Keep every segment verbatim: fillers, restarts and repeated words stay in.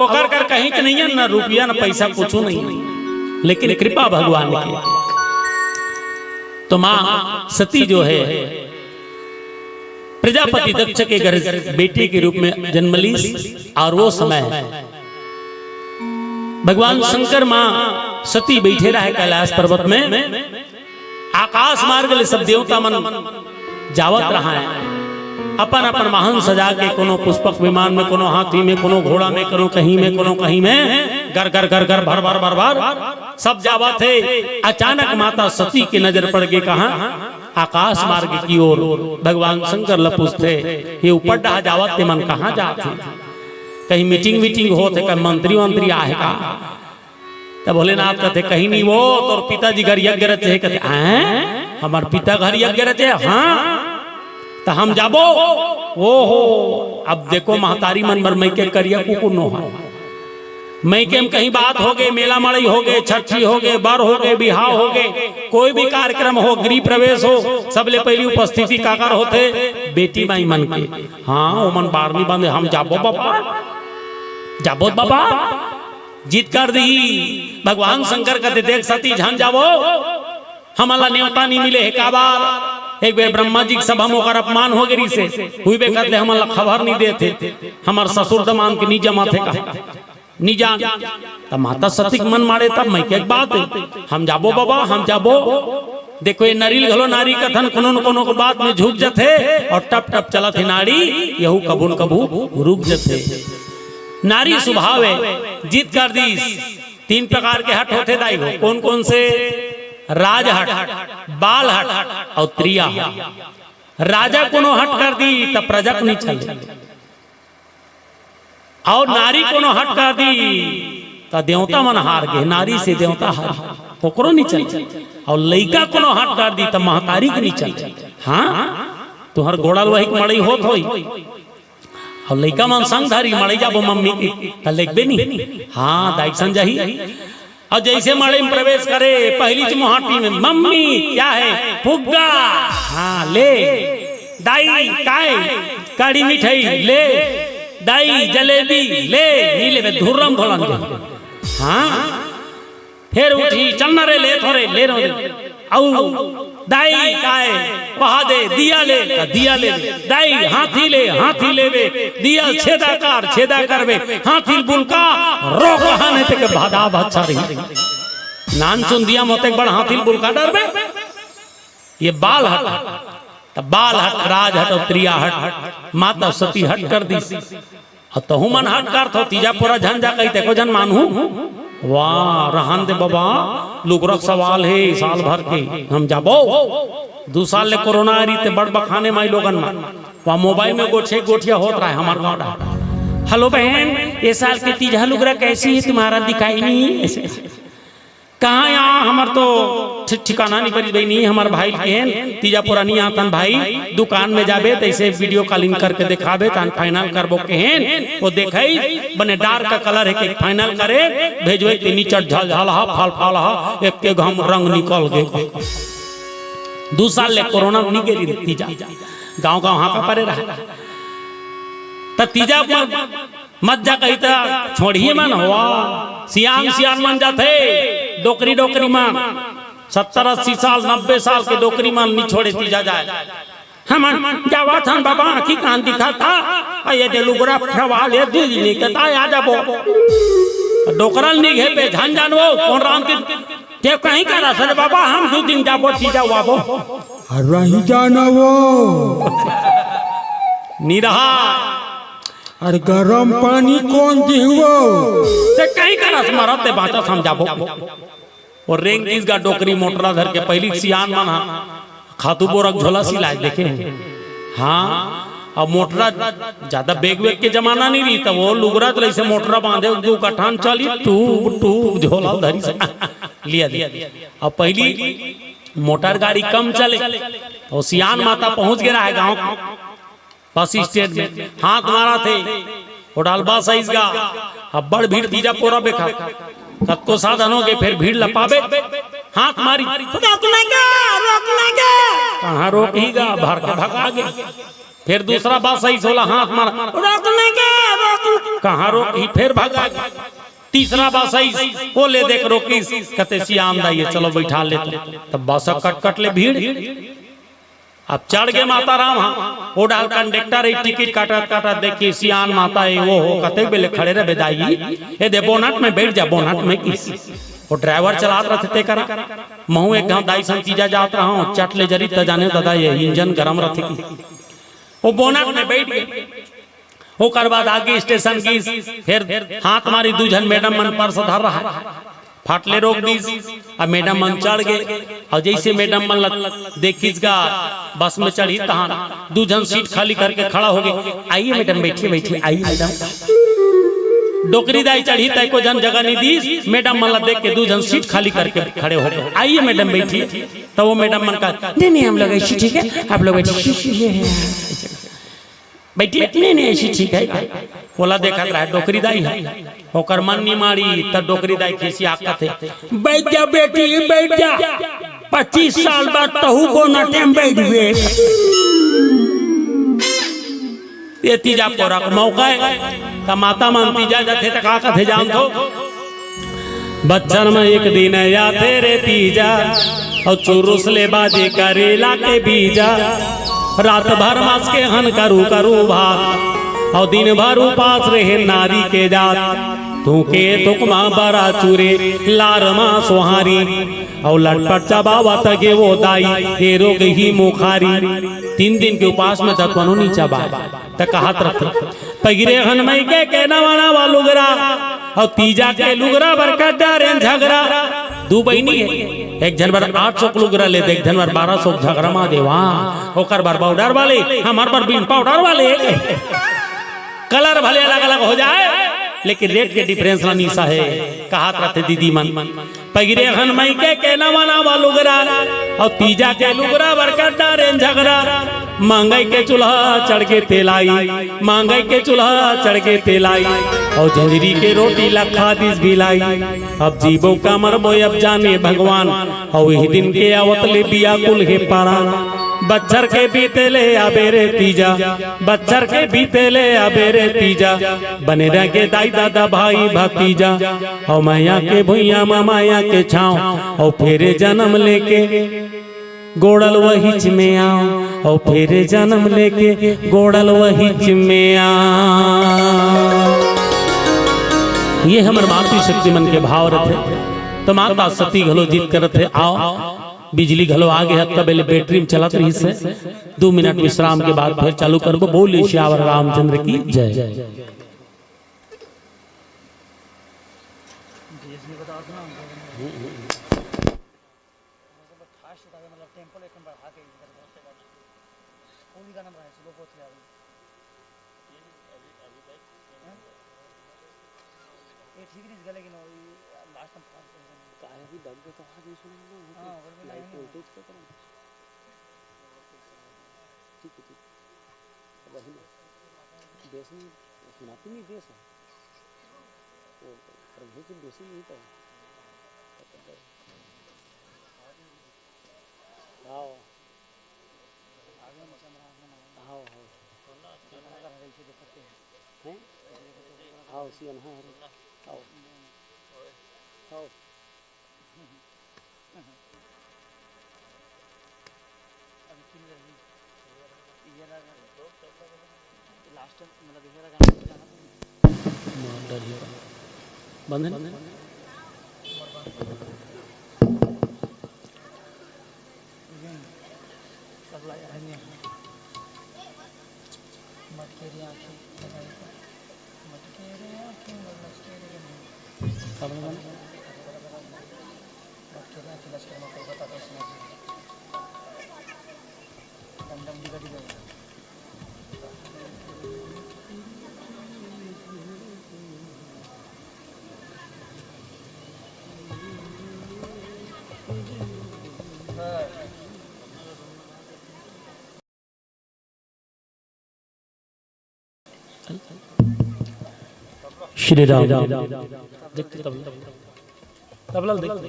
ओकर कर कहीं के नहीं है, ना रुपया, ना पैसा, कुछ नहीं है, लेकिन कृपा भगवान की। तो माँ सती जो है, प्रजापति दक्ष के घर बेटी के रूप में जन्म लीस। और वो समय भगवान शंकर, माँ सती बैठे रहे कैलाश पर्वत में। आकाश मार्ग ले सब देवता मन जावत रहा है, अपन अपन वाहन सजा के, कोनो पुष्पक विमान में, कोनो हाथी में, कोनो घोड़ा में, कोनो कहीं में, कोनो कहीं में, गर गर गर गर, भर भर भर भर, सब जावत है। अचानक माता सती की नजर पड़ गई, कहाँ? आकाश मार्ग की ओर। भगवान शंकर ल पूछथे, ये ऊपर डहा जावत ते मन कहाँ जात हे? कहीं मीटिंग वीटिंग होत हे, कहीं मंत्री वंत्री आहे का? तब भोलेनाथ कहते, कहीं नहीं, वो तोर पिताजी घर यज्ञ रचे हे। कहते, हैं? हमार पिता घर यज्ञ रचे हे? हाँ। त हम जाबो। ओहो, अब देखो महतारी मन बर मइके करिया कुकुर नो हा। मइके में कहीं बात होगे, मेला मड़ई होगे, छठी होगे, बर होगे, बिहाव होगे, कोई भी कार्यक्रम हो, गृह प्रवेश हो, सबले पहली उपस्थिति काकर होथे? बेटी माई मन के। हाँ, ओमन बारनी बांधे, हम जाबो बाबा, जाबो बाबा, जिद कर दी। भगवान शंकर कहते, देख सती, झन जाबो, हमन ला नेवता नहीं मिले हे। काबर? एक बेर ब्रह्मा जी के सभा में ओकर अपमान हो गे रिहिसे, हुई बे कहते, हमन ला खबर नहीं देते, हमार ससुर दमांद के नहीं जमाथे का। नहीं जान। त माता सती के मन माड़े, तब मइके के बात हे, हम जाबो बाबा, हम जाबो। देखो, ये नरिल घलो नारी कथन कोनो न कोनो के बात में झुक जथे और टप टप चलत हे नाड़ी, यहू कभू न कभू रुक जथे। नारी स्वभाव हे, जिद कर दीस। तीन प्रकार के हट होथे दाई हो। कौन कौन से? राजहट, बालहट और त्रिया हट। राजा कोनो हट कर दी त प्रजा के नहीं चले, और नारी कोनो हट कर दी त देवता मन हार गे, नारी से देवता हार, ओकरो नहीं चले। और लइका कोनो हट कर दी त महतारी के नहीं चले। हाँ, तुहर गोड़ल वही के मड़ई होत होई, और लइका मन संग धरी, मड़ई जाबो मम्मी के, त लेगबे नहीं। हाँ, दाई संग जाही। और जैसे मड़ई में प्रवेश करे, पहली च मुहाटी में, मम्मी, क्या है? फुग्गा। हाँ, ले। दाई, काय? कड़ी मिठाई, ले। दाई, जलेबी, ले। नहीं लेबे, धुर्रम घोलन दे। हाँ। फिर उठी, चल ना रे, ले थोरे, ले रो दे। अउ दाई, काय? पहा दे, दिया ले, त दिया ले। दाई, हाथी ले, हाथी लेबे, दिया छेदा कर, छेदा करबे, हाथी बुलका, रोक, हाने ते के भदा भच्छा रही। नान चुन दिया मोते बड़ हाथी बुलका डरबे। ये बाल हट, त बाल हट, राज हट और त्रिया हट, माता सती हट कर दी। अउ तहू मन हट करथो, तीजा पोरा झन जा कही, तेको झन मानहू। वाह, रहन दे बाबा, लुगरा के सवाल हे, साल भर के हम जाबो। दू साल ले कोरोना आ रही ते बड़ बखाने माई लोगन मन। वहाँ मोबाइल में गोठे गोठिया होत रहा है हमार गाँव डा। हेलो बहन, ये साल के तीजा लुगरा कैसी है, तुम्हारा दिखाई नहीं है। ऐसे। कहाँ यहाँ, हमर तो ठि-, ठिकाना नहीं पड़ी बहिनी, हमर भाई के हेन, तीजा पुरानी आतन भाई, दुकान में जाबे, तैसे वीडियो कॉलिंग करके देखाबे, तान फाइनल करबो के हेन, वो देखई, बने डार्क कलर हे के फाइनल करे, भेजवे के नीचे झलझल हा, फाल फाल हा, एक के घम रंग निकल गे। दू साल ले कोरोना में नहीं गे रही तीजा, गाँव गाँव हाँका परे रहा। त तीजा पर मत जा कही त छोड़ही मन हो। सियान सियान मन जाथे, डोकरी डोकरी मन सत्तर अस्सी साल, नब्बे साल के डोकरी मन नी छोड़े तीजा जाए। हमन जावत हन बाबा, आँखी कान दिखत हा, अउ ये दे लुगरा फरवा ले, दू दिन के ताय आ जाबो। डोकरल नी घेपे, झन जानवो, कोन राम के, ते कहीं करस रे बाबा, हम दू दिन जाबो, तीजा आबो। रही जाना वो। नी रहा। अरे गरम पानी कोन दिहुवो? ते कहीं करस, मरत ते बाँचस हम जाबो। वो रेंग दिस गा डोकरी मोटरा धर के, पहिली सियान मन हा खातू बोरा के झोला सिलाए देखे हो। हाँ, अब मोटरा ज्यादा बेग वेग के जमाना नहीं रही, तब वो लुगरा तो ऐसे मोटरा बांधे, दू कठान चली, टूब टूब झोला धरी से लिया दे। अब पहिली मोटर गाड़ी कम चले, तो सियान माता पहुंच गया है गांव के बस स्टैंड में, हाथ मारा थे, वो डाल बस आइस गा, अब बड़ भीड़ तीजा पोरा बेखा, कतको साधन हो गए, फिर भीड़ लपाबे, हाथ मारी, "रोकना गा, रोकना गा।" कहाँ रोक ही गा, भर के भगा गे। फिर दूसरा बस आइस, ओला हाथ मार, "रोकने के, रोकने।" कहाँ रोकही, फिर भगा। तीसरा बस आइस, ओ ले देख रोकिस, कथे, "सियान दाई हे, चलो बैठा लेथन।" तब बस कट कट ले भीड़। अब चढ़ गे माता राम ह, ओ डाहर कंडक्टर हे, टिकट काटत काटत देखे, "सियान माता हे, ओ हो, कतेक बेले खड़े रहबे दाई, ए दे बोनट में बैठ जा, बोनट में" किस। ओ ड्राइवर चलात रथे ते करा, महूं एक घांव दाई संग तीजा जात रहंव, चट ले जरी त जाने ददा ये इंजन गरम रथे कि। ओ बोनट में बैठ गे। ओकर बाद आगे स्टेशन गिस, फिर हाथ मारिस, दू झन मैडम मन पर्स धर रहा, फट ले रोक दिस। अब मैडम मन चढ़ गे, अउ जइसे मैडम मन ला देखिस गा बस में चढ़ही तहान दू झन सीट खाली करके खड़ा हो गे। "आइए मैडम, बैठिए, बैठिए, आइए मैडम।" डोकरी दाई चढ़ही त एको झन जगह नइ दिस, मैडम मन ला देख के दू झन सीट खाली करके खड़े हो गे। "आइए मैडम, बैठिए।" त ओ मैडम मन कहा, "नहीं, नहीं, हम लोग ऐसे ठीक है, आप लोग बैठिए।" बैठिए, "नहीं, नहीं, ऐसे ठीक है।" ओला देखत रहे डोकरी दाई ह, ओकर मन नइ माड़िस, त डोकरी दाई खिसिया के कथे, "बैठ जा बेटी, बैठ जा, पच्चीस साल बाद तहूं बोनटे में बइठबे।" ये तीजा पोरा के मौका हे, त माता मन तीजा जाथे त का कथे जानथो? बच्छर म एक दिन आथे रे तीजा, अउ चुरुस ले बाजे करेला के बीजा। रात भर मांस के हन करू करू भात, अउ दिन भर उपास रहे नारी के जात। थूके थुकमा बरा चूरे, लार म सोहारी, अउ लटपट चबावत गे वो दाई, ए रोग ही मुखारी। तीन दिन के उपास में दतवनो नइ चबाय। त कहत रथे, "पहिरे हन मइके के नवा नवा लुगरा, अउ तीजा के लुगरा बर कर डारेन झगरा।" दू बहिनी हे, एक झन बर आठ सौ के लुगरा ले दे, एक झन बर बारह सौ के झगरा मा देवा। ओकर बर बॉर्डर वाले, हमर बर बिन पाउडर वाले। कलर भले अलग अलग हो जाय, लेकिन रेट के डिफरेंस ला नइ सहे। कहत रथे दीदी मन, पहिरे हन मइके के नवा नवा लुगरा, अउ तीजा के लुगरा बर कर डारेन झगरा। महंगाई के चूल्हा चढ़ गे तेलाई, महंगाई के चूल्हा चढ़ गे तेलाई, अउ झंझरी के रोटी ला खा दिस बिलाई। अब जीबो का मरबो अब जाने भगवान, अउ इही दिन के आवत ले बियाकुल हे परान। बच्छर के बीते ले आबे रे तीजा, बच्छर के बीते ले आबे रे तीजा, बने रह गे दाई ददा भाई भतीजा। अउ मया के भुइयां म मया के छांव, अउ फेर जनम लेके गोड़ल वहिच में आंव, अउ फेर जनम लेके गोड़ल वहिच में आंव। ये हमर मातृशक्ति मन के भाव रथे। त माता सती घलो जिद करत हे, "आव।" बिजली घलो आ गे हे, तब ले बैटरी में चलत रहिस हे। दू मिनट विश्राम के बाद फिर चालू करबो। बोलिए सियावर रामचंद्र की जय। ये ठीक नहीं गले कि ना, ये लास्ट में फास्ट हो गया। काहे भी दब गए तो हाथ नहीं सुनेंगे ना, वो हाँ, तो वो भी लाइट नहीं वोल्टेज का करंट। ठीक है, ठीक है। वही ना। बेस नहीं, सुनाती नहीं बेस है। वो पर ये तो बेस ही नहीं था। हाँ। हाँ, हाँ। हैं? हाँ, उसी अनहा है। आओ। आओ। लास्ट टाइम, मतलब, ये वाला गाना बंद है ना? अगला यार है नहीं। मटके रे आँखें, मटके रे आँखें, मटके रे आँखें। मटके रे आँखें, लश्कर में कोलकाता का सुना जी। डम डम डिगा डिगा। श्री राम। देखते तबला, तबला देखते।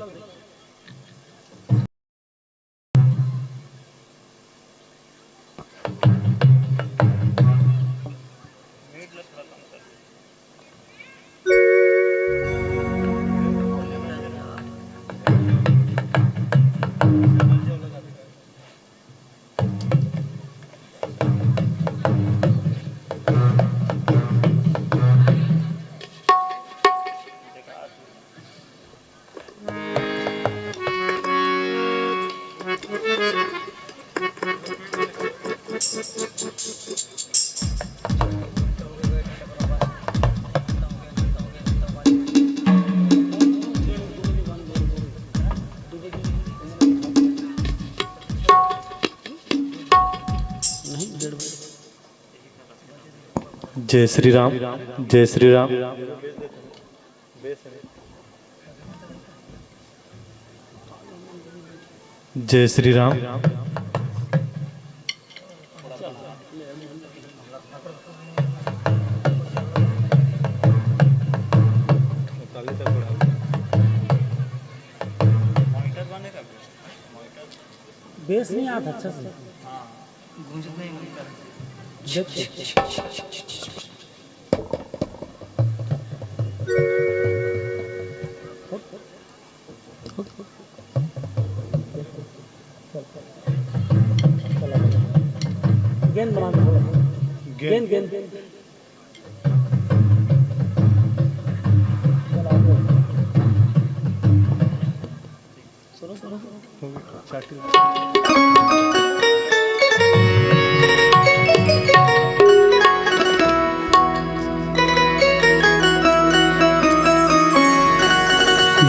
जय श्री राम। जय श्री राम। जय श्री राम। बेस नहीं आता अच्छा से। गेंद बना दो। गेंद, गेंद।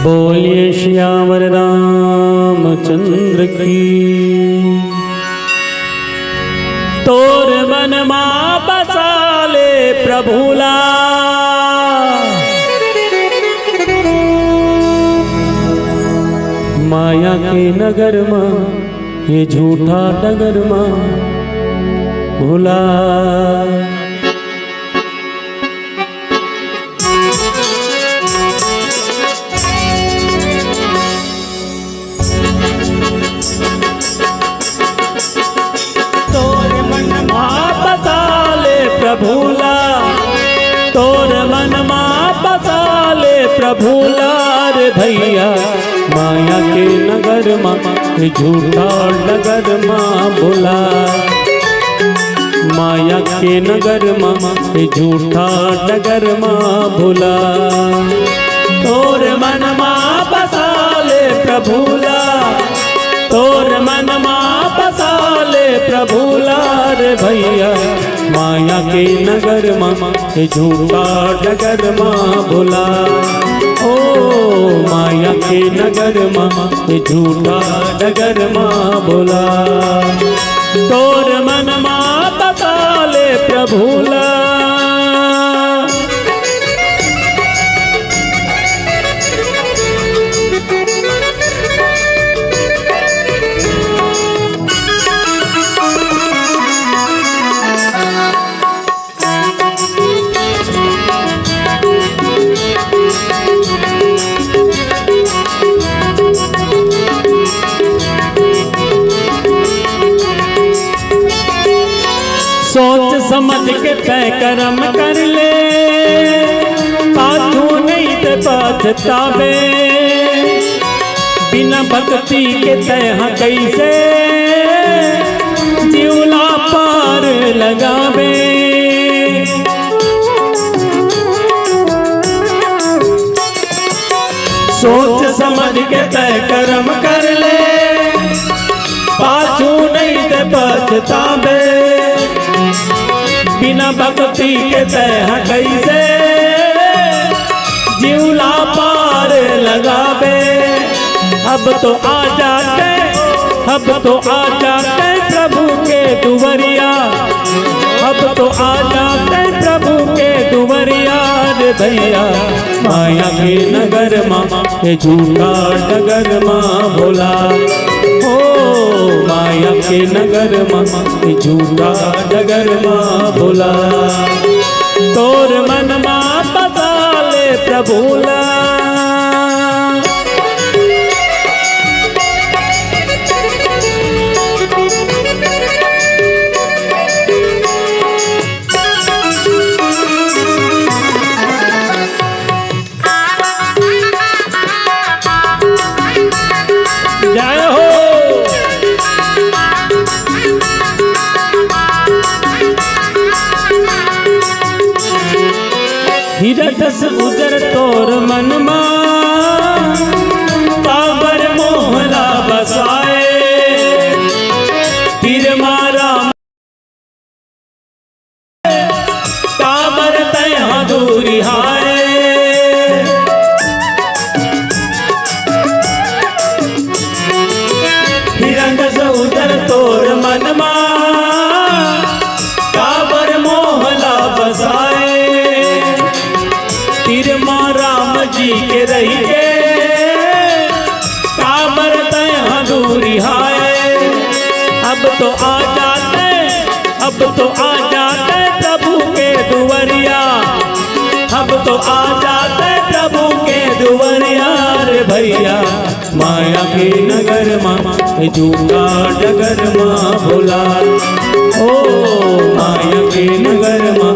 बोलिए सियावर रामचंद्र की। तोर मन मा बसा ले प्रभु ला, माया के नगर मा, ये झूठा डगर मा भुला। तोर मन मा बसा ले प्रभु ला, तोर मन मा बसा ले प्रभु ला रे भैया, माया के नगर मा, झूठा डगर मा भुला। माया के नगर मा, झूठा डगर मा भुला। तोर मन मा बसा ले प्रभु ला, तोर मन मा बसा ले प्रभु ला रे भैया, माया के नगर मा, झूठा डगर मा भुला। ओ माया के नगर मा, झूठा डगर मा भुला। तोर मन मा बसा ले प्रभु ला। सोच समझ के तय करम कर ले, पाछू नहीं ते पछतावे। बिना भक्ति के तय ह कैसे जीवला पार लगावे। सोच समझ के तय करम कर ले, पाछू नहीं ते पछतावे। बिना भक्ति के तय ह कैसे जीवला पार लगावे। अब तो आ जाते, अब तो आ जाते प्रभु के दुवरिया, अब तो आ जाते प्रभु के दुवरिया रे भैया। माया के नगर मा, ये झूठा डगर मा भुला। ओ माया के नगर मा, ये झूठा डगर मा भुला। तोर मन मा बसा ले प्रभु ला। जय हो। हीरा जस उजर तोर मन मा, काबर मोहला बसाए। तीर मारा काबर तै हा दूरिहाए। हिरन जस उजर तोर मन मा, काबर मोहला बसाए। के रहिके काबर तैं ह दूरिहाए। अब तो आ जाते, अब तो आ जाते प्रभु के दुवरिया, अब तो आ जाते प्रभु के दुवरिया रे भैया। माया के नगर मा झूठा डगर मा भोला, ओ माया के नगर मा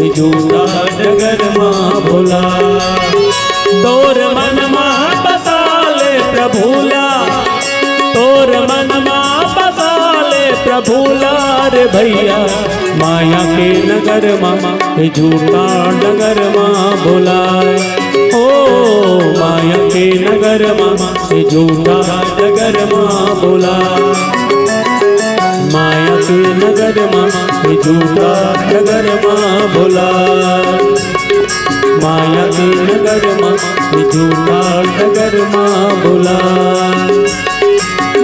झूठा डगर मा भोला। तोर मन मा बसा ले प्रभु ला, तोर मन मा बसा ले प्रभु ला रे भैया। माया के नगर मा झूठा डगर मा भोला, ओ माया के नगर मा झूठा डगर मा भोला, माया के नगर मा झूठा डगर मा भोला, माया के नगर मा झूठा डगर मा भोला,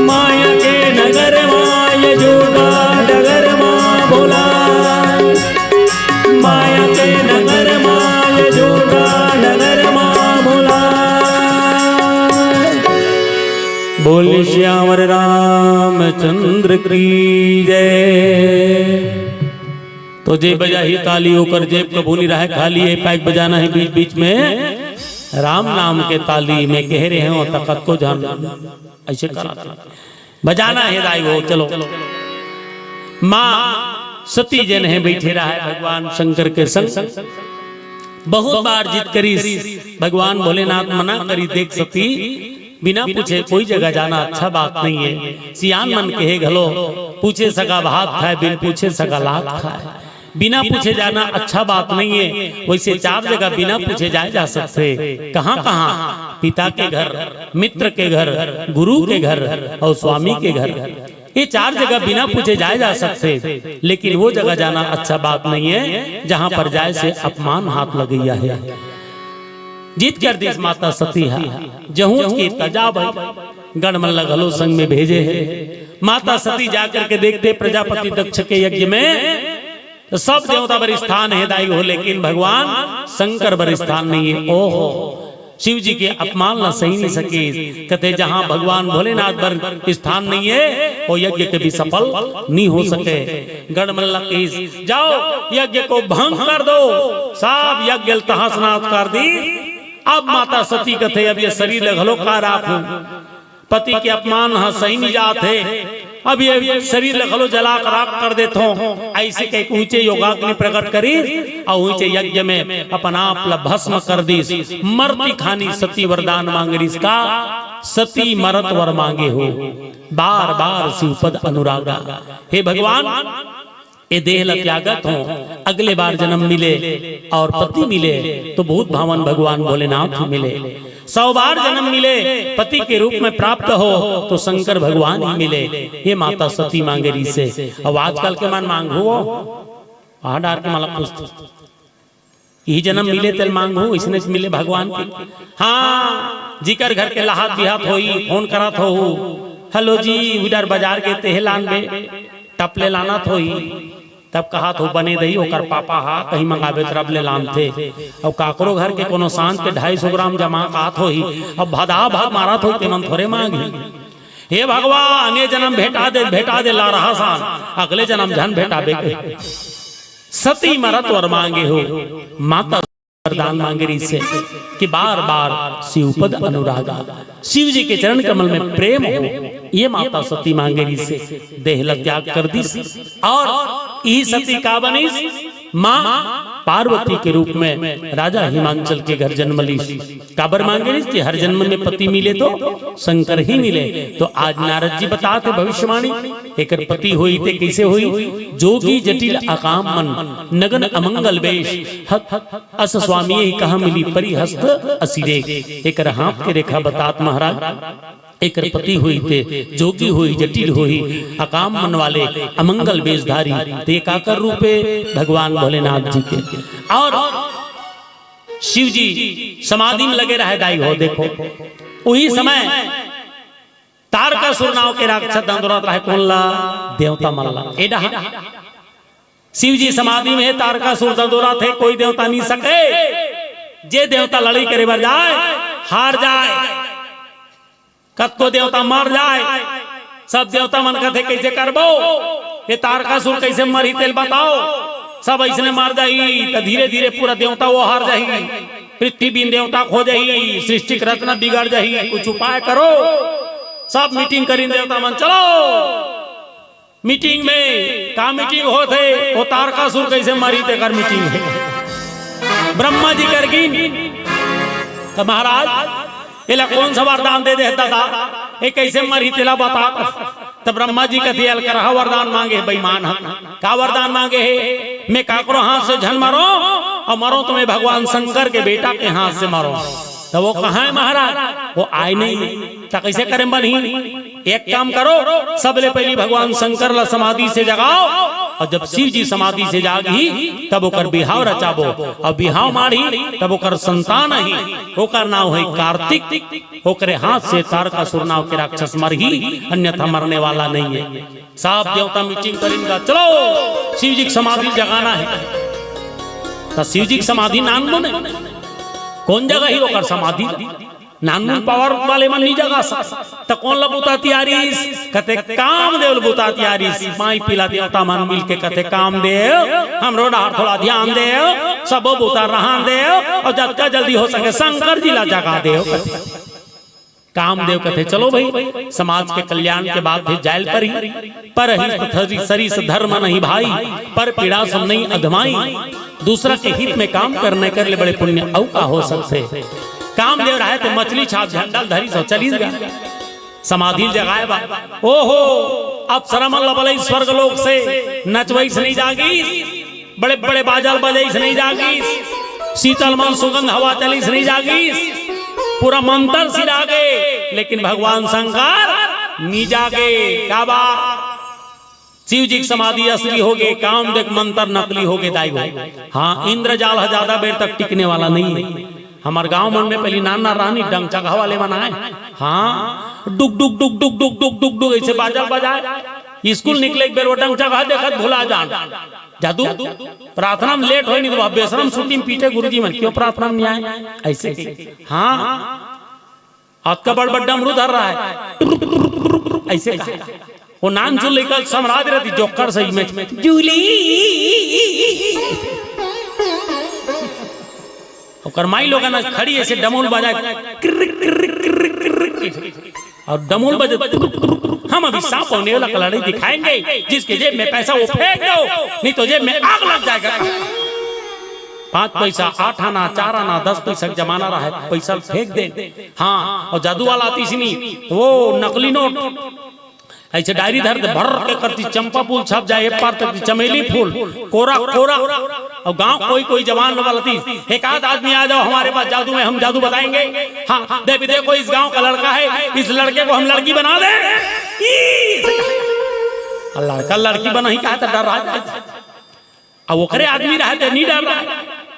माया के नगर मा ये झूठा डगर मा भोला, माया के नगर मा ये झूठा डगर मा भोला। बोल सियावर रामचंद्र की जय। तो जे बजाही ताली, ओकर जेब कभू नी रहय खाली। ए पैक बजाना हे बीच-बीच में, राम नाम के ताली में कहे रहे हो, त कतको झन अइसे करत हे। बजाना हे दाई हो, चलो। माँ सती जेन हे बइठे रहय भगवान शंकर के संग। बहुत बार जिद करिस, भगवान भोलेनाथ मना करिस, देख सती, बिना पूछे कोई जगह जाना अच्छा बात नहीं है। सियान मन कहे घलो, पूछे सगा भात खाय, बिन पूछे सगा लात खाय। बिना पूछे जाना अच्छा बात नहीं है। वइसे चार जगह बिना पूछे जाय जा सकथे। कहाँ-कहाँ? पिता के घर, मित्र के घर, गुरु के घर अउ स्वामी के घर। ये चार जगह बिना पूछे जाय जा सकथे, लेकिन वो जगह जाना अच्छा बात नहीं है, जहाँ पर जाय से अपमान हाथ लगइया हे। जिद कर दिस माता सती हा, जहूँच के त जा भई, गण मन ल घलो संग में भेजे हे। माता सती जा करके देखथे प्रजापति दक्ष के यज्ञ में, त सब देवता बर स्थान हे दाई हो, लेकिन भगवान शंकर बर स्थान नहीं है। ओहो, शिव जी के अपमान ला सही नहीं सकिस। कथे, जहाँ भगवान भोलेनाथ बर स्थान नहीं है, वो यज्ञ कभी सफल नहीं हो सके। गण मन ला कहिस, जाओ यज्ञ को भंग कर दो। सब यज्ञ ल तहस नहस कर दिस। अब माता सती कथे, अब ये शरीर ल घलो का राखहूँ? पति के अपमान ह सही नहीं जात हे, अब ये शरीर ल घलो जला के राख कर देथों। अइसे कहिके उहेंच योगाग्नि प्रकट करिस अउ उहेंच यज्ञ में अपन आप ल भस्म कर दिस। मरती खानी सती वरदान मांगे रिहिस का, सती मरत वर मांगे हो, बार बार शिवपद अनुरागा। हे भगवान, ए देह ल त्यागत हों, अगले बार जन्म मिले अउ पति मिले तो भूत भावन भगवान भोलेनाथ ही मिले। सौ बार जन्म मिले, पति के रूप में प्राप्त हो तो शंकर भगवान ही मिले। ये माता सती मांगे रिहिसे। अब आजकल के मन मांगहू, आ डार के माला पूछत। इही जन्म मिले तेल मांगहू, इसने मिले भगवान के। हाँ, जिकर घर के लहात बिहात होही, फोन करत होहू, "हेलो जी, उधर बाजार गे तेह लानबे, टपले लानत होही।" तब कहत होहू, "बने दही, ओकर पापा हा कहीं मंगाबे, तरफ ले लानथे।" अउ काकरो घर के कोनो सांझ के ढाई सौ ग्राम जमा कहत होही, अब भदा भद मारत होही, तेमन थोरे मांगही। हे भगवान, ये जन्म भेटा दे, भेटा दे ला रहा सान, अगले जन्म झन भेटाबे कहे। सती मरत वर मांगे हो, माता वरदान मांगे रिहिसे कि बार बार शिवपद अनुरागा, शिव जी के चरण कमल में प्रेम हो, ये माता सती मांगे रिहिसे। देह ल त्याग कर दिस अउ इही सती का बनिस, माँ पार्वती के रूप में राजा हिमांचल के घर जन्म लिस। काबर मांगे रिहिस कि हर जन्म में पति मिले तो शंकर ही मिले। तो आज नारद जी बतात हे भविष्यवाणी, एकर पति होही ते कइसे होही? जोगी जटिल अकाम मन, नगन अमंगल बेश, हत अस स्वामी ही कहाँ मिली, परि हस्त असिरेख। एकर हाथ के रेखा बतात महाराज, एकर पति होही ते जोगी होही, जटिल होही, अकाम मन वाले, अमंगल बेशधारी, ते काकर रूपे भगवान भोलेनाथ जी के। अउ शिव जी समाधि में लगे रहय दाई हो। देखो, उही समय तारकासुर नाव के राक्षस दंदोरत रहय, कोन ला? देवता मन ला। ए डहा शिव जी समाधि में हे, तारकासुर दंदोरत हे, कोई देवता नहीं सके। जे देवता लड़ई करे बर जाय, हार जाए, कतको देवता मर जाए, सब देवता मन कथे, "कइसे करबो? ये तारकासुर कइसे मरही, तेल बताओ।" सब अइसने मर जाही, त धीरे-धीरे पूरा देवता वो हार जाही, पृथ्वी बिन देवता हो जाही, सृष्टि के रचना बिगड़ जाही, कुछ उपाय करो। सब मीटिंग करिन देवता मन, "चलो।" मीटिंग में का मीटिंग होत हे? वो तारकासुर कइसे मरही तेकर मीटिंग हे। ब्रह्मा जी करगिन, "त महाराज, एला कोन सा वरदान दे दे हे दादा? ये कइसे मरही तेला बता।" त ब्रह्मा जी कथे, "अलकरहा वरदान मांगे हे बेईमान ह।" "का वरदान मांगे हे?" "मैं काकरो हाथ से झन मरो, अउ मरो त मैं भगवान शंकर के बेटा के हाथ से मरो।" त वो कहाँ हे महाराज? वो आय नहीं हे। त कइसे करे बनही? एक काम करो, सबले पहिली भगवान शंकर ला समाधि से जगाओ, अउ जब शिव जी समाधि से जागही, तब ओकर बिहाव रचाबो, अउ बिहाव माड़ही, तब ओकर संतान आही, ओकर नाव हे कार्तिक। ओकरे हाथ से तारकासुर नाव के राक्षस मरही, अन्यथा मरने वाला नहीं हे। सब देवता मीटिंग करिन गा, "चलो, शिव जी के समाधि जगाना हे।" त शिव जी के समाधि नानमुन हे, कोन जगह ही ओकर समाधि? नानमुन पावर वाले मन नी जगा सक। त कोन ला बुता तियारिस? कथे, "कामदेव ला बुता तियारिस।" माई पीला देवता मन मिल के कथे, "कामदेव, हमरो डहर थोड़ा ध्यान देव, सबो बुता रहन देव, अउ जतका जल्दी हो सके शंकर जी ला जगा देव।" कथे। कामदेव कथे, "चलो भाई, समाज के कल्याण के बात हे, जायल पर ही, पर ही सरी सरी धर्म नहीं भाई, पर पीड़ा सब नहीं अधमाई।" दूसरा के हित में काम करने कर ले बड़े पुण्य अउ का हो सकथे। कामदेव रहे ते मछली छाप झंडा ल धरिस अउ चलिस गा समाधि ल जगाए बा। ओहो, अप्सरा मन ल बलई स्वर्ग लोक से, नचवइस नहीं जागिस, बड़े बड़े बाजा ल बजइस नहीं जागिस, शीतल मन सुगंध हवा चलिस नहीं जागिस, पूरा मंतर सिरा गे, लेकिन भगवान शंकर नी जागे। का बा? शिव जी के समाधि असली होगे, कामदेव के मंतर नकली होगे दाई हो। हाँ, इंद्रजाल ह ज्यादा बेर तक टिकने वाला नहीं हे। हमर गांव मन में पहिली नान नान रहनी, डंग चगहा वाले मन आए। हाँ, डुग डुग डुग डुग डुग डुग डुग डुग ऐसे बाजल बजाए। स्कूल निकले के बेर वो डंग चगहा देखत भुला जान। जादू, प्रार्थना में लेट होय नहीं तो बेशरम छुट्टी में पीटे गुरुजी मन, "क्यों प्रार्थना में नहीं आए?" ऐसे। हाँ, अतका बड़ बड़ डमरू धर रहा है, ऐसे कहा। वो नान जो लेकर समराज रहती जोकर सही में, "जूली।" ओकर माई लोगन आज खड़ी ऐसे डमोल बजाए, किर्र, किर्र, किर्र, किर्र, किर्र। और डमोल बजे, "हम अभी सांप और नेवला का लड़ाई दिखाएंगे, जिसके जेब में पैसा वो फेंक दो, नहीं तो जेब में आग लग जाएगा।" पाँच पैसा, आठ आना, चार आना, दस पैसा का जमाना रहा है, पैसा फेंक दे। हाँ, और जादू वाला आती सी नहीं, वो नकली नोट, ऐसे डायरी धर दे, भर के करती, चंपा फूल छप जाए, एक पार तक चमेली फूल, कोरा, कोरा, और गांव कोई, कोई जवान लोग बोलती, "एक आध आदमी आ जाओ हमारे पास जादू में, हम जादू बताएंगे।" हाँ, देवी देखो, इस गांव का लड़का है, इस लड़के को हम लड़की बना दे। ई, और लड़का लड़की बना ही कहा था, डर रहा था। अब ओकरे आदमी रहा तो नहीं डर रहा है।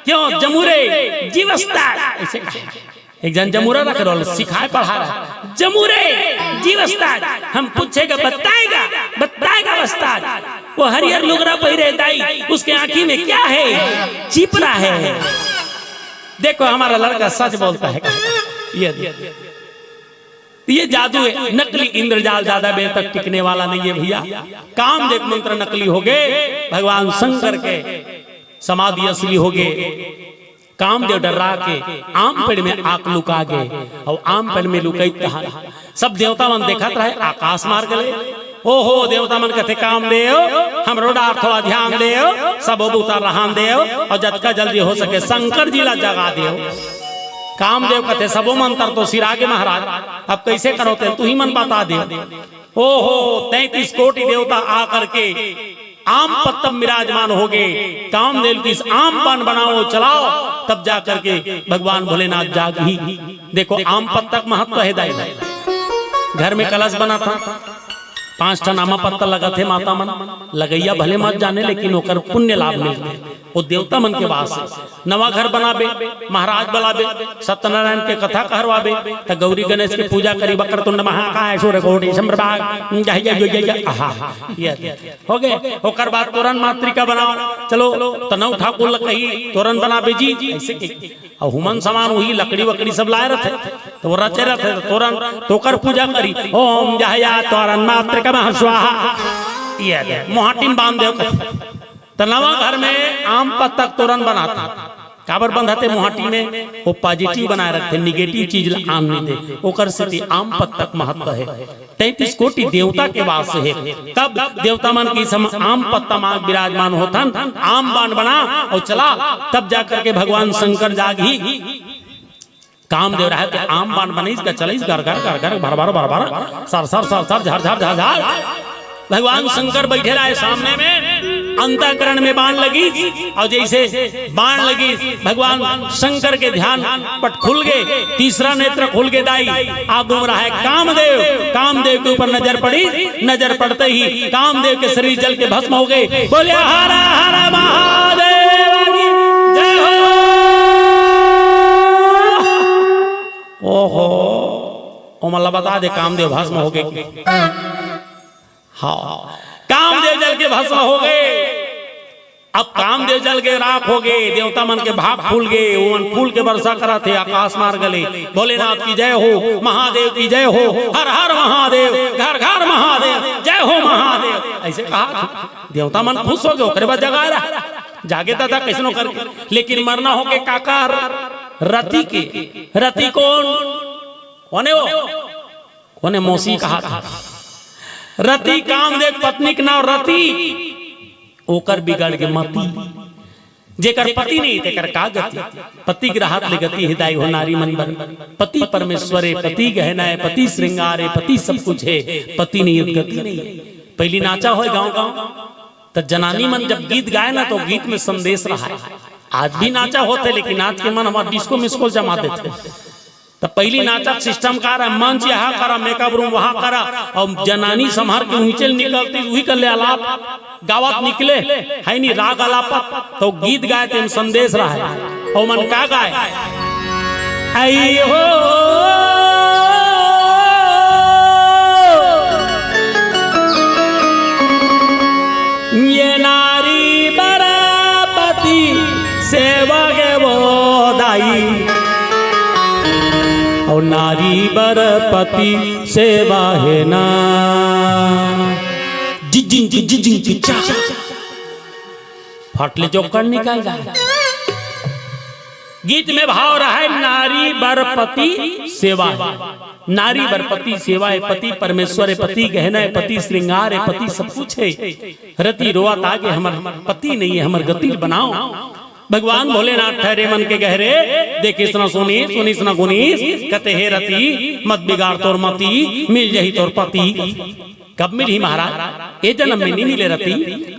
क्यों? "जमूरे, जीवस्तार।" ऐसे कहा। एक जन जमूरा रख रहा, सिखाए पढ़ा रहा। "जमूरे, जीवस्तार, हम पूछेगा, बताएगा, बताएगा वस्ताद। वो हरियर लुगरा पहिरे दाई, उसके आंखी में क्या है? चिपरा है। देखो हमारा लड़का सच बोलता है।" ये, ये जादू है, नकली इंद्रजाल ज्यादा बेर तक टिकने वाला नहीं है भैया। कामदेव मंत्र नकली होगे, भगवान शंकर के समाधि असली होगे। कामदेव डर्रा के आम पेड़ में आक लुका गे, अउ आम पेड़ में लुकई कहा सब देवता मन देखत रहे, आकाश मार्ग ले। ओहो, देवता मन कथे, "कामदेव, हमरो डार थोड़ा ध्यान देव, सब बूता रहन देव, अउ जतका जल्दी हो सके शंकर जी ला जगा देव।" कामदेव कथे, "सबो मंत्र तो सिरागे महाराज, अब कैसे करो ते तू ही मन बता देव।" ओहो, तैंतीस कोटि देवता आकर के आम पत्तम विराजमान होगे। कामदेव किस आम पान बनाओ, चलाओ, तब जा करके भगवान भोलेनाथ जाग ही। देखो, आम पत्ता का महत्व है दाई। घर में कलश बना था, पांच ठन आमा पत्ता लगा थे माता मन, लगैया भले मत जाने, लेकिन ओकर पुण्य लाभ मिलते। वो देवता मन के वास हे। नवा घर बनाबे, महाराज बलाबे, सत्यनारायण के कथा कहरवाबे, त गौरी गणेश के पूजा करी, वक्रतुंड महाकाय सूर्यकोटि समप्रभा, जय जय जय जय जय, आहा, ये हो गे। ओकर बाद तोरन मातृका बनाओ, चलो, त नौ ठाकुर ल कही तोरन बनाबे जी, ऐसे के। अउ हुमन समान वही लकड़ी वकड़ी सब लाए रथे, त वो रचे रथे, त तोरन, त ओकर पूजा करी, ओम जहया तोरन मातृका महा स्वाहा, ये दे, मोहाटी म बांध देव कथे। त नवा घर में आम पत्ता के तोरन बनाथे। काबर बंधाथे मोहाटी में? वो positive बनाए रखथे, negative चीज ल आन नइ दे, ओकर सेती आम पत्ता के महत्व हे। तैंतीस कोटि देवता के वास हे। तब देवता मन के संग आम पत्ता मांग विराजमान होथन, आम बान बना अउ चला, तब जा करके भगवान शंकर जागही। कामदेव रहे त आम बान बनइस का चलइस, घर घर घर घर, भर भर भर भर, सर सर सर सर, झर झर झर झर। भगवान शंकर बैठे रहे सामने में, अंतःकरण में बान लगिस, अउ जइसे बान लगिस, भगवान शंकर के ध्यान पट खुल गे, तीसरा नेत्र खुल गे दाई, आगू म रहे कामदेव, कामदेव के ऊपर नजर पड़ी, नजर पड़ते ही कामदेव के शरीर जल के भस्म हो गे। बोले हर हर महादेव की जय हो। ओहो, ओमन ला बता दे कामदेव भस्म हो गे। हाँ, कामदेव जल के भस्म हो गे। अब कामदेव जल के राख हो गे, देवता मन के भाग फूल गे, ओमन फूल के वर्षा करत हे आकाश मार्ग ले। भोलेनाथ की जय हो, महादेव की जय हो, हर हर महादेव, घर घर महादेव, जय हो महादेव, ऐसे कहा। देवता मन खुश हो गे, ओकरे बाद जगाए रहा, जागे दादा कैसनो करके, लेकिन मरना हो गे काकर? रति के। रति कोन? कोने वो? कोने मौसी कहा था? रति, कामदेव पत्नी के नाम रति, ओकर बिगड़ गे मति। जेकर पति नहीं, तेकर का गति? पति के रहत ले गति हे दाई हो नारी मन बर। पति परमेश्वर हे, पति गहना हे, पति श्रृंगार हे, पति सब कुछ हे, पति नहीं हे त गति नहीं हे। पहली नाचा होय गांव गांव, त जनानी मन जब गीत गाए ना, तो गीत में संदेश रहा है। आज भी नाचा होथे, लेकिन आज के मन हमार डिस्को मिस्को जमा देथे। त पहली नाचा सिस्टम का रहा, मंच यहाँ करा, मेकअप रूम वहाँ करा, अउ जनानी संभार के उहिंचे ले निकलती, उही कर ले आलाप गावत निकले, है नी राग आलापत, तो गीत गाए तेम संदेश रहा है। ओमन का गाए? आई हो ये नारी बर पति सेवा हे वो दाई, अउ नारी बर पति सेवा हे ना। जिजिंग जिजिंग चा, फट ले जोकर निकल जाए। गीत में भाव रहा है, नारी बर पति सेवा हे। नारी बर पति सेवा हे, पति परमेश्वर हे, पति गहना हे, पति श्रृंगार हे, पति सब कुछ हे। रति रोवत आगे, हमर पति नहीं हे, हमर गति ल बनाओ। भगवान भोलेनाथ ठहरे मन के गहरे, देख इसना सोनी, सोनी इसना गुनीस, कते हे रति, मत बिगाड़ तोर मति, मिल जही तोर पति। कब मिलही महाराज? ए जन्म में नहीं मिले रति,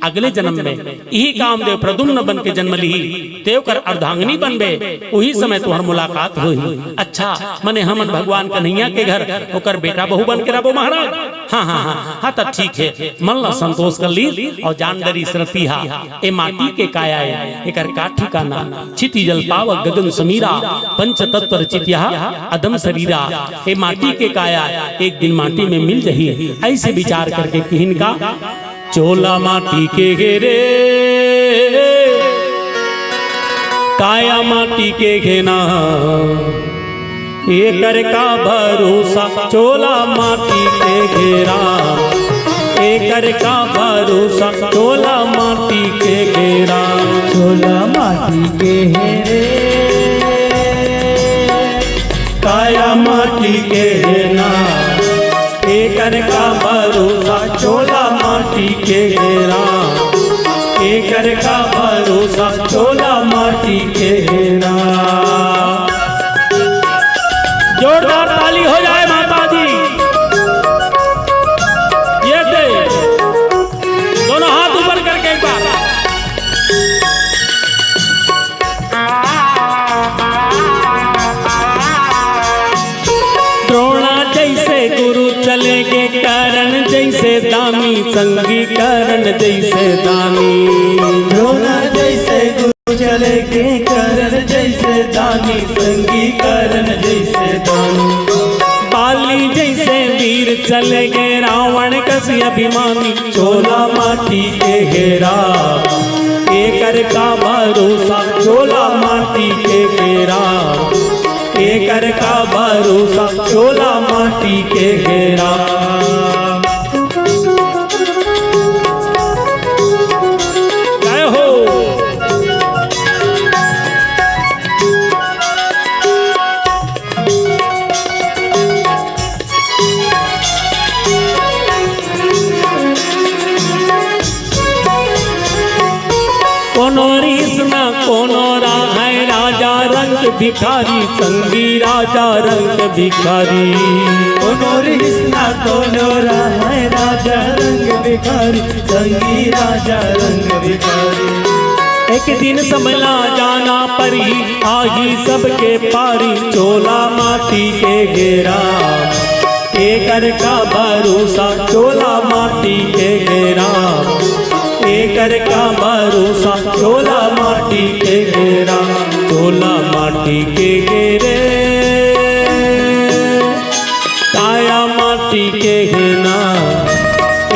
अगले जन्म में। इही कामदेव प्रद्युम्न बन के जन्म लिही, ते ओकर अर्धांगिनी बनबे, उही समय तुहर मुलाकात होही। अच्छा, मने हमन भगवान कन्हैया के घर ओकर बेटा बहू बन के रहबो महाराज? हाँ, हाँ, हाँ, हाँ, त ठीक हे, मन ला संतोष कर ली अउ जान डरिस रति हा। ए माटी के काया ए, एकर का ठिकाना? क्षिति जल पावक गगन समीरा, पंच तत्व रचित यह अदम शरीरा। ए माटी के काया एक दिन माटी में मिल जही, ऐसे विचार करके किहिन का, चोला माटी के घेरे, काया माटी के घेना, एकर का भरोसा, चोला माटी के घेरा, एकर का भरोसा, चोला माटी के घेरा। चोला माटी के घेरे, काया माटी के घेरा, एकर का भरोसा, चोला माटी के घेरा, एकर का भरोसा, चोला माटी के घेरा। जोरदार ताली हो जाए माता जी। ये दे, दोनों हाथ ऊपर करके एक बार। द्रोणा जैसे गुरु चले गे, कर्ण जैसे दानी, संगी कर्ण जैसे दानी। द्रोणा जैसे गुरु बाली जइसे वीर चले गे, रावण कस अभिमानी, चोला माटी के घेरा। एकर का भरोसा, चोला माटी के घेरा। एकर का भरोसा, चोला माटी के घेरा। जय हो। कोनो रिस ना कोनो राहय, राजा रंग भिखारी, संगी राजा रंग भिखारी। कोनो रिस ना कोनो राहय, राजा रंग भिखारी, संगी राजा रंग भिखारी। एक दिन समला जाना परही, आही सबके पारी, चोला माटी के घेरा। एकर का भरोसा, चोला माटी के घेरा। एकर का भरोसा, चोला माटी के घेरा। चोला माटी के घेरे, काया माटी के घेरा।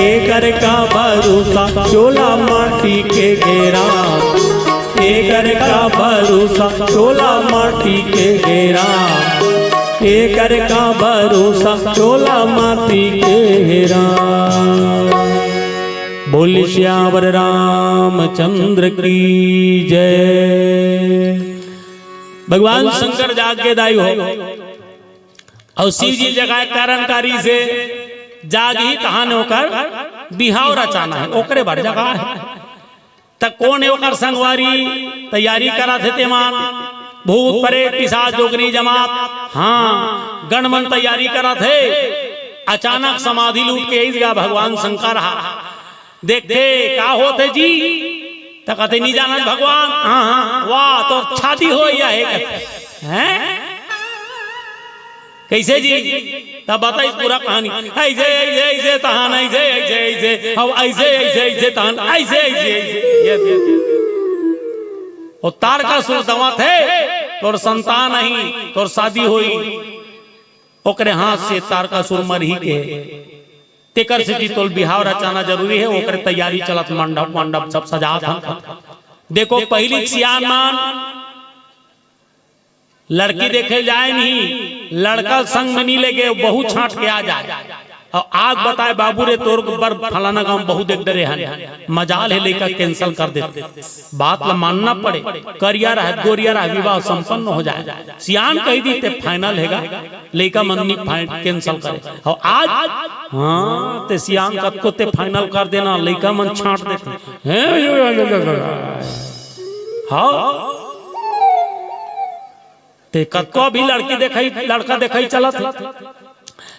एकर का भरोसा, चोला माटी के घेरा। एकर का भरोसा, चोला माटी के घेरा। एकर का भरोसा, चोला माटी के घेरा। बोल सियावर रामचंद्र की जय। भगवान शंकर जाग के दाई हो, अउ शिव जी जगाए कारण कारी से जागही तहाने ओकर बिहाव रचाना हे, ओकरे बर जगाए हे। त कोन हे ओकर संगवारी? तैयारी करत हे तेमन, भूत, प्रेत, पिशाच, जोगनी, जमात, हाँ, गण मन तैयारी करत हे। अचानक समाधि लूट के अइस गा भगवान शंकर हा। देखथे, का होत हे जी? त कथे, "नी जानत भगवान।" "हाँ, हाँ।" "वाह, तोर छाती हो या हे?" कथे, "हैं? कइसे जी?" तब बताइस पूरा कहानी, "अइसे, अइसे, अइसे तहान, अइसे, अइसे, अइसे, अब अइसे, अइसे, अइसे तहान, अइसे, अइसे, अइसे।" ये, ये, ये। ओ तारकासुर दवाथे, "तोर संतान नहीं, तोर शादी होई।" ओकरे हाथ से तारकासुर मरही के। तेकर सेती तोल बिहाव रचाना जरूरी हे, ओकरे तैयारी चलत, मंडप, मंडप सब सजात हन। देखो, पहिली सियान मन लड़की देखे जाए नहीं, लड़का संग में नहीं लेके, बहुत छांट के आ जाए। अउ आग बताए, "बाबू रे, तोर बर फलाना गांव बहुत देख डरे हन, मजाल हे, लइका cancel कर देते।" बात ला मानना पड़े, करिया रहत, गोरिया रहत, विवाह संपन्न हो जाए। सियान कहि दी ते final हे गा, लइका मन नी फाइन-, cancel करे। अउ आज, हाँ, ते सियान कतको ते final कर देना, लइका मन छांट देथे। हैं? हाँ। ते कतको अभी लड़की देखई, लड़का देखई चलत हे।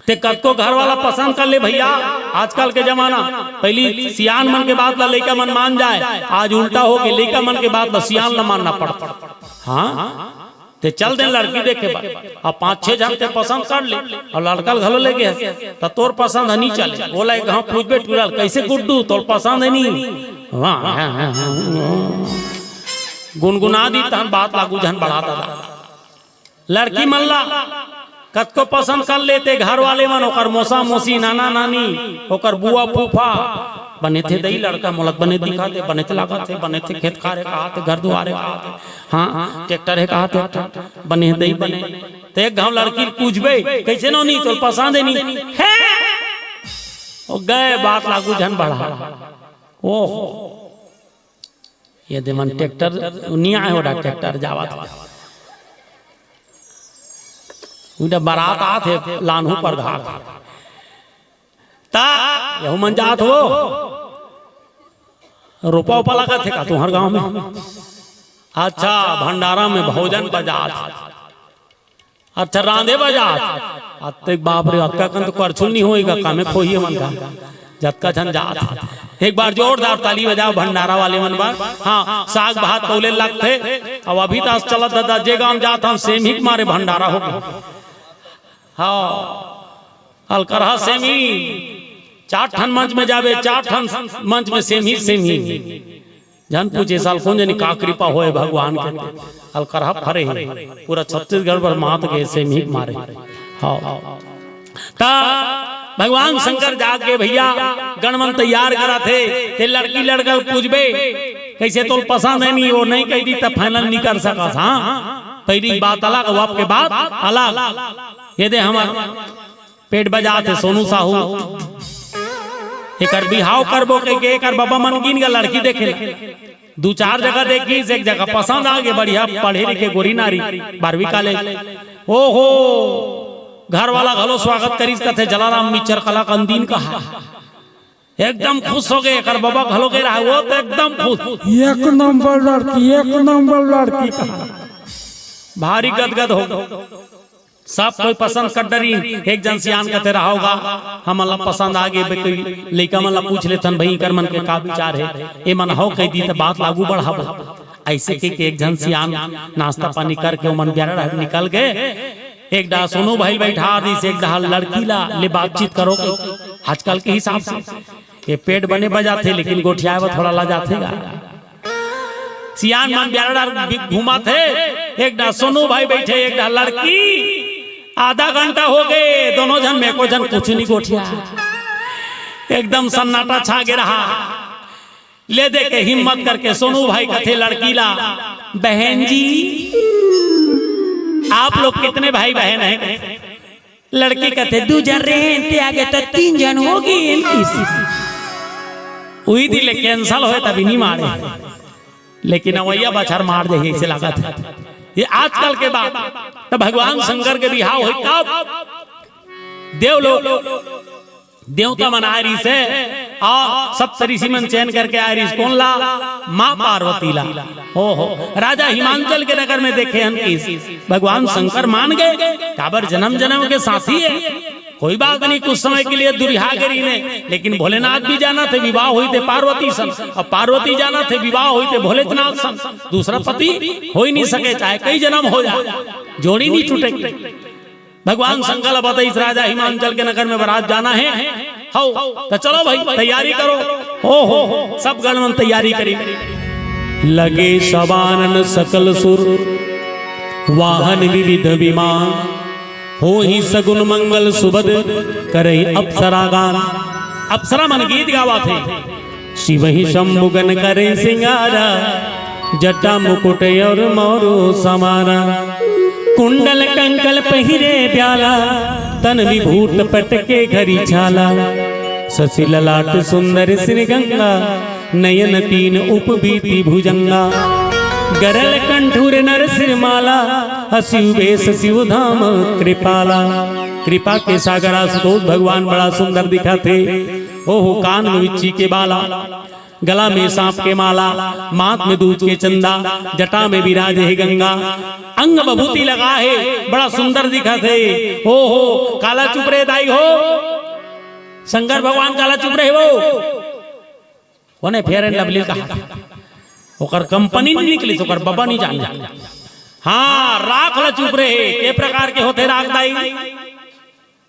ते कतको घर वाला पसंद कर ले भइया, आजकल के जमाना, पहिली सियान मन के बात ला लइका मन मान जाए, आज उल्टा हो के लइका मन के बात ला सियान ला मानना पड़त। हाँ, ते चल दे लड़की देखे बर। अब पाँच छह झन ते पसंद कर ले, अउ लड़का ल घलो लेगे हस, त तोर पसंद ह नी चले। ओला एक घांव पूछबे टूरा ल, "कइसे गुड्डू, तोर पसंद हे नी?" वाह, गुनगुना दी तहन बात ला आगू झन बढ़ा ददा। लड़की मन ला कतको पसंद कर लेते घर वाले मन, ओकर मौसा मौसी, नाना नानी, ओकर बुआ फूफा, "बने थे दई लड़का, मोला बने दिखाते, बने थे लागत हे, बने थे खेत खार हे कहाते, घर दुआर हे कहाते, हाँ, tractor हे कहाते, बने हे दई बने।" ते एक घांव लड़की ल पूछबे, "कइसे नोनी, तोर पसंद हे नी?" "हे!" ओ गए, बात ला आगू झन बढ़ा। ओहो, ये दे मन tractor नी आए, ओडा tractor जावत हे। उडा बरात आत हे, लानहू पर घाट। ता यहू मन जात हो, रोपा ओपा लागत हे का तुंहर गांव में? अच्छा, भंडारा में भोजन बजात हे। अच्छा, रांधे बजात। अतेक बाप रे, अतका कन तो करछुल नहीं होएगा, कमे खोहिए मन का। जतका झन जात। एक बार जोरदार ताली बजाओ भंडारा वाले मन बर। हाँ, साग भात तौले लगथे। अब अभी तास चलत ददा, जे गांव जात हम, सेमी के मारे भंडारा हो गया। हाँ, अलकरहा सेमी, चार ठन मंच में जाबे, चार ठन मंच में सेमी, सेमी। जान पूछे साल कोन जनी का कृपा होय भगवान के, अलकरहा फरे हे, पूरा छत्तीसगढ़ बर मात के से मीक मारे। हाँ, त भगवान शंकर जाग के भैया गणमन तैयार करत हे, ते लड़की लड़का ल पूछबे, कइसे तोल पसंद हे नहीं, वो नहीं कहि दी त final नहीं कर सकस। हाँ, पहली बात अलग, अब के बात अलग। ये दे हमर पेट बजात हे सोनू साहू, एकर बिहाव करबो कहिके एकर बबा मन गिन गे लड़की देखे ला। दू चार जगह देखिस, एक जगह पसंद आ गे, बढ़िया पढ़े लिखे गोरी नारी, बारहवीं कॉलेज। ओहो, घर वाला घलो स्वागत करिस, कथे जलाराम मिक्चर कला कंदीन कहा। एकदम खुश हो गे, एकर बबा घलो गे रहा, वो तो एकदम खुश। एक नंबर लड़की, एक नंबर लड़की कहा। भारी गदगद हो गे। सब कोई पसंद कर डरिन। एक झन सियान कथे रहा होगा, हमन ला पसंद आ गे, कोई लइका मन ला पूछ लेथन, भाई, एकर मन के का विचार हे, ए मन हव कहि दी त बात ल आगू बढ़ाबो। अइसे कहिके एक झन सियान नाश्ता पानी करके ओमन बेरा डहर निकल गे। एक डहर सोनू भाई बइठा दिस, एक डहर लड़की ला ले बातचीत करो। आजकल के हिसाब से ये पेट बने बजाथे, लेकिन गोठियाए बर थोड़ा लजाथे गा। सियान मन बेरा डहर घूमत हे, एक डहर सोनू भाई बइठे, एक डहर लड़की। आधा घंटा हो गे, दोनों झन में एको झन कुछ नहीं गोठिया। एकदम सन्नाटा छा गे रहा। ले दे के हिम्मत करके सोनू भाई कथे लड़की ला, "बहन जी, आप लोग कितने भाई बहन हैं?" लड़की कथे, "दू झन रहेन, ते आगे त तीन झन हो गे।" उही दिन ले cancel होय तभी नहीं मारे, लेकिन अवइया बछर मार जाही, अइसे लागत हे। ये आजकल के बात, त भगवान शंकर के बिहाव होय तब देव लोग देवता मन आय रिहिस हे, अउ सप्तऋषि मन चयन करके आय रिहिस। कोन ला? माँ पार्वती ला। हो हो, राजा हिमांचल के नगर में देखे हन कि भगवान शंकर मान गे, काबर जनम जनम के साथी हे। कोई बात नहीं, कुछ समय के लिए दुरिहा गे रहिन हे, लेकिन भोलेनाथ भी जानथे विवाह होही ते पार्वती सन, अउ पार्वती जानथे विवाह होही ते भोलेनाथ सन। दूसरा पति हो ही नहीं सके, चाहे कई जनम हो जाए, जोड़ी नहीं टूटे। भगवान शंकर ला बताइस, राजा हिमांचल के नगर में बरात जाना हे। हव, त चलो भाई, तैयारी करो। हो हो हो, सब गण मन तैयारी करी। लगे सबानन सकल सुर, वाहन विविध विमान, होही सगुन मंगल सुभद, करही अप्सरा गान। अप्सरा मन गीत गावत हे। शिवहि शंभु गन करै सिंगारा, जटा मुकुट और मौरु समाना। कुंडल कंकल पहिरे ब्याला, तन विभूत पटके घरी छाला। शशि ललाट सुंदर श्री गंगा, नयन तीन उपबीति भुजंगा। गरल कंठूर नर सिर माला, असिव बेस शिव धाम कृपाला। कृपा के सागर आशुतोष भगवान बड़ा सुंदर दिखत हे। ओहो, कान में बिच्छी के बाला, गला में सांप के माला, माथ में दूज के चंदा, जटा में विराजे हे गंगा, अंग बभूति लगा हे, बड़ा सुंदर दिखत हे। ओहो, काला चुप रे दाई हो, शंकर भगवान काला चुप रहे वो। ओने Fair and Lovely कहा, ओकर कंपनी नहीं निकली, ओकर बबा नहीं जाने। हाँ, राख ला चुप रहे। के प्रकार के होथे राख दाई?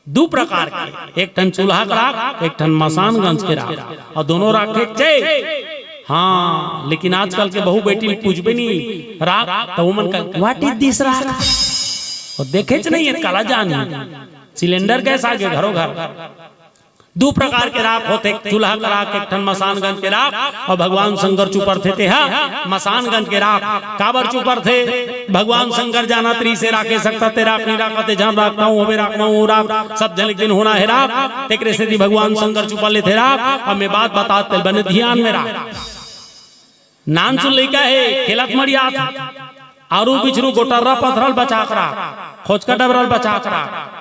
दू प्रकार के, एक ठन चूल्हा के राख, एक ठन मसानगंज के राख, अउ दोनों राख एक चै। हाँ, लेकिन आजकल के बहू बेटी ल पूछबे नहीं राख, त ओमन का, "What is this राख?" अउ देखेच नहीं हे, काला जानी। सिलेंडर गैस आगे घरो घर। दू प्रकार के राख होथे, चूल्हा के राख, एक ठन मसानगंज के राख, अउ भगवान शंकर चुपरथे तेहा मसानगंज के राख। काबर चुपरथे? भगवान शंकर जानत रिहिसे राखे सकता ते राख, नहीं राखा ते झन राख, नौ होबे राख, नौ हो राख, सब झन एक दिन होना हे राख। तेकरे सेती भगवान शंकर चुपर लेथे राख। अब मैं बात बतात तेल बने धियान में राख। नानसुन लइका हे, खेलत मड़ियात, आरू बिछरू गोटर्रा पथरल बचाक राख, खोचका डबरल बचाक राख।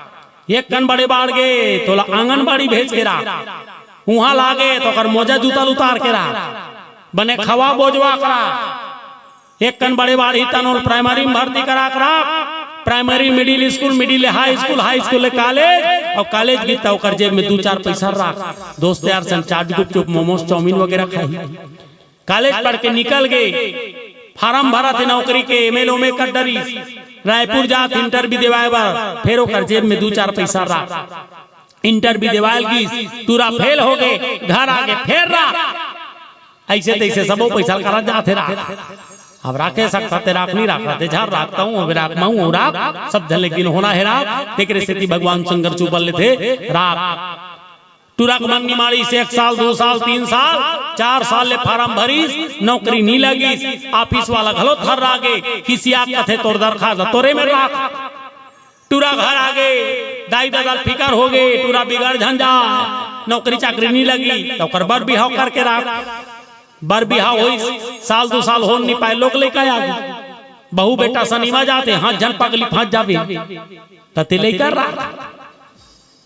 एक कन बड़े बाढ़ गे, तोला आंगनबाड़ी भेज के राख। उहाँ लागे, त ओकर मोजा जूता ल उतार के राख। बने खवा बोजवा के राख। एक कन बड़े बाढ़ही, तनोल प्राइमरी में भर्ती करा के राख। प्राइमरी, मिडिल स्कूल, मिडिल ले हाई स्कूल, हाई स्कूल ले कॉलेज, अउ कॉलेज गिस त ओकर जेब में दू चार पैसा राख। दोस्त यार संग चाट, गुपचुप, मोमोज, चाउमीन वगैरह खाही। कॉलेज पढ़ के निकल गे, फारम भरत हे नौकरी के, एमएलए में कर डरिस, रायपुर जात इंटरव्यू देवाय बर, फेर ओकर जेब में दू चार पैसा राख। इंटरव्यू देवाय ल गिस, टूरा फेल हो गे, घर आगे फेर राख। अइसे तइसे सबो पइसा ल करा जाथे राख। अब राखे सकथा ते राख, नी राखा ते झन राख, तहूं होबे राख, महूं हों राख, सब झन ल एक दिन होना हे राख। तेकरे सेती भगवान शंकर च ऊपर लेथे राख। टूरा के मन निमाड़िस, एक साल, दू साल, तीन साल, चार साल ले फारम भरिस, नौकरी नी लगिस। ऑफिस वाला घलो थर्रा गे, खिसिया कथे, "तोर दरखास्त तोरे में राख।" टूरा घर आगे, दाई ददा ल फिकर होगे, टूरा बिगड़ झन जाय, नौकरी चाकरी नी लगी, त ओकर बर बिहाव करके राख। बर बिहाव होइस, साल दू साल होन नी पाय, लोग लइका आगे। बहू बेटा सनिमा जाथे, हाथ झन पगली फंस जाबे, त ते लइका राख।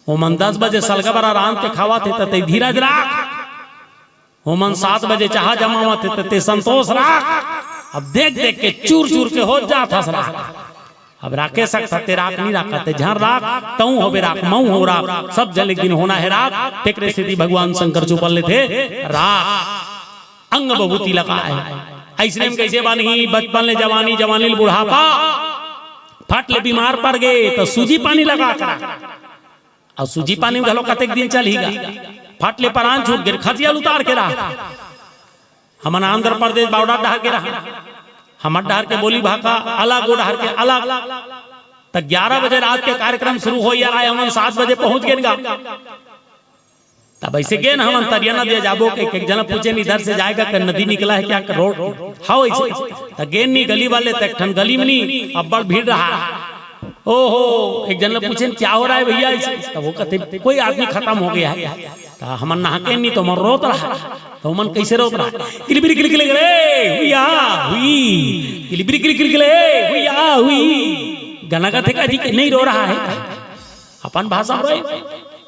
ओमन दस बजे सलगा बरा रांध के खावत हे, त ते धीरज राख। ओमन सात बजे चाहा जमावत हे, त ते संतोष राख। अब देख देख के चूर चूर के हो जात हस राख। अब राखे सकथा ते राख, नी राखा ते झन राख, तहूं होबे राख, महूं हों राख, सब झन ल एक दिन होना हे राख। तेकरे सेती भगवान शंकर च ऊपर लेथे राख। अंग बभूति लगाय। अइसने में कइसे बनही, बचपन ले जवानी, जवानी ले बुढ़ापा, फट ले बीमार पड़ गे त सूजी पानी लगा के राख। अउ सूजी पानी में घलो कतेक दिन चलही गा, फट ले परान छूट गे, खटिया ल उतार के राख। हमन आंध्र प्रदेश बॉर्डर डहर के रहन, हमर डहर के बोली भाखा अलग, ओ डहर के अलग। त ग्यारह बजे रात के कार्यक्रम शुरू होय हवय, हमन सात बजे पहुंच गेन गा। तब अइसे गेन हमन तरिया नदिया जाबो के, एक झन ल पूछेन, "इधर से जाएगा क्या, नदी निकला है क्या रोड?" हव अइसे। त गेन नी गली वाले, त एक ठन गली में नी, अब्बड़ भीड़ रहा। ओहो, एक झन ल पूछेन, "क्या हो रहा है भैया?" अइसे। त ओ कथे, "कोई आदमी खतम हो गया है।" त हमन नहा के नी, त ओमन रोत रहा। त ओमन कइसे रोत रहा? "किलबिरी किलकिल रे, हुइया, हुई। किलबिरी किलकिल रे, हुइया, हुई।" गाना गाथे का जी के नहीं रो रहा है। अपन भाषा में रोय।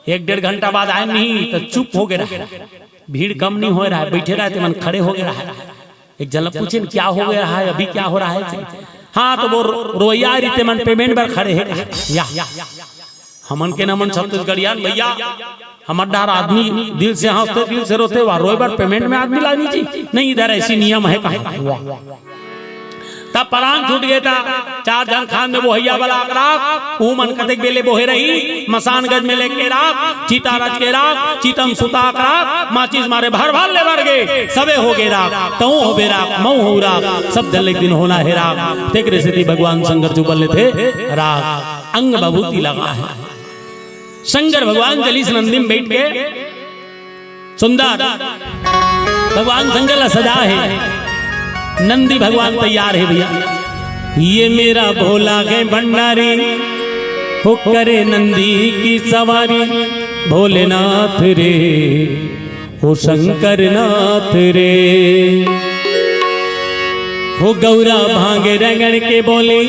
एक डेढ़ घंटा बाद आय नहीं त चुप हो गे रहा। भीड़ कम नहीं होय रहा, बइठे रहा, ते मन खड़े हो गे रहा। एक झन ल पूछेन, "क्या हो गया है, अभी क्या हो रहा है?" "हाँ, त ओ रो-, रोइया रहिते मन पेमेंट बर खड़े हे।" या, हमन के नमन छत्तीसगढ़ियान भैया, हमर डहर आदमी दिल से हंसथे, दिल से रोथे, वा रोय बर पेमेंट में आदमी लानी जी? नहीं, इधर ऐसी नियम है कहा। वाह। तब परान छूट गे, त चार झन खान में बोहइया बला के राख, उमन कतेक बेले बोहे रही, मसान गज में लेके राख, चिता रच के राख, चिता म सुता के राख, माचिस मारे भर भर ले बर गे, सबे हो गे राख, तहूं होबे राख, महूं हों राख, सब झन ल एक दिन होना हे राख। तेकरे सेती भगवान शंकर च ऊपर लेथे राख, अंग बभूति लगाय। शंकर भगवान चलिस नंदी में बइठ के, सुंदर भगवान शंकर ला सजा हे, नंदी भगवान तैयार हे भैया। ये मेरा भोला है भंडारी, हो करे नंदी की सवारी। भोलेनाथ रे, ओ शंकर नाथ रे, हो गौरा भांग रगड़ के बोली,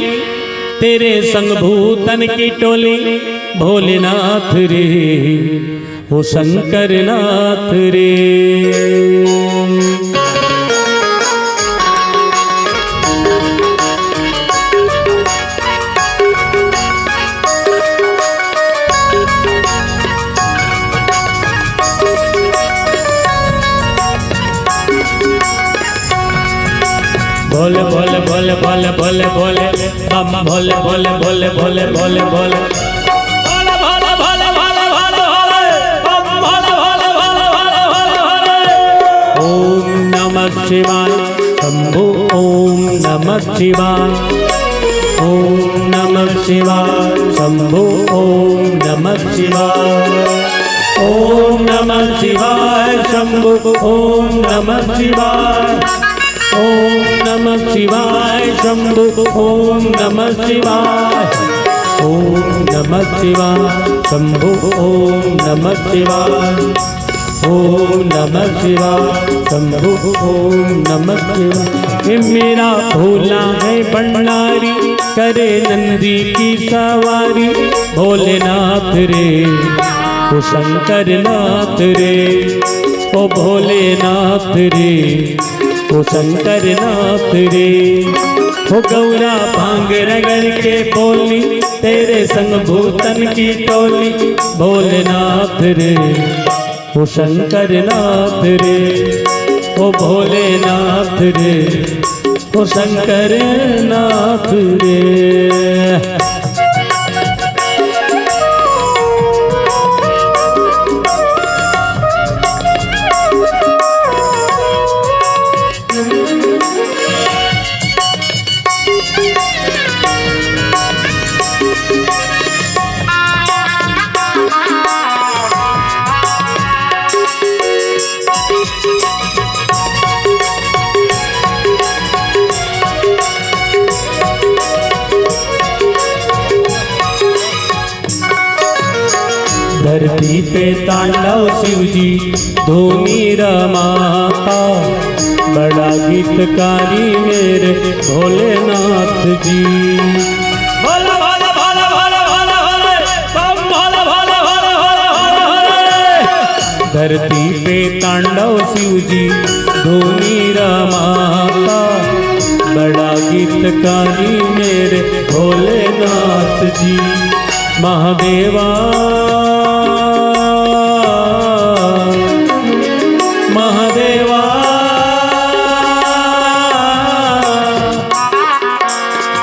तेरे संग भूतन की टोली। भोलेनाथ रे, ओ शंकर नाथ रे। भोले भोले भोले भोले भोले भोले, बम भोले भोले भोले भोले भोले भोले। भोले भोले भोले भोले भोले भोले, बम भोले भोले भोले भोले भोले भोले। ओम नमः शिवाय शंभो, ओम नमः शिवाय। ओम नमः शिवाय शंभो, ओम नमः शिवाय। ओम नमः शिवाय शंभो, ओम नमः शिवाय। ओम नमः शिवाय शंभो, ओम नमः शिवाय। ओम नमः शिवाय शंभो, ओम नमः शिवाय। ओम नमः शिवाय शंभो, ओम नमः शिवाय। ये मेरा भोला है भंडारी, करे नंदी की सवारी। भोलेनाथ रे, ओ शंकर नाथ रे, ओ भोलेनाथ रे, ओ शंकर नाथ रे। ओ गौरा भांग रगड़ के बोली, तेरे संग भूतन की टोली। भोलेनाथ रे, ओ शंकर नाथ रे, ओ भोलेनाथ रे, ओ शंकर नाथ रे। धरती पे तांडव शिव जी धूनी रमाता, बड़ा गीतकारी मेरे भोलेनाथ जी। भोले, भोले, भोले, भोले, भोले, भोले, बम भोले, भोले, भोले, भोले, भोले, भोले। धरती पे तांडव शिव जी धूनी रमाता, बड़ा गीतकारी मेरे भोलेनाथ जी। महादेवा, महादेवा,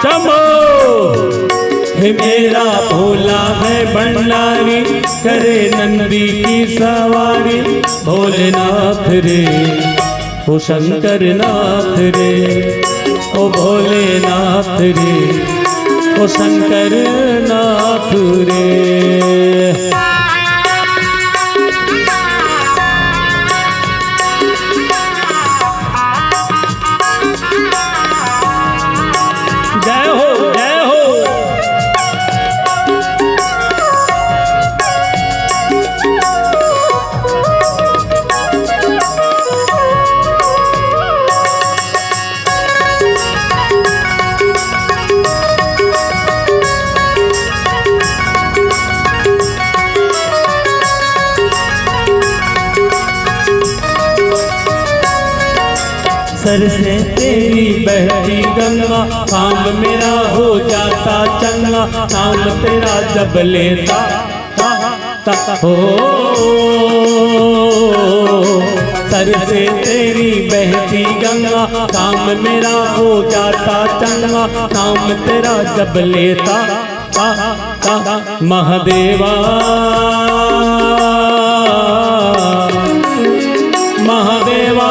शंभो। हे मेरा भोला है भंडारी, करे नंदी की सवारी, भोलेनाथ रे, ओ शंकर नाथ रे, ओ भोलेनाथ रे, ओ शंकर नाथ रे। जय हो, जय हो। सर से तेरी बहती गंगा, काम मेरा हो जाता चंगा, नाम तेरा जब लेता, ता, ता, हो। सर से तेरी बहती गंगा, काम मेरा हो जाता चंगा, नाम तेरा जब लेता, ता, ता, महादेवा, महादेवा।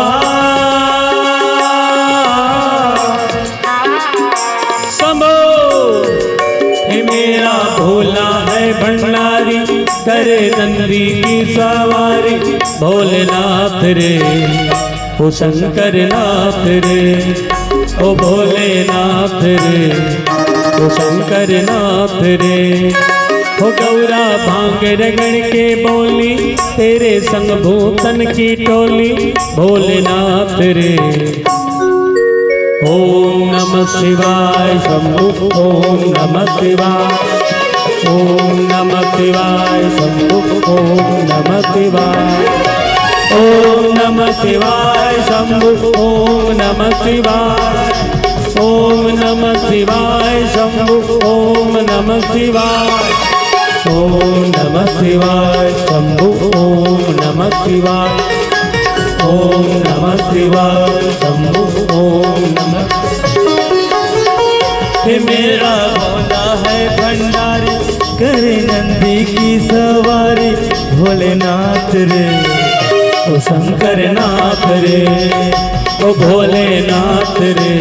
शंभो, हे मेरा भोला है भंडारी, करे नंदी की सवारी, भोलेनाथ रे, ओ शंकर नाथ रे, ओ भोलेनाथ रे, ओ शंकर नाथ रे। हो गौरा भांग रगड़ के बोली, तेरे संग भूतन की टोली, भोलेनाथ रे। ओम नमः शिवाय शंभु, ओम नमः शिवाय, ओम नमः शिवाय शंभु, ओम नमः शिवाय, ओम नमः शिवाय शंभु, ओम नमः शिवाय, ओम नमः शिवाय शंभु, ओम नमः शिवाय। ओम नमः शिवाय शंभु, ओम नमः शिवाय, ओम नमः शिवाय शंभु, ओम नमः। हे मेरा भोला है भंडारी, करे नंदी की सवारी, भोलेनाथ रे, ओ शंकर नाथ रे, ओ भोलेनाथ रे,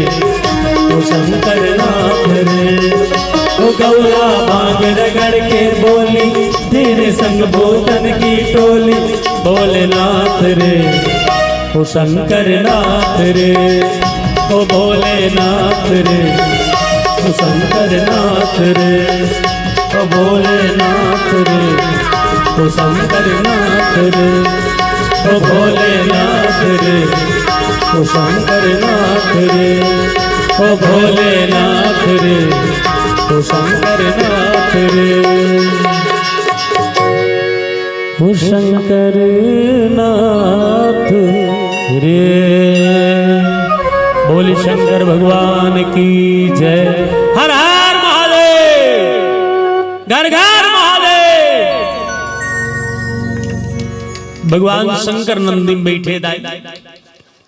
ओ शंकर नाथ रे। ओ गौरा भांग रगड़ के बोली, तेरे संग भूतन की टोली, भोलेनाथ रे, ओ शंकर नाथ रे, ओ भोलेनाथ रे, ओ शंकर नाथ रे, ओ भोलेनाथ रे, ओ शंकर नाथ रे, ओ भोलेनाथ रे, ओ शंकर नाथ रे, ओ भोलेनाथ रे, ओ शंकर नाथ रे, ओ शंकर नाथ रे। बोल शंकर भगवान की जय। हर हर महादेव, घर घर महादेव। भगवान शंकर नंदी में बैठे दाई,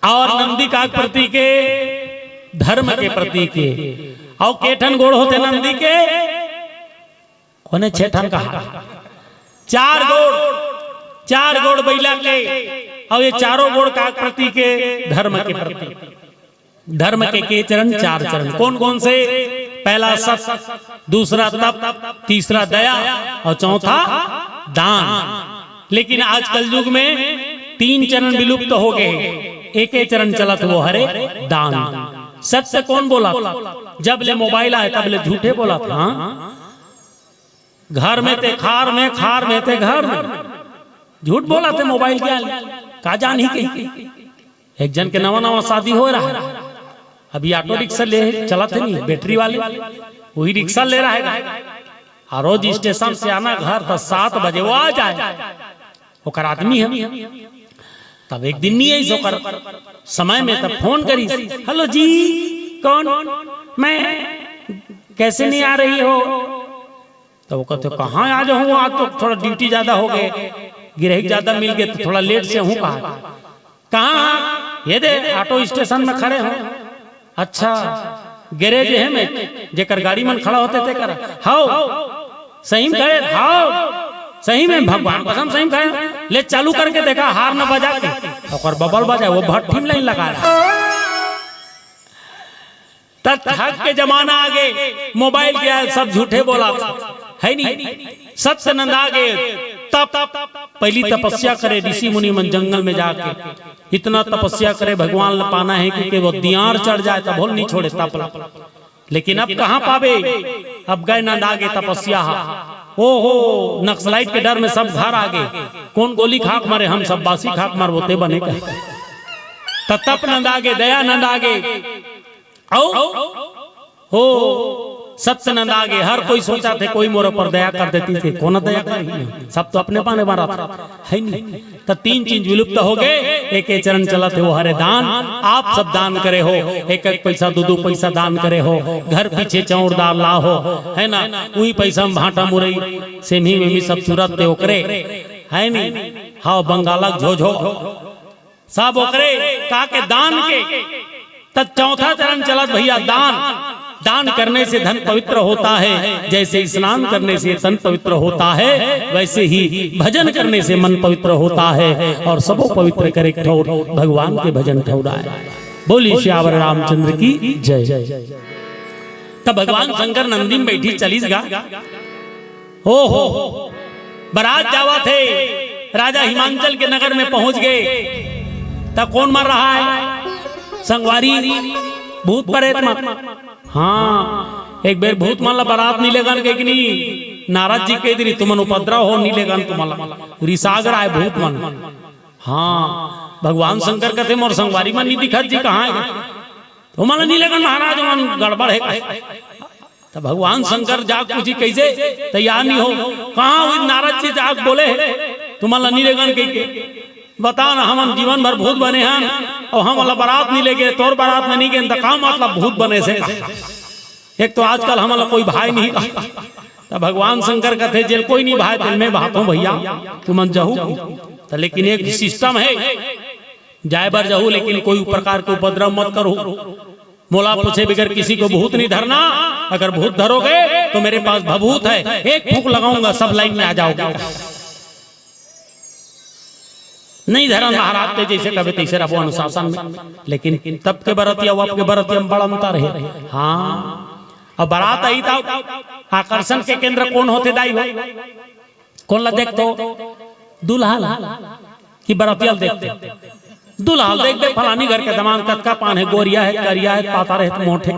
और नंदी का प्रतीक हे? धर्म के प्रतीक हे। और के ठन गोड़ होथे नंदी के? कोने छे ठन कहा? चार गोड़, चार गोड़ बइला के, और ये चारों गोड़ का प्रतीक हे? धर्म के प्रतीक। धर्म के के चरण? चार चरण। कौन कौन से? पहला सत, दूसरा तप, तीसरा दया और चौथा दान। लेकिन आज कलयुग में तीन चरण विलुप्त हो गए, एके चरण चलत, वो हरे दान। सत्य कौन बोलत? जब ले मोबाइल आए तब ले झूठे बोलत, हाँ? घर में ते खार में, खार में ते घर में। झूठ बोला थे मोबाइल के आली। का जान ही कही। एक जन के नवा नवा शादी हो रहा है, अभी ऑटो रिक्शा ले चला थे नहीं, बैटरी वाले, वही रिक्शा ले रहा है। आ रोज स्टेशन से आना घर तो सात बजे वो आ जाए, ओकर आदमी है। तब एक दिन नहीं आई ओकर समय में, तब फोन करी, "हेलो जी, कौन? मैं, कैसे नहीं आ रही हो?" तो वो कहते, "कहाँ आ जाऊँ, आज तो थोड़ा ड्यूटी ज्यादा हो गए, गिराहक ज्यादा मिल गए तो थोड़ा लेट से हूँ।" कहा, "कहाँ?" "ये दे ऑटो स्टेशन में खड़े हो।" "अच्छा, गैरेज है में जेकर गाड़ी मन खड़ा होते ते कर?" "हाव।" "सही में खड़े?" "हाव, सही में, भगवान कसम सही में खड़े।" "ले चालू करके देखा, हार न बजा के।" ओकर बबल बजा, वो भट्ठी में लाइन लगा रहा। त ठग के जमाना आगे, मोबाइल के आए, सब झूठे बोला, है नहीं? सत्य नंदा गे तप, पहली तपस्या करे ऋषि मुनि मन जंगल में जाके, इतना तपस्या करे भगवान ला पाना है कि, कि वो दियार चढ़ जाए तब होल नहीं छोड़े तप ला। लेकिन अब कहाँ पावे? अब गए नंदा गे तपस्या हा। ओहो, नक्सलाइट के डर में सब घर आ गए। कौन गोली खाक मरे, हम सब बासी खाक मरबो ते बने कहे। त तप नंदा गे, दया नंदा गे, अउ हो सत्य नंदा गे, हर कोई सोचा थे कोई मोर ऊपर दया कर देती थे, कोन दया कर, सब तो अपने पाने मारा था, है नहीं? त तीन चीज विलुप्त हो गए। एक एक चरण चलत हे वो हरे दान, आप सब दान करे हो, एक एक पैसा दो दो पैसा दान करे हो, घर पीछे चौरदार ला हो, है ना? उही पैसा में भाटा मुरई सेमी वेमी सब चुरत थे ओकरे, है नहीं? हाव बंगालक झोझो सब ओकरे का के दान के। त चौथा चरण चलत भैया दान। दान करने से धन पवित्र होता है, जैसे स्नान करने से तन पवित्र होता है, वैसे ही भजन करने से मन पवित्र होता है। और सबो पवित्र करे ठौर भगवान के भजन ठौरा है। बोलिए सियावर रामचंद्र की जय। तब भगवान शंकर नंदी में बैठी चलीस गा। ओ हो, बरात जावत हे, राजा हिमांचल के नगर में पहुंच गए, त कोन मर रहा है? संगवारी, भूत परेत मन। हाँ, एक बेर भूत मन ला बरात नहीं लेगन के कि नहीं? नारद जी कह दिरी, "तुमन उपद्रव हो, नहीं लेगन तुमन ला।" रिसाग रहा है भूत मन। हाँ, भगवान शंकर कहते, "मोर संगवारी मन नहीं दिखत जी, कहाँ है?" "तुमन ला नहीं लेगन महाराज, मन गड़बड़ है।" त भगवान शंकर जाग पूछी, "कैसे तैयार नहीं हो?" "कहाँ हुई नारद जी जाग बोले, तुमन ला नहीं लेगन कह के। बता ना, हमन जीवन भर भूत बने हन, और हमन ला बरात नहीं लेगे, तोर बरात में नहीं गेन, त का मतलब भूत बने से?" एक तो आजकल हमन ला कोई भाई नहीं। त भगवान शंकर कहते, "जेल कोई नहीं भाई, तेल मैं भात हूँ भैया, तुमन जहू।" त लेकिन एक सिस्टम है, जाए बर जहू, लेकिन कोई प्रकार के उपद्रव मत करो। मोला पूछे बगैर किसी को भूत नहीं धरना। अगर भूत धरोगे तो मेरे पास भभूत है, एक फूंक लगाऊंगा, सब लाइन में आ जाओगे। नहीं धरन महाराज, ते जैसे कहे तैसे रहो अनुशासन में। लेकिन तब के बरतिया अउ अब के बरतिया में बड़ अंतर है। हाँ, अब बरात आई तब आकर्षण के केंद्र कोन होथे दाई हो? कोन ला देखथो? दूल्हा ला कि बरतिया ला देखथो? दूल्हा ला देखबे, फलानी घर के दमांद कतका पान हे, गोरिया हे, करिया हे, पातर हे, मोट हे।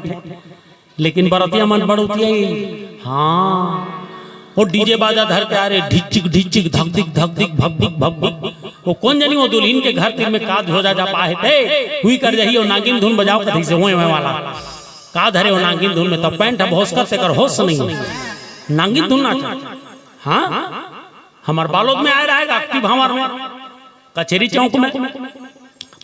लेकिन बरतिया मन बड़ौतिया ही। हाँ, वो डीजे बाजा धर के आ रहे, ढिचिक ढिचिक, धकधिक धकधिक, भकभिक भकभिक। वो कोन जनी वो दुल्हिन के घर तीर में का धोजा जा पाए थे, हुई कर जही वो नागिन धुन बजाओ कथी से होए होए वाला। का धरे हो नागिन धुन में, तब पैंट ह भोसकत, तेकर होश नहीं है। नागिन धुन नाच। हाँ, हमर बालोद में आए रहा है, अक्ति भांवर में, कचेरी चौक में।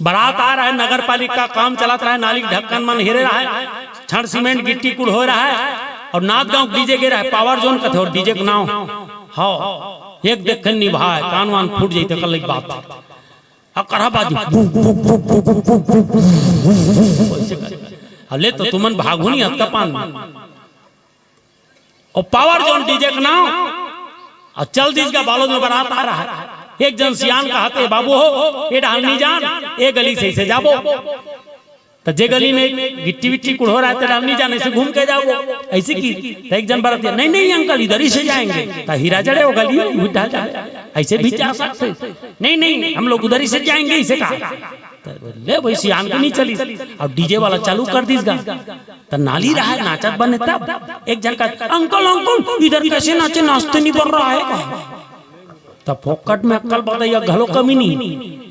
बरात आ रहा है, नगर पालिका काम चलत रहा है, नाली के ढक्कन मन हेरे रहा है, छड़ सीमेंट गिट्टी कुल हो रहा है, और नांदगांव डीजे गे रहा है, पावर जोन कथे, और डीजे के नाम, हाँ, एक देखन निभाए, कान वान फूट जैते कल बात। अब करहा बाजू। अब ले तो तुमन भागो नहीं हत्का पान में। और पावर जोन डीजे के नाम, और चल दिस गा बालोद में बरात आ रहा है। एक जन सियान कहते, "बाबू हो, ये डहर नहीं जान, ये गली से इसे जाबो।" तो जे गली में गिट्टी विट्टी कुल हो रहा है, ते डहर नहीं जान, इसे घूम के जाबो। ऐसे की, तो एक जन बरतिया, "नहीं, नहीं अंकल, इधर ही से जाएंगे।" तो हीरा जड़े वो गली में उठा जाए, ऐसे भी जा सकते। "नहीं, नहीं, हम लोग उधर ही से जाएंगे," इसे कहा। त ले भाई, सियान के नहीं चलिस। अब डीजे वाला चालू कर दिस गा। त नाली रहा, नाचत बने तब। एक झन का, "अंकल, अंकल, इधर कैसे नाचे, नाचते नहीं बन रहा है का?" त फोकट में अक्कल बताइए, घलो कमी नहीं।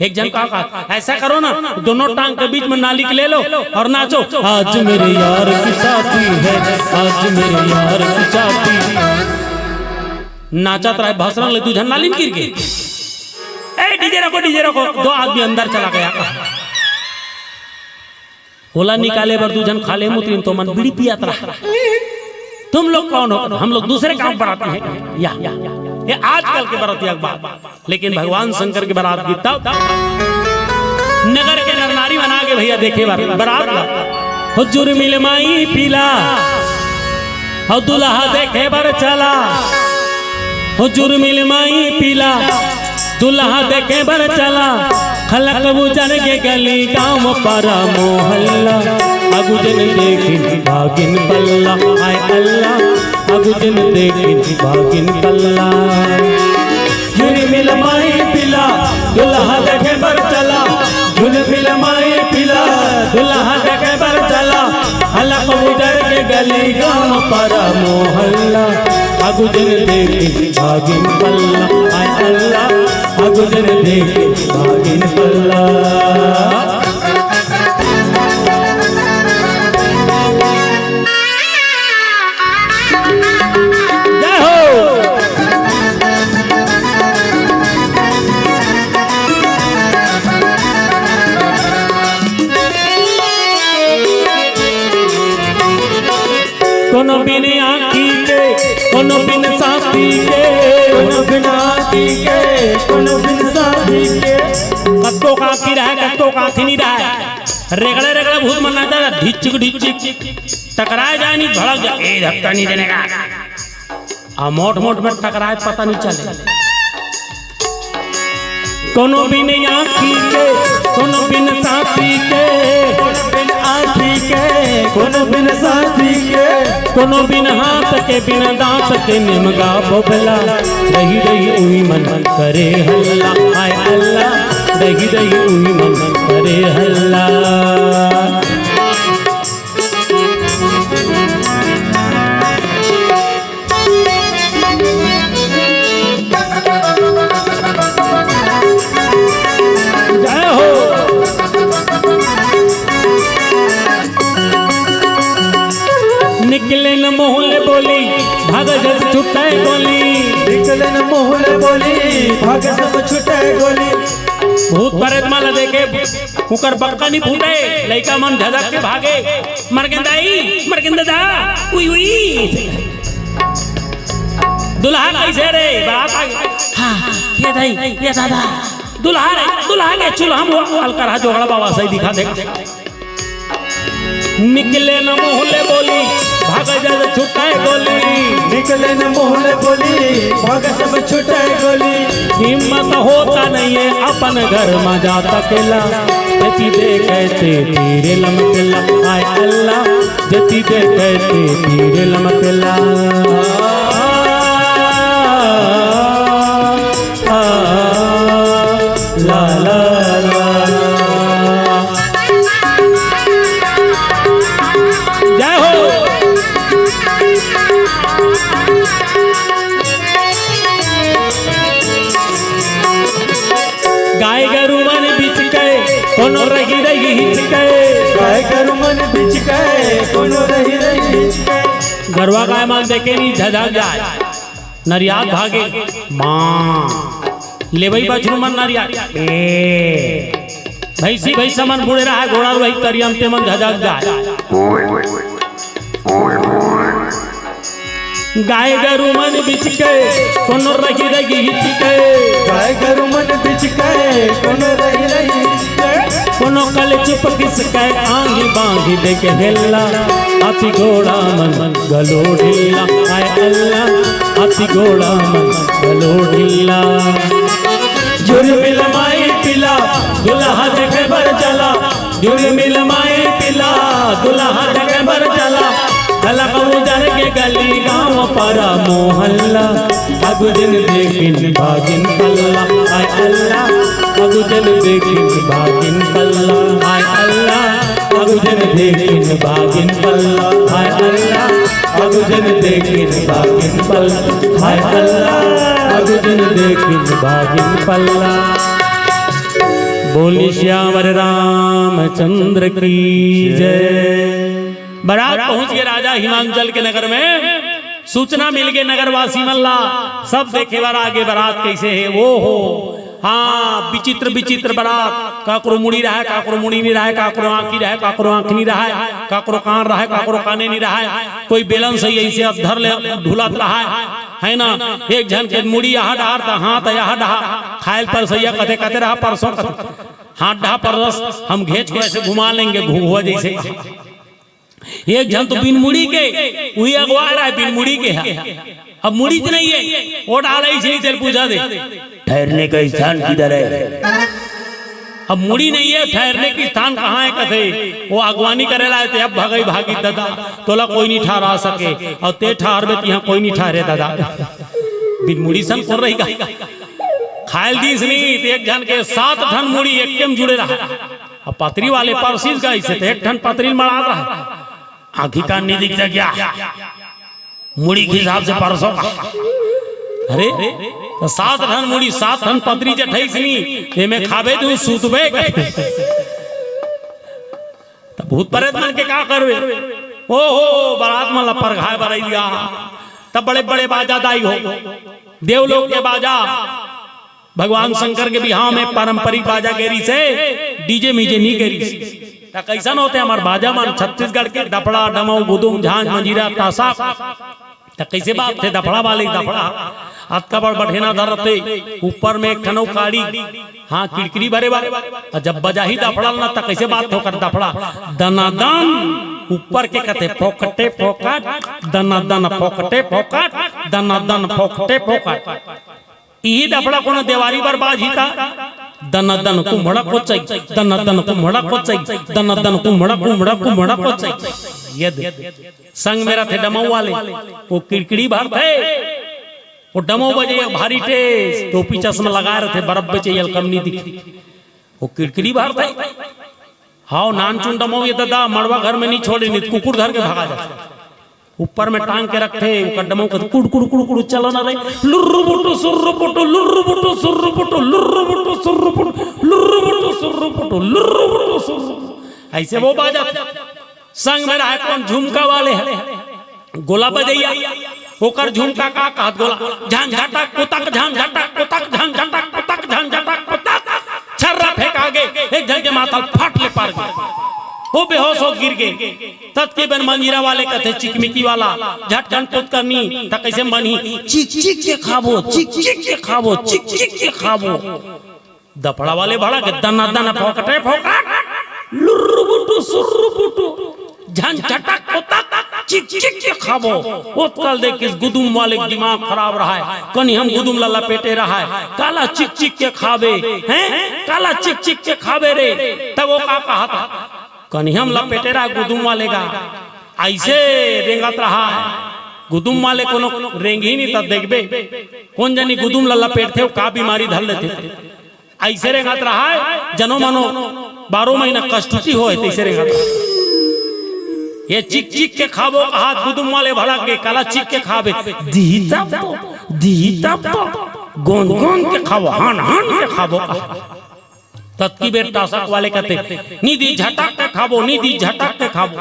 एक झन का, का, "ऐसा करो ना, दोनों टांग के बीच में नाली के ले लो और नाचो।" आज मेरे यार की शादी है, आज मेरे यार की शादी। नाचत रहे भसरन ले, दू झन नाली में गिर गे। "ए, डीजे रखो, डीजे रखो।" दो आदमी अंदर चला गया। ओला निकाले बर दू झन खाल्हे मुतरिन तो मन बीड़ी पियत रहा। "तुम लोग कौन हो?" "हम लोग दूसरे गांव बराती हैं।" या, ये आजकल के बरातिया के बात। लेकिन भगवान शंकर के बरात गे तब नगर के नर नारी मन आगे भैया देखे बर बरात ला। हो जुर्मिल माई पीला, हो दुल्हा देखे बर चला। हो जुर्मिल माई पीला, दुल्हा देखे बर चला। खलक उजर के गली गांव पारा मोहल्ला। अगुजन देखिन भागिन पल्ला, आय अल्लाह। अगुजन देखिन भागिन पल्ला। जुर्मिल माई पीला, दुल्हा देखे बर चला। जुर्मिल माई पीला, दुल्हा देखे बर चला। हलक उजर के गली गांव पारा मोहल्ला। अगुजन देखिन भागिन पल्ला, आय अल्लाह। अगुजन देखिन भागिन पल्ला। जय हो। कोनो बिन आँखी के, कोनो बिन साथी के, कोनो बिन आँखी के, कोनो बिन साथी के। कतको आँखी रहे, कतको आँखी नहीं रहे। रेगड़े रेगड़े भूत मन रहता था, ढिचिक ढिचिक। टकराए जाए नहीं, भड़क जाए, ए धक्का नहीं देने का। आ मोट मोट में टकराए पता नहीं चले। कोनो बिन आँखी के, कोनो बिन साथी के, कोनो बिन आँखी के, कोनो बिन साथी के, कोनो बिन हाथ के, बिन दांत के निमगा बोबला। रही रही उही मन करे हल्ला, हाय अल्लाह। रही रही उही मन करे हल्ला। जय हो। निकले न मुँह ले बोली, भाग जस छुटे गोली। निकले न मुँह ले बोली, भाग जस छुटे गोली। भूत प्रेत मन ला देखे, उकर बक्का नहीं फूटे, लइका मन झदक के भागे। मर गे दाई, मर गे दादा, उई, उई। दुल्हा कैसे रे? बरात आ गई। हाँ, ये दाई, ये दादा। दुल्हा रे, दुल्हा के चूल्हा में वाल कर हा जोगड़ा बाबा सही दिखा दे। निकले न मुँह ले बोली, भाग जस छुटे गोली। निकले न मुँह ले बोली, भाग सब छुटे गोली। हिम्मत होता नहीं है अपन घर में जात अकेला। जति देखे ते तीर लमकेला, हाय अल्लाह। जति देखे ते तीर लमकेला। आ, ला, ला, ला। जय हो। गाय गरु मन बिच के, कोनो रही रही हिच के। गाय गरु मन बिच के, कोनो रही रही हिच के। गरवा गाय मन देखे नहीं झझक जाए। नरियात भागे, माँ। लेवई बछरू मन नरियात, ए। भैंसी भैंसा मन बूड़े रहा, गोड़ा रोही तरिया म ते मन झझक जाए। गाय गरु मन बिच के, कोनो रही रही हिच के। गाय गरु मन बिच के, कोनो रही रही हिच के। कोनो कल चुप किस के, आंगी बांगी देखे हेला। हाथी घोड़ा मन गलो ढिल्ला, हाय अल्लाह, हाथी घोड़ा मन गलो ढिल्ला। जुर्मिल माई पिला, दुल्हा देखे बर चला। जुर्मिल माई पिला, दुल्हा देखे बर चला। झलक उजर के गली गांव परा मोहल्ला, अगुजन देखिन भागिन पल्ला, हाय अल्लाह, अगुजन देखिन भागिन पल्ला, हाय अल्लाह, अगुजन देखिन भागिन पल्ला, हाय अल्लाह, अगुजन देखिन भागिन पल्ला, हाय अल्लाह, अगुजन देखिन भागिन पल्ला। बोल सियावर रामचंद्र की जय। बारात पहुंच गे राजा हिमांचल के नगर में, सूचना मिल गे नगरवासी मन ला, सब देखे बर आगे बारात कैसे हे। ओ हो, हाँ, विचित्र विचित्र बारात, काकरो मुड़ी रहय, काकरो मुड़ी नहीं रहय, काकरो आँखी रहय, काकरो आँख नहीं रहय, काकरो कान रहय, काकरो काने नहीं रहय, कोई बेलन से ऐसे अधर ले ढुलत रहय, है ना। एक झन के मुड़ी यहाँ डहार त हाथ यहाँ डहार, खायल परसैया कथे, कथे रहा परसों कथे, हाथ डहा परस, हम घेंच के ऐसे घुमा लेंगे घुघुआ जैसे। एक झन तो बिन मुड़ी के, उही अगवा रहा है, बिन मुड़ी के है। अब मुड़ी तो नहीं है, वो डाला ही सही, चल पूछा दे, ठहरने का स्थान किधर है? अब मुड़ी नहीं है, ठहरने की स्थान कहाँ है? कथे, वो अगवानी करे लाए थे, अब भगई भागी दादा, तोला कोई नहीं ठहरा सके, और ते ठहरबे त यहाँ कोई नहीं ठहरे दादा। बिन मुड़ी सन कर रही का? खायल दीस नहीं, तो एक झन के सात ठन मुड़ी एक के में जुड़े रहा। अब पतरी वाले परसिस गए, इसे तो एक ठन पतरी मड़ा रहा। आँखी कान नहीं दिखता क्या? मुड़ी के हिसाब से परसों का। अरे, तो सात ठन मुड़ी, सात ठन पतरी जठई सनी, एमे खाबे तू सूतबे। तब भूत प्रेत मन के का करबे? ओ हो, बारात मन ला परघाय बर अइया। तब बड़े बड़े बाजा दाई हो, देवलोक के बाजा, भगवान शंकर के बिहाव में पारंपरिक बाजा गेरी से, डीजे मीजे नहीं गेरी से। त कैसन होते हमार बाजा मन छत्तीसगढ़ के? दफड़ा, डमऊ, गुदुम, झांझ, मंजीरा, तासा। त कैसे बात थे दफड़ा वाले दफड़ा? अतका बड़ बठेना धरते, ऊपर में एक ठनऊ काड़ी, हाँ, किड़किड़ी भरे बा। अउ जब बजाही दफड़ा ना, त कैसे बात थे ओकर दफड़ा? दनादन, ऊपर के कथे फोकटे फोकट, दनादन फोकटे फोकट, दनादन फोकटे फोकट। इही दफड़ा कोनो देवारी बर बाजही त, दनादन कुम्हड़ा कोचई, दनादन कुम्हड़ा कोचई, दनादन कुम्हड़ा, कुम्हड़ा, कुम्हड़ा कोचई। ये दे। संग में रथे डमऊ वाले, वो किड़किड़ी भरथे, वो डमऊ बजे एक भारी टेस, टोपी चश्मा लगाए रथे, बरब्बे चे यल कम नहीं दिखे, वो किड़किड़ी भरथे। हाव, नानचुन डमऊ ये दादा, मड़वा घर में नहीं छोड़े, नहीं तो कुकुर धर के भगा जाथे। ऊपर में टांग के रखथे, ओकर डमऊ कथे, कुड़, कुड़, कुड़, कुड़, चलो ना रे। लुर्रु बुटु, सुर्रु बुटु, लुर्रु बुटु, सुर्रु बुटु, लुर्रु बुटु, सुर्रु बुटु, लुर्रु बुटु, सुर्रु बुटु, लुर्रु बुटु, सुर्रु बुटु। ऐसे वो बाजत। संग में रहे कौन? झुमका वाले है, गोला बजैया। ओकर झुमका का कहत गोला, झन झटक पुतक, झन झटक पुतक, झन झटक पुतक, झन झटक पुतक। छर्रा फेंका गे, एक झन के माथा ल फट ले पार गे। वो बेहोश हो गिर गे। ततके बेर मंजीरा वाले कथे, चिकमिकी वाला, झटकन पुत करनी, त कैसे मनही? चिक चिक के खाबो, चिक चिक के खाबो, चिक चिक के खाबो। दफड़ा वाले भड़क गे, दना दना फोकटे फोकट, लुर्रु बुटु सुर्रु बुटु, झन झटक पोतक, चिक चिक के खाबो। ओतका ल देखिस गुदुम वाले के दिमाग खराब रहय, कनी हम गुदुम ला लपेटे रहय, काला चिक चिक के खाबे, हैं? काला चिक चिक के खाबे रे। तब वो का कहत? कनी हम लपेटे रहय गुदुम वाले का, ऐसे रेंगत रहय। गुदुम वाले कोनो रेंगही नहीं त देखबे, कोन जनी गुदुम ला लपेटथे, वो का बीमारी धर लेथे। ऐसे रेंगत रहय, जनो मनो बारह महीना कष्टुटी होय, तैसे रेंगत रहय। ये चिक चिक के खाबो कहत गुदुम वाले भड़क गे, काला चिक के खाबे, दिही तब तो, दिही तब तो, गोंद गोंद के खाबो, हान हान के खाबो कहत। ततकी बेर टासक वाले कथे, निदी झटक के खाबो, निदी झटक के खाबो।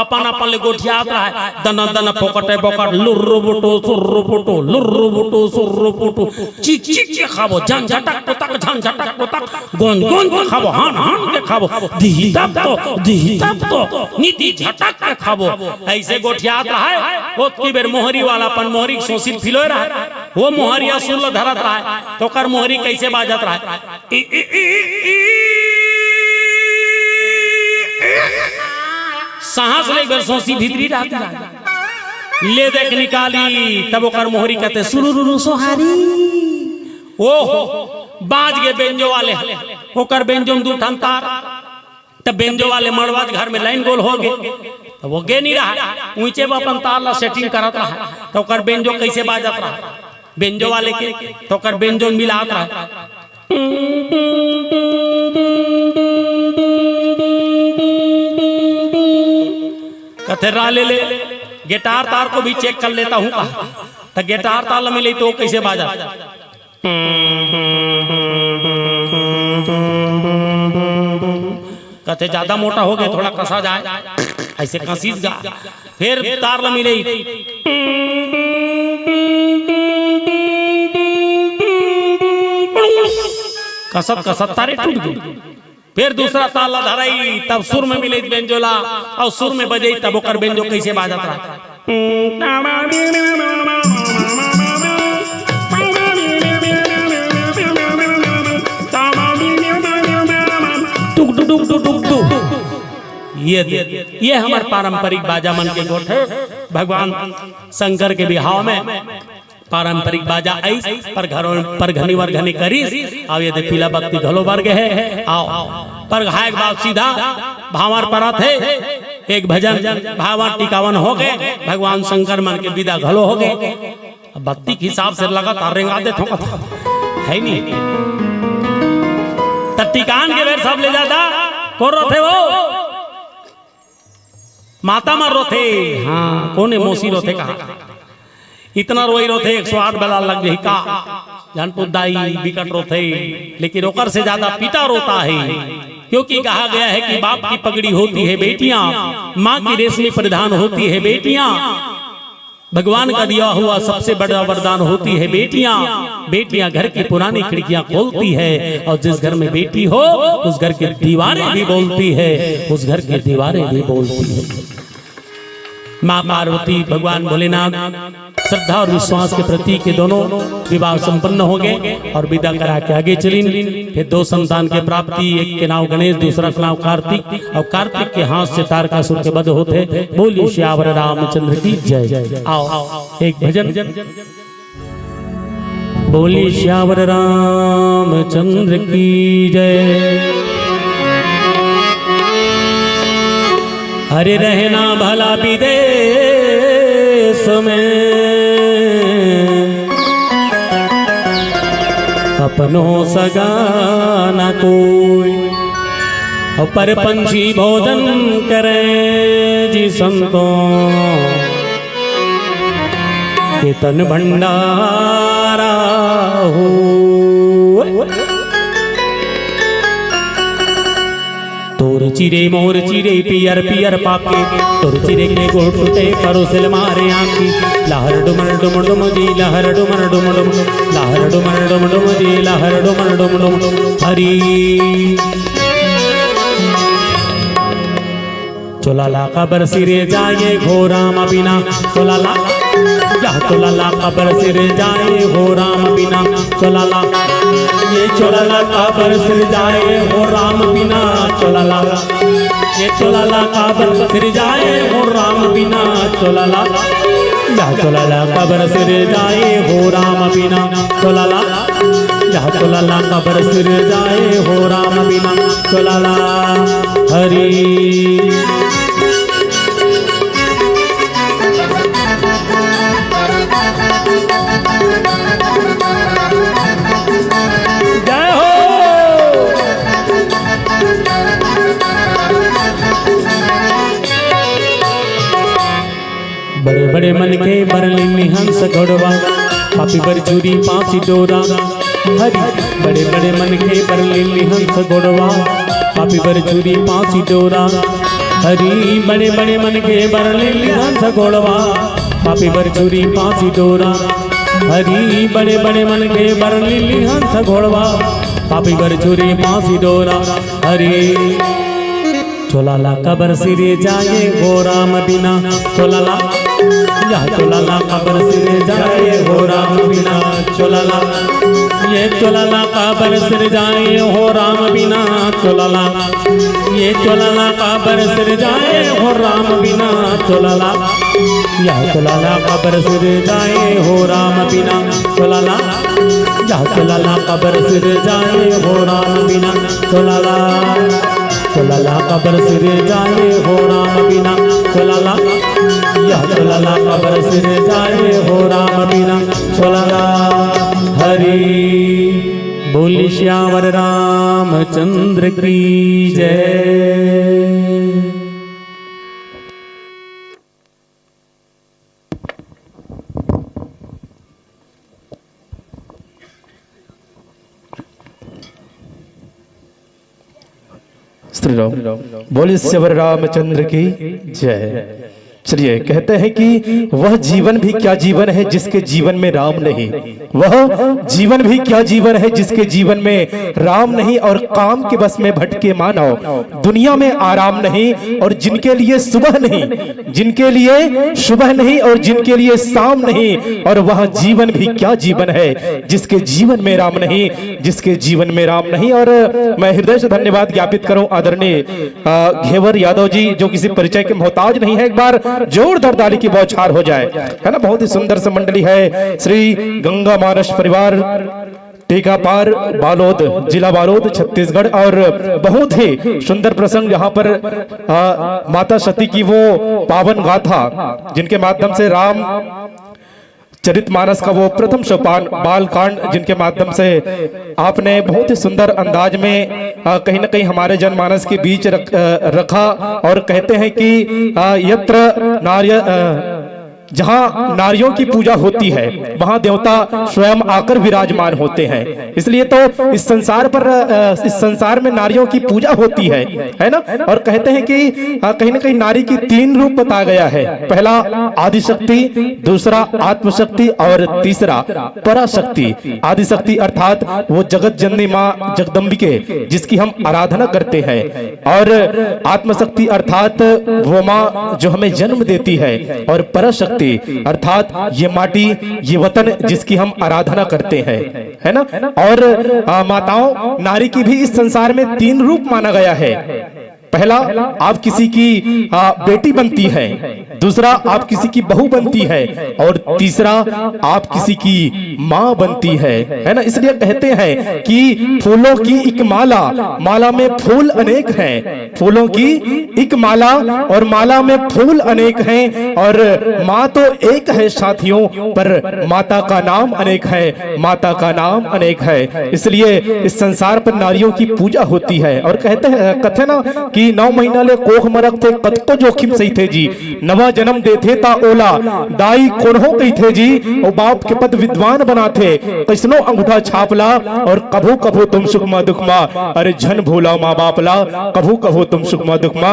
अपन अपन ले गोठियात रहय, दना दना फोकटे फोकट, लुर्रु बुटु सुर्रु बुटु, लुर्रु बुटु सुर्रु बुटु, चिक चिक के खाबो, झन झटक पुतक, झन झटक पुतक, गोंद गोंद के खाबो, हान हान के खाबो, दिही तब तो, दिही तब तो, निदी झटक के खाबो। ऐसे गोठियात रहय। ओतकी बेर मोहरी वाला अपन मोहरी के सोसिल फिलोय रहय, वो मोहरिया सुर ल धरत रहय, त ओकर मोहरी कैसे बाजत रहय? ई, ई, ई, ई, ई। सांस ले एक बेर सोसी भीतरी रहत रहय। ले देख निकाली, तब ओकर मोहरी कथे, सुरुरुरु सोहारी। ओहो, बाज गे बेंजो वाले, ओकर बेंजो में दू ठन तार। तब बेंजो वाले मड़वा के घर में लाइन गोल हो गे, तब वो गे नहीं रहय, ऊंचे में अपन तार ला सेटिंग करत रहय। त ओकर बेंजो कइसे बाजत रहा? बेंजो वाले के, त ओकर बेंजो मिलात रहा। कथे, "रा ले ले, गिटार तार को भी चेक कर लेता हूँ," कहा। त गिटार तार ल मिले त ओ कइसे बाजत? कथे, "ज्यादा मोटा हो गए, थोड़ा कसा जाए।" अइसे कसिस गा। फेर तार ल मिले, कसत कसत तारे टूट गे। फेर दूसरा तार ल धरई, तब सुर में मिले बेंजो ला, अउ सुर में बजई, तब ओकर बेंजो कइसे बाजत रहा? टुक टुक टुक टुक टुक टुक। ये दे, ये हमर पारंपरिक बाजा मन के गोठ हे। भगवान शंकर के बिहाव में पारंपरिक बाजा आइस, पर घरो, पर घनी वर घनी करिस। अउ ये दे पीला बत्ती घलो बर गे हे। अउ पर घाय के बाद सीधा भांवर परत हे। एक भजन भांवर टिकावन हो गे, भगवान शंकर मन के बिदा घलो हो गे। अब बत्ती के हिसाब से लगातार रेंगा देथों कथा, हे नी? त टिकान के बेर सबले ज्यादा कोन रोथे वो? माता मन रोथे। हाँ, कोने मौसी रोथे कहा? इतना रोई रोथे, एक सौ आठ बला लग जाही का? जानपुर दाई बिकट रोथे, लेकिन ओकर से ज्यादा पिता रोता है, क्योंकि कहा गया है कि बाप की पगड़ी होती है बेटियां, माँ की रेशमी परिधान होती है बेटियां, भगवान का दिया हुआ सबसे बड़ा वरदान होती है बेटियां। बेटियां घर की पुरानी खिड़कियां खोलती है, और जिस घर में बेटी हो, उस घर के दीवारें भी बोलती है, उस घर के दीवारें भी बोलती है। माँ पार्वती, भगवान भोलेनाथ, श्रद्धा और विश्वास के प्रतीक ये दोनों विवाह संपन्न हो गए और विदा करा के आगे चलिन। फिर दो संतान के प्राप्ति, एक के नाम गणेश, दूसरा के नाम कार्तिक, और कार्तिक के हाथ से तारकासुर के वध होथे। बोलिए सियावर रामचंद्र की जय। आओ, एक भजन। बोलिए सियावर रामचंद्र की जय। अरे रहना भला विदेश में, अपनों सगा ना कोई, और पर पंछी भोजन करें जी संतों, के तन भंडारा हो। तोर चिरे मोर चिरे पियर पियर पाके, तोर चिरे के गोड़ टूटे परोसिल मारे आंखी। लहर डुमर डुम डुम जी, लहर डुमर डुम डुम, लहर डुमर डुम डुम जी, लहर डुमर डुम डुम। हरी चोला ला काबर सिरे जाए हो राम बिना, चोला ला, या चोला ला काबर सिरे जाए हो राम बिना, चोला ला, ये चोला ला काबर सिरे जाए हो राम बिना, चोला ला, ये चोला ला काबर सिरे जाए हो राम बिना, चोला ला, या चोला ला काबर सिरे जाए हो राम बिना, चोला ला, या चोला ला काबर सिरे जाए हो राम बिना, चोला ला। हरी जय हो। बड़े बड़े मन के बर लेनी हंस घोड़वा, पापी बर चूरी पांसी डोरा। हरी बड़े बड़े मन के बर लेनी हंस घोड़वा, पापी बर चूरी पांसी डोरा। हरी बड़े बड़े मन के बर लेनी हंस घोड़वा, पापी बर चूरी पांसी डोरा। हरी बड़े बड़े मन के बर लेनी हंस घोड़वा, पापी बर चूरी पांसी डोरा। हरी चोला ला काबर सिरे जाए हो राम बिना, चोला ला, या चोला ला काबर सिरे जाए हो राम बिना, चोला ला, ये चोला ला काबर सिरे जाए हो राम बिना, चोला ला, ये चोला ला काबर सिरे जाए हो राम बिना, चोला ला, या चोला ला काबर सिरे जाए हो राम बिना, चोला ला, या चोला ला काबर सिरे जाए हो राम बिना, चोला ला। चलला कबर सिर जाए हो राम बिना, चलला, यह चलला कबर सिर जाए हो राम बिना, चलला। हरि बोल सियावर रामचंद्र की जय। श्री राम। बोलिए सियावर रामचंद्र की जय। चलिए, कहते हैं कि वह जीवन भी क्या जीवन है जिसके जीवन में राम नहीं, वह जीवन भी क्या जीवन है जिसके जीवन में राम नहीं और काम के बस में भटके मानव। दुनिया में आराम नहीं और जिनके लिए सुबह नहीं, जिनके लिए सुबह नहीं और जिनके लिए शाम नहीं, और वह जीवन भी क्या जीवन है जिसके जीवन में राम नहीं, जिसके जीवन में राम नहीं। और मैं हृदय से धन्यवाद ज्ञापित करूं आदरणीय, अ, घेवर यादव जी, जो किसी परिचय के मोहताज नहीं है। एक बार जोरदार ताली की बौछार हो जाए, है ना। बहुत ही सुंदर से मंडली है, श्री गंगा मानस परिवार, टीकापार, बालोद, जिला बालोद, छत्तीसगढ़। और बहुत ही सुंदर प्रसंग, जहां पर, अ, माता सती की वो पावन गाथा, जिनके माध्यम से राम चरितमानस का वो प्रथम सोपान बाल कांड, जिनके माध्यम से आपने बहुत ही सुंदर अंदाज में, अ, कहीं ना कहीं हमारे जनमानस के बीच रख, अ, रखा। और कहते हैं कि, अ, यत्र नार्य, अ, जहाँ नारियों की पूजा होती है, वहाँ देवता स्वयं आकर विराजमान होते हैं। इसलिए तो इस संसार पर, अ, इस संसार में नारियों की पूजा होती है, है ना। और कहते हैं कि, अ, कहीं ना कहीं नारी की तीन रूप बताया गया है। पहला आदिशक्ति, दूसरा आत्मशक्ति और तीसरा पराशक्ति। आदिशक्ति अर्थात वो जगत जननी माँ जगदम्बिके, जिसकी हम आराधना करते हैं, और आत्मशक्ति अर्थात वो माँ जो हमें जन्म देती है, और पराशक्ति अर्थात ये माटी, ये वतन, जिसकी हम आराधना करते हैं, है ना। और, आ, माताओं, नारी की भी इस संसार में तीन रूप माना गया है। पहला, आप किसी की, आ, बेटी बनती है, दूसरा, आप किसी की बहू बनती है, और तीसरा, आप किसी की माँ बनती है, है ना। इसलिए कहते हैं कि फूलों की एक माला, माला में फूल अनेक हैं, फूलों की एक माला और माला में फूल अनेक हैं, और माँ तो एक है साथियों, पर माता का नाम अनेक है, माता का नाम अनेक है। इसलिए इस संसार पर नारियों की पूजा होती है। और कहते हैं, कथे ना कि नौ महीना ले कोख म रखथे, कतको जोखिम सहिथे जी, नवा जन्म देथे ता ओला दाई कोन्हो कहिथे जी, ओ बाप के पद विद्वान बनाथे, कइसनो अंगूठा छाप ला, और कभू कभू तुम सुख मा दुख मा, अरे झन भूला माँ बाप ला, कभू कभू तुम सुख मा दुख मा,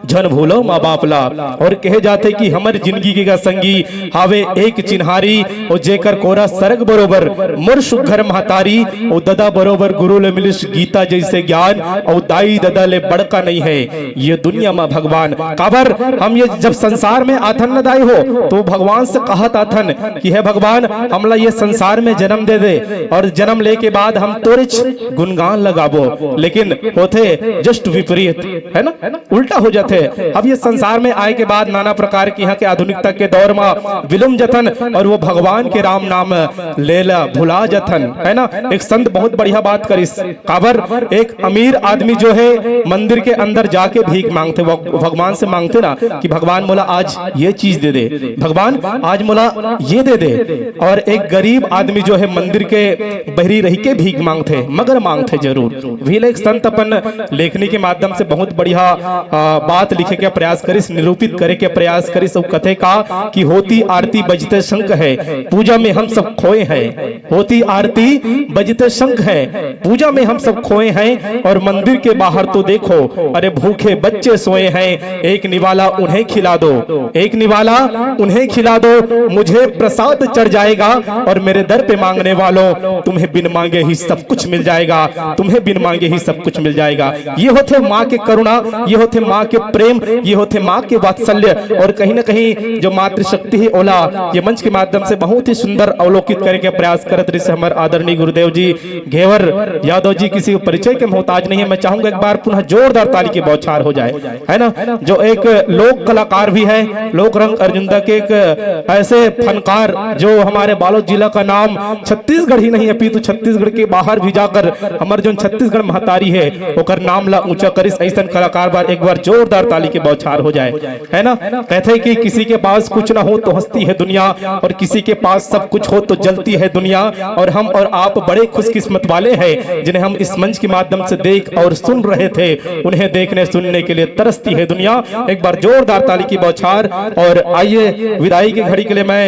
झन भूलो माँ बाप ला। और कहे जाथे कि हमर जिंदगी के का संगी हावे एक चिन्हारी, ओ जेकर कोरा सरग बरोबर, मोर सुघर महतारी, ओ ददा बरोबर गुरु ले मिलिस गीता जैसे ज्ञान, ओ दाई ददा ले बड़का नहीं है ये दुनिया मा भगवान। काबर हम ये जब संसार में आथन न दाई हो, तो भगवान से कहत आथन कि हे भगवान, हमला ये संसार में जन्म दे दे, और जन्म लेके बाद हम तोरेच गुणगान लगाबो, लेकिन होथे just विपरीत, है ना, उल्टा हो जाथे। अब ये संसार में आए के बाद नाना प्रकार की यहाँ के आधुनिकता के दौर में विलुम जथन और वो भगवान के राम नाम लेला भुला जथन, है ना। एक संत बहुत बढ़िया बात करिस, काबर एक अमीर आदमी जो है मंदिर के अंदर जाके भीख मांगथे, वो भगवान से मांगथे ना कि भगवान मोला आज ये चीज दे दे, भगवान आज मोला ये दे दे। और एक गरीब आदमी जो है मंदिर के बहरी रही के भीख मांगथे, मगर मांगथे जरूर। वही ले एक संत अपन लेखनी के माध्यम से बहुत बढ़िया, आ, बात लिखे के प्रयास करिस, निरूपित करे के प्रयास करिस। वो कथे का कि होती आरती बजते शंख है, पूजा में हम सब खोए हैं। होती आरती बजते शंख है, पूजा में हम सब खोए हैं। और मंदिर के बाहर तो देखो, अरे भूखे बच्चे सोए हैं, एक निवाला उन्हें खिला दो, एक निवाला उन्हें खिला दो, मुझे प्रसाद चढ़ जाएगा। और मेरे दर पे मांगने वालों, तुम्हें बिन मांगे ही सब कुछ मिल जाएगा, तुम्हें बिन मांगे ही सब कुछ मिल जाएगा। ये होथे माँ के करुणा, ये होथे माँ के प्रेम, ये होथे माँ के वात्सल्य। और कहीं ना कहीं जो मातृशक्ति है ओला, ये मंच के माध्यम से बहुत ही सुंदर अवलोकित करे के प्रयास करत रहिस हमर आदरणीय गुरुदेव जी। घेवर यादव जी किसी के परिचय के मोहताज नहीं है। मैं चाहूंगा एक बार पुनः जोरदार ताली की बौछार हो जाए, है ना, जो एक लोक कलाकार है लोक रंग अर्जुंदा के एक ऐसे फनकार, जो हमारे बालोद जिला का नाम छत्तीसगढ़ ही नहीं, अपितु छत्तीसगढ़ के बाहर भी जाकर हमर जोन छत्तीसगढ़ महतारी है, ओकर नाम ला ऊंचा करिस। ऐसन कलाकार बर एक बार जोरदार ताली के बौछार हो जाए, है ना? कहते हैं कि किसी के पास कुछ ना हो तो हंसती है दुनिया, और किसी के पास सब कुछ हो तो जलती है दुनिया। और हम और आप बड़े खुशकिस्मत वाले हैं, जिन्हें हम इस मंच के माध्यम से देख और सुन रहे थे। उन्हें देखने सुनने के लिए तरसती है दुनिया। एक बार जोरदार ताली की बौछार। और आइए, विदाई की घड़ी के लिए मैं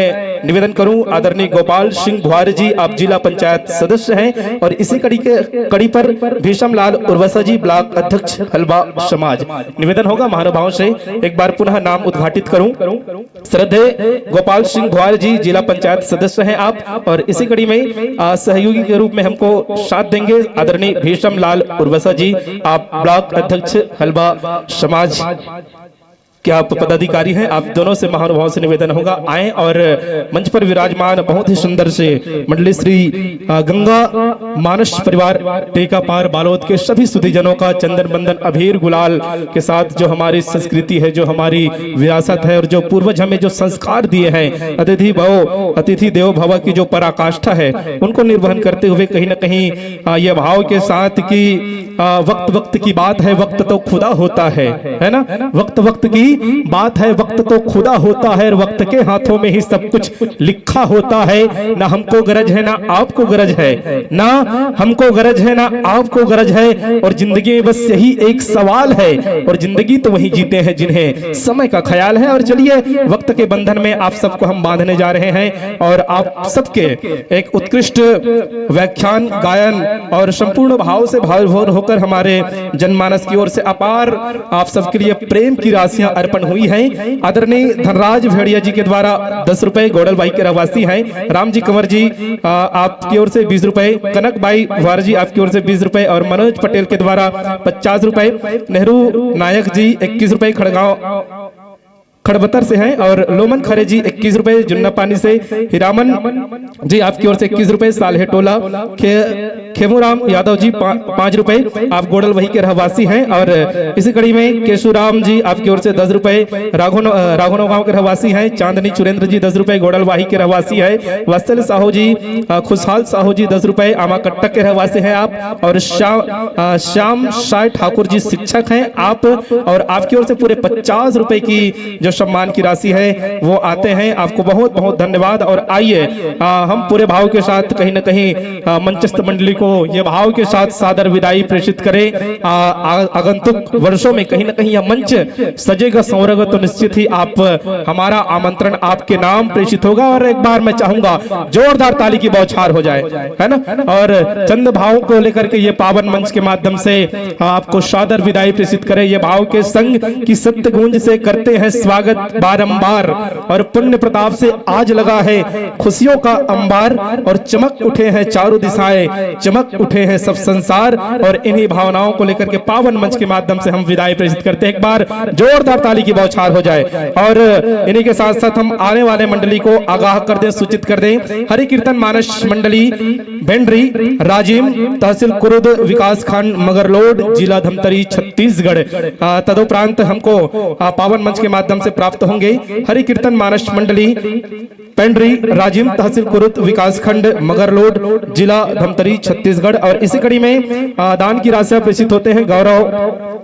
निवेदन करूं, आदरणीय गोपाल सिंह भुआरी जी, आप जिला पंचायत सदस्य हैं, और इसी कड़ी के, कड़ी पर भीषम लाल उर्वसा जी, ब्लॉक अध्यक्ष हलवा समाज। निवेदन होगा महानुभावों से, एक बार पुनः नाम उद्घाटित करूं। श्रद्धेय गोपाल सिंह भुआरी जी, जिला पंचायत सदस्य हैं आप, और इसी कड़ी में, आ, सहयोगी के रूप में हमको साथ देंगे आदरणीय भीषम लाल उर्वसा जी, आप ब्लॉक अध्यक्ष हलवा समाज के आप पदाधिकारी हैं। आप दोनों से महानुभाव से निवेदन होगा, आए और मंच पर विराजमान बहुत ही सुंदर से मंडली श्री, आ, गंगा मानस परिवार टेकापार बालोद के सभी सुधीजनों का चंदन बंदन अबीर गुलाल के साथ जो हमारी संस्कृति है, जो हमारी विरासत है और जो पूर्वज हमें जो संस्कार दिए हैं, अतिथि भव, अतिथि देवो भव की जो पराकाष्ठा है, उनको निर्वहन करते हुए कहीं ना कहीं, आ, ये भाव के साथ कि, आ, वक्त वक्त की बात है, वक्त तो खुदा होता है, है ना? वक्त वक्त की बात है, वक्त तो खुदा होता है, और वक्त के हाथों में ही सब कुछ लिखा होता है। ना हमको गरज है, ना आपको गरज है, ना हमको गरज है, ना आपको गरज है। और जिंदगी में बस यही एक सवाल है, और जिंदगी तो वही जीते हैं जिन्हें समय का ख्याल है। और चलिए, वक्त के बंधन में आप सबको हम बांधने जा रहे हैं, और आप सबके एक उत्कृष्ट व्याख्यान, गायन और संपूर्ण भाव से भाव विभोर होकर हमारे जनमानस की ओर से अपार आप सबके लिए प्रेम की राशियां अर्पण हुई हैं। आदरणीय धनराज भेड़िया जी के द्वारा दस रुपए, गोडल भाई के रहवासी हैं, राम जी कंवर जी, आ, आपकी ओर से बीस रुपए, कनक बाई वार जी आपकी ओर से बीस रुपए, और मनोज पटेल के द्वारा पचास रुपए, नेहरू नायक जी इक्कीस रुपए, खड़गांव खड़बतर से हैं, और लोमन खरे जी इक्कीस रुपए, जुन्ना पानी से हीरामन जी आपकी ओर से इक्कीस रुपए, साल्हेटोला खे खेमूराम यादव जी पा, पाँच रुपए, आप गोडल वही के रहवासी हैं। और इसी कड़ी में केशूराम जी आपकी ओर से दस रुपए, राघोन अ, राघोनगांव के रहवासी हैं। चांदनी चुरेंद्र जी दस रुपए, गोडल वाही के रहवासी है। वत्सल साहू जी, अ, खुशहाल साहू जी दस रुपए, आमाकट्टा के रहवासी हैं आप। और श्याम अ, श्याम साय ठाकुर जी शिक्षक हैं आप, और आपकी ओर से पूरे पचास रुपए की जो सम्मान की राशि है, वो आते हैं। आपको बहुत बहुत धन्यवाद। और आइए, आ, हम पूरे भाव के साथ कहीं ना कहीं, आ, मंचस्थ मंडली को ये भाव के साथ सादर विदाई प्रेषित करें। आ, आ, आगंतुक वर्षों में कहीं ना कहीं यह मंच सजेगा, संवरेगा, तो निश्चित ही आप, हमारा आमंत्रण आपके नाम प्रेषित होगा। और एक बार मैं चाहूंगा, जोरदार ताली की बौछार हो जाए, है ना? और चंद भावों को लेकर के ये पावन मंच के माध्यम से आपको सादर विदाई प्रेषित करें। ये भाव के संग की सत्य गूंज से करते हैं स्वागत बारंबार, और पुण्य प्रताप से आज लगा है खुशियों का अंबार, और चमक उठे हैं चारों दिशाएं, चमक उठे हैं सब संसार। और इन्हीं भावनाओं को लेकर के पावन मंच के माध्यम से हम विदाई प्रेषित करते हैं। एक बार जोरदार ताली की बौछार हो जाए। और इन्हीं के साथ साथ हम आने वाले मंडली को आगाह कर दें, सूचित कर दें। हरि कीर्तन मानस मंडली, भेंडरी, राजिम, तहसील कुरुद, विकास खंड मगरलोड, जिला धमतरी, छत्तीसगढ़। आ, तदुपरांत हमको, आ, पावन मंच के माध्यम से प्राप्त होंगे। हरि कीर्तन मानस मंडली, पेंडरी, राजिम, तहसील कुरुद, विकास खंड मगरलोड, जिला धमतरी, छत्तीसगढ़। और इसी कड़ी में, आ, दान की राशि प्रेषित होते हैं गौरव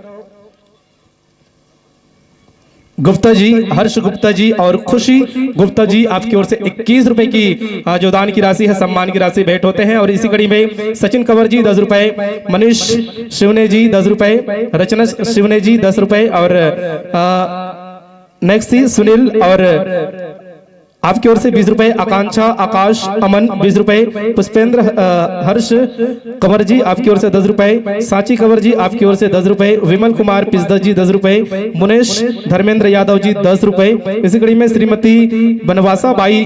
गुप्ता जी, हर्ष गुप्ता जी और खुशी गुप्ता जी, आपकी ओर से इक्कीस रुपए की, आ, जो दान की राशि है, सम्मान की राशि भेंट होते हैं। और इसी कड़ी में सचिन कंवर जी दस रुपए, मनीष शिवने जी दस रुपए, रचना शिवने जी दस रुपए, और, आ, नेक्स्ट थी सुनील, और आपकी ओर से बीस रुपए, आकांक्षा, आकाश, अमन बीस रुपए, पुष्पेंद्र, अ, हर्ष कंवर जी आपकी ओर से दस रुपए, सांची कंवर जी आपकी ओर से दस रुपए, विमल कुमार पिसदा जी दस रुपए, मुनेश धर्मेंद्र यादव जी दस रुपए। इसी कड़ी में श्रीमती बनवासा बाई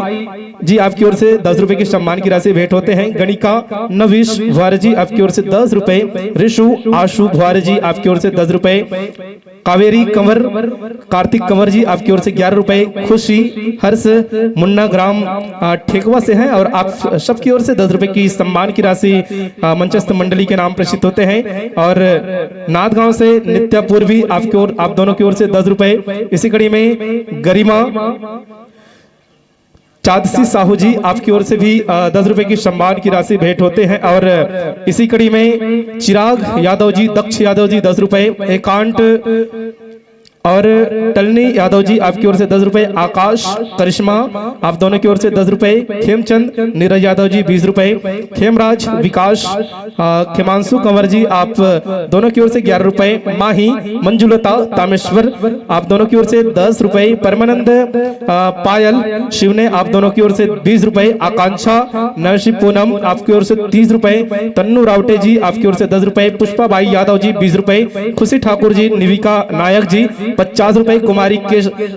जी आपकी ओर से दस रुपए की सम्मान की राशि भेंट होते हैं। गणिका नविश वार जी आपकी ओर से दस रुपए, ऋषु आशु भुआर जी आपकी ओर से दस रुपए, कावेरी कंवर, कार्तिक कंवर जी आपकी ओर से ग्यारह रुपए, खुशी हर्ष मुन्ना ग्राम, अ, ठेकवा से हैं और आप सबकी ओर से दस रुपए की सम्मान की राशि, अ, मंचस्थ मंडली के नाम प्रेषित होते हैं। और नादगांव से नित्या पूर्वी आपकी ओर, आप दोनों की ओर से दस रुपए। इसी कड़ी में गरिमा चादसी साहू जी आपकी ओर से भी, अ, दस रुपए की सम्मान की राशि भेंट होते हैं। और इसी कड़ी में चिराग यादव जी, दक्ष यादव जी दस रुपए, एकांत और टलनी यादव जी आपकी ओर से दस रुपए, आकाश करिश्मा आप दोनों की ओर से दस रुपए, खेमचंद नीरज यादव जी बीस रुपए, खेमराज विकास, अ, खेमांशु कंवर जी आप दोनों की ओर से ग्यारह रुपए, माही मंजुलता तामेश्वर आप दोनों की ओर से दस रुपए, परमानंद, अ, पायल शिवने आप दोनों की ओर से बीस रुपए, आकांक्षा नरसी पूनम आपकी ओर से तीस रुपए, तन्नू रावटे जी आपकी ओर से दस रुपए, पुष्पा बाई यादव जी बीस रुपए, खुशी ठाकुर जी, निविका नायक जी पचास रुपए, कुमारी के, अ,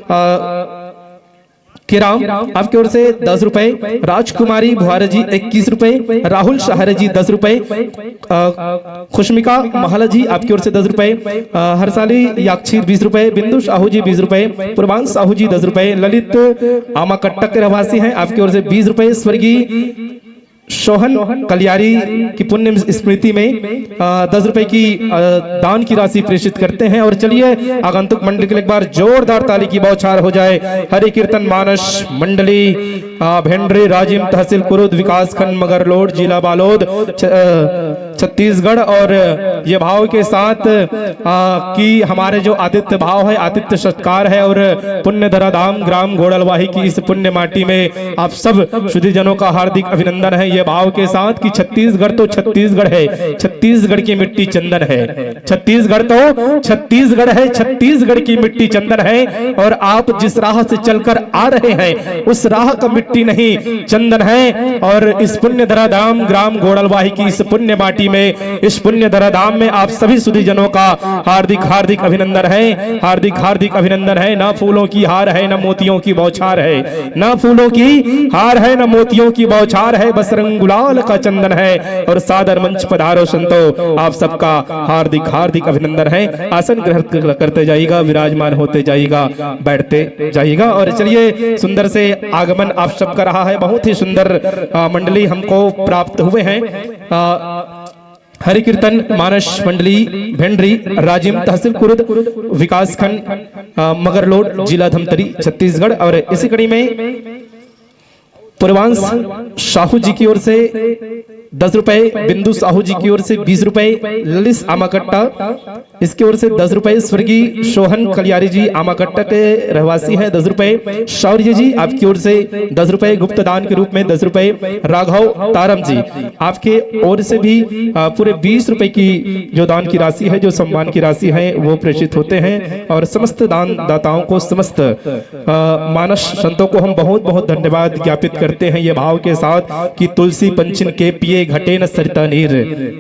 केराम आपकी ओर से दस रुपए, राजकुमारी भुआर जी इक्कीस रुपए, राहुल सहारे जी दस रुपए, अ, खुशमिका महला जी आपकी ओर से दस रुपए, अ, हर्षाली याक्षी बीस रुपए, बिंदु साहू जी बीस रुपए, पूर्वांश साहू जी दस रुपए, ललित आमाकट्टा के रहवासी हैं, आपकी ओर से बीस रुपए, स्वर्गीय सोहन कलियारी की पुण्य स्मृति में, अ, दस रुपए की, अ, दान की राशि प्रेषित करते हैं। और चलिए, आगंतुक मंडली के लिए एक बार जोरदार ताली की बौछार हो जाए। हरि कीर्तन मानस मंडली, अ, भेंडरी राजिम, तहसील कुरुद, विकासखंड मगरलोड, जिला बालोद, छ-, अ, छत्तीसगढ़। और ये भाव के साथ, अ, कि हमारे जो आतिथ्य भाव है, आतिथ्य सत्कार है और पुण्य धराधाम ग्राम घोड़लवाही की इस पुण्य माटी में आप सब सुधीजनों का हार्दिक अभिनंदन है। ये भाव के साथ कि छत्तीसगढ़ तो छत्तीसगढ़ है, छत्तीसगढ़ की मिट्टी चंदन है। छत्तीसगढ़ तो छत्तीसगढ़ है, छत्तीसगढ़ की मिट्टी चंदन है। और आप जिस राह से चलकर आ रहे हैं, उस राह का मिट्टी नहीं, चंदन है। और इस पुण्य धराधाम ग्राम घोड़लवाही की इस पुण्य माटी में, इस पुण्य धराधाम में आप सभी सुधीजनों का हार्दिक, हार्दिक अभिनंदन है, हार्दिक, हार्दिक अभिनंदन है। ना फूलों की हार है, ना मोतियों की बौछार है, ना फूलों की हार है, ना मोतियों की बौछार है, बस रंग गुलाल का चंदन है। और सादर मंच पधारो संतो, आप सबका हार्दिक, हार्दिक अभिनंदन है। आसन ग्रहण कर-, करते जाइएगा, विराजमान होते जाइएगा, बैठते जाइएगा। और चलिए, सुंदर से आगमन आप सबका रहा है, बहुत ही सुंदर, अ, मंडली हमको प्राप्त हुए हैं। अ, हरि कीर्तन मानस मंडली भेंडरी राजिम, तहसील कुरुद, विकासखंड, अ, मगरलोड, जिला धमतरी, छत्तीसगढ़। और इसी कड़ी में पूर्वांश साहू जी की ओर से दस रुपए, बिंदु साहू जी की ओर से बीस रुपए, ललिस आमाकट्टा इसकी ओर से दस रुपए, स्वर्गीय सोहन कलियारी जी आमाकट्टा के रहवासी हैं, दस रुपए, शौर्य जी आपकी ओर से दस रुपए, गुप्त दान के रूप में दस रुपए, राघव तारम जी आपके ओर से भी, अ, पूरे बीस रुपए की जो दान की राशि है, जो सम्मान की राशि है, वो प्रेषित होते हैं। और समस्त दान दाताओं को, समस्त, अ, मानस संतों को हम बहुत बहुत धन्यवाद ज्ञापित करते हैं ये भाव के साथ कि तुलसी पंचन के पिए घटे न सरिता नीर,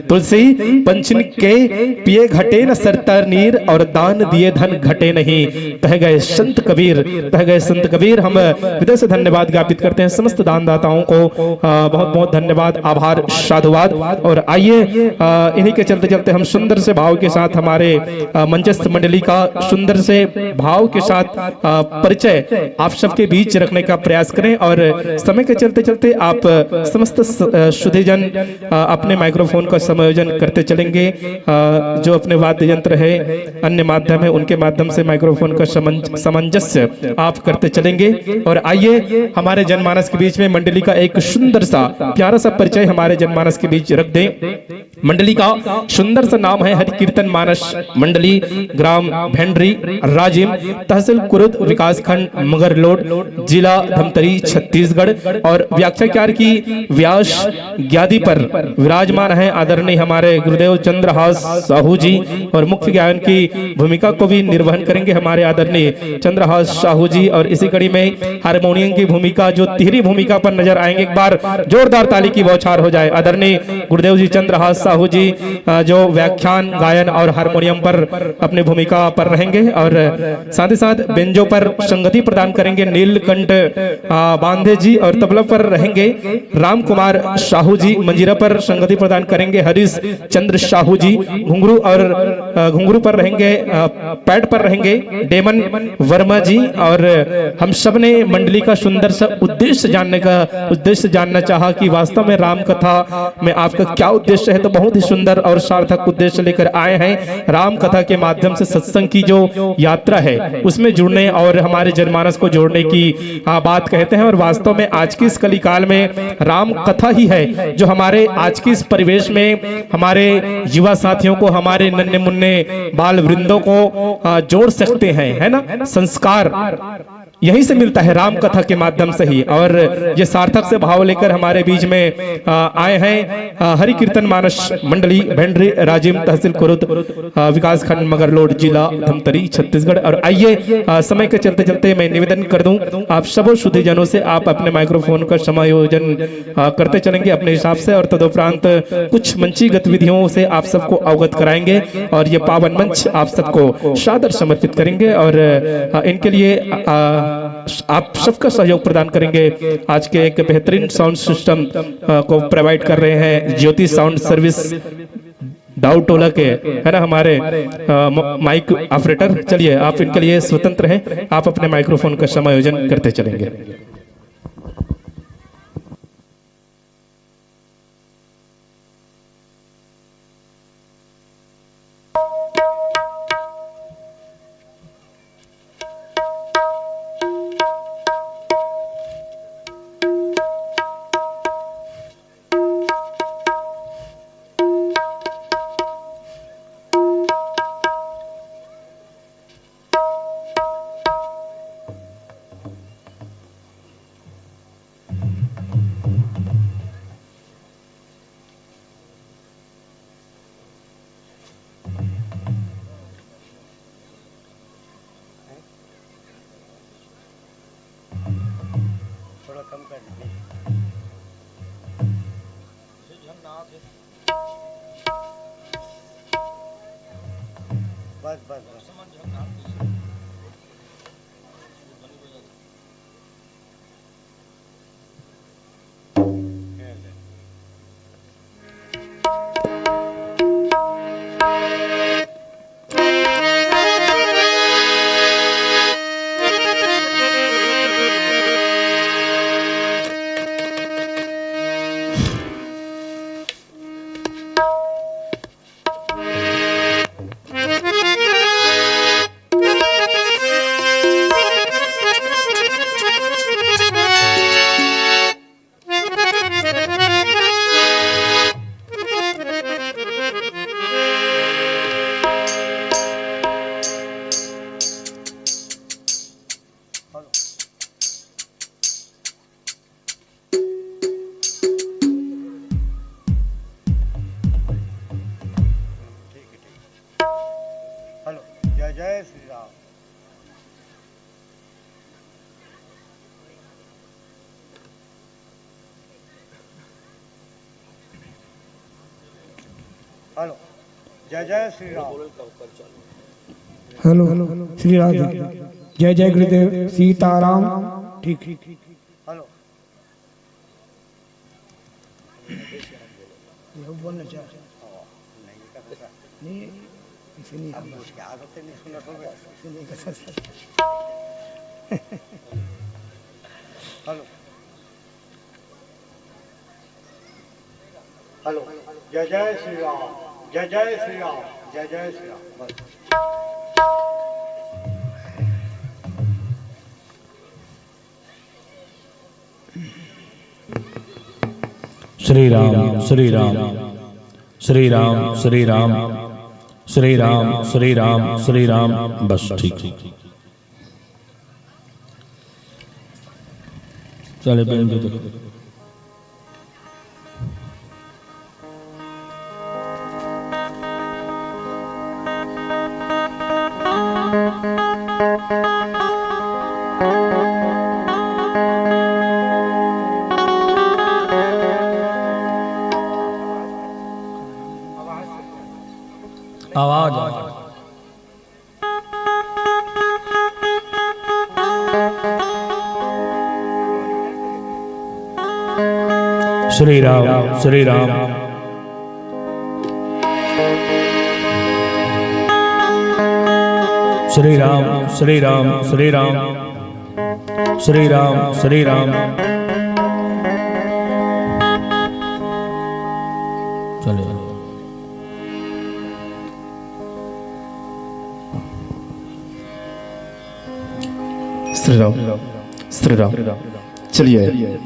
तुलसी पंचन के पिए घटे न सरिता नीर, और दान दिए धन घटे नहीं, कह गए संत कबीर, कह गए संत कबीर। हम हृदय से धन्यवाद ज्ञापित करते हैं समस्त दानदाताओं को। अ, बहुत बहुत धन्यवाद, आभार, साधुवाद। और आइए, अ, इन्हीं के चलते चलते हम सुंदर से भाव के साथ हमारे, अ, मंचस्थ मंडली का सुंदर से भाव के साथ, अ, परिचय आप सबके बीच रखने का प्रयास करें। और समय के चलते चलते आप, अ, समस्त स-, अ, सुधीजन, अ, अपने माइक्रोफोन का समायोजन करते चलेंगे, अ, जो अपने वाद्य यंत्र है, अन्य माध्यम है, उनके माध्यम से माइक्रोफोन का समंज-, सामंजस्य आप करते चलेंगे। और आइए, हमारे जनमानस के बीच में मंडली का एक सुंदर सा, प्यारा सा परिचय हमारे जनमानस के बीच रख दें। मंडली का सुंदर सा नाम है हरि कीर्तन मानस मंडली, ग्राम भेंडरी राजिम, तहसील कुरुद, विकासखंड मगरलोड, जिला धमतरी, छत्तीसगढ़। और व्याख्याकार की व्यास गादी पर विराजमान है आदरणीय हमारे गुरुदेव चंद्रहास साहू जी, और मुख्य गायन की भूमिका को भी निर्वहन करेंगे हमारे आदरणीय चंद्रहास साहू जी। और इसी कड़ी में हारमोनियम की भूमिका, जो तिहरी भूमिका पर नजर आएंगे, एक बार जोरदार ताली की बौछार हो जाए। आदरणीय गुरुदेव जी चंद्रहास साहू जी, अ, जो व्याख्यान, गायन और हारमोनियम पर अपनी भूमिका पर रहेंगे, और साथ ही साथ बेंजो पर संगति प्रदान करेंगे नीलकंठ, अ, बांधे जी, और तबला पर रहेंगे राम कुमार साहू जी। मंजीरा पर संगति प्रदान करेंगे हरीश चंद्र साहू जी। घुंघरू और, अ, घुंघरू पर रहेंगे, अ, पैड पर रहेंगे डेमन वर्मा जी। और हम सब ने मंडली का सुंदर सा उद्देश्य जानने का, उद्देश्य जानना चाहा कि वास्तव में राम कथा में आपका क्या उद्देश्य है। तो बहुत ही सुंदर और सार्थक उद्देश्य लेकर आए हैं। राम कथा के माध्यम से सत्संग की जो यात्रा है, उसमें जुड़ने और हमारे जनमानस को जोड़ने की, आ, बात कहते हैं। और वास्तव में आज के इस कलिकाल में राम कथा ही है जो हमारे आज के इस परिवेश में हमारे युवा साथियों को, हमारे नन्हे मुन्ने बाल वृंदों को, आ, जोड़ सकते हैं, है ना? संस्कार यहीं से मिलता है, राम कथा के माध्यम से ही। और ये सार्थक से भाव लेकर हमारे बीच में, आ, आए हैं, आ, हरि कीर्तन मानस मंडली भेंडरी राजिम, तहसील कुरुद, आ, विकास खंड मगरलोड, जिला धमतरी, छत्तीसगढ़। और आइए, आ, समय के चलते चलते मैं निवेदन कर दूं आप सबों शुद्ध जनों से, आप अपने माइक्रोफोन का समायोजन, आ, करते चलेंगे अपने हिसाब से, और तदुपरांत कुछ मंची गतिविधियों से आप सबको अवगत कराएंगे और ये पावन मंच आप सबको सादर समर्पित करेंगे। और, आ, इनके लिए, आ, आप सबका सहयोग प्रदान करेंगे। आज के एक बेहतरीन साउंड सिस्टम, आ, को प्रोवाइड कर रहे हैं ज्योति साउंड सर्विस दाऊ टोला के, है ना, हमारे, आ, म-, माइक ऑपरेटर। चलिए, आप इनके लिए स्वतंत्र हैं, आप अपने माइक्रोफोन का समायोजन करते चलेंगे। थोड़ा कम कर दीजिए। बस, बस, बस। हेलो, जय जय श्री राम। हेलो, जय जय श्री राम। हेलो, श्री राधे। जय जय गुरुदेव, सीताराम। ठीक। हेलो। ये बोलना चाह। नहीं, ये कर सकता। नहीं, इसे नहीं अब बोलना। उसके आदत से नहीं सुना तो गया। इसे नहीं कर सकता। हेलो। हेलो। जय जय श्री राम, जय जय श्री राम, जय जय श्री राम। बस। श्री राम, श्री राम, श्री राम, श्री राम, श्री राम, श्री राम, श्री राम। बस, ठीक। चले, बहन जी, देखो। आवाज, आवाज। श्री राम, श्री राम, श्री राम, श्री राम, श्री राम, श्री राम, श्री राम। चलो। श्री राम, श्री राम। चलिए,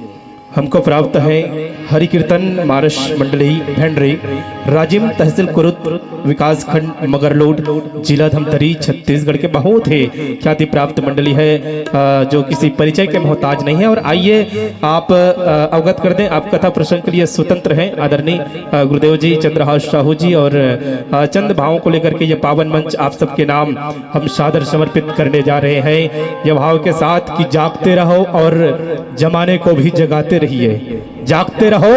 हमको प्राप्त है हरि कीर्तन मार्श मंडली भेंडरी, राजिम तहसील कुरुद, विकास खंड मगरलोड, जिला धमतरी, छत्तीसगढ़ के बहुत ही ख्याति प्राप्त मंडली है, अ, जो किसी परिचय के मोहताज नहीं है। और आइए, आप, अ, अवगत कर दें, आप कथा प्रसंग के लिए स्वतंत्र हैं। आदरणीय, अ, गुरुदेव जी, चंद्रहास साहू जी और, अ, चंद भावों को लेकर के ये पावन मंच आप सबके नाम हम सादर समर्पित करने जा रहे हैं, ये भाव के साथ कि जागते रहो और जमाने को भी जगाते रहिए, जागते रहो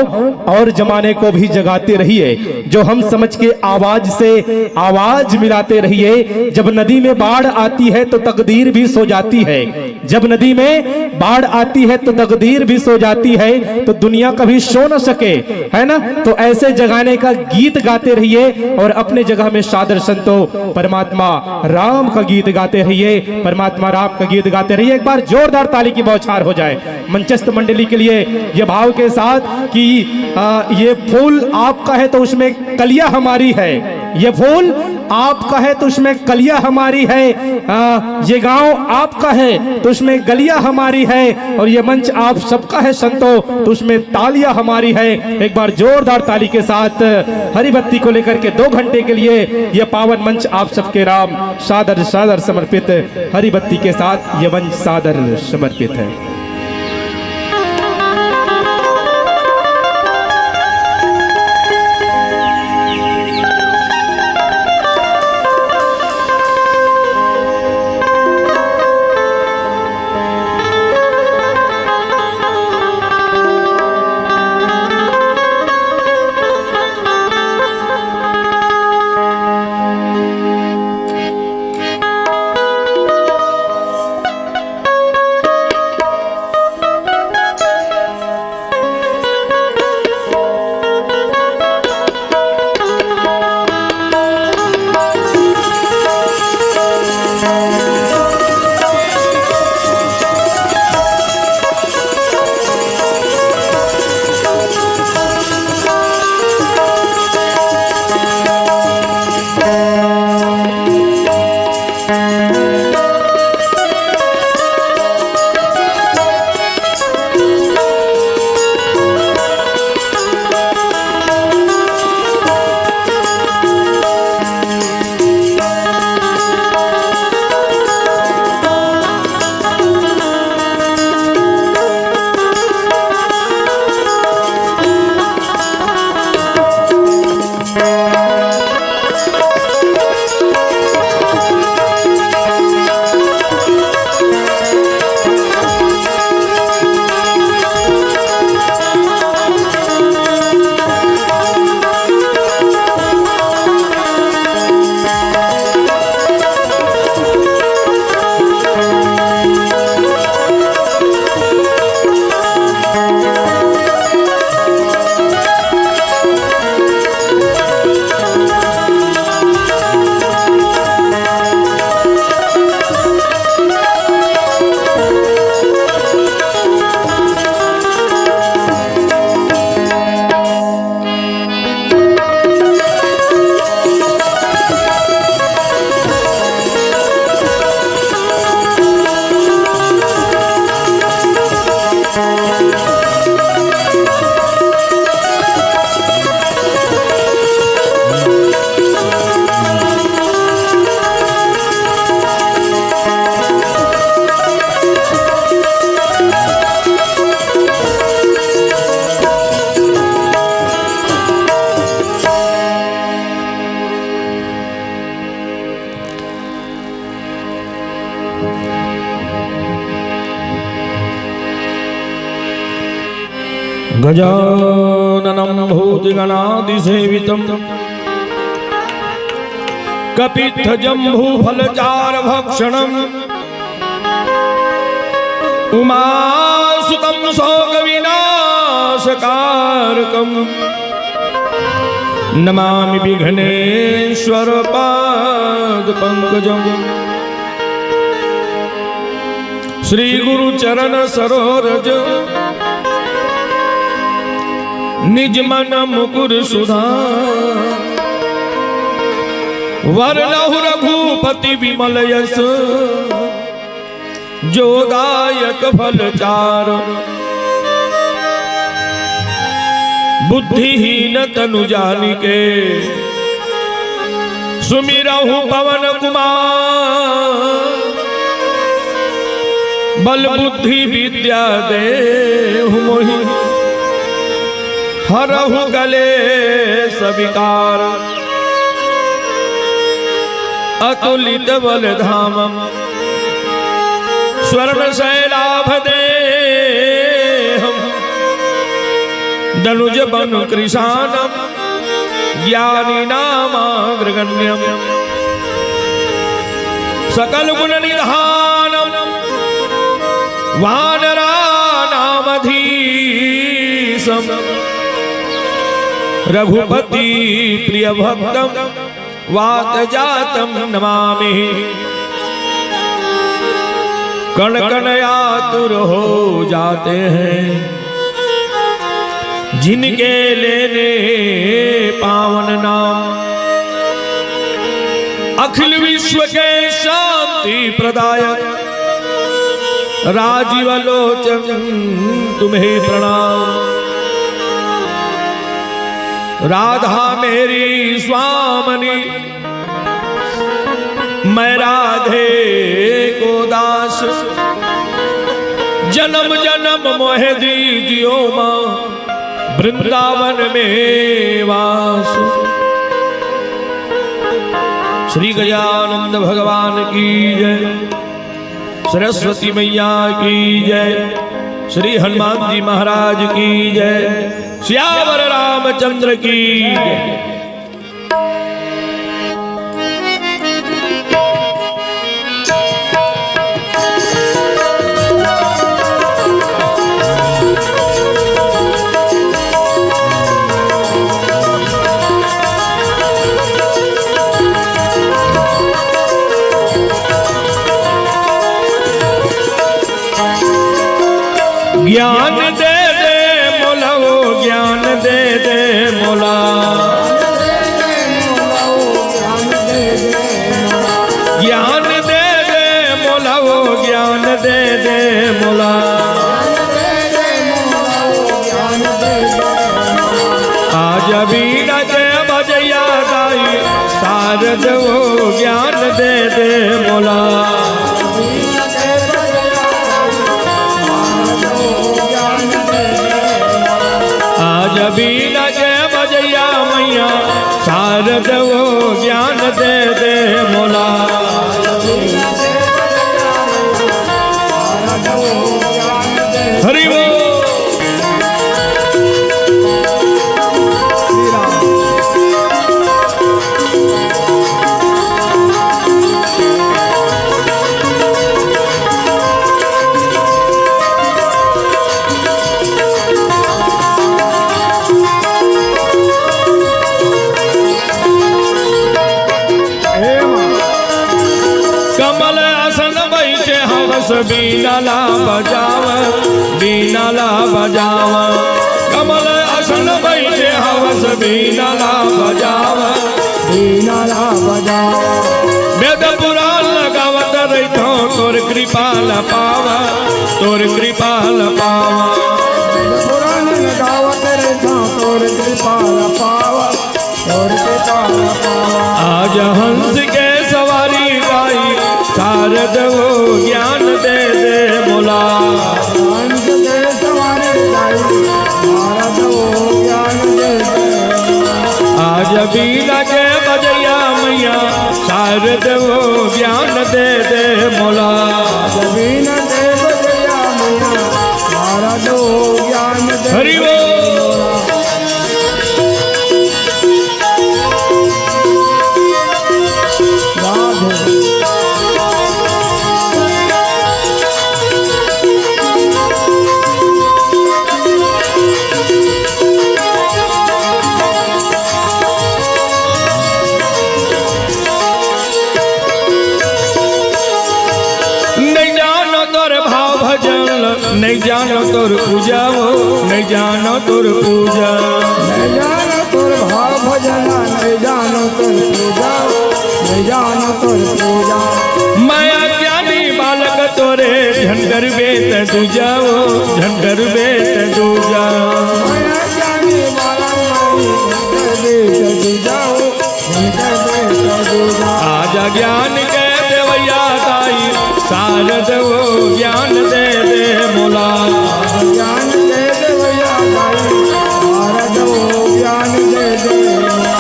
और जमाने को भी जगाते रहिए। जो हम समझ के आवाज से आवाज मिलाते रहिए। जब नदी में बाढ़ आती है तो तकदीर भी सो जाती है, जब नदी में बाढ़ आती है तो तकदीर भी सो जाती है, तो दुनिया कभी सो न सके, है ना? तो ऐसे जगाने का गीत गाते रहिए और अपने जगह में सादर संतो परमात्मा राम का गीत गाते रहिए, परमात्मा राम का गीत गाते रहिए। एक बार जोरदार ताली की बौछार हो जाए मंचस्थ मंडली के लिए, ये भाव के साथ कि, आ, ये फूल आपका है तो उसमें कलियां हमारी है, ये फूल आपका है तो उसमें कलियां हमारी है, आ, ये गांव आपका है तो उसमें गलियां हमारी है, और ये मंच आप सबका है संतो, तो उसमें तालियां हमारी है। एक बार जोरदार ताली के साथ हरिबत्ती को लेकर के दो घंटे के लिए ये पावन मंच आप सबके नाम सादर सादर समर्पित, हरिबत्ती के साथ ये मंच सादर समर्पित है। गजाननं भूतगणादिसेवितं कपित्थजम्बूफलचारुभक्षणं उमासुतं शोकविनाशनं कारकं नमामि विघ्नेश्वर पाद पंकजं। श्री गुरु चरण सरोरज निज मन मुकुर सुधा। वरनहु रघुपति विमल यस जो दायक फल चार। बुद्धिहीन तनु जानिके सुमिरहु पवन कुमार। बल बुद्धि विद्या देहु मोहि हरहु कलेस विकार। अतुलित बल धामं स्वर्ण शैलाभ देहं। दनुज बन कृशानं ज्ञानी नामाग्रगण्यं। सकल गुण निधानं वानराणामधीशं। रघुपति प्रिय भक्तं वात जातं नमामि। कण कण आतुर हो जाते हैं जिनके लेने पावन नाम। अखिल विश्व के शांति प्रदायक राजीव लोचन तुम्हें प्रणाम। राधा मेरी स्वामनी, मैं राधे को दास। जन्म जन्म मोह दीजियो माँ, वृंदावन में वास। श्री गजानंद भगवान की जय। सरस्वती मैया की जय। श्री हनुमान जी महाराज की जय। सियावर रामचंद्र की जय। ज्ञान दे दे मोला, वो ज्ञान दे दे मोला। ज्ञान दे दे मोला, वो ज्ञान दे दे मोला। आज बीना के बजैया दाई, शारद वो ज्ञान दे दे मोला। आज बीना के बजैया मैया, शारद वो ज्ञान दे दे मोला। हरि बोल। कमल आसन बैठे हवस बीना ला बजाव, बीना ला बजाव। कमल आसन बैठे हवस बीना ला बजाव, बीना ला बजाव। वेद पुराण लगावत रहिथों तोर कृपा ला पावा, तोर कृपा ला पावा। वेद पुराण लगावत रहिथों तोर कृपा ला पावा। आज हंस के सवारी गाई, शारद वो ज्ञान दे दे मोला। हंस के सवारी गाई, शारद वो ज्ञान दे दे। आज बीना के बजैया मैया, शारद वो ज्ञान दे दे मोला। आज बीना के बजैया मैया, शारद वो ज्ञान दे दे। हरि बोल। नहीं जानो तोर पूजा हो, नहीं जानो तोर पूजा। नहीं जानो तोर भाव भजना, नहीं जानो तोर पूजा हो, नहीं जानो तोर पूजा। मैं अज्ञानी बालक तोरे, झन करबे त दूजा हो, झन करबे त दूजा। मैं अज्ञानी बालक तोरे, झन करबे त दूजा हो। आज ज्ञान के देवैया दाई, शारद हो ज्ञान दे दे मोला। आज ज्ञान के देवैया दाई, शारद हो ज्ञान दे दे मोला।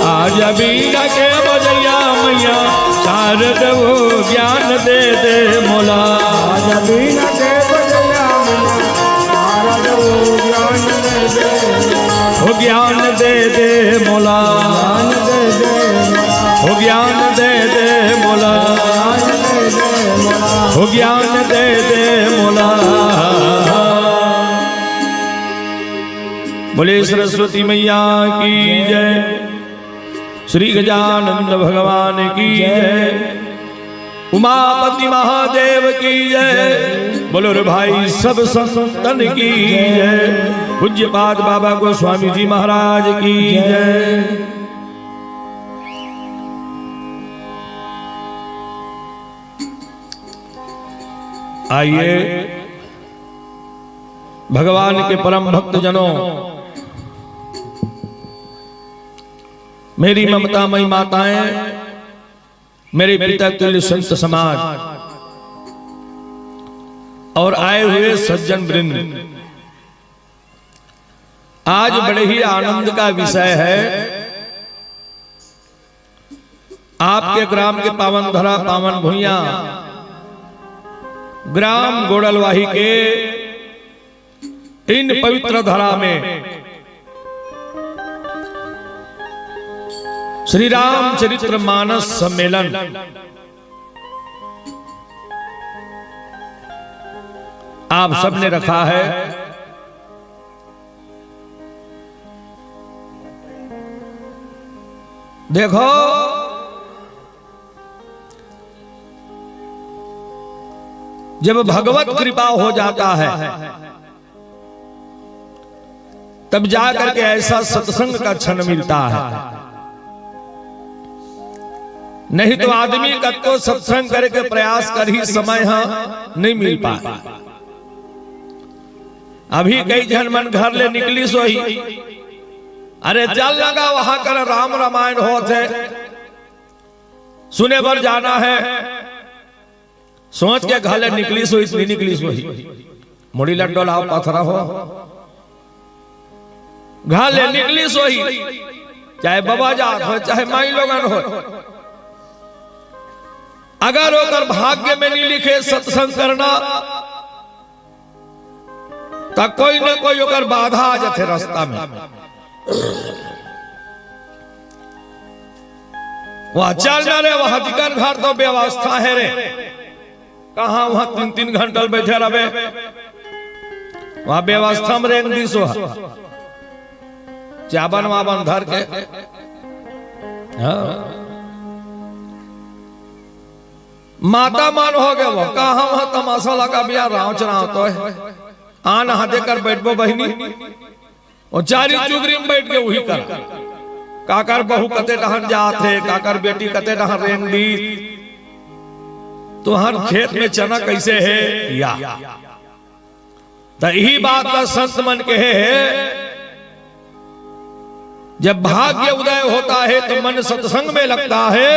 आज बीना के बजैया मैया, शारद हो ज्ञान दे दे मोला। आज बीना के बजैया मैया, शारद हो ज्ञान दे दे। हो ज्ञान दे दे मोला। ज्ञान दे दे। हो ज्ञान दे दे मोला। ज्ञान दे दे मोला। हो ज्ञान दे दे मोला। बोले सरस्वती मैया की जय। श्री गजानंद भगवान की जय। उमापति महादेव की जय। बोलो रे भाई, सब संतन की जय। पूज्यपाद बाबा गोस्वामी जी महाराज की जय। आइए, भगवान के परम भक्तजनों, मेरी ममतामयी माताएं, मेरे पिता तुल्य संत समाज और आए हुए सज्जन वृंद, आज बड़े ही आनंद का विषय है। आपके ग्राम के पावन धरा, पावन भुइयां, ग्राम गोड़लवाही के इन पवित्र धरा में श्री रामचरित्र मानस सम्मेलन आप सबने रखा है। देखो, जब भगवत कृपा हो जाता है, तब जा करके ऐसा सत्संग का क्षण मिलता है, नहीं तो आदमी कतको सत्संग करे के प्रयास करही, समय ह नहीं मिल पाए। अभी कई झन मन घर ले निकलिस होही, अरे चल लगा वहां कर राम रामायण होत हे, सुने बर जाना हे, सोच के घर ले निकलिस होही, नहीं निकलिस होही, मुड़ी ल डोलाव, पथरा हो, घर ले निकलिस होही, चाहे बबा जात हो, चाहे माई लोगन हो, अगर ओकर भाग्य में नहीं लिखे सत्संग करना, त कोई न कोई ओकर बाधा आ जाथे रास्ता में। वहां चल ना रे, वहां दिकर घर तो व्यवस्था हे रे। कहां वहां तीन तीन घंटा बैठे रहबे, वहां व्यवस्था में रेंग दिस हो, चाबन वाबन धर के। हां। माता मन हो गे वो, कहां वहां तमाशा लगा बिया, रांव चरांव तो हे। आन हाथे कर बैठबो बहिनी, वो चारी चुगरी में बैठ के उही कर। काकर बहू कते डहन जात हे, काकर बेटी कते डहन रेंग दी, तुहर खेत में चना कैसे हे या। त इही बात ला संत मन कहे हे, जब भाग्य उदय होता है तो मन सत्संग में लगता है,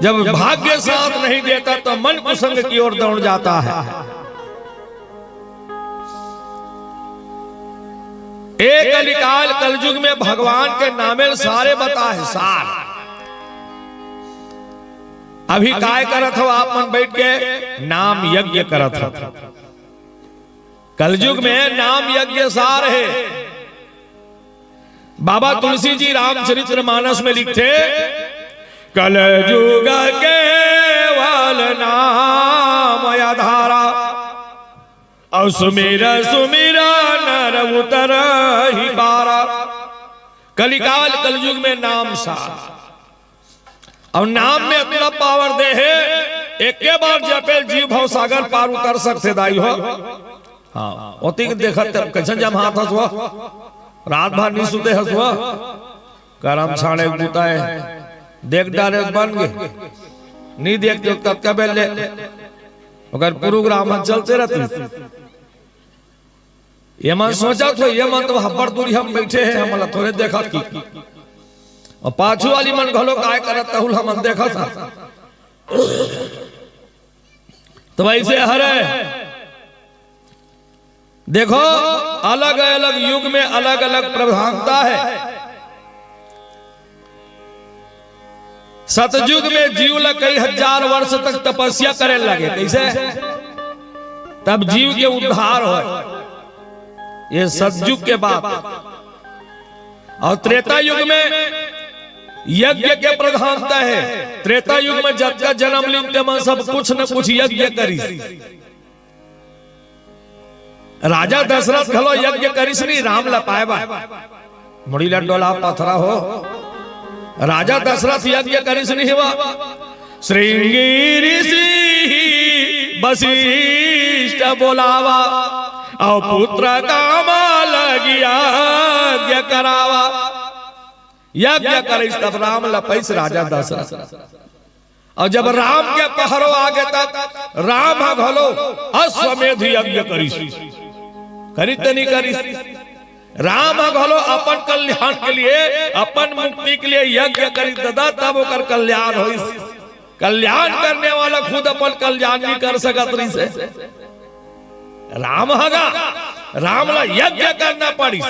जब भाग्य साथ नहीं देता तो मन कुसंग की ओर दौड़ जाता है। एक कलिकाल कलयुग में भगवान के नामे सारे बता है, सार। अभी काय करत हो आप मन बैठ के? नाम यज्ञ करत हो। कलयुग में नाम यज्ञ सार हे। बाबा तुलसी जी रामचरित्र मानस में लिखथे, कलयुग केवल नाम आधारा, अउ सुमिर सुमिर नर उतरहि पारा। कलिकाल कलयुग में नाम सार, अउ नाम में अतना पावर दे हे एके बार जपे जीव भवसागर पार उतर सकथे दाई हो। हाँ, ओतिक देखत कइसन जम्हात हस वो, रात भर नी सुते हस वो, करम छाड़े बुताए, देख डारे बन गे, नी देखते तब कबे ले, ओकर प्रोग्राम ह चलते रहते। ये मन सोचत हो, ये मन तो हब्बड़ दूरी हम बैठे हैं, हमला थोड़े देखत कि। अउ पाछू वाली मन घलो काय करत तहुल हमन देखत हन। तो वैसे हरे देखो, अलग-अलग युग में अलग-अलग प्रधानता है। सतयुग में जीव ला कई हजार वर्ष तक तपस्या करे लगे, कइसे? तब जीव के उद्धार होय। ये सतयुग के बात। अउ त्रेता युग में यज्ञ के प्रधानता हे। त्रेता युग में जतका जनम लीन, तेमन सब कुछ न कुछ यज्ञ करिस। राजा दशरथ घलो यज्ञ करिस नी राम ला पाए बर। मुड़ी ला डोला पथरा हो। राजा दशरथ यज्ञ करिस नी हवा। श्रृंगी ऋषि वशिष्ठ बोलावा, अउ पुत्र कामा लगी यज्ञ करावा। यज्ञ करिस तब राम ला पाइस राजा दशरथ। अउ जब राम के पहरो आगे तब राम ह घलो अश्वमेध यज्ञ करिस। करिस त नी करिस? राम ह घलो अपन कल्याण के लिए, अपन मुक्ति के लिए यज्ञ करिस ददा, तब ओकर कल्याण होइस। कल्याण करने वाला खुद अपन कल्याण नी कर सकत रहिस हे। राम ह गा, राम ला यज्ञ करना पड़िस,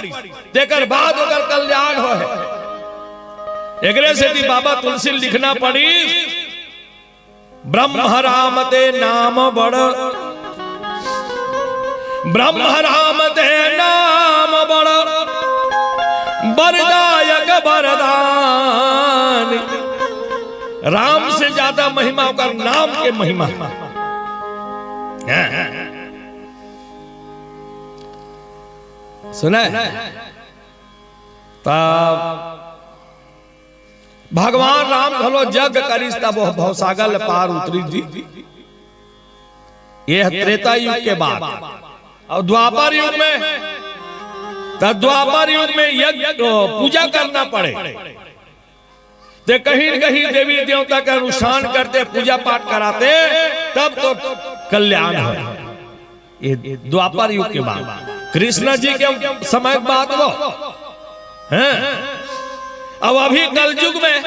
तेकर बाद ओकर कल्याण होय। एकरे सेती बाबा तुलसी लिखना पड़िस, ब्रह्म राम ते नाम बड़, ब्रह्म राम ते नाम बड़, बरदायक बरदान। राम से ज्यादा महिमा ओकर नाम के महिमा। सुने? तब भगवान राम घलो यज्ञ करिस, तब वो भवसागर ले पार उतरिस जी। ये ह त्रेता युग के बात। अउ द्वापर युग में, त द्वापर युग में यज्ञ, पूजा करना पड़े। ते कहीं न कहीं देवी देवता के अनुष्ठान करते, पूजा पाठ कराते, तब तो कल्याण हो। ये द्वापर युग के बात, कृष्ण जी के समय के बात वो हैं। अब अभी कलयुग में,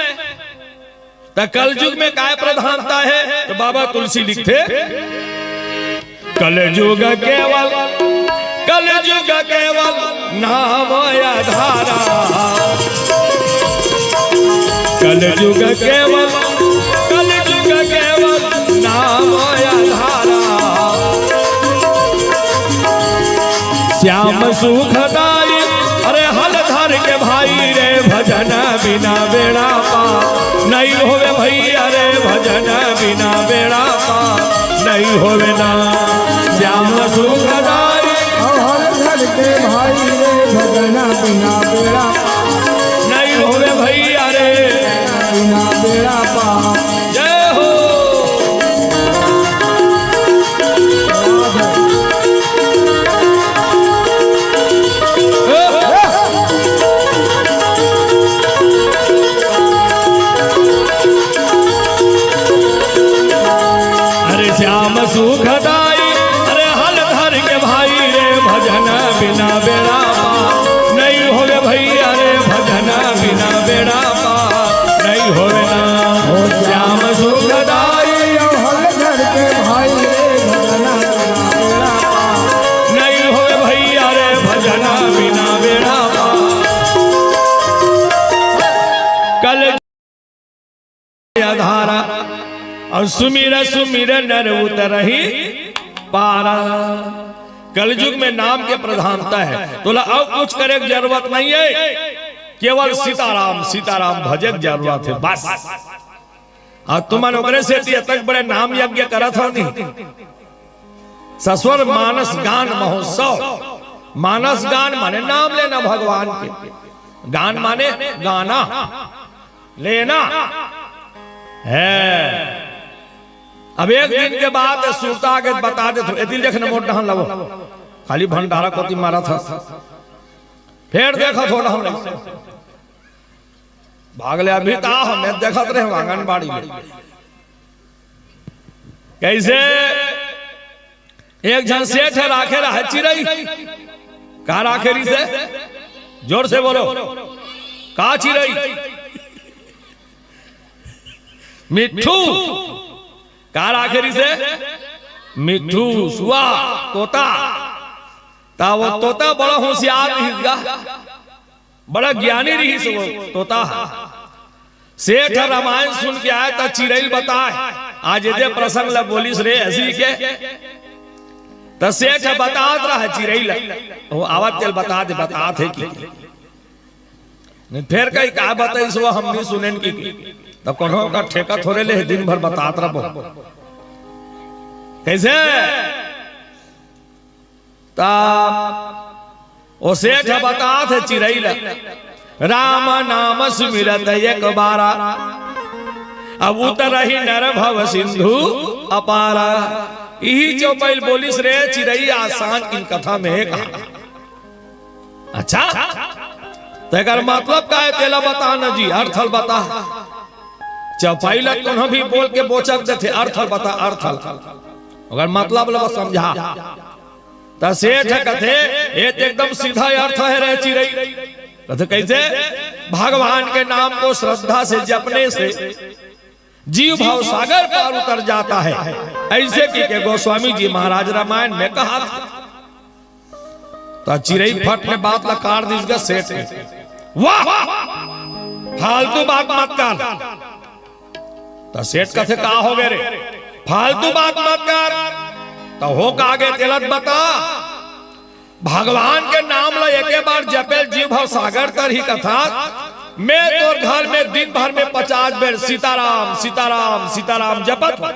त कलयुग में काय प्रधानता हे? त बाबा तुलसी लिखथे, कलयुग केवल, कलयुग केवल नाम आधारा। कलयुग केवल, कलयुग केवल नाम आधारा। श्याम सुखदाई, अरे हल धर के भाई रे, भजन बिना बेड़ा पार नहीं होवे भैया रे, भजन बिना बेड़ा पार नहीं होवे ना। श्याम सुखदाई, अउ हल धर के भाई रे, भजन बिना बेड़ा पार नहीं होवे भैया रे, बिना बेड़ा पार। जय हो। अरे श्याम सुखदाई, अरे हल धर के भाई रे, भजन बिना बेड़ा पार नहीं होवे भैया रे, भजन बिना बेड़ा पार नहीं होवे ना। ओ श्याम सुखदाई, अउ हल धर के भाई रे, भजन बिना बेड़ा पार नहीं होवे भैया रे, भजन बिना बेड़ा पार। कल आधारा, अउ सुमिर सुमिर नर उतरही पारा। कलयुग में नाम के प्रधानता हे, तोला अउ कुछ करे के जरूरत नहीं हे, केवल सीताराम सीताराम भजे के जरूरत हे बस। अउ तुमन ओकरे सेती अतक बड़े नाम यज्ञ करत हो नी। सस्वर मानस गान महोत्सव। मानस गान माने नाम लेना भगवान के, गान माने गाना, लेना हे। अब एक दिन के बाद सुरता आगे बता देत हो, एती देख न मोर डहन लगो, खाली भंडारा कोती मारत हस, फेर देखत हो डहन लगो। भाग ले, अभी ता हमें देखत रहे आंगनबाड़ी में। कैसे एक झन सेठ राखे रहा चिरई, का राखे रिहिसे? जोर से बोलो, का चिरई? मिट्ठू। का राखे रिहिसे? मिट्ठू, सुआ, तोता। ता वो तोता बड़ा होशियार रिहिस गा, बड़ा ज्ञानी रिहिस वो तोता ह। सेठ ह रामायण सुन के आय त चिरई ल बताय, आज एदे प्रसंग ल बोलिस रे अइसी के। त सेठ ह बतात रहा चिरई ल, वो आवत तेल बता दे, बतात हे कि नहीं, फेर कहीं का बताइस वो हम नहीं सुनेन कि, त कोनो का ठेका थोरे ले, दिन भर बतात रहो। कैसे? ता ओ सेठ ह बतात हे चिरई ल, राम नाम सुमिरत एक बारा, अब उतरही नर भव सिंधु अपारा। इही चौपाई ल बोलिस रे चिरई, आज सांझ किन कथा में कहा। अच्छा, त एकर मतलब का हे, तेला बता न जी, अर्थ ल बता। चौपाई ल कोनो भी बोल के बोचक देथे, अर्थ ल बता, अर्थ ल। ओकर मतलब ल बस समझा। त सेठ ह कथे, "ए त एकदम सीधा अर्थ हे रे चिरई।" कथे, "कैसे?" "भगवान के नाम को श्रद्धा से जपने से जीव भव सागर पार उतर जाता है।" अइसे कहिके गोस्वामी जी महाराज रामायण में कहा था। त चिरई फट ले बात ल काट दिस गा सेठ के। "वाह, फालतू बात मत कर।" त सेठ कथे, "का होगे रे? फालतू बात मत कर।" त हो का गे तेला त बता। भगवान के नाम ल एके बार जपे ले जीव भव सागर तरही कथा। मैं तोर घर में दिन भर में पचास बेर सीताराम, सीताराम, सीताराम जपत हों।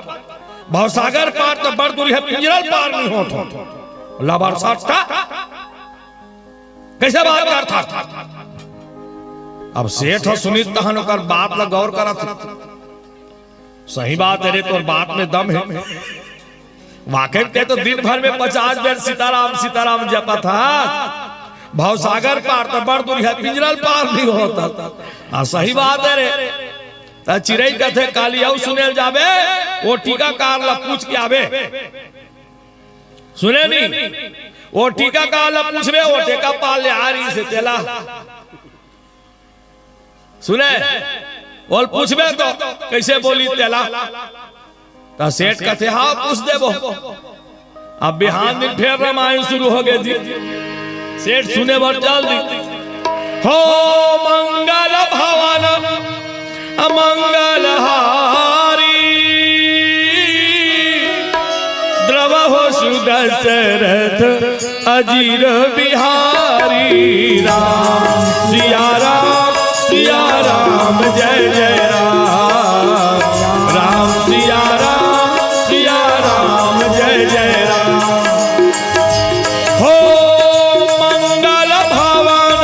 भवसागर पार त बड़ दूरी हे, पिंजरा ल पार नहीं होत हों। लबर सट्टा। कैसे बात करथा? अब सेठ ह सुनिस तहन ओकर बात ल गौर करत हे। सही बात हे रे, तोर बात में दम हे। वाकई में ते तो दिन भर में पचास बेर सीताराम, सीताराम जपत हस। भवसागर पार त बड़ दूरी हे, पिंजरा ल पार नहीं होत हस। हाँ, सही बात हे रे। त चिरई कथे, "काली अउ सुने ल जाबे, ओ टीकाकार ल पूछ के आबे।" सुने नहीं, ओ टीकाकार ल पूछबे, ओ टीका पाल ले आ रिहिसे तेला। सुने, ओला पूछबे त कैसे बोलही तेला। त सेठ कथे, "हाँ, पूछ देबो।" अब बिहान दिन फेर रामायण शुरू होगे जी। सेठ सुने बर चल दिस। हो मंगल भवन अमंगल हारी, द्रवहु सुदशरथ अजिर बिहारी। राम सिया राम, सिया राम, जय जय राम। राम सिया राम, सिया राम, जय जय राम। हो मंगल भवन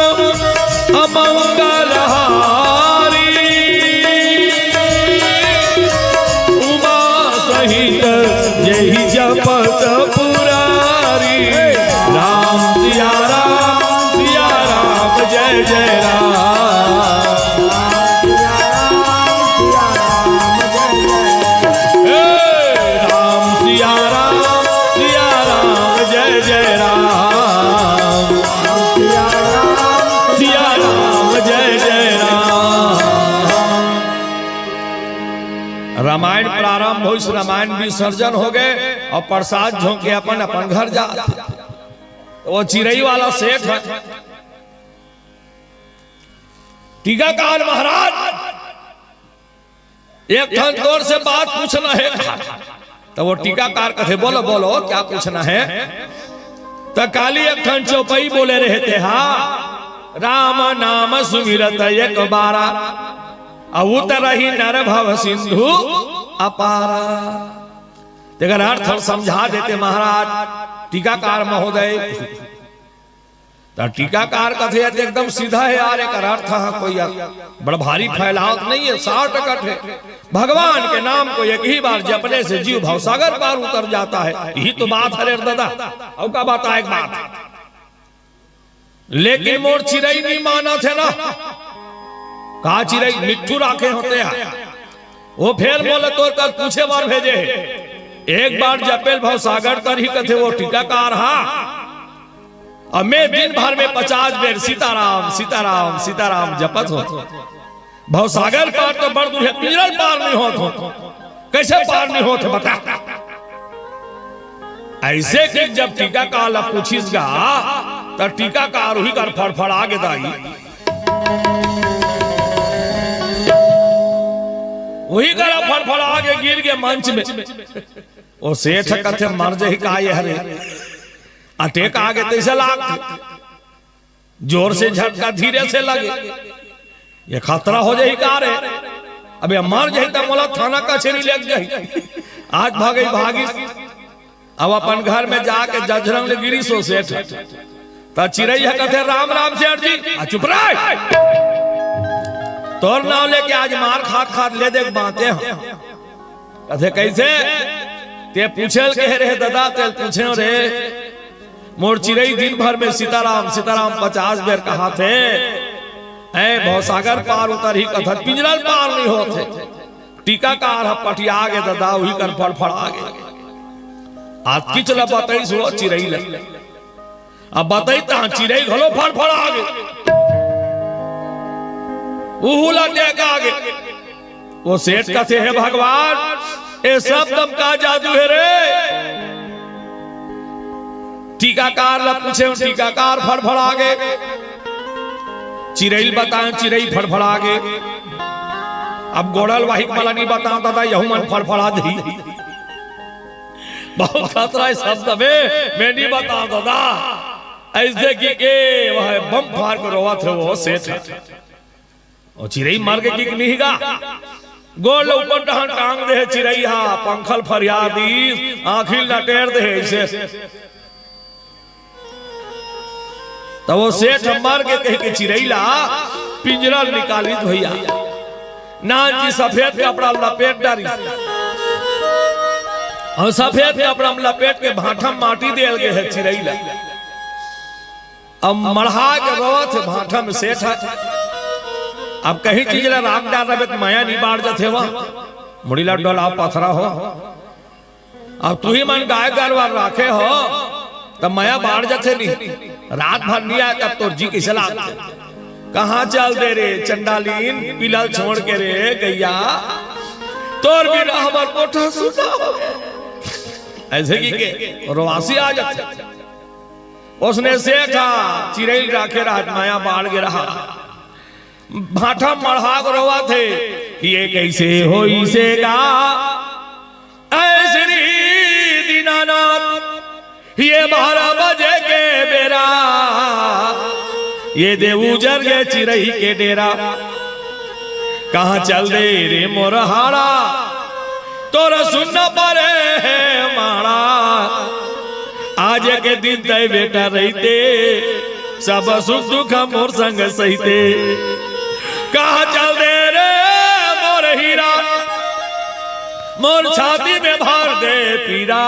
अमंगल हारी, उमा सहित जेहि जपत पुरारी। राम सिया राम, सिया राम, जय जय राम। हे राम सिया राम, सिया राम, जय जय राम। सिया राम, जय जय राम। रामायण प्रारंभ होइस, रामायण विसर्जन होगे अउ प्रसाद झोंक के अपन अपन घर जात। त ओ चिरई वाला सेठ ह, "टीकाकार महाराज, एक ठन तोर से बात पूछना हे।" त ओ टीकाकार कथे, "बोलो, बोलो, क्या पूछना हे?" त काली एक ठन चौपाई बोले रहे तेहा, "राम नाम सुमिरत एक बारा, अउ उतरही नर भव सिंधु अपारा।" तेकर अर्थ समझा देते महाराज टीकाकार महोदय। त टीकाकार कथे, "ये त एकदम सीधा हे यार, एकर अर्थ ह कोई बड़ भारी फैलाव त नइ हे, साफ कट हे। भगवान के नाम को एक ही बार जपने से जीव भवसागर पार उतर जाता है, यही तो बात हरे रे ददा, अउ का बताय एक बात।" लेकिन मोर चिरई नइ मानत हे ना, का चिरई मिट्ठू राखे होते हैं, वो फेर मोला तोर कर पूछे बर भेजे हे। एक बार जपे ल भवसागर तरही कथे वो टीकाकार हा, अउ मैं दिन भर में पचास बेर सीताराम, सीताराम, सीताराम जपत हों। भवसागर पार तो बड़ दूर हे, पिंजरा ल पार नइ होत हों। कइसे पार नइ होत हे बता? अइसे कि जब टीकाकार ला पूछिस गा, त टीकाकार उही कर फड़फड़ा गे दाई। उही कर फड़फड़ा गे गिर गे मंच में। ओ सेठ कथे, "मर जही का ये हरे?" अटैक आ गे तइसे लागथे। जोर से झटका, धीरे से लगे, ये खतरा हो जही का रे? अबे मर जही त मोला थाना कचेरी लेग जही। आज भागई भागिस, अब अपन घर में जाके जझरंग ले गिरिस ओ सेठ। त चिरई ह कथे, "राम राम सेठ जी।" "आ चुप रह, तोर नाव लेके आज मार खात खात ले देख बांचे हंव।" कथे, "कइसे?" "ते पूछे ल कहे रहे ददा, ते ल पूछेंव रे। मोर चिरई दिन भर में सीताराम, सीताराम पचास बेर कहाथे, ए भवसागर पार उतरही कथस, पिंजरा ल पार नइ होत हे। टीकाकार ह पटिया गे ददा, उही कर फड़फड़ा गे।" अतकिच ल बतइस ओ चिरई ल। अब बतइस तहां चिरई घलो फड़फड़ा गे। उहू ला टेका गे। ओ सेठ कथे, "हे भगवान, ए सब दम का जादू हे रे?" टीकाकार ला पूछेंव, टीकाकार फड़फड़ा गे। चिरई ल बताएंव, चिरई फड़फड़ा गे। अब गोड़ल वाहिक मला नइ बतांव ददा, यहू मन फड़फड़ा जही। बहुत खतरा हे शब्द में, मैं नइ बतांव ददा। अइसे कहिके वह बम फार के रोवत हे ओ सेठ। ओ चिरई मर गे कि नइ गा? गोड़ ल ऊपर डहन टांग दे हे चिरई हा, पंख ल फरिया दिस, आंखी ल नटेर दे हे अइसे। त ओ सेठ मर गे कहिके चिरई ला पिंजरा ल निकालिस भइया। नान जी सफेद कपड़ा लपेट डारिस। अउ सफेद कपड़ा में लपेट के भांठा म माटी देल गे हे चिरई ला। अब मढ़ा के रोवत हे भांठा में सेठ ह। अब कहीं चीज ला राख डार रहे त मया नइ बाढ़ जाथे वा। मुड़ी ला डोला पथरा हो। अब तुही मन गाय गरवा राखे हो, त मया बाढ़ जाथे नहीं। रात भर नइ आय, तब तोर जी कइसे लागथे? कहाँ चल दे रे चंडालीन, पिला ल छोड़ के रे गइया, तोर बिना हमर कोठा सुना हो। अइसे कहिके रोवासी आ जाथे। ओसने सेठ ह चिरई ल राखे रहत, मया बाढ़ गे रहा। भांठा मढ़ा के रोवत हे, ये कइसे होइसे गा? ऐ श्री दीनानाथ, ये बारह बजे के बेरा, ये दे उजर गे चिरई के डेरा। कहाँ चल दे रे मोर हाड़ा, तोर सुन परे हे माड़ा। आज के दिन तैं बेटा रहिते, सब सुख दुख मोर संग सहिते। कहाँ चल दे रे मोर हीरा, मोर छाती में भर दे पीरा।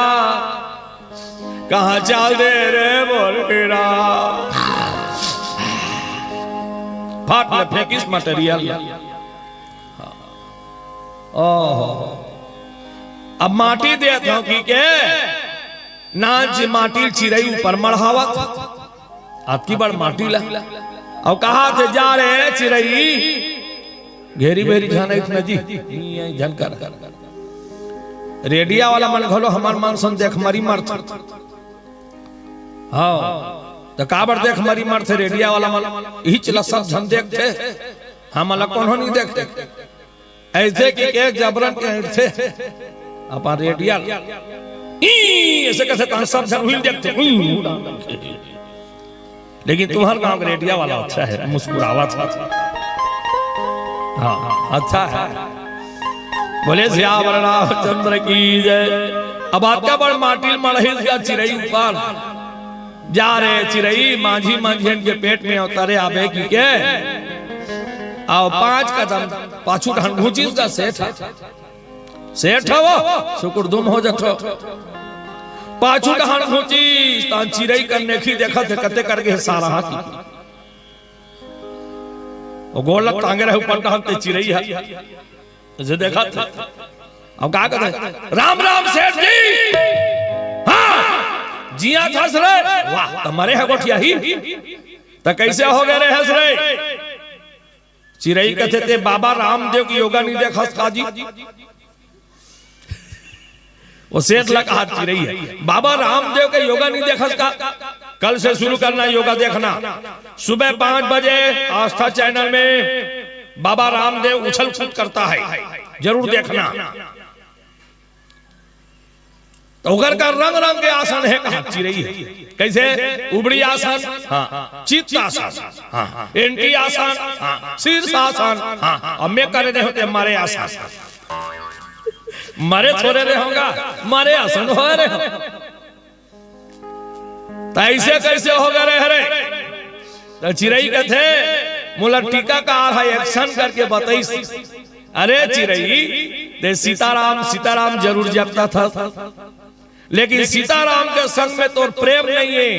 कहाँ चल दे रे मोर हीरा। फाट ले फेंकिस material। ओहो। अब माटी देत हंव कहिके, नान जी माटी ल चिरई ऊपर मढ़ावत। अतकी बड़ माटी ला। अउ कहाथे, जा रे चिरई, घेरी भेरी झन अइठ न जी, झन कर। रेडिया वाला मन घलो हमर मन सन देखमरी मरथे। हव, त काबर देखमरी मरथे रेडिया वाला मन? इही चीज ला सब झन देखथे, हमन ला कोनो नइ देखथे। अइसे कहिके जबरन के अइठथे अपन रेडिया ल। ई, अइसे कहिथे तहां सब झन उही ल देखथे। ई, लेकिन तुम्हर गांव के रेडिया वाला अच्छा हे, मुस्कुरावत हे। हाँ, अच्छा हे। बोले सियावर रामचंद्र की जय। अब अतका बड़ माटी ल मढ़ाइस गा चिरई ऊपर। जा रे चिरई, मांझी मांझियन के पेट में अवतरे आबे कि के। अउ पांच कदम पाछू डहन घुंचिस गा सेठ ह। सेठ ह वो, सुकुरदुम हो जथो। पाछू डहन घुंचिस, तहान चिरई कन नेखी देखत हे, कते कर गे हे सारा हा कि। वो गोड़ ल टांगे रहे ऊपर डहन ते चिरई ह। जे देखत हे। अब का कहत हे? "राम राम सेठ जी।" "हाँ।" "जियत हस रे?" "वाह, त मरे ह गोठियाही।" "त कइसे हो गे रेहेस रे?" चिरई कथे, "ते बाबा रामदेव के योगा नइ देखस का जी?" वो सेठ ला कहा चिरई ह, "बाबा रामदेव के योगा नइ देखस का?" कल से शुरू करना योगा देखना। सुबह पाँच बजे आस्था चैनल में बाबा रामदेव उछल कूद करता है, जरूर देखना। त ओकर का रंग रंग के आसन हे, कहा चिरई ह। कइसे? उबड़ी आसन, हाँ। चित्त आसन, हाँ। एंटी आसन, हाँ। शीर्ष आसन, हाँ। अब मैं करे रहे होते मरे आसन। मरे थोरे रहे होगा, मरे आसन हो रहे हो। त अइसे कइसे हो गे रेहे रे? त चिरई कथे, "मोला टीकाकार ह एक्शन करके बताइस।" "अरे चिरई, ते सीताराम, सीताराम जरूर जपत हस, लेकिन सीताराम के संग में तोर प्रेम नइ हे,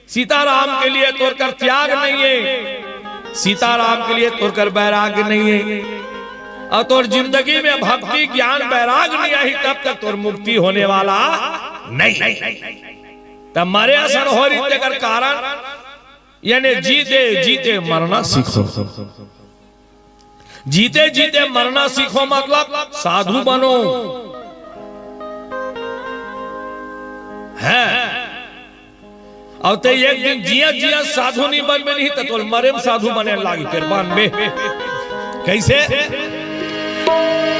सीताराम के लिए तोर कर त्याग नइ हे, सीताराम के लिए तोर कर बैराग्य नइ हे, अउ तोर जिंदगी में भक्ति, ज्ञान, बैराग नइ आही, तब तक तोर मुक्ति होने वाला नइ हे।" त मरे असन हो रही, तेकर कारण यानी जीते जीते मरना सीखो। जीते जीते मरना सीखो, मतलब साधु बनो। हैं? अउ ते एक दिन जियत जियत साधु नइ बनबे नहीं, त तोल मरे म साधु बने लागी, फेर बनबे। कइसे?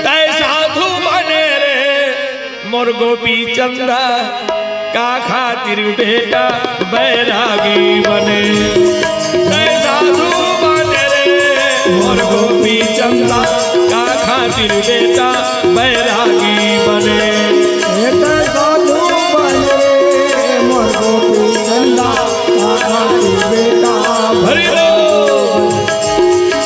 तैं साधु बने रे मोर गोपी चंदा, का खातिर बेटा बैरागी बने? तैं साधु बने रे मोर गोपी चंदा, का खातिर बेटा बैरागी बने? ए तैं साधु बने रे मोर गोपी चंदा, का खातिर बेटा हरि बोल।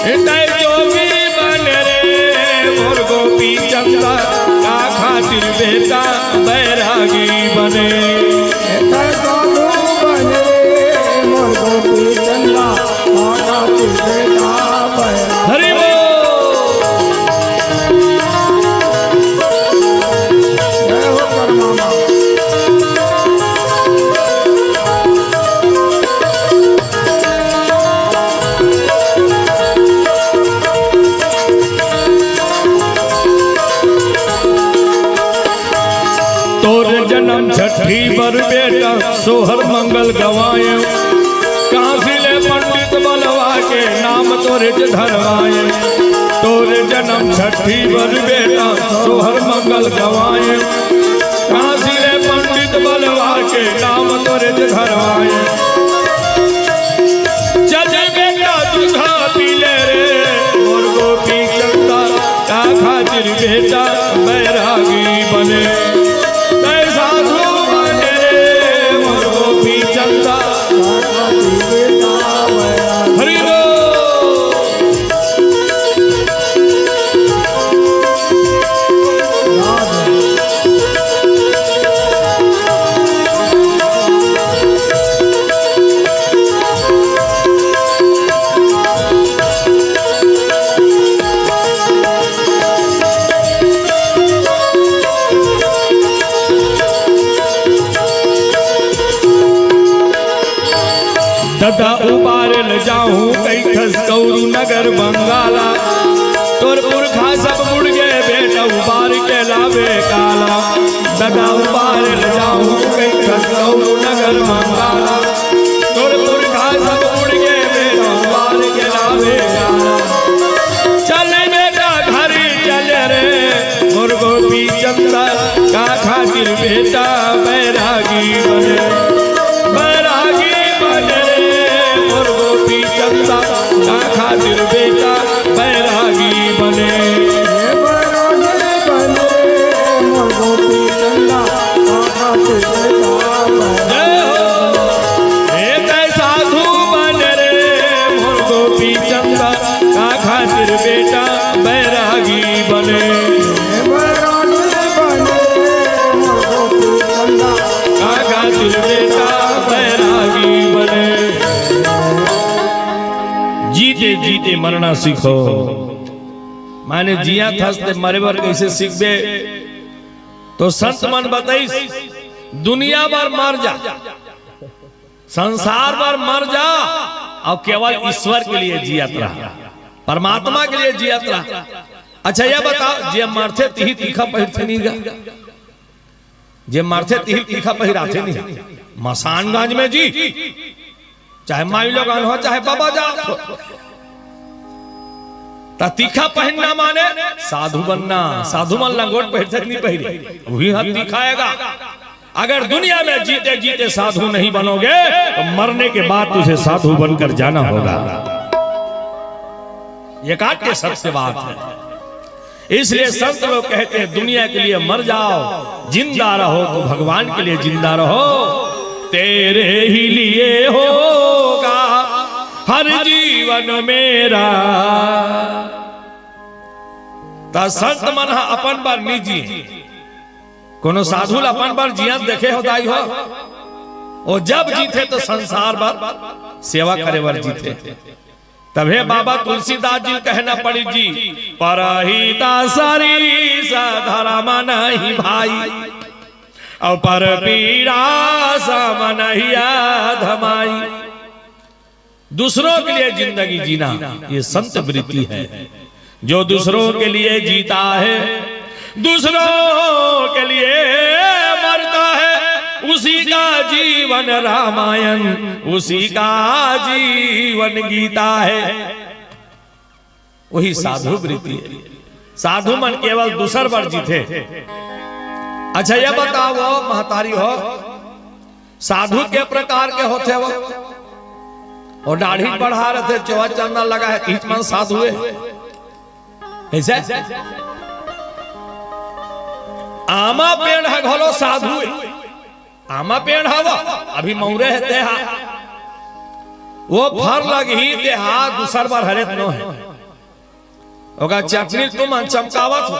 ए तैं जोगी बने रे मोर गोपी चंदा, का खातिर बेटा बैरागी बने? ए तैं साधु बने रे मोर गोपी चंदा, का खातिर बेटा बैरागी? हरि बोल। जय हो कर मामा। तोर जनम छठी बर बेटा सोहर मंगल गवाए, काशी ले पंडित बलवा के नाम तोरे ज धरवाए। तोर जनम छठी बर बेटा सोहर मंगल गवाए, काशी ले पंडित बलवा के नाम तोरे ज धरवाए। चल बेटा दूधा पी ले रे मोर गोपी चंदा, का खातिर बेटा बैरागी बने? तैं साधु बने रे मोर गोपी चंदा, का खातिर बेटा बैरागी? हरि बोल। ददा उबारे ल जाहूं कहिथस कौरू नगर बंगाला, तोर पुरखा सब बुड़ गे बेटा उबार के लाबे काला। ददा उबारे ल जाहूं कहिथस कौरू नगर बंगाला, तोर पुरखा सब बुड़ गे बेटा उबार के लाबे काला। चल बेटा घर चल रे मोर गोपी चंदा, का खातिर बेटा बैरागी बने? बैरागी बने रे मोर गोपी चंदा, का खातिर बेटा बैरागी बने? हे बैरागी बने रे मोर गोपी चंदा, का खातिर बेटा बैरागी? जय हो। खातिर बेटा बैरागी बने। का खातिर बेटा बैरागी बने। जीते जीते मरना सीखो। माने जियत हस ते मरे बर कैसे सीखबे? तो संत मन बताइस, दुनिया बर मर जा, संसार बर मर जा, अउ केवल ईश्वर के लिए जियत रह, परमात्मा के लिए जियत रह। अच्छा, ये बताओ, जे मरथे तिही तीखा पहिरथे नहीं गा? जे मरथे तिही तीखा पहिराथे नहीं? मसानगंज में जी, चाहे माई लोगन हो, चाहे बाबा जात हो, त तीखा पहिरना माने साधु बनना। साधु मन लंगोट पहिरथे नहीं पहिरे, वही हाथ तीखा आएगा। अगर दुनिया में जीते जीते साधु नहीं बनोगे, तो मरने के बाद तुझे साधु बनकर जाना होगा। ये काट के सत्य बात है। इसलिए संत लोग कहते हैं, दुनिया के लिए मर जाओ, जिंदा रहो तो भगवान के लिए जिंदा रहो। तेरे ही लिए होगा हर जीवन मेरा। त संत मन ह अपन बर नी जिए, कोनो साधु ल अपन बर जियत देखे हो दाई हो? ओ जब जीथे तो संसार बर सेवा करे बर जीथे। तभे बाबा तुलसीदास जी ल कहना पड़ी जी, "परहित सरीस धरम नहीं भाई, अउ पर पीरा सम नहीं अधमाई।" दूसरों के लिए जिंदगी जीना, ये संत वृत्ति है। जो दूसरों के लिए जीता है, दूसरों के लिए मरता है, उसी का जीवन रामायण, उसी का जीवन गीता है। वही साधु वृत्ति है। साधु मन केवल दूसर बर जीथे। अच्छा, ये बताओ महतारी हो, साधु के प्रकार के होथे वो? वो दाढ़ी बढ़ा रहे थे, चोवा चंदन लगा है, तीच मन साधु है। कैसे? आमा पेड़ ह घलो साधु है। आमा पेड़ ह वो, अभी मौरे है तेहा। वो फर लगही तेहा, दूसर बर हरे त नो है। ओकर चटनी तुमन चमकावत हो,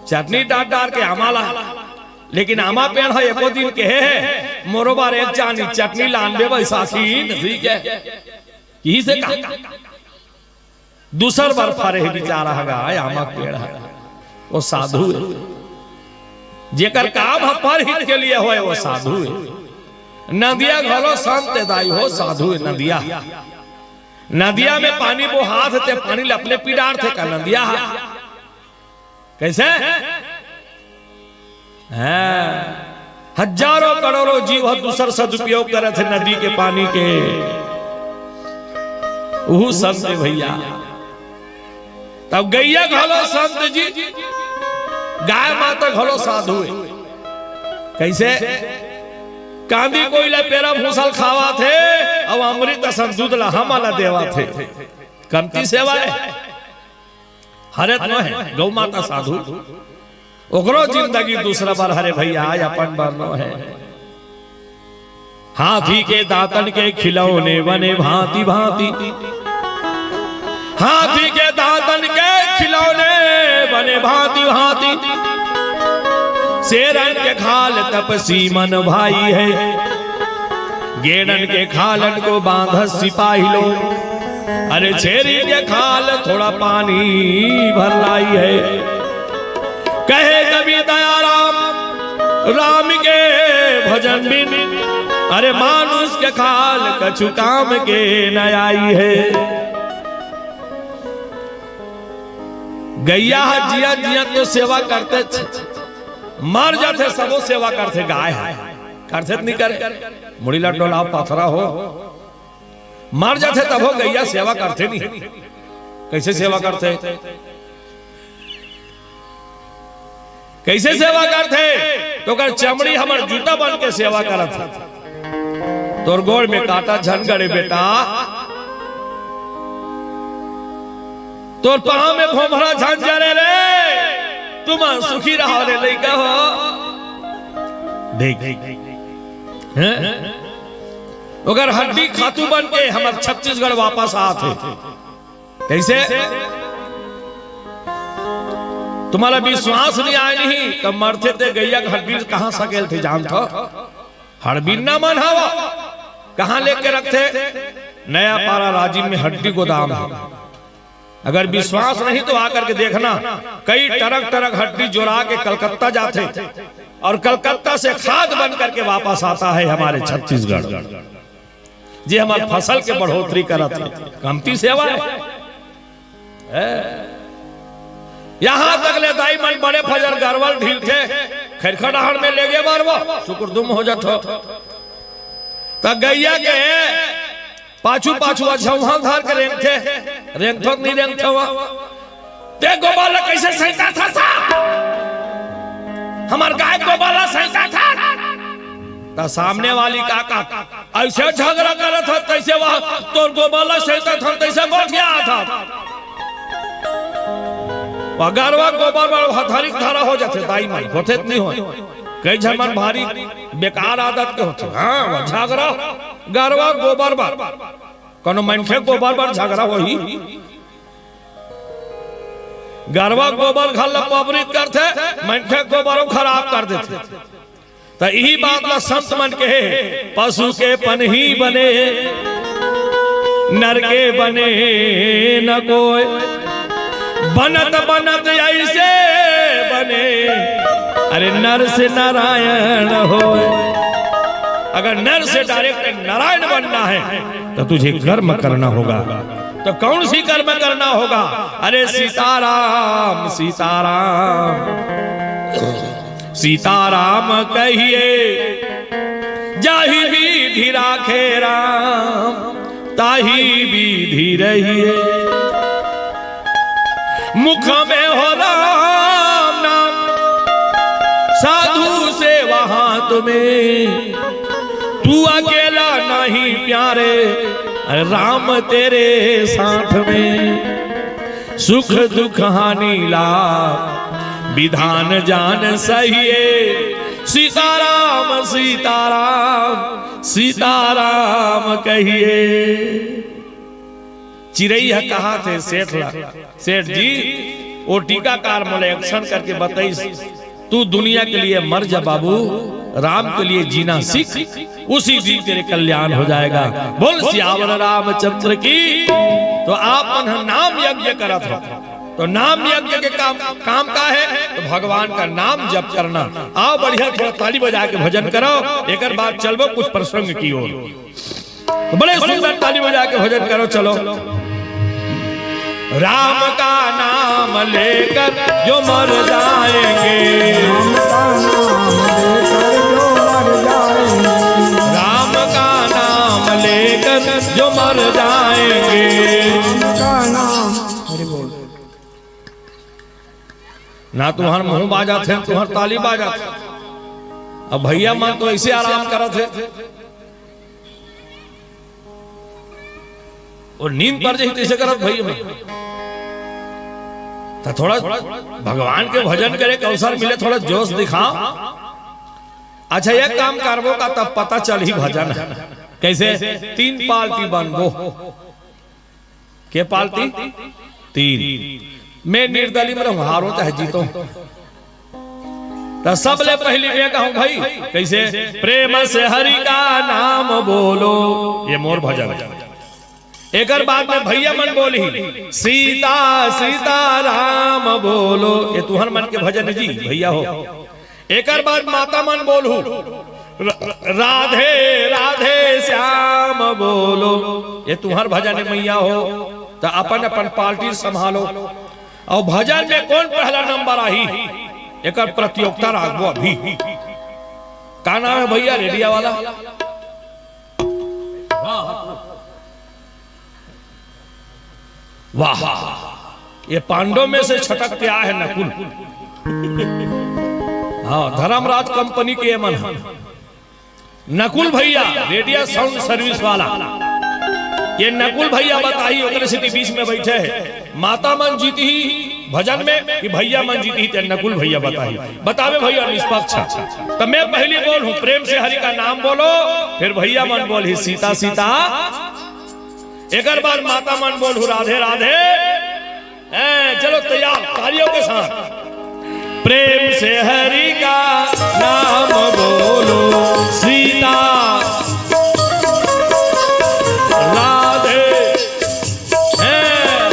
चटनी डार डार के आमा ला, लेकिन आमा पेड़ ह एको दिन कहे हे, "मोरो बर एक चानी चटनी लान दे बैसाखी," नहीं कहे। किही से का? दूसर बर फरे हे बिचारा ह गा, आमा पेड़ ह। वो साधु है, जेकर काम ह परहित के लिए होय, वो साधु है। नदिया घलो संत दाई हो, साधु है नदिया। नदिया में पानी बोहात हे, ते पानी ल अपने पी डारथे का नदिया ह? कैसे? हाँ, हजारों करोड़ों जीव ह दूसर सदुपयोग करत हे नदी के पानी के, उहू संत हे भैया। तब गैया घलो संत जी, गाय माता घलो साधु हे। कैसे? कांदी कोई ला पेरा भूसा ल खावत हे, अउ अमृत असन दूध ला हमन ला देवत हे। कमती सेवा हे? हरे त नो हे, गौ माता साधु। ओकरो जिंदगी दूसरा बर हरे भैया, अपन बर नो हे। हाथी के दांतन के खिलौने बने भांति भांति, हाथी के दांतन के खिलौने बने भांति भांति। शेरन के खाल तपसी मन भाई है, गेंडन के खालन को बांधस सिपाही लोग। अरे छेरी के खाल थोड़ा पानी भर लाई है। कहे कवि दयाराम, राम के भजन बिन, अरे मानुष के खाल कछु काम के न आई है। गैया ह जिया जिया तो सेवा करते छ, मर जाथे सबो सेवा करथे। गाय ह करथे त नहीं करे, मुड़ी ला डोलाव, पाथरा हो। मर जाथे तभो गैया सेवा करथे नहीं। कैसे सेवा करथे? कैसे सेवा करथे? तो ओकर चमड़ी हमर जूता बन के सेवा करत हे। तोर गोड़ में कांटा झन गड़े बेटा, तोर पांव में भोंभरा झन जरे रे, तुमन सुखी रहो रे लइका हो। देख, हैं? ओकर हड्डी खातू बन के हमर छत्तीसगढ़ वापस आत हे। कइसे? तुम्हारा विश्वास नहीं आय नहीं, त मरथे ते गइया के हड्डी कहाँ सकेलथे जानथो? हड़बिन्ना मन हवा, कहाँ लेके रखथे? नया पारा राजिम में हड्डी गोदाम हे। अगर विश्वास नहीं तो आकर के देखना, कई ट्रक ट्रक हड्डी जोरा के कलकत्ता जाथे और कलकत्ता से खाद बन करके वापस आता है हमारे छत्तीसगढ़। जे हमर फसल के बढ़ोतरी करत हे, कमती सेवा हे। ए, यहाँ तक ले दाई मन बड़े फजर गरवा ल ढीलथे, खैरखा डहर में लेगे बर वो सुकुरदुम हो जाथो। त गइया के पाछू पाछू अझौहा धर के रेंगथे, रेंगथो कि नहीं रेंगथो वो? ते गोबर ला कइसे सैंताथस? हमर गाय गोबर ला सैंताथस। त सामने वाली का का अइसे झगरा करत हस, तइसे वह तोर गोबर ला सैंतत हन, तइसे गोठियात हस। वह गरवा गोबर बर हथरिक धरा हो जाथे, दाई मन, होथे त नहीं होय। कई झन मन भारी बेकार आदत के होथे। हाँ, वह झगरा गरवा गोबर बर। कोनो मनखे गोबर बर झगरा होही? गरवा गोबर घर ला पवित्र करथे, मनखे गोबर खराब कर देथे। त इही बात ला संत मन कहे, पशु के पनही बने, नर के बने न कोय। बनत बनत अइसे बने, अरे नर से नारायण होय। अगर नर से डायरेक्ट नारायण बनना है तो तुझे कर्म करना होगा। तो कौन सी कर्म करना होगा? अरे सीताराम, सीताराम, सीताराम कहिए, जाहि विधि राखे राम, ताहि विधि रहिए। मुख में हो राम नाम, साधु सेवा हाथ में, तू अकेला नहीं प्यारे, राम तेरे साथ में। सुख दुख हानि लाभ विधान जान सहिए, सीताराम सीताराम सीताराम कहिए। चिरई ह कहाथे सेठ ला, सेठ जी, वो टीकाकार मोला action करके बताइस, तू दुनिया के लिए मर जा बाबू, राम के लिए जीना सीख, उसी दिन तेरे कल्याण हो जाएगा। बोल सियावर रामचंद्र की। तो आप मन ह नाम यज्ञ करत हो, तो नाम यज्ञ के काम, काम का है? तो भगवान का नाम जप करना। आओ बढ़िया थोड़ा ताली बजा के भजन करो, एकर बाद चलबो कुछ प्रसंग की ओर। तो बड़े सुंदर ताली बजा के भजन करो, चलो। राम का नाम लेकर जो मर जाएंगे, राम का नाम लेकर जो मर जाएंगे, राम का नाम लेकर जो मर जाएंगे। राम का नाम, हरि बोल। ना तुम्हर मुंह बाजत हे, तुम्हर ताली बाजत हे। अब भइया मन तो अइसे आराम करत हे, अउ नींद पर जाही तइसे करत भइया मन। त थोड़ा भगवान के भजन करे के अवसर मिले, थोड़ा जोश दिखा। अच्छा, एक काम करबो का, तब पता चलही भजन कइसे। तीन पार्टी बनबो। के पार्टी? तीन। मैं निर्दलीय में रहूं, हारो चाहे जीतो। त सबले पहिली मैं कहूं भाई, कइसे? प्रेम से हरि का नाम बोलो, ये मोर भजन हे। एकर बाद में भइया मन बोलही, सीता सीता राम बोलो, ये तुंहर मन के भजन हे जी भइया हो। एकर बाद माता मन बोलहू, र-, राधे राधे श्याम बोलो, ये तुंहर भजन हे मइया हो। त अपन अपन पार्टी संभालो, अउ भजन में कोन पहला नंबर आही, एकर प्रतियोगिता राखबो अभी। का नाम हे भइया रेडिया वाला? वाह, ये पांडव में से छटक के आए हे नकुल। हाँ, धर्मराज कंपनी के ये मन हे। नकुल भइया, रेडिया साउंड सर्विस वाला, ये नकुल भइया बताही, ओकरे सेती बीच में बइठे हे। माता मन जीतही भजन में कि भइया मन जीतही, ते नकुल भइया बताही। बताबे भइया निष्पक्ष। त मैं पहिली बोलहूं, प्रेम से हरि का नाम बोलो, फेर भइया मन बोलही सीता सीता। एकर बाद माता मन बोलहू राधे राधे। हैं, चलो तैयार, तालियों के साथ। प्रेम से हरि का नाम बोलो, सीता राधे। हैं,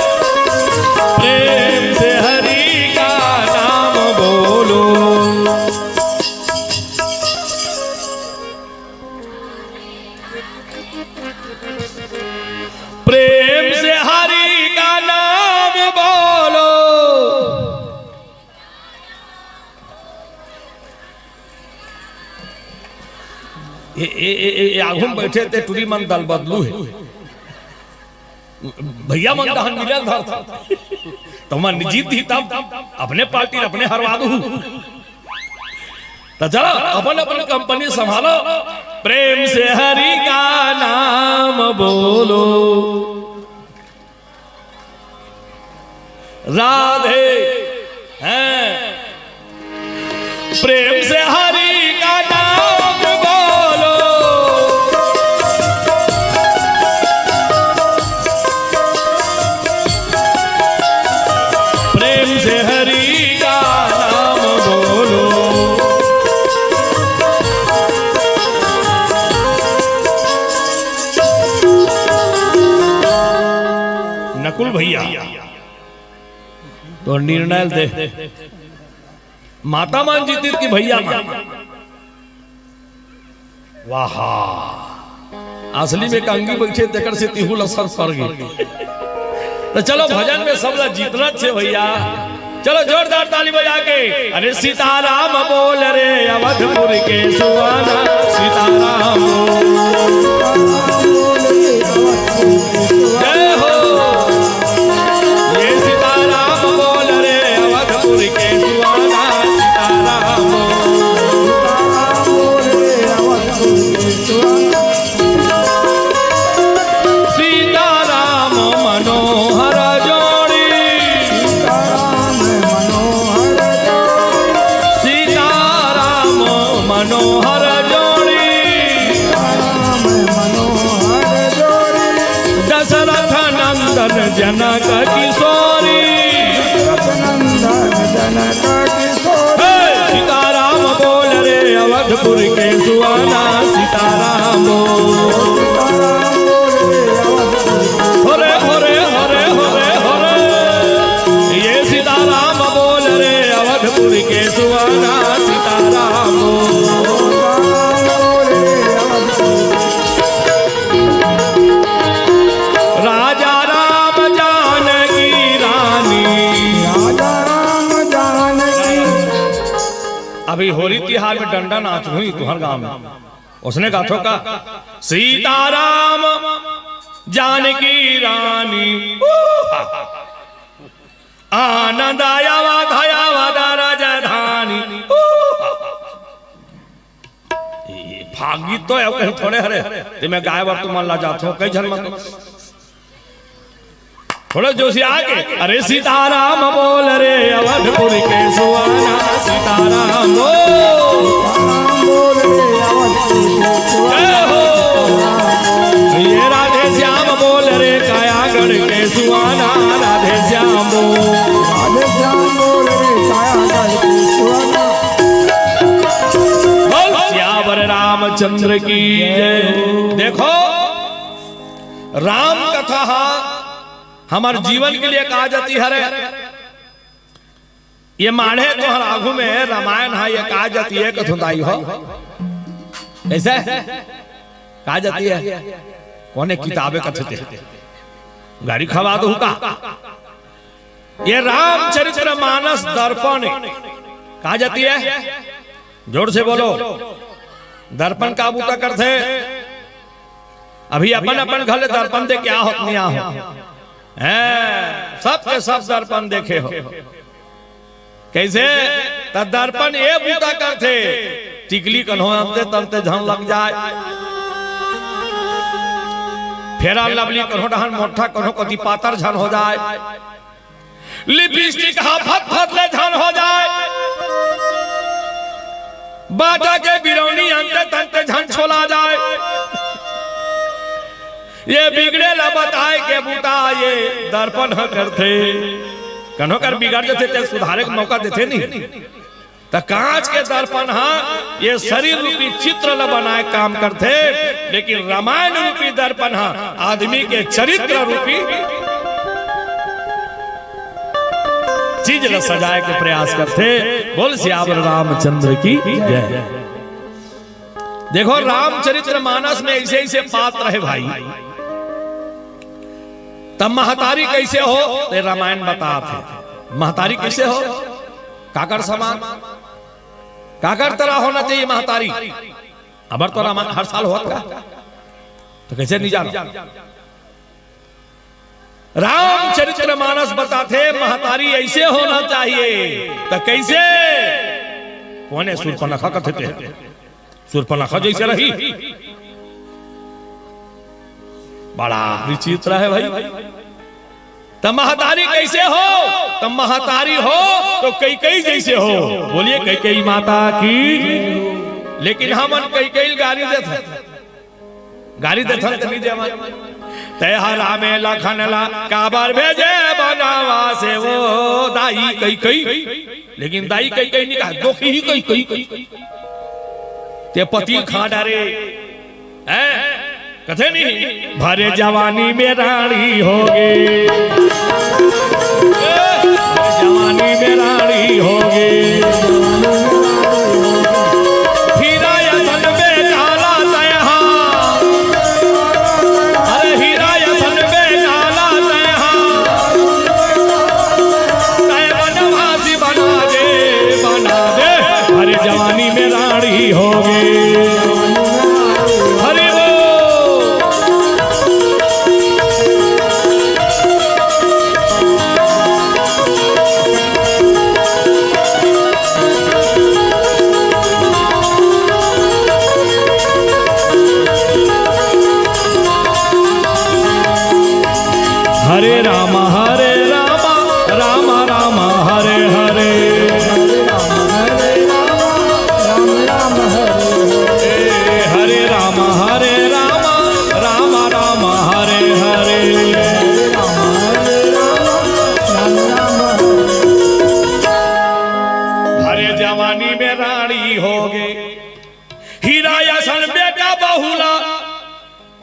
प्रेम से हरि का नाम बोलो। प्रेम से हरि का नाम बोलो। ए, ए, ए, ए, आगू में बैठे ते टुरी मन दल बदलू हे। भैया मन डहन मिलल धर था। तो मन जीत दी तब अपने पार्टी अपने हरवा दू। तो चलो, अपन अपन कंपनी संभालो। प्रेम से हरि का नाम बोलो। राधे हैं। प्रेम से हरि का नाम बोलो। प्रेम से हरि का नाम बोलो। नकुल भैया, तो निर्णय दे, माता मन जीतित कि भैया मन? वाह, असली में कांगी बैठे तेकर से तिहू ला असर पड़ गई। तो चलो, भजन में सबला जीतना छे भैया। चलो जोरदार ताली बजा के, अरे सीताराम बोल रे अवधपुर के सुहाना, सीताराम। जय हो। ये सीताराम बोल रे अवधपुर के सुहाना, सीताराम। सीताराम मनोहर जोड़ी। सीताराम मनोहर जोड़ी। सीताराम मनोहर जोड़ी। सीताराम मनोहर जोड़ी। दशरथ नंदन जनक किशोरी। दशरथ नंदन जनक किशोरी। हे! सीताराम बोल रे अवधपुर के सुहाना, सीताराम। हरे हरे हरे हरे हरे। ये सीताराम बोल रे अवधपुर के सुहाना, सीताराम। राजा राम जानकी रानी। राजा राम जानकी। अभी होरी तिहार में डंडा नाच हुई तुहर गांव में, उसने गाथो का सीताराम जानकी रानी। आनंद आया वा धया वा दा राजधानी। ए, फागी तो है, कहीं थोड़े हरे। ते मैं गाय बर तुमन ला जाथो, कई झन मत। थोड़ा जोश आके, अरे सीताराम बोल रे अवधपुर के सुहाना, सीताराम बोल। जय हो। ये राधे श्याम बोल रे कायागढ़ के सुहाना, राधे श्याम बोल। राधे श्याम बोल रे कायागढ़ के सुहाना। बोल सियावर रामचंद्र की जय। देखो, राम कथा हा हमर जीवन के लिए का जाती हरे। ये माढ़े तोहर आगू में रामायण हा, ये का जाती है कथुंदाई हो? कैसे? का जाती है? कोने किताबे कथते? गाड़ी खवा दो का? ये रामचरित्र मानस दर्पण का जाती है? जोर से बोलो, दर्पण का बूता करथे? अभी अपन अपन घर ले दर्पण देखे हो कि नहीं हो? हैं, सब के सब दर्पण देखे हो। कैसे? त दर्पण ये बूता करथे, टिकली कन्हो अंते तंते झन लग जाए, फेरा लवली कन्हो डहन मोट्ठा कन्हो कति पातर झन हो जाए, लिपस्टिक हा फत फत ले झन हो जाए, बाटा के बिरौनी अंते तंते झन छोला जाए। ये बिगड़े ला बताए के बूता ये दर्पण ह करथे। कन्हो कर बिगड़ जथे ते सुधारे के मौका देथे नहीं। त कांच के दर्पण ह ये शरीर रूपी चित्र ला बनाए काम करथे, लेकिन रामायण रूपी दर्पण ह आदमी के चरित्र रूपी चीज ला सजाए के प्रयास करथे। बोल सियावर रामचंद्र की जय। देखो, रामचरित्र मानस में ऐसे ऐसे पात्र है भाई। तब महतारी कैसे हो, ते रामायण बतात हे। महतारी कैसे हो? काकर समान, काकर तरह होना चाहिए महतारी। अबर तो रामायण हर साल होत का, तो कैसे नहीं जानो? रामचरित्र मानस बताथे, महतारी ऐसे होना चाहिए। त कैसे? कोने सूर्पनखा कथे ते? सूर्पनखा जैसे रही, बड़ा विचित्र है भाई। त महतारी कैसे हो? त महतारी हो तो कैकेयी जैसे हो। बोलिए कैकेयी माता की। लेकिन हमन कैकेयी गारी देथन, गारी देथन त नहीं देवन। तैं ह रामे लखन ला काबर भेजे बनवासे, वो दाई कैकेयी। लेकिन दाई कैकेयी नहीं कहा, दोखी ही कैकेयी। ते पतिल खा डारे, हैं? कथे नहीं, भरे जवानी में रानी होगे, जवानी में रानी होगे। हीरा असन बेचाला तैं हा, अरे हीरा असन बेचाला तैं हा, तैं बनवासी बना दे, बना दे। अरे जवानी में रानी होगे। हरि बोल। हरे राम हरे राम, राम राम हरे हरे। हरे राम हरे राम, राम राम हरे हरे। हरे जवानी में रानी होगे, हीरा असन बेटा बहुला,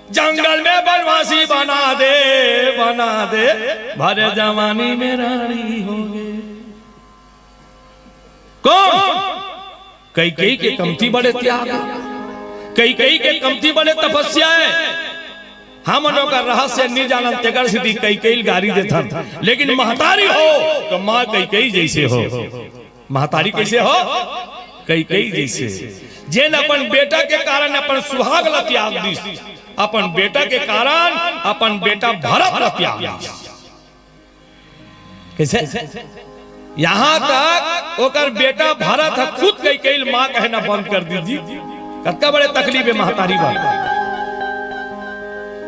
जंगल में बनवासी बना दे, बना दे। भरे जवानी में रानी होगे। कौन? कैकेयी के कमती बड़े त्याग, कैकेयी के कमती बड़े तपस्या हे। हमन ओकर रहस्य नहीं जानन, तेकर सेती कैकेयी गारी देथन। लेकिन महतारी हो तो माँ कैकेयी जैसे हो। महतारी कैसे हो? कैकेयी जैसे। जेन अपन बेटा के कारण अपन सुहाग ला त्याग दिस, अपन बेटा के कारण अपन बेटा भरत ला त्याग दिस। कैसे? यहाँ तक ओकर बेटा भरत ह खुद कैकेयी ल माँ कहना बंद कर दीजिए। कतका बड़े तकलीफ हे महतारी बर।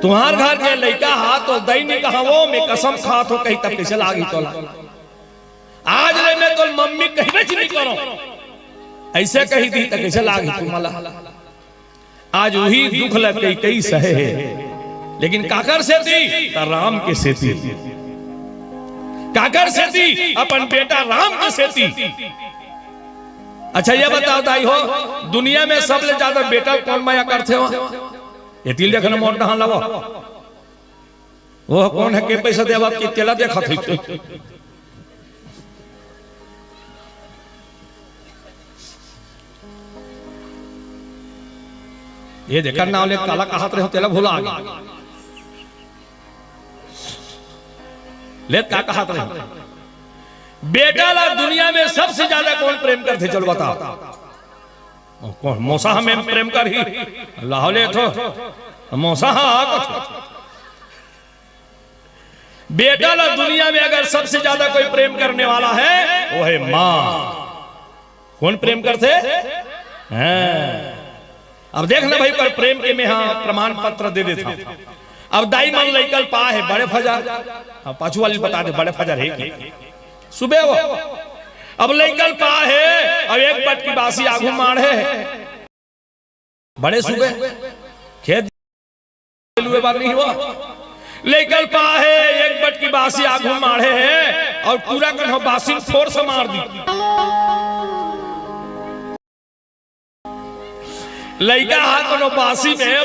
तुम्हार घर के लइका हा तो दई नहीं कहा, वो मैं कसम खात हो कही, तब कैसे लागी तोला? आज ले मैं तो मम्मी कहबे च नहीं करो, ऐसे कही दी त कैसे लागी तुम्हारा? आज वही दुख ल कैकेयी सहे हे, लेकिन काकर सेती? त राम के सेती। काकर सेती? अपन बेटा राम के सेती। अच्छा, ये बताओ दाई हो, दुनिया में सबले ज्यादा बेटा ल कौन मया करथे हो? ये तिल देखना मोर डहान लावो। वो कौन हे के पैसा देवत कि तेला देखत हे? ये देखा नाव ले काला कहत रहे हो, तेला भुला गे। ले का कहत रहे हो? बेटा ला दुनिया में सबसे ज्यादा कौन प्रेम करथे? चलो बताओ। ओ, कौन? मौसा हमें प्रेम करही? लाहौले थो। मौसा हा, आ कथो। बेटा ला दुनिया में अगर सबसे ज्यादा कोई प्रेम करने वाला है, वो है माँ। कौन प्रेम करथे? हाँ। अब देख ना भाई, पर प्रेम के में हाँ प्रमाण पत्र दे देता हूँ। अब दाई मन लइका ल पा हे बड़े फजर, अब पाछू वाली बता दे बड़े फजर हे कि सुबह हो। अब लइका ल पा हे, अब एक बटकी बासी आगू माढ़े हे। बड़े सुबह खेत लुए नहीं हुआ। लइका ल पाहे, एक बटकी बासी आगू माढ़े हे अउ टूरा कन ह बासी ल फोर से मार दी। लइका ह कोनो बासी में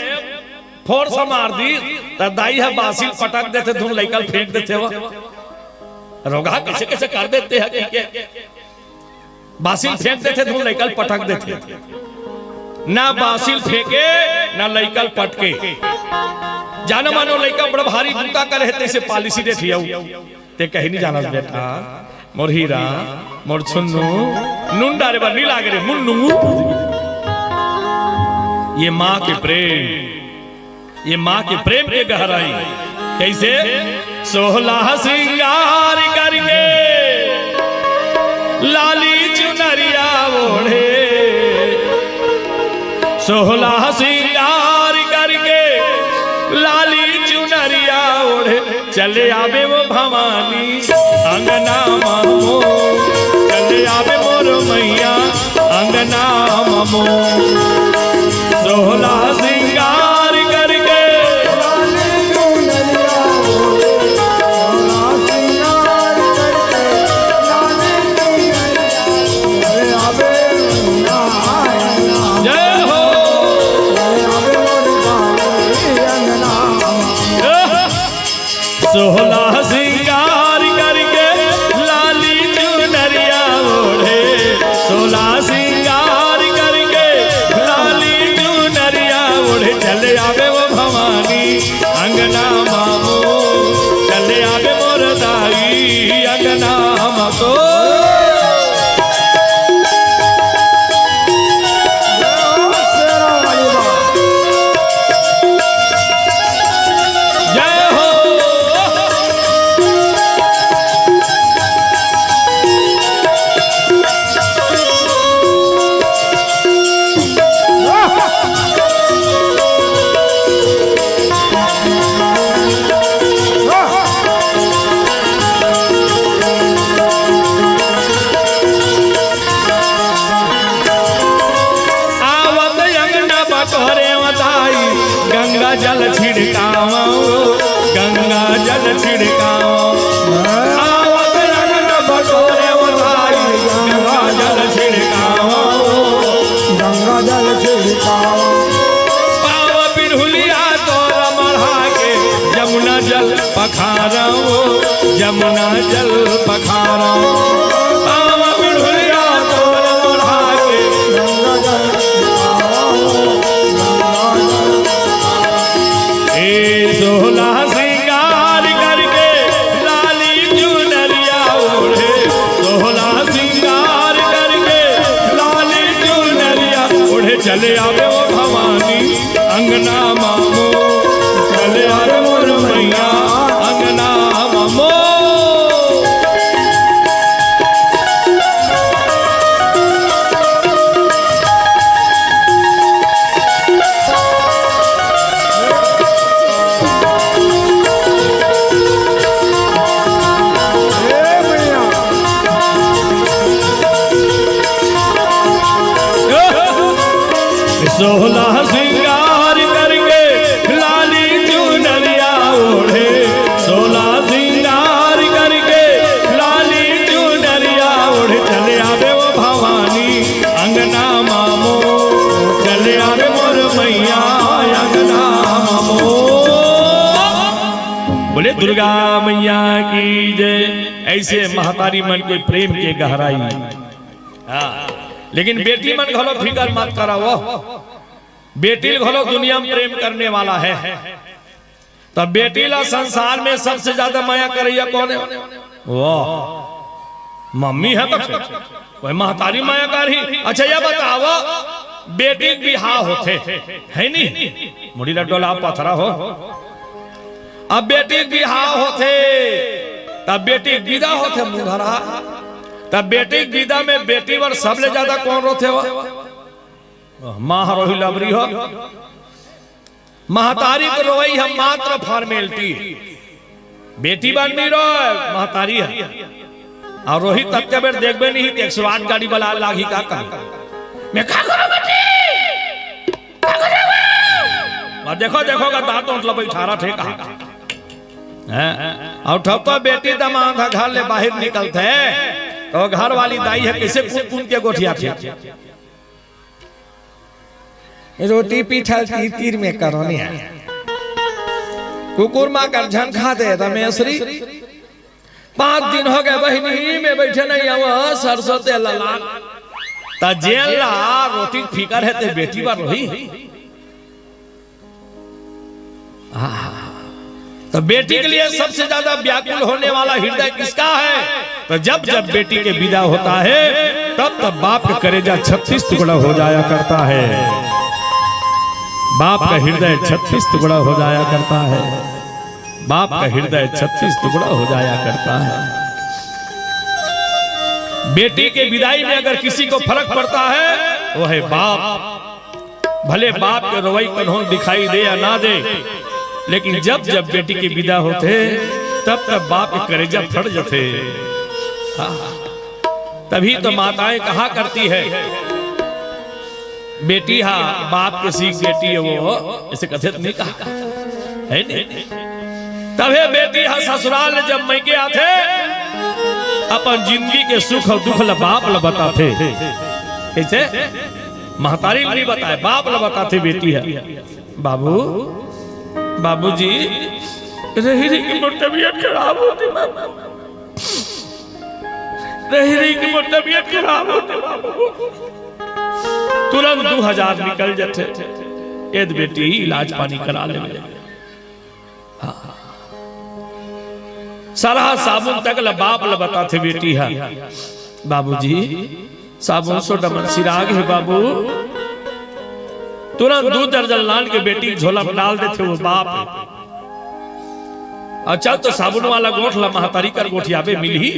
फोर से मार दी, त दाई ह बासी ल पटक देथे, धुन लइका ल फेंक देथे। वो रोगहा कइसे कइसे कर देथे ह कि के बासी ल फेंक देथे, धुन लइका ल पटक देथे। ना बासी ल फेंके, ना लइका ल पटके। जानो मानो लइका बड़ भारी बूता करे हे, तइसे पालिसी देथे अउ। ते कहीं नहीं जानस बेटा, मोर हीरा, मोर छुन्नू, नून डारे बर नहीं लागे रे, मुन्नू। ये माँ के प्रेम, ये माँ के प्रेम के गहराई। कइसे? सोहला सिंगार करके लाली चुनरिया ओढ़े, सोहला सिंगार करके लाली चुनरिया ओढ़े, चले आबे वो भवानी अंगना मामो, चले आबे मोर मैया अंगना मामो। सोहला सिंगार करके जय हो। सोहला सिंगार करके लाली चुनरिया ओढ़े, सोहला सिंगार करके लाली चुनरिया ओढ़े, चले आबे वो भवानी अंगना मामो, चले आबे मोर दाई अंगना मामो। जय हो। आवत अंगना बटोरे वताई, गंगा जल छिड़कावा, गंगा जल छिड़कावा। आवत अंगना बटोरे वताई, गंगा जल छिड़कावा, गंगा जल छिड़कावा। पाव बिरहुलिया तोर मढ़ा के, जमुना जल पखारव, जमुना जल पखारव। पाव बिरहुलिया तोर मढ़ा के, ए सोहला सिंगार करके लाली चुनरिया ओढ़े, सोहला सिंगार करके लाली चुनरिया ओढ़े, चले आबे वो भवानी अंगना मामो, चले आबे मोर मैया अंगना मामो। सोहला सिंगार करके लाली चुनरिया ओढ़े, सोहला सिंगार करके लाली चुनरिया ओढ़े, चले आबे वो भवानी अंगना मामो, चले आबे मोर मैया अंगना मामो। बोले दुर्गा मैया की जय। ऐसे महतारी मन के प्रेम के गहराई। हाँ, लेकिन बेटी मन घलो फिकर मत करावो, बेटी घलो दुनिया में प्रेम करने वाला है। त बेटी ला संसार में सबसे ज्यादा मया करइया कोन हे? वाह, मम्मी हे। त कोई महतारी मया करही? अच्छा, ये बतावो, बेटी के बिहाव होथे, हे नी? मुड़ी ला डोला, पथरा हो। अब बेटी के बिहाव होथे, तब बेटी के बिदा होथे मुंहरा। तब बेटी के बिदा में बेटी बर सबले ज्यादा कोन रोथे हो? माँ ह रोही, लबरी हो। महतारी के रोवई ह मात्र formality। बेटी बर नइ रोय, महतारी ह। अउ रोही ततका बेर देखबे नहीं, त एक सौ आठ गाड़ी बलाय लागही का कही। मैं का करूं बेटी? का करूं? अउ देखो देखो का दांत ओंठ ल बइठारत हे कहा। हैं? अउ ठउका बेटी दमाद ह घर ले बाहिर निकलथे त ओ घर वाली दाई ह कइसे कूद कूद के गोठियाथे। रोटी पीठा तीर तीर में करो ने। कुकुर माकर झन खा दे रमेश्वरी। पांच दिन हो गए बहिनी में बइठे नइ आवा सरसों तेल ला। त जेन ला रोटी फिकर हे ते बेटी बर रोही। आहा। तो बेटी के लिए सबसे ज्यादा व्याकुल होने वाला हृदय किसका है? तो जब जब बेटी के विदा होता है, तब तब बाप का करेजा छत्तीस टुकड़ा हो जाया करता है। बाप का हृदय छत्तीस टुकड़ा हो जाया करता है। बाप का हृदय छत्तीस टुकड़ा हो जाया करता है। बेटी के विदाई में अगर किसी को फरक पड़ता है, वो है बाप। भले बाप के रोवई कन्हों दिखाई दे या ना दे, लेकिन जब जब बेटी के विदा होथे, तब तब बाप के करेजा फट जथे। हाँ। तभी तो माताएं कहा करती है, बेटी हा बाप के सीख बेटी हे वो, अइसे कथे त नइ कहा, हे नहीं? तभे बेटी हा ससुराल ले जब मइके आथे, अपन जिंदगी के सुख अउ दुख ल बाप ल बताथे। कइसे? महतारी ल नइ बताय, बाप ल बताथे बेटी ह। बाबू, बाबूजी, रहि रहि के मोर तबीयत खराब होथे बाबू, रहि रहि के मोर तबीयत खराब होथे बाबू। तुरंत दू हजार निकल जथे, ए दे बेटी, इलाज पानी करा ले। हाँ। सरहा साबुन तक ल बाप ल बताथे बेटी ह। बाबूजी, साबुन सोडा मन सिरागे हे बाबू। तुरंत दू दर्जन लान के बेटी के झोला में डाल देथे वो बाप। अउ चल तो साबुन वाला गोठ ल महतारी कर गोठियाबे मिलही।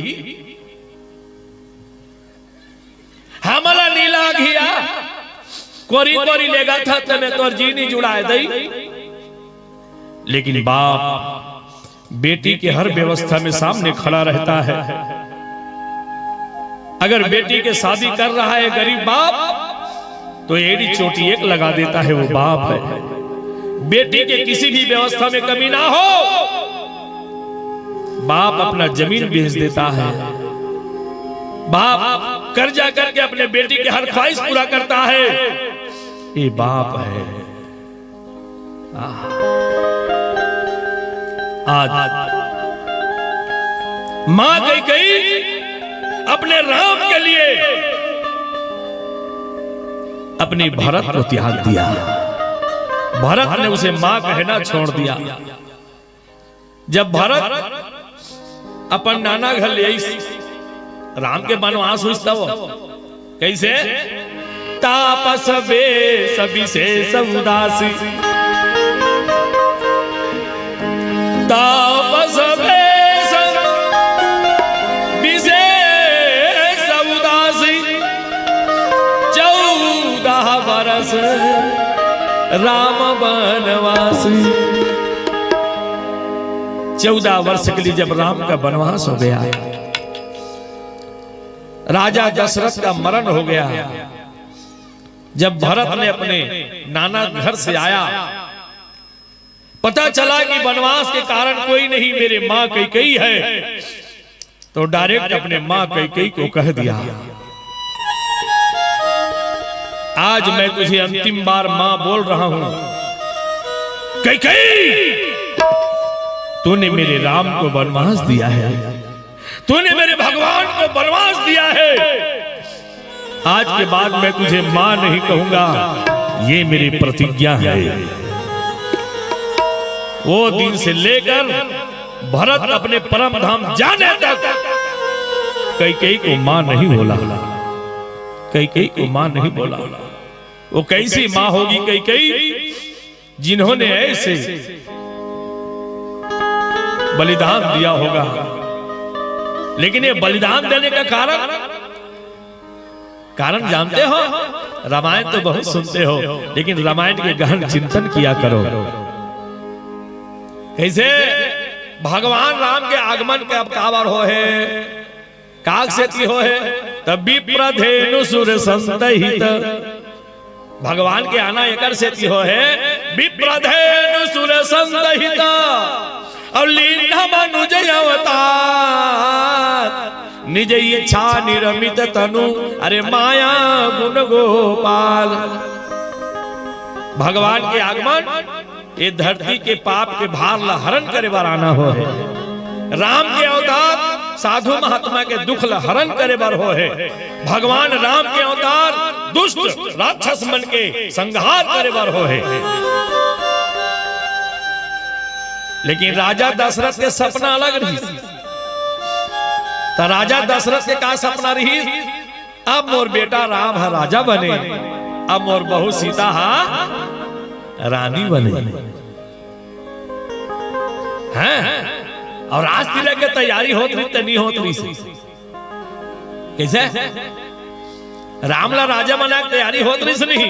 हमला नी लागही या, कोरी कोरी लेगथस त मैं तोर जी नी जुड़ाय दई। लेकिन बाप बेटी के हर व्यवस्था में सामने खड़ा रहता है। अगर बेटी के शादी कर रहा है गरीब बाप, तो एड़ी चोटी एक लगा देता है, वो बाप है। बेटी के किसी भी व्यवस्था में कमी ना हो, बाप अपना जमीन बेच देता है, बाप कर्जा करके अपने बेटी की हर ख्वाहिश पूरा करता है। ये बाप है। आह। आज मां कैकेयी अपने राम के लिए अपनी भरत को त्याग दिया। भरत ने उसे मां कहना छोड़ दिया। जब भरत अपन नाना घर ले आइस, राम के बनवास होइस तब। कइसे? तापस बेस विशेष उदासी, तापस बेस विशेष उदासी, चौदह बरस राम बनवासी। चौदह वर्ष के लिए जब राम का बनवास हो गया, राजा दशरथ का मरण हो गया, जब भरत ने अपने नाना घर से आया, पता चला कि बनवास के कारण कोई नहीं, मेरे मां कैकेयी है, तो डायरेक्ट अपने मां कैकेयी को कह दिया, आज मैं तुझे अंतिम बार मां बोल रहा हूं, कैकेयी, तूने मेरे राम को बनवास दिया है, तूने मेरे भगवान को बनवास दिया है। आज के बाद मैं तुझे मां नहीं कहूंगा, ये मेरी प्रतिज्ञा है। वो दिन से लेकर भरत अपने परम धाम जाने तक कैकेयी को मां नहीं बोला, कैकेयी को मां नहीं बोला। वो कैसी मां होगी कैकेयी, जिन्होंने ऐसे बलिदान दिया होगा। लेकिन ये बलिदान देने का कारण, कारण जानते हो? रामायण तो बहुत सुनते हो, लेकिन रामायण के गहन चिंतन किया करो। कैसे भगवान राम के आगमन के अब काबर हो हे, काग सेती हो हे, तब विप्रधेनु सुर संतहित। भगवान के आना एकर सेती हो हे विप्रधेनु सुर संदहिता, अउ लीन्ह मनुज अवतार। निज इच्छा निरमित तनु, अरे माया गुण गोपाल। भगवान के आगमन ये धरती के पाप के भार ला हरण करे बर आना हो हे। राम के अवतार साधु महात्मा के दुख ला हरण करे बर हो हे। भगवान राम के अवतार दुष्ट राक्षस मन के संहार करे बर हो हे। लेकिन राजा दशरथ के सपना अलग रहिस। त राजा दशरथ के का सपना रहिस? अब मोर बेटा राम ह राजा बने, अब मोर बहू सीता ह रानी बने। हैं? अउ राज तिलक के तैयारी होत रहिस त नहीं होत रहिस? कइसे? राम ला राजा बनाए के तैयारी होत रहिस नहीं?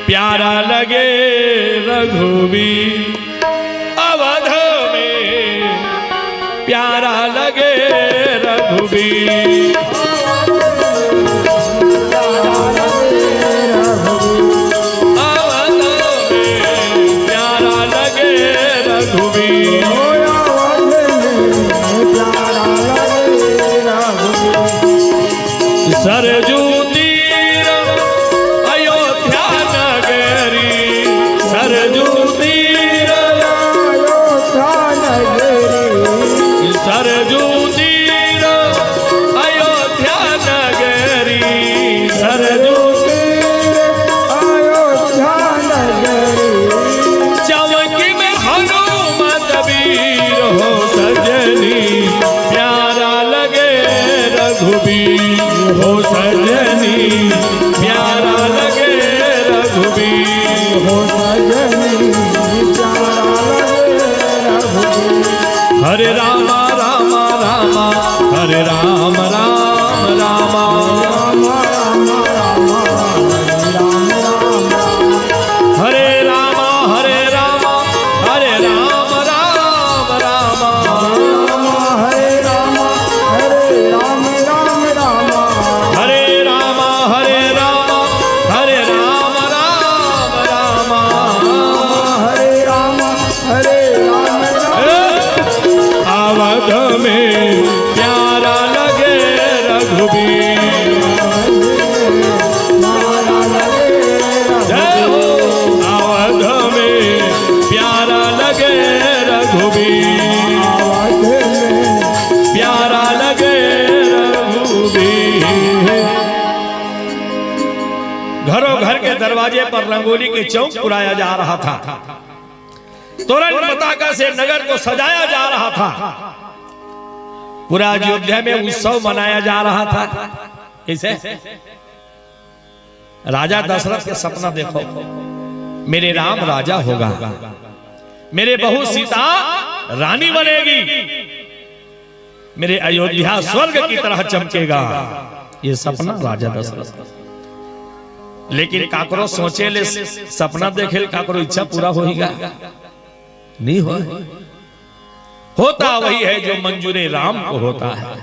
प्यारा लगे रघुबीर अवध में, प्यारा लगे रघुबीर। अवध में प्यारा लगे रघुबीर। सरजू तीर अयोध्या नगरी, सरजू तीर अयोध्या नगरी। सरजू तीर अयोध्या नगरी, सरजू तीर अयोध्या नगरी। चौकी में हनुमत वीर हो सजनी, प्यारा लगे रघुबीर हो सजनी, प्यारा लगे रघुबीर हो सजनी, प्यारा लगे रघुबीर। हरे रामा रामा रामा, हरे राम राम रामा। रामा रामा रामा, हरे राम राम रामा। हरे रामा, हरे रामा, हरे राम राम राम। रामा, हरे रामा, हरे राम राम राम। हरे रामा, हरे रामा, हरे राम राम राम। रामा, हरे रामा, हरे राम राम। अवध में प्यारा लगे रघुबीर। जय हो। अवध में प्यारा लगे रघुबीर। प्यारा लगे रघुबीर। घरों घर के दरवाजे पर रंगोली के चौक पुराया जा रहा था। तोरण पताका से नगर को सजाया जा रहा था। पूरा अयोध्या में उत्सव मनाया जा रहा था। कैसे? राजा दशरथ के सपना देखो, मेरे राम राजा होगा, मेरे बहू सीता रानी बनेगी, मेरे अयोध्या स्वर्ग की तरह चमकेगा। ये सपना राजा दशरथ। लेकिन काकरो सोचे ले सपना देखे ले काकरो इच्छा पूरा होईगा? नहीं हो। होता वही है जो मंजूरे राम को होता है।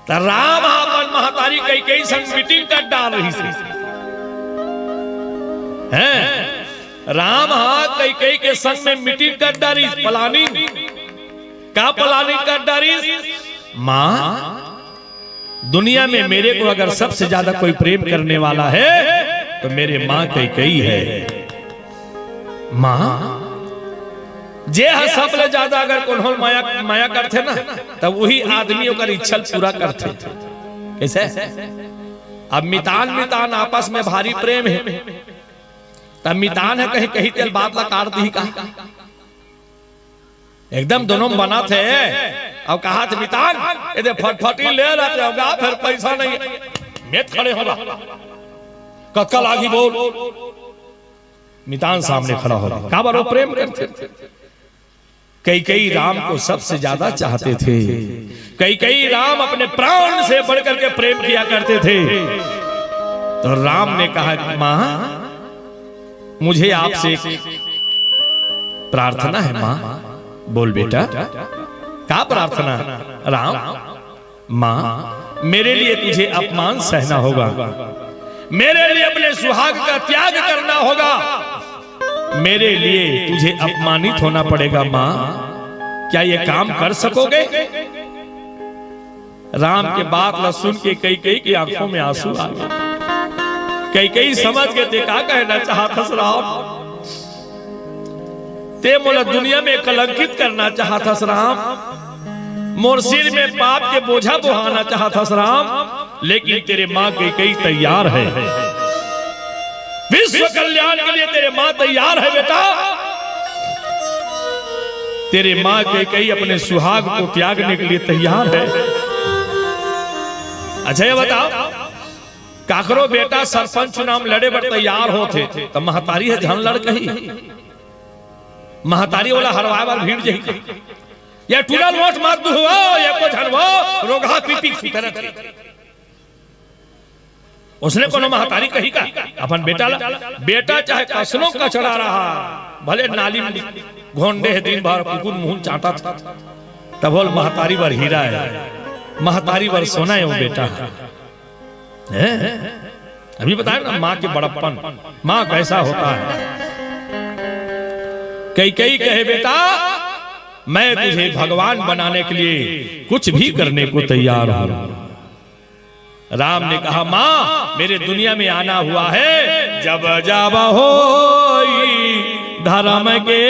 त राम ह अपन महतारी कैकेयी संग मीटिंग कर डारिस हे। हैं? राम ह कैकेयी के संग में मीटिंग कर डारिस, प्लानिंग। का प्लानिंग कर डारिस? माँ, दुनिया में मेरे को अगर सबसे ज्यादा कोई प्रेम करने वाला है तो मेरे माँ कैकेयी है। माँ, जे ह सबले ज्यादा अगर कोनो माया, माया करथे ना, तब वही आदमी ओकर इच्छा ल पूरा करथे। कैसे? अब मितान मितान आपस में भारी प्रेम हे, तब मितान ह कहीं, कहीं तेल बात ला काट दिही का? एकदम दोनों में बनथे। अब कहाथे मितान, ए दे फटफटी ले रहा थे, अब फिर पैसा नहीं है। मेत खड़े होगा। कतका लागी बोल। मितान सामने खड़ा होगा। काबर वो प्रेम करथे। कैकेयी राम को सबसे ज्यादा चाहते थे। कैकेयी राम अपने प्राण से बढ़ करके प्रेम किया करते थे। तो राम ने कहा, माँ, मुझे आपसे एक प्रार्थना है माँ। बोल बेटा, का प्रार्थना? राम, माँ, मेरे लिए तुझे अपमान सहना होगा। मेरे लिए अपने सुहाग का त्याग करना होगा, मेरे लिए तुझे अपमानित होना पड़ेगा माँ। क्या ये काम कर सकोगे? राम के बात ला सुन के कैकेयी की आंखों में आंसू आ गए। कैकेयी समझ गे, ते का कहना चाहत हस राम? ते मोला दुनिया में कलंकित करना चाहत हस राम, मोर सिर में पाप के बोझा बोहाना चाहत हस राम, लेकिन तेरे माँ कैकेयी तैयार है। विश्व कल्याण के लिए तेरे माँ तैयार है बेटा। तेरे माँ कैकेयी अपने सुहाग को त्यागने के लिए तैयार है। अच्छा ये बताओ, काकरो बेटा सरपंच चुनाव लड़े बर तैयार होथे त महतारी ह झन लड़ कही? महतारी ओला हरवाए बर भीड़ जही का? ये टूरा ल वोट मत दुहू, ये को झन वो रोगहा पी पी सुतरत हे। उसने कोनो महतारी कही का अपन बेटा ला? बेटा चाहे कसनो कचड़ा रहा, भले नाली में घोंडे हे दिन भर, कुकुर मुंह चाटत, तब ओला महतारी बर हीरा है, महतारी बर सोना है वो बेटा। हैं? अभी बताया ना माँ के बड़प्पन, माँ कैसा होता है। कैकेयी कहे, बेटा, मैं तुझे भगवान बनाने के लिए कुछ भी करने को तैयार हूँ। राम ने कहा, माँ, मेरे दुनिया में आना हुआ है, जब जब होई धर्म के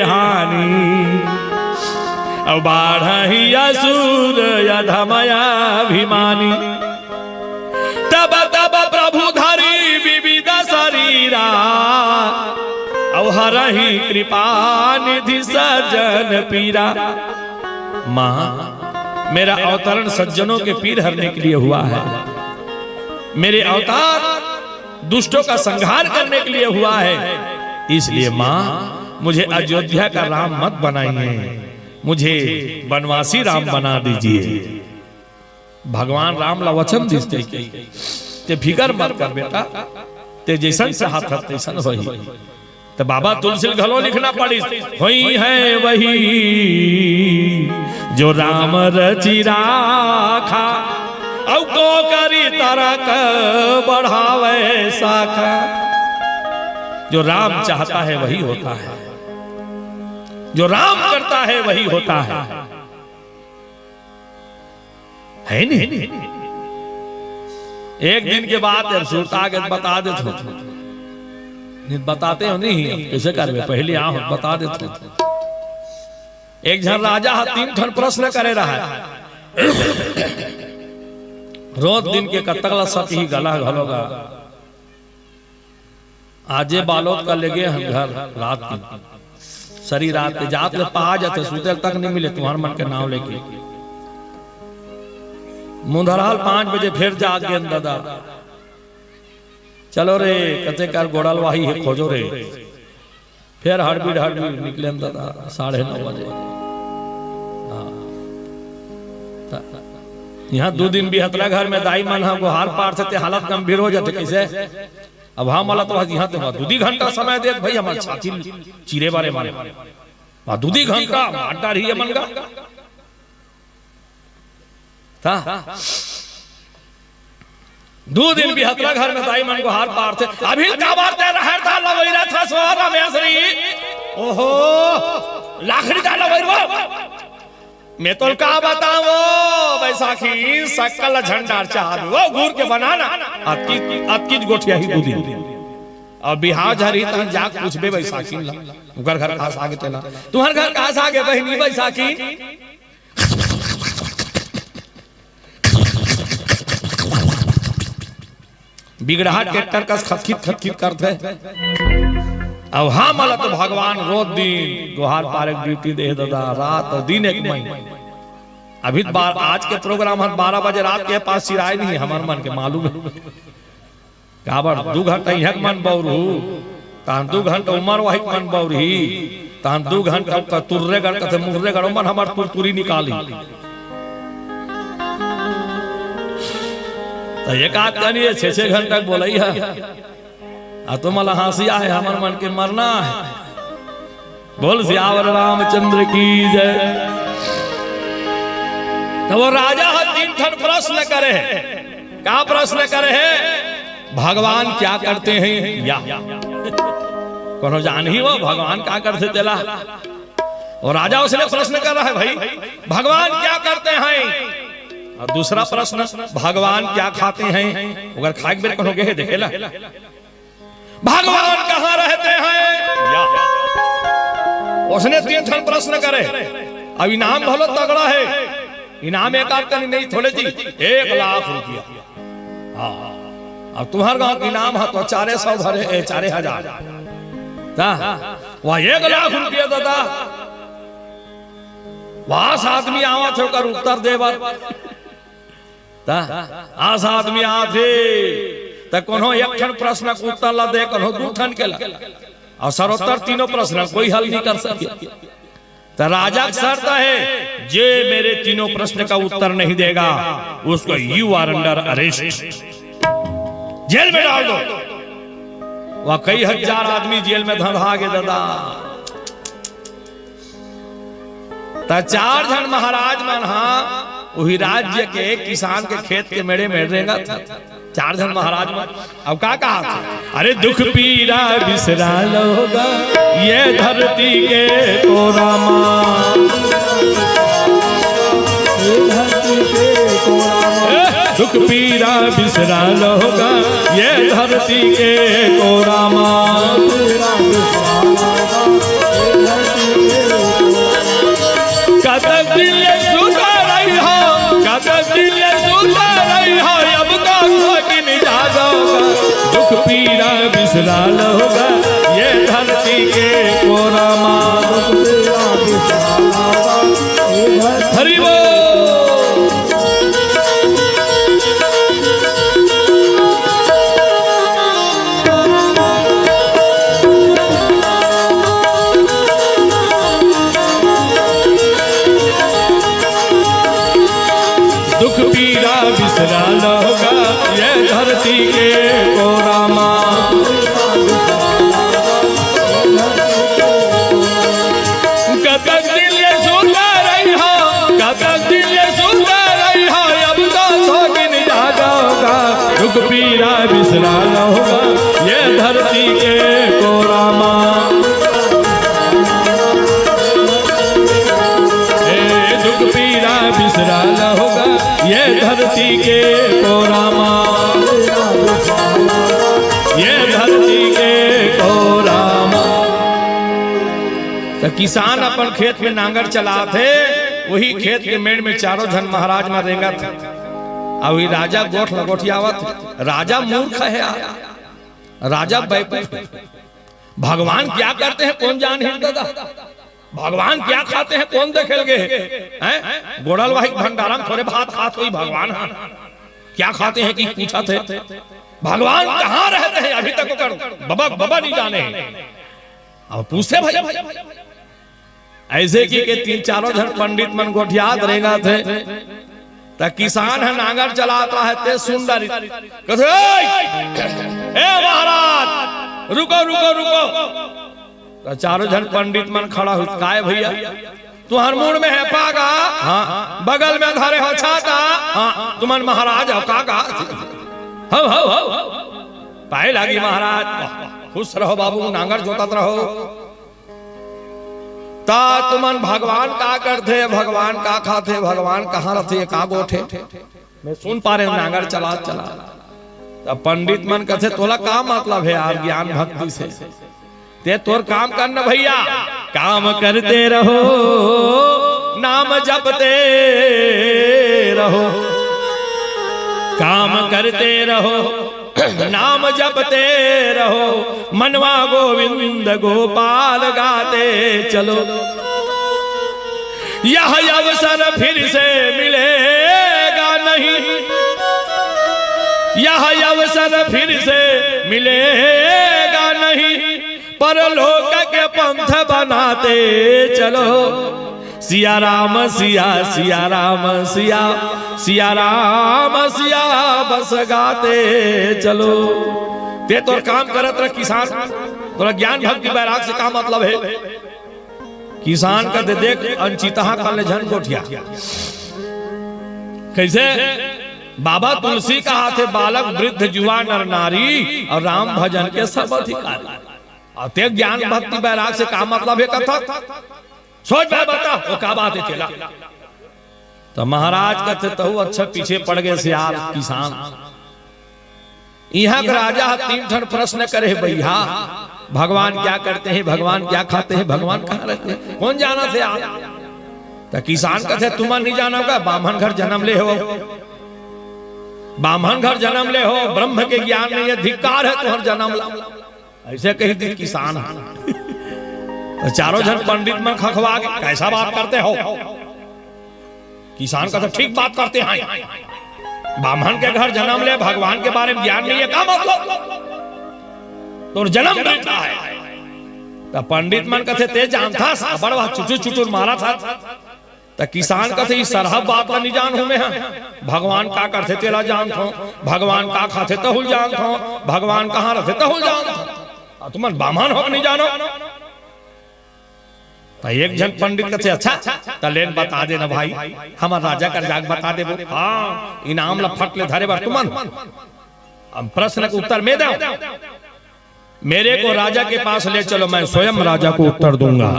हानि, अब बाढ़ही असुर अधम अभिमानी। तब तब प्रभु धरी विविध शरीरा, अब हरही कृपा निधि सज्जन पीरा। माँ, मेरा अवतरण सज्जनों के पीर हरने के लिए हुआ है, मेरे अवतार दुष्टों का संहार करने के लिए हुआ है, इसलिए माँ, मुझे अयोध्या का राम मत बनाइए, मुझे वनवासी राम बना दीजिए। भगवान राम ला वचन दिस कैकेयी, ते फिकर मत कर बेटा, ते जैसन चाहत हस तैसन होही। त बाबा तुलसी ल घलो लिखना पड़िस, होई है वही जो राम रचि राखा, अउ को करी तरक बढ़ावे शाखा। जो राम चाहता है वही होता है, जो राम करता है वही होता है। है नहीं? एक दिन के बाद अब सुरता के बता देत हो। नहीं बताते हो नहीं, अब कैसे करबे? पहले आओ, बता देत हो। एक झन राजा ह तीन ठन प्रश्न करे रहा। रोज दिन के कतक ला सतही गला घलो गा। आजे बालोद का लेगे हन घर रात के, सरी रात के जात ले पहा जाथे, सुते तक नहीं मिले तुम्हार मन के नाव लेके। मुंधरहाल पाँच बजे फिर जाग गेन दादा, चलो रे, कते कर गोड़ल वाही हे, खोजो रे। फिर हड़बीड़ हड़बीड़ निकलेन दादा, साढ़े नौ बजे। हाँ। त-, यहाँ दू दिन बिहतरा घर में दाई मन ह गोहार पारथे ते हालत गंभीर हो जाथे। कैसे? अब हम वाला तो यहाँ ते दू दी घंटा समय देत भाई, हमार छाती चीरे बारे मारे। वहाँ दू दी घंटा मार डारही ये मन का। ता दू दिन बिहतरा घर में दाई मन गोहार पारथे। अभी काबर ते रहर दाल लवई रथस रमेश री? ओहो, लाखड़ी दाल लवई रो। मैं तोल का बताओ, बैसाखी सक्कल झंडार चाहबे, वो गुर के बनाना, अतकी, अतकीच गोठिया ही दू दिन। अब बिहाव झरी तहन जाके पूछबे बैसाखी ला, उकर घर कहाँ से आगे तेला, तुम्हार घर कहाँ से आगे बहिनी बैसाखी? बिगड़हा ट्रैक्टर कस खतखित खतखित करथे। अब हमला तो भगवान रोज दिन गोहार पारे के ड्यूटी दे दादा, रात और दिन एक मई। अभी तो बार-, आज के प्रोग्राम हर बारह बजे रात के पास सिराए नहीं, हमार मन के मालूम है। काबर दू घंटा इहाँ के मन बौरहू, तहन दू घंटा उमर वही के मन बौरही, तहन दू घंटा ओकर तुर्रेगढ़ कथे मुर्रेगढ़, ओमन हमार तुरतुरी निकाली। त एक आध कनिए छे छे घंटा के बोलई है, आ तुमला हँसी आए, हमर मन के मरना है। बोल सियावर रामचंद्र की जय। तो वो राजा ह तीन ठन प्रश्न करे है। का प्रश्न करे है? भगवान क्या करते हैं? या कोनो जानही हो भगवान का करथे तेला? अउ राजा उसने प्रश्न कर रहा है, भाई, भगवान क्या करते हैं? अउ दूसरा प्रश्न, भगवान क्या खाते हैं? अगर खाए के बेर कोनो गे हे देखे ला, भगवान कहाँ रहते हैं? या उसने तीन ठन प्रश्न करे। अब इनाम भलो तगड़ा हे, इनाम एक आध कनी नहीं, थोड़े जी, एक लाख रुपया। हाँ, अब तुम्हार गांव के इनाम हे तो चारे सौ भरे, ए, चारे हजार। ता, वह एक लाख रुपया दादा, वहां से आदमी आवत हे, ओकर उत्तर दे बर। ता, आस आदमी आथे, त कोनो एक ठन प्रश्न के उत्तर ला दे, कोनो दू ठन के ला। अउ सरोत्तर तीनों प्रश्न कोई हल नहीं कर सके। त राजा का शर्त हे, जे मेरे तीनों प्रश्न का उत्तर नहीं देगा, उसको you are under arrest, jail में डाल दो। वह कई हजार आदमी जेल में धंधा गे दादा। त चार झन महाराज मन हा उही राज्य के किसान के खेत के मेड़े मेड़ रेंगत हे। चार झन महाराज मन। अब का कहा थे? अरे दुख पीरा बिसरा लोगा, ये धरती के को रामा। ये धरती के को रामा। ए, दुख पीरा बिसरा लोगा, ये धरती के को रामा। कतक दिन ले सुता रही हो, कतक दिन ले सुता रही हो, अब का दिन जागोगा, दुख पीरा बिसरा लोगा, ये धरती के को रामा। हरि बोल। दुख पीरा बिसरा लोगा, ये धरती के को रामा। कतक दिन ले सुता रही हो, कतक दिन ले सुता रही हो, अब तो सौ दिन जागोगा, दुख पीरा बिसरा लोगा, ये धरती के को रामा। ए दुख पीरा बिसरा लोगा, ये धरती के को रामा। ये धरती के को रामा। त किसान अपन खेत में नांगर चलात हे, वही खेत के मेड़ में चारों झन महाराज मन रेंगत हे। अउ वही राजा गोठ ल गोठियावत हे। राजा मूर्ख हे यार, राजा बैकुंठ हे। भगवान क्या करते हैं कोन जानही दादा, भगवान क्या खाते हैं कोन देखे ल गे हे? हैं? गोड़ल वाही भंडारा में थोरे भात खात होही भगवान हा। क्या खाते हैं कि पूछत हे? भगवान कहाँ रहते हैं अभी तक ओकर बबा, बबा नहीं जाने हे। अब पूछथे भाई, अइसे कहिके तीन चारों झन पंडित मन गोठियात रेंगत हे, त किसान ह नांगर चलात रहे, ते सुन डारिस। कथे, "ए, ए महाराज, रुको, रुको, रुको।" त चारों झन पंडित मन खड़ा होइस, "काय भैया, तुंहर मुड़ में हेपा गा?" "हाँ।" "बगल में धरे हो छाता?" "हाँ।" "तुमन महाराज हो का गा?" "हव, हव, हव।" "पाए लागी महाराज।" "खुश रहो बाबू, नांगर जोतत रहो।" त तुमन भगवान का करथे, भगवान का खाथे, भगवान कहाँ रथे, का गोठे? मैं सुन पा रहे हूँ, नांगर चला चला। त पंडित मन कथे, "तोला का मतलब हे यार ज्ञान भक्ति से? ते तोर काम कर न भैया, काम करते रहो, नाम जपते रहो, काम करते रहो।" नाम जपते रहो, मनवा गोविंद गोपाल गाते चलो। यह अवसर फिर से मिलेगा नहीं, यह अवसर फिर से मिलेगा नहीं, परलोक के पंथ बनाते चलो। सिया राम सिया, सिया राम सिया, सिया राम सिया बस गाते चलो। ते तोर काम करत रह किसान, तोला ज्ञान भक्ति बैराग से का मतलब हे? किसान कथे, "देख, अनचितहा कर ले झन गोठिया।" कइसे? बाबा तुलसी कहाथे, "बालक वृद्ध जुवा नर नारी, अउ राम भजन के सब अधिकारी।" अउ ते ज्ञान भक्ति बैराग से का मतलब हे कथक? सोच भाई बता, वो का बात हे चेला? त महाराज कथे, "तहू अच्छा पीछे पड़ गे सियार किसान।" इहां के राजा ह तीन ठन प्रश्न करे हे भइया, "भगवान क्या करते हैं, भगवान क्या खाते हैं, भगवान कहां रहते हैं, कौन जानथे आप?" त किसान कथे, "तुमन नइ जानव का, बाम्हन घर जनम ले हव, बाम्हन घर जनम ले हव, ब्रह्म के ज्ञान नइ हे, धिक्कार हे तुंहर जनम ला।" अइसे कहि दिस किसान ह। त चारों झन पंडित मन खखवा गे, "कैसा बात करते हो?" किसान कथे, "ठीक बात करते हैं, बाम्हन के घर जनम ले, भगवान के बारे में ज्ञान नइ हे, का मतलब? तोर जनम वृथा हे।" त पंडित मन कथे, "ते जानथस, अब्बड़ वह चुटुर चुटुर मारथस।" त किसान कथे, "ये सरहा बात ला नइ जानहूं मैं ह। भगवान का करथे तेला जानथंव, भगवान का खाथे तहू ल जानथंव, भगवान कहां रहिथे तहू ल जानथंव। अउ तुमन बाम्हन हो के नइ जानव?" त एक झन पंडित कथे, "अच्छा, त लेन बता देना भाई, हमर राजा कर जाके बता देबो। हां, इनाम ला फट ले धरे बर तुमन।" अब प्रश्न के उत्तर मैं देंव, "मेरे को राजा के पास ले चलो, मैं स्वयं राजा को उत्तर दूंगा।"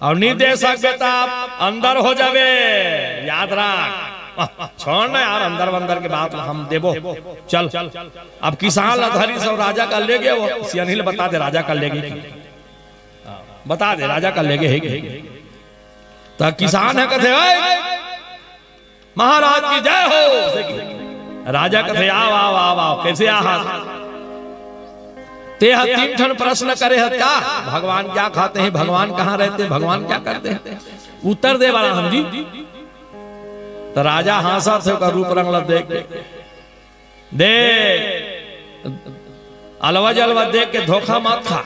अउ नइ दे सकबे त अंदर हो जाबे, याद रख। छोड़ ना यार, अंदर वंदर के बात ला हम देबो। चल, अब किसान ला धरिस अउ राजा कर ले गे, वो सियनही ला बता दे, राजा कर ले गे कि, हां, बता दे, राजा कर ले गे हे कि। त किसान ह कथे, "ओए, महाराज की जय हो।" राजा कथे, "आव, आव, आव, आव, कैसे आहात?" "तेहा तीन ठन प्रश्न करे हस का, भगवान क्या खाते हैं, भगवान कहां रहते हैं, भगवान क्या करते हैं, उत्तर दे बराहन जी।" त राजा हांसत हे, ओकर रूप रंग ला देख के, "दे, अलवा जलवा देख के धोखा मत खा,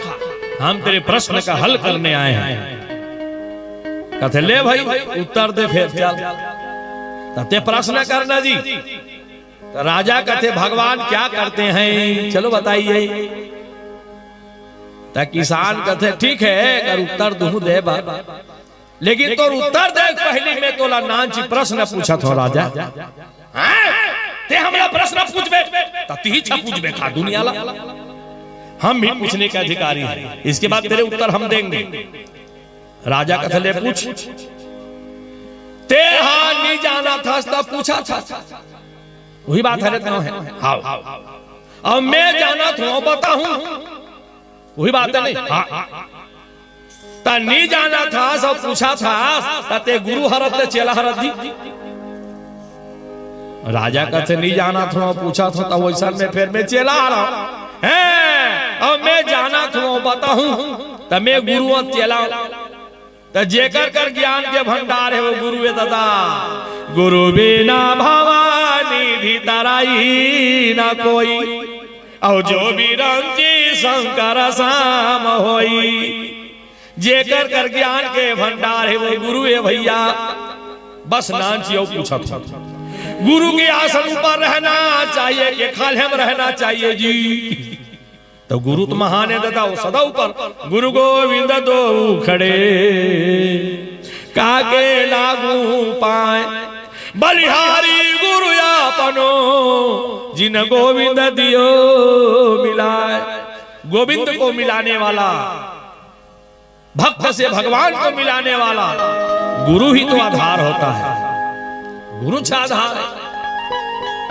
हम तेरे प्रश्न का हल करने आए हैं।" कथे, "ले भाई, उत्तर दे फेर, चल।" त ते प्रश्न करना जी। त राजा कथे, "भगवान क्या करते हैं? चलो बताइए।" त किसान कथे, "ठीक हे, अगर उत्तर दूहूं दे बर, लेकिन तोर उत्तर दे के पहिली मैं तोला नानची प्रश्न पूछत हंव राजा।" "हां? ते हमला प्रश्न पूछबे? त तिहीच ह पूछबे का दुनिया ला? हम भी पूछने के अधिकारी हैं, इसके बाद तेरे उत्तर हम देंगे।" राजा कथे, "ले पूछ।" "तेहा नइ जानथस त पूछथस।" उही बात हरे त नोहे। हां। "अउ मैं जानत हंव, बताहूं।" उही बात हे नहीं? हां। "त नइ जानथस अउ पूछथस, त ते गुरु हरस त चेला हरस जी?" राजा कथे, "नइ जानत हंव, पूछत हंव, त वइसन में फेर मैं चेला हरंव। हें, अउ मैं जानत हंव, बताहूं, त मैं गुरु अउ चेला हंव।" त जेकर कर ज्ञान के भंडार हे, वो गुरु हे दादा। "गुरु बिना भवानी निधि तराई न कोई, अउ जो बिरंची शंकर श्याम होई।" जेकर कर ज्ञान के भंडार हे, वो गुरु हे भइया। बस नानची अउ पूछत हंव, गुरु के आसन ऊपर रहना चाहिए कि खाल्हे म रहना चाहिए जी? त गुरु त महान हे दादा, वो सदा ऊपर। "गुरु गोविंद दोऊ खड़े, काके लागू पांय। बलिहारी गुरु आपनो, जिन गोविंद दियो मिलाय।" गोविंद को मिलाने वाला, भक्त से भगवान को मिलाने वाला गुरु ही तो आधार होता है। गुरुच आधार हे।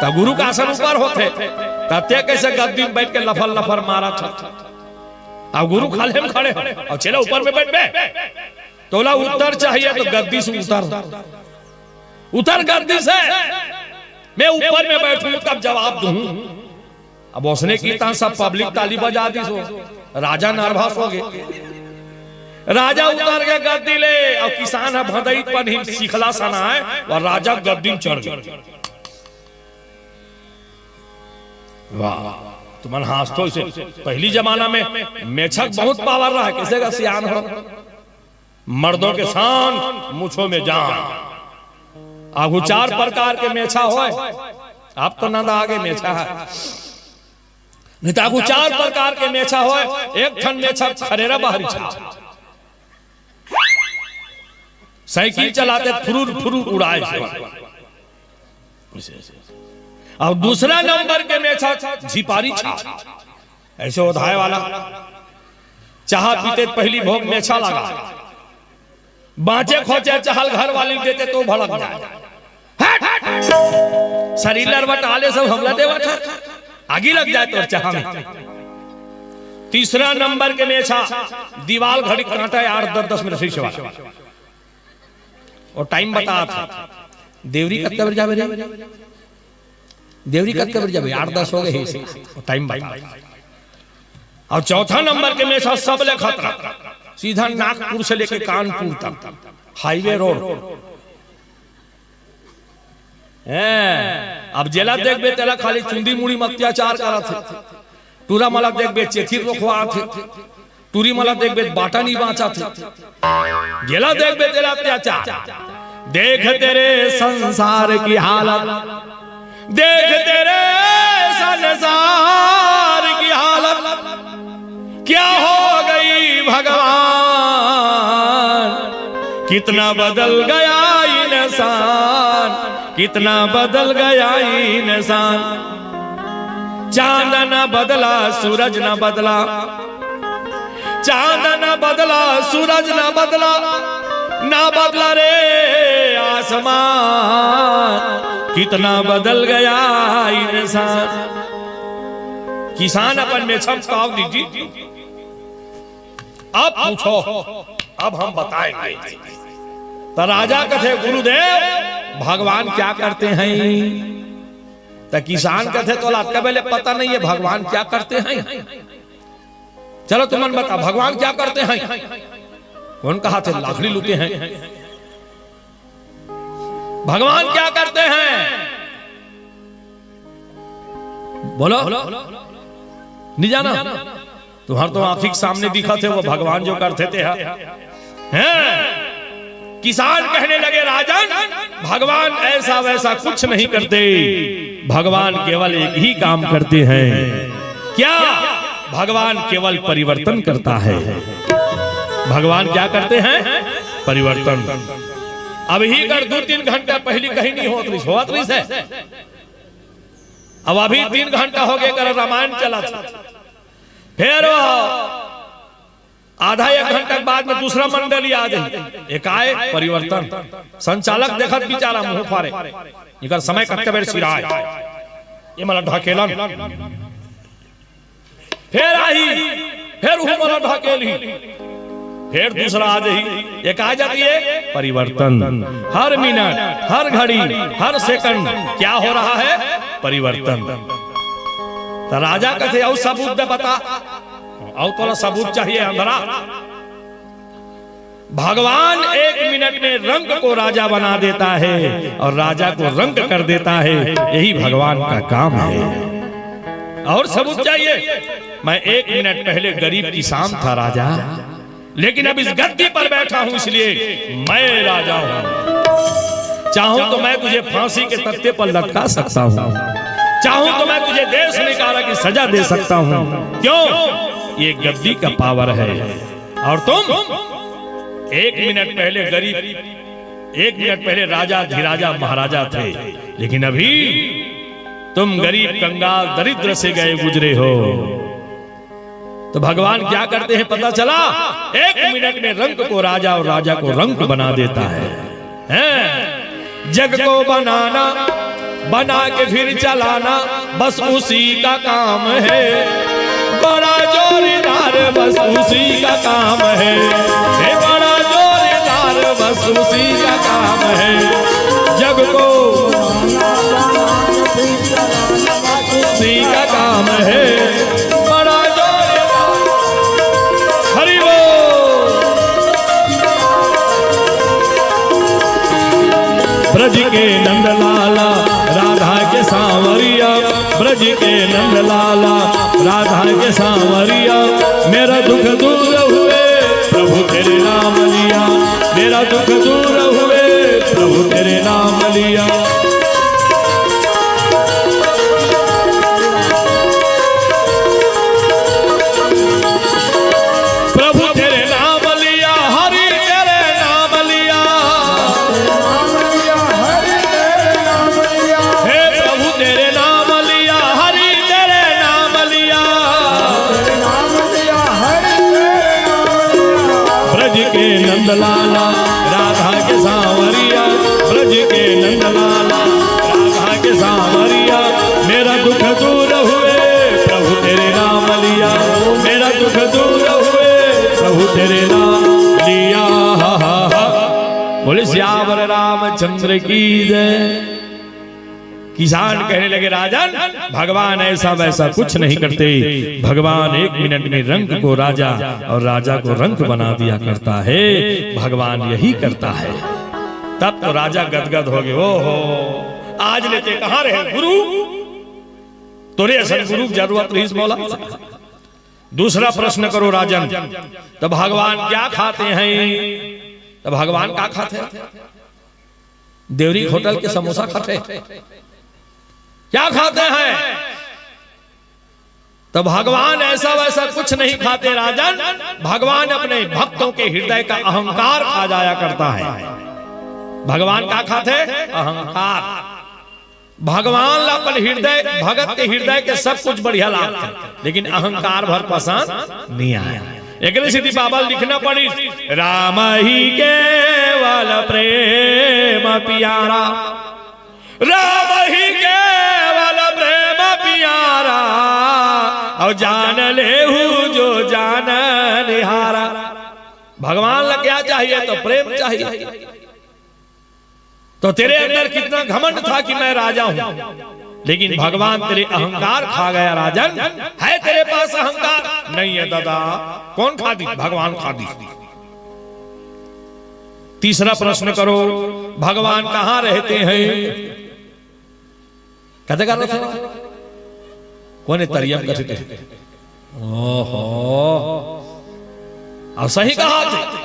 त गुरु का आसन ऊपर होथे, त ते कइसे गद्दी म बइठ के लफर लफर मारथस? अउ गुरु खाल्हे म खड़े हे अउ चेला ऊपर में बइठबे? तोला उत्तर चाहिए त गद्दी से उतर, उतर गद्दी से। मैं ऊपर में बइठहूं तब जवाब दूहूं। अब ओसने किहिस त सब पब्लिक ताली बजा दिस हो। राजा नर्वस हो गे। राजा उतर गे गद्दी ले, अउ किसान ह भदई पनही म सिखला सनाय, अउ राजा गद्दी म चढ़ गे। वाह, तुमन हांसथो अइसे। पहिली जमाना में मेछा के बहुत पावर रहय, कइसे का सियान हो। मर्दों के शान, मूछों में जान। आघू चार प्रकार के मेछा होय, अब तो नंदा आगे मेछा हे, नहीं त आघू चार प्रकार के मेछा होय। एक ठन मेछा खरेरा बाहरी छा, साइकिल चलाते फुरुर फुरुर उड़ाय। अउ दूसरा नंबर के मेछा झिपारी छाल, ऐसे ओधाय वाला। चाहा पीते पहली भोग मेछा लगा, बाँचे खोचे चाहल घर वाली देते तो भड़क जाय। हट! शरीर लरवटा ले सब हमला देवत हे, आगी लग जाय तोर चाहा में। तीसरा नंबर के मेछा दीवाल घड़ी काँटा हे, आठ दस दस मिनट सही सेवा। अउ टाइम बतात हे, देवरी कतका बजे जाबे रे? देवरी कतका बजे जाबे? आठ दस हो गे हे, अउ टाइम बतात हे। अउ चौथा नंबर के मेछा सबले खतरा, सीधा नागपुर से लेके कानपुर तक हाईवे रोड। हैं, अब जेला देखबे तेला खाली चुंदी मुड़ी में अत्याचार करत हे। टूरा मन ला देखबे चेथी रोखवात हे, टूरी मन ला देखबे बाटा नइ बाँचत हे। जेला देखबे तेला अत्याचार। देख तेरे संसार की हालत, देख तेरे संसार की हालत, क्या हो गई भगवान, कितना बदल गया इंसान, कितना बदल गया इंसान। चांद न बदला, सूरज न बदला, चांद न बदला, सूरज न बदला, ना बदला रे आसमान, कितना बदल गया इंसान। किसान अपन मेछा म ताव दीजिए, अब पूछो, अब हम बताएंगे। त राजा कथे, गुरुदेव, भगवान क्या करते हैं? त किसान कथे, तोला अतका बेले पता नहीं है भगवान क्या करते हैं? चलो तुमन बता, भगवान क्या करते हैं? कोन कहाथे लाकड़ी लूटे हैं? भगवान क्या करते हैं? बोलो, नइ जाना? तुम्हर तो आँखी के सामने दिखथे वो भगवान जो करथे ते ह। हैं? किसान कहने लगे, राजन, भगवान ऐसा वैसा कुछ नहीं करते, भगवान केवल एक ही काम करते हैं। क्या? भगवान केवल परिवर्तन करता है। भगवान क्या करते हैं? परिवर्तन। अभी कर दू तीन घंटा पहली कहीं नहीं होत रहिस, होत रहिस हे। अब अभी तीन घंटा हो गे, कर रामायण चलत हे। फेर वो आधा एक घंटा के बाद में दूसरा मंडली आ जाही। एकाएक परिवर्तन। संचालक देखत बिचारा मुंह फारे, इकर समय कतका बेर सिराय, ये मन ला ढकेलन। फेर आही, फेर उहू मन ला ढकेलही, फेर दूसरा आ जाही। ये का जाती है? परिवर्तन। हर मिनट, हर घड़ी, हर सेकंड क्या हो रहा है? परिवर्तन। त राजा कथे, अउ सबूत दे बता, अउ तोला सबूत चाहिए अंधरा? भगवान एक मिनट में रंक को राजा बना देता है और राजा को रंक कर देता है, यही भगवान का काम है। और सबूत चाहिए? मैं एक मिनट पहले गरीब किसान था राजा, लेकिन अब इस गद्दी पर बैठा हूं, इसलिए मैं राजा हूं। चाहूं तो मैं तुझे फांसी के तख्ते पर लटका सकता हूं, चाहूं तो मैं तुझे देश निकाला की सजा दे सकता हूं। क्यों? ये गद्दी का पावर है। और तुम एक मिनट पहले गरीब, एक मिनट पहले राजा, अधिराजा, महाराजा थे, लेकिन अभी तुम गरीब, कंगाल, दरिद्र से गए गुजरे हो। तो भगवान क्या करते हैं पता चला? एक मिनट में रंक को राजा और राजा को रंक बना देता है। हैं? जग को बनाना, बना के फिर चलाना, बस उसी का काम है। बड़ा जोरदार, बस उसी का काम है। हे बड़ा जोरदार, बस उसी का काम है। जग को उसी का काम है। बड़ा जोरदार। हरि बोल। ब्रज के नंद लाला, राधा के सांवरिया, ब्रज के नंद लाला, राधा के सांवरिया, मेरा दुख दूर हुए, प्रभु तेरे नाम लिया, मेरा दुख दूर हुए, प्रभु तेरे नाम लिया। प्रभु तेरे नाम लिया, हरि तेरे नाम लिया। चंद्र की जय। किसान कहने लगे, राजन, भगवान ऐसा वैसा कुछ नहीं करते। भगवान एक मिनट में रंक को राजा और राजा को रंक बना दिया करता है। भगवान यही करता है। तब तो राजा गदगद हो गए। ओहो, आज ले तें कहाँ रहे गुरु? तोरे असन गुरु की जरूरत रहिस मोला। दूसरा प्रश्न करो राजन, तो भगवान क्या खाते हैं? तो भगवान का खाते हैं? देवरी होटल के समोसा खाते हैं? क्या खाते हैं? तो भगवान ऐसा वैसा कुछ नहीं खाते राजन। भगवान अपने भक्तों के हृदय का अहंकार खा जाया करता है। भगवान का खाते? अहंकार। भगवान ला अपन हृदय, भगत के हृदय के सब कुछ बढ़िया लागथे, लेकिन अहंकार भर पसंद नहीं आया। एकरे सेती बाबा लिखना पड़ी, राम ही केवल प्रेम प्यारा, राम ही केवल प्रेम प्यारा, और जान लेहू जो जान निहारा। भगवान ला क्या चाहिए? तो प्रेम चाहिए। तो तेरे अंदर कितना घमंड था कि मैं राजा हूं, लेकिन भगवान तेरे अहंकार खा गया राजन। है तेरे पास अहंकार? नहीं है दादा। कौन खा दी? भगवान खा दी। तीसरा प्रश्न करो, भगवान कहाँ रहते हैं? कते कर रहे थे? कोने तरियम कथे? ओहो, अब सही कहा थे।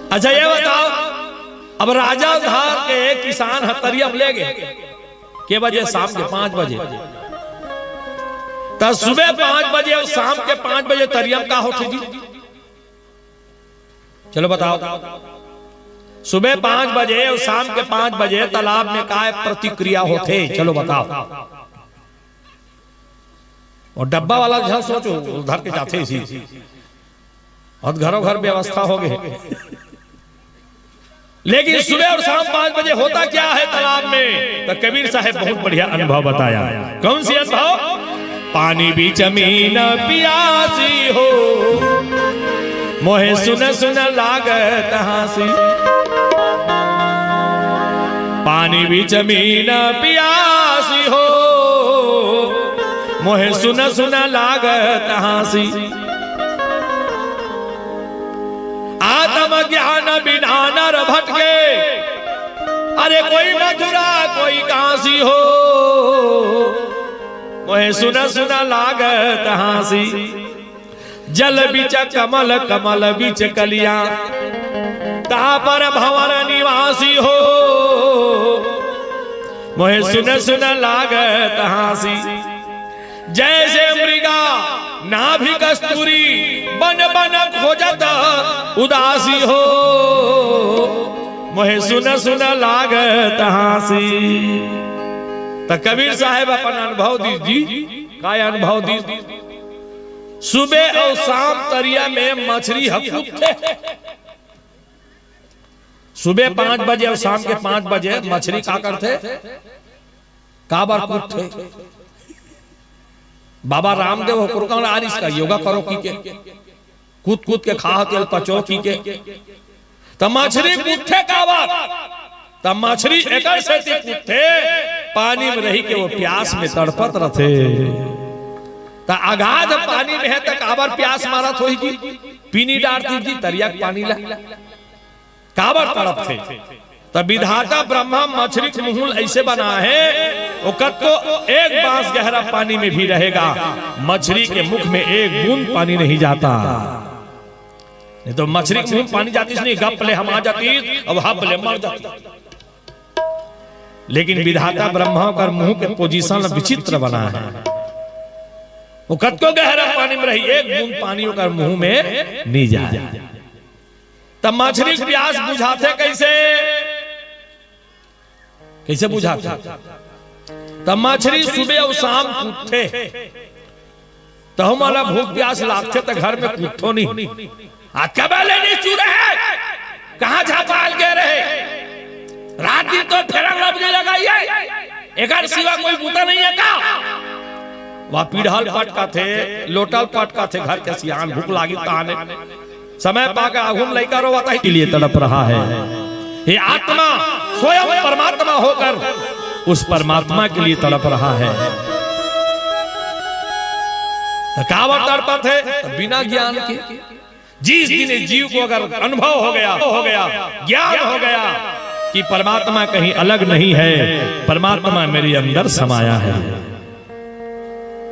अच्छा, ये बताओ, अब राजा धार के किसान ह तरियम ले गए, के बजे? शाम के पाँच बजे। तो सुबह पाँच बजे और शाम के पाँच बजे तरियम का होथे जी? चलो बताओ, सुबह पाँच बजे और शाम के पाँच बजे तालाब में काय प्रतिक्रिया होथे? चलो बताओ। और डब्बा वाला झन सोचो, वो धर के जाथे इसी, और घरों घर व्यवस्था हो गए। लेकिन सुबह और शाम पाँच बजे होता क्या है तालाब में? तो कबीर साहब बहुत बढ़िया अनुभव बताया। कौन सी अनुभव? पानी बीच मीन पियासी हो, मोहे सुन सुन लागत हाँसी। पानी बीच मीन पियासी हो, मोहे सुन सुन लागत हाँसी। आत्म ज्ञान बिना नर भटके, अरे कोई मथुरा कोई काशी हो, मोहे सुन सुन लागत हाँसी। जल बिच कमल, कमल बिच कलिया, तापर भंवर निवासी हो, मोहे सुन सुन लागत हाँसी। जैसे मृगा नाभि कस्तूरी, बन बन खोजत उदासी हो, मोहे सुन सुन लागत हाँसी। त कबीर साहब अपन अनुभव दीस जी, काय अनुभव दीस? सुबह और शाम तरिया में मछरी ह कूदथे। सुबह पाँच बजे और शाम के पाँच बजे मछरी का करथे? काबर कूदथे? बाबा रामदेव ह कुरकन आरिस का योगा करो की के, कूद कूद के खाह तेल पचो की के। त मछरी कूदथे काबर? त मछरी एकर सेती कूदथे, पानी में रही के वो प्यास में तड़पत रथे। त अगाध पानी में है त काबर प्यास मारत होही जी? पीनी डारती जी तरिया के पानी ला। काबर तड़पथे? त विधाता ब्रह्मा मछरी के मुंह ल ऐसे बना है, वो कतको एक बांस गहरा पानी में भी रहेगा, मछरी के मुख में एक बूंद पानी नहीं जाता। नहीं तो मछरी के मुंह में पानी जातिस नहीं, गप ले हमा जातिस, अब हप ले मर जातिस। लेकिन विधाता ब्रह्मा ओकर मुंह के पोजीशन विचित्र बना है। वो कतको गहरा पानी में रही, एक बूंद पानी ओकर मुंह में नहीं जाए। त मछरी के प्यास बुझाथे कैसे? कैसे बुझाथे? त मछरी सुबह अउ शाम कूदथे, त हमला भूख प्यास लागथे त घर में कूदथो नहीं। आज कबे ले नहीं चूरे है, कहाँ झापाल गए रहे? रात दिन तो फेरन लवली लगाई है, एकर सिवा कोई बूता नहीं है का? वह पीढ़ल पटकाथे, लोटल पटकाथे, घर के सियान भूख लागी ताने। समय पाके आघू म लइका रोवत हे, के लिए तड़प रहा है। ये आत्मा स्वयं परमात्मा होकर उस परमात्मा के लिए तड़प रहा है। तो काबर तड़पत हे? तो बिना ज्ञान के। जिस दिन इस जीव को अगर अनुभव हो गया, हो गया, ज्ञान हो गया कि परमात्मा कहीं अलग नहीं है, परमात्मा मेरे अंदर समाया है।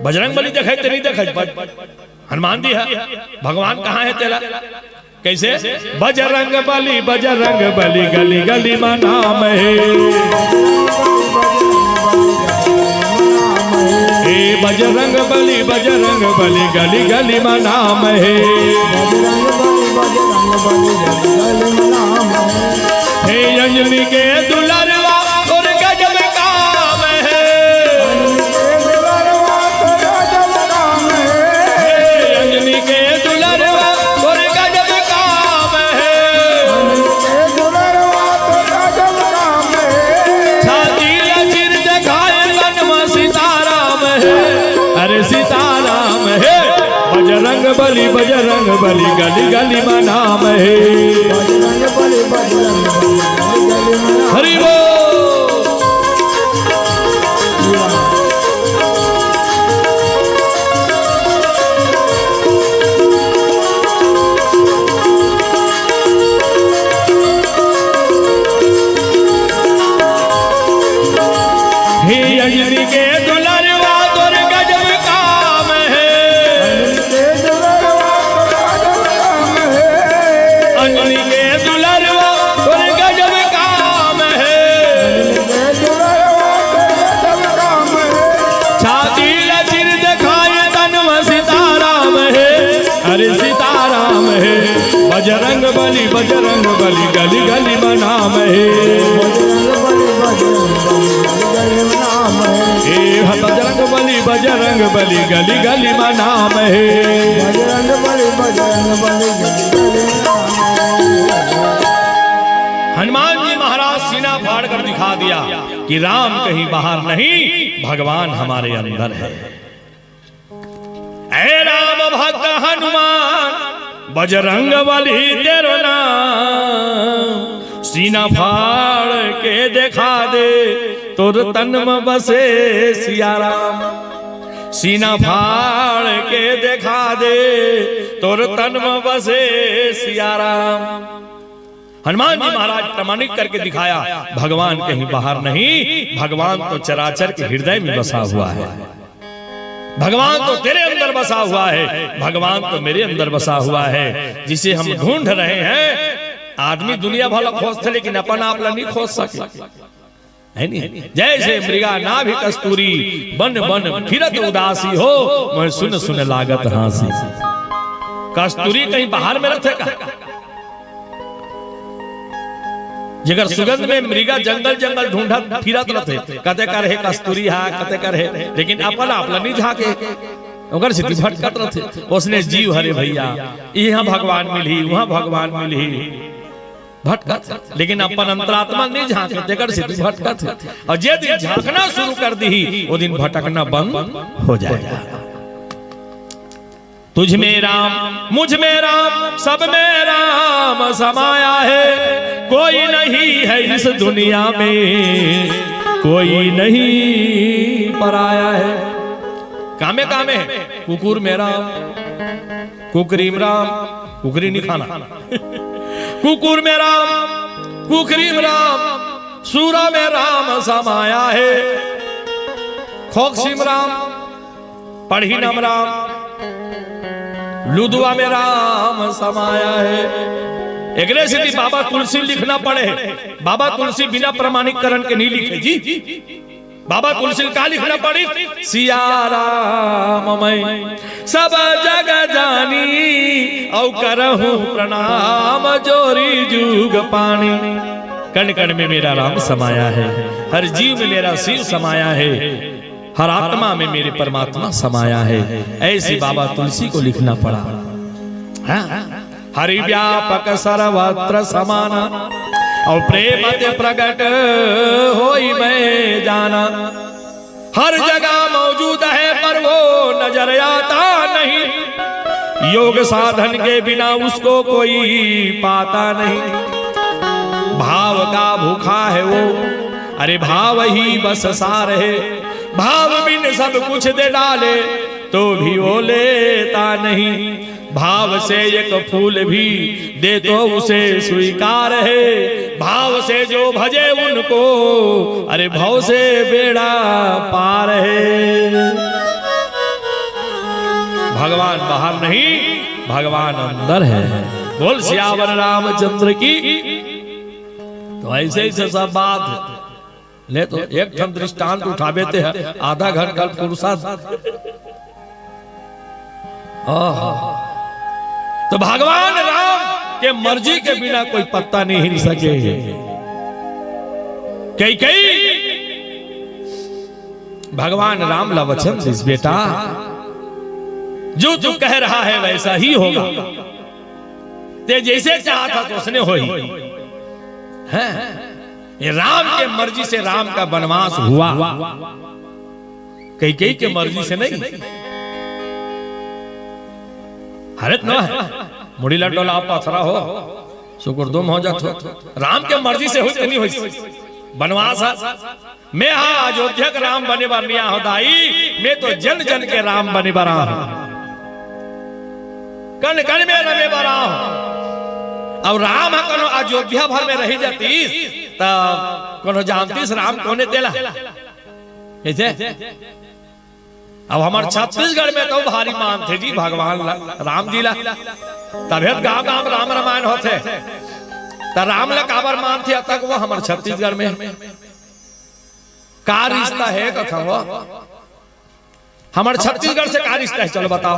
बजरंग बली देखे ते नहीं देखे? बज-, हनुमान जी है, भगवान कहाँ है तेरा? कैसे? बजरंग बली, बजरंग बली, गली गली मा नाम है। हे बजरंग बली, बजरंग बली, गली गली मा नाम है। हे अंजनी के दुलरवा, तोर गजब काम है। हे अंजनी के दुलरवा, तोर गजब काम है। छाती ला चीर देखाए, तन म सीताराम है। अरे सीताराम है। बजरंग बली, बजरंग बली, गली गली मा नाम है। बजरंग बली, बजरंग बली, गली गली मा नाम। हरि बोल। हे अंजनी के दुलरवा, तोर गजब काम है। अंजनी के दुलरवा, तोर गजब काम है। छाती ला चीर देखाए, तन म सीताराम है। अरे सीताराम है। बजरंग बली, बजरंग बली, गली गली मा नाम है। बजरंग बली, बजरंग बली, गली गली मा नाम है। हे बजरंग बली, बजरंग बली, गली गली मा नाम है। बजरंग बली, बजरंग बली, गली गली मा नाम है। हनुमान जी महाराज सीना फाड़ कर दिखा दिया कि राम कहीं बाहर नहीं, भगवान हमारे अंदर है। ऐ राम भक्त हनुमान, बजरंग बली तेरो नाम, सीना फाड़ के देखा दे, तोर तन म बसे सिया राम। सीना फाड़ के देखा दे, तोर तन म बसे सिया राम। हनुमान जी महाराज प्रमाणित करके दिखाया, भगवान कहीं बाहर नहीं, भगवान तो चराचर के हृदय में बसा हुआ है। भगवान तो तेरे अंदर बसा हुआ है, भगवान तो मेरे अंदर बसा हुआ है, जिसे हम ढूंढ रहे हैं। आदमी दुनिया भर ला खोजथे, लेकिन अपन आप ला नहीं खोज सके, है नहीं? जैसे मृगा नाभि कस्तूरी, बन बन फिरत उदासी हो, मोहे सुन सुन लागत हाँसी। कस्तूरी कहीं बाहर में रथे का? जेकर सुगंध में मृगा जंगल जंगल ढूंढत फिरत रथे, कते कर हे कस्तूरी हा, कते कर हे, लेकिन अपन आप ला नहीं झांके, ओकर सेती भटकत रथे। ओसने जीव हरे भैया, इहाँ भगवान मिलही, उहाँ भगवान मिलही, भटकत हे, लेकिन अपन अंतरात्मा नहीं झांके, तेकर सेती भटकत हे। अउ जे दिन झांकना शुरू कर दिही, ओ दिन भटकना बंद हो जाएगा। तुझ में राम, मुझ में राम, सब में राम समाया है। कोई नहीं है इस दुनिया में, कोई नहीं पराया है। कामे कामे है, कुकुर में राम, कुकरी में राम, कुकरी नहीं खाना। कुकुर में राम, कुकरी में राम, सूरा में राम समाया है। खोकसी में राम, पढ़ी नाम राम, लुदवा में राम समाया है। एकरे सेती बाबा तुलसी लिखना पड़े। बाबा तुलसी बिना प्रमाणीकरण के नहीं लिखे जी। बाबा तुलसी का लिखना पड़ी? सिया राम मैं सब जग जानी, अउ करहूँ प्रणाम जोरी जुग पानी। कण कण में मेरा राम समाया है, हर जीव में मेरा शिव समाया है। हर आत्मा में मेरे परमात्मा समाया है। ऐसे बाबा तुलसी को लिखना पड़ा। हाँ? हरि व्यापक सर्वत्र समाना, अउ प्रेम ते प्रगट होई मैं जाना। हर जगह मौजूद है पर वो नजर आता नहीं। योग साधन के बिना उसको कोई पाता नहीं। भाव का भूखा है वो, अरे भाव ही बस सार है। भाव बिन सब कुछ दे डाले तो भी वो लेता नहीं। भाव से एक फूल भी दे तो उसे स्वीकार है। भाव से जो भजे उनको, अरे भव से बेड़ा पार है। भगवान बाहर नहीं, भगवान अंदर है। बोल सियावर रामचंद्र की। तो ऐसे ही से सब बात है। ले तो एक ठन दृष्टांत उठावे ते है, आधा घंटा फुर्सत। आहा। तो भगवान राम के मर्जी के बिना कोई पत्ता नहीं हिल सके। कई कई भगवान राम ला वचन दिस, बेटा, जो तू कह रहा है वैसा ही होगा। ते जैसे चाहा था तो उसने होई। हैं? ये राम के मर्जी से राम का वनवास हुआ। कैकेयी के मर्जी से नहीं। हरत न है, मुड़ी ला डोला, पथरा हो, सुकुरदुम हो जात हो। राम के मर्जी से होई तो नहीं होई। वनवास है। मैं हा अयोध्या के राम बने बर नइ आहों दाई, मैं तो जन जन के राम बने बर आहों। कन कन में रमे बर आहों। अब राम ह कोनो अयोध्या भर में रही जातीस, त कोनो जानतीस राम कोन ए तेला? कैसे? अब हमर छत्तीसगढ़ में तो भारी मानथे जी भगवान ला, राम जी ला। तभे त गांव गांव राम रामायण होथे। त राम ला काबर मानथे? अब तक वो हमर छत्तीसगढ़ में का रिश्ता हे कथंव? हमर छत्तीसगढ़ से का रिश्ता हे, चलो बताओ।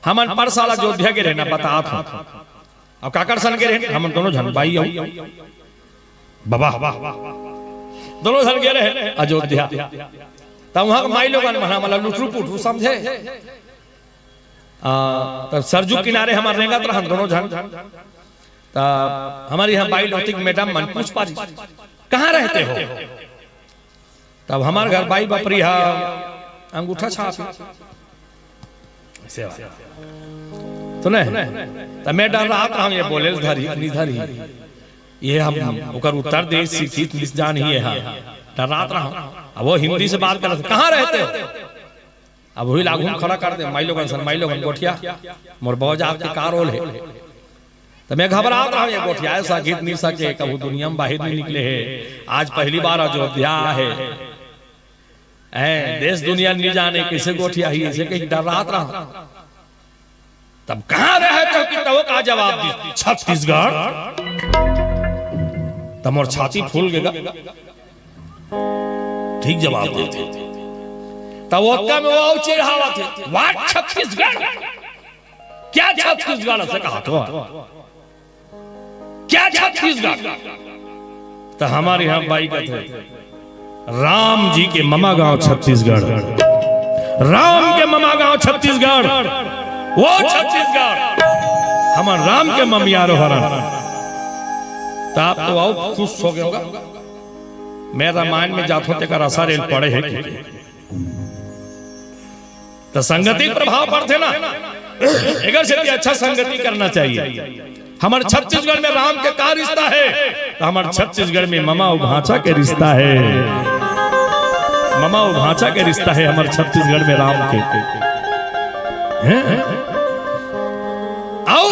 हमन परसा ला अयोध्या गे रहेन, बतात हंव। अब काकर सन गे रहेन? हमन दोनों झन बाई अउ बबा, दोनों झन गे रहेन अयोध्या। त उहां के माईलोगन मन हमन ला लुटरू पुटरू समझे। आ, तब सरजू किनारे हमन रेंगत रहन दोनों झन। त हमर इहां बाई लोग के मैडम मन पूछ पारिस, "कहां रहते हो?" तब हमर घर बाई बपरी हा अंगूठा छाप। सेवा। सुने? त मैं डर्रात रहंव, ये बोले ल धरी, नइ धरी। ये हम ओकर उत्तर दे, सीखी, निस जान ही ये हा। डर्रात रहंव। अब वो हिंदी से बात करत, "कहां रहते हो?" अब उही ला आघू म खड़ा कर दे, "माईलोगन सन, माईलोगन गोठिया, मोर बबा जात के का रोल हे?" त मैं घबरात रहंव, ये गोठियाय सकिस नइ सके, कभू दुनिया म बाहिर नइ निकले हे, आज पहली बार अयोध्या आए हे। ए, देश दुनिया नइ जाने, कइसे गोठियाही, अइसे कहिके डर्रात रहंव। तब "कहां रहते हो?" कि तब वो का जवाब दिस, "छत्तीसगढ़।" त मोर छाती फूल गे गा। ठीक जवाब देथे। त वो ओतका में वो अउ चिढ़ावत हे, "What छत्तीसगढ़? क्या छत्तीसगढ़?" अइसे कहत हो। "क्या छत्तीसगढ़?" त हमर इहां बाई कथे, "राम जी के ममा गांव छत्तीसगढ़, राम के ममा गांव छत्तीसगढ़, वो छत्तीसगढ़, हमर राम के ममियारो हरन।" त आप तो अउ खुस हो गे होगा। मैं रामायण में जाथंव तेकर असर एला पड़े हे कि? त संगति के प्रभाव पड़थे ना, एकर सेती अच्छा संगति करना चाहिए। हमर छत्तीसगढ़ में राम के का रिश्ता हे? त हमर छत्तीसगढ़ में ममा अउ भांचा के रिश्ता हे। ममा अउ भांचा के रिश्ता हे हमर छत्तीसगढ़ में राम के। हैं? अउ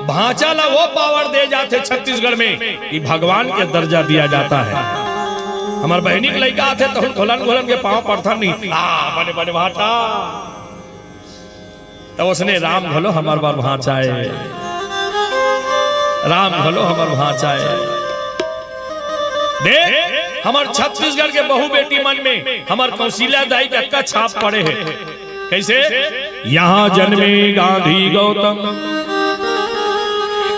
भांचा ला वो power दे जाथे छत्तीसगढ़ में कि भगवान के दर्जा दिया जाता है। हमर बहिनी के लइका आथे त घोलन घोलन के पांव परथन नहीं, "आ, बने बने भांचा।" त ओसने राम घलो हमर बर भांचा ए, राम घलो हमर भांचा ए। देख, हमर छत्तीसगढ़ के बहू बेटी मन में हमर कौशल्या दाई के अतका छाप पड़े हे। कइसे? "यहाँ जन्मे गांधी गौतम,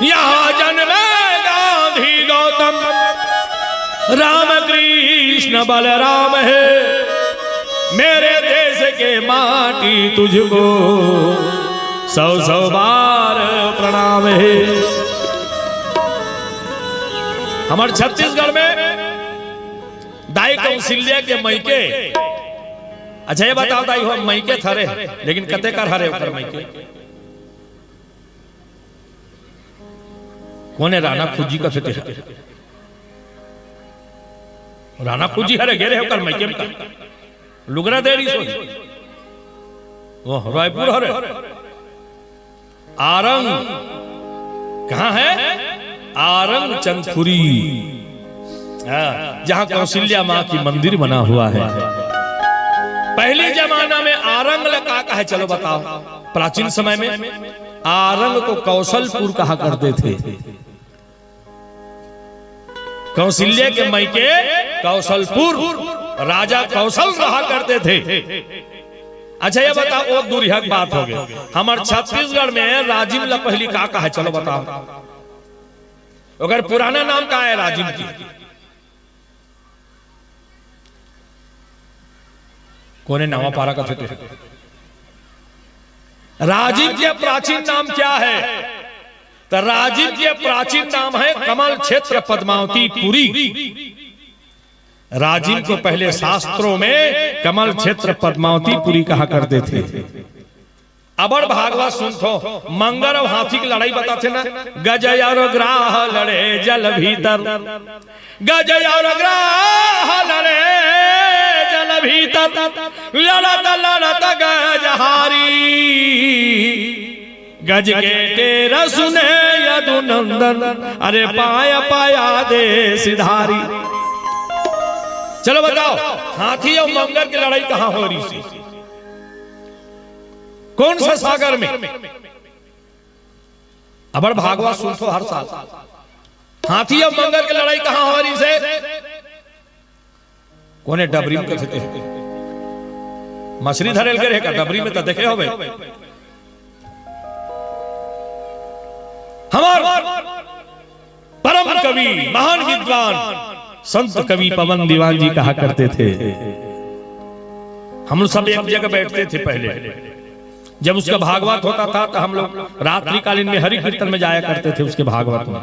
यहाँ जन्मे गांधी गौतम, राम कृष्ण बलराम हे, मेरे देश के माटी तुझको सौ सौ बार प्रणाम हे।" हमर छत्तीसगढ़ में दाई कौशल्या के मइके अच्छा, ये बताओ दाई हो, मइके थरे, लेकिन कते कर हरे ओकर मइके? कोने राना खुजी कथे ते? राना खुजी हरे, गे रहे ओकर मइके में का? लुगरा देरी सोई। ओह, रायपुर हरे। आरंग कहाँ है? आरंग चंदखुरी, हाँ, जहाँ कौशल्या माँ की मंदिर बना हुआ है। पहले जमाना में आरंग ल का कहे, चलो बताओ। प्राचीन समय में आरंग को कौशलपुर कहा करते थे। कौशल्या के मइके कौशलपुर, राजा कौशल रहा करते थे। अच्छा, ये बताओ, वो दूरिहा के बात हो गई। हमर छत्तीसगढ़ में राजिम ला पहली का कहे, चलो बताओ। ओकर पुराना नाम का है राजिम की? कोने नावा पारा कथे ते? राजिम के प्राचीन नाम क्या है? तो राजिम के प्राचीन नाम है कमल क्षेत्र पद्मावती पुरी। राजिम को पहले शास्त्रों में कमल क्षेत्र पद्मावती पुरी कहा करते थे। अबड़ भागवत सुनथो, मंगर अउ हाथी के लड़ाई बताथे ना, गज अउ ग्राह लड़े जल भीतर, गज अउ ग्राह लड़े जल भीतर, लड़त लड़त गज हारी, गज के टेर सुने यदुनंदन, अरे पाय पाया दे सिधारी। चलो बताओ, हाथी अउ मंगर के लड़ाई कहाँ हो रही थी? कौन सा सागर में? अबड़ भागवत सुनथो हर साल। हाथी अउ मंगर के लड़ाई कहाँ हो रही से? कोने डबरी में कथे ते? मछली धरे ल गे रहे का डबरी में, तो देखे होबे। हमर परम कवि, महान विद्वान, संत कवि पवन दीवान जी कहा करते थे, हम लोग सब एक जगह बैठते थे पहले। जब उसका भागवत होता था तो हम लोग रात्रिकालीन में हरि कीर्तन में जाया करते थे उसके भागवत में।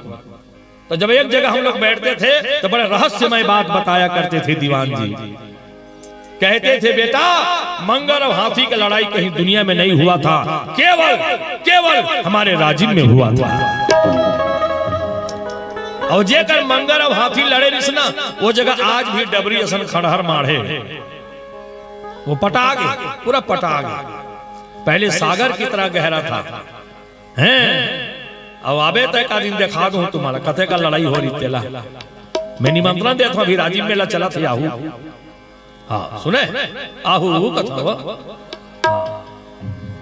तो जब एक जगह हम लोग बैठते थे तो बड़े रहस्यमय बात बताया करते थे दीवान जी। कहते थे, बेटा, मंगर और हाथी का लड़ाई कहीं दुनिया में नहीं हुआ था, केवल, केवल हमारे राजिम में हुआ था। और जेकर मंगर और हाथी लड़े रिस ना, वो जगह आज भी डबरी असन खंडहर माढ़े। वो पटा गे, पूरा पटा गे। पहले सागर की तरह गहरा था, हैं? अब आबे तय का दिन देखा दूं तुम्हारा, कते का लड़ाई हो रही तेला। मैं निमंत्रण देता हूं, अभी राजिम मेला चला था, आहू। हाँ, सुने? आहू, वो कथा हुआ। हाँ,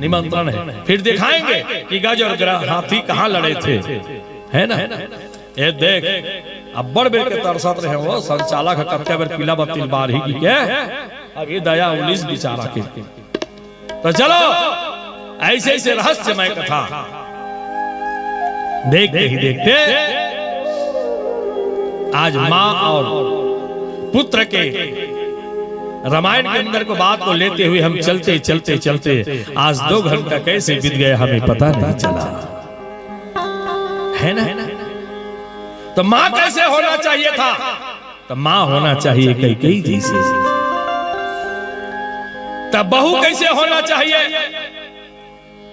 निमंत्रण है, फिर दिखाएंगे कि गज और ग्रह हाथी कहाँ लड़े थे, है ना? ये देख, अब्बड़ बेर के तरसत रहे हो, संचालक ह कत्ते बेर पीला बत्ती बार ही की के, अभी दया उलिस बिचारा के। तो चलो, ऐसे ऐसे रहस्यमय कथा देखते ही देखते आज माँ और पुत्र के रामायण के अंदर को बात को लेते हुए हम चलते, चलते, चलते आज दो घंटा कैसे बीत गया, हमें पता नहीं चला, है ना? तो माँ कैसे होना चाहिए था? तो माँ होना चाहिए कैकेयी जैसे। तब बहू कैसे होना चाहिए?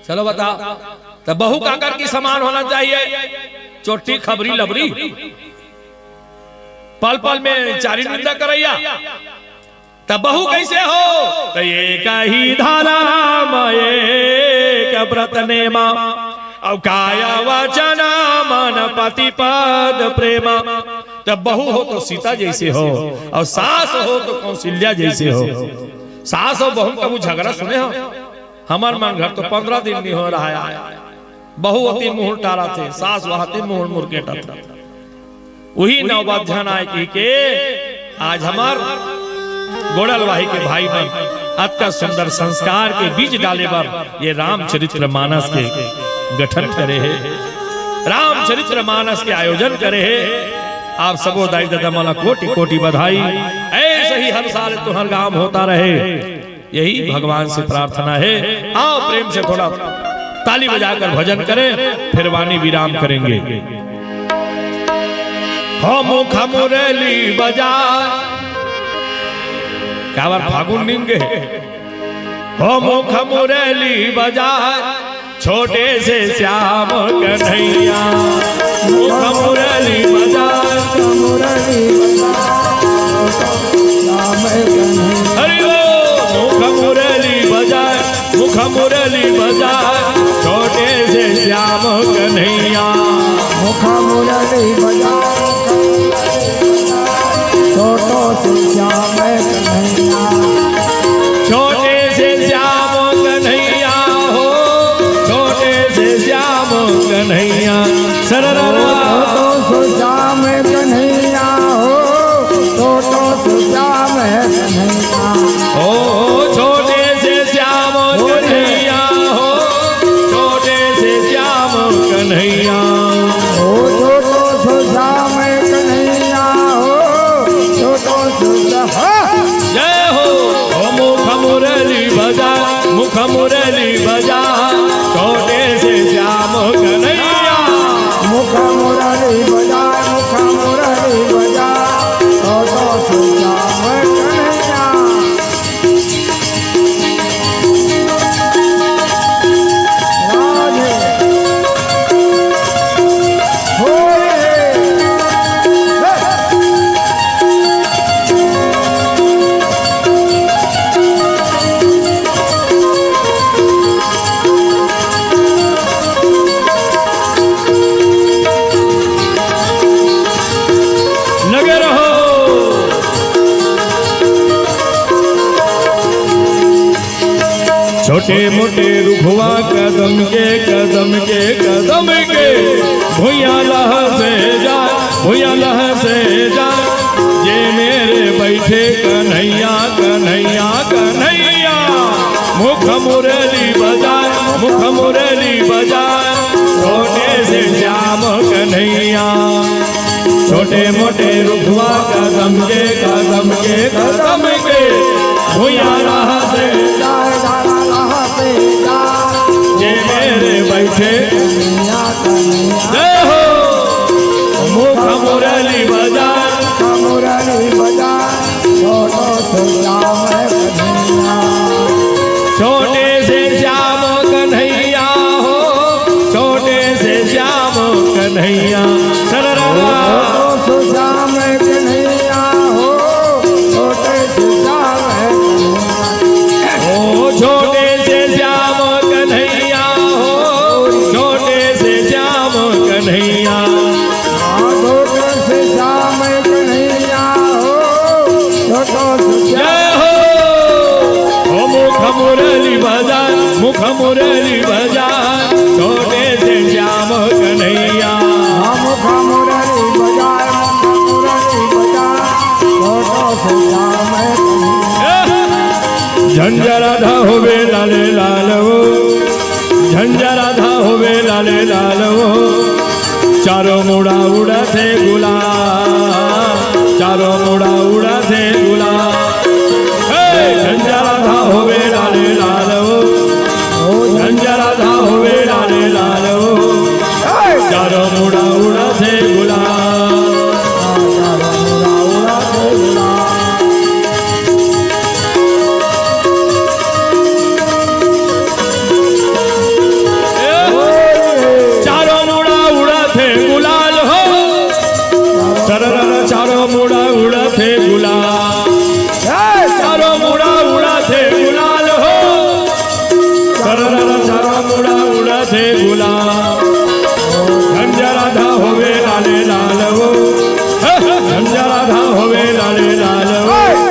चलो बताओ, तब बहू काकर की समान होना चाहिए? चोटी, खबरी, लबरी, पल पल में चारी निंदा करैया। तब बहू कैसे हो? तो एक ही धरम एक व्रत नेमा, अउ काय वचन मन पति पद प्रेमा। तब बहू हो तो सीता जैसे हो, और सास हो तो कौशल्या जैसे हो। सास और बहू कभू झगड़ा सुने हो? हमर मन घर तो पंद्रह दिन नहीं हो रहा है, बहू होती मुंह टारा थे, सास वहाती मुंह मुरकेटा था। वही नौबत झन आए कहि के आज हमर गोड़लवाही के भाई मन अतका सुंदर संस्कार के बीज डाले बर ये रामचरित्र मानस के गठन करे हे, रामचरित्र मानस के आयोजन करे हे। आप सबो दाई ददा मन ला कोटि कोटि बधाई। ऐसे ही हर साल तुहर गांव होता रहे, यही भगवान से प्रार्थना है। आओ प्रेम से थोड़ा ताली बजाकर भजन करें, फिर वाणी विराम करेंगे। खमु खमुरेली बजा, काबर फागुन निंगे। ओ मुख मुरली बजाए छोटे से श्याम कन्हैया, मुख मुरली बजाए। मुरली बजाए, श्याम कन्हैया। हरि बोल। मुख मुरली बजाए, मुख मुरली बजाए छोटे से श्याम कन्हैया। मुख मुरली बजाए, छोटो से श्याम कन्हैया। छोटे से श्याम कन्हैया हो, छोटे से श्याम कन्हैया। सरररा। छोटो से श्याम कन्हैया हो, छोटो से श्याम कन्हैया। ओ छोटे से श्याम कन्हैया हो, छोटे से श्याम कन्हैया। ओ छोटो से श्याम कन्हैया हो, छोटो से श्या-, हाँ। जय हो। ओ मुख मुरली बजा, मुख मुरली बजा, छोटे से श्याम कन्हैया। मुख मुरली बजा, मुख मुरली बजा, छोटो से श्याम कन्हैया। राधे। होय रे। हे। लगे रहो। छोटे मोटे रुखवा कदम के, कदम के, कदम के, भुइयां लहसे जा, भुइयां लहसे जा, जे मेरे बैठे कन्हैया, कन्हैया, कन्हैया। मुख मुरली बजाए, मुख मुरली बजाए, छोटे से श्याम कन्हैया। छोटे मोटे रुखवा कदम के, कदम के, कदम के, भुइयां लहसे जा, भुइयां लहसे जा, जे मेरे बैठे कन्हैया। जय हो। मुख मुरली बजा, मुख मुरली बजा, छोटो से श्याम कन्हैया। छोटे से श्याम कन्हैया हो, छोटे से श्याम कन्हैया। सरररा। छोटो से श्याम कन्हैया हो, छोटे से श्याम कन्हैया। ओ छोटे से श्याम कन्हैया हो, छोटे से श्याम कन्हैया। हाँ, छोटे से श्याम कन्हैया हो, छोटो से श्याम। जय हो। ओ मुख मुरली बजा, मुख मुरली बजा, छोटे से श्याम कन्हैया। हाँ, मुख मुरली बजा, मुख मुरली बजा, छोटो से श्याम कन्हैया। झंझरा धा होवे लाले लाल हो, झंझरा धा होवे लाले लाल हो। चारों मुड़ा उड़थे गुलाल, चारों मुड़ा उड़थे गुलाल। हे, झंझरा धा होवे लाले लाल हो, झंझरा धा होवे लाले लाल हो। चारों मुड़ा उड़थे गुलाल। चारों मुड़ा उड़थे गुलाल हो। सररर चारों मुड़ा उड़थे गुलाल। चारों मुड़ा उड़थे गुलाल हो। सररर चारों मुड़ा उड़थे गुलाल। झंझरा धा होवे लाले लाल हो। झंझरा धा होवे लाले लाल हो।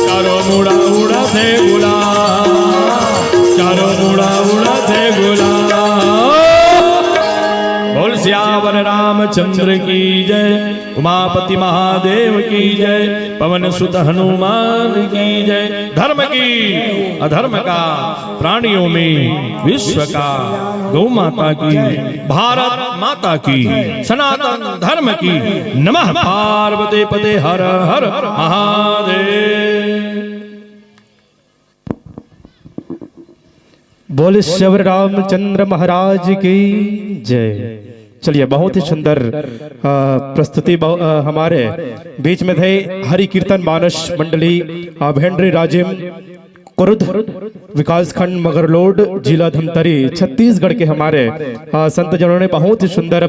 चारों मुड़ा उड़थे गुलाल। चारों मुड़ा उड़थे गुलाल। बोल सियावर रामचंद्र की जय। उमापति महादेव की जय, पवन सुत हनुमान की जय। धर्म की, अधर्म का, प्राणियों में विश्व का, गौ माता की, भारत माता की, सनातन धर्म की। नमः पार्वती पते हर हर महादेव। बोले श्री रामचंद्र महाराज की जय। चलिए, बहुत ही सुंदर, अ, प्रस्तुति बहु-, अ, हमारे बीच में थे हरि कीर्तन मानस मंडली, अ, भेंडरी राजिम, कुर्द, विकासखंड मगरलोड, जिला धमतरी, छत्तीसगढ़ के हमारे, अ, संत जनों ने बहुत ही सुंदर, अ,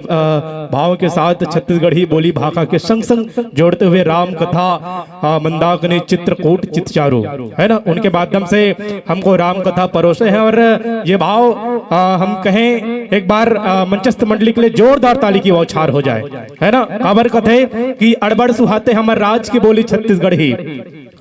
भाव के साथ छत्तीसगढ़ी बोली भाखा के संग संग जोड़ते हुए राम कथा, अ, मंदाकिनी, चित्रकूट, चितचारू, है ना, उनके माध्यम से हमको राम कथा परोसे हैं। और ये भाव, अ, हम कहें एक बार, अ, मंचस्थ मंडली के लिए जोरदार ताली की बौछार हो जाए, है ना। काबर कथे कि अड़बड़ सुहाथे हमर राज के बोली छत्तीसगढ़ी,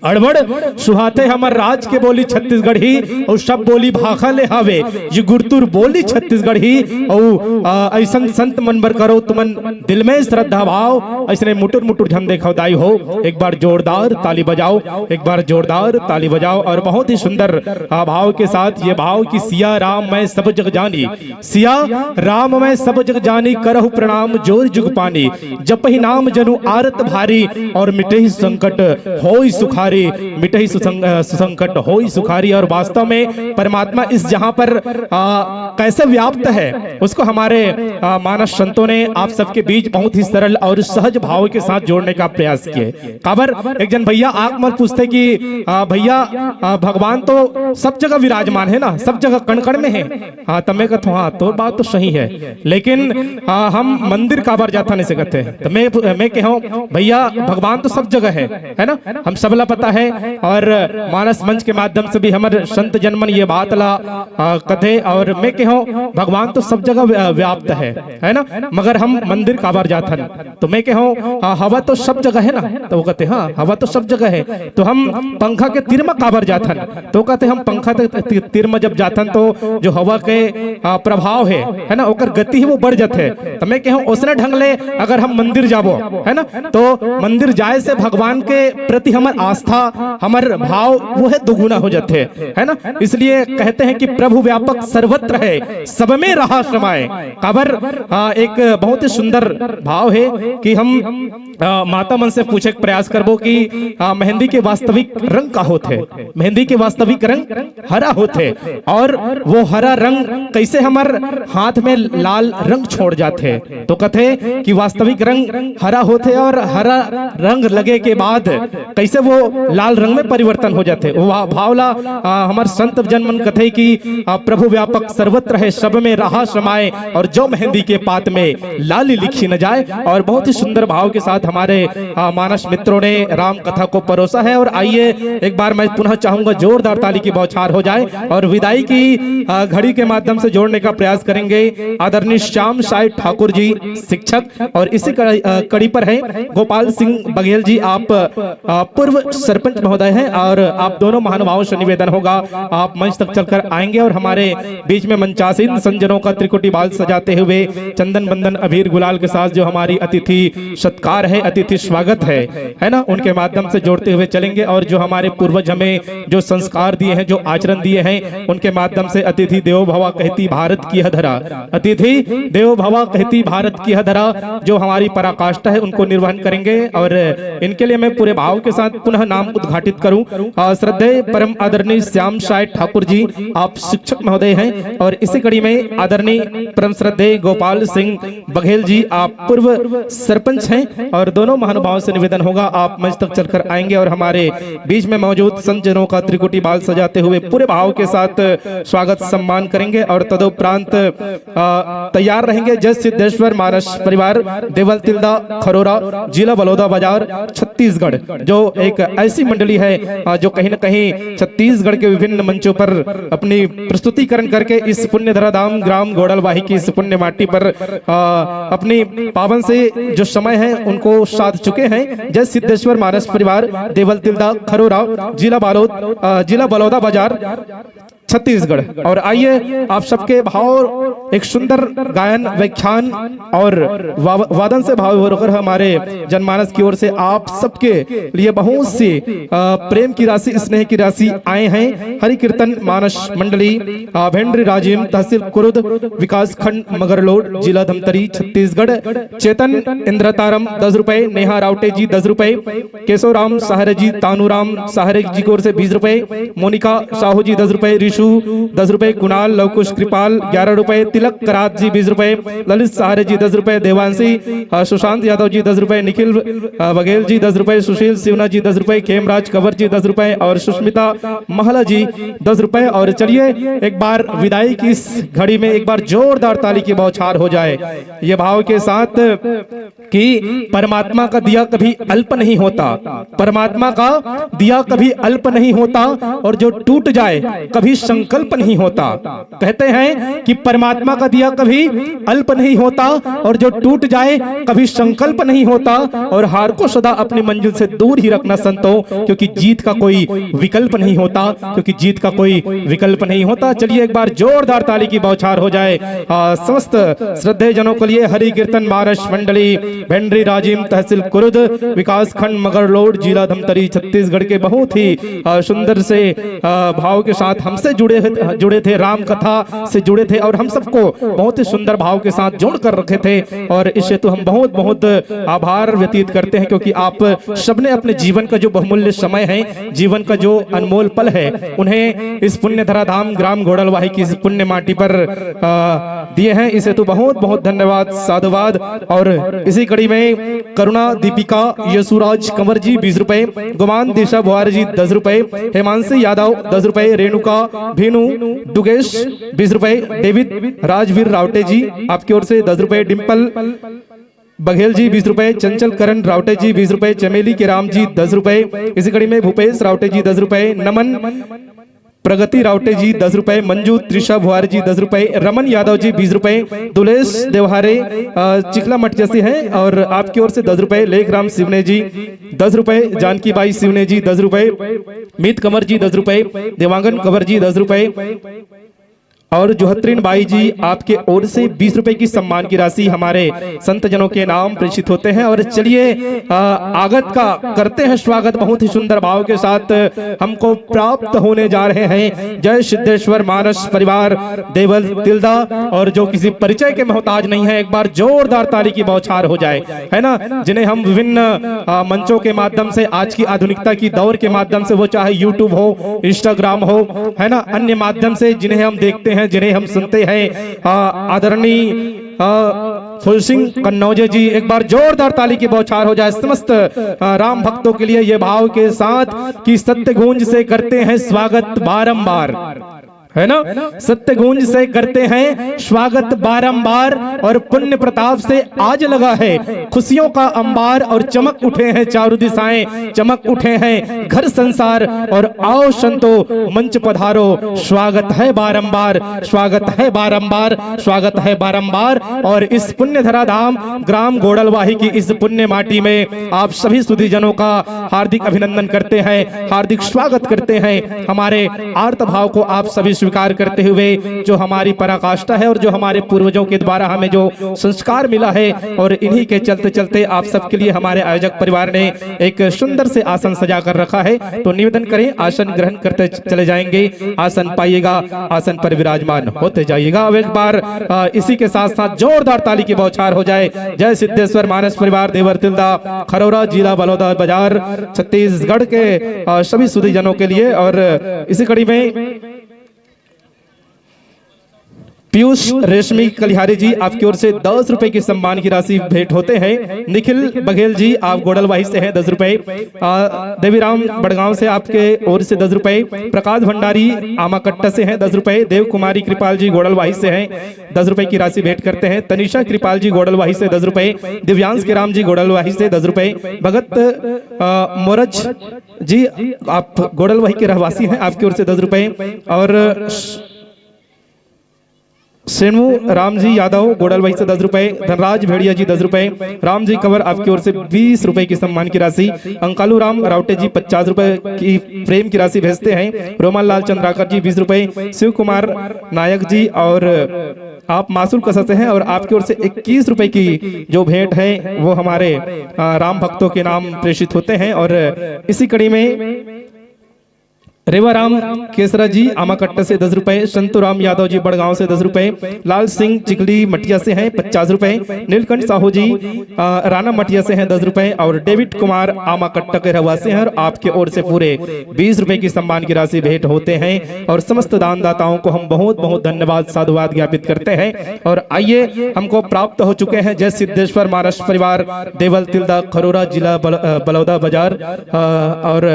अड़बड़ सुहाथे हमर राज के बोली छत्तीसगढ़ी, अउ सब बोली भाखा ले हवे ये गुरतुर बोली छत्तीसगढ़ी। अउ, आ, अइसन संत मन बर करो तुमन दिल में श्रद्धा भाव, अइसने मुटुर मुटुर झन देखो दाई हो, एक बार जोरदार ताली बजाओ, एक बार जोरदार ताली बजाओ। और बहुत ही सुंदर, आ, भाव के साथ ये भाव कि सिया राम मैं सब जग जानी, सिया राम मैं सब जग जानी, करहु प्रणाम जोर जुग पानी, जपहि नाम जनु आरत भारी, और मिटहि संकट होई सुखारी, मिटहि सुसंग-, अ, सुसंकट होई सुखारी। और वास्तव में परमात्मा इस जहां पर, अ, कैसे व्याप्त है, उसको हमारे, अ, मानस संतों ने आप सबके बीच बहुत ही सरल और सहज भाव के साथ जोड़ने का प्रयास किए। काबर एक जन भैया आंख मल पूछते कि, अ, भैया, अ, भगवान तो सब जगह विराजमान है ना, सब जगह कण कण में है। हाँ, त मैं कहत हूँ, हाँ, तोर बात तो सही है, लेकिन, आ, हम मंदिर काबर जाथन अइसे कहते हैं। त मैं, मैं कहूँ, भैया, भगवान तो सब जगह है, है ना, हम सबला पता है। और मानस मंच के माध्यम से भी हमर संत जन मन ये बात ला, आ, कथे। और मैं कहूँ, भगवान तो सब जगह व्या-, व्याप्त है, है ना, मगर हम मंदिर काबर जाथन। तो मैं कहूँ, आ, हवा तो सब जगह है ना, तो वो कहते, हाँ, हवा तो सब जगह है, तो हम पंखा के तीर म काबर जाथन? तो कहते, हम पंखा के ती-, तीर म जब जाथन, तो जो हवा के, आ, प्रभाव है, है ना, ओकर गति है, वो बढ़ जाथे। तो मैं कहूँ, ओसने ढंग ले अगर हम मंदिर जाबो, है ना, तो मंदिर जाए से भगवान के प्रति हमर आस्था, हमर भाव, वो है, दुगुना हो जाथे, है ना। इसलिए कहते हैं कि प्रभु व्यापक सर्वत्र है, सब में रहा समाए। काबर, आ, एक बहुत ही सुंदर भाव है कि हम, आ, माता मन से पूछे के प्रयास करबो कि, आ, मेहंदी के वास्तविक रंग का होथे? मेहंदी के वास्तविक रंग हरा होथे, और वो हरा रंग कैसे हमर हाथ में लाल रंग छोड़ जाथे? तो कथे कि वास्तविक रंग हरा होथे और हरा रंग लगे के बाद कैसे वो लाल रंग में परिवर्तन हो जाथे। वो भाव ला, आ, हमर संत जन मन कथे कि, आ, प्रभु व्यापक सर्वत्र है, सब में रहा समाए, और जो मेहंदी के पात में लाली लिखी न जाए। और बहुत ही सुंदर भाव के साथ हमारे, आ, मानस मित्रों ने राम कथा को परोसा है। और आइए, एक बार मैं पुनः चाहूंगा, जोरदार ताली की बौछार हो जाए और विदाई की, आ, घड़ी के माध्यम से जोड़ने का प्रयास करेंगे आदरणीय श्याम साय ठाकुर जी, शिक्षक, और इसी कड़ी, अ, कड़ी पर हैं गोपाल सिंह बघेल जी, आप, अ, पूर्व सरपंच महोदय हैं, और आप दोनों महानुभावों से निवेदन होगा, आप मंच तक चलकर आएंगे और हमारे बीच में मंचासीन संजनों का त्रिकोटी बाल सजाते हुए चंदन बंदन अबीर गुलाल के साथ जो हमारी अतिथि सत्कार है, अतिथि स्वागत है, है ना, उनके माध्यम से जोड़ते हुए चलेंगे। और जो हमारे पूर्वज हमें जो संस्कार दिए हैं, जो आचरण दिए हैं, उनके माध्यम से अतिथि देवो भवा कहती भारत की है धरा, अतिथि देवो भवा कहती भारत की है धरा, जो हमारी पराकाष्ठा है, उनको निर्वहन करेंगे। और इनके लिए मैं पूरे भाव के साथ पुनः नाम उद्घाटित करूं, अ, श्रद्धेय परम आदरणीय श्याम साय ठाकुर जी, आप शिक्षक महोदय हैं, और इसी कड़ी में आदरणीय परम श्रद्धेय गोपाल सिंह बघेल जी, आप पूर्व सरपंच हैं, और दोनों महानुभावों से निवेदन होगा, आप मंच तक चलकर आएंगे और हमारे बीच में मौजूद संत जनों का त्रिकोटी बाल सजाते हुए पूरे भाव के साथ स्वागत सम्मान करेंगे। और तदुपरांत, अ, तैयार रहेंगे जय सिद्धेश्वर मानस परिवार, देवल तिल्दा, खरोरा, जिला बलौदा बाजार, छत्तीसगढ़, जो एक ऐसी मंडली है, अ, जो कहीं ना कहीं छत्तीसगढ़ के विभिन्न मंचों पर अपनी प्रस्तुतिकरण करके इस पुण्य धराधाम ग्राम घोड़लवाही की इस पुण्य माटी पर, अ, अपनी पावन से जो समय है उनको साध चुके हैं। जय सिद्धेश्वर मानस परिवार, देवल तिल्दा, खरोरा, जिला बालोद, अ, जिला बलौदा बाजार, छत्तीसगढ़। और आइए, आप सबके भाव एक सुंदर गायन, व्याख्यान और वा-, वादन से भाव विभोर होकर हमारे जनमानस की ओर से आप सबके लिए बहुत सी, अ, प्रेम की राशि, स्नेह की राशि आए हैं। हरि कीर्तन मानस मंडली, अ, भेंड्री राजिम, तहसील कुरुद, विकास खंड मगरलोड, जिला धमतरी, छत्तीसगढ़। चेतन इंद्रतारम दस रुपए, नेहा रावटे जी दस रुपए, केशव राम सहारे जी, तानू राम सहारे जी की ओर से बीस रुपए, मोनिका साहू जी दस रुपए, दस रुपए, कुणाल लवकुश कृपाल ग्यारह रुपए, तिलक करात जी बीस रुपए, ललित सहारे जी दस रुपए, देवांशी, अ, सुशांत यादव जी दस रुपए, निखिल, अ, बघेल जी दस रुपए, सुशील सिवना जी दस रुपए, खेमराज कंवर जी दस रुपए और सुष्मिता महला जी दस रुपए। और चलिए, एक बार विदाई की इस घड़ी में एक बार जोरदार ताली की बौछार हो जाए, ये भाव के साथ कि परमात्मा का दिया कभी अल्प नहीं होता, परमात्मा का दिया कभी अल्प नहीं होता, और जो टूट जाए, कभी संकल्प नहीं होता। कहते हैं कि परमात्मा का दिया कभी अल्प नहीं होता, और जो टूट जाए, कभी संकल्प नहीं होता, और हार को सदा अपनी मंजिल से दूर ही रखना संतों, क्योंकि जीत का कोई विकल्प नहीं होता, क्योंकि जीत का कोई विकल्प नहीं होता। चलिए, एक बार जोरदार ताली की बौछार हो जाए, आ, समस्त श्रद्धेय जनों के लिए। हरि कीर्तन मानस मंडली, भेंडरी राजिम, तहसील कुरुद, विकास खंड मगरलोड, जिला धमतरी, छत्तीसगढ़ के बहुत ही, आ, सुंदर से, आ, भाव के साथ हमसे जुड़े, जुड़े थे, राम कथा से जुड़े थे और हम सबको बहुत ही सुंदर भाव के साथ जोड़ कर रखे थे। और इस हेतु हम बहुत बहुत आभार व्यतीत करते हैं, क्योंकि आप सबने अपने जीवन का जो बहुमूल्य समय है, जीवन का जो अनमोल पल है, उन्हें इस पुण्य धराधाम ग्राम घोड़लवाही की इस पुण्य माटी पर, आ, दिए हैं। इस हेतु बहुत बहुत धन्यवाद, साधुवाद। और इसी कड़ी में करुणा दीपिका, यशुराज कंवर जी बीस रुपए, गुमान दिशा भुआर जी दस रुपए, हिमांशु यादव दस रुपए, रेणुका, भीनू, दुगेश बीस रुपए, डेविड राजवीर रावटे जी आपकी ओर से दस रुपए, डिम्पल बघेल जी बीस रुपए, चंचल करण रावटे जी बीस रुपए, चमेली के राम जी दस रुपए, इसी कड़ी में भूपेश रावटे जी दस रुपए, नमन प्रगति रावटे जी दस रुपए, मंजू त्रिशा भुआर जी दस रुपए, रमन यादव जी बीस रुपए, दुलेश देवहारे, अ, चिखला मटिया से हैं और आपकी ओर से दस रुपए, लेखराम सिवने जी दस रुपए, जानकी बाई सिवने जी दस रुपए, मीत कंवर जी दस रुपए, देवांगन कंवर जी दस रुपए और जोहत्रीन बाई जी आपके ओर से बीस रुपए की सम्मान की राशि हमारे संत जनों के नाम प्रेषित होते हैं। और चलिए, अ, आगत का करते हैं स्वागत बहुत ही सुंदर भाव के साथ। हमको प्राप्त होने जा रहे हैं जय सिद्धेश्वर मानस परिवार देवल तिल्दा, और जो किसी परिचय के मोहताज नहीं है, एक बार जोरदार ताली की बौछार हो जाए, है ना, जिन्हें हम विभिन्न, अ, मंचों के माध्यम से, आज की आधुनिकता की दौर के माध्यम से, वो चाहे YouTube हो, Instagram हो, है ना, अन्य माध्यम से जिन्हें हम देखते हैं, जिन्हें हम सुनते हैं, अ, आदरणीय, अ, फूल सिंह कन्नौजे जी, एक बार जोरदार ताली की बौछार हो जाए समस्त, अ, राम भक्तों के लिए ये भाव के साथ कि सत्य गूंज से करते हैं स्वागत बारंबार, है ना, सत्य गूंज से करते हैं स्वागत बारंबार और पुण्य प्रताप से आज लगा है खुशियों का अंबार और चमक उठे हैं चारों दिशाएं, चमक उठे हैं घर संसार। और आओ संतो, मंच पधारो, स्वागत है बारंबार, स्वागत है बारंबार, स्वागत है बारंबार। और इस पुण्य धरा धाम ग्राम घोड़लवाही की इस पुण्य माटी में आप सभी सुधीजनों का हार्दिक अभिनंदन करते हैं, हार्दिक स्वागत करते हैं। हमारे आर्त भाव को आप सभी स्वीकार करते हुए, जो हमारी पराकाष्ठा है और जो हमारे पूर्वजों के द्वारा हमें जो संस्कार मिला है, और इन्हीं के चलते चलते आप सबके लिए हमारे आयोजक परिवार ने एक सुंदर से आसन सजा कर रखा है। तो निवेदन करें, आसन ग्रहण करते च-, चले जाएंगे। आसन पाइएगा, आसन पर विराजमान होते जाइएगा। अब एक बार, अ, इसी के साथ साथ जोरदार ताली की बौछार हो जाए। जय सिद्धेश्वर मानस परिवार देवर तिल्दा, खरौरा, जिला बलौदा बाजार, छत्तीसगढ़ के, अ, सभी सुधीजनों के लिए। और इसी कड़ी में पीयूष रेशमी कलिहारी जी, आपकी ओर से दस रुपए की सम्मान की राशि भेंट होते हैं। निखिल बघेल जी, आप गोडलवाही से हैं, दस रुपए। अ, देवीराम बड़गांव से आपके ओर से दस रुपए। प्रकाश भंडारी आमाकट्टा से हैं, दस रुपए। देव कुमारी कृपाल जी गोडलवाही से हैं, दस रुपए की राशि भेंट करते हैं। तनिषा कृपाल जी गोडलवाही से दस रुपए। दिव्यांश के राम जी गोडलवाही से दस रुपए। भगत, अ, मोरज जी, आप गोडलवाही के रहवासी हैं, आपकी ओर से दस रुपए। और सेनू राम जी यादव गोडलवाही से दस रुपए, धनराज भेड़िया जी दस रुपए, राम जी कंवर आपकी ओर से बीस रुपए की सम्मान की राशि, अंकालू राम रावटे जी पचास रुपए की प्रेम की राशि भेजते हैं, रोमन लाल चंद्राकर जी बीस रुपए, शिव कुमार नायक जी और आप मासूल कसा से हैं और आपकी ओर से इक्कीस रुपए की जो भेंट है वो हमारे, अ, राम भक्तों के नाम प्रेषित होते हैं। और इसी कड़ी में रेवाराम केसरा जी आमाकट्टा से दस रुपए, संतूराम यादव जी बड़गांव से दस रुपए, लाल सिंह चिखली मटिया से हैं पचास रुपए, नीलकंठ साहू जी, अ, राना मटिया से हैं दस रुपए और डेविड कुमार आमाकट्टा के रहवासी हैं और आपके ओर से पूरे बीस रुपए की सम्मान की राशि भेंट होते हैं और समस्त दानदाताओं को हम बहुत बहुत धन्यवाद साधुवाद ज्ञापित करते हैं। और आइए, हमको प्राप्त हो चुके हैं जय सिद्धेश्वर महाराष्ट्र परिवार, देवल तिल्दा खरोरा, जिला बल-, अ, बलौदा बाजार, अ, और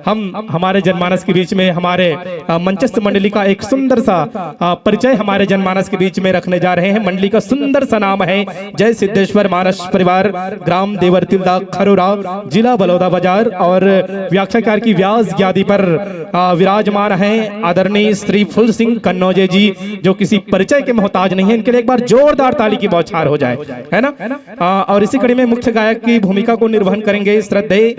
हम हमारे जनमानस के बीच में हमारे, अ, मंचस्थ मंडली का एक सुंदर सा, अ, परिचय हमारे जनमानस के बीच में रखने जा रहे हैं। मंडली का सुंदर सा नाम है जय सिद्धेश्वर महाराष्ट्र परिवार, ग्राम देवर तिल्दा खरोरा, जिला बलौदा बाजार। और व्याख्याकार की व्यास गादी पर, अ, विराजमान हैं आदरणीय श्री फूल सिंह कन्नौजे जी, जो किसी परिचय के मोहताज नहीं है। इनके लिए एक बार जोरदार ताली की बौछार हो जाए, है ना? अ, और इसी कड़ी में मुख्य गायक की भूमिका को निर्वहन करेंगे श्रद्धेय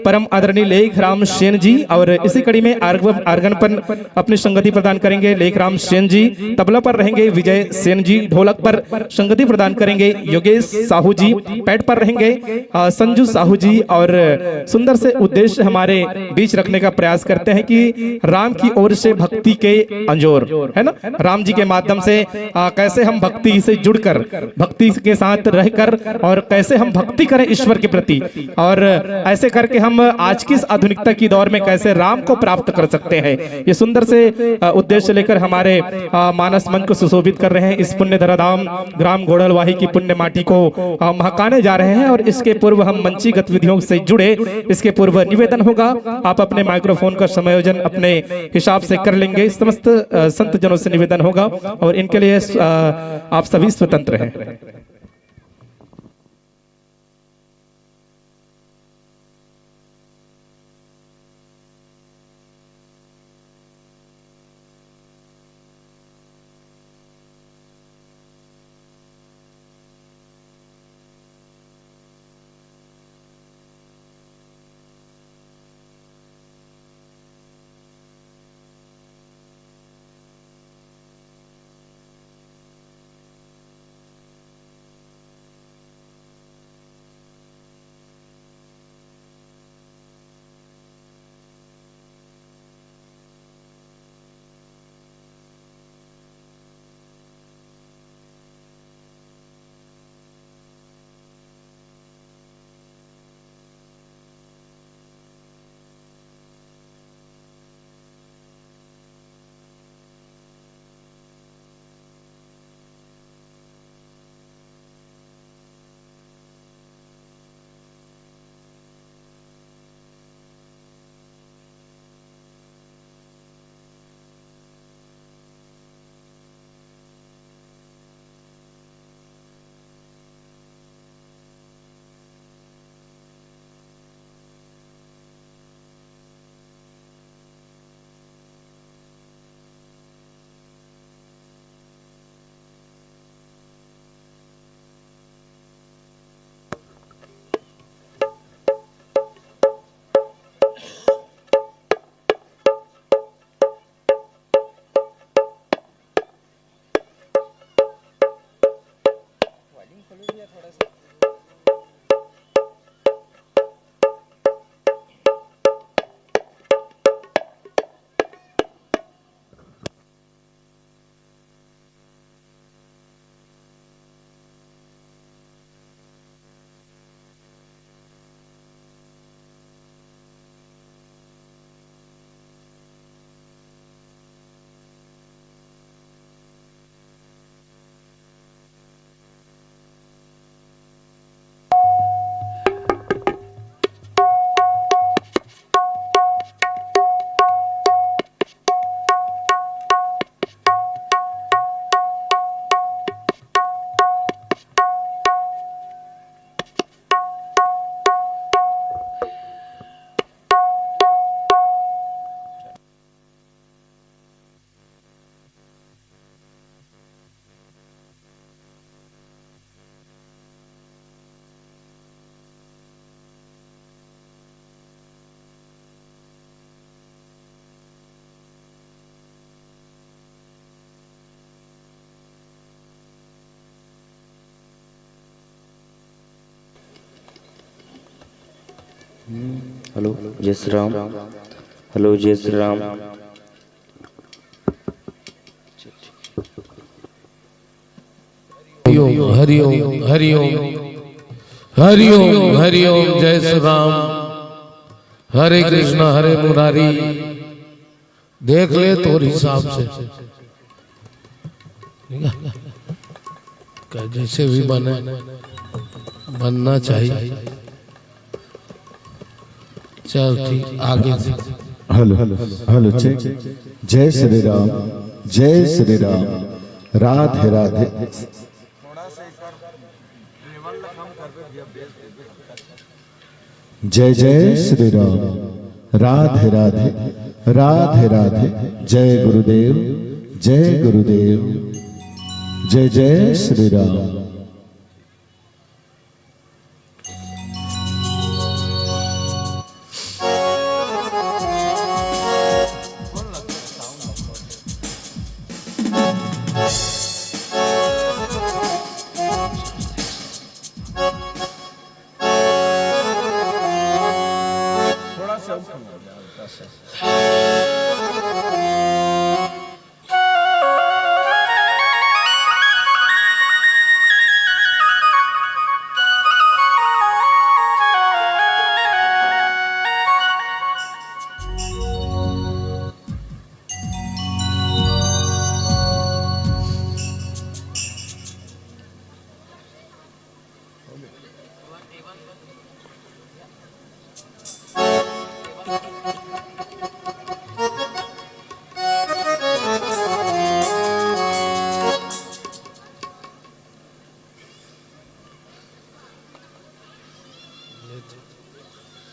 परम आदरणीय लेख राम सेन जी। और इसी कड़ी में आर्ग-, आर्गन पर अपनी संगति प्रदान करेंगे लेख राम सेन जी, तबला पर रहेंगे विजय सेन जी, ढोलक पर संगति प्रदान करेंगे योगेश साहू जी, पैड पर रहेंगे, अ, संजू साहू जी। और सुंदर से उद्देश्य हमारे बीच रखने का प्रयास करते हैं कि राम की ओर से भक्ति के अंजोर, है ना, राम जी के माध्यम से, अ, कैसे हम भक्ति से जुड़कर, भक्ति के साथ रहकर और कैसे हम भक्ति करें ईश्वर के प्रति, और ऐसे करके हम आज की इस आधुनिकता की दौर में कैसे राम को प्राप्त कर सकते हैं। ये सुंदर से, अ, उद्देश्य लेकर हमारे, अ, मानस मंच को सुशोभित कर रहे हैं। इस पुण्य धराधाम ग्राम घोड़लवाही की पुण्य माटी को, अ, महकाने जा रहे हैं और इसके पूर्व हम मंची गतिविधियों से जुड़े, इसके पूर्व निवेदन होगा, आप अपने माइक्रोफोन का समायोजन अपने हिसाब से कर लेंगे। समस्त, अ, संत जनों से निवेदन होगा और इनके लिए, अ, आप सभी स्वतंत्र हैं। हेलो, जय श्री राम। बोलो जय श्री राम। हरि ओम, हरि ओम, हरि ओम, हरि ओम, हरि ओम। जय श्री राम। हरे कृष्णा, हरे मुरारी। देख ले तोर हिसाब से। ठीक है? का जैसे भी बने, बनना चाहिए। चल ठीक, आगे से। Hello, hello, check. जय श्री राम, जय श्री राम, राधे राधे। जय जय श्री राम, राधे राधे, राधे राधे। जय गुरुदेव, जय गुरुदेव, जय जय श्री राम।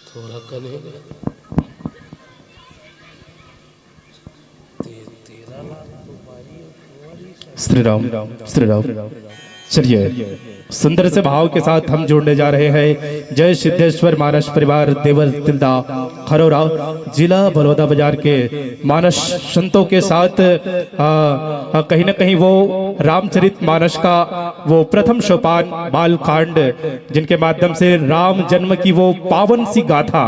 थोड़ा कने श्री राम, श्री राम। चलिए, सुंदर से भाव के साथ हम जोड़ने जा रहे हैं। जय सिद्धेश्वर मानस परिवार देवर तिल्दा खरोरा, जिला बलौदा बाजार के मानस संतों के साथ, आ, आ, कहीं ना कहीं वो रामचरित मानस का वो प्रथम सोपान बाल कांड, जिनके माध्यम से राम जन्म की वो पावन सी गाथा,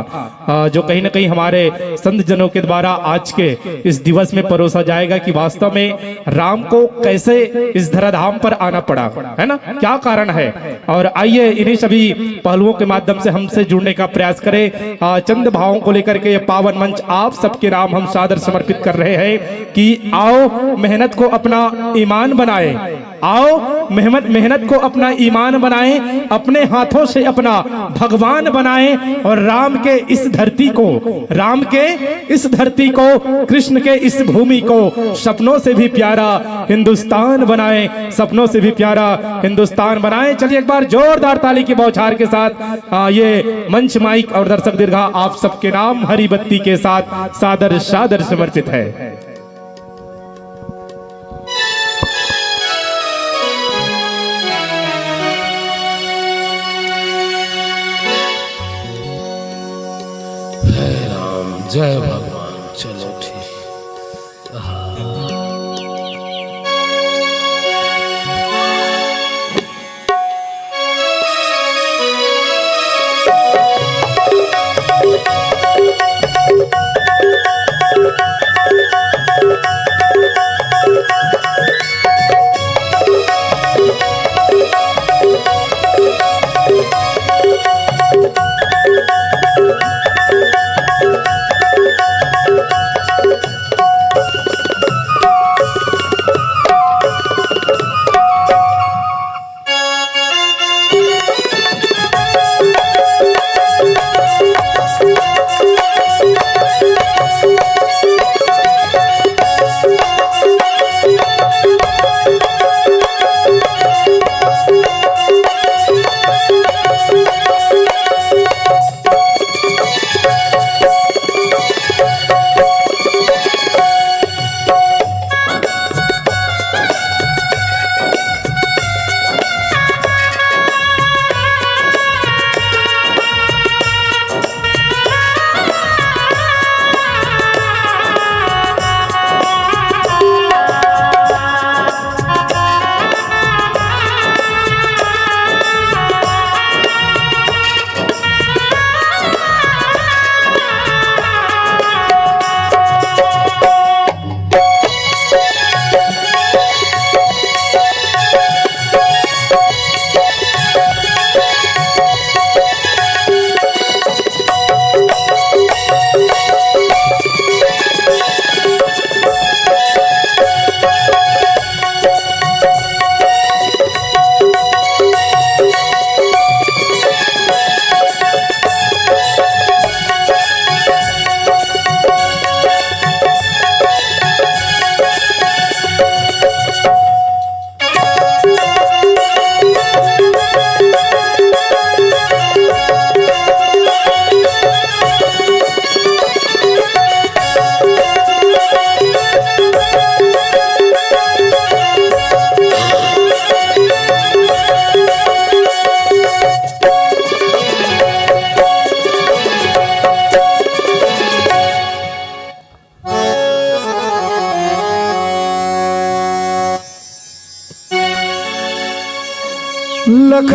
आ, जो कहीं ना कहीं हमारे संत जनों के द्वारा आज के इस दिवस में परोसा जाएगा कि वास्तव में राम को कैसे इस धराधाम पर आना पड़ा, है ना, क्या कारण है। और आइए, इन्हीं सभी पहलुओं के माध्यम से हमसे जुड़ने का प्रयास करें। आ, चंद भावों को लेकर के ये पावन मंच आप सबके नाम हम सादर समर्पित कर रहे हैं कि आओ, मेहनत को अपना ईमान बनाएं, आओ, मेहनत, मेहनत को अपना ईमान बनाएं, अपने हाथों से अपना भगवान बनाएं और राम के इस धरती को, राम के इस धरती को, कृष्ण के इस भूमि को सपनों से भी प्यारा हिंदुस्तान बनाएं, सपनों से भी प्यारा हिंदुस्तान बनाएं। चलिए, एक बार जोरदार ताली की बौछार के साथ, आ, ये मंच, माइक और दर्शक दीर्घा आप सबके नाम हरी बत्ती के साथ सादर, सादर समर्पित है। हे राम, जय भगवान। चलो ठीक। हाँ।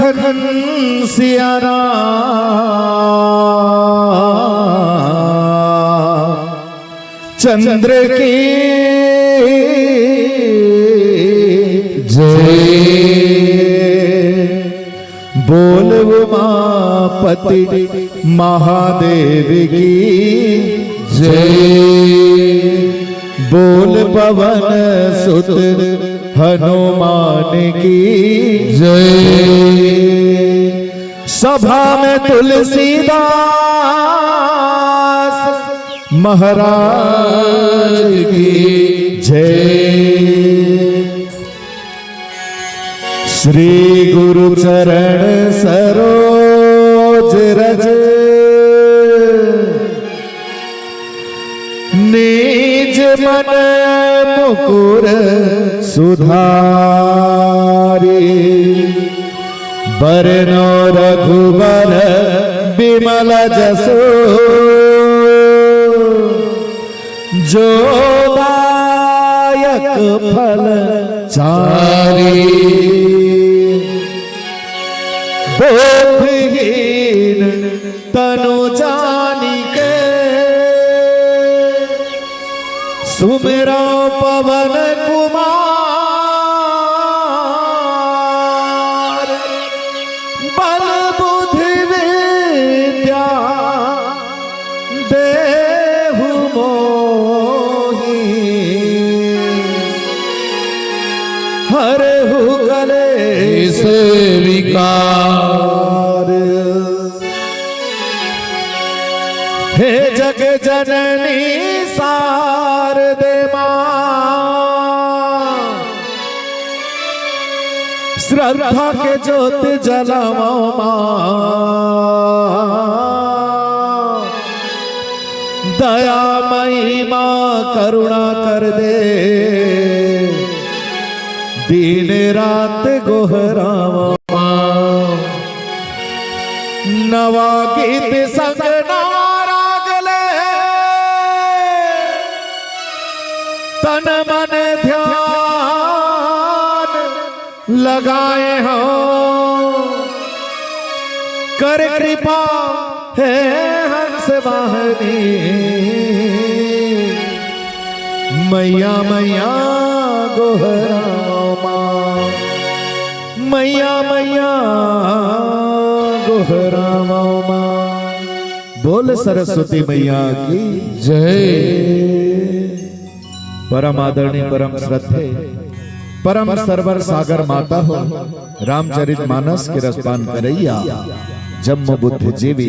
धन सिया राम चंद्र की जय। बोल उमापति महादेव की जय। बोल पवन सुत हनुमान की जय। सभा में तुलसीदास महाराज की जय। श्री गुरु चरण सरोज रज निज मन मुकुर सुधारी। बरनो रघुबर बिमल जसु जो दायक फल चारी। बुद्धिहीन तनु जानिके सुमिरो पवन कुमार। बल बुद्धि विद्या देहु मोहि हरहु कलेश विकार। हे जग जननी शारदे माँ, श्रद्धा के जोत जलावो माँ। दयामयी माँ करुणा कर दे, दिन रात गोहरावो माँ। नवा गीत संग नवा राग ले तन मन ध्यान लगाए हो। कर कृपा हे हंस वाहनी। मैया मैया गोहरावो माँ। मैया मैया गोहरावो माँ। बोल सरस्वती मैया की जय। परम आदरणीय, परम श्रद्धे, परम सरवर सागर माता हो, रामचरित मानस के रसपान करैया, जम्म बुद्ध जीवी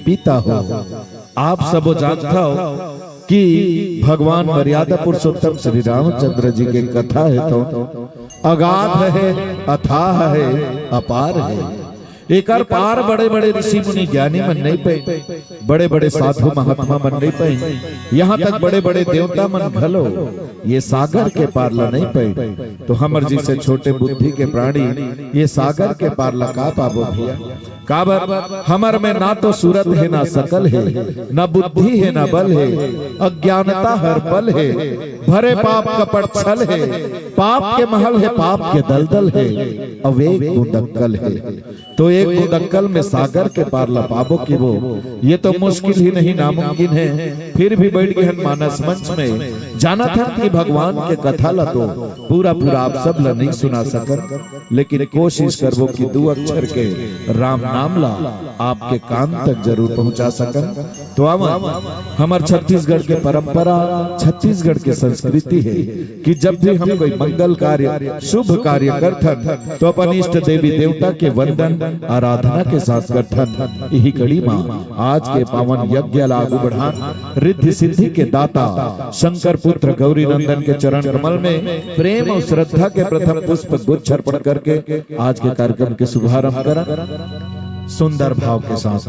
पिता हो। आप सबो जानत हव कि भगवान मर्यादा पुरुषोत्तम श्री रामचंद्र जी के कथा हे तो अगाध हे, अथाह हे, अपार हे। एकर पार बड़े-बड़े ऋषि मुनि ज्ञानी मन नइ पाइन, बड़े-बड़े साधु महात्मा मन नइ पाइन, यहाँ तक बड़े-बड़े देवता मन घलो ये सागर के पार ल नइ पाइन। तो हमर जइसे छोटे बुद्धि के प्राणी ये सागर के पार ल का पाबो भैया? काबर हमर में ना तो सूरत हे, ना सकल हे, ना बुद्धि हे, ना बल हे, अज्ञानता हर पल हे, भरे पाप कपट छल हे, पाप के महल हे, पाप के दलदल हे, अउ एक बूंद अक्कल हे। तो एक बूंद अक्कल में सागर के पार ल पाबो कि वो, ये तो मुश्किल ही नहीं, नामुमकिन हे। फिर भी बइठ गे हन मानस मंच में, जानत हन कि भगवान के कथा ल तो पूरा पूरा आप सब ल नइ सुना सकन, लेकिन कोशिश करबो कि दू अक्षर के राम नाम ल आपके कान तक जरूर पहुंचा सकन। तो आवन, हमर छत्तीसगढ़ के परंपरा, छत्तीसगढ़ के संस्कृति हे कि जब भी हम कोई मंगल कार्य, शुभ कार्य करथन, तो अपन इष्ट देवी देवता के वंदन, आराधना के साथ करथन। इही कड़ी म आज के पावन यज्ञ ला आगू बढ़ान, रिद्धि सिद्धि के दाता शंकर पुत्र गौरी नंदन के चरण कमल में प्रेम अउ श्रद्धा के प्रथम पुष्प गुच्छ अर्पण करके आज के कार्यक्रम के शुभारंभ करन सुंदर भाव के साथ।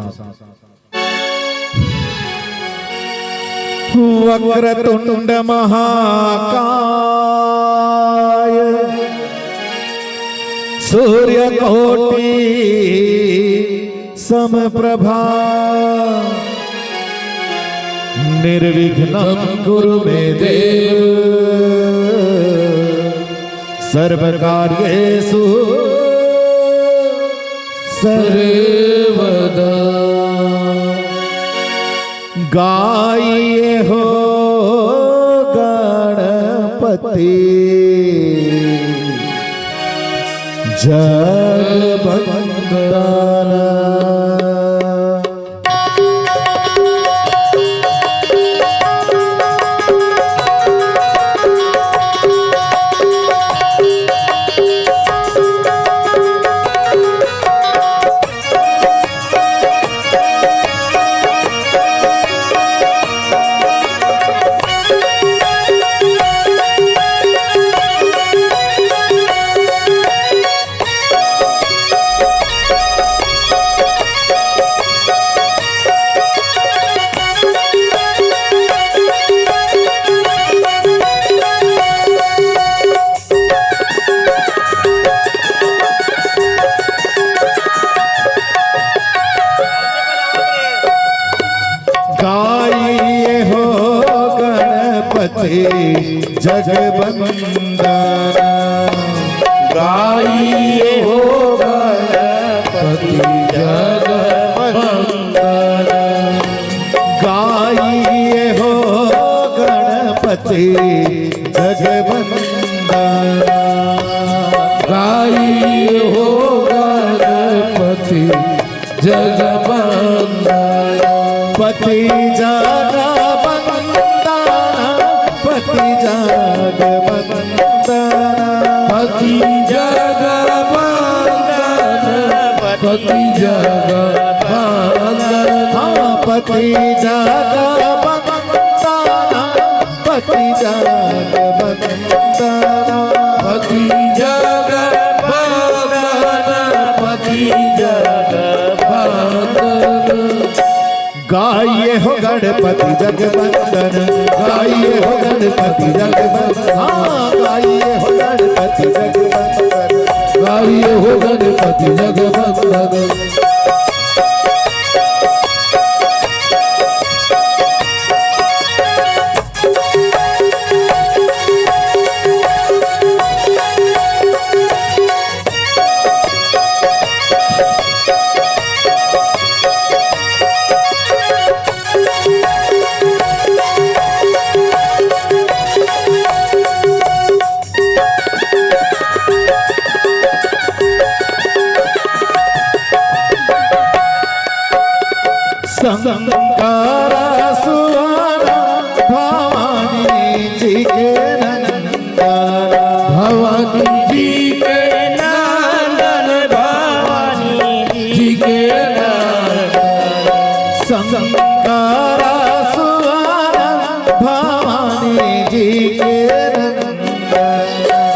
वक्रतुंड महाकाय सूर्यकोटि समप्रभा निर्विघ्नं कुरु मे देव सर्वकार्येषु सर्वदा। गाइए हो गणपति जग वंदना। गाइए हो गणपति जग वंदना। गाइए हो गणपति जग वंदना। गाइए हो गणपति जग वंदना। गाइए हो गणपति जग वंदना। पति जग वंदना, पति जग वंदना। पति जग वंदना, पति जग वंदना। हाँ, पति जग वंदना, पति जग वंदना। पति जग वंदना, पति जग वंदना। गाइए हो गणपति जग वंदन, गाइए हो गणपति जग वंदन। हाँ, गाइए हो गणपति जग वंदन। गाइए हो गणपति जग वंदन। शंकर सुवन भवानी जी के नंदन। भवानी जी के नंदन, भवानी जी के नंदन। शंकर सुवन भवानी जी के नंदन।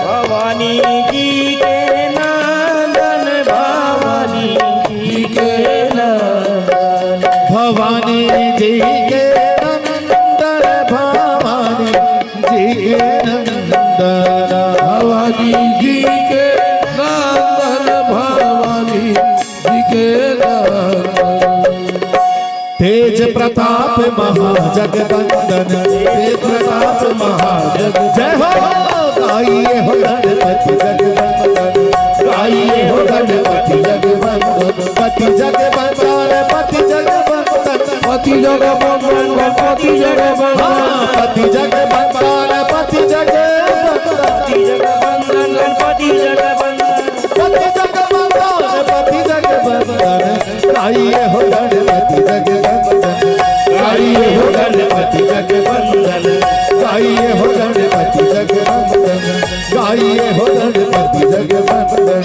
भवानी जी के नंदन, भवानी जी के नंदन। भवानी जी के नंदन, भवानी जी के नंदन। भवानी जी के नंदन, भवानी जी के नंदन। तेज प्रताप महाजगवंदन, तेज प्रताप महाजग। जय हो। गाइए हो गणपति जगवंदन, गाइए हो गणपति जगवंदन। पति जगवंदन, पति जगवंदन। पति जगवंदन, गणपति जगवंदन। हाँ, पति जगवंदन, पति जगवंदन। पति जगवंदन, गणपति जगवंदन। पति जगवंदन, पति जगवंदन। गाइए हो गणपति जगवंदन, गाइए हो गणपति जगवंदन, गाइए हो गणपति जगवंदन, गाइए हो गणपति जगवंदन।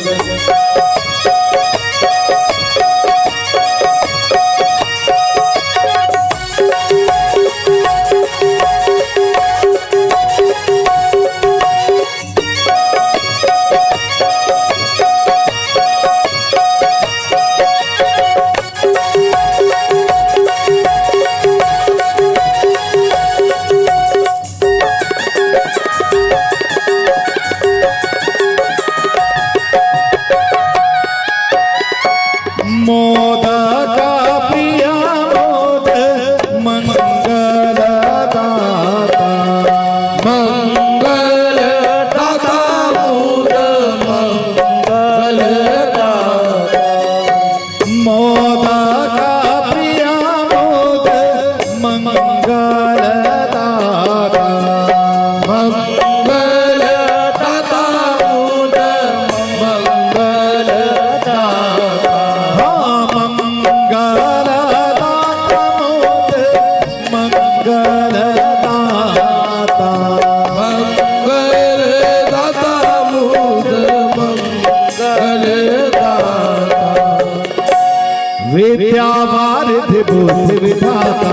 विद्या बुद्धि विधाता।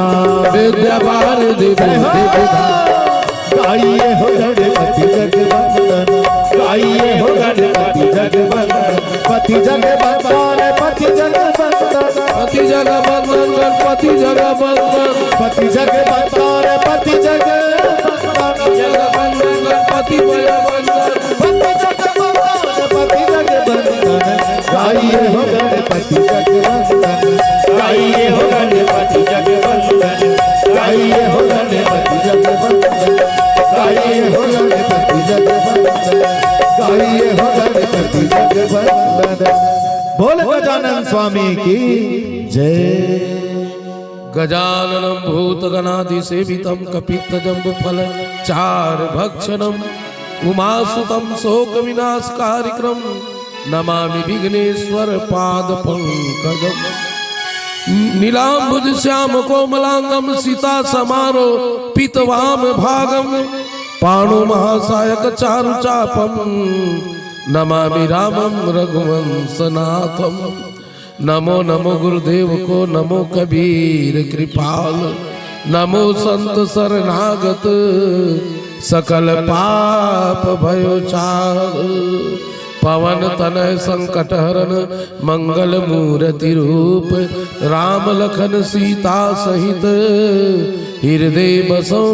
विद्या वारिधि बुद्धि विधाता। गाइए हो गणपति जगवंदन, गाइए हो गणपति जगवंदन, पति जगवंदन, पति जगवंदन। पति जगवंदन, गणपति जगवंदन। पति जगवंदन, पति जगवंदन। जगवंदन, गणपति जगवंदन। पति जगवंदन, पति जगवंदन। गाइए हो गणपति जगवंदन, गाइए हो गणपति जगवंदन, गाइए हो गणपति जगवंदन, गाइए हो गणपति जगवंदन, गाइए हो गणपति जगवंदन। बोल गजानन स्वामी की जय। गजाननं भूतगणादिसेवितं कपित्थजम्बूफलचारुभक्षणं उमासुतं शोकविनाशकारिकं नमामि विघ्नेश्वर पाद पंकजम। नीलांबुज श्याम कोमलांगम सीता समारो पीतवाम भागम पाणु महासायक चारु चापम नमामि रामम रघुवंशनाथम। नमो नमो गुरुदेव को, नमो कबीर कृपाल, नमो संत शरणागत सकल पाप भयो चाल। पवन तनय संकट हरण मंगल मूरति रूप, राम लखन सीता सहित हृदय बसौ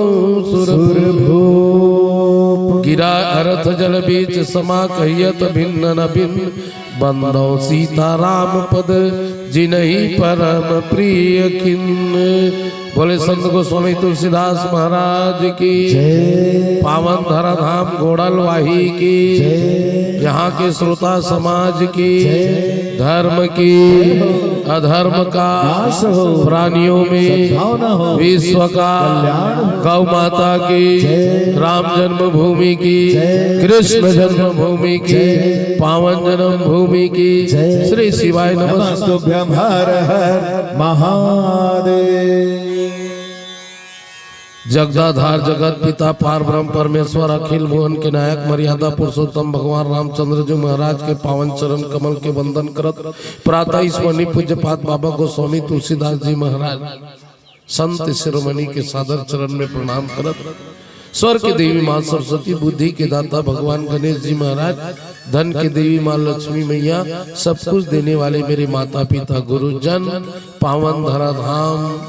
सुर सुरभूप। गिरा अरथ जल बीच समा कहियत भिन्न न भिन्न बंदौ सीता राम पद जिनहि परम प्रिय किन्न। बोले संत गोस्वामी तुलसीदास महाराज की जय। पावन धरा धाम गोड़लवाही की जय। यहाँ के श्रोता समाज की जय। धर्म की जय हो। अधर्म का नाश हो। प्राणियों में सद्भावना हो। विश्व का कल्याण हो। गौ माता की जय। राम जन्मभूमि की जय। कृष्ण जन्मभूमि की जय। पावन जन्मभूमि की जय। श्री शिवाय नमः। नमस्तुभ्यं हर हर महादेव। जगदाधार जगत पिता पार ब्रह्म परमेश्वर अखिल भुवन के नायक मर्यादा पुरुषोत्तम भगवान रामचंद्र जी महाराज के पावन चरण कमल के वंदन करत प्रातः स्मरणीय पूज्यपाद बाबा गोस्वामी तुलसीदास जी महाराज संत शिरोमणि के सादर चरण में प्रणाम करत स्वर्ग के देवी माँ सरस्वती, बुद्धि के दाता भगवान गणेश जी महाराज, धन के देवी माँ लक्ष्मी मैया, सब कुछ देने वाले मेरे माता पिता गुरुजन, पावन धरा धाम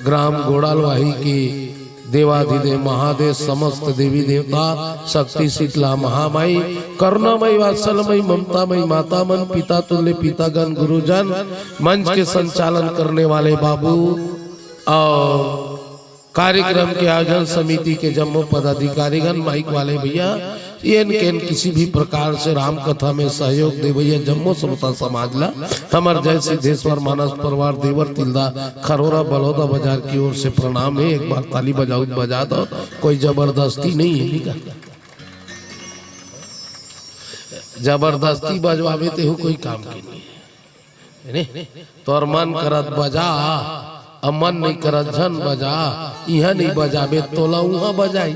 ग्राम गोड़ालवाही के देवाधिदेव महादेव, समस्त देवी देवता, शक्ति शीतला महामाई, करुणामयी वात्सल्यमयी ममतामयी माता मन, पिता तुल्य पितागण गुरुजन, मंच के संचालन करने वाले बाबू और कार्यक्रम के आयोजन समिति के जम्मो पदाधिकारीगण, माइक वाले भैया, एन केन किसी भी प्रकार से राम कथा में सहयोग देवैया जम्मो श्रोता समाज ला हमर जय सिद्धेश्वर मानस परिवार देवर तिल्दा खरोरा बलौदा बाजार की ओर से प्रणाम है। एक बार ताली बजाओ, बजा दो, कोई जबरदस्ती नहीं है, ठीक है? जबरदस्ती बजवावे ते हो कोई काम के नहीं है, है ने? तोर मन करत बजा, अब मन नहीं करत झन बजा। इहाँ नहीं बजाबे तोला उहाँ बजाई,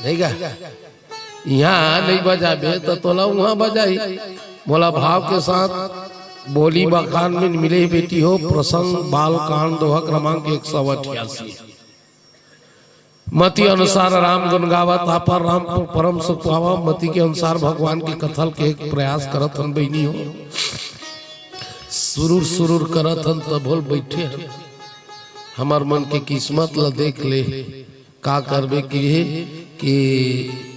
नहीं गा? इहाँ नहीं बजाबे तो तोला उहाँ बजाई। मोला भाव के साथ बोली बखान में मिले बेटी हो, प्रसंग बाल कांड दोहा क्रमांक एक सौ अठासी। मति अनुसार राम गुण गावत, आपन राम परम सुख पावा। मति के अनुसार भगवान के कथल के एक प्रयास करत हन बहिनी हो, सुरुर सुरुर करत हन, तभो ले बइठे हन। हमर मन के किस्मत ल देख ले, का करबे कि हे कि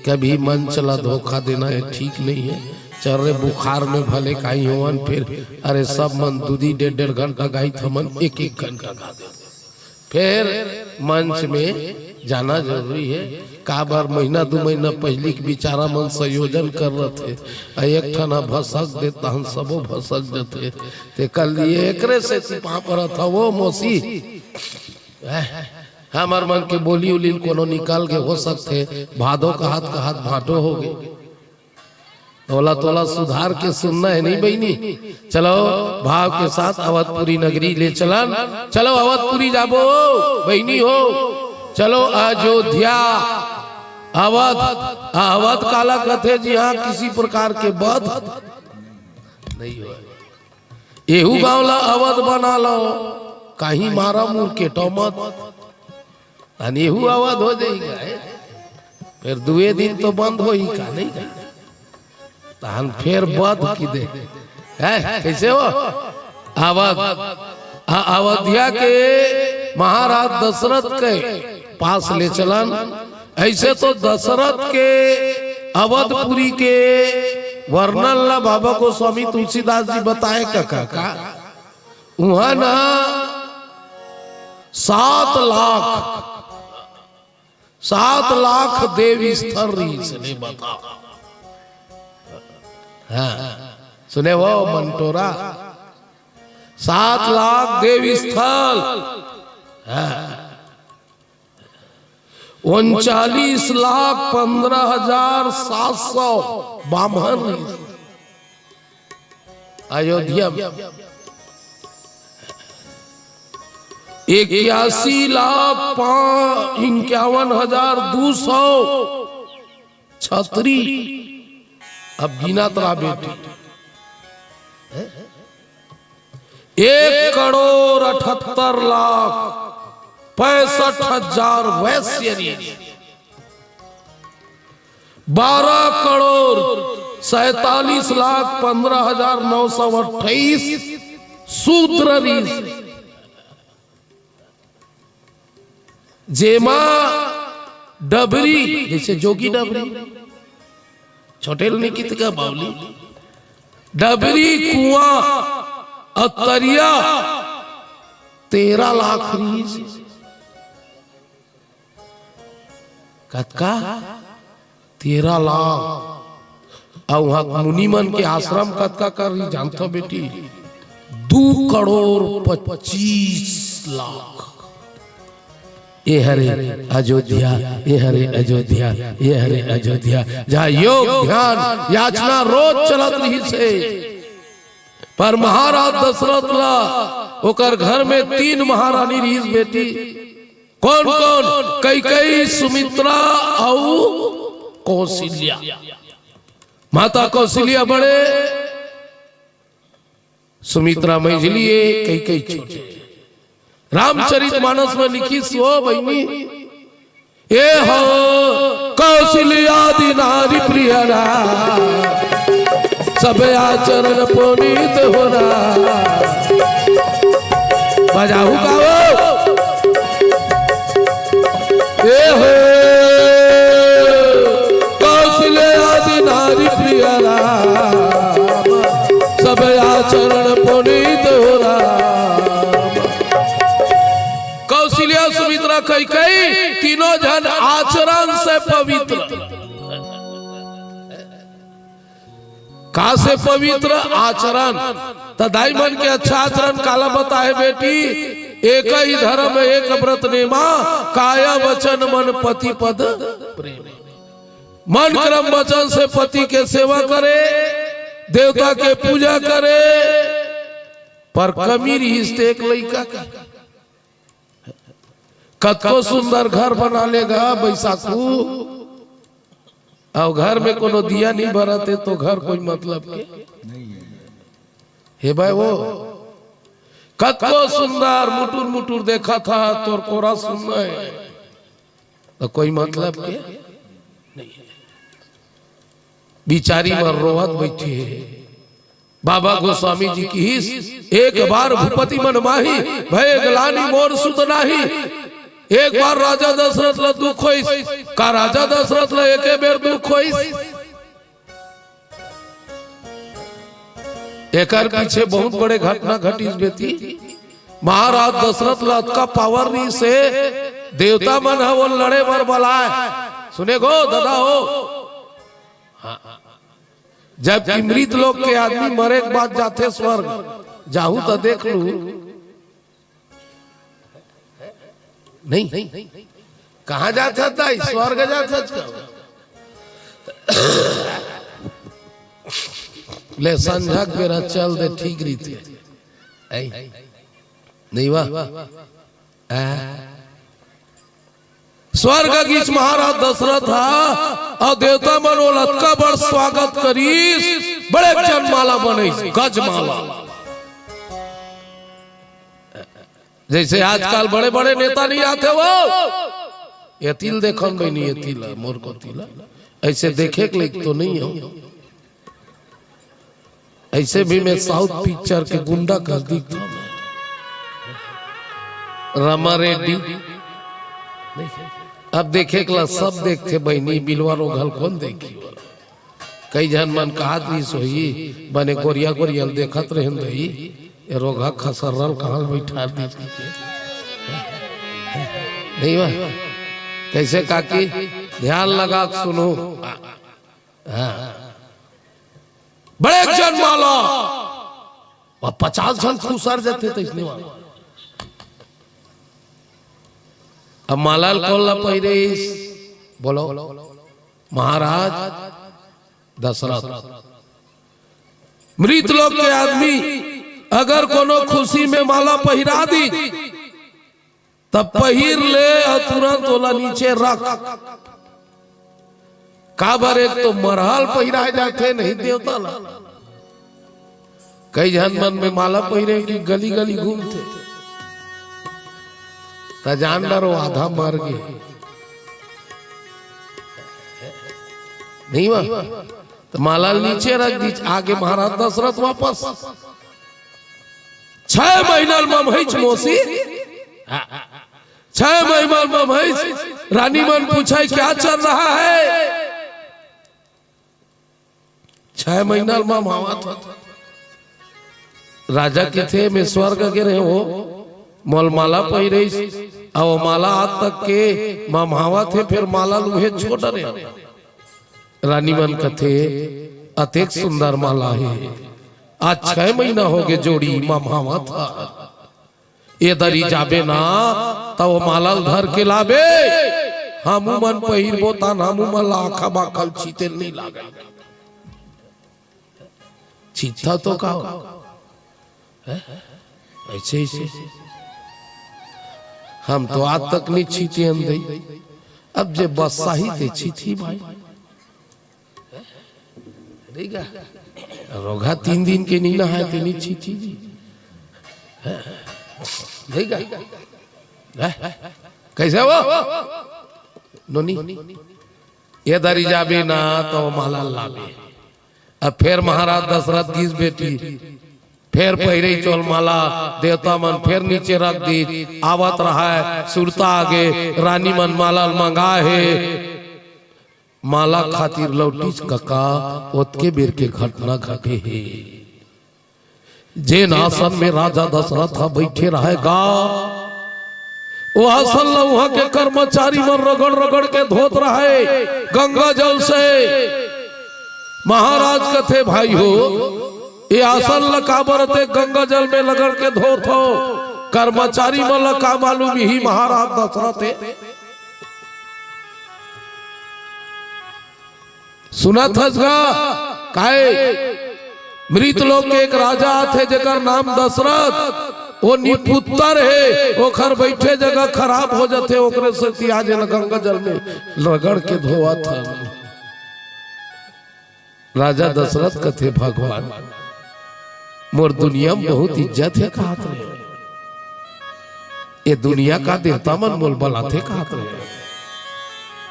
कभी मंच ल धोखा देना हे ठीक नहीं हे। चल रे, बुखार में भले काहीं होवन, फिर अरे सब मन दू दू डेढ़ डेढ़ घंटा गाही, त हमन एक एक घंटा गा दे। फेर मंच में जाना जरूरी हे। काबर महीना दू महीना पहिली के बिचारा मन संयोजन कर रथे, अउ एक ठन ह भसक दे, तहन सबो भसक जथे। तेकर लिए एकरे सेती पाँव परत हवो मौसी। हमर मन के बोली उली कोनो निकल गे हो सकथे, भादो कहत कहत भाटो हो गे। तोला तोला सुधार के सुनना हे नहीं बहिनी? चलो, भाव के साथ अवधपुरी नगरी ले चलन। चलो अवधपुरी जाबो बहिनी हो। चलो अयोध्या, अवध। अवध काला कथे जी? हाँ, किसी प्रकार के बध नहीं हो। एहू गांव ला अवध बना लो, कहीं मारा मुर के टोमत, अन एहू अवध हो जाई का, ए? फेर दुए दिन तो बंद होई का, नहीं का? तहन फेर बध की दे, है, कैसे हो? अवध, आ, अवधिया के महाराज दशरथ के पास ले चलन। ऐसे तो दशरथ के अवधपुरी के वर्णन ला बाबा गोस्वामी तुलसीदास जी बताए का, का, का? उहाँ ना सात लाख, सात लाख देव स्थल रहिस, ले बताओ। हाँ, सुने वो मंटोरा, सात लाख देव स्थल, हाँ, उनचालीस लाख पन्द्रह हजार सात सौ बाम्हन रहिस। अयोध्या में इक्यासी लाख पा-, इक्यावन हजार दो सौ छतरी। अब गिनत रहा बेटी, एक करोड़ अठहत्तर लाख पैंसठ हजार वैश्य रहिस, बारह करोड़ सैंतालीस लाख पन्द्रह हजार नौ सौ अट्ठाईस शूद्र रहिस, जेमा डबरी, जैसे जोगी डबरी, छोटे ल नहीं कितका बावली, डबरी, कुआं, अतरिया, तेरह लाख रहिस। कतका? तेरह लाख। अउ उहाँ मुनि मन के आश्रम कतका कर रही जानथो बेटी? दू करोड़ पच्चीस लाख। ए हरे अयोध्या, ए हरे अयोध्या, ए हरे अयोध्या, जहाँ योग ध्यान याचना रोज चलत रहिस हे। पर महाराज दशरथ ला ओकर घर में तीन महारानी रहिस बेटी। कौन कौन? कैकई, सुमित्रा अउ कौशल्या। माता कौशल्या बड़े, सुमित्रा मझली ए, कैकई छोटे। रामचरित मानस में लिखिस हो बहिनी, ए हो कौशल्यादि नारी प्रिय ना, सब आचरण पुनीत होना। बजाऊ गाओ। ए हो कौशल्यादि नारी प्रिय राम, सब आचरण पुनीत हो राम। कौशल्या, सुमित्रा, कैकई, तीनों जन आचरण से पवित्र। का से पवित्र? आचरण। त दाई मन के अच्छा आचरण काला बताए बेटी? एक ही धर्म एक व्रत नेमा, काया वचन मन पति पद प्रेम। मन क्रम वचन से पति के सेवा करे, देवता के पूजा करे। पर कमी रहिस ते एक लइका के। कतको सुंदर घर बना लेगा बैसाखू, अउ घर में कोनो दिया नहीं बरत हे तो घर कोई मतलब के नहीं है। हे भाई वो कतको सुंदर मुटुर मुटुर देखा था, तोर कोरा सुनना है तो कोई मतलब के नहीं है। बिचारी मन रोवत बैठे हे। बाबा गोस्वामी जी किहिस, एक बार भूपति मन माही, भय ग्लानि मोर सुत नाही। एक बार राजा दशरथ ला दुख होइस, का राजा दशरथ ला एके बेर दुख होइस? एकर पीछे बहुत बड़े घटना घटिस बेटी। महाराज दशरथ ला अतका पावर रहिस हे, देवता मन ह वो लड़े बर बलाय। सुने गो दादा हो, हाँ। जबकि मृत लोक के आदमी मरे के बाद जाथे स्वर्ग, जाहू त देख लू। नहीं, कहाँ जाथे दाई? स्वर्ग जाथे का? ले संझा के बेरा चल दे, ठीक रहिथे। ऐ, नहीं वाह? आ? स्वर्ग गिस महाराज दशरथ हा, अउ देवता मन ओला अतका बड़ स्वागत करिस, बड़े जयमाला बनइस, गजमाला। जैसे आजकल बड़े बड़े नेता नहीं आते वो, ये तिल देखन बहिनी, ये तिल है, मोर को तिल है। ऐसे देखे के लायक तो नहीं हो। ऐसे भी मैं साउथ पिक्चर के गुंडा कर दिखता हूँ। रमा रेड्डी। अब देखे के ला सब देखते बहिनी, बिलवा रोघल कौन देखी? कई झन मन कहत रहिस होही, बने गोरिया गोरिया ल देखत रहेन दई, ये रोघा खसर्रल कहाँ ल बैठा दीस के। नहीं बा? कैसे काकी? ध्यान लगा के सुनो। हाँ। बड़े जन माला, वह पचास झन खुसर जाते तो इसने वाला। अब माला ल कोन ला पहिरेस? बोलो। महाराज दशरथ। मृत लोक के आदमी अगर कोनो खुशी में माला पहिरा दी, तब पहिर ले अउ तुरंत ओला नीचे रख। काबर, एक तो मरहा ल पहिराए जाथे, नहीं देवता ला। कई झन मन में माला पहिरे कि गली गली घूमथे, त जान डरो आधा मर गे। नहीं बा? त माला ल नीचे रख दीस। आगे महाराज दशरथ वापस छह महीना ल ममहइच मौसी। छह महीना म भैंस रानी मन पूछे, "क्या चल रहा है?" छह महीना म ममहावत हे। राजा कथे, "मैं स्वर्ग गे रहेंव, मोला माला पहिरइस, अउ माला आज तक के ममहावत हे, फेर माला ल उहे छोड़ डरेंव।" रानी मन कथे, "अतेक सुंदर माला हे, आज छह महीना होगे जोड़ी ममहावत हे।" ए दरी जाबे ना, त ओ माला ल धर के लाबे, हमू मन पहिरबो, तन हमू मन ला आखा बाखा ल छीते ल नइ लागे। छीतथा तो का हो? हैं? ऐसे, ऐसे। हम तो आज तक नइ छीते हन दई। अब जे बस्साही ते छीतही भाई। ठीक है? रोघा तीन दिन के नइ नहाय, ते नइ छीतही। ठीक है? हैं? कैसे हो? नोनी, ए दरी जाबे ना, त ओ माला लाबे। अब फेर महाराज दशरथ गिस बेटी, फेर पहिरे चोल माला, देवता मन फेर नीचे रख दीस, आवत रहय, सुरता आगे, रानी मन माला ल मंगाय हे। माला खातिर लौटिस कका, ओतके बेर के घटना घटे हे। जेन आसन में राजा दशरथ ह बइठे रहय गा, ओ आसन ल उहाँ के कर्मचारी मन रगड़ रगड़ के धोत रहय गंगा जल से। महाराज कथे, "भाई हो, ए आसन ल काबर ते गंगा जल में रगड़ के धोत हो?" कर्मचारी मन ल का मालूम, इही महाराज दशरथ हे। सुनत हस गा? काय? मृत लोक के एक राजा आथे, जेकर नाम दशरथ, ओ निपुत्तर हे, ओखर बइठे जगह खराब हो जाथे, ओकरे सेती आज एला गंगा जल में रगड़ के धोवत हन। राजा दशरथ कथे, "भगवान, मोर दुनिया में बहुत इज्जत हे," कहत रहे। ए दुनिया का देवता मन मोल बलाथे कहत रहे।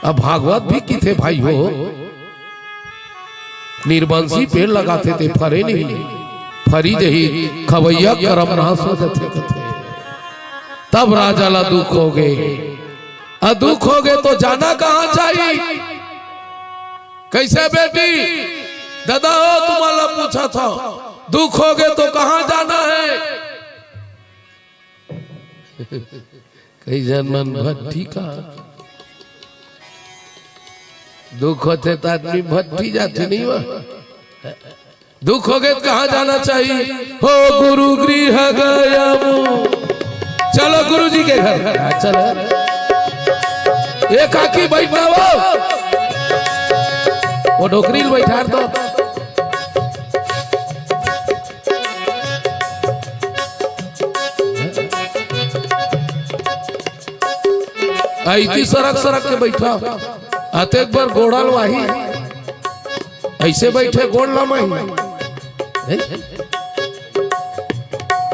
अब भागवत भी किथे भाई हो, निरबंसी पेड़ लगाथे ते फरे नहीं, फरी जही खवैया करम नाश हो जाथे कथे। तब राजा ला दुख हो गए, आ दुख हो गए तो जाना कहाँ चाहिए? कैसे बेटी? दादा हो, तुम्हारा पूछा था, दुख हो गए तो कहाँ जाना है? कई झन मन भट्ठी का दुख होथे त आदमी भट्ठी जाथे, नहीं वा? दुख हो गए तो कहाँ जाना चाहिए? हो गुरु गृह गया मु। चलो गुरु जी के घर। हाँ, चलो। ए काकी बैठना वो। वो डोकरी ल बैठार दो। ऐती सरक सरक के बैठा, अतेक बर गोड़ा लवाही, ऐसे बैठे गोड़ लमाही। नहीं?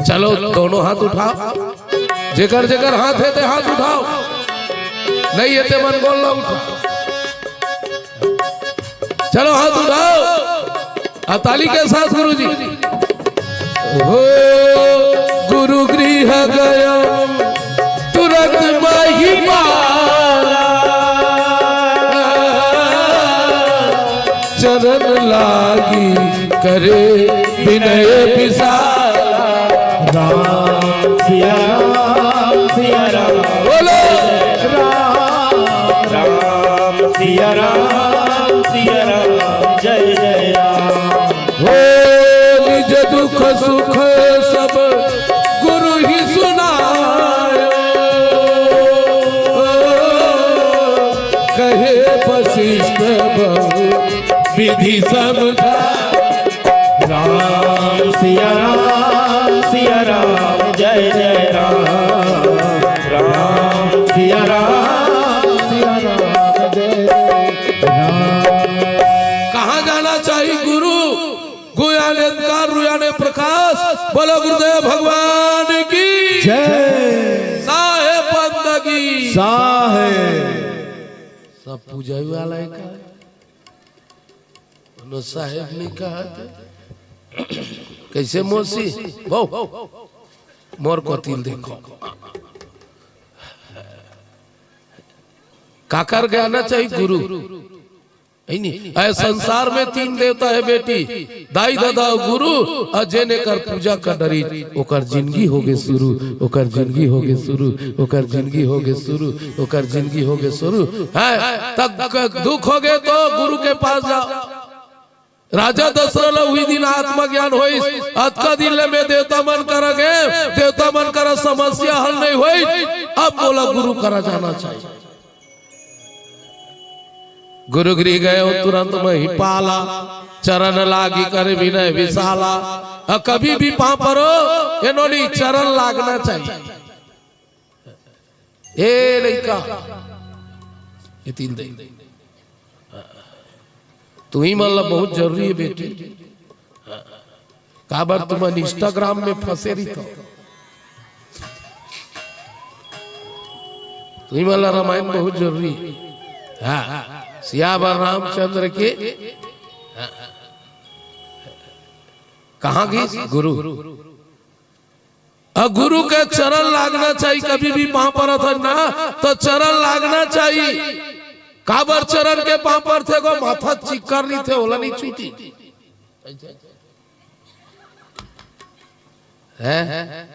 चलो दोनों हाथ उठा, जेकर जेकर हाथ हे ते हाथ उठाओ, नहीं हे ते मन गोल ला उठा। चलो हाथ उठाओ, आ ताली के साथ गुरुजी। हो गुरु गृह गयो तुरंत महिपाला, चरण लागी करे विनय विशाला। राम सिया राम सिया राम, बोलो। राम राम सिया राम सिया राम, जय जय राम। हो निज दुख सुख सब गुरु ही सुनायो, कहे वशिष्ठ बहु विधि समझायो। राम सिया राम सिया राम, जय जय राम। राम सिया राम सिया राम, जय जय राम। कहाँ जाना चाहिए गुरु? गुयाने अंधकार, रुयाने प्रकाश। बोलो गुरुदेव भगवान की जय। साहेब बंदगी। साहेब। सब पूजा वाला है का? कोनो साहेब नहीं कहा थे। कैसे मौसी? बहु, मोर कोतिल देखो। काकर जाना चाहिए गुरु? है नी? ए संसार में तीन देवता है बेटी, दाई, ददा अउ गुरु। अउ जेन एकर पूजा कर डरिस, ओकर जिनगी होगे शुरू, ओकर जिनगी होगे शुरू, ओकर जिनगी होगे शुरू, ओकर जिनगी होगे शुरू। है, तब क-, दुख होगे तो गुरु के पास जाओ। राजा दशरथ ला उही दिन आत्मज्ञान होइस, अतका दिन ले मैं देवता मन करा गे, देवता मन करा समस्या हल नहीं होइस, अब मोला गुरु करा जाना चाहिए। गुरु गृह गयो तुरंत महिपाला, चरण लागी करे विनय विशाला। अ, कभी भी पाँव परो, एनो नहीं, चरण लागना चाहिए। ए लइका, ए तीन दे। तुही मन ला बहुत जरूरी है बेटी। काबर तुमन Instagram में फंसे रहिथो। तुही मन ला रामायण बहुत जरूरी हे। हाँ, सियावर रामचंद्र के। हाँ। कहाँ गिस गुरु? अ गुरु के चरण लागना चाहिए, कभी भी पाँव परत हन ना, तो चरण लागना चाहिए। काबर चरण के पाँव परथे, गो माथा चिक्कर रहिथे, ओला नहीं छूटी। हैं?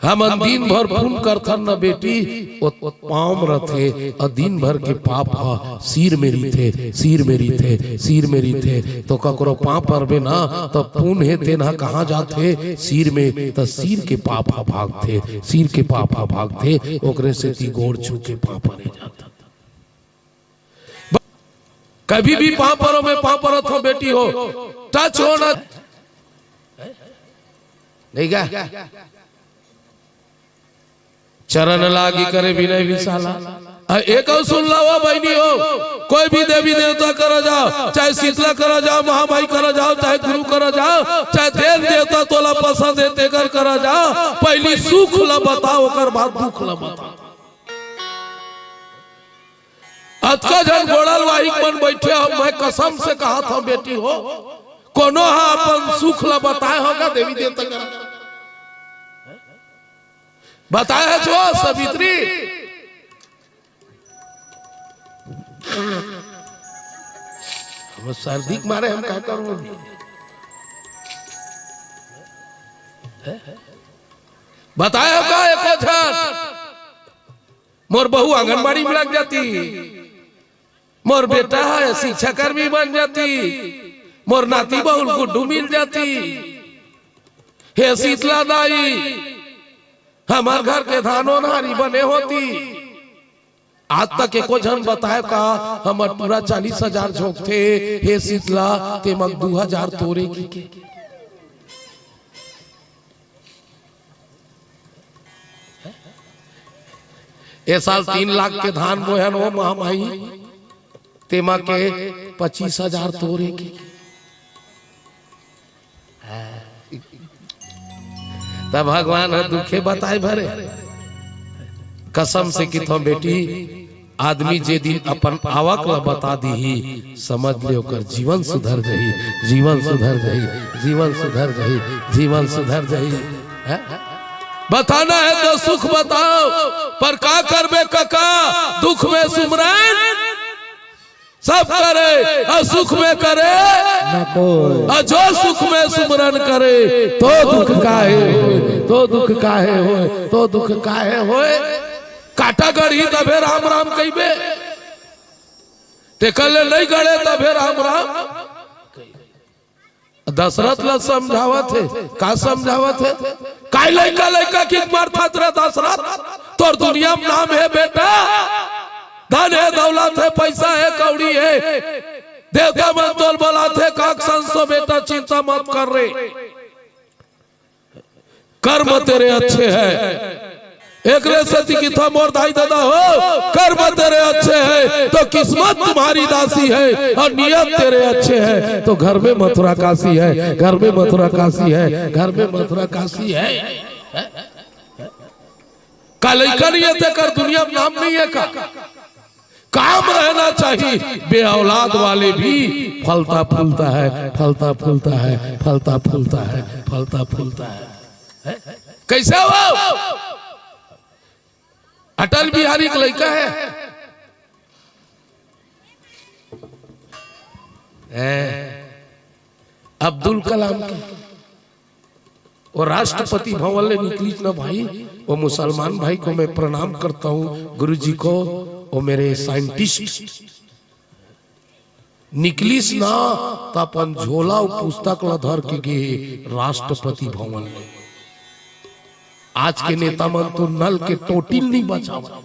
हमन दिन भर पुन करथन न बेटी, ओ पाँव म रथे, अ दिन भर के पाप ह सिर में रहिथे, सिर में रहिथे, सिर में रहिथे। तो ककरो पाँव परबे ना, त पुन हे तेन ह कहाँ जाथे? सिर में। त सिर के पाप ह भागथे, सिर के पाप ह भागथे, ओकरे सेती गोड़ छू के पाँव परे जाथे। कभी भी पाँव परो, मैं पाँव परत हूँ बेटी हो, टच हो ना। नहीं गा? चरण लागी करे विनय विशाला। अ, एक अउ सुन ला वो बहिनी हो, कोई भी देवी देवता करा जाओ, चाहे शीतला करा जाओ, महामाई करा जाओ, चाहे गुरु करा जाओ, चाहे देव देवता तोला पसंद हे तेकर करा जाओ, पहली सुख ला बताओ, ओकर बाद दुख ला बताओ। अतका झन गोड़ल वाहिक मन बैठे हो, मैं कसम से कहत हूँ बेटी हो, कोनो ह अपन सुख ला बताए होगा देवी देवता करा? बताए हे जो सावित्री? हम सर्दी के मारे हम का करूँ? बताए होगा एको झन? मोर बहू आंगनबाड़ी में लग जाती, मोर बेटा ह शिक्षाकर्मी बन जाती, मोर नाती बहुल गुड्डू मिल जाती। हे शीतला दाई, हमर घर के धान ओन्हारी बने होती। आज तक एको झन बताए का हमर टूरा चालीस हजार झोंकथे, हे शीतला, तेमा दू हजार तोरे कहिके। ए साल तीन लाख के धान बोहन हो महामाई, तेमा के पच्चीस हजार तोरे के। तब भगवान ह दुखे बताए भरे, कसम से किथों बेटी, आदमी जे दिन अपन आवक ला बता दीही, समझ ले ओकर जीवन सुधर जही, जीवन सुधर जही, जीवन सुधर जही, जीवन सुधर जही। हैं? बताना है तो सुख बताओ, पर का करबे कका, दुख में सुमरन सब करे, और सुख में करे न कोई। और जो सुख में सुमरन करे, तो दुख काहे होय, तो दुख काहे होय, तो दुख काहे होय। कांटा गड़ही तभे राम राम कहिबे, तेकर ले नहीं गड़े तभे राम राम। दशरथ ला समझावत हे, का समझावत हे? काय लइका लइका के मरथस रे दशरथ? तोर दुनिया में नाम हे बेटा, धन हे, दौलत हे, पैसा हे, कौड़ी हे, देवता मन तोल बोलाथे, काक संसो बेटा चिंता मत कर रे, कर्म तेरे अच्छे हैं। एकरे सेती किथों मोर दाई ददा हो, कर्म तेरे अच्छे हैं तो किस्मत तुम्हारी दासी है, और नियत तेरे अच्छे हैं तो घर में मथुरा काशी है, घर में मथुरा काशी है, घर में मथुरा काशी है। का लइका नहीं हे तेकर दुनिया में नाम नहीं हे का? काम रहना चाहिए। बेऔलाद वाले भी फलता फूलता है, फलता फूलता है, फलता फूलता है, फलता फूलता है। हैं? कैसे हो? अटल बिहारी के लइका हे। हैं? अब्दुल कलाम के वो राष्ट्रपति भवन ले निकलिस ना भाई, वो मुसलमान भाई को मैं प्रणाम करता हूँ, गुरु जी को, वो मेरे साइंटिस्ट। निकलिस ना, त अपन झोला अउ पुस्तक ला धर के गे राष्ट्रपति भवन ले। आज के नेता मन तो नल के टोटिल नहीं बचावत,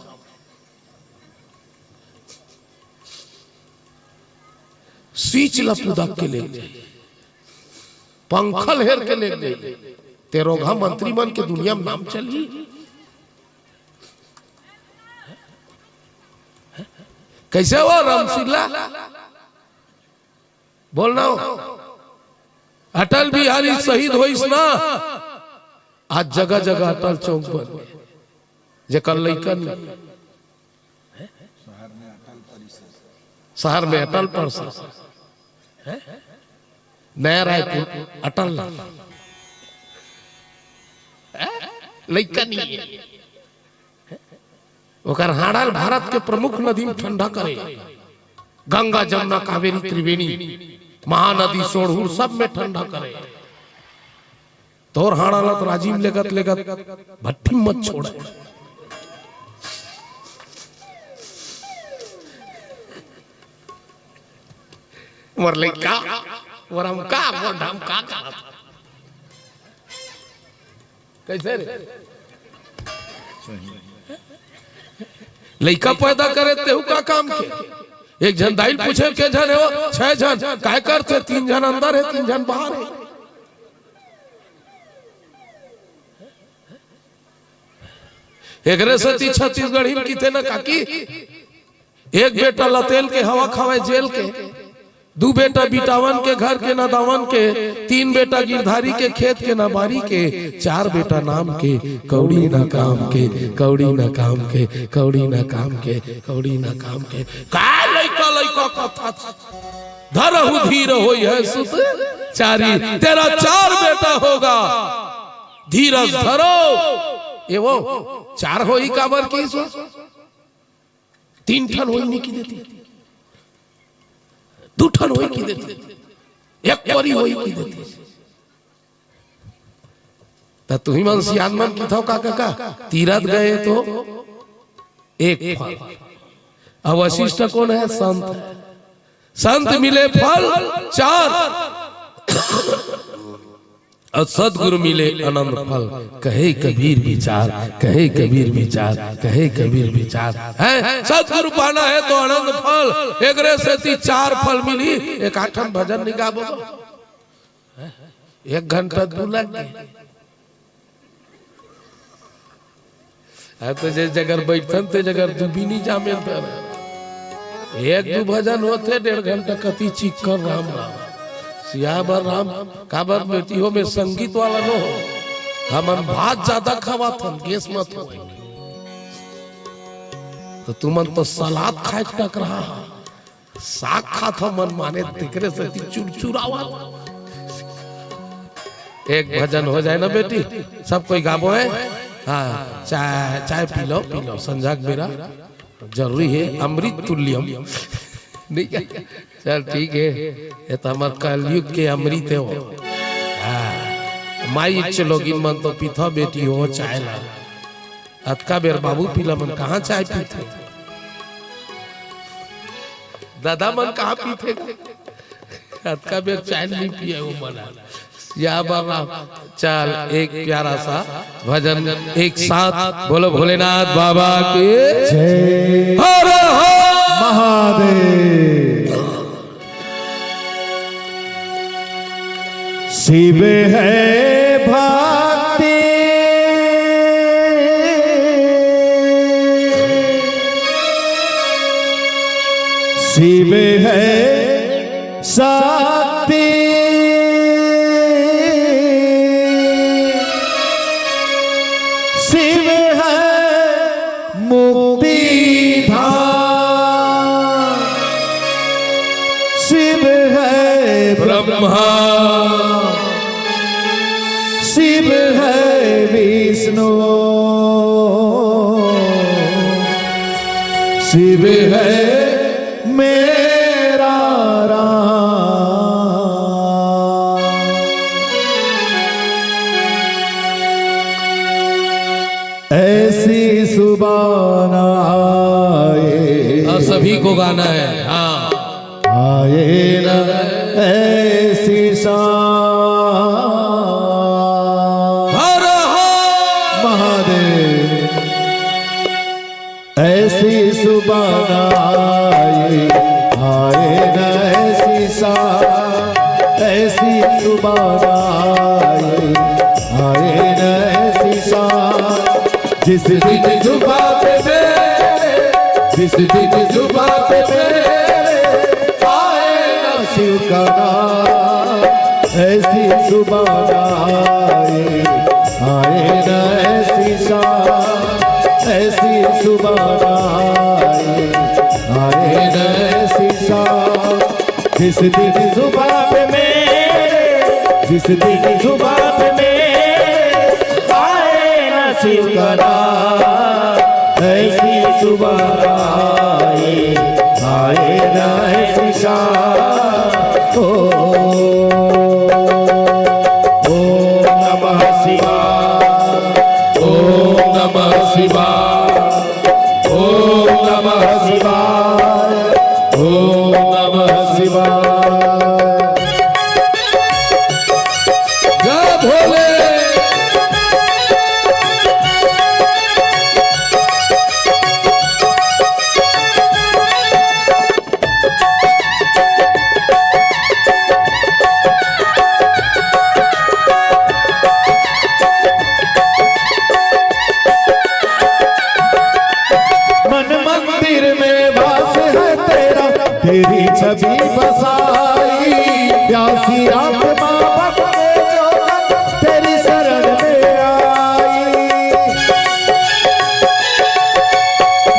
स्विच ला पुदक के ले जाही, पंखा ल हेर के ले जाही। तेरोघा मंत्री मन के दुनिया में नाम चलही। कैसे हो रामसिल्ला? बोलना हो। अटल बिहारी शहीद होइस ना, आज जगह जगह अटल चौक बन गे, जेकर लइका नहीं। शहर में अटल परिसर, नया रायपुर अटल नगर। लइका नहीं हे। ओकर हाड़ा ल भारत के प्रमुख नदी में ठंडा करे, गंगा, जमुना, कावेरी, त्रिवेणी, महानदी, सोढ़ूर सब में ठंडा करे। तोर हाड़ा ल त राजी म लेगत लेगत भट्ठी म मत छोड़े। मोर लइका, मोर हमका, मोर ढमका करत। कैसे रे? लइका पैदा करे तेहू का काम के? एक झन दाई ल पूछे, के झन हे वो? छह झन। काय करथे? तीन झन अंदर हे, तीन झन बाहर हे। एकरे सेती छत्तीसगढ़ी म किथे न काकी, एक बेटा लतेल के हवा खावय जेल के, दू बेटा बिटावन के घर के न दावन के, तीन बेटा गिरधारी के खेत के न बारी के, चार बेटा नाम के, कौड़ी न काम के, कौड़ी न काम के, कौड़ी न काम के, कौड़ी न काम के। का लइका लइका कथा धरहु धीर होई है सुत चारी, तेरा चार बेटा होगा, धीरज धरो। ए वो, चार होई काबर किस वो? तीन ठन होई नहीं कि देती, दू ठन होई कि देती, एक परी होई कि देती। त तुही मन सियान मन किथव का, का, का? तीरथ गए तो एक फल। अब वशिष्ठ कोन हे? संत हे। संत मिले फल चार, अउ सतगुरु मिले अनंत फल। कहे कबीर बिचार, कहे कबीर बिचार, कहे कबीर बिचार। हैं? सतगुरु पाना हे तो अनंत फल। एकरे सेती चार फल मिलही। एक आठम भजन नि गाबो। एक घंटा दू लग गे। अब तो जे जगह बैठन ते जगह दू भी नहीं जामे तर। एक दू भजन होथे, डेढ़ घंटा कति चिक्कर राम राम। सियावर राम, काबर बेटी हो में संगीत वाला नो हो। हमन भात ज्यादा खावाथन, गैस मत हो। तो तुमन तो सलाद खाए के टकराहा, साग खात हो मन माने, तेकरे सेती चुरचुरावत। एक भजन हो जाए ना बेटी, सब कोई गाबो है। हाँ, चाय, चाय पी लो, पी लो, संझा के बेरा जरूरी है, अमृत तुल्यम। नहीं क्या? चल ठीक है, ये तो हमार कलयुग के अमृत है वो। हाँ, माई इच्छ लोगिन मन तो पीथो बेटी हो चाय ला। अतका बेर बाबू पीला मन कहाँ चाय पीथे? दादा मन कहाँ पीथे? अतका बेर चाय नहीं पिए वो मन। या बाबा, चल एक प्यारा सा भजन एक साथ बोलो, भोलेनाथ बाबा की जय। हर हर महादेव। शिव है भक्ति, शिव है शक्ति, शिव है मुक्ति धाम। शिव है ब्रह्मा, शिव है विष्णु, शिव है मेरा राम। ऐसी सुबह ना आए। हाँ, सभी को गाना है। हाँ। आए ना ऐसी शाम। हर हर महादेव। ऐसी सुबह ना आए, आए ना ऐसी शाम। ऐसी सुबह ना आए, आए ना ऐसी शाम। जिस दिन जुबां पे मेरे, जिस दिन जुबां पे मेरे आए ना शिव का नाम, ऐसी सुबह ना आए, आए ना ऐसी शाम, ऐसी सुबह ना आए, आए ना ऐसी शाम। जिस दिन जुबां पे मेरे, जिस दिन जुबां पे मेरे आए ना शिव का नाम, ऐसी सुबह आए, आए ना ऐसी शाम। ओ, ओम नमः शिवाय, ओम नमः शिवाय, ओम नमः शिवाय, ओम नमः शिवाय। जय भोले। मन मंदिर में वास है तेरा, तेरी छवि बसाई। प्यासी आत्मा बन के जो तेरी शरण में आई।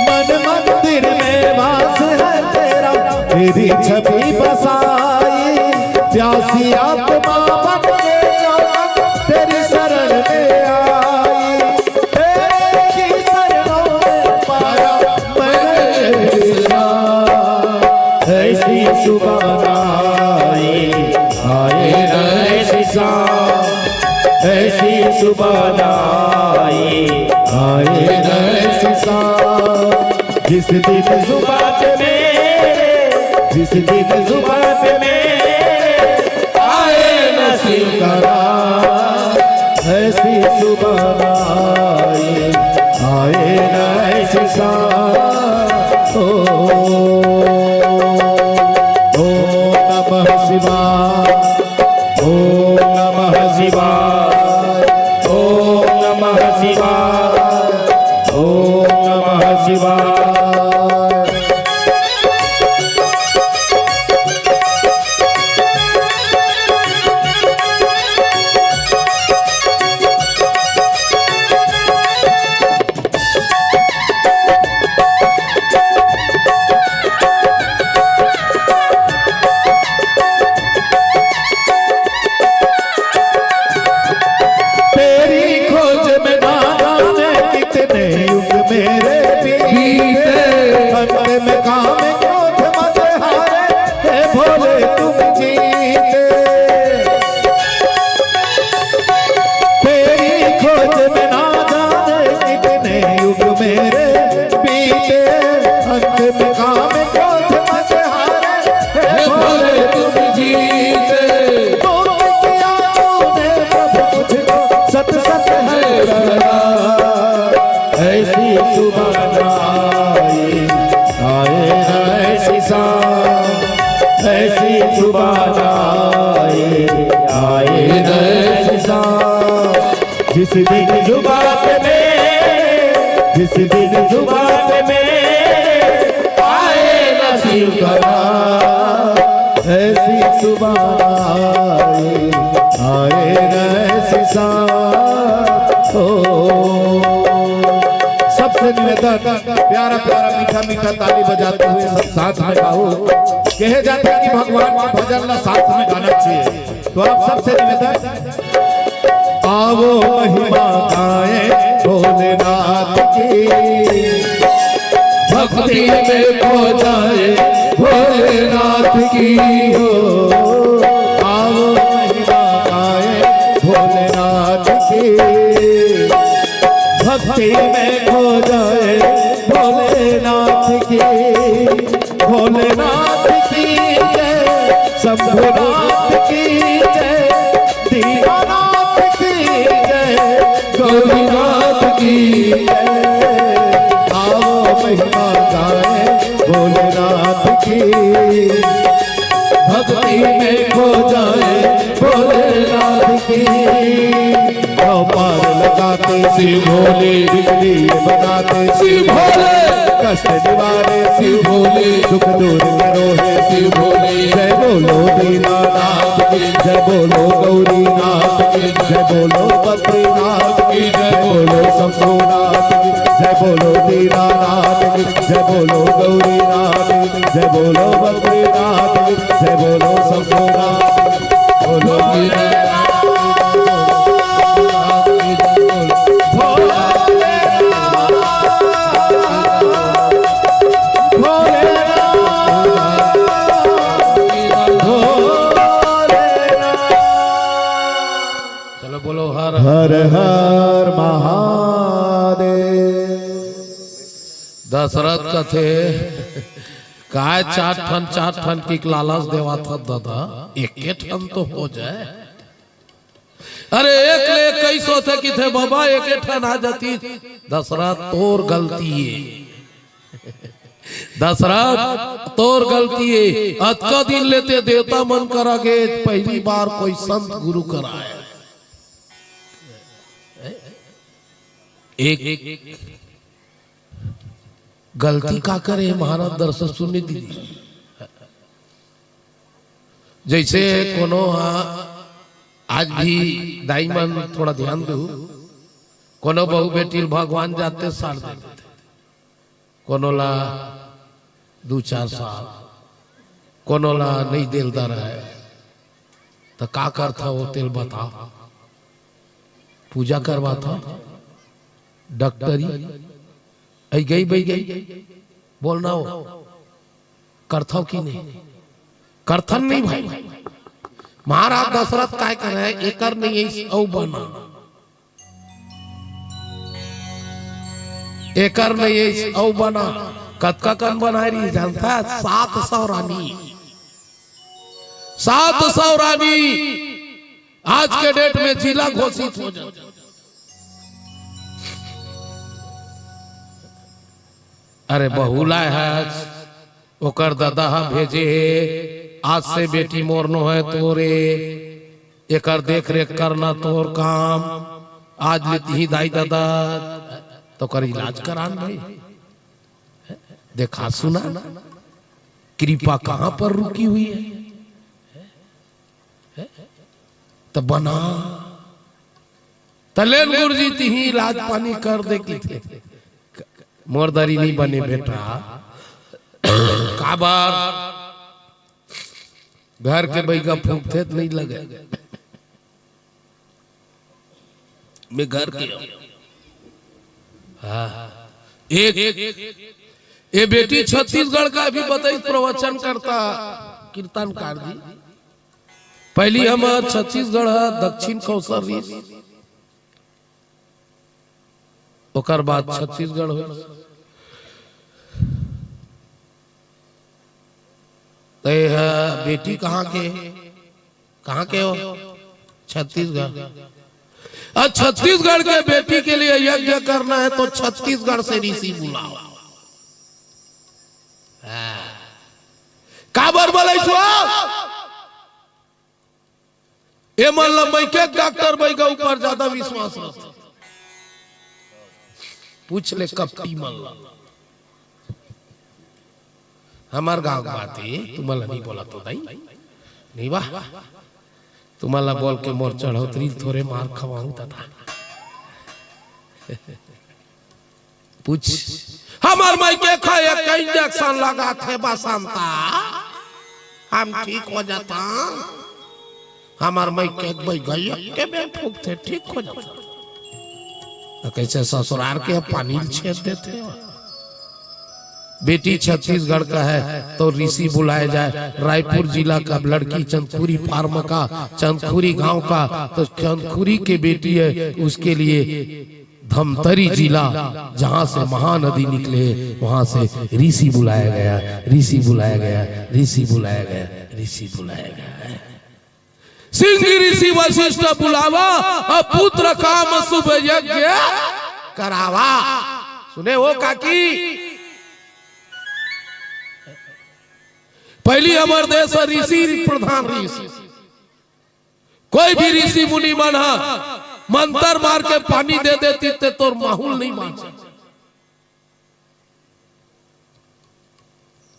मन मंदिर में वास है तेरा, तेरी छवि बसाई। प्यासी आत्मा बन के जो तेरी शरण में आई। तेरी शरणों में पाया मैंने विश्राम। ऐसी सुबह ना आई, आए ना ऐसी शाम। ऐसी सुबह ना आई, आए ना ऐसी शाम। जिस दिन जुबां पे मेरे, जिस दिन जुबां पे मेरे आए ना शिव का नाम, ऐसी सुबह ना आए, आए ना ऐसी शाम। ओ, ओम नमः शिवाय, ओम नमः शिवाय, ओम नमः शिवाय, ओम नमः शिवाय। खोज में ना जाने कितने युग मेरे बीते, अंत में काम क्रोध मत हारे, हे भोले तुम जीते। तुम किया तूने प्रभु मुझको सत सत है कहा, ऐसी सुबह ना आए, आए ना ऐसी सांस, ऐसी सुबह ना आए, आए ना ऐसी सांस। जिस दिन जुबान पे मेरे, जिस दिन जुबान पे मेरे आए ना शिव का नाम, ऐसी सुबह आए, आए ना ऐसी सांस। ओ, सबसे निवेदन, प्यारा प्यारा मीठा मीठा ताली बजाते हुए सब साथ में गाओ। कहे जाता है कि भगवान के भजन ला साथ में गाना चाहिए, तो आप सबसे निवेदन, आओ महिमा गाए भोलेनाथ की, भक्ति में खो जाए भोलेनाथ की हो। आओ महिमा गाए भोलेनाथ की, भक्ति में खो जाए भोलेनाथ की। भोलेनाथ की जय, शंभुनाथ की जय, दीनानाथ की जय, गौरीनाथ की जय। आओ महिमा गाए भोलेनाथ की, भक्ति में खो जाए भोलेनाथ की। पार लगाते शिव भोले, बिगड़ी ये बनाते शिव भोले, कष्ट निवारे शिव भोले, दुख दूर करो हे शिव भोले। जय बोलो दीनानाथ की, जय बोलो गौरीनाथ की, जय बोलो बद्रीनाथ की, जय बोलो शंभुनाथ की, जय बोलो दीनानाथ की, जय बोलो गौरीनाथ की, जय बोलो बद्रीनाथ की, जय बोलो शंभुनाथ की, बोलो दीनानाथ की, जय बोलो चलो बोलो हर हर हर महादेव। दशरथ कथे, "काय चार ठन, चार ठन के लालच देवाथस दादा, एके ठन तो हो जाए।" अरे एक ले इक्कीस होथे किथे बाबा, एके ठन आ जातिस। दशरथ तोर गलती ए, दशरथ तोर गलती ए। अतका दिन ले ते देवता मन करा गे, पहली बार कोई संत गुरु करा आए। एक गलती काकर ए महाराज दरअसल सुन नी दीदी। जैसे कोनो हा, आज भी दाई मन थोड़ा ध्यान दू, कोनो बहू बेटी ल भगवान जाते सार दे देथे, कोनो ला दू चार साल, कोनो ला नइ देल दा रहय, त का करथव तेल बताव? पूजा करवाथव, डॉक्टरी, अई गई बई गई, बोलना हो, करथव कि नहीं? करथन नहीं भाई। महाराज दशरथ काय करे, एकर नहीं ऐस अउ बना, एकर नहीं ऐस अउ बना। कतका कन बनाए रही जानता? सात सौ रानी, सात सौ रानी आज के डेट में जिला घोषित हो जाता। अरे बहू लाय हस, ओकर ददा ह भेजे हे, आज से बेटी मोर नो है तोरे, एकर देख रेख करना तोर काम। आज ले तिही दाई ददा, त ओकर इलाज करान भाई। देखा सुना, कृपा कहाँ पर रुकी हुई है? त बना, त लेन गुरुजी तिही इलाज पानी कर दे किथे। मोर दरी नहीं बने बेटा, काबर घर के बैगा फूंकथे त नहीं लगे। मैं घर के हूँ। हाँ। एक, ये बेटी छत्तीसगढ़ का भी बताई प्रवचन करता कीर्तनकार जी। पहली हम छत्तीसगढ़ ह दक्षिण कौशल रहिस। ओकर बाद छत्तीसगढ़ होइस। त ये ह बेटी कहाँ के, कहाँ के हो? छत्तीसगढ़। अब छत्तीसगढ़ के बेटी के लिए यज्ञ करना है तो छत्तीसगढ़ से ऋषि बुलाओ। हाँ। काबर बोले छो? ए मन ल मइके डॉक्टर बैगा ऊपर ज्यादा विश्वास रहिथे। पूछ ले कपटी मन ल। हमर गांव के बात हे, तुमन ल नहीं बोला तो दाई। नहीं वाह। तुमन ल बोल के मोर चढ़ोतरी थोरे मार खवाहूं दादा। पूछ। हमर मइके खाए एक इंजेक्शन लगाथे बसंता, हम ठीक हो जाता। हमर मइके बैगा एक के बेर फूकथे, ठीक हो जाता। त कइसे ससुरार के पानी ल छेद देथे? बेटी छत्तीसगढ़ का है तो ऋषि बुलाया जाए। रायपुर जिला का लड़की चंदखुरी फार्म का, चंदखुरी गांव का, तो चंदखुरी के बेटी है, उसके लिए धमतरी जिला, जहां से महानदी निकले, वहां से ऋषि बुलाया गया, ऋषि बुलाया गया, ऋषि बुलाया गया, ऋषि बुलाया गया। सिंह ऋषि वशिष्ठ बुलावा, अब पुत्र काम शुभ यज्ञ करावा। सुने हो काकी, पहिली हमर देश ह ऋषि प्रधान ऋषि। कोई भी ऋषि मुनि मन ह मंतर मार के पानी दे देतिस ते तोर माहुल नहीं बांचे,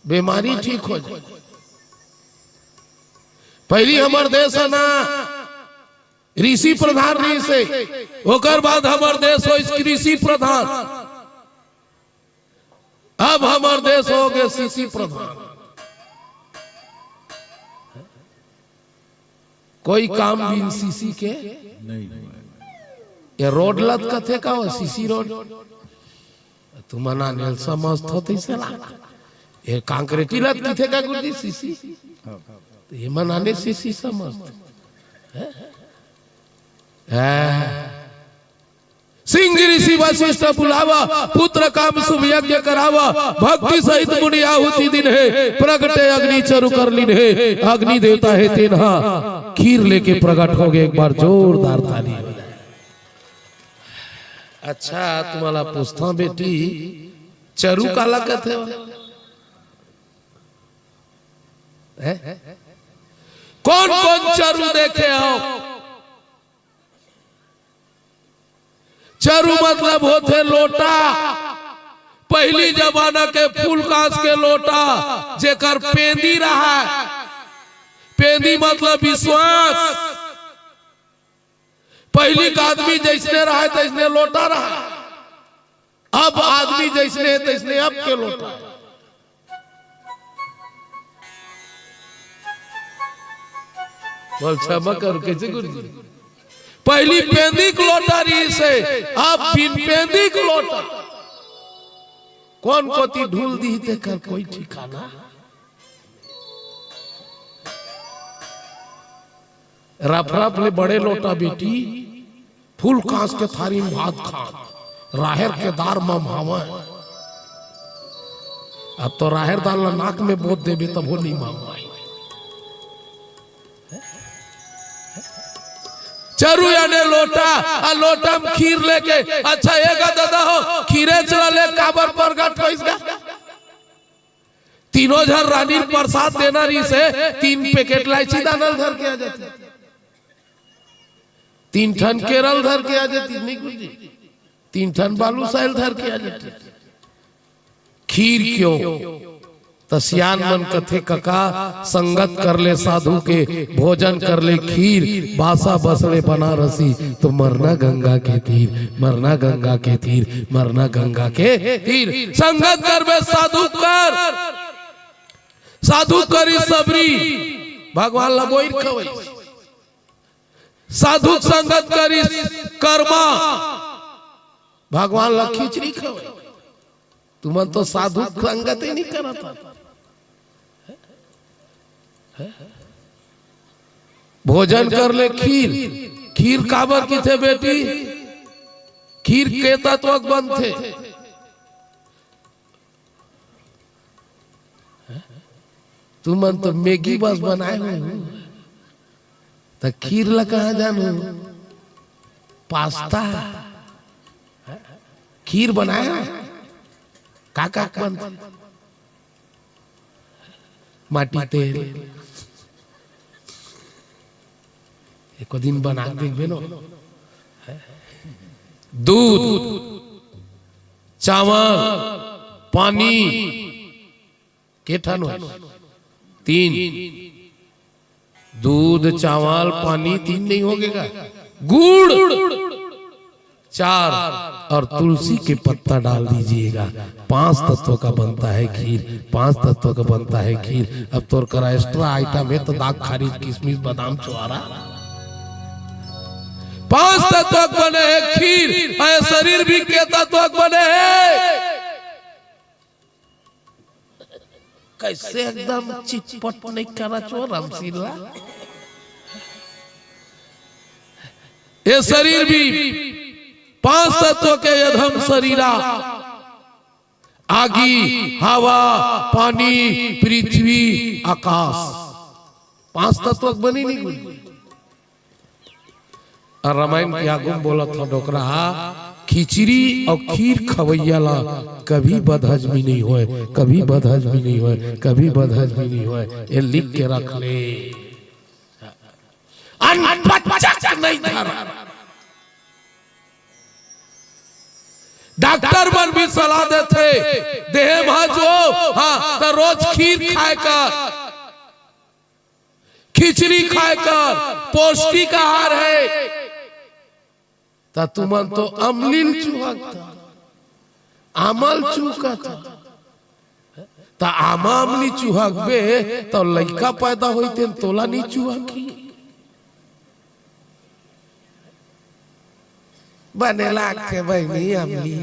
बीमारी ठीक हो जाए। पहिली हमर देश ह ना ऋषि प्रधान ऋषि, ओकर बाद हमर देश होइस कृषि प्रधान। अब हमर देश हो गे सीसी प्रधान। कोई काम बिन सीसी के नहीं हुआ। ये रोड लत कथे का हो, सीसी रोड? तुमन आने ल समझत हो तइसे लाग। ये कांक्रीटी लत कथे का गुरुजी सीसी? त ये मन आने सीसी समझत। हैं? हैं? सिंह ऋषि वशिष्ठ बुलावा, पुत्र काम शुभ यज्ञ करावा, भक्ति सहित मुनि आहुति दीन्हे, प्रगटे अग्नि चरु कर लीन्हे, अग्नि देवता हे तेनहा, खीर लेके प्रगट हो गे। एक बार जोरदार ताली हो जाए। अच्छा, तुम्हारा पूछता बेटी, चरु काला कथे हो? हैं? कौन कौन चरु देखे हो? चरु मतलब होथे लोटा, पहिली जमाना के फूल कांस के लोटा, जेकर पेंदी रहय। पेंदी मतलब विश्वास। पहिली के आदमी जइसने रहय, तइसने लोटा रहय। अब आदमी जइसने हे, तइसने अब के लोटा हे। बोल, क्षमा कर, कइसे गुरुजी? पहिली पेंदी के लोटा रिहिस हे, अब बिन पेंदी के लोटा। कोन कोती ढूल दिही, तेकर कोई ठिकाना। रफरफ ले बड़े लोटा बेटी, फूल कांस के थारी म भात खान, राहेर के दार म भावय। अब तो राहेर दार ल नाक में बोत देबे तभो नइ भावय। चरु याने लोटा, आ लोटा म खीर लेके, अच्छा एगा दादा हो, खीरे चला ले काबर प्रगट होइस गा? तीनों झन रानी ल प्रसाद देना रिहिस हे, तीन पैकेट लाइची दाना ल धर के आ जातिस, तीन ठन केरा ल धर के आ जातिस, नहीं गुरुजी, तीन ठन बालूशाही ल धर के आ जातिस। खीर क्यों? त सियान मन कथे कका, संगत कर ले साधु के, भोजन कर ले खीर, बासा बस ले बनारसी, तो मरना गंगा के तीर, मरना गंगा के तीर, मरना गंगा के तीर। संगत करबे साधु कर, साधु करी सबरी, भगवान ला बोइर खवई। साधु संगत करी करमा, भगवान ला खिचड़ी खवई। तुमन तो साधु संगत ही नहीं करत हा। भोजन कर ले खीर। खीर काबर किथे बेटी? खीर के तत्व के बनथे? तुमन तो मैगी बस बनाए हो, त खीर ला कहाँ जानहू? पास्ता, खीर बनाए हो? का का बनथे? माटी तेल, एको दिन बना के देखबे न। दूध, चावल, पानी, के ठन होइस? तीन। दूध, चावल, पानी, तीन नहीं होगे का? गुड़, चार, और तुलसी के पत्ता डाल दीजिएगा। पांच तत्व का बनता है खीर, पांच तत्व का बनता है खीर। अब तोर करा एक्स्ट्रा आइटम है तो दाग, खारिज, किशमिश, बादाम, छुहारा। पांच तत्व के बने है खीर, अउ शरीर भी के तत्व के बने है। कैसे एकदम चिटपट नहीं करत हो रामशीला? ये शरीर भी पांच तत्व के अधम शरीरा, आगी, हवा, पानी, पृथ्वी, आकाश, पांच तत्व के बनी नहीं कोई। अउ रामायण के आगू म बोलत हो डोकरा हा, खिचड़ी अउ खीर खवैया ला कभी बदहजमी नहीं होय, कभी बदहजमी नहीं होय, कभी बदहजमी नहीं होय। ये लिख के रख ले। अनपचक नहीं धर। डॉक्टर मन भी सलाह देथे, देह म जो, हाँ, त रोज खीर खाए कर, खिचड़ी खाए कर, पौष्टिक आहार है। त तुमन तो अमलील चुहकथा, आमल चुहकथा। त आमा अमली चुहकबे, त लइका पैदा होई तेन तोला नहीं चुहकी। बने लागथे बहिनी अमली,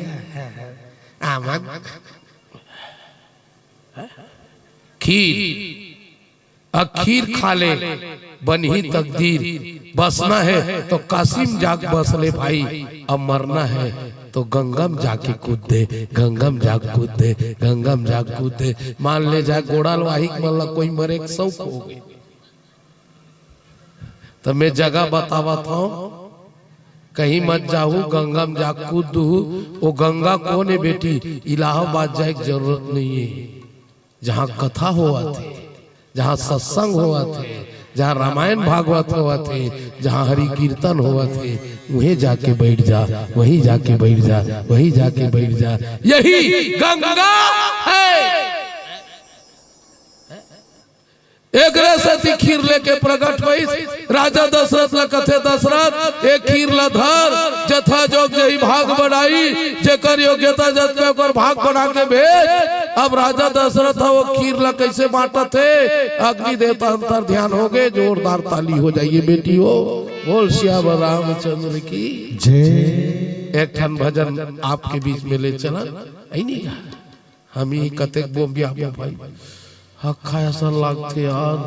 आमा। खीर, अ खीर खा ले, बनही तकदीर। बसना है तो काशी म जाके बस ले भाई, अब मरना है तो गंगा म जाके कूद दे, गंगा म जाके कूद दे, गंगा म जाके कूद दे। मान ले जाए गोड़ाल वाहिक मन ला कोई मरे के शौक हो गए, त मैं जगह बतावत हूँ, कहीं मत जाहू, गंगा म जाके कूद दूहू। वो गंगा कौन है बेटी? इलाहाबाद जाए के जरूरत नहीं है। जहाँ कथा होवत हे, जहाँ सत्संग होवत हे, जहाँ रामायण भागवत होवत हे, जहाँ हरि कीर्तन होवत हे, उहें जाके बैठ जा, वहीं जाके बैठ जा, वहीं जाके बैठ जा। यही गंगा है। एकरे सेती खीर लेके प्रगट होइस। राजा दशरथ ला कथे, "दशरथ, ए खीर ला धर, जथा जोग जही भाग बनाई, जेकर योग्यता जतके ओकर भाग बना के भेज।" अब राजा दशरथ ह वो खीर ला कैसे बांटत हे, अग्नि देवता अंतर ध्यान हो गए, जोरदार ताली हो जाइए बेटी हो। बोल सियावर रामचंद्र की जय। एक ठन भजन आपके बीच में ले चला, ऐ नहीं गा? हम ही कतेक बोम्बिया बो भाई, हक खाय असन लागथे यार।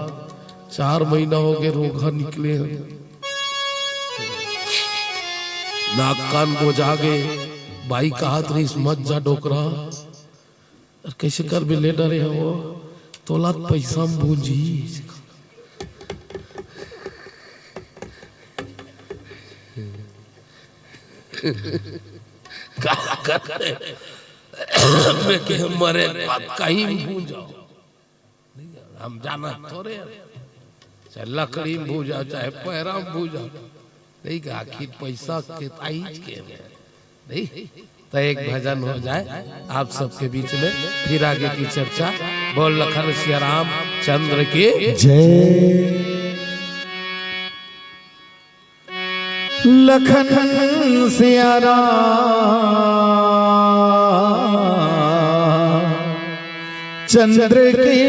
चार महीना हो गए रोगहा निकले हन, नाक कान बोजा गे। बाई कहत रहिस, "मत जा डोकरा।" अरे कैसे करबे, ले डरे हो, तोला पैसा म भूंजी। का करबे? मैं कहे मरे के बाद कहीं भूंजा। हम जाना थोरे, चाहे लकड़ी में भूंजा, चाहे पैरा में भूंजा। नहीं का, आखिर पैसा के आइज के में। नहीं, तो एक भजन हो जाए आप सबके बीच में, फिर आगे की चर्चा। बोल लखन सिया राम चंद्र की जय। लखन सिया राम चंद्र की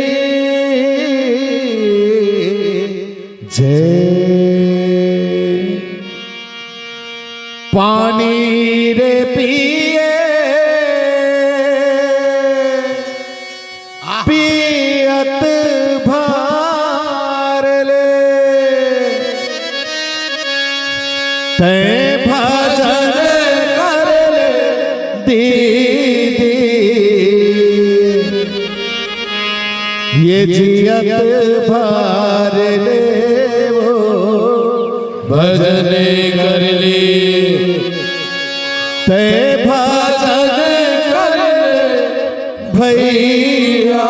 जय। पानी रे पिए पियत भार ले, तै भजन कर दीदी, ये जियत भर ले वो भजन कर ले, ते भजन कर ले भैया,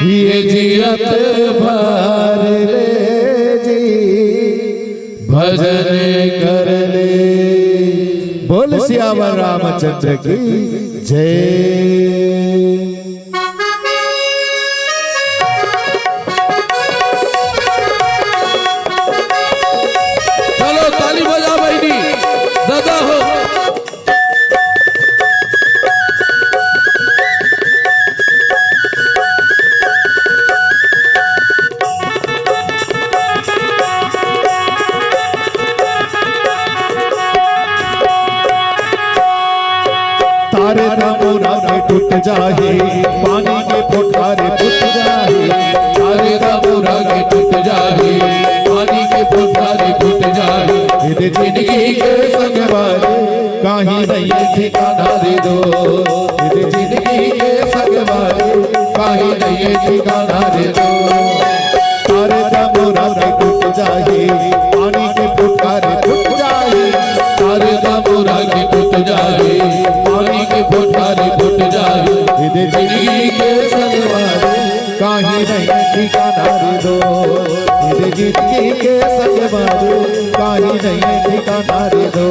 ये जियत भर ले जी भजन कर ले। बोल सियावर रामचंद्र की जय। चलो ताली बजा बहिनी, दादा हो। तारे तमुरा के टूट जाही, पानी के फोटारे फूट जाही। तारे तमुरा के टूट जाही, पानी के फोटारे फूट जाही। एदे जिंदगी के संगवारी, काहीं नहीं ठिकाना रे दो। एदे जिंदगी के संगवारी, काहीं नहीं ठिकाना रे दो। तारे तमुरा के टूट जाही, पानी के फोटारे फूट जाही। तारे तमुरा के टूट जाही, पानी के फोटारे फूट जाही। एदे जिंदगी के संगवारी, काहीं नहीं ठिकाना रे दो। एदे जिंदगी के संगवारी, काहीं नहीं ठिकाना रे दो।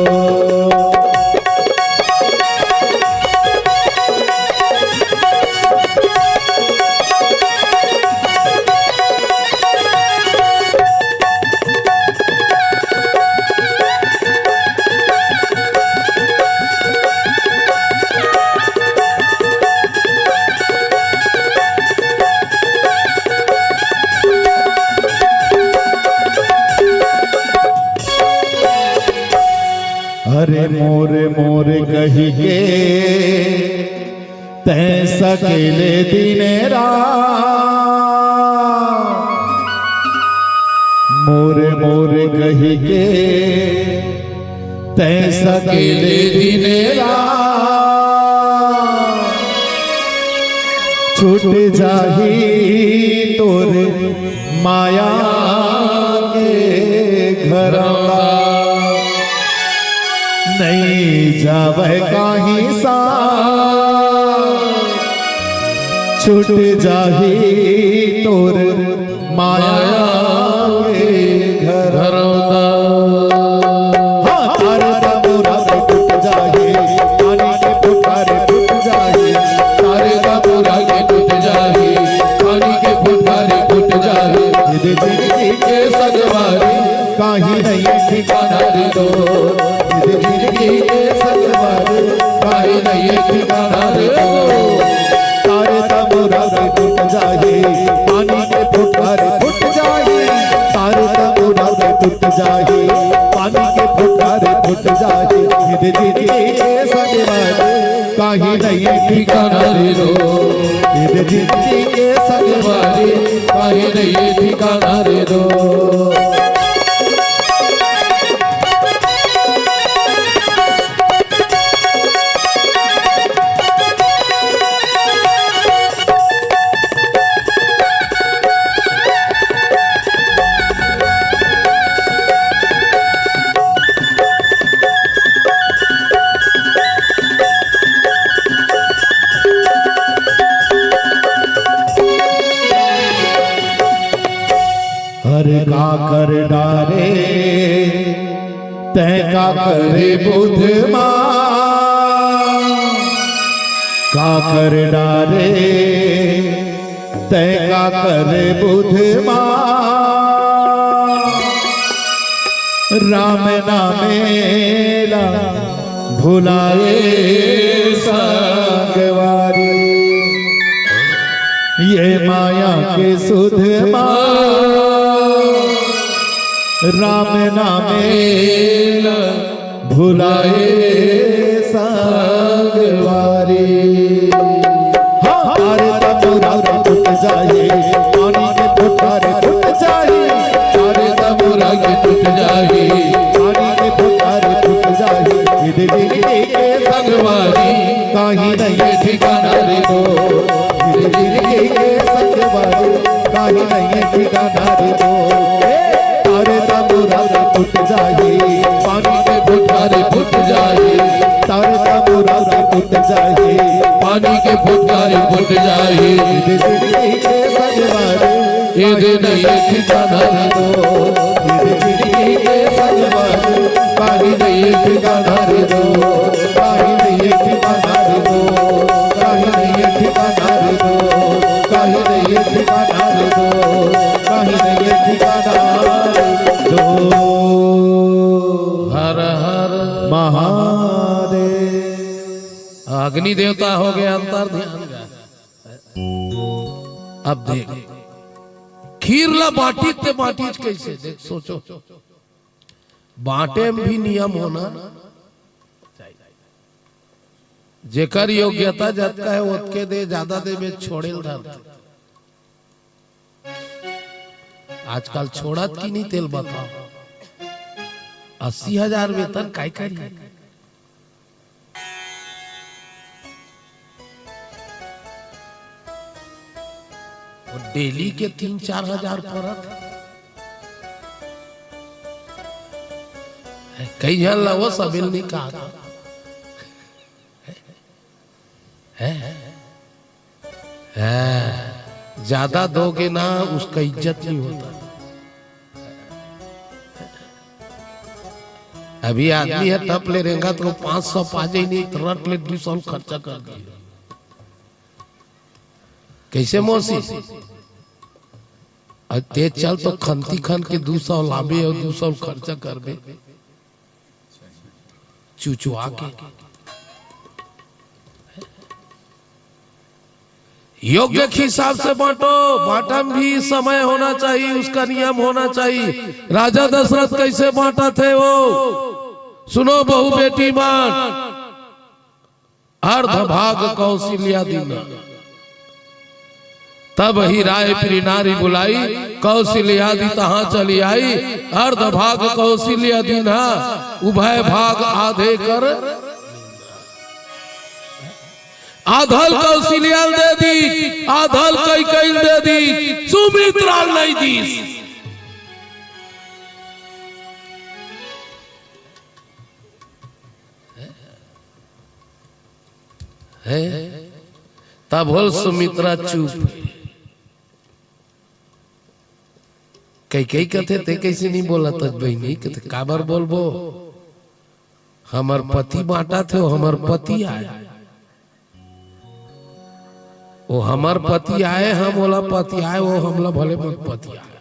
अरे मोर मोर कही के तैं सकेले दिन रात, मोर मोर कही के तैं सकेले दिन रात। छूट जाही तोर माया के घरवा, नइ जावय काहीं सा। छूट जाही तोर माया के घरवा। हाँ, तारे तमुरा के टूट जाही, पानी के फोटारे फूट जाही। तारे तमुरा के टूट जाही, पानी के फोटारे फूट जाही। एदे जिंदगी के संगवारी, काहीं नहीं ठिकाना रे दो। एदे जिंदगी के संगवारी, काहीं नहीं ठिकाना रे दो। तारे तमुरा के टूट जाही, पानी के फोटारे फूट जाही। तारे तमुरा के टूट जाही, पानी के फोटारे फूट जाही। एदे जिंदगी के संगवारी, काहीं नहीं ठिकाना रे दो। एदे जिंदगी के संगवारी, काहीं नहीं ठिकाना रे दो। अरे का कर डारे तैं, का करे बुध मा, का कर डारे तैं, का करे बुध मा। राम नामेला भुलाए संगवारी, ये माया के सुध मा। राम नामेला भुलाए संगवारी। हाँ, तारे तमुरा के टूट जाही, पानी के फोटारे फूट जाही। तारे तमुरा के टूट जाही, पानी के फोटारे फूट जाही। ठिकाना रे दो, मेरी जिंदगी के संग वाली, काहे नहीं ये ठिकाना रे दो, काहे नहीं ये ठिकाना रे दो, काहे नहीं ये ठिकाना रे दो, काहे नहीं ये ठिकाना रे दो, काहे नहीं ये ठिकाना रे दो। हर हर महादेव। अग्नि देवता हो गए अंतर ध्यान का। अब देख, खीर ला बांटिस ते बांटिस कइसे? देख, सोचो, बांटे में भी नियम होना चाहिए। जेकर योग्यता जतका हे, ओतके दे, जादा देबे, छोड़े ल धरथे। आजकल छोड़त कि नहीं, तेला बताओ। अस्सी हजार वेतन काय करी? अउ डेली के तीन चार हजार परत हे। कई झन ला वो सबेल नहीं कहा था। हैं? हैं? ज्यादा दोगे ना, उसका इज्जत नहीं होता। अभी आदमी हे, टप ले रेंगा तो पाँच सौ पा जाए नहीं, तो रट ले दू सौ खर्चा कर दिए। कइसे मौसी? अब ते चल तो खंती खन के दू सौ लाबे अउ दू सौ खर्चा करबे। चुचुआ के। योग्य के हिसाब से बांटो, बांटा में भी समय होना चाहिए, उसका नियम होना चाहिए। राजा दशरथ कइसे बांटथे वो? सुनो बहु बेटी मन, अर्ध भाग कौसिल्या दीन्हा। तब ही राय प्रिय नारी बुलाई, कौसिल्या दी तहाँ चली आई। अर्ध भाग कौसिल्या दीन्हा, उभय भाग आधे कर। आधल कौसिल्या ल दे दीस, आधल कैकई ल दे दीस, सुमित्रा ल नहीं दीस। हैं? तब होल सुमित्रा चुप। कैकई कथे, "ते कइसे नहीं बोलत हस बहिनी?" कथे, "काबर बोलबो? हमर पति बांटथे, वो हमर पति आय।" वो हमर पति आय, हम ओला पति आय, वो हमला भले मत पति आय।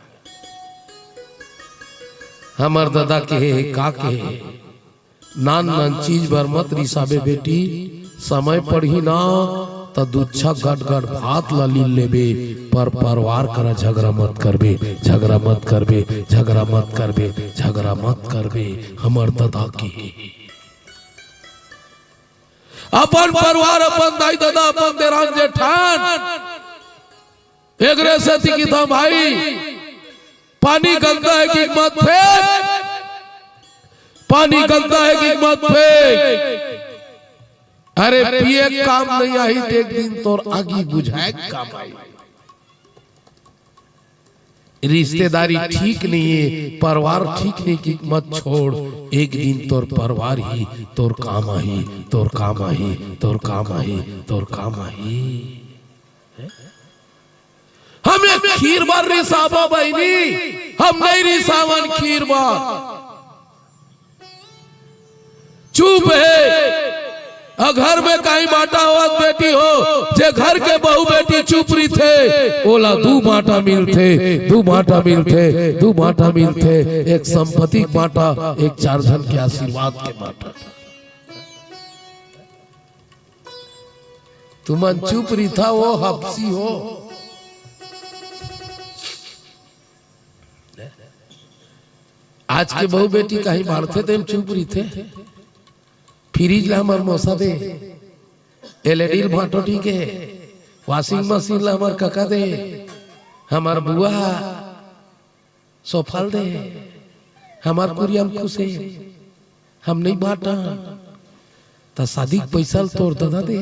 हमर ददा कहे हे, का कहे हे? नान नान चीज बर मत रिसाबे बेटी, समय पड़ही ना, त दुच्छा गट गट भात ला लील लेबे, पर परवार करा झगरा मत करबे, झगरा मत करबे, झगरा मत करबे, झगरा मत करबे। हमर ददा कहे हे। अपन परवार, अपन दाई ददा, अपन देरान जेठान, एकरे सेती किथंव भाई, पानी गंदा हे कि मत फेंक, पानी गंदा हे कि मत फेंक। अरे पिए के काम नहीं आही, त एक दिन तोर आगी बुझाए के काम आही। रिश्तेदारी ठीक नहीं हे, परवार ठीक नहीं हे कि मत छोड़, एक दिन तोर परवार ही तोर काम आही, तोर काम आही, तोर काम आही, तोर काम आही। हम ए खीर बर रिसाबो बहिनी, हम नहीं रिसावन खीर बर। चुप हे। अउ घर में काहीं बांटा होवत बेटी हो, जे घर के बहू बेटी चुप रहिथे, ओला दू बांटा मिलथे, दू बांटा मिलथे, दू बांटा मिलथे, एक संपत्ति के बांटा, एक चार झन के आशीर्वाद के बांटा। तुमन चुप रहिथा, वो हपसी हो। आज के बहू बेटी काहीं बांटथे तेम चुप रहिथे। फ्रिज ला हमर मौसा दे, एलईडी ल भांटो ठीक हे, वॉशिंग मशीन ला हमर कका दे, हमर बुआ सोफा ल दे, हमर कुरिया म खुश हे, हम नहीं बांटन। त शादी के पइसा ल तोर ददा दे,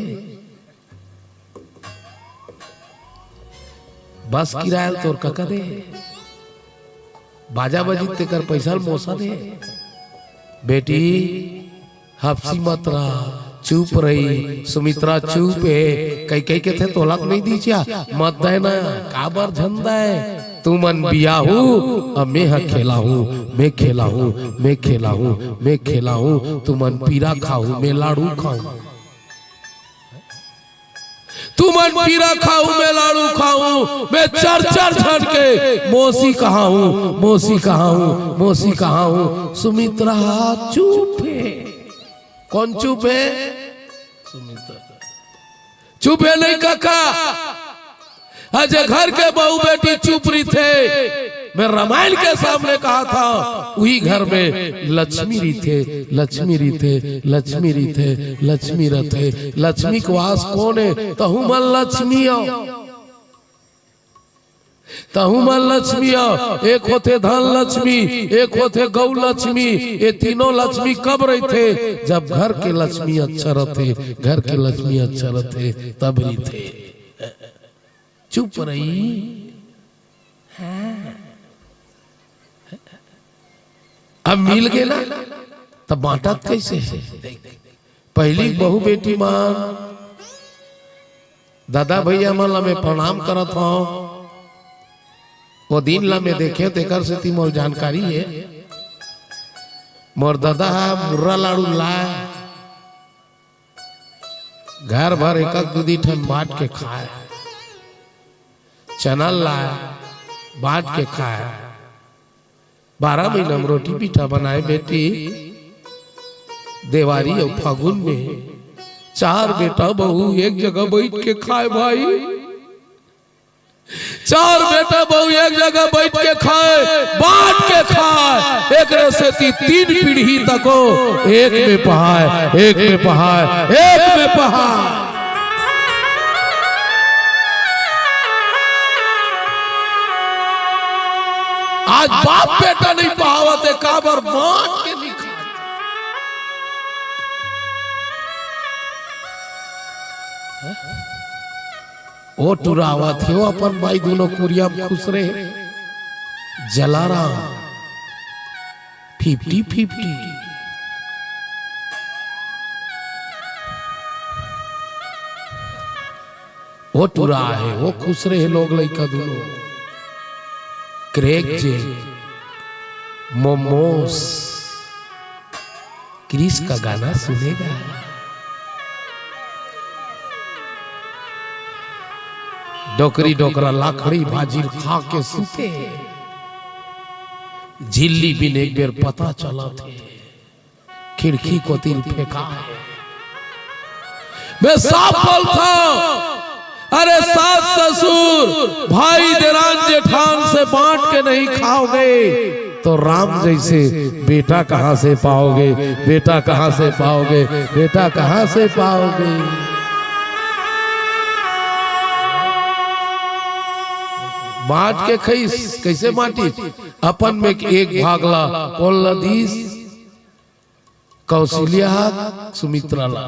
बस किराया ल तोर कका दे, बाजा बजी तेकर पइसा ल मौसा दे। बेटी, हपसी मत रहा, चुप रही। सुमित्रा चुप हे, कैकई कथे तोला तो नहीं दीस या, मत दे ना, काबर झन दे? तुमन बियाहू, अब मैं ह खेलाहूं, मैं खेलाहूं, मैं खेलाहूं, मैं खेलाहूं। तुमन पीरा खाहू, मैं लाड़ू खाहूं। तुमन पीरा खाहू, मैं लाड़ू खाहूं, मैं चर चर झन के मौसी कहाहूं, मौसी कहाहूं, मौसी कहाहूं। सुमित्रा चुप हे। कोन चुप हे? सुमित्रा चुप हे नहीं कका। अउ जे घर के बहू बेटी चुप रहिथे, मैं रामायण के सामने कहाथंव, उही घर में लक्ष्मी रहिथे, लक्ष्मी रहिथे, लक्ष्मी रहिथे, लक्ष्मी रहिथे। लक्ष्मी के वास कोन हे? तहू मन लक्ष्मी अव, तहू मन लक्ष्मी अव। एक होथे धन लक्ष्मी, एक होथे गौ लक्ष्मी। ये तीनों लक्ष्मी कब रहिथे? जब घर के लक्ष्मी अच्छा रहिथे, घर के लक्ष्मी अच्छा रहिथे, तब रहिथे। चुप रही। हाँ। अब मिल गे ना, तब बांटत कइसे हे? पहिली बहू बेटी मन, ददा भइया मन ला मैं प्रणाम करत हंव। ओ दिन ला मैं देखेंव, तेकर सेती मोर जानकारी हे। मोर ददा ह मुर्रा लाड़ू लाय, घर भर एक एक दू दू ठन बांट के खाय, चना लाय, बांट के खाय, बारह महीना में रोटी पीठा बनाय बेटी। देवारी अउ फागुन में चार बेटा बहू एक जगह बइठ के खाय भाई। चार बेटा बहू एक जगह बइठ के खाय, बांट के खाय। एकरे सेती तीन पीढ़ी तको एक में पहाय, एक में पहाय, एक में पहाय। आज बाप बेटा नहीं पहावत हे, काबर बांट के नहीं खात। ओ टुरावत हे, ओ अपन बाई दूनों कुरिया म खुसरे हे। Jalaram, fifty fifty. ओ टुरा हे, ओ खुसरे हे लोग लइका दूनों। क्रैक जेल, मोमोस, क्रिश का गाना सुनेगा। डोकरी डोकरा लाखड़ी भाजी ल खा के सुते हे। झिल्ली बिन एक बेर पता चलत हे, खिड़की कोती ल फेंकाय हे। मैं साफ बोलथंव, अरे सास ससुर, भाई देरान जेठान से बांट के नहीं खाओगे, तो राम जैसे बेटा कहां से पाओगे, बेटा कहां से पाओगे, बेटा कहां से पाओगे? बांट के खइस, कइसे बांटिस? अपन में के एक भाग ला कोन ला दीस? कौशल्या ह सुमित्रा ला,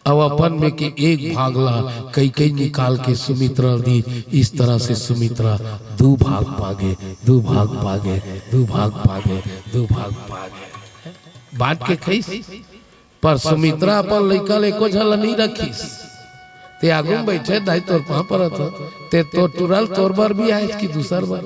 अउ अपन में के एक भाग ला कैकेयी निकाल के सुमित्रा ला दीस। इस तरह से सुमित्रा दू भाग पागे, दू भाग पागे, दू भाग पागे, दू भाग पागे। बांट के खइस, पर सुमित्रा अपन लइका ल एको झन ला नइ रखिस। ते आगू म बइठे दाई तोर पांव परत हंव, ते तोर टुरा ल तोर बर बिहाइस कि दूसर बर?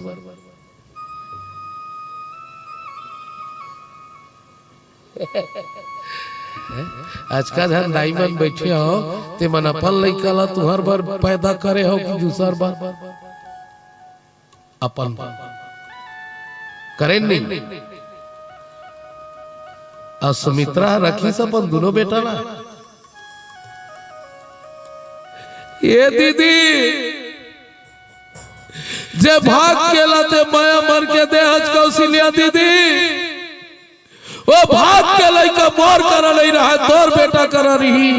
अतका झन दाई मन बइठे हव, ते मन अपन लइका ला तुंहर बर पैदा करे हव कि दूसर बर? अपन बर। करेन नहीं? अउ सुमित्रा ह रखिस अपन दूनों बेटा ला। ए दीदी, जे भाग के ला ते मया मर के दे हस कौशल्या दीदी, ओ भाग के लइका मोर करा नइ रहय, तोर बेटा करा रही।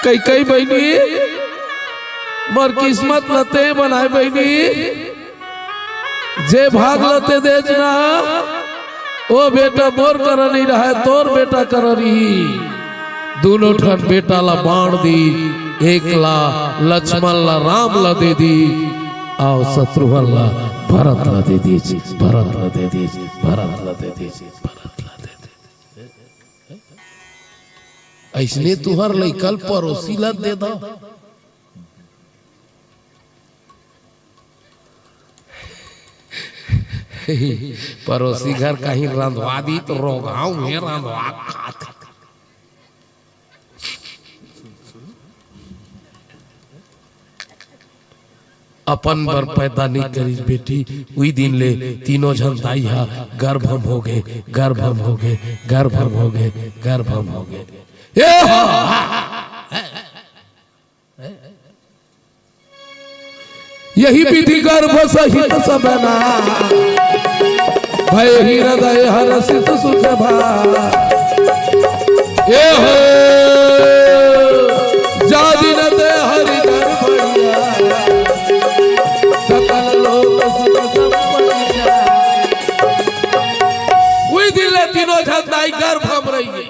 कैकेयी बहिनी, मोर किस्मत ल ते बनाय बहिनी, जे भाग ल ते देस ना, ओ बेटा मोर करा नइ रहय, तोर बेटा करा रही। दूनों ठन बेटा ला बांट दीस, एक ला लक्ष्मण ला राम ला दे दीस, अउ शत्रुघ्न ला भरत ला दे दीस, भरत ला दे दीस, भरत ला दे दीस, भरत ला दे दीस। अइसने तुंहर लइका ल परोसी ला दे दव। परोसी घर कहीं रंधवा दी त रोगहा में रंधवा खात। अपन बर पैदा नइ करिस बेटी, उही दिन ले तीनों झन दाई ह गर्भम होगे, गर्भम होगे, गर्भम होगे, गर्भम होगे। ए हो! यही विधि गर्भ सहित सब ना, भय हृदय हर्षित सुख भा। ए हो, जा दिन ते हरि गर्भ भैया, सकल लोक सुख संपत्ति। उही दिन ले तीनों झन दाई गर्भम रहिगे।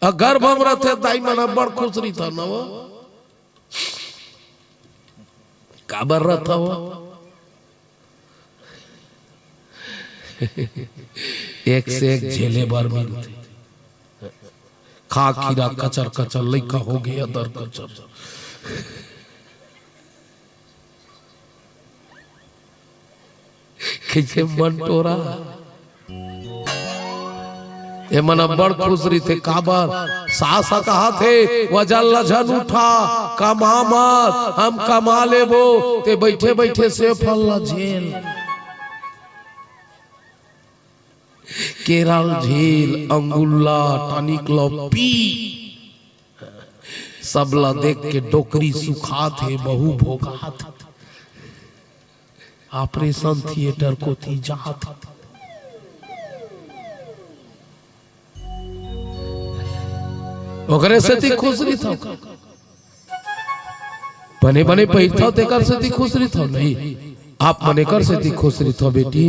अउ गर्भम रथे दाई मन अब्बड़ खुश रहिथे न वो। काबर रथव? एक से एक झेले बर मिलथे। खा खीरा कचर कचर, लइका होगे अदर कचर। कइसे मन टोरा। ए मन अब्बड़ खुश रहिथे, काबर? सास ह कहाथे, "वजन ल झन उठा, कमा मत, हम कमा लेबो, ते बइठे बइठे सेव फल ल झेल।" केरा ल झेल, अंगुर ल, टॉनिक ल पी। सब ल देख के डोकरी सुखात हे, बहू भोगात हे। ऑपरेशन थिएटर कोती जात हे। ओकरे सेती खुश रहिथव। बने बने पहिरथव, तेकर सेती खुश रहिथव? नहीं। आप मन एकर सेती खुश रहिथव बेटी,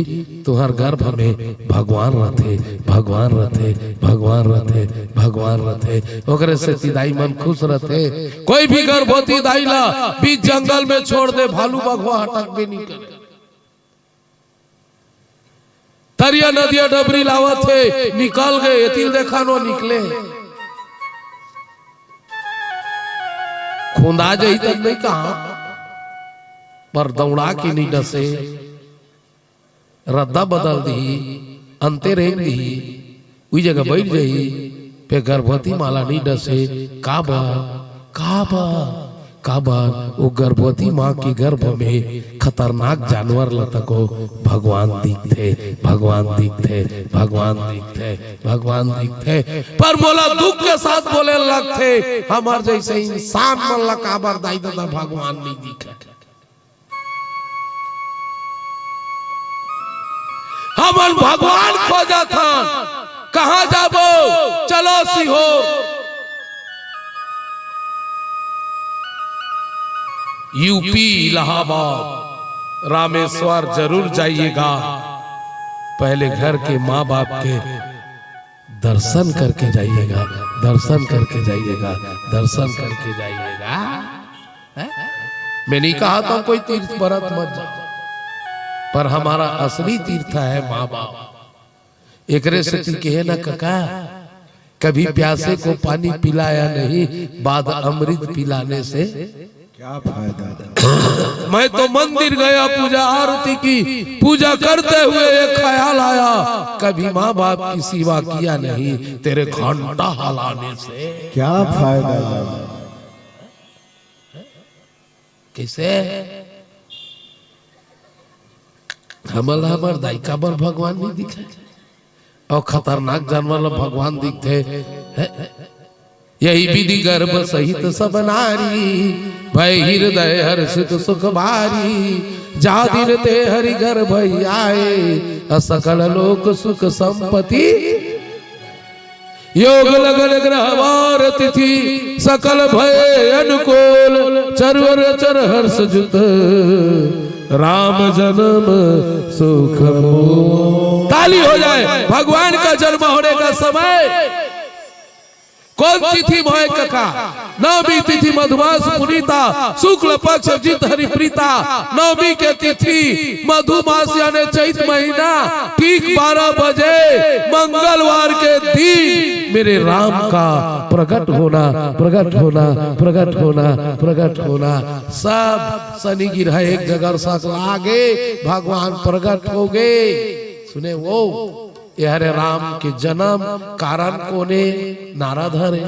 तुंहर गर्भ में भगवान रथे, भगवान रथे, भगवान रथे, भगवान रथे। ओकरे सेती दाई मन खुश रथे। कोई भी गर्भवती दाई ला बीच जंगल में छोड़ दे, भालू बघवा ह टकबे नइ करे। तरिया नदिया डबरी लावत हे, निकल गे, एती ल देखा न वो निकले। खुंदा जाही तब नइ कहा, पर दउड़ा के नइ डसे, रद्दा बदल दिही, अंते रेंग दिही, उही जगह बइठ जाही, फेर गर्भवती मां ला नइ डसे। काबर? काबर? काबर? वो गर्भवती मां के गर्भ में खतरनाक जानवर ल तको भगवान दिखथे, भगवान दिखथे, भगवान दिखथे, भगवान दिखथे। पर मोला दुख के साथ बोले लगथे, हमर जइसे इंसान मन ला काबर दाई ददा भगवान नइ दिखय? हमन भगवान खोजत हन, कहाँ जाबो? चलो सीहोर, यूपी इलाहाबाद, रामेश्वर जरूर जाइएगा। पहले घर के माँ बाप के दर्शन करके जाइएगा, दर्शन करके जाइएगा, दर्शन करके जाइएगा। हैं? मैं नहीं कहा था कोई तीर्थ बरत मत जाओ, पर हमारा असली तीर्थ है माँ बाप। एकरे सेती कहे ना कका, कभी प्यासे को पानी पिलाया नहीं, बाद अमृत पिलाने से क्या फायदा? मैं तो मंदिर गया, पूजा आरती की, पूजा करते हुए एक ख्याल आया, कभी माँ बाप की सेवा किया नहीं, तेरे घंटा हलाने से क्या फायदा? कइसे? हमन ला हमर दाई काबर भगवान नइ दिखय? अउ खतरनाक जानवर ला भगवान दिखथे। हैं? यही विधि गर्भ सहित सब नारी, भय हृदय हर्षित सुख भारी। जा दिन ते हरि गर्भ आए, अ सकल लोक सुख संपत्ति। योग लगन ग्रह वार तिथि, सकल भय अनुकूल। चरवर चर हर्ष जुत, राम जन्म सुख मोल। ताली हो जाए। भगवान का जन्म होने का समय कौन तिथि में होय कका? नवमी तिथि मधुमास पुनीता, शुक्ल पक्ष जित हरि प्रीता। नवमी के तिथि मधुमास यानी चैत महीना, ठीक बारह बजे मंगलवार के दिन मेरे राम का प्रकट होना, प्रकट होना, प्रकट होना, प्रकट होना। सब सनी गिरहा एक जगह सकला गे, भगवान प्रकट हो गे। सुने वो, ये हरे राम के जन्म, कारण कोने? नारद हरे।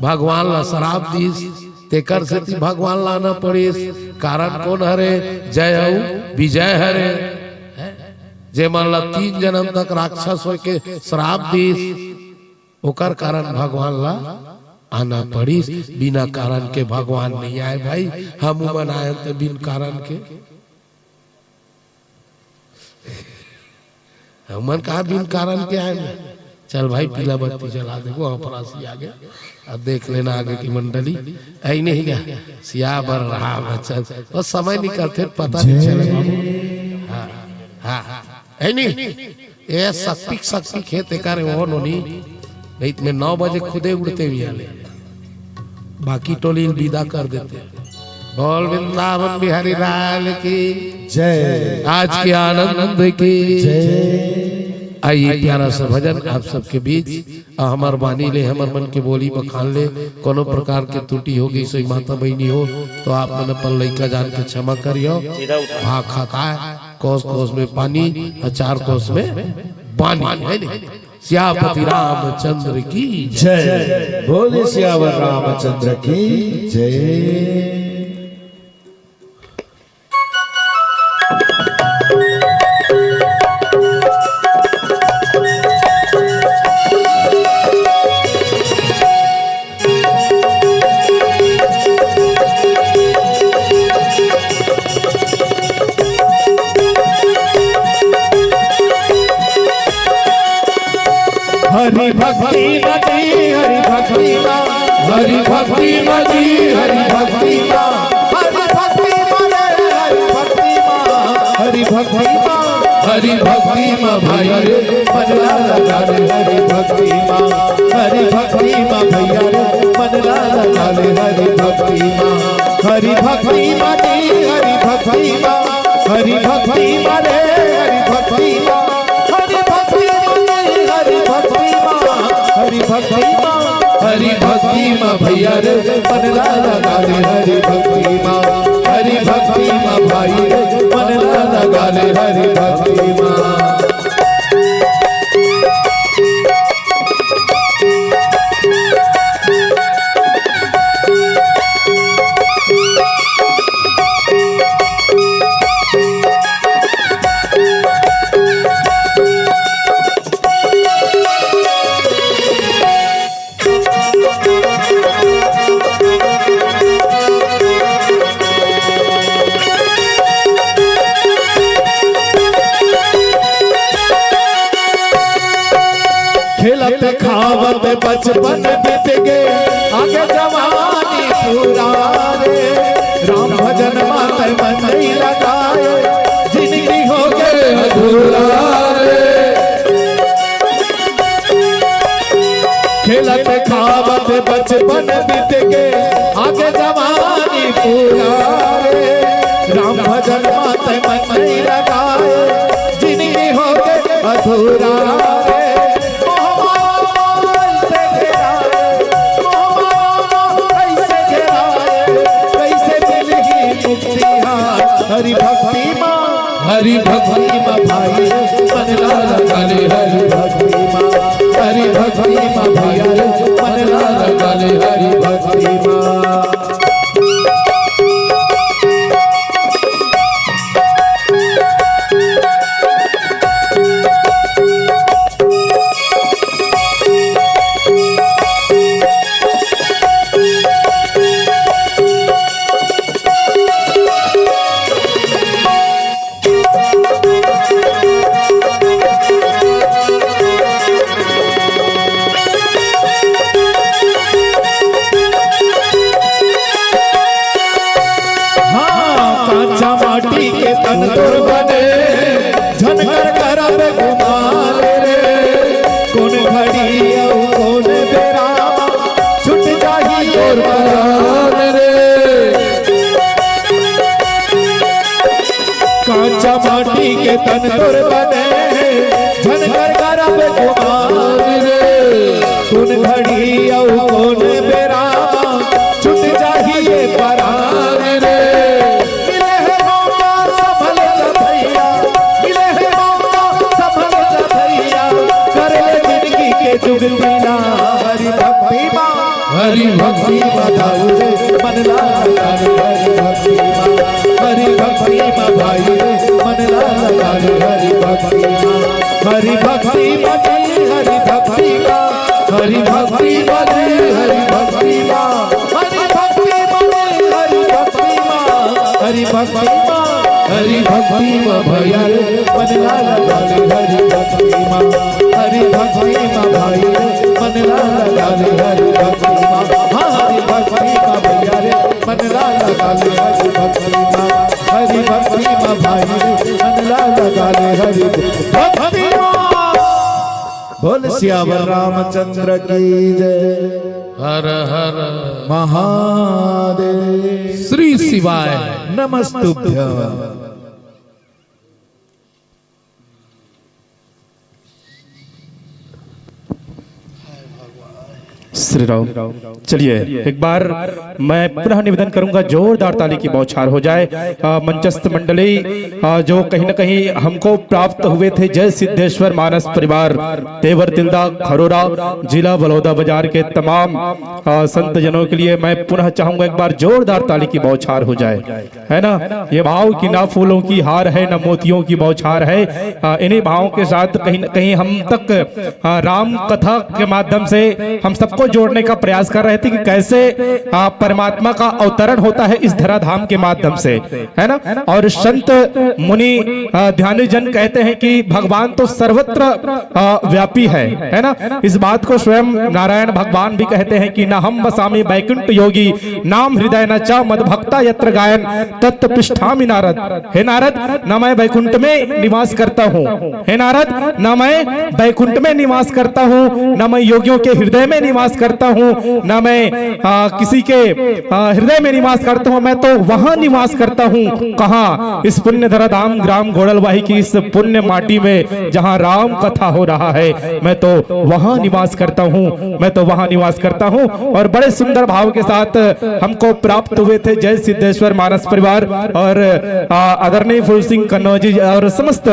भगवान ला श्राप दिस, तेकर सेती भगवान ला आना पड़िस। कारण कोन हरे? जय अउ विजय हरे। हैं? जेमन ला तीन जन्म तक राक्षस होय के श्राप दिस, ओकर कारण भगवान ला आना पड़िस। बिना कारण के भगवान नहीं आय भाई, हम मन आयन त बिन कारण के। हमन कहा बिन कारण के आए में? चल भाई, पीला बत्ती जला देबो, अपरासी आगे, अब देख लेना आगे की मंडली। ऐ नहीं क्या? सियावर रामचंद्र, बस समय निकलथे, पता नहीं चले बाबू। हाँ, हाँ, हाँ। ऐ नहीं, ये सकपिक, सकपिक हे, तेकर वो नोनी, नहीं तो मैं नौ बजे खुदे उड़ते भी आले। बाकी टोली विदा कर देते। बोल वृंदावन बिहारी लाल की जय। आज के आनंद की जय। आइए, प्यारा सा भजन आप सबके बीच। आ, हमर बानी ले, हमर मन के बोली बखान ले, कोनो प्रकार के त्रुटि हो गई, सोई माता बहिनी हो, तो आप मन अपन लइका जान के क्षमा करियो। सीधा उठा। भाग खाता है, कोस कोस में पानी, आ चार कोस में बानी, है नहीं? सियापति रामचंद्र की जय। बोले सियावर रामचंद्र की जय। हरि भक्ति मा जी, हरि भक्ति मा, हरि भक्ति मा जी, हरि भक्ति मा, हरि भक्ति मा रे, हरि भक्ति मा, हरि भक्ति मा, हरि भक्ति मा भैया रे, मन ला लगा ले हरि भक्ति मा, हरि भक्ति मा भैया रे, मन ला लगा ले हरि भक्ति मा, हरि भक्ति मा जी, हरि भक्ति मा, हरि भक्ति मा रे, हरि भक्ति मा। हरि भक्ति मा, हरि भक्ति मा, हरि भक्ति मा, हरि भक्ति मा भैया रे, मन ला लगा ले हरि भक्ति मा, हरि भक्ति मा भाई रे, मन ला लगा ले हरि भक्ति मा। खेलत खावत बचपन बीत गे, आगे जवानी पूरा रे। राम भजन मा तै मन नहीं लगाए, जिंदगी हो गे अधूरा रे। खेलत खावत बचपन बीत गे, आगे जवानी पूरा रे। राम भजन मा तै मन नहीं लगाए, जिंदगी हो गे अधूरा रे। मोह माया ऐसे घेराए, मोह माया ऐसे घेराए, कैसे मिलही मुक्ति हाँ। हरि भक्ति मा, हरि भक्ति मा भाई, मन ला लगा ले हरि भक्ति मा, हरि भक्ति मा भैया रे, मन ला लगा ले हरि भक्ति मा। हाँ, कांचा माटी के तन तोर बने, झनकर करब गुमान रे। कोन घड़ी अउ कोन बेरा, छूट जाही तोर परान रे। कांचा माटी के तन तोर बने, झन कर करब गुमान रे। कोन घड़ी अउ कोन बेरा मा छूट जाही ये परान रे। मिले हे मौका संभल जा भैया, मिले हे मौका संभल जा भैया, कर ले जिंदगी के जुगती ला हरि भक्ति मा। हरि भक्ति मा भाई रे, मन ला लगा ले हरि भक्ति मा। हरि भक्ति मा भाई रे, मन ला लगा ले हरि भक्ति मा। हरि भक्ति मा जी, हरि भक्ति मा। हरि भक्ति मा जी, हरि भक्ति मा। हरि भक्ति मा जी, हरि भक्ति मा। हरि भक्ति मा। हरि भक्ति मा भैया रे, मन ला लगा ले हरि भक्ति मा। हरि भक्ति मा भाई रे, मन ला लगा ले हरि भक्ति मा। हाँ, हरि भक्ति मा भैया रे, मन ला लगा ले हरि भक्ति मा। हरि भक्ति मा भाई रे, मन ला लगा ले हरि भक्ति मा। बोल सियावर रामचंद्र की जय। हर हर महादेव। श्री शिवाय। नमस्तुभ्यं। श्री राम। चलिए, एक बार मैं पुनः निवेदन करूंगा, जोरदार ताली की बौछार हो जाए। अ, मंचस्थ मंडली, अ, जो कहीं ना कहीं हमको प्राप्त हुए थे, जय सिद्धेश्वर मानस परिवार, तेवर तिल्दा, खरोरा, जिला बलौदा बाजार के तमाम, अ, संत जनों के लिए मैं पुनः चाहूंगा, एक बार जोरदार ताली की बौछार हो जाए, है ना। ये भाव कि ना फूलों की हार है, ना मोतियों की बौछार है। अ, इन्हीं भावों के साथ कहीं ना कहीं हम तक, अ, राम कथा के माध्यम से हम सबको जोड़ने का प्रयास कर रहे थे कि कैसे, अ, परमात्मा का अवतरण होता है इस धराधाम के माध्यम से, है ना। और संत मुनि, अ, ध्यानी जन कहते हैं कि भगवान तो सर्वत्र, अ, व्यापी है, है ना। इस बात को स्वयं नारायण भगवान भी कहते हैं कि "न हम वसामि बैकुंठ योगी, नाम हृदय न च मद भक्ता यत्र गायन, तत्र पृष्ठामि नारद।" हे नारद, न मैं बैकुंठ में निवास करता हूँ, हे नारद, न मैं बैकुंठ में निवास करता हूँ, न मैं योगियों के हृदय में निवास करता हूँ, न मैं, आ, किसी के, आ, हृदय में निवास करता हूँ। मैं तो वहाँ निवास करता हूँ। कहाँ? इस पुण्य धरा धाम ग्राम घोड़लवाही की इस पुण्य माटी में, जहाँ राम कथा हो रहा है, मैं तो वहाँ निवास करता हूँ, मैं तो वहाँ निवास करता हूँ। और बड़े सुंदर भाव के साथ हमको प्राप्त हुए थे जय सिद्धेश्वर मानस परिवार और, आ, आदरणीय फूल सिंह कन्नौज जी और समस्त,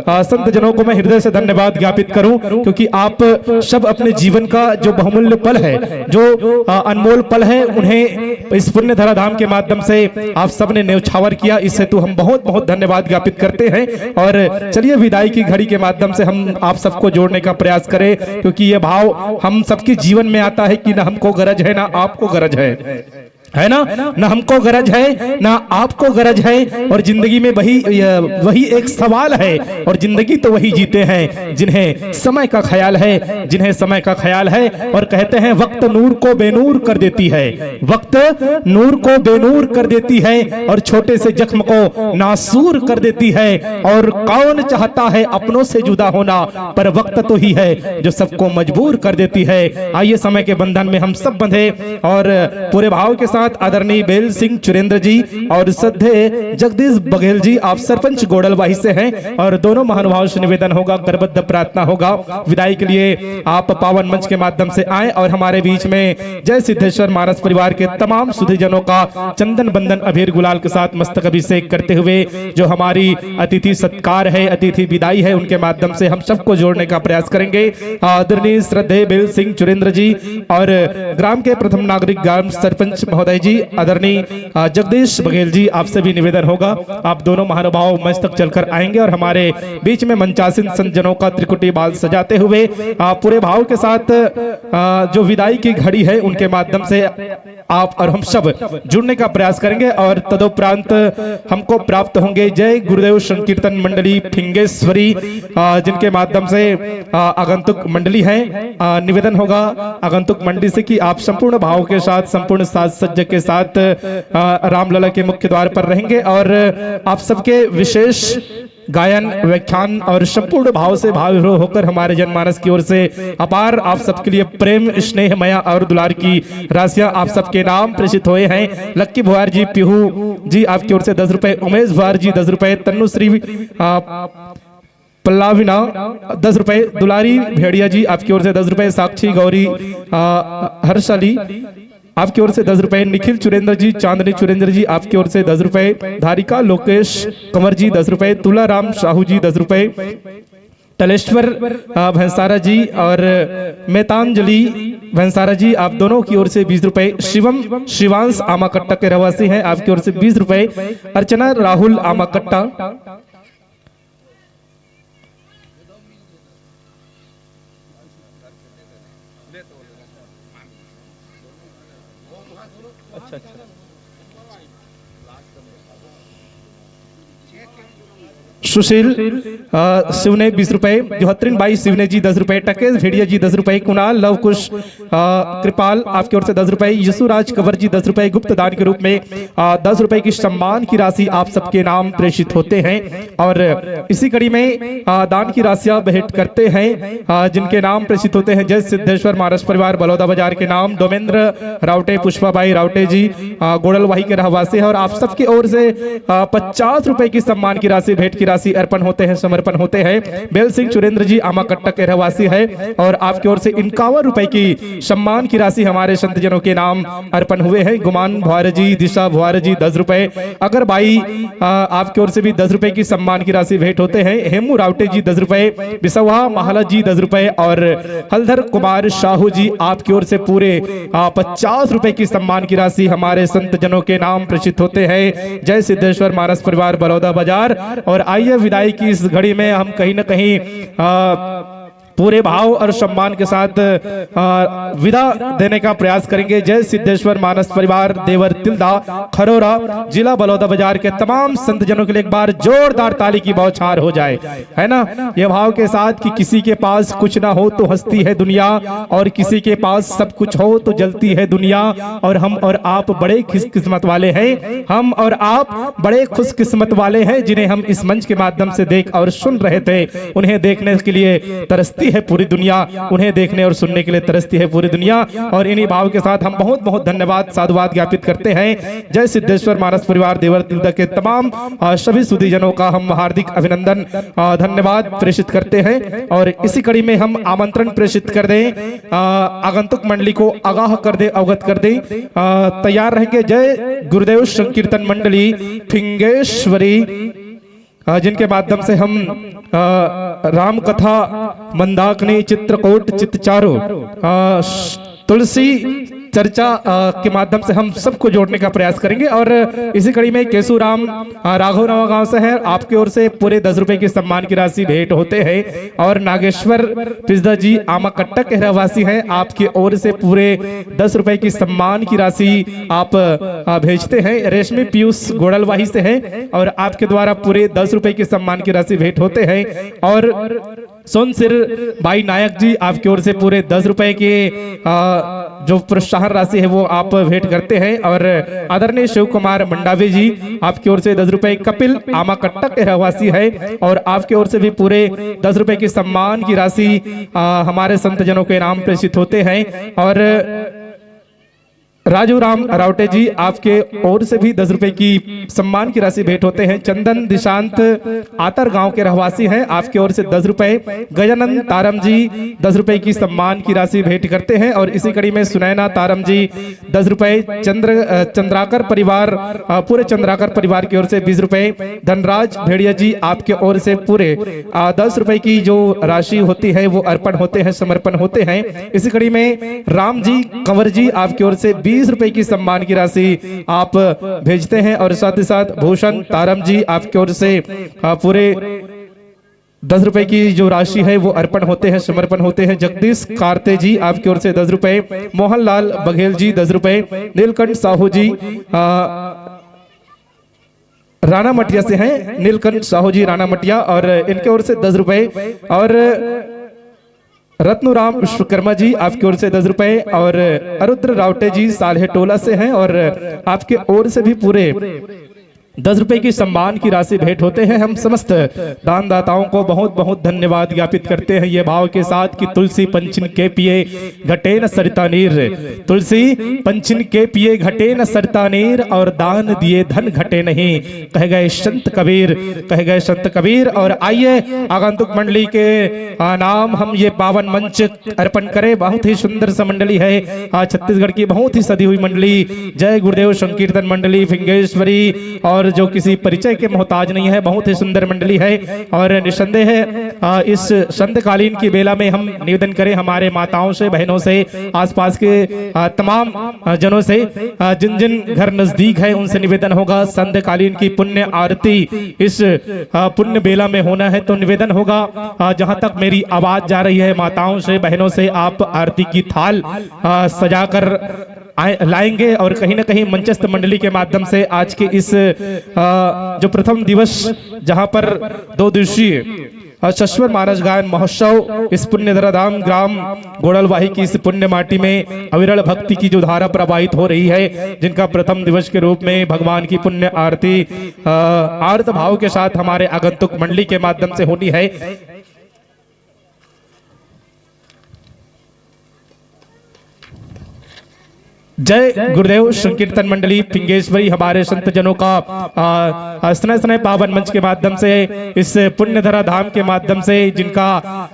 आ, संत जनों को मैं हृदय से धन्यवाद ज्ञापित करूं, क्योंकि आप सब अपने जीवन का जो बहुमूल्य पल है, जो, आ, अनमोल पल है, उन्हें इस पुण्य धरा धाम के माध्यम से आप सब ने न्यौछावर किया। इस हेतु हम बहुत बहुत धन्यवाद ज्ञापित करते हैं। और चलिए, विदाई की घड़ी के माध्यम से हम आप सबको जोड़ने का प्रयास करें, क्योंकि ये भाव हम सबके जीवन में आता है कि ना हमको गरज है, ना आपको गरज है, है ना। ना हमको गरज है, ना आपको गरज है। और जिंदगी में वही, वही एक सवाल है, और जिंदगी तो वही जीते हैं जिन्हें समय का ख्याल है, जिन्हें समय का ख्याल है। और कहते हैं, "वक्त नूर को बेनूर कर देती है, वक्त नूर को बेनूर कर देती है, और छोटे से जख्म को नासूर कर देती है। और कौन चाहता है अपनों से जुदा होना, पर वक्त तो ही है जो सबको मजबूर कर देती है।" आइए, समय के बंधन में हम सब बंधे और पूरे भाव के साथ आदरणीय बेल सिंह चुरेंद्र जी और श्रद्धेय जगदीश बघेल जी, आप सरपंच गोड़लवाही से हैं, और दोनों महानुभाव से निवेदन होगा, करबद्ध प्रार्थना होगा, विदाई के लिए आप पावन मंच के माध्यम से आए और हमारे बीच में जय सिद्धेश्वर मानस परिवार के तमाम सुधीजनों का चंदन बंदन अबीर गुलाल के साथ मस्तक अभिषेक करते हुए जो हमारी अतिथि सत्कार है, अतिथि विदाई है, उनके माध्यम से हम सबको जोड़ने का प्रयास करेंगे। आदरणीय श्रद्धेय बेल सिंह चुरेंद्र जी और ग्राम के प्रथम नागरिक ग्राम सरपंच महोदय जी, आदरणीय, आ, जगदीश बघेल जी, आपसे भी निवेदन होगा, आप दोनों महानुभाव मंच तक चलकर आएंगे और हमारे बीच में मंचासीन संत जनों का त्रिकुटी बाल सजाते हुए, आ, पूरे भाव के साथ, आ, जो विदाई की घड़ी है, उनके माध्यम से आप और हम सब जुड़ने का प्रयास करेंगे। और तदोपरांत हमको प्राप्त होंगे जय गुरुदेव संकीर्तन मंडली फिंगेश्वरी, आ, जिनके माध्यम से, आ, आगंतुक मंडली है। आ, निवेदन होगा आगंतुक मंडली से कि आप संपूर्ण भाव के साथ, संपूर्ण साज सज्ज के साथ, आ, रामलला के मुख्य द्वार पर रहेंगे और आप सबके विशेष गायन, व्याख्यान और संपूर्ण भाव से भाव विभोर होकर हमारे जनमानस की ओर से अपार आप सबके लिए प्रेम, स्नेह, मया और दुलार की राशियां आप सबके नाम प्रेषित हुए हैं। लक्की भुआर जी, पीहू जी, आपकी ओर से दस रुपए, उमेश भुआर जी, दस रुपए, तन्नुश्री, आ, पल्लाविना दस रुपए, दुलारी भेड़िया जी आपकी ओर से दस रुपए, साक्षी गौरी, आ, हर्षाली आपकी ओर से दस रुपए, निखिल चुरेंद्र जी, चांदनी चुरेंद्र जी आपकी ओर से दस रुपए, धारिका लोकेश कंवर जी दस रुपए, तुलाराम साहू जी दस रुपए, टलेश्वर, आ, भंसारा जी और मेतांजलि भंसारा जी, आप दोनों की ओर से बीस रुपए, शिवम शिवांश आमाकट्टा के रहवासी हैं, आपकी ओर से बीस रुपए, अर्चना राहुल आमाकट्टा, सुशील, अ, शिवने बीस रुपए, जोहत्रिन बाई शिवने जी दस रुपए, टकेश भेड़िया जी दस रुपए, कुणाल लव कुश, अ, कृपाल आपकी ओर से दस रुपए, यशुराज कंवर जी दस रुपए गुप्त दान के रूप में, अ, दस रुपए की सम्मान की राशि आप सबके नाम प्रेषित होते हैं। और इसी कड़ी में, अ, दान की राशियां भेंट करते हैं, अ, जिनके नाम प्रेषित होते हैं जय सिद्धेश्वर मानस परिवार बलौदा बाजार के नाम डोमेंद्र रावटे, पुष्पाबाई रावटे जी, अ, गोड़लवाही के रहवासी है और आप सबकी ओर से, अ, पचास रुपए की सम्मान की राशि, भेंट की राशि अर्पण होते हैं, समर्पण होते हैं। बेल सिंह चुरेंद्र जी आमाकट्टा के रहवासी है और आपकी ओर से इक्यावन रुपए की सम्मान की राशि हमारे संतजनों के नाम अर्पण हुए हैं। गुमान भुआर जी, दिशा भुआर जी दस रुपए, अगर बाई, अ, आपकी ओर से भी दस रुपए की सम्मान की राशि भेंट होते हैं। हेमू रावटे जी दस रुपए, बिसवा महाला जी दस रुपए और हलधर कुमार साहू जी आपकी ओर से पूरे, आ, पचास रुपए की सम्मान की राशि हमारे संत जनों के नाम प्रेषित होते हैं। जय सिद्धेश्वर मानस परिवार बलौदा बाजार। और आइए, विदाई की इस घड़ी में हम कहीं ना कहीं, आ, पूरे भाव और सम्मान के साथ, आ, विदा देने का प्रयास करेंगे। जय सिद्धेश्वर मानस परिवार देवर तिल्दा खरोरा, जिला बलौदा बाजार के तमाम संत जनों के लिए एक बार जोरदार ताली की बौछार हो जाए, है ना? ये भाव के साथ कि किसी के पास कुछ ना हो तो हंसती है दुनिया, और किसी के पास सब कुछ हो तो जलती है दुनिया। और हम और आप बड़े खुशकिस्मत वाले हैं, हम और आप बड़े खुशकिस्मत वाले हैं, जिन्हें हम इस मंच के माध्यम से देख और सुन रहे थे। उन्हें देखने के लिए तरसती है पूरी दुनिया, उन्हें देखने और सुनने के लिए तरसती है पूरी दुनिया। और इन्हीं भाव के साथ हम बहुत बहुत धन्यवाद, साधुवाद ज्ञापित करते हैं जय सिद्धेश्वर मानस परिवार देवर तिल्दा के तमाम, अ, सभी सुधीजनों का हम हार्दिक अभिनंदन, अ, धन्यवाद प्रेषित करते हैं। और इसी कड़ी में हम आमंत्रण प्रेषित कर दें, अ, आगंतुक मंडली को आगाह कर दें, अवगत कर दें, अ, तैयार रहेंगे जय गुरुदेव संकीर्तन मंडली फिंगेश्वरी, अ, जिनके माध्यम से हम, अ, राम कथा, मंदाकिनी, चित्रकूट, चितचारू, अ, श-, तुलसी चर्चा, अ, के माध्यम से हम सबको जोड़ने का प्रयास करेंगे। और इसी कड़ी में केशू राम, अ, राघव नवा गांव से है, आपकी ओर से पूरे दस रुपए की सम्मान की राशि भेंट होते हैं। और नागेश्वर पिजदा जी आमाकट्टा के रहवासी हैं, आपकी ओर से पूरे दस रुपए की सम्मान की राशि आप, अ, भेजते हैं। रेशमी पीयूष गोड़लवाही से हैं और आपके द्वारा पूरे दस रुपए की सम्मान की राशि भेंट होते हैं। और सोनसिर बाई नायक जी, आपकी ओर से पूरे दस रुपए के, अ, जो प्रोत्साहन राशि है, वो आप भेंट करते हैं। और आदरणीय शिव कुमार मंडावी जी, आपकी ओर से दस रुपए, कपिल आमाकट्टा के रहवासी है और आपकी ओर से भी पूरे दस रुपए की सम्मान की राशि, अ, हमारे संत जनों के नाम प्रेषित होते हैं। और राजू राम रावटे जी, आपके ओर से भी दस रुपए की सम्मान की राशि भेंट होते हैं। चंदन दिशांत आतर गांव के रहवासी हैं, आपके ओर से दस रुपए। गजानंद तारम जी दस रुपए की सम्मान की राशि भेंट करते हैं। और इसी कड़ी में सुनैना तारम जी दस रुपए, चंद्र, अ, चंद्राकर परिवार, अ, पूरे चंद्राकर परिवार की ओर से बीस रुपए। धनराज भेड़िया जी, आपके ओर से पूरे, अ, दस रुपए की जो राशि होती है, वो अर्पण होते हैं, समर्पण होते हैं। इसी कड़ी में राम जी कंवर जी, आपकी ओर से बीस रुपए की सम्मान की राशि आप भेजते हैं। और साथ ही साथ भूषण तारम जी, आपकी ओर से, अ, पूरे दस रुपए की जो राशि है, वो अर्पण होते हैं, समर्पण होते हैं। जगदीश कार्ते जी, आपकी ओर से दस रुपए। मोहनलाल बघेल जी, दस रुपए। नीलकंठ साहू जी, अ, राणा मटिया से हैं, नीलकंठ साहू जी राणा मटिया, और इनके ओर से दस रुपए। और रत्नूराम विश्वकर्मा जी, आपकी ओर से दस रुपए। और अरुद्र रावटे जी साल्हे टोला से हैं और आपके ओर से भी पूरे दस रुपए की सम्मान की राशि भेंट होते हैं। हम समस्त दानदाताओं को बहुत बहुत धन्यवाद ज्ञापित करते हैं ये भाव के साथ कि तुलसी पंचिन के पिए घटे न सरिता नीर, तुलसी पंचिन के पिए घटे न सरिता नीर, और दान दिए धन घटे नहीं, कह गए संत कबीर, कह गए संत कबीर। और आइए, आगंतुक मंडली के आ, नाम हम ये पावन मंच अर्पण करें। बहुत ही सुंदर सा मंडली है, आ, छत्तीसगढ़ की बहुत ही सदी हुई मंडली, जय गुरुदेव संकीर्तन मंडली फिंगेश्वरी, और जो किसी परिचय के मोहताज नहीं है, बहुत ही सुंदर मंडली है। और निस्संदेह, आ, इस संतकालीन की बेला में हम निवेदन करें हमारे माताओं से, बहनों से, आसपास के, आ, तमाम, आ, जनों से, आ, जिन जिन घर नजदीक है, उनसे निवेदन होगा, संतकालीन की पुण्य आरती इस, आ, पुण्य बेला में होना है, तो निवेदन होगा, आ, जहां तक मेरी आवाज जा रही है, माताओं से, बहनों से, आप आरती की थाल, आ, सजाकर आए, लाएंगे और कहीं ना कहीं मंचस्थ मंडली के माध्यम से आज के इस, आ, जो प्रथम दिवस, जहां पर दो दिवसीय, आ, सस्वर मानस गायन महोत्सव इस पुण्य धराधाम ग्राम गोड़लवाही की इस पुण्य माटी में अविरल भक्ति की जो धारा प्रवाहित हो रही है, जिनका प्रथम दिवस के रूप में भगवान की पुण्य आरती, आ, आर्त भाव के साथ हमारे आगंतुक मंडली के माध्यम से होनी है। जय गुरुदेव संकीर्तन मंडली पिंगेश्वरी, हमारे संत जनों का, आ, आ, स्नेह स्नेह पावन मंच के माध्यम से, इस पुण्य धरा धाम के माध्यम से जिनका,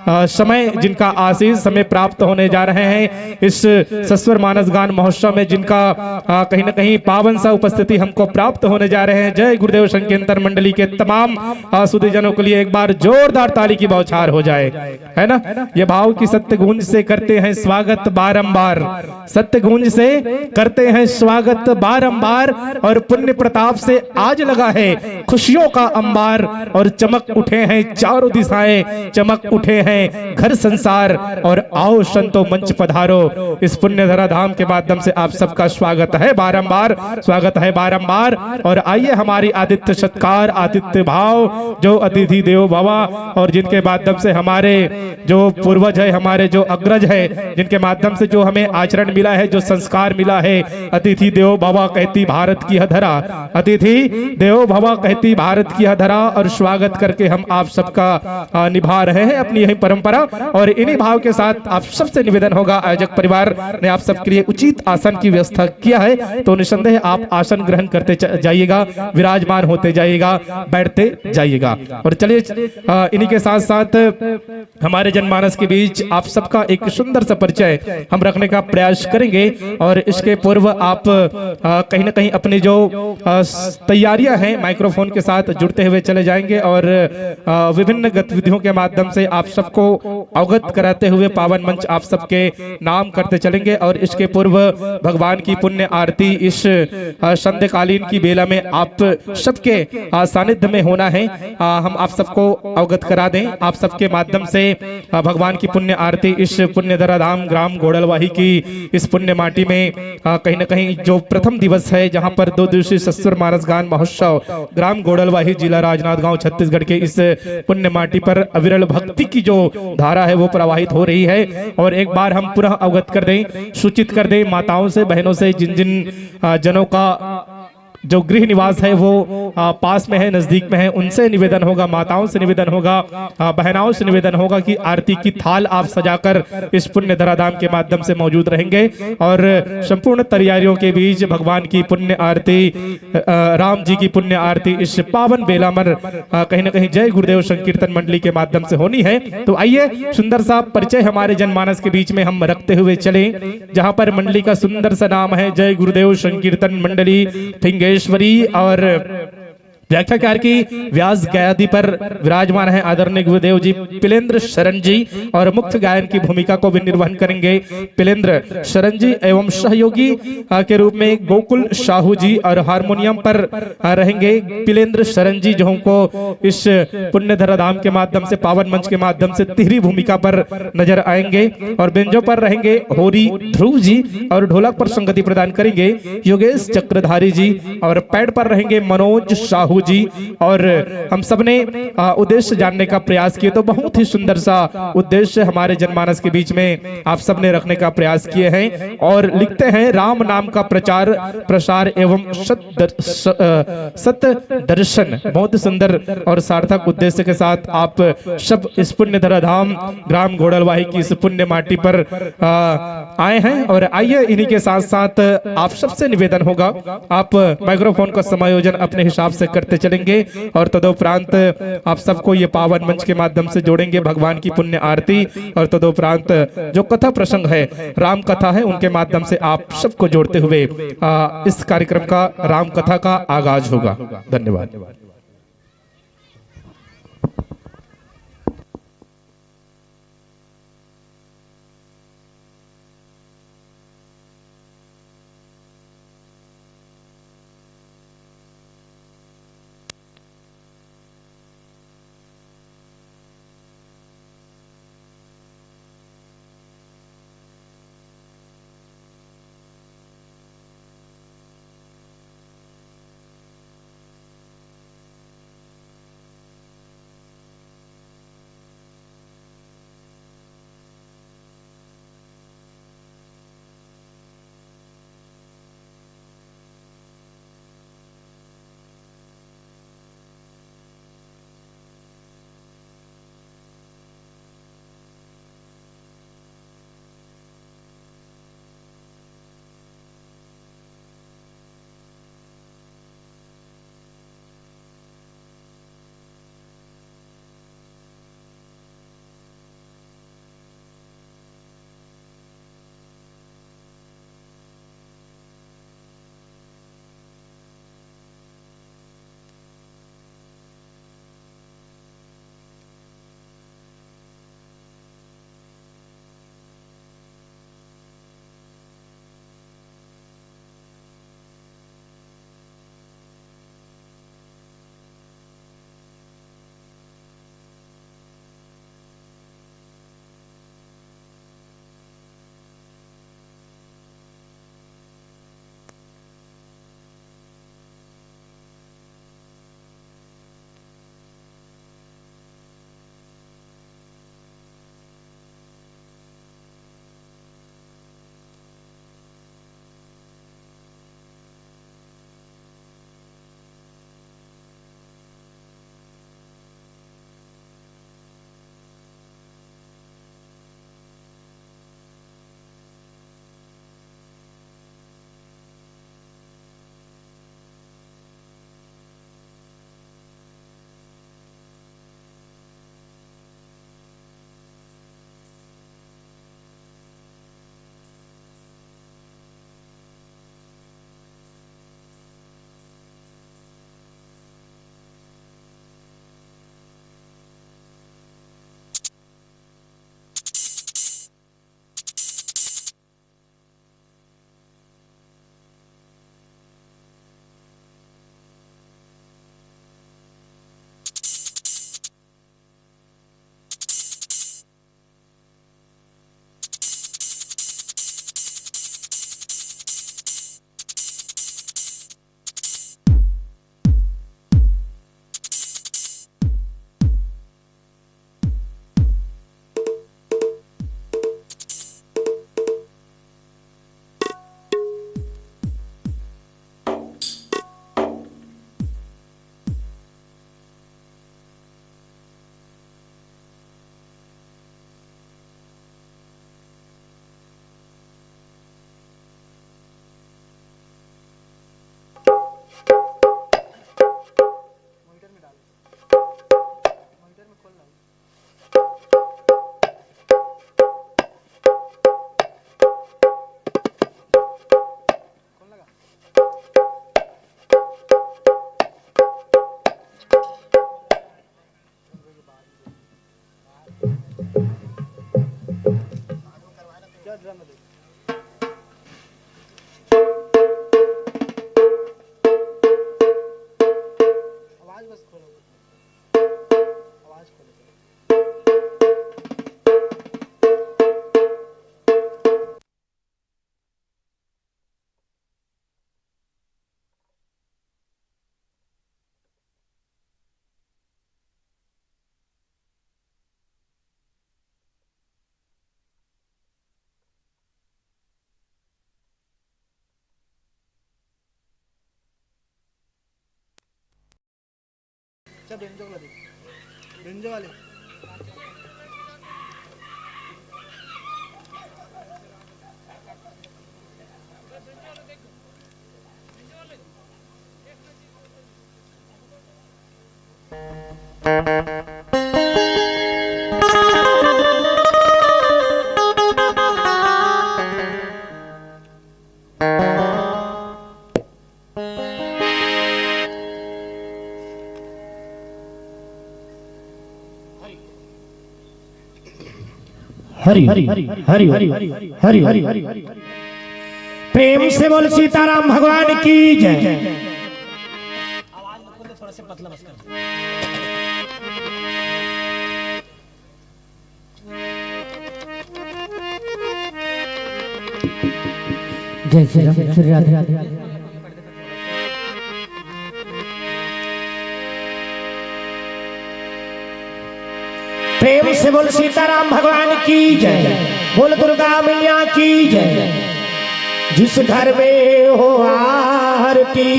आ, समय, जिनका आशीष हमें प्राप्त होने जा रहे हैं, इस सस्वर मानस गान महोत्सव में जिनका, आ, कहीं ना कहीं पावन सा उपस्थिति हमको प्राप्त होने जा रहे हैं। जय गुरुदेव संकीर्तन मंडली के तमाम, आ, सुधीजनों के लिए एक बार जोरदार ताली की बौछार हो जाए, है ना? ये भाव की सत्य गूंज से करते हैं स्वागत बारंबार, सत्य गूंज से करते हैं स्वागत बारंबार, और पुण्य प्रताप से आज लगा है खुशियों का अंबार, और चमक उठे हैं चारों दिशाएं, चमक उठे हैं घर संसार, और आओ संतो मंच पधारो, इस पुण्य धरा धाम के माध्यम से आप सबका स्वागत है बारंबार, स्वागत है बारंबार। और आइए, हमारी आतिथ्य सत्कार, आतिथ्य भाव, जो अतिथि देवो भवा, और जिनके माध्यम से हमारे जो पूर्वज है, हमारे जो अग्रज है, जिनके माध्यम से जो हमें आचरण मिला है, जो संस्कार मिला है, अतिथि देवो भवा कहती भारत की यह धरा, अतिथि देवो भवा कहती भारत की यह धरा, और स्वागत करके हम आप सबका, आ, निभा रहे हैं अपनी यही परंपरा। और इन्हीं भाव के साथ आप सबसे निवेदन होगा, आयोजक परिवार ने आप सबके लिए उचित आसन की व्यवस्था किया है, तो निस्संदेह आप आसन ग्रहण करते च-, जाइएगा, विराजमान होते जाइएगा, बैठते जाइएगा। और चलिए, आ, इन्हीं के साथ साथ हमारे जनमानस के बीच आप सबका एक सुंदर सा परिचय हम रखने का प्रयास करेंगे। और इसके पूर्व आप, आ, कहीं ना कहीं अपनी जो, आ, स-, तैयारियां हैं, माइक्रोफोन के साथ जुड़ते हुए चले जाएंगे और, आ, विभिन्न गतिविधियों के माध्यम से आप सबको अवगत कराते हुए पावन मंच आप सबके नाम करते चलेंगे। और इसके पूर्व भगवान की पुण्य आरती इस, आ, संध्याकालीन की बेला में आप सबके, आ, सानिध्य में होना है। आ, हम आप सबको अवगत करा दें, आप सबके माध्यम से, आ, भगवान की पुण्य आरती इस पुण्य धराधाम ग्राम घोड़लवाही की इस पुण्य माटी में, आ, कहीं ना कहीं जो प्रथम दिवस है, जहां पर दो दिवसीय सस्वर मानस गान महोत्सव ग्राम घोड़लवाही, जिला राजनांदगांव, छत्तीसगढ़ के इस पुण्य माटी पर अविरल भक्ति की जो धारा है, वो प्रवाहित हो रही है। और एक बार हम पुनः अवगत कर दें, सूचित कर दें माताओं से, बहनों से, जिन जिन, आ, जनों का जो गृह निवास है वो, आ, पास में है, नजदीक में है, उनसे निवेदन होगा, माताओं से निवेदन होगा, आ, बहनाओं से निवेदन होगा कि आरती की थाल आप सजाकर इस पुण्य धराधाम के माध्यम से मौजूद रहेंगे। और संपूर्ण तैयारियों के बीच भगवान की पुण्य आरती, आ, राम जी की पुण्य आरती इस पावन बेला में, आ, कहीं ना कहीं जय गुरुदेव संकीर्तन मंडली के माध्यम से होनी है। तो आइए, सुंदर सा परिचय हमारे जनमानस के बीच में हम रखते हुए चलें, जहां पर मंडली का सुंदर सा नाम है जय गुरुदेव संकीर्तन मंडली फिंगेश्वरी। और व्याख्याकार की व्यास गयादि पर विराजमान है आदरणीय गुरुदेव जी पिलेंद्र शरण जी, और मुक्त गायन की भूमिका को भी निर्वहन करेंगे पिलेंद्र शरण जी, एवं सहयोगी, आ, के रूप में गोकुल साहू जी, और हारमोनियम पर, आ, रहेंगे पिलेंद्र शरण जी, जो हमको इस पुण्य धरा धाम के माध्यम से, पावन मंच के माध्यम से तिहरी भूमिका पर नजर आएंगे। और बेंजो पर रहेंगे होरी ध्रुव जी, और ढोलक पर संगति प्रदान करेंगे योगेश चक्रधारी जी, और पैड पर रहेंगे मनोज साहू जी। और हम सबने, आ, उद्देश्य जानने का प्रयास किए, तो बहुत ही सुंदर सा उद्देश्य हमारे जनमानस के बीच में आप सबने रखने का प्रयास किए हैं। और लिखते हैं, राम नाम का प्रचार प्रसार एवं सत दर-, स-, अ, सत दर्शन। बहुत सुंदर और सार्थक उद्देश्य के साथ आप सब इस पुण्य धरा धाम ग्राम घोड़लवाही की इस पुण्य माटी पर, आ, आए हैं। और आइए, इन्हीं के साथ साथ आप सबसे निवेदन होगा, आप माइक्रोफोन का समायोजन अपने हिसाब से करते चलेंगे और तदोपरांत आप सबको ये पावन मंच के माध्यम से जोड़ेंगे, भगवान की पुण्य आरती और तदोपरांत जो कथा प्रसंग है, राम कथा है, उनके माध्यम से आप सबको जोड़ते हुए, आ, इस कार्यक्रम का, राम कथा का आगाज होगा। धन्यवाद। बेंजो वाला दे, बेंजो वाले। हरि हरि हरि हरि हरि हरि। प्रेम से बोल सीताराम भगवान की जय। आवाज में थोड़ा सा पतला बस कर। जय श्री राम, श्री राधे। प्रेम से बोल सीताराम भगवान की जय, बोल दुर्गा मैया की जय। जिस घर में हो आरती,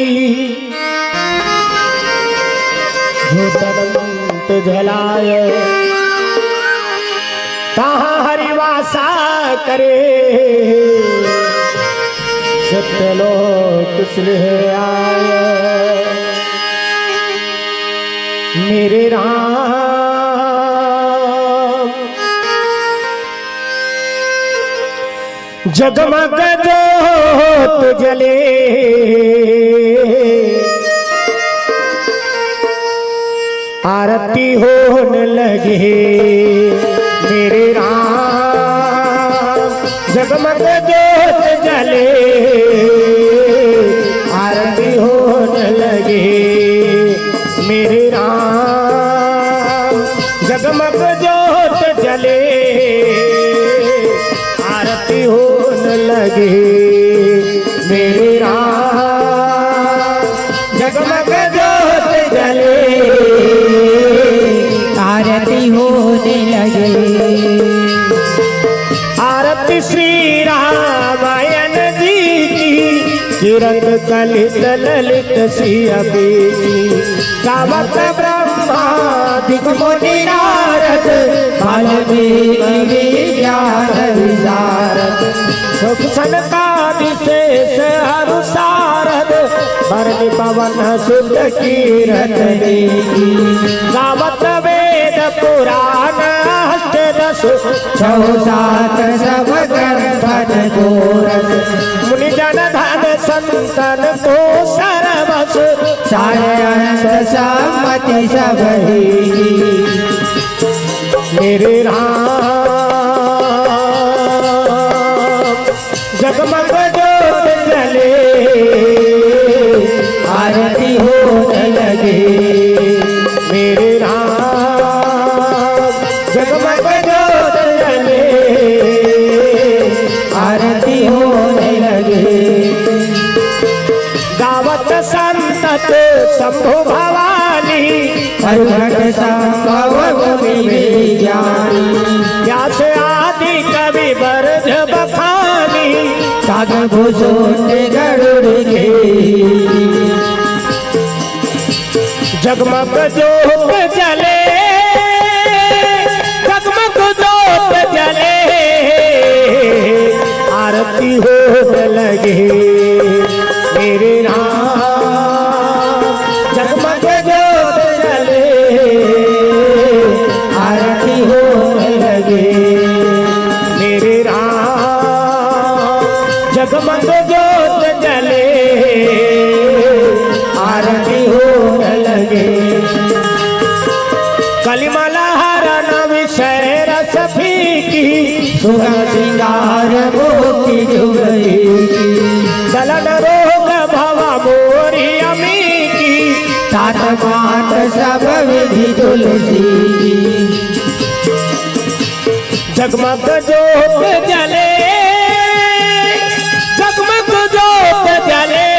जो अनंत जलाय, तहाँ हरि वासा करे, सत्यलोक सिलह आय। मेरे राम, जगमग जोत जले, आरती होन लगे। मेरे राम, जगमग जोत जले, आरती होन लगे। मेरे राम, जगमग जोत जले, आरती होन लगे। मेरे राम, जगमग जोत जले, आरती होने लगे। आरती श्री रामायण जी की, किरत कलित ललित सिय बीजी। गावत ब्रह्मादिक मुनि नारद, वाल्मीकि विज्ञान विशारद। सुख सनकादि शेष अरु सारद, बरनि पवन सुत कीरत नेकी। गावत वेद पुराण अष्ट दस, छौ सात सब ग्रंथन को रस। मुनि जन धन संतन को सरवस, साय अंत सम्मति सब ही की। मेरे राम, जगमग जोत जले, आरती होने लगे। मेरे राम, जगमग जोत जले, आरती होने लगे। गावत संतत शंभु भवानी, प्रगट संभव मुनि विज्ञानी। व्यास आदि कवि बरज बखानी, काग भूषुंड गरुड़ के। जगमग जोत जले, जगमग जोत जले, आरती होने लगे। मेरे राम, जगमग जोत जले, आरती होने लगे। मेरे राम, जगमग जोत जले, आरती होने लगे। कलिमल हरण विषय रस फीकी, सुगंध श्रृंगार मोह की जुगती की। जलन रोग भव मोरी अमी की, तात मात सब विधि तुलसी की। जगमग जोत जले, जगमग जोत जले,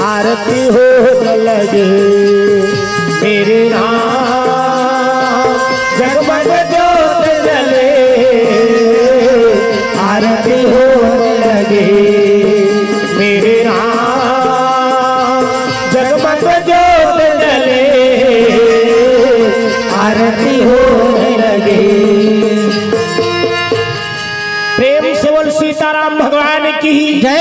आरती होने लगे। मेरे राम, जगमग जोत जले, आरती होने लगे। मेरे राम, जगमग जोत जले,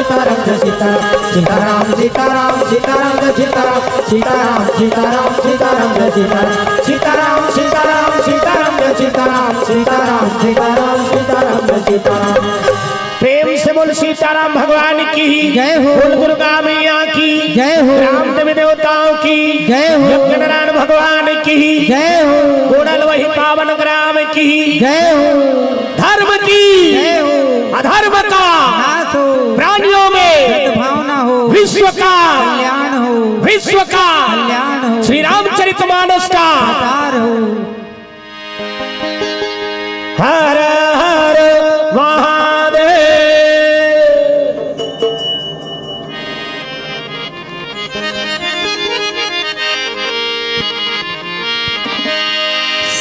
सीताराम जय सीताराम, सीताराम सीताराम सीताराम जय सीताराम, सीताराम सीताराम सीताराम जय सीताराम, सीताराम सीताराम सीताराम जय सीताराम, सीताराम सीताराम सीताराम जय सीताराम। प्रेम से बोल सीताराम भगवान की जय हो। बोल दुर्गा मैया की जय हो। ग्राम देवी देवताओं की जय हो। यज्ञ नारायण भगवान की जय हो। गोड़ल वही पावन ग्राम की जय हो। धर्म की जय हो। अधर्म का नाश हो। प्राणियों में सद्भावना हो। विश्व का कल्याण हो। विश्व का कल्याण हो। श्री रामचरित मानस का प्रचार हो। हर हर महादेव।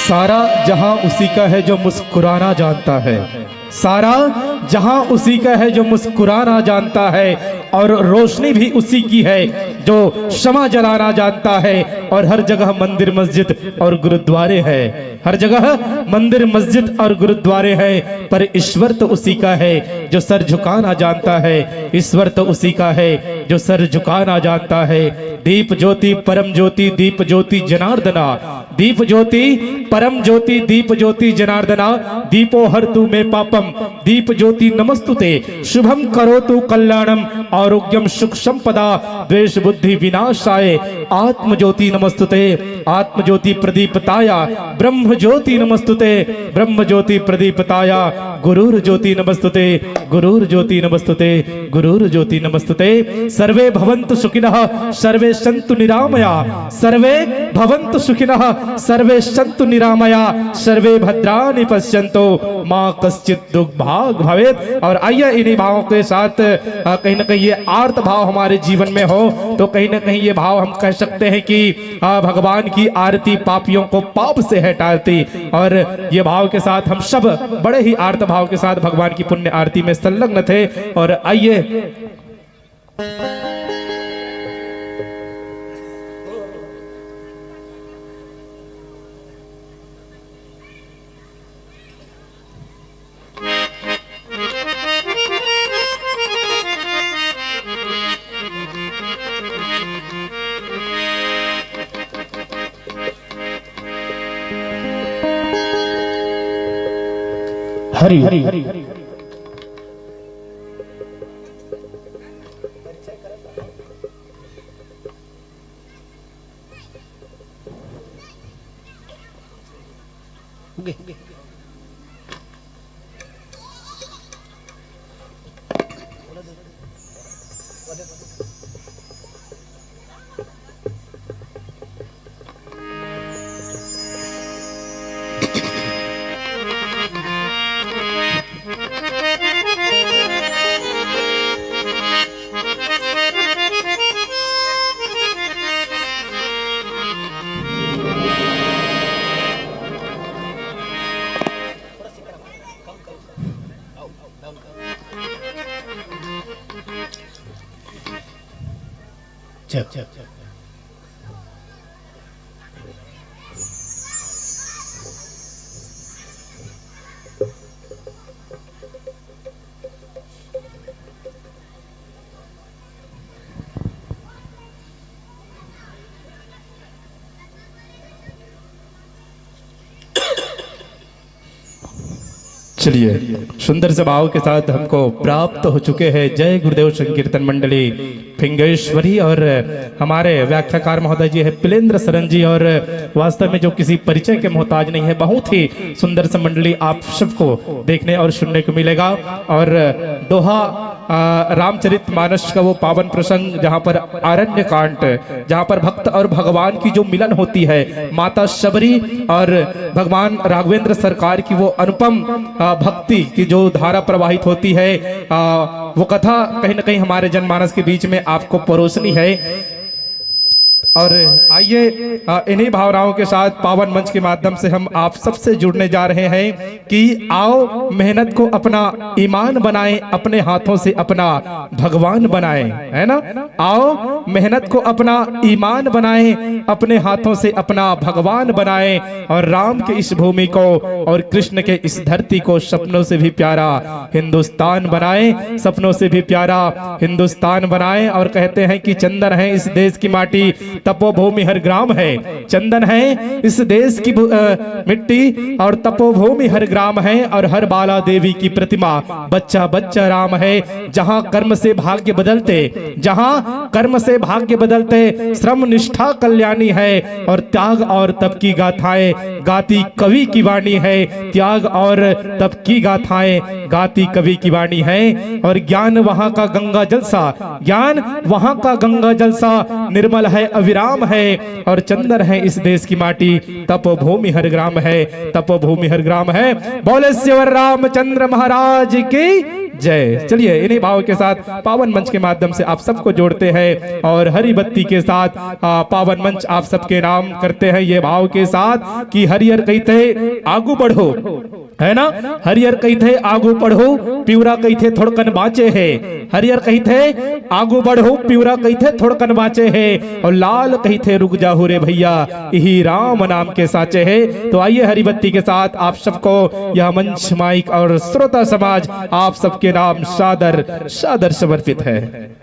सारा जहां उसी का है जो मुस्कुराना जानता है। सारा जहां उसी का है जो मुस्कुराना जानता है, और रोशनी भी उसी की है जो शमा जलाना जानता है। और हर जगह मंदिर, मस्जिद और गुरुद्वारे हैं। हर जगह मंदिर, मस्जिद और गुरुद्वारे हैं, पर ईश्वर तो उसी का है जो सर झुकाना जानता है। ईश्वर तो उसी का है जो सर झुकाना जानता है। दीप ज्योति परम ज्योति, दीप ज्योति जनार्दना, दीप ज्योति परम ज्योति, दीप ज्योति जनार्दना, दीपो हरतु मे पापम, दीप ज्योति नमस्तुते, शुभम करोतु कल्याणम, आरोग्यम सुख संपदा, द्वेष बुद्धि विनाशाय, आत्म ज्योति नमस्तुते, आत्म ज्योति प्रदीपताया, ब्रह्म ज्योति नमस्तुते, ब्रह्म ज्योति प्रदीपताया, गुरुर ज्योति नमस्तुते, गुरुर ज्योति नमस्तुते, गुरुर ज्योति नमस्तुते। सर्वे भवन्तु सुखिनः, सर्वे सन्तु निरामया, सर्वे भवन्तु सुखिनः, सर्वे सन्तु निरामया, सर्वे भद्राणि पश्यन्तु मा कश्चित् दुख भाग भवेत। और आइए, इन्हीं भावों के साथ, अ, कहीं ना कहीं ये आर्त भाव हमारे जीवन में हो, तो कहीं ना कहीं ये भाव हम कह सकते हैं कि, अ, भगवान की आरती पापियों को पाप से हटाती। और ये भाव के साथ हम सब बड़े ही आर्त भाव के साथ भगवान की पुण्य आरती में संलग्न थे। और आइए, हरि हरि। चल, चल, चल। चलिए, सुंदर से भाव के साथ हमको प्राप्त हो चुके हैं जय गुरुदेव संकीर्तन मंडली फिंगेश्वरी और हमारे व्याख्याकार महोदय जी है पिलेंद्र सरन जी, और वास्तव में जो किसी परिचय के मोहताज नहीं है, बहुत ही सुंदर से मंडली आप सबको देखने और सुनने को मिलेगा। और दोहा, आ, रामचरित मानस का वो पावन प्रसंग, जहाँ पर आरण्य कांड, जहाँ पर भक्त और भगवान की जो मिलन होती है, माता शबरी और भगवान राघवेंद्र सरकार की वो अनुपम, आ, भक्ति की जो धारा प्रवाहित होती है, आ, वो कथा कहीं ना कहीं हमारे जनमानस के बीच में आपको परोसनी है। और आइए, आ, इन्हीं भावनाओं के साथ पावन मंच के माध्यम से हम आप सबसे जुड़ने जा रहे हैं कि आओ मेहनत को अपना ईमान बनाएं, अपने हाथों से अपना भगवान बनाएं, है ना? आओ मेहनत को अपना ईमान बनाएं, अपने हाथों से अपना भगवान बनाएं और राम के इस भूमि को और कृष्ण के इस धरती को सपनों से भी प्यारा हिंदुस्तान बनाएं, सपनों से भी प्यारा हिंदुस्तान बनाएं। और कहते हैं कि चंदन है इस देश की माटी, तपोभूमि हर ग्राम है। चंदन है इस देश की भू-, अ, मिट्टी और तपोभूमि हर ग्राम है और हर बाला देवी की प्रतिमा, बच्चा बच्चा राम है। जहाँ कर्म से भाग्य बदलते, जहाँ कर्म से भाग्य बदलते, श्रम निष्ठा कल्याणी है और त्याग और तप की गाथाएं गाती कवि की वाणी है। त्याग और तप की गाथाएं गाती कवि की वाणी है। और ज्ञान वहाँ का गंगा जल सा, ज्ञान वहाँ का गंगा जल सा निर्मल है, अविराम है। और चंदन है इस देश की माटी, तपोभूमि हर ग्राम है, तपोभूमि हर ग्राम है। बोले सियावर रामचंद्र महाराज की जय। चलिए, इन्हीं भाव के साथ पावन मंच के माध्यम से आप सबको जोड़ते हैं और हरी बत्ती के साथ, आ, पावन मंच आप सबके नाम करते हैं ये भाव के साथ कि हरियर कहिथे आगू बढ़ो, है ना? हरियर कहिथे आगू बढ़ो, पिवरा कहिथे थोड़कन बाँचे हे। हरियर कहिथे आगू बढ़ो, पिवरा कहिथे थोड़कन बाँचे हे, और लाल कहिथे रुक जाहू रे भैया, इही राम नाम के साँचे हे। तो आइए, हरी बत्ती के साथ आप सबको यह मंच, माइक और श्रोता समाज आप सबके नाम सादर, सादर समर्पित है।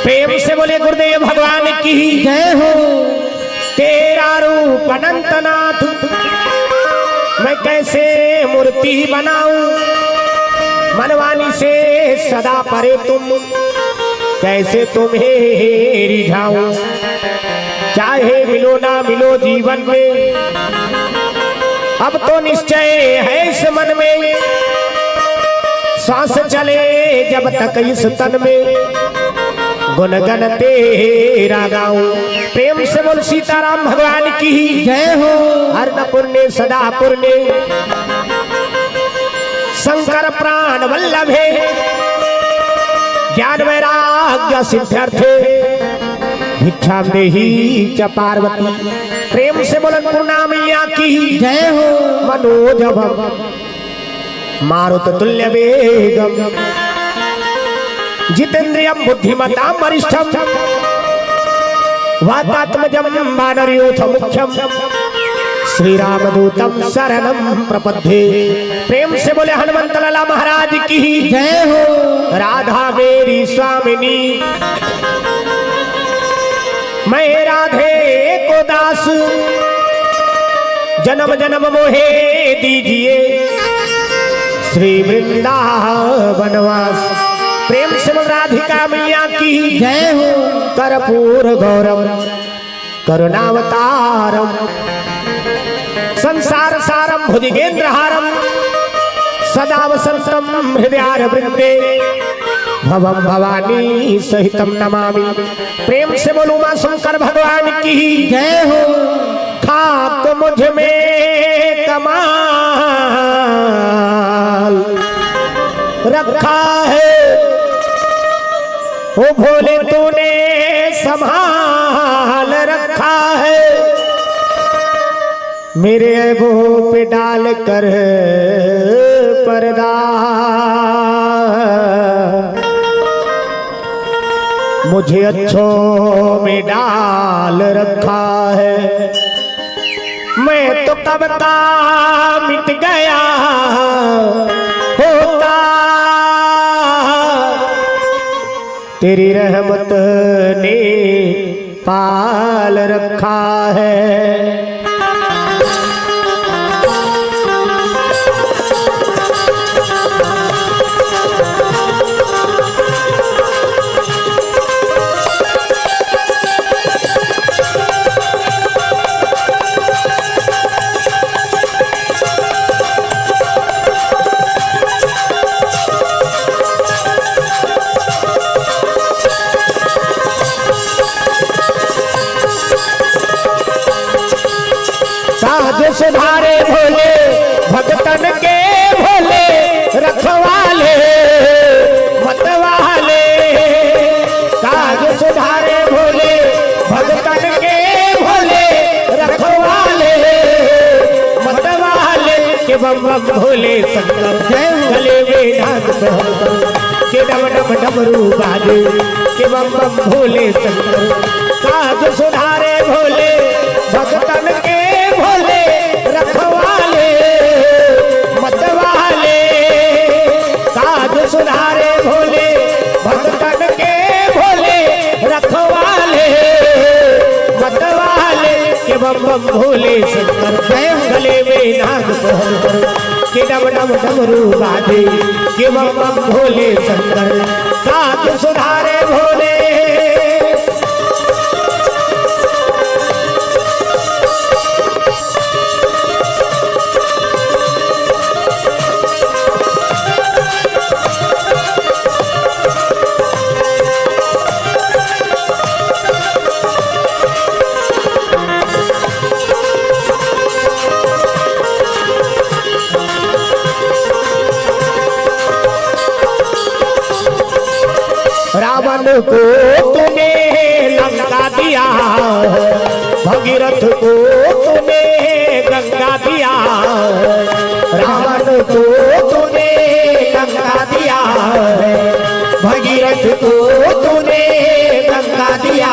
प्रेम से बोले गुरुदेव भगवान की जय हो। तेरा रूप अनंतनाथ, मैं कैसे मूर्ति बनाऊं? मनवानी से सदा परे तुम, कैसे तुम्हें रिझाऊं? चाहे मिलो ना मिलो जीवन में, अब तो निश्चय है इस मन में, सांस चले जब तक इस तन में, गुनगन तेरा गाऊं। प्रेम से बोल सीताराम भगवान की जय हो। हर न पुण्य सदा पुण्य। शंकर प्राण वल्लभे ज्ञान वैराग्य सिद्ध्यर्थे भिक्षां देहि च पार्वती। प्रेम से बोल अन्नपूर्णा मैया की जय हो। मनोजवम मारुत तुल्य वेगम जितेंद्रियम बुद्धिमताम वरिष्ठम वातात्मजम वानरयूथ मुख्यम श्री रामदूतम शरणम प्रपद्ये। प्रेम से बोले हनुमंत लाला महाराज की जय हो। राधा मेरी स्वामिनी, मैं राधे को दास, जन्म जन्म मोहे दीजिए श्री वृंदावनवास। प्रेम से बोल राधिका मैया की जय हो। कर्पूर गौरम करुणावतारम संसार सारम भुजगेंद्रहारम सदा वसंतम हृदयार वृंदे भवम भवानी सहितम नमामि। प्रेम से बोल उमा शंकर भगवान की जय हो। खाक मुझ में कमाल रखा है, ओ भोले तूने संभाल रखा है, मेरे ऐबों पे डाल कर पर्दा मुझे अच्छों में डाल रखा है। मैं तो कब का मिट गया होता, तेरी रहमत ने पाल रखा है। काज सुधारे भोले भगतन के, भोले रखवाले मतवाले। काज सुधारे भोले भगतन के, भोले रखवाले मतवाले। के बम बम भोले शंकर जय हो। गले में नाग पहनकर के डम डम डमरू बाजे, के बम बम भोले शंकर। काज सुधारे भोले भगतन के, भोले रखवाले मतवाले। काज सुधारे भोले भगतन के, भोले रखवाले मतवाले। के बम बम भोले शंकर जय हो। गले में नाग पहनकर के डम डम डमरू बाजे, के बम बम भोले शंकर। काज सुधारे भोले। रावण को तूने लंका दिया, भगीरथ को तूने गंगा दिया। रावण को तूने लंका दिया है, भगीरथ को तूने गंगा दिया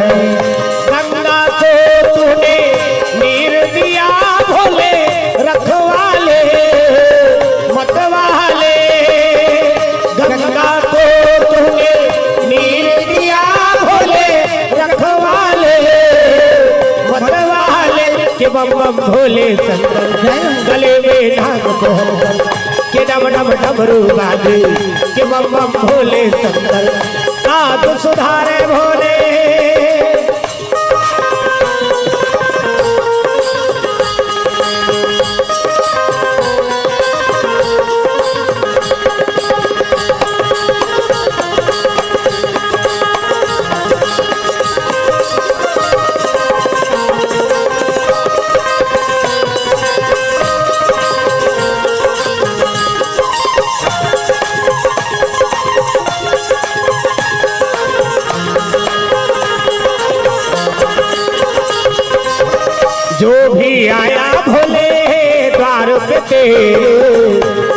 है। गंगा को तूने नीर दिया भोले रखवाले मतवाले। गंगा को तूने नीर दिया भोले रखवाले मतवाले। के बम बम भोले शंकर गले में नाग पहनकर के डम डम डमरू बाजे। के बम बम भोले शंकर काज सुधारे भोले।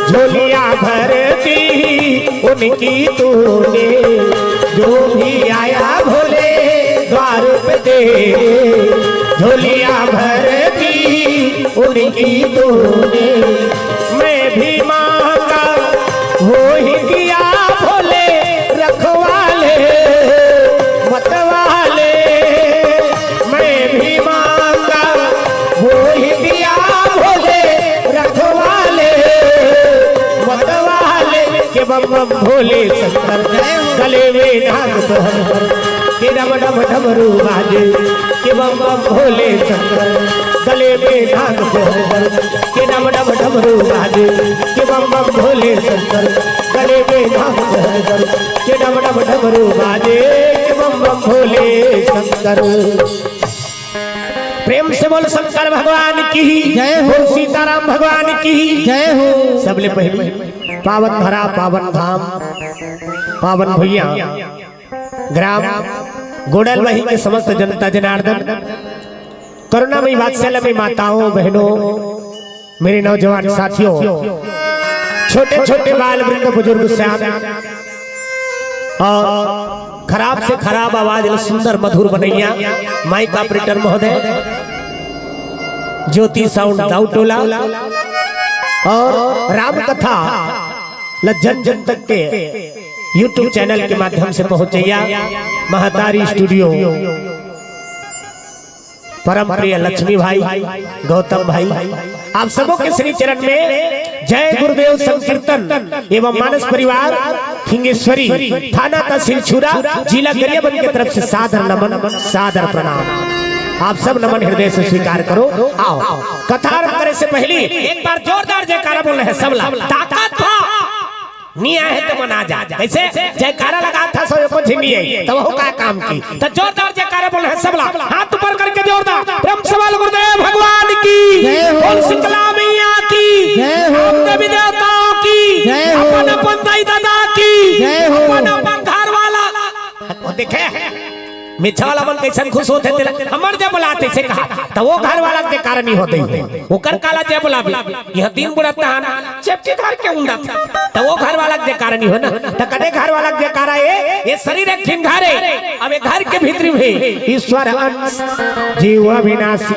झोलियां भर दी उनकी तूने, जो भी आया भोले द्वार पे तेरे, झोलियां भर दी उनकी तूने। मैं भी मांगा वो ही दिया भोले रखवाले, मतवाले। मैं भी मांगा वो ही दिया भोले रखवाले, मतवाले। के बम बम भोले शंकर, गले में नाग पहर, के डम डम डमरू बाजे। के बम बम भोले शंकर, गले में नाग पहर, के डम डम डमरू बाजे। के बम बम भोले शंकर, गले में नाग पहर, के डम डम डमरू बाजे। के बम बम भोले शंकर। प्रेम से बोल शंकर भगवान की, जय हो। बोल सीताराम भगवान की, जय हो। सबले पहले पावन धरा, पावन धाम, पावन भुइयां, ग्राम गोडल वही के समस्त जनता जनार्दन, करुणामयी वात्सल्यमयी माताओं, बहनों, मेरे नौजवान साथियों, छोटे छोटे बाल वृंद, बुजुर्ग, श्याम और खराब से खराब आवाज ल सुंदर मधुर बनैया माइक ऑपरेटर महोदय, ज्योति साउंड दाऊ टोला और राम कथा ल जन जन तक के YouTube चैनल के माध्यम से पहुंचैया महतारी स्टूडियो, परम प्रिय लक्ष्मी भाई, गौतम भाई, आप सबों के श्री चरण में जय गुरुदेव संकीर्तन एवं मानस परिवार खिंगेश्वरी, थाना तहसील छुरा, जिला गरियाबंद की तरफ से सादर नमन, सादर प्रणाम। आप सब नमन हृदय से स्वीकार करो। आओ, कथा आरंभ करे से पहले एक बार जोरदार जयकारा बोल रहे हैं सब ला। ताकत था, नी आए हे त मन आ जा। कैसे? जयकारा लगा था सब, एको झिन नी आई, त वहू का काम की। त जोरदार जयकारा बोल रहे हैं सब ला, हाथ ऊपर करके जोरदार प्रेम से बोल गुरुदेव भगवान की, जय हो। बोल शीतला मैया की, जय हो। राम देवी देवताओं की, जय हो। अपन अपन दाई दादा की, जय हो। अपन अपन घर वाला। वो देखे, मिछा वाला मन कैसन खुश होथे तेला, हमर जय बोला तैसे कहा, त वो घर वाला के कारण ही होथे, ओकर काला जय बोला भी। यह दिन बुढ़त तहान चेपटी धर के उंडा था। त वो घर वाला के जयकारा नहीं हो ना। त कदे घर वाला के जयकारा ए, ये शरीर एक ठिन घर है। अब ये घर के भीतर में ईश्वर अंश, जीव अविनाशी,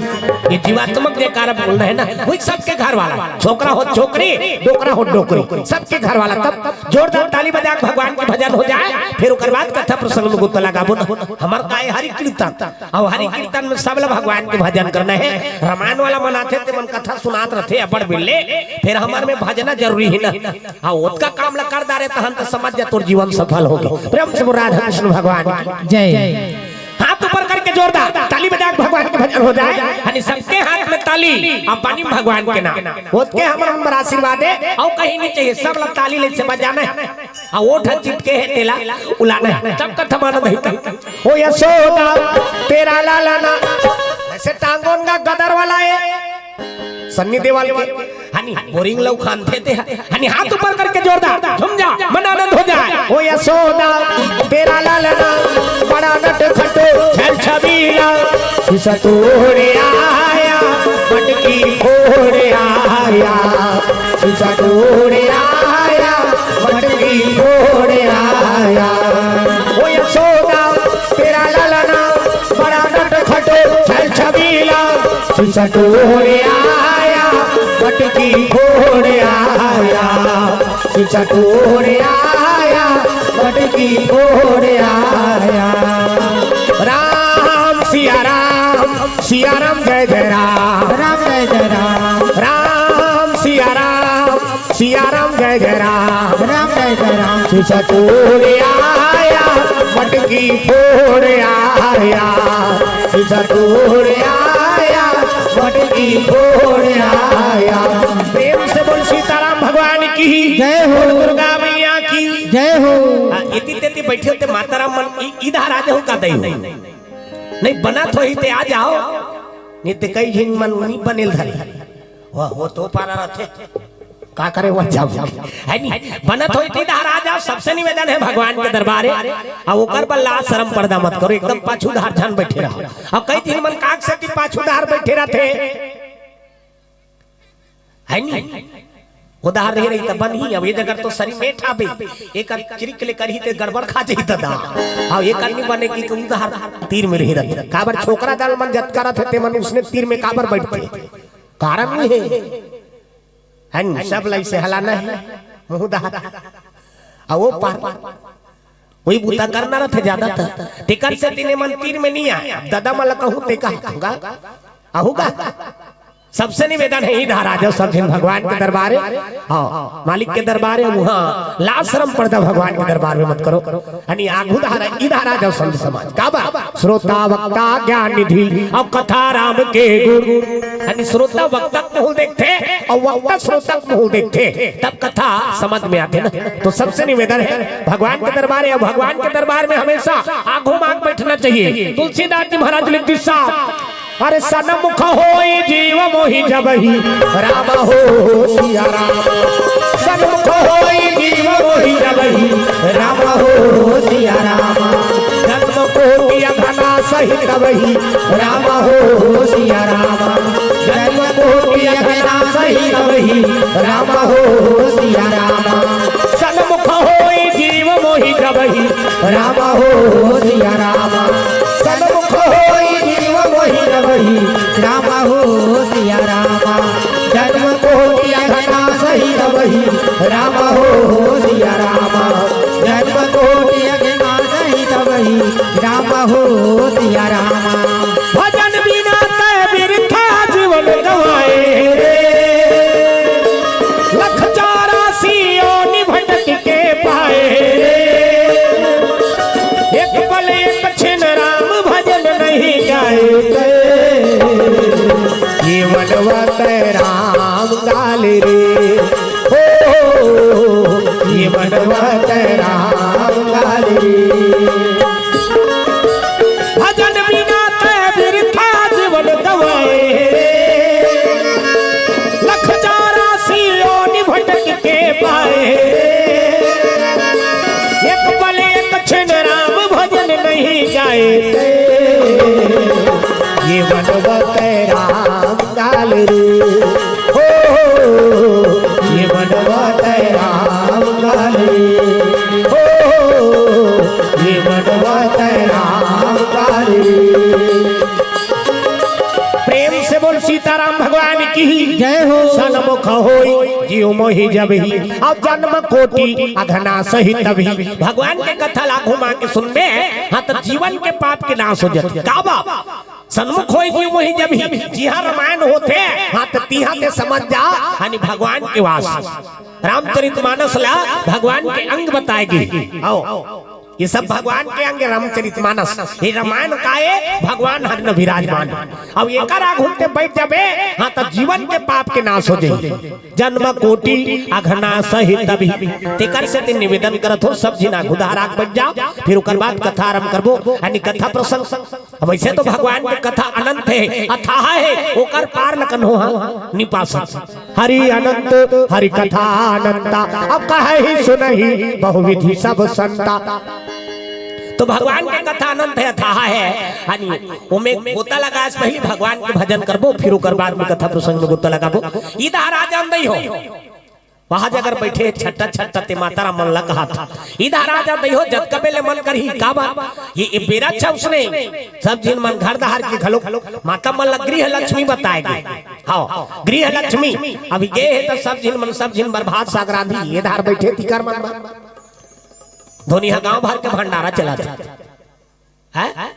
ये जीवात्मक जयकारा बोल रहे हैं ना, वही सबके घर वाला। छोकरा हो छोकरी, डोकरा हो डोकरी, सबके घर वाला। तब जोरदार ताली बजा के भगवान के भजन हो जाए, फिर ओकर बाद कथा प्रसंग में गोता लगाबो ना। हमर काय हरि कीर्तन। अब हरि कीर्तन में सब ला भगवान के भजन करना है। रामायण वाला मन आथे ते मन कथा सुनात रथे अब्बड़ बिल्ले, फिर हमर में भजना जरूरी है ना। हाँ, ओतका काम ला कर डारे तहन त समझ जा तोर जीवन सफल होगे। प्रेम से बोल राधा कृष्ण भगवान की। जय। हाथ ऊपर करके जोरदार ताली बजा के भगवान के भजन हो जाए। यानी सबके हाथ में ताली, अब पानी में भगवान के नाम। ओतके हमर ऊपर आशीर्वाद है, और कहीं नहीं चाहिए, सब ला ताली ले से बजाना है। आ ओठ चिपके हे तेला उलाना है। तब कथा मानत नहीं था। ओ यशोदा, तेरा लाला ना। ऐसे टांगोन का गदर वाला है। सन्नी देवाल के। हनी, बोरिंग लौ खान थे ते। हनी, हाथ ऊपर करके जोरदार। झूम जा, मन आनंद हो जाए। ओ यशोदा, तेरा लाला ना। बड़ा नट खटो, छल छबीला। शीशा तोड़ आया, मटकी फोड़ आया। शीशा तोड़ आया, मटकी फोड़ आया। ओ यशोदा, तेरा ललना बड़ा नट खटो, छल छबीला। शीशा तोड़ आया, मटकी फोड़ आया। शीशा तोड़ आया, मटकी फोड़ आया। राम सिया राम, सिया राम जय जय राम। राम जय जय राम। राम सिया राम, सिया राम जय जय राम। राम जय जय राम। शीशा तोड़ आया, मटकी फोड़ आया। शीशा तोड़ आया, मटकी फोड़ आया। प्रेम से बोल सीताराम भगवान की। जय हो। बोल दुर्गा मैया की। जय हो। आ, इति तेति बैठे होते माताराम मन इ-, इधर आ जाओ का दई हो। नहीं बनत होही ते आ जाओ। नहीं ते कई झिन मन नहीं बनेल धरे। वाह, वो तो पारा रहते। का करे, वह जाओ। है नहीं? बनत होही ते इधर आ जाओ, सबसे निवेदन है भगवान के दरबारे। आ ओकर पर लाज शरम पर्दा मत करो, एकदम पाछू धार झन बैठे रहो। और कई झिन मन काक से कि पाछू धार बैठे रहते। है नी? उधार रहे रही त बनही। अब ये जगह तो सरी में ठाबे, एकर चिरिक ले करही ते गड़बड़ खा जाही ददा। अब एकर नी बने कि उधार तीर में रही रही। काबर छोकरा दल मन जतका रथे ते मन उसने तीर में काबर बैठथे? कारण नी हे। हन, सब लाई से हलाना हे, मुँह उधार। आ वो पार, वही बूता करना रथे ज्यादातर। तेकर से तिने मन तीर में नी आए। अब ददा मन ला कहूँ ते का कहूँगा? आहूँगा? सबसे निवेदन हे, इधर आ जाओ सब झन भगवान के दरबार हे। हाँ, मालिक के दरबार हे, वहाँ लाज शरम पर्दा भगवान के दरबार में मत करो। हनी आगू धारा, इधर आ जाओ संत समाज। काबर? श्रोता वक्ता ज्ञान निधि अउ कथा राम के गुण। हनी श्रोता वक्ता के मुँह देखथे अउ वक्ता श्रोता के मुँह देखथे, तब कथा समझ में आथे ना। तो सबसे निवेदन हे, भगवान के दरबार हे, अउ भगवान के दरबार में हमेशा आगू माग बैठना चाहिए। तुलसीदास जी महाराज लिख दिस, अरे सन्मुख होई जीव मोहि जबहि राम हो सिया राम। सन्मुख होई जीव मोहि जबहि राम हो सिया राम। जन्म कोटि अघनासहि तबहि राम हो सिया राम। जन्म कोटि अघनासहि तबहि राम हो सिया राम। सन्मुख होई जीव मोहि जबहि राम हो सिया राम। सन्मुख होई जीव मोहि जबहि राम हो सिया राम। जन्म कोटि अघनासहि तबहि राम हो सिया राम। जन्म कोटि अघनासहि तबहि राम हो सिया राम। भजन बिना तै बिरथा जीवन गवाए रे। लख चौरासी योनि भटक के पाए रे। एक पल एक छिन राम भजन नहीं गाए रे। ये मनवा तै राम गाल रे। हो, ये मनवा तै राम गाल रे। भजन बिना तै बिरथा जीवन गवाए रे। लख चौरासी योनि भटक के पाए रे। एक पल एक छिन राम भजन नहीं गाए रे। ये मनवा तै राम गाल रे। हो, ये मनवा तै राम गाल रे। हो, ये मनवा तै राम गाल रे। प्रेम से बोल सीताराम भगवान की जय हो। सन्मुख होई जीव मोहि जबहि, अउ जन्म कोटि अघनासहि तबहि। भगवान के कथा ला घुमा के सुनबे, हाँ, त जीवन के पाप के नाश हो जाथे। काबर? सन्मुख होई जीव मोहि जबहि, जिहाँ रामायण होथे, हाँ, त तिहाँ ते समझ जा, यानी भगवान के वास। रामचरित मानस ला भगवान के अंग बताए गे। आओ, ये सब भगवान के अंग हे, रामचरित मानस। ये रामायण का हे? भगवान हर न विराजमान हे। अब एकर आगू म ते बैठ जाबे, हाँ, त जीवन के पाप के नाश हो जाही। जन्म कोटि अघनासहि तबहि। तेकर से ते निवेदन करत हों, सब झिन आगू धारा के बैठ जाओ, फिर ओकर बाद कथा आरंभ करबो, यानी कथा प्रसंग। अब वैसे तो भगवान के कथा अनंत हे, अथाह हे, ओकर पार ल कन्हो हा नि पा सकय। हरि अनंत, हरि कथा अनंता, अब कहहि सुनहि बहुविधि सब संता। तो भगवान के कथा अनंत हे, अथाह हे, यानी ओमे गोता लगाए से पहिली भगवान के भजन करबो, फिर ओकर बाद में कथा प्रसंग में गोता लगाबो। इधर आ जान दई हो। वहाँ जगर बैठे छट्टा छट्टा ते माता राम मन ला कहा था। इधर आ जा दई हो, जतका बेले मन करही, काबर? ये, ये बेरा अच्छा उसने, सब झिन मन घर दहार के घलो, माता मन ला गृह लक्ष्मी बताए गे। हाँ, गृह लक्ष्मी। अभी गे हे त सब झिन मन, सब झिन बर भात साग रांधी, ये धार बैठे तिकर मन बर। धोनी हा गांव भर के भंडारा चला था। हैं?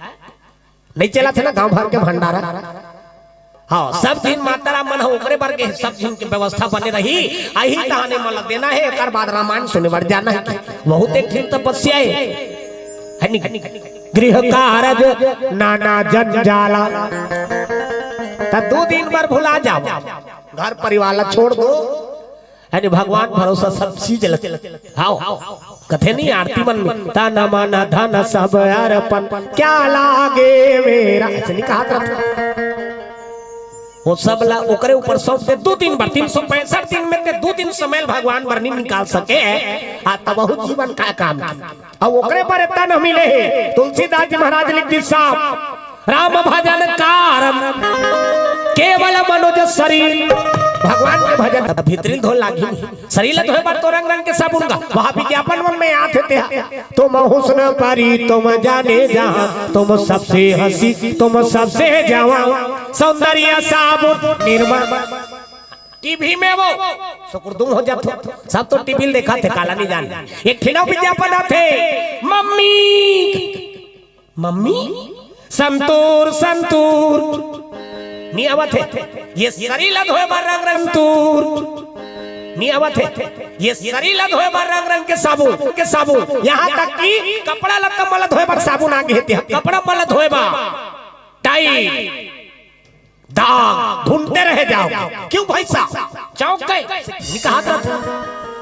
नहीं चला था ना गांव भर के भंडारा? हाँ, सब झिन माता राम मन ह ओकरे बर गे, सब झिन के व्यवस्था बने रही। अही तहाने मन ल देना हे, एकर बाद रामायण सुने बर जाना हे। बहुत एक दिन तपस्या हे, है नी? गृह कारज नाना जंजाला, त दू दिन बर भुला जाओ, घर परिवार ला छोड़ दो। यानी भगवान भरोसा सब चीज ल, हाव, कथे नहीं आरती मन में, तन मन धन सब अर्पण, क्या लागे मेरा, ऐसे नहीं कहा था। वो सब ला ओकरे ऊपर सौंप दे, दू दिन बर, तीन सौ पैंसठ दिन में ते दू दिन समय भगवान बर नहीं निकाल सके, आ तब बहुत जीवन का काम की। अब ओकरे बर एतना मिले हे, तुलसीदास जी महाराज लिख दिस साहब, राम भजन कारण केवल मनुज शरीर। भगवान के भजन, त भीतरी ल धोए लागही। शरीर ल धोए बर तो रंग रंग के साबुन गा, वहाँ विज्ञापन मन में आथे तेहा, तुम हुस्न परी तुम जाने जहाँ, तुम सबसे हंसी तुम सबसे जवां, सौंदर्य साबुन निरमा। टीवी में वो सुकुरदुम हो जाथे, सब तो टीवी ल देखथे, काला नहीं जान। एक ठिना विज्ञापन आथे, मम्मी, मम्मी, संतूर, संतूर। नहीं आवत हे। ये शरीर ल धोए बर रंग रंग तूर। नहीं आवत हे। ये शरीर ल धोए बर रंग रंग के साबुन, के साबुन। यहाँ तक कि कपड़ा लत्ता मन ल धोए बर साबुन आ गे हे, कपड़ा मन ल धोए बर। टाइट। दाग ढूंढते रह जाओगे। क्यों भाई साहब? चौंक गए? नहीं कहा था।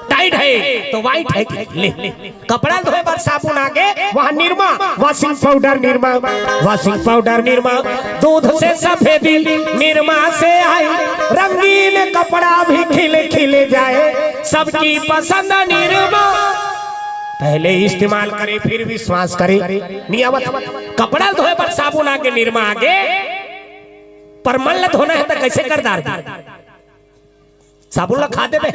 टाइट है तो वाइट है। ले, कपड़ा धोए बर साबुन आ गे, वहाँ Nirma, washing powder Nirma, washing powder Nirma, दूध से सफेदी निरमा से आई, रंगीन कपड़ा भी खिल खिल जाए, सबकी पसंद निरमा। पहले इस्तेमाल करे, फिर विश्वास करे। नहीं आवत। कपड़ा धोए बर साबुन आ गे, निरमा आ गे, पर मन ल धोना हे त कइसे कर डारबे? साबुन ल खा देबे,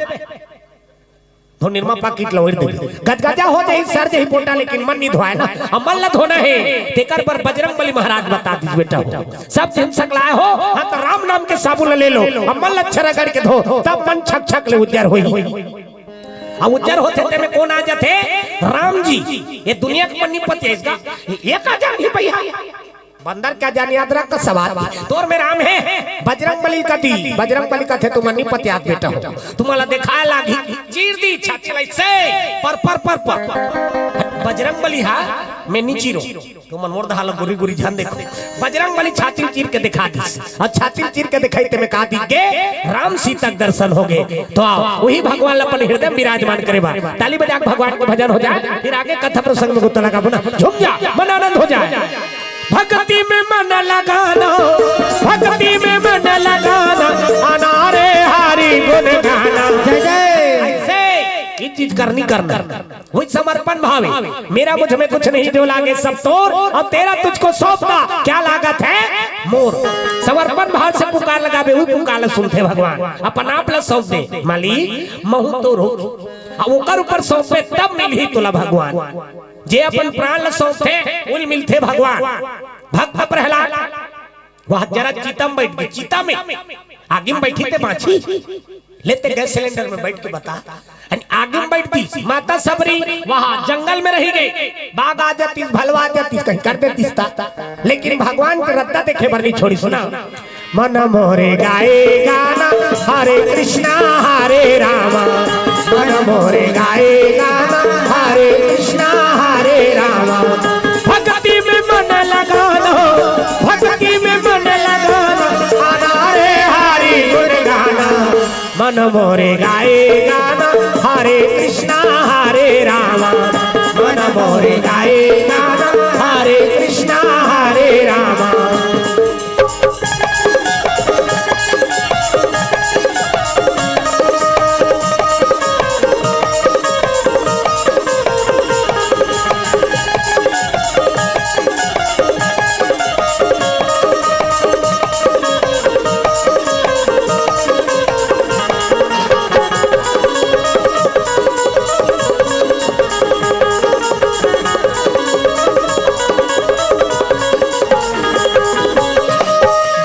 धो निरमा पाकिट ल ओढ़ देबे, गजगजा हो जाही, सर जाही पोटा, लेकिन मन नहीं धोए ना। अब मन ल धोना हे, तेकर बर बजरंग बली महाराज बता दिस बेटा हो। सब झन सकलाए हो, हाँ, त राम नाम के साबुन ल ले लो, अब मन ल अच्छा रगड़ के धो, तब मन छक छक ले उज्जर होही। अब उज्जर होथे तेमे कोन आ जाथे? राम जी। ये दुनिया के मन नहीं पतियाइस गा, ये का जान ही भैया। बंदर क्या जानी अदरक का सवाद। तोर में राम हे, बजरंग बली का दी, बजरंग बली का थे तुम नहीं पतियात बेटा हो, तुम्हाला देखाए लागी, चीर दी छाती लाई से, पर, पर, पर, पर, पर। बजरंग बली हा, मैं नहीं चीरो, तुम मन मोर दहा ल गुरी गुरी झन देखो। बजरंग बली छाती चीर के दिखा दी, और छाती चीर के दिखाई ते में का दी गे? राम सीता के दर्शन हो गे। तो आओ, वही भगवान ल अपन हृदय में विराजमान करे बा। ताली बजा के भगवान के भजन हो जाए, फिर आगे कथा प्रसंग में गोता लगाबो ना। झूम जा, मन आनंद हो जाए। भक्ति में मन लगाना, भक्ति में मन लगाना, अनारे हरि गुण गाना। जय जय। ऐसे ये चीज करनी, करना, वही समर्पण भाव हे। मेरा मुझ में कुछ नहीं जो लागे सब तोर, अब तेरा तुझको सौंपता क्या लागत है मोर। समर्पण भाव से पुकार लगाबे, वही पुकार ल सुनथे भगवान। अपन आप ल सौंप दे, मालिक महूं तोर हो, अब ओकर ऊपर सौंपे तब मिलही तोला भगवान। जे अपन प्राण ल सौंपथे, उल मिलथे भगवान। भक्त प्रहलाद वह जरा चिता में बैठ गे, चिता में, आगी में बैठी ते बाँची, लेते गैस सिलेंडर में बैठ के बता, अन आगी में बैठ दी, माता सबरी वहाँ जंगल में रही गई, बाघ आ जातीस, भलवा आ जातीस, कहीं कर देतीस ता, लेकिन भगवान के रद्दा देखे बर नहीं छोड़ी। सुना, मन मोरे गाए गाना, हरे कृष्णा हरे रामा, मन मोरे गाए गाना, हरे कृष्णा हरे रामा। भक्ति में मन लगाना, भक्ति में मन लगाना, अनारे हरि गुण गाना। मन मोरे गाए गाना, हरे कृष्णा हरे रामा। मन मोरे गाए गाना, हरे कृष्णा हरे रामा।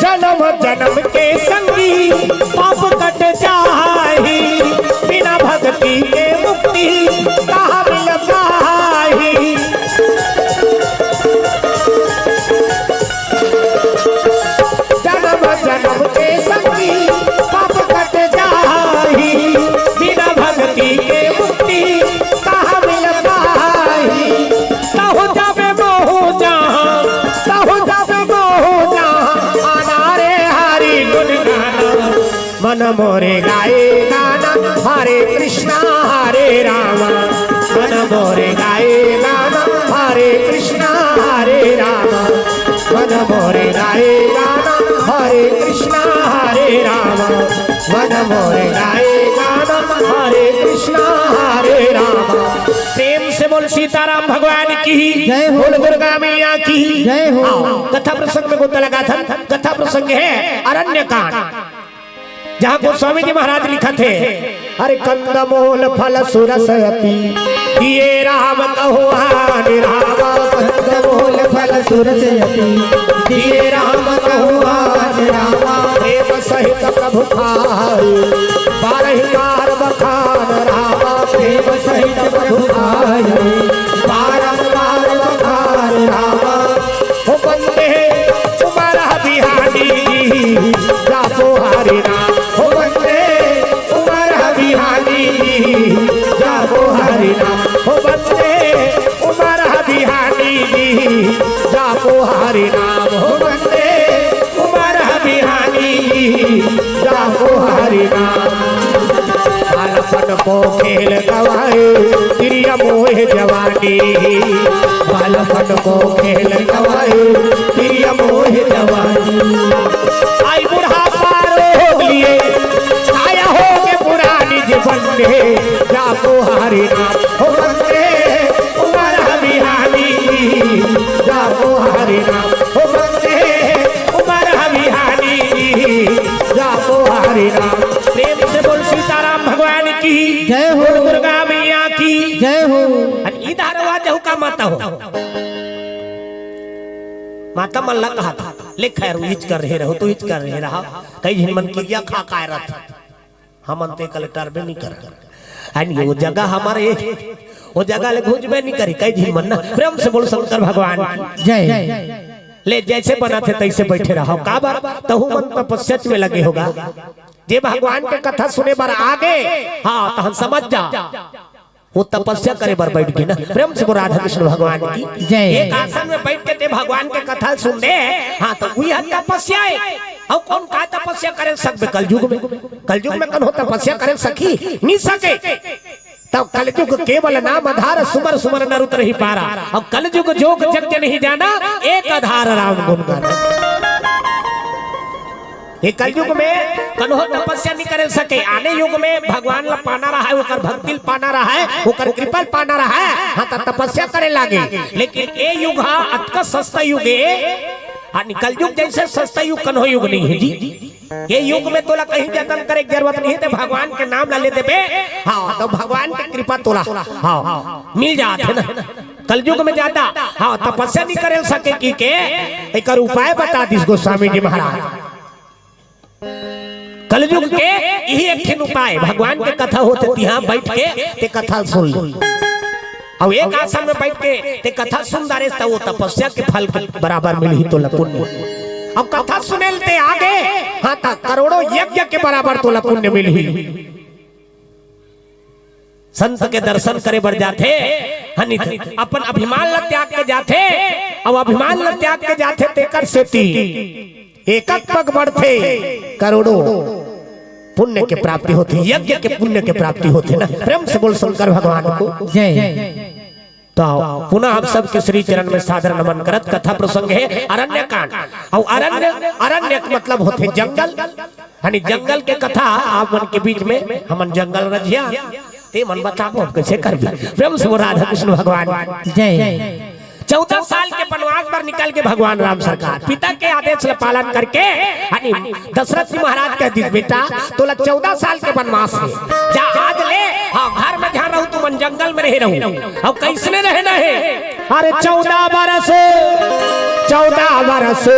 जन्म जन्म के संगी पाप कट जाही, बिना भक्ति के मुक्ति कहाँ मिल पाही। जन्म जन्म के संगी पाप कट जाही, बिना भक्ति के मुक्ति कहाँ मिल पाही। तहु जाबे महूं जहाँ, तहु जाबे महूं जहाँ, अनारे हरि गुण गाना। मन मोरे गाए गाना, हरे कृष्णा हरे रामा। मन मोरे गाए गाना, हरे कृष्णा हरे रामा। मन मोरे गाए गाना, हरे कृष्णा हरे रामा। मन मोरे गाए गाना, हरे कृष्णा हरे रामा। प्रेम से बोल सीताराम भगवान की, जय हो। बोल दुर्गा मैया की। जय हो। आओ, कथा प्रसंग में गोता लगाथन। कथा प्रसंग हे अरण्य कांड। जहाँ गोस्वामी जी महाराज लिखत हे, अरे कंदमूल फल सुरस अति, दिए राम कहु आन रामा। कंदमूल फल सुरस अति, दिए राम कहु आन रामा। प्रेम सहित प्रभु खाए, बारह बार बखान रामा। प्रेम सहित प्रभु खाए, बारंबार बखान रामा। हो बंदे उमर बिहारी, जापो हरि नाम। हो बंदे उमर बिहारी, जापो हरि नाम। हो बंदे उमर बिहारी, जापो हरि नाम। हो बंदे उमर बिहारी, जापो हरि नाम। बालपन को खेल गवाए, प्रिय मोह जवानी। बालपन को खेल गवाए, प्रिय मोह जवानी। आई बुढ़ापा रोग लिए, काया हो के पुरानी जीवन में, जापो हरि नाम। हो बंदे उमर बिहारी, जापो हरि नाम। हो बंदे उमर बिहारी, जापो हरि नाम। प्रेम से बोल सीताराम भगवान की, जय हो। बोल दुर्गा मैया की। जय हो। अन ई धारवा जहू का माता हो। माता मन ला कहा था, ले खैर, इच कर रहे रहो, तो इच कर रहे रहा। कई झिन मन किरिया खा काय रहा था। हमन ते कल टरबे नहीं कर। अन ये वो जगह हमारे, वो जगह ले घुसबे नहीं करी, कई झिन मन ना। प्रेम से बोल शंकर भगवान की। जय। ले जैसे बना थे तैसे बैठे रहो। का बार? तहु मन तपस्या में लगे होगा। जे भगवान के कथा सुने बर आगे, हाँ, तहन समझ जा। वो तपस्या करे बर बैठ गे ना। प्रेम से बोल राधा कृष्ण भगवान की। जय। एक आसन में बैठ के ते भगवान के कथा सुन दे, हाँ, तो वही है तपस्या है। और कौन का तपस्या करे सकबे कलयुग में? कलयुग में कौन हो तपस्या करे सकी? नहीं सके। तब कलयुग केवल नाम आधार, सुमर सुमर नर उतरहि पारा। अब कलयुग जोग जग नहीं जाना, एक आधार राम गुण गाना। ये कलयुग में कन्हो तपस्या नहीं करे सके। आने युग में भगवान ला पाना रहा है, ओकर भक्ति ला पाना रहा है, ओकर कृपा ला पाना रहा है, हाँ, त तपस्या करे लागे। लेकिन ए युग हा अतका सस्ता युग है, हाँ, कलयुग जैसे सस्ता युग कन्हो युग नहीं है जी। ये युग में तोला कहीं जतन करे के जरूरत नहीं है, ते भगवान के नाम ला ले देबे, हाँ, तो भगवान के कृपा तोला, हाँ, मिल जात है ना। कलयुग में ज्यादा, हाँ, तपस्या नहीं करे सके की के, एकर उपाय बता दिस गोस्वामी जी महाराज। कलयुग के यही एक ठिन उपाय, भगवान के कथा होथे, तिहाँ बैठ के ते कथा सुन ले। अब एक आसन में बैठ के ते कथा सुन डारे, त वो तपस्या के फल के बराबर मिलही तोला पुण्य। अब कथा सुने ल ते आगे, हाँ, त करोड़ों यज्ञ के बराबर तोला पुण्य मिलही। संत के दर्शन करे बर जाथे, हनी अपन अभिमान ल त्याग के जाथे। अब अभिमान ल त्याग के जाथे, तेकर सेती एक एक पग बढ़थे, करोड़ों पुण्य के प्राप्ति होथे, यज्ञ के पुण्य के प्राप्ति होथे ना। प्रेम से बोल शंकर भगवान को। जय। तो पुनः आप सबके श्री चरण में सादर नमन करत, कथा प्रसंग है अरण्य कांड। और अरण्य, अरण्य के मतलब होथे जंगल, यानी जंगल के कथा आप मन के बीच में हमन जंगल रझिया, ते मन बताबो हम कैसे करबे। प्रेम से बोल राधा कृष्ण भगवान। जय। चौदह साल के वनवास बर निकल के भगवान राम सरकार पिता के आदेश ल पालन करके, यानी दशरथ जी महाराज कह दिस, "बेटा, तोला चौदह साल के वनवास है, जा आज ले, हाँ, घर में ध्यान रहू, तुमन जंगल में रहे रहू।" अब कैसने रहना है? अरे चौदह बरस, चौदह बरस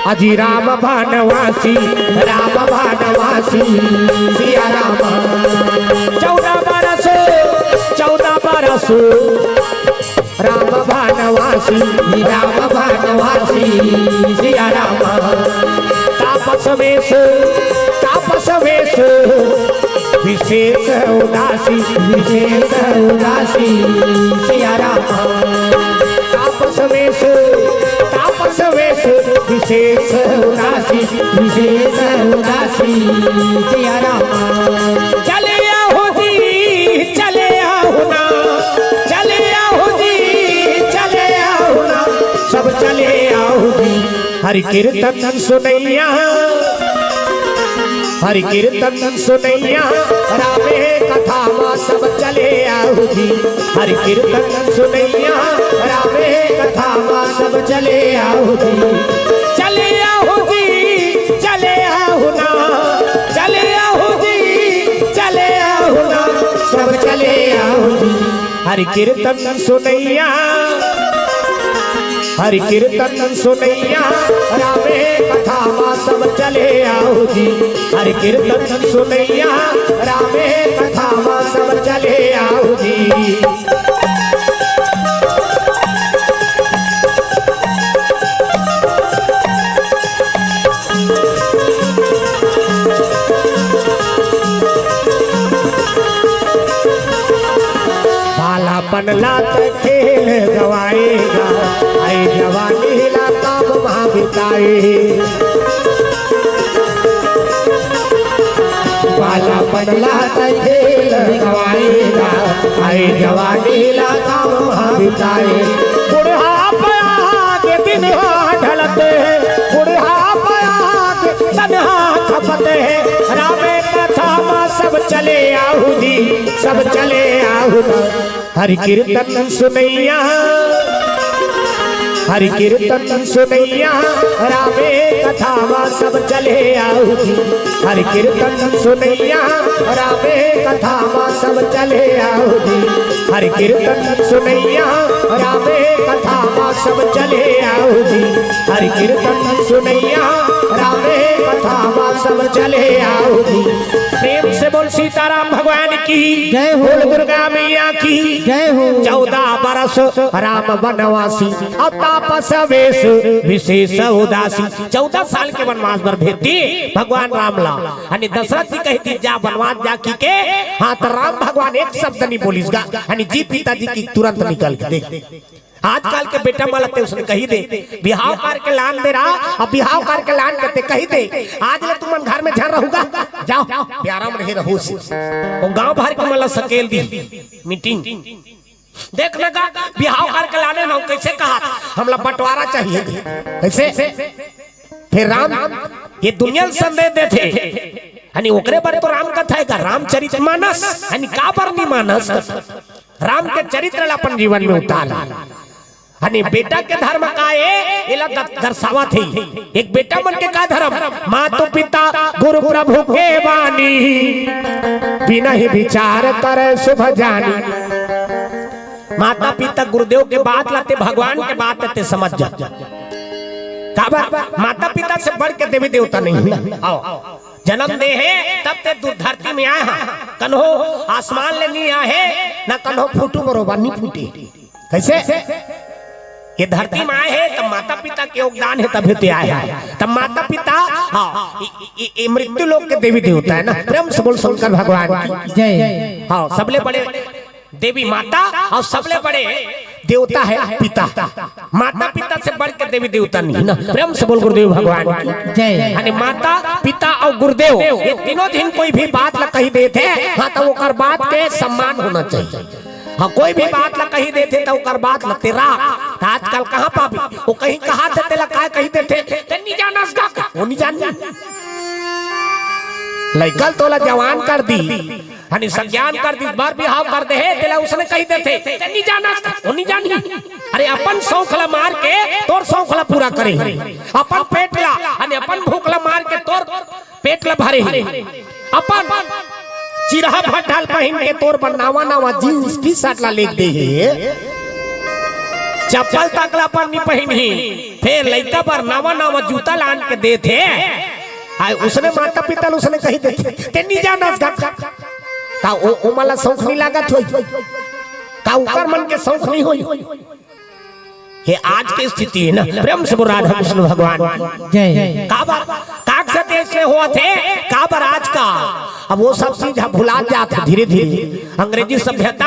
अजी राम बनवासी, राम बनवासी, सिया राम। चौदह बरस, चौदह बरस राम बनवासी, राम बनवासी, सिया राम। तापस वेश, तापस वेश, विशेष उदासी, विशेष उदासी, सिया राम। तापस वेश, तापस वेश, विशेष उदासी, विशेष उदासी, सिया राम। चले आओ जी, चले आओ ना, चले आओ जी, चले आओ ना, सब चले आओ जी। हरि कीर्तन सुनैया, हरि कीर्तन सुनैया, रामे कथा मा सब चले आओ जी। हरि कीर्तन सुनैया, रामे कथा मा सब चले आओ जी। चले आओ जी, चले आओ ना, हरि कीर्तन सुनैया, हरि कीर्तन सुनैया, रामे कथा मा सब चले आऊ जी। हरि कीर्तन सुनैया, रामे कथा मा सब चले आऊ जी। बालापन ला त खेल गवाएगा, आई जवानी ला काम मा बिताए। बालापन ला त खेल गवाएगा, आई जवानी ला काम मा बिताए। बुढ़ापा के दिन ढलते हैं, बुढ़ापा के तन्हा खपते हैं। रामे कथा मा सब चले आऊ जी, सब चले आऊ। हरि कीर्तन सुनैया, हरि कीर्तन सुनैया, रामे कथा मा सब चले आऊ जी। हरि कीर्तन सुनैया, रामे कथा मा सब चले आऊ जी। हरि कीर्तन सुनैया, रामे कथा मा सब चले आऊ जी। हरि कीर्तन सुनैया, रामे कथा मा सब चले आऊ जी। प्रेम से बोल सीताराम भगवान की, जय हो। बोल दुर्गा मैया की, जय हो। चौदह बरस राम वनवासी, अब तापस वेश विशेष उदासी। चौदह साल के वनवास बर भेज दिए भगवान राम ला। हनी दशरथ जी कहि दिस, "जा वनवास जा," कहि के। हाँ, त राम भगवान एक शब्द नहीं बोलिस गा। हनी जी पिताजी की तुरंत निकल के देख। आजकल के बेटा मन ला ते उसने कहि दे, बिहाव करके लान दे रहा, अब बिहाव करके लान के ते कहि दे, "आज ले तुमन घर में झन रहू गा, जाओ, प्यारा मन हे रहू से।" वो गांव भर के मन ला सकेल दी मीटिंग। देख लगा, बिहाव करके लाने ना, कैसे कहा, "हमला बंटवारा चाहिए।" कैसे? फिर राम ये दुनिया ल संदेश देथे, हनी ओकरे बर तो राम कथा हे का, रामचरित मानस, हनी का बर नी मानस? राम के चरित्र ला अपन जीवन में उतार। हनी बेटा के धर्म का ए, एला द-, दर्शावत हे। एक बेटा मन के का धर्म? मातु पिता गुरु प्रभु के बानी, बिनहि विचार करइ सुभ जानी। माता पिता गुरुदेव के बात ला ते, भगवान के बात ला ते समझ जा। काबर? माता पिता से बढ़ के देवी देवता नहीं हे। आओ, जन्म दे हे तब ते दू-, धरती में आए हा। कन्हो आसमान ले नी आए हे, ना कन्हो फूटू बरोबर नी फूटे। कैसे? ये धरती में आए हे त माता पिता के योगदान हे, तभी ते आए हे। तब माता पिता, हाँ, ये, ये, ये मृत्यु लोक के देवी देवता हे ना। प्रेम से बोल शंकर भगवान की। जय। हाँ, सबले बड़े देवी माता अउ सबले बड़े देवता हे पिता। माता पिता से बढ़ के देवी देवता नहीं हे ना। प्रेम से बोल गुरुदेव भगवान की। जय। यानी माता, पिता अउ गुरुदेव, ये तीनों झिन कोई भी बात ला कहि देथे, हाँ, त ओकर बात के सम्मान होना चाहिए। हाँ, कोई भी बात ला कहि देथे त ओकर बात ला ते राख। त आजकल कहाँ पाबे? वो कहीं कहाथे तेला काय कहि देथे? ते नी जानस का? वो नी जानी। लइका ल तोला जवान कर दी, हनी सज्ञान कर दी, बर बिहाव कर दे हे, तेला उसने कहि देथे, "ते नी जानस, वो नी जानी।" अरे अपन सौख ला मार के तोर सौख ला पूरा करे हे, अपन पेट ला, अने अपन भूख ला मार के तोर पेट ला भरे हे, अपन चिरहा भट्ठा ल पहिन के तोर बर नावा नावा जींस टी शर्ट ला लेग दे हे, चप्पल तक ला अपन नी पहिनही, फेर लइका बर नावा नावा जूता लान के देथे। आय उसने माता पिता ल उसने कहि देथे, "ते नी जानस गा।" का ओ, ओमन ला सौख नी लागत होही? का उकर मन के सौख नी होही? ये आज के स्थिति हे ना, प्रेम से बोल राधा कृष्ण भगवान की। जय। काबर, काक से देश में होवत हे, काबर आज का? अब वो सब चीज हम भुला जात हे धीरे धीरे। अंग्रेजी सभ्यता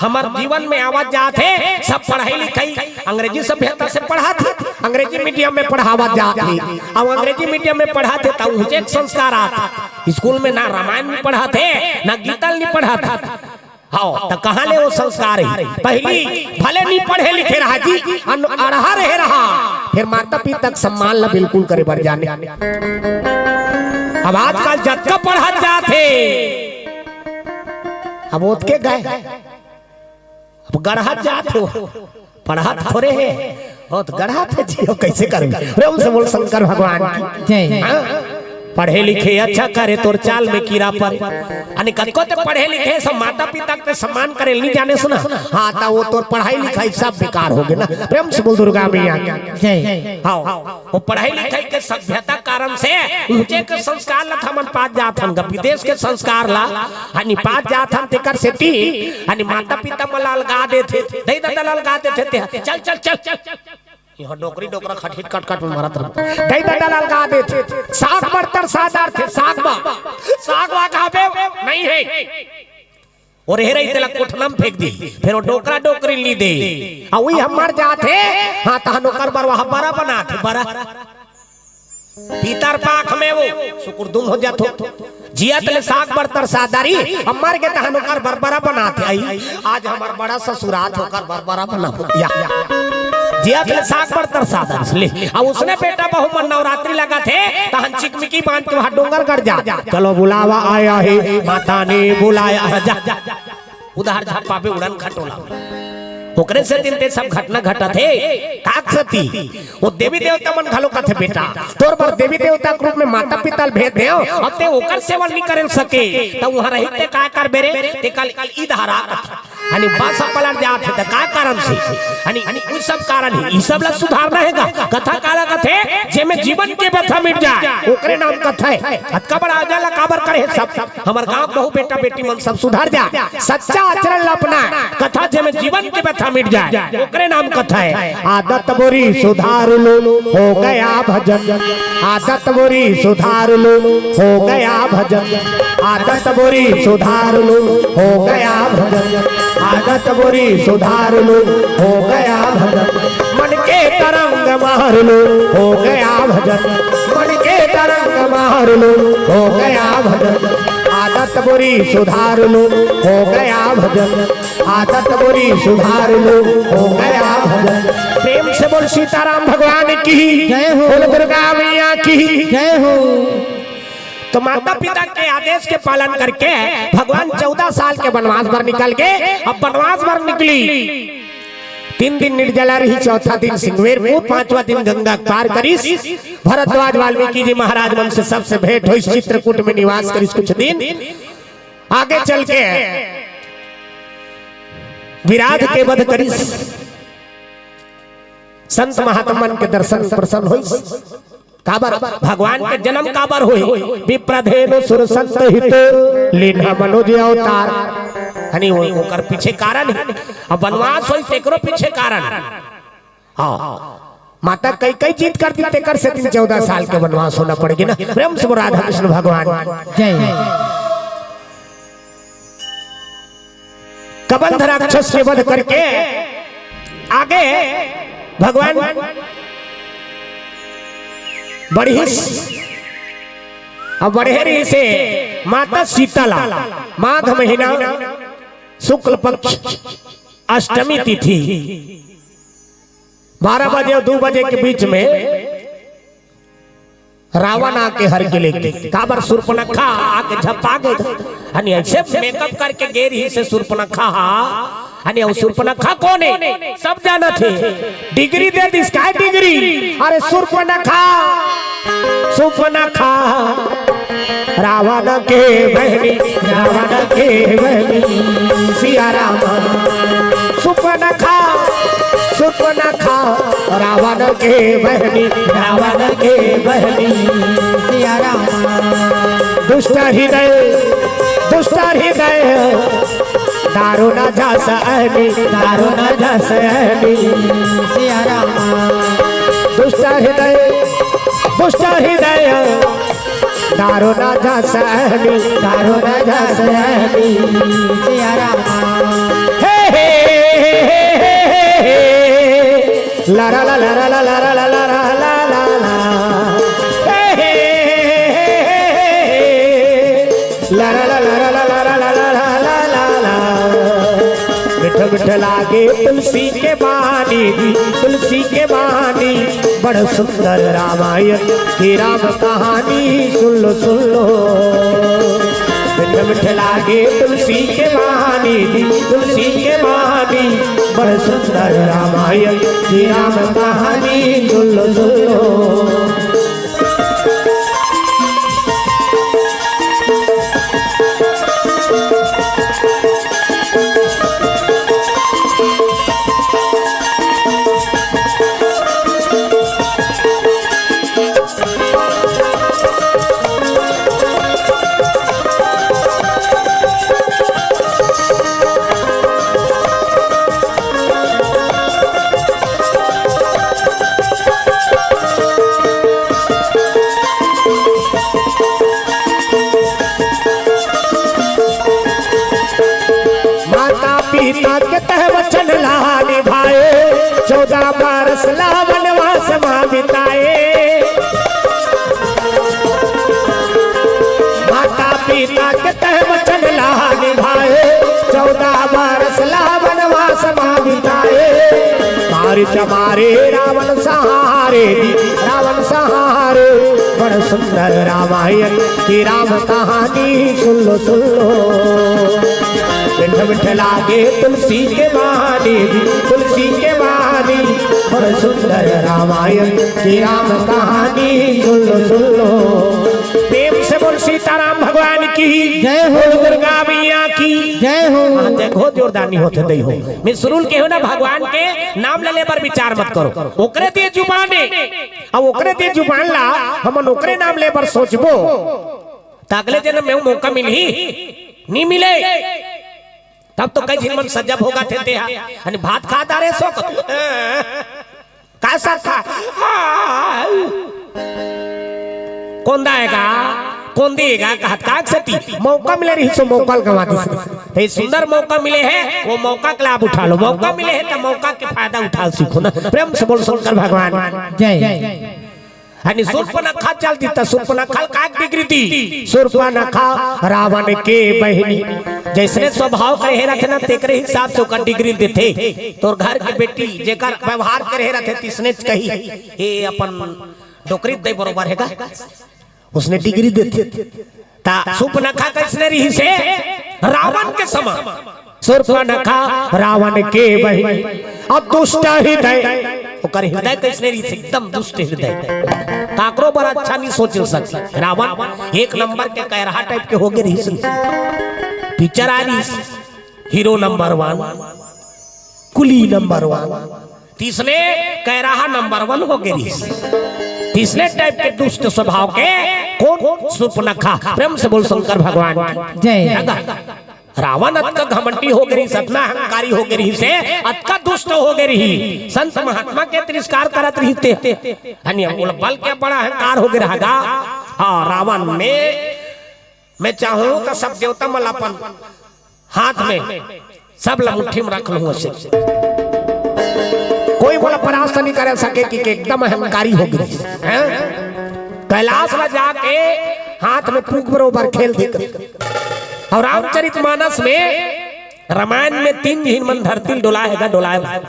हमर जीवन में आवत जात हे, सब पढ़ाई लिखाई अंग्रेजी सभ्यता से पढ़त हे, अंग्रेजी मीडियम में पढ़ावत जात हे। अब अंग्रेजी मीडियम में पढ़त हे त उहेच संस्कार आत हे। स्कूल में ना रामायण नी पढ़त हे, ना गीता नी पढ़त हे। हव, त कहाँ ले वो संस्कार हे? पहिली भले नी पढ़े लिखे रहा जी, अन-, अड़हा रहे रहा, फेर माता पिता के सम्मान ला बिल्कुल करे बर जाने। अब आजकल जतका पढ़त जात हे, अब ओतके गय, अब गढ़त जात हे, पढ़त थोरे हे, ओ त गढ़त हे जी, ओ कैसे करबे? प्रेम से बोल शंकर भगवान की। जय। हाँ? पढ़े लिखे अच्छा करे, तोर चाल में कीरा परे। अने कतको ते पढ़े लिखे, सब माता पिता के सम्मान करे नहीं जाने सुना। हाँ, ता वो तोर पढ़ाई लिखाई सब बेकार हो गए ना। प्रेम से बोल दुर्गा मैया की। जय। हाँ, वो पढ़ाई लिखाई के सभ्यता कारण से ऊंचे के संस्कार ला हमन पात जात हन, विदेश के संस्कार ला हनी पात जात हन, तेकर सेती हनी माता पिता मन ला अलगा देथे, दई ददा ला अलगा देथे, ते चल चल चल चल। यहाँ डोकरी डोकरा खटखिट कटकट में मरत रह। दई ददा ला अलगा देथे। साग बरतर सादार थे, साग बा। साग बा कहाँ पे? नहीं है। और हेरे तेला कोठना में फेंक दी। फिर वो डोकरा डोकरी ली दे। आ वही हम मर जाते। हाँ, तहन ओकर बर वहाँ बरा बनाते, बरा। पीतर पाख में वो सुकुर दुम हो जातो। जियत ले साग बरतर सादारी, अब मर गे तहन ओकर बरबरा बनात हे। आई, आज हमर बड़ा ससुरात ओकर बरबरा बना या। जियत ले साग बरतर सादारी ले। अब उसने बेटा बहू मन नवरात्रि लगा थे, तहन चिकमिकी बांध के वहाँ डोंगरगढ़ जा। चलो बुलावा आया है, माता ने बुलाया है, जा। उधार झप्पा पे उड़न खटोला। ओकरे सेती ते सब घटना घटत हे। काक सती, वो देवी देवता मन घलो कथे, "बेटा, तोर बर देवी देवता के रूप में माता पिता ल भेज देव, अब ते ओकर सेवा नहीं करे सके, त उहाँ रही ते का करबे रे?" ते कल ई धारा कथे। हनी बस पलट जात हे, त का कारण से? हनी, हनी उ सब कारण हे, ई सब ला सुधारना हे गा। कथा काला कथे, जेमे जीवन के व्यथा मिट जाए, ओकरे नाम कथा हे। अतका बड़ा अजय ला काबर करे हे सब? हमर गांव के बहू बेटा बेटी मन सब सुधर जा, सच्चा आचरण ला अपना। कथा जेमे जीवन के व्यथा मिट जाए, ओकरे नाम कथा हे। आदत बुरी सुधार लो, हो गया भजन। आदत बुरी सुधार लो, हो गया भजन। आदत बुरी सुधार लो, हो गया भजन। आदत बुरी सुधार लो, हो गया भजन। मन के तरंग मार लो, हो गया भजन। मन के तरंग मार लो, हो गया भजन। आदत बुरी सुधार लो, हो गया भजन। आदत बुरी सुधार लो, हो गया भजन। प्रेम से बोल सीताराम भगवान की, जय हो। बोल दुर्गा मैया की। जय हो। तो माता पिता के आदेश के पालन करके भगवान चौदह साल के वनवास बर निकल गे। अब वनवास बर निकली, तीन दिन निर्जला रही, चौथा दिन सिंगवेर को, पांचवा दिन गंगा पार करिस। भरद्वाज वाल्मीकि जी महाराज मन से सबसे भेंट होइस, चित्रकूट में निवास करिस कुछ दिन। आगे चल के विराट के वध करिस, संत महात्मन के दर्शन प्रसन्न होइस। काबर भगवान के जन्म काबर होय? विप्रधेनु सुर संत हित लीन्हा मनुज अवतार। हनी वो, ओकर पीछे कारण हे। अब वनवास होय तेकरो पीछे कारण। हाँ, माता कैकई जिद कर दी तेकर सेती चौदह साल के वनवास होना पड़ गे ना। प्रेम से बोल राधा कृष्ण भगवान। जय। कबंध राक्षस के वध करके आगे भगवान बढ़िस, अब बढ़े रहिसे माता सीता ला। माघ महीना शुक्ल पक्ष अष्टमी तिथि, बारह बजे और दो बजे के बीच में रावण आके हर के लेगे। काबर? सुर्पनखा आके झपा गे। हनी ऐसे मेकअप करके गे रहिसे सुर्पनखा हा। हनी अउ सुर्पनखा कोन हे? सब जानथे। डिग्री दे दिस, काय डिग्री? अरे सुर्पनखा, सुर्पनखा, रावण के बहनी, रावण के बहनी, सिया राम। सुर्पनखा, सुर्पनखा, रावण के बहनी, रावण के बहनी, सिया राम। दुष्ट हृदय, दुष्ट हृदय, दारुण जस अहनी, दारुण जस अहनी, सिया राम। दुष्ट हृदय, दुष्ट हृदय, दारुण जस अहनी, दारुण जस अहनी, सिया राम। हे, हे, हे। ला ला ला ला ला ला ला ला ला ला ला ला। हे, हे, हे, हे, हे, हे। ला ला ला ला ला ला ला ला ला ला ला ला। मीठ मीठ लागे तुलसी के बानी, तुलसी के बानी, बड़ सुंदर रामायण की राम कहानी, सुन लो, सुन लो। मीठ मीठ लागे तुलसी के बानी, तुलसी के बानी, बड़ सुंदर रामायण की राम कहानी, सुन लो, सुन लो। चमारे रावण सहारे जी, रावण सहारे। बड़ सुंदर रामायण की राम कहानी सुन लो, सुन लो। मिठ मिठ लागे तुलसी के बानी जी, तुलसी के बानी। बड़ सुंदर रामायण की राम कहानी सुन लो, सुन लो। प्रेम से बोल सीताराम भगवान की जय हो। बोल दुर्गा मैया की जय हो। हाँ, देखो जोरदार नहीं होते दई हो। मैं सुरुल के हो ना, भगवान के नाम ले ले बर विचार मत करो। ओकरे दिए जुबान है, अब ओकरे दिए जुबान ला हमन ओकरे नाम ले बर सोचबो, त अगले जन्म में मौका मिलही, नहीं मिले। तब तो कई झिन मन सज्जा भोगा थे ते हा। अने भात खा डारे सो का सा खा। कोंदा आएगा, कोंदी आएगा, कहत का सती मौका मिले रही सो मौका ल गंवा दिस। तो ये सुंदर मौका मिले है, वो मौका का लाभ उठा लो। मौका मिले है तो मौका के फायदा उठा सीखो ना। प्रेम से बोल शंकर भगवान जय। यानी सूर्पनखा चल दी त सूर्पनखा ल का डिग्री दी? सूर्पनखा रावण के बहिनी। जैसने स्वभाव के रहे रथे ना, तेकरे हिसाब से ओकर डिग्री देथे। तोर घर के बेटी जेकर व्यवहार के रहे रथे, तिसने कही, "ए, अपन डोकरी दे बरोबर हे का?" उसने डिग्री देथे। ता सूर्पनखा कैसने रहिसे? रावण के समान। सूर्पनखा रावण के बहिनी, अब दुष्ट हृदय। ओकर हृदय कैसने रहिसे? एकदम दुष्ट हृदय, काकरो बर अच्छा नहीं सोच सके। रावण एक नंबर के कैरहा टाइप के होगे रहिसे। पिक्चर आ रहिसे, हीरो नंबर वन, कुली नंबर वन, तिसने कैराहा नंबर वन होगे रहिस। तिसने टाइप के दुष्ट स्वभाव के कोन? सूर्पनखा। प्रेम से बोल शंकर भगवान की जय। रावण अतका घमंडी होगे रहिस, अतना अहंकारी होगे रहिसे, अतका दुष्ट होगे रहिस, संत महात्मा के तिरस्कार करत रहिस ते। हनिया बोल बल के बड़ा अहंकार होगे रहेगा। हाँ, रावण में मैं चाहूं त सब देवता मन ल अपन हाथ में, सब ल मुट्ठी में रख लूं असे। कोई मोला परास्त नहीं करे सके कि, कि एकदम अहंकारी होगे रहिस। हैं? कैलाश ला जाके हाथ में पूक बरोबर खेल दे। अउ रामचरित मानस में, रामायण में तीन झिन मन धरती ल डोलाय हे गा, डोलाय हे।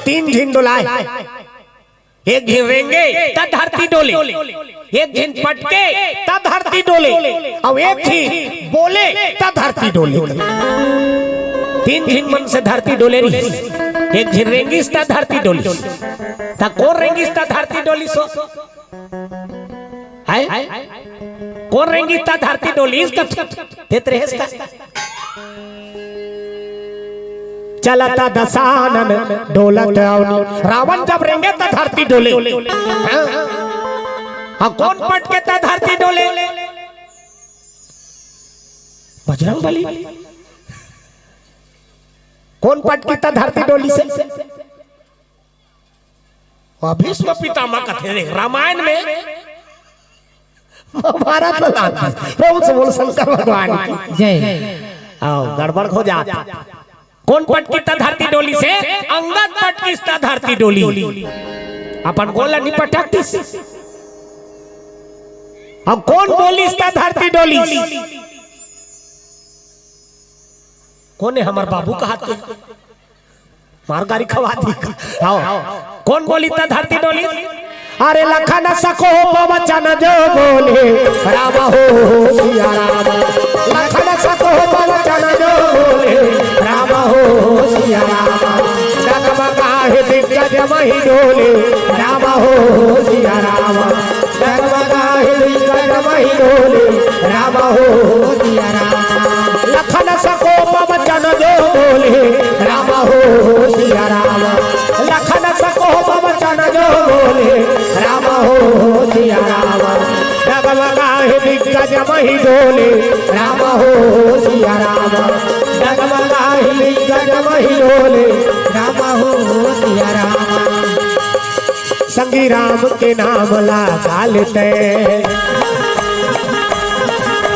तीन झिन डोलाय हे। एक झिन रेंगे त धरती डोले, एक झिन पटके त धरती डोले, अउ एक झिन बोले त धरती डोले। तीन झिन मन से धरती डोले रहिस। एक झिन रेंगिस त धरती डोलिस। त कोन रेंगिस त धरती डोलिस हो? हैं? कोन रेंगिस त धरती डोलिस? त देत रहेस का? चलत दसानन डोलत अवनी। रावण जब रेंगे त धरती डोले। हाँ? हाँ, कोन पटके त धरती डोले? बजरंग बली। कोन पटकी त धरती डोलिसे? वो भीष्म पितामह कथे रे, रामायण में, महाभारत में लाल। प्रेम से बोल शंकर भगवान की जय। आओ, गड़बड़ हो जात। कोन पटकी त धरती डोलिसे? अंगद पटकिस त धरती डोली। अपन गोला नहीं पटकतिस। अब कोन बोलिस त धरती डोलिस? कोन हे हमर बाबू कहाथे? मार गारी खवा दी। आओ। कोन बोलिस त धरती डोली? अरे लखन सकोप वचन जो बोले, राम हो सिया राम। लखन सकोप वचन जो बोले, राम हो सिया राम। डगमगाए दिग्गज महि डोले, राम हो सिया राम। डगमगाए दिग्गज महि डोले, राम हो सिया राम। लखन सकोप वचन जो बोले, राम हो सिया राम। लखन सकोप वचन जो बोले, राम हो सिया राम। डगमगाए दिग्गज महि डोले, राम हो सिया राम। डगमगाए दिग्गज महि डोले, राम हो सिया राम। संगी राम के नाम ला गाल तै,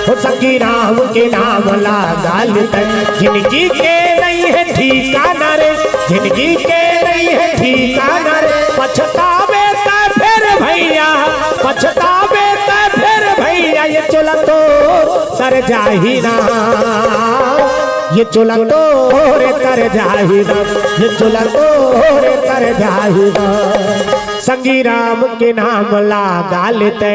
हो संगी राम के नाम ला गाल तै। जिंदगी के नहीं है ठिकाना रे, जिंदगी के नहीं है ठिकाना रे। पछतावे त फिर भैया, पछतावे त फिर भैया, ये चोला तो सर जाही ना। ये चोला तोर तर जाही ना, ये चोला तोर तर जाही ना। संगी राम के नाम लगा लेते,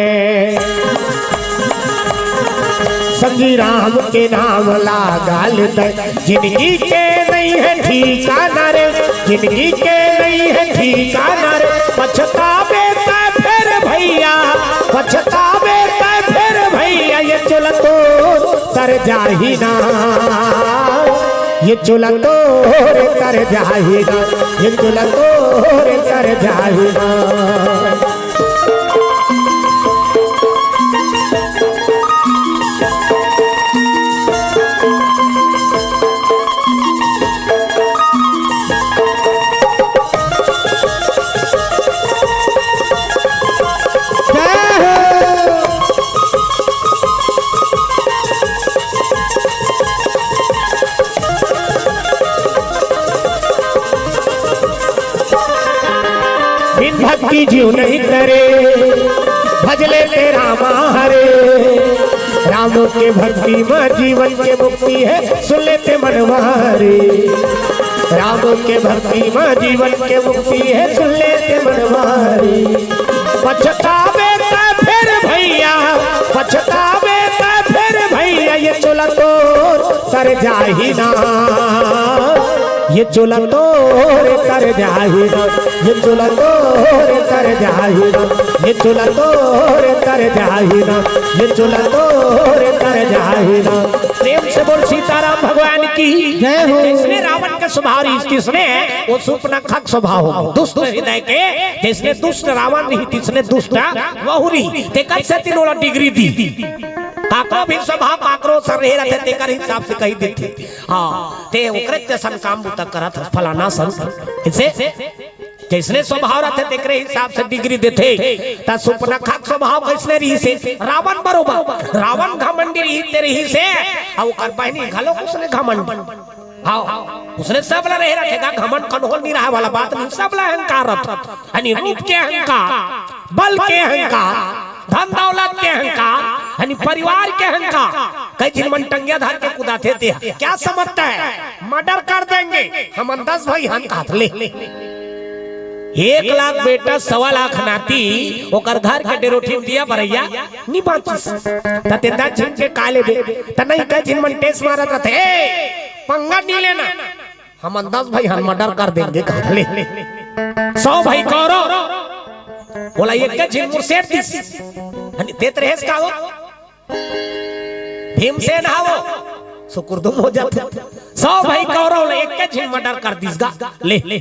संगी राम के नाम लगा लेते। जिंदगी के नहीं है ठिकाना रे, जिंदगी के नहीं है ठिकाना रे। पछतावे त फिर भैया, पछतावे त फिर भैया, ये चोला तोर तर जाही ना, ये चोला तोर तर जाही ना, ये चोला तोर तर जाही ना। जय हो। बिन भक्ति जीव नहीं तरे, भजले ते रामा हरे। राम के भक्ति में जीवन के मुक्ति है, सुन ले ते मनवा रे। राम के भक्ति में जीवन के मुक्ति है, सुन ले ते मनवा रे। पछतावे त फिर भैया, पछतावे त फिर भैया, ये चोला तोर तर जाही ना, ये चोला तोर तर जाही ना, ये चोला तोर तर जाही ना, ये चोला तोर तर जाही ना, ये चोला तोर तर जाही ना। प्रेम से बोल सीताराम भगवान की। जय हो। जैसने रावण के स्वभाव रहिस तैसने वो सूर्पनखा के स्वभाव हो, दुष्ट हृदय के। जैसने दुष्ट रावण रहिस तैसने दुष्ट वहू रहिस, तेकर सेती ओला डिग्री दिस। काकरो भी स्वभाव काकरो सर रहे रहथे, तेकर हिसाब से कहि देथे। हाँ, ते ओकरे जैसन काम बुता करत हस, फलाना सन। इसे जैसने स्वभाव रहथे, तेकरे हिसाब से डिग्री देथे। त सूर्पनखा के स्वभाव कइसने रहिस हे? रावण बरोबर। रावण घमंडी रहिस ते रहिस हे, अउ ओकर बहिनी घलो उसने घमंडी। हाँ, उसने सब ला रहे रखेगा, घमंड कन्होल नहीं रहे वाला बात नहीं, सब ला अहंकार रहत। यानी रूप के अहंकार, बल के अहंकार, धन दौलत के अहंकार, यानी परिवार के अहंकार। कई झिन मन टंगिया धर के कुदाथे ते, क्या समझता है, मर्डर कर देंगे, हमन दस भाई हन, कहत ले। एक लाख बेटा, सवा लाख नाती, ओकर घर के डेरोठी में दिया बरइया नी बांचिस। त ते दस झिन के का लेबे? त नहीं, कई झिन मन टेस मारत रथे, "ए, पंगा नी लेना, हमन दस भाई हन, मर्डर कर देंगे," कहत ले। सौ भाई कौरव, ओला एक झिन मुरसेट दिस। हनी देत रहेस का हो? भीमसेन हा वो, सुकुरदुम हो जाथे। सौ भाई कौरव ला एक झिन मर्डर कर दिस गा। ले, ले।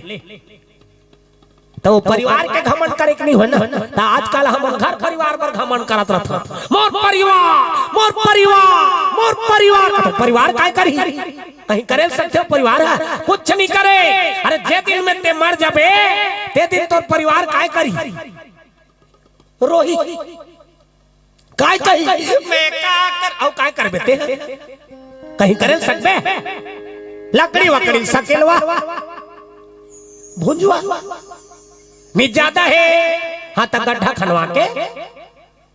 त वो परिवार के घमंड करे के नहीं होय ना। त आजकल हमन घर परिवार बर घमंड करत रहथन। मोर परिवार, मोर परिवार, मोर परिवार। त परिवार काय करही? कहीं करे सकथे हो परिवार ह? कुछ नहीं करे। अरे जे दिन में ते मर जाबे, ते दिन तोर परिवार काय करही? रोही। काय कही? मैं का कर, अउ काय करबे ते? कहीं करे सकबे? लकड़ी वकड़ी सकेलवा, भुंजवा, मिज जादा हे, हाँ, त गड्ढा खनवा के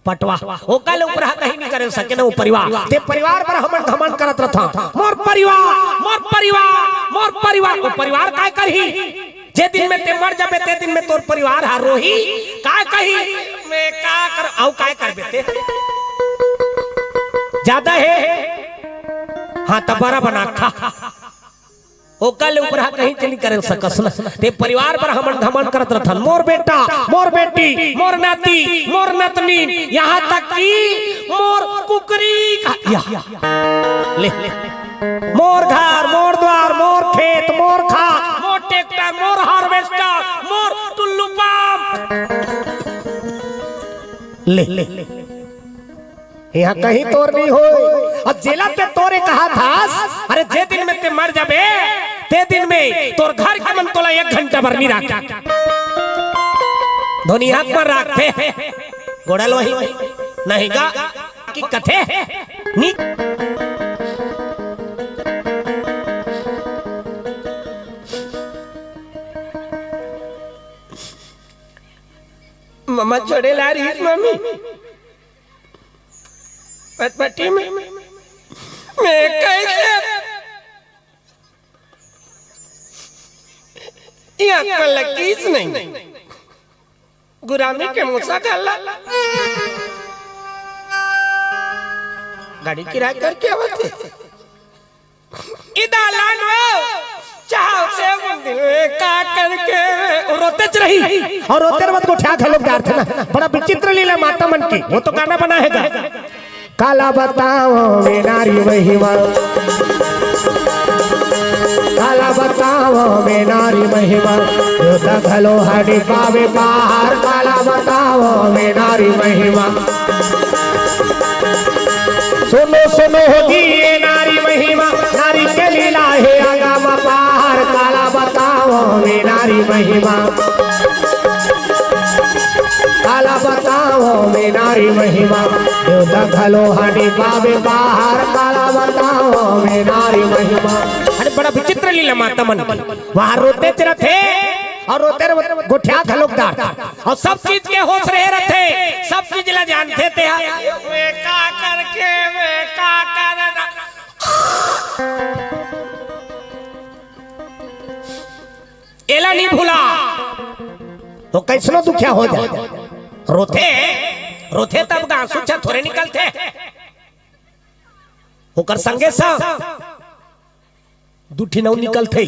पटवा। ओकर ले ऊपर हा कहीं नहीं करे सके ना वो परिवार। ते परिवार बर हमन घमंड करत रथन। मोर परिवार, मोर परिवार, मोर परिवार। वो परिवार काय करही? जे दिन में ते मर जाबे, ते दिन में तोर परिवार हा रोही। काय कही? मैं का कर, अउ काय करबे ते? जादा हे? हाँ, त बरा बना खा। ओकर ले ऊपर हा कहीं चली करे सकस न। ते परिवार बर हमन घमंड करत रथन। मोर बेटा, मोर बेटी, मोर नाती, मोर नतनी, यहाँ तक कि मोर कुकरी का, या, ले, ले। मोर घर, मोर द्वार, मोर खेत, मोर खार, मोर ट्रैक्टर, मोर हार्वेस्टर, मोर टुल्लू पंप। ले, ले। यहाँ कहीं तोर नहीं होय। अब जेला ते तोरे कहा थास, अरे जे दिन में ते मर जाबे, ते दिन में तोर घर के मन तोला एक घंटा बर नहीं राख। धोनी हाथ पर राखथे। गोड़ल वही नहीं गा। कि कथे नी। मम्मा छोड़े ला रही मम्मी। पटपटी में मैं कैसे ये आत्मा लकीस नहीं। गुरामी के मूसा घाला। गाड़ी किराया करके आवत हे। इदा लान वो चाहो से मंदिर में का करके वो रोते च रही। अउ रोते रही त गोठिया घलोक डारथे ना। बड़ा विचित्र लीला माता मन के। वो तो गाना बना हे गा। काला बतावंव मैं नारी महिमा, काला बतावंव मैं नारी महिमा, देवता घलो ह नी पावे पार। काला बतावंव मैं नारी महिमा। सुनो सुनो हो जी ये नारी महिमा, नारी के लीला हे अगम अपार। काला बतावंव मैं नारी महिमा, काला बतावंव मैं नारी महिमा, देवता घलो ह नी पावे पार। काला बतावंव मैं नारी महिमा। अरे बड़ा विचित्र लीला माता मन के। वहाँ रोते च रथे अउ रोते रहे गोठिया घलोक डारथे अउ सब चीज के होश रहे रथे, सब चीज ला जानथे ते ह। वे का करके, वे का करना। एला नी भूला। तो कइसनो दुखिया हो जाय। रोथे, रोथे तब गा आंसू अच्छा थोरे निकलथे। ओकर संगे संग दू ठिन अउ निकलथे।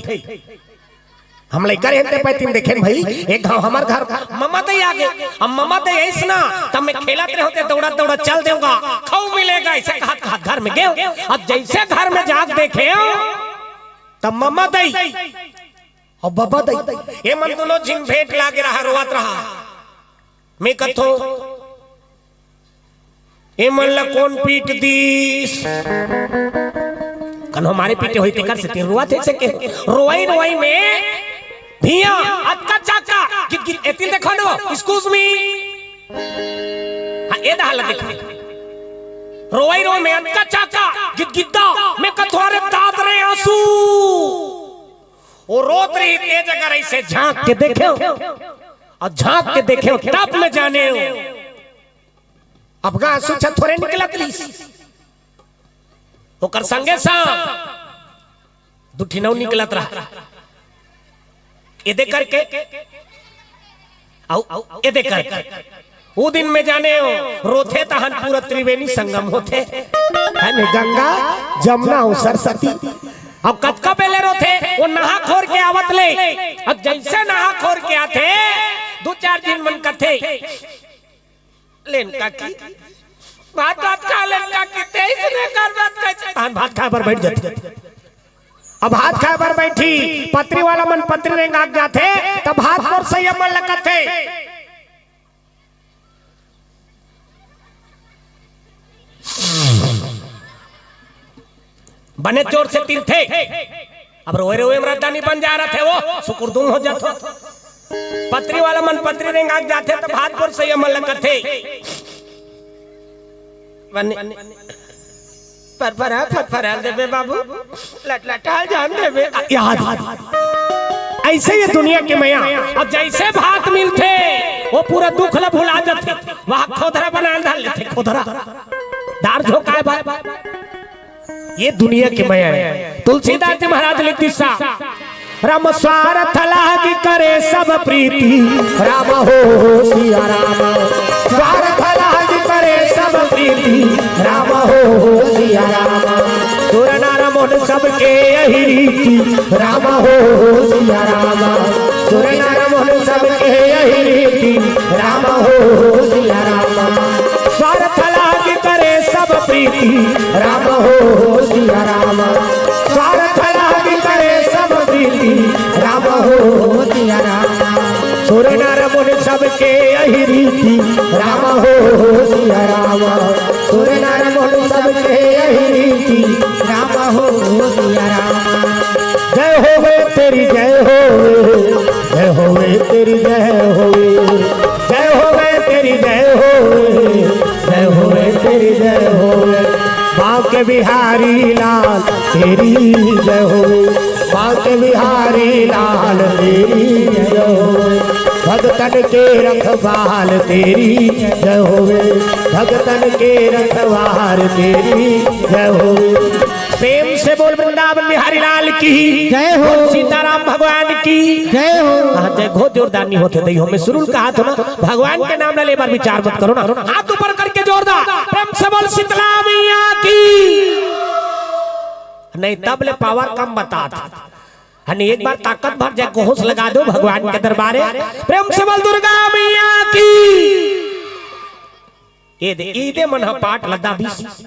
हम लइका रहेन ते पैतिन देखेन भई, एक घांव हमर घर ममा दई आगे। अब ममा दई आइस ना, तब मैं खेलत रहेंव ते दउड़त दउड़त चल देंव गा, खऊ मिलेगा, अइसे कहत कहत घर में गेंव। अब जइसे घर में जाके देखेंव, तब ममा दई अउ बबा दई, ए मन दूनों झिन भेंट लागे रहा, रोवत रहा। मैं कथों, ए मन ला कोन पीट दिस? कन्हो मारे पीटे होही तेकर सेती रोवत हे कहिके। रोवई रोवई में धिया अतका चाका गिदगिद, एती ल देखो न, excuse me। हाँ, ए डहर ला देखो। रोवई रोवई में अतका चाका गिदगिद्दा, मैं कथों अरे दाद रे आंसू। ओ रोत रही ते जगह अइसे झांक के देखेंव, अउ झांक के देखेंव तब मैं जानेंव। अब गा आंसू अच्छा थोरे निकलत रहिस। ओकर संगे संग दू ठिन अउ निकलत रहा। एदे करके, अउ एदे करके। ओ दिन में जानेंव, रोथे तहन पूरा त्रिवेणी संगम होथे। हे न, गंगा, जमुना अउ सरस्वती। अब कतका बेले रोथे, ओ नहा खोर के आवत ले। अब जइसे नहा खोर के आथे, दू चार झिन मन कथे, लेन काकी, भात, भात खा लेन काकी, तेईस ने कर भात खाए। तहन भात खाए बर बइठ जाथे। अब भात खाए बर बइठही, पतरी वाला मन पतरी रेंगा के जाथे, तब भात परोसइया मन ल कथे, बने जोर से तिरथे। अब रोए रोए म रद्दा नी बन जाय रथे, ओ सुकुरदुम हो जाथे। पतरी वाला मन पतरी रेंगा के जाथे, त भात परोसइया मन ल कथे, बने फरफरा, फरफरा देबे बाबू, लटलटा जान देबे। याद, अइसे ये दुनिया के मया। अब जइसे भात मिलथे, ओ पूरा दुख ल भुला जाथे। वहाँ खोधरा बना धर लेथे, खोधरा। दार झोंकाय बर। ये दुनिया के मया हे। तुलसीदास जी महाराज लिख दिस, राम स्वारथ लागी करे सब प्रीति, राम हो सिया राम। स्वारथ लागी करे सब प्रीति, राम हो सिया राम। सुर नर मुनि सबके यही रीति, राम हो सिया राम। सुर नर मुनि सबके यही रीति, राम हो सिया राम। स्वारथ लागी करे सब प्रीति, राम हो सिया राम। स्वारथ लागी करे सब प्रीति, राम हो सिया राम। सुर नर मुनि सबके यही रीति, राम हो सिया राम। सुर नर मुनि सबके यही रीति, राम हो सिया राम। जय होवे तेरी जय होवे, जय होवे तेरी जय होवे, जय होवे तेरी जय होवे, जय होवे तेरी जय होवे। बांके बिहारी लाल तेरी जय होवे, बांके बिहारी लाल तेरी जय होवे। भगतन के रखवाल तेरी जय होवे, भगतन के रखवाल तेरी जय होवे। प्रेम से बोल वृंदावन बिहारी लाल की। जय हो। बोल सीताराम भगवान की। जय हो। हाँ, जय घोष जोरदार नहीं होथे दई हो, मैं सुरुल कहा था ना, भगवान के नाम ला ले बार विचार मत करो ना। हाथ ऊपर करके जोरदार प्रेम से बोल शीतला मैया की। नहीं, तब ले पावर कम बता था। हनी एक बार ताकत भर जय घोष लगा दो भगवान के दरबारे। प्रेम से बोल दुर्गा मैया की। ये दे, ये दे मन ह पाठ लदा बीस।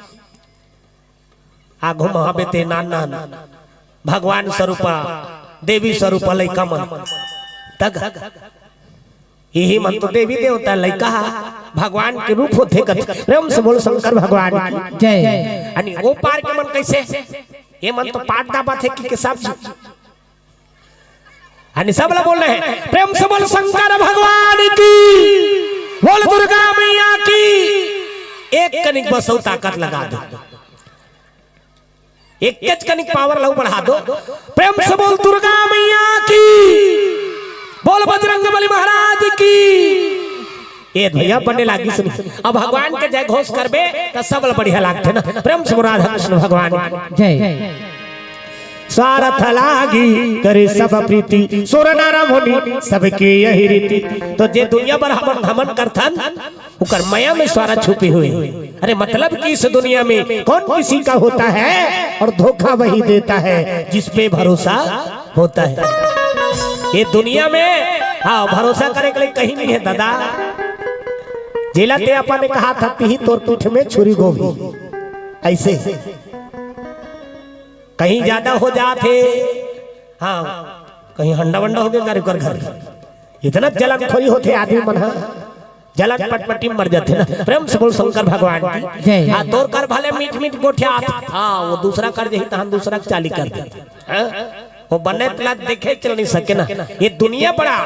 आघू म हबे ते नान नान भगवान स्वरूपा, देवी स्वरूपा लइका मन। तग इही मन तो देवी देवता लइका हा, भगवान के रूप होथे कथे। प्रेम से बोल शंकर भगवान की। जय। अनि ओ पार के मन कैसे? ये मन तो पाट दाबा थे कि के सब जी। अनि सब ला बोल रहे हैं, प्रेम से बोल शंकर भगवान की, बोल दुर्गा मैया की। एक कनिक बस अउ ताकत लगा दो। एक कच कनिक पावर लहू बढ़ा दो। प्रेम से बोल दुर्गा मैया की, बोल बजरंग बली महाराज की। ए भैया बने लागी सुनी। अब भगवान के जय घोष करबे त सब ल बढ़िया लागथे ना। प्रेम से बोल राधा कृष्ण भगवान की। जय। स्वार्थ लागी करे सब प्रीति, सुर नर मुनि सबके यही रीति। तो जे दुनिया भर हमन घमंड करथन, उकर मया में स्वार्थ छुपे हुए। अरे मतलब कि इस दुनिया में कौन किसी का होता है और धोखा वही देता है जिस पे भरोसा होता है। ये दुनिया में, हाँ, भरोसा करे के लिए कहीं नहीं है दादा। जेला ते अपन ने कहा था, "तिही तोर पीठ में छुरी गोभी।" ऐसे कहीं ज्यादा हो जात हे, हाँ, कहीं हंडा वंडा हो गया करे कर घर। इतना जलन थोड़ी होथे आदमी मन ह, जलन पटपटी मर जाथे ना। प्रेम से बोल शंकर भगवान की। जय। हाँ, तोर कर भले मीठ मीठ गोठियात, हाँ, वो दूसरा कर जही तहन दूसरा के चाली कर दे। हाँ? वो बने तला देखे चल नहीं सके ना। ये दुनिया बड़ा,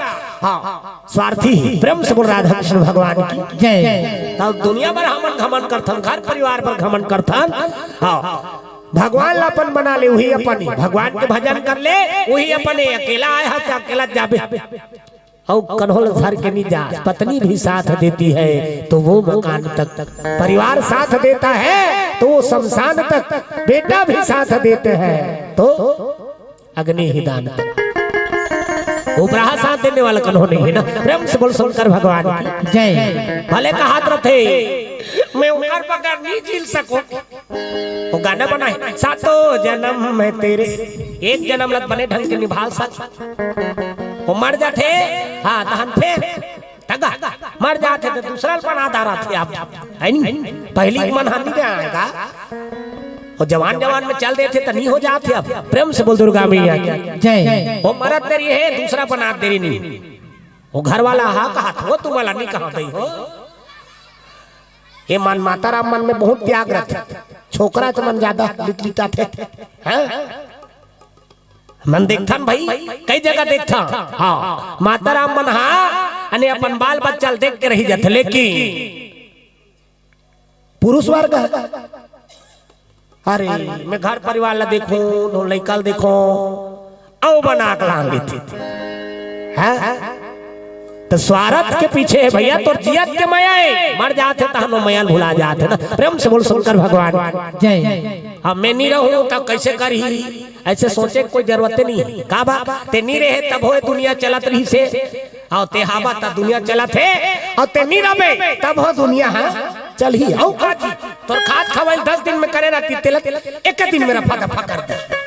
हाँ, स्वार्थी है। प्रेम से बोल राधा कृष्ण भगवान की। जय। तब दुनिया भर हमन घमंड करथन, घर परिवार पर घमंड करथन। हाँ, भगवान ला अपन बना ले, वही अपन, भगवान के भजन कर ले, वही अपन। अकेला आए हा त अकेला जाबे। अउ कन्हो ल धर के नहीं जा, पत्नी भी साथ देती है तो वो मकान तक, परिवार साथ देता है तो वो शमशान तक, बेटा भी साथ देते हैं तो अग्नि ही दान तक। उपराहा साथ देने वाला कन्हो नहीं है ना। प्रेम से बोल शंकर भगवान की। जय। भले कहात रथे, मैं ओकर बगैर नहीं जी सकूं। वो गाना बनाए, सातों जन्म में तेरे, एक जन्म लत बने ढंग के निभाल सक। वो मर जाथे, हाँ, तहन फेर तगा मर जाथे तो दूसरा ल बना दारा थे आप, है नी? पहली के मन हानि दे आएगा, वो जवान जवान में चल देथे तो नहीं हो जाथे। अब प्रेम से बोल दुर्गा मैया की। जय। वो मरत देरी है, दूसरा बना देरी नहीं। वो घर वाला हा कहा था, वो तुम्हारा नहीं कहा दई हो। ये मन माता राम मन में बहुत त्याग रथे, छोकरा तो मन ज्यादा लिट लिटाथे। हाँ? मन देखथन भाई, कई जगह देखथन। हाँ, माता राम मन हा अने अपन बाल बच्चा ल देख के रही जाथे, लेकिन पुरुष वर्ग, अरे, मैं घर परिवार ला देखूं, दो लइका ल देखूं, अउ बना के लान लेथे। हैं? तो स्वार्थ के पीछे है भैया, तोर जियत के मया है, मर जाथे तहन वो मया ल भुला जाथे ना। प्रेम से बोल शंकर भगवान। जय। अब मैं नहीं रहूं तो कैसे करही? ऐसे सोचे के कोई जरूरत नहीं है। का बा? ते नहीं रहे तब हो दुनिया चलत रही से, अउ ते हाबा त दुनिया चलत हे, अउ ते नी रबे, तब हो दुनिया हा चलही। अउ का जी, तोर खात खवाइल दस दिन में करे रहती, तेला एक दिन में रफा दफा कर दे।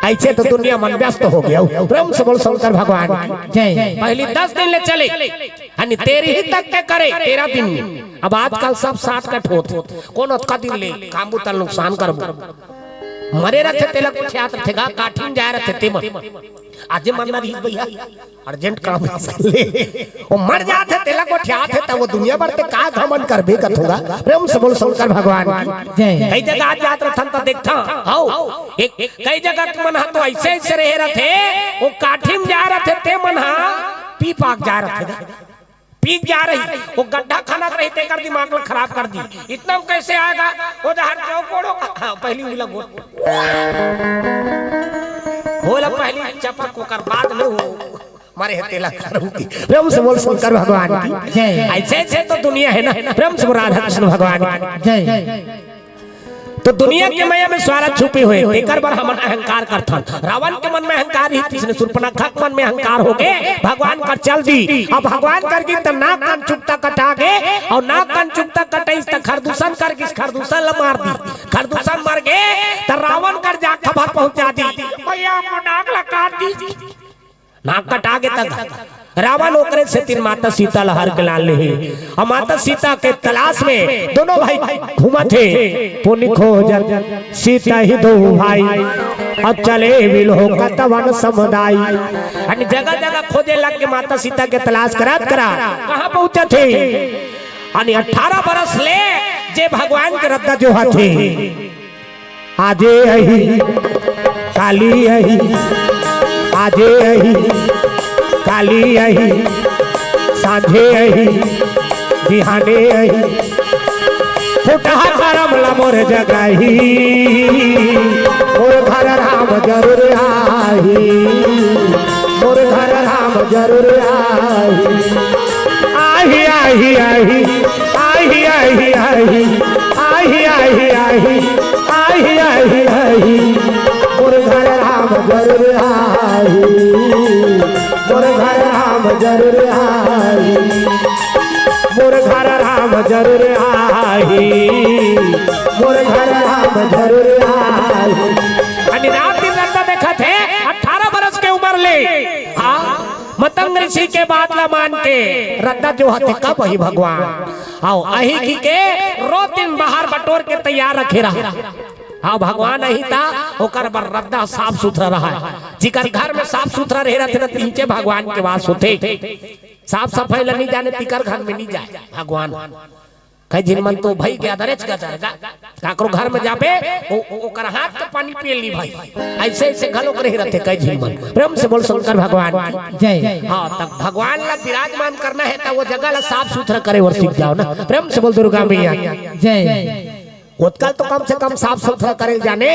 ऐसे तो दुनिया मन व्यस्त हो गया। प्रेम से बोल शंकर भगवान की। जय। पहली दस दिन ले चले, यानी तेरह ही तक के करे, तेरह दिन। अब आजकल सब साठ कट होत, कौन अतका दिन ले काम बुता नुकसान करबो। मरे रथे तेला कुछ याद रथेगा, काठिन जाए रथे ते मन। आजे मरना रही भैया, अर्जेंट काम है इसके लिए। वो मर जाथे, तेला गोठियाथे, तब वो दुनिया भर ते का घमंड करबे कथूंगा। प्रेम से बोल शंकर भगवान की। जय। कई जगह आज जात रथन त देखथा, हाउ, एक, कई जगह के मन हा तो ऐसे, ऐसे रहे रथे, वो काठी में जा रथे, ते मन हा पी पाक जा रथे, पी जा रही, वो गड्ढा खाना रही, तेकर दिमाग ला खराब कर दी। इतना में कैसे आएगा? वो जहर क्यों कोड़ो? हाँ, पहली उला गोट। होला पहली चपक, ओकर बाद में हो। मारे हे तेला करू की। प्रेम से बोल शंकर भगवान की। जय। ऐसे, ऐसे तो दुनिया है ना। प्रेम से बोल राधा कृष्ण भगवान की। जय। तो दुनिया के मया में स्वार्थ छुपे हुए, तेकर बर हमन अहंकार करथन। रावण के मन में अहंकार ही, तीसने सुर्पनखा के मन में अहंकार होगे, भगवान कर चल दी। अब भगवान कर गिस त नाक कान चुकता कटा गे, अउ नाक कान चुकता कटाइस त खरदूषण कर गिस, खरदूषण ल मार दी। खरदूषण मर गे त रावण कर जा खबर पहुंचा दी, भैया मोर नाक ल काट दी। नाक कटा गे त रावण ओकरे सेती माता सीता ल हर के लान लेहे। अउ माता सीता के तलाश में दोनों भाई घूमत हे। पुनि खोजत सीता ही दो भाई, अब चले बिलोकत वन समुदाय। अने जगह जगह खोजे लग के माता सीता के तलाश करत करत कहाँ पहुंचत हे? अने अठारह बरस ले जे भगवान के रद्दा जोहत हे। आजे अही, काली अही, आजे अही, काली अही, सांझे अही, बिहाने अही। फुटहा करम ला मोर जगाही, मोर घर राम जरूर आही, मोर घर राम जरूर आही। आही, आही, आही, आही, आही, आही, आही, आही, आही, आही, आही, आही, मोर घर राम जरूर आही, मोर घर राम जरूर आही, मोर घर राम जरूर आही, मोर घर राम जरूर आही। अने रात दिन रद्दा देखत हे, अठारह बरस के उमर ले। हाँ, मतंग ऋषि के बात ला मान के रद्दा जोहत हे, कब अही भगवान? अउ अही कहिके रोज दिन बाहर बटोर के तैयार रखे रहा। हाँ, भगवान अही त ओकर बर रद्दा साफ सुथरा रहा। जिकर घर में साफ सुथरा रहे रहिथे न, तिहिंचे भगवान के वास होथे। साफ सफाई ला नइ जाने, तिकर घर में नइ जाय भगवान। कई झिन मन तो भई के अदरेच गदर गा, काकरो घर में जाबे, ओ, ओ, ओकर हाथ के पानी पिए ल नइ भाई। अइसे, अइसे घलो करे रहिथे कई झिन मन। प्रेम से बोल शंकर भगवान की। जय। हाँ, तब भगवान ला विराजमान करना हे, त ओ जगह ला साफ सुथरा करे बर सीख जाव ना। प्रेम से बोल दुर्गा मैया की। जय। ओतका ल तो कम से कम साफ सुथरा करे ल जाने,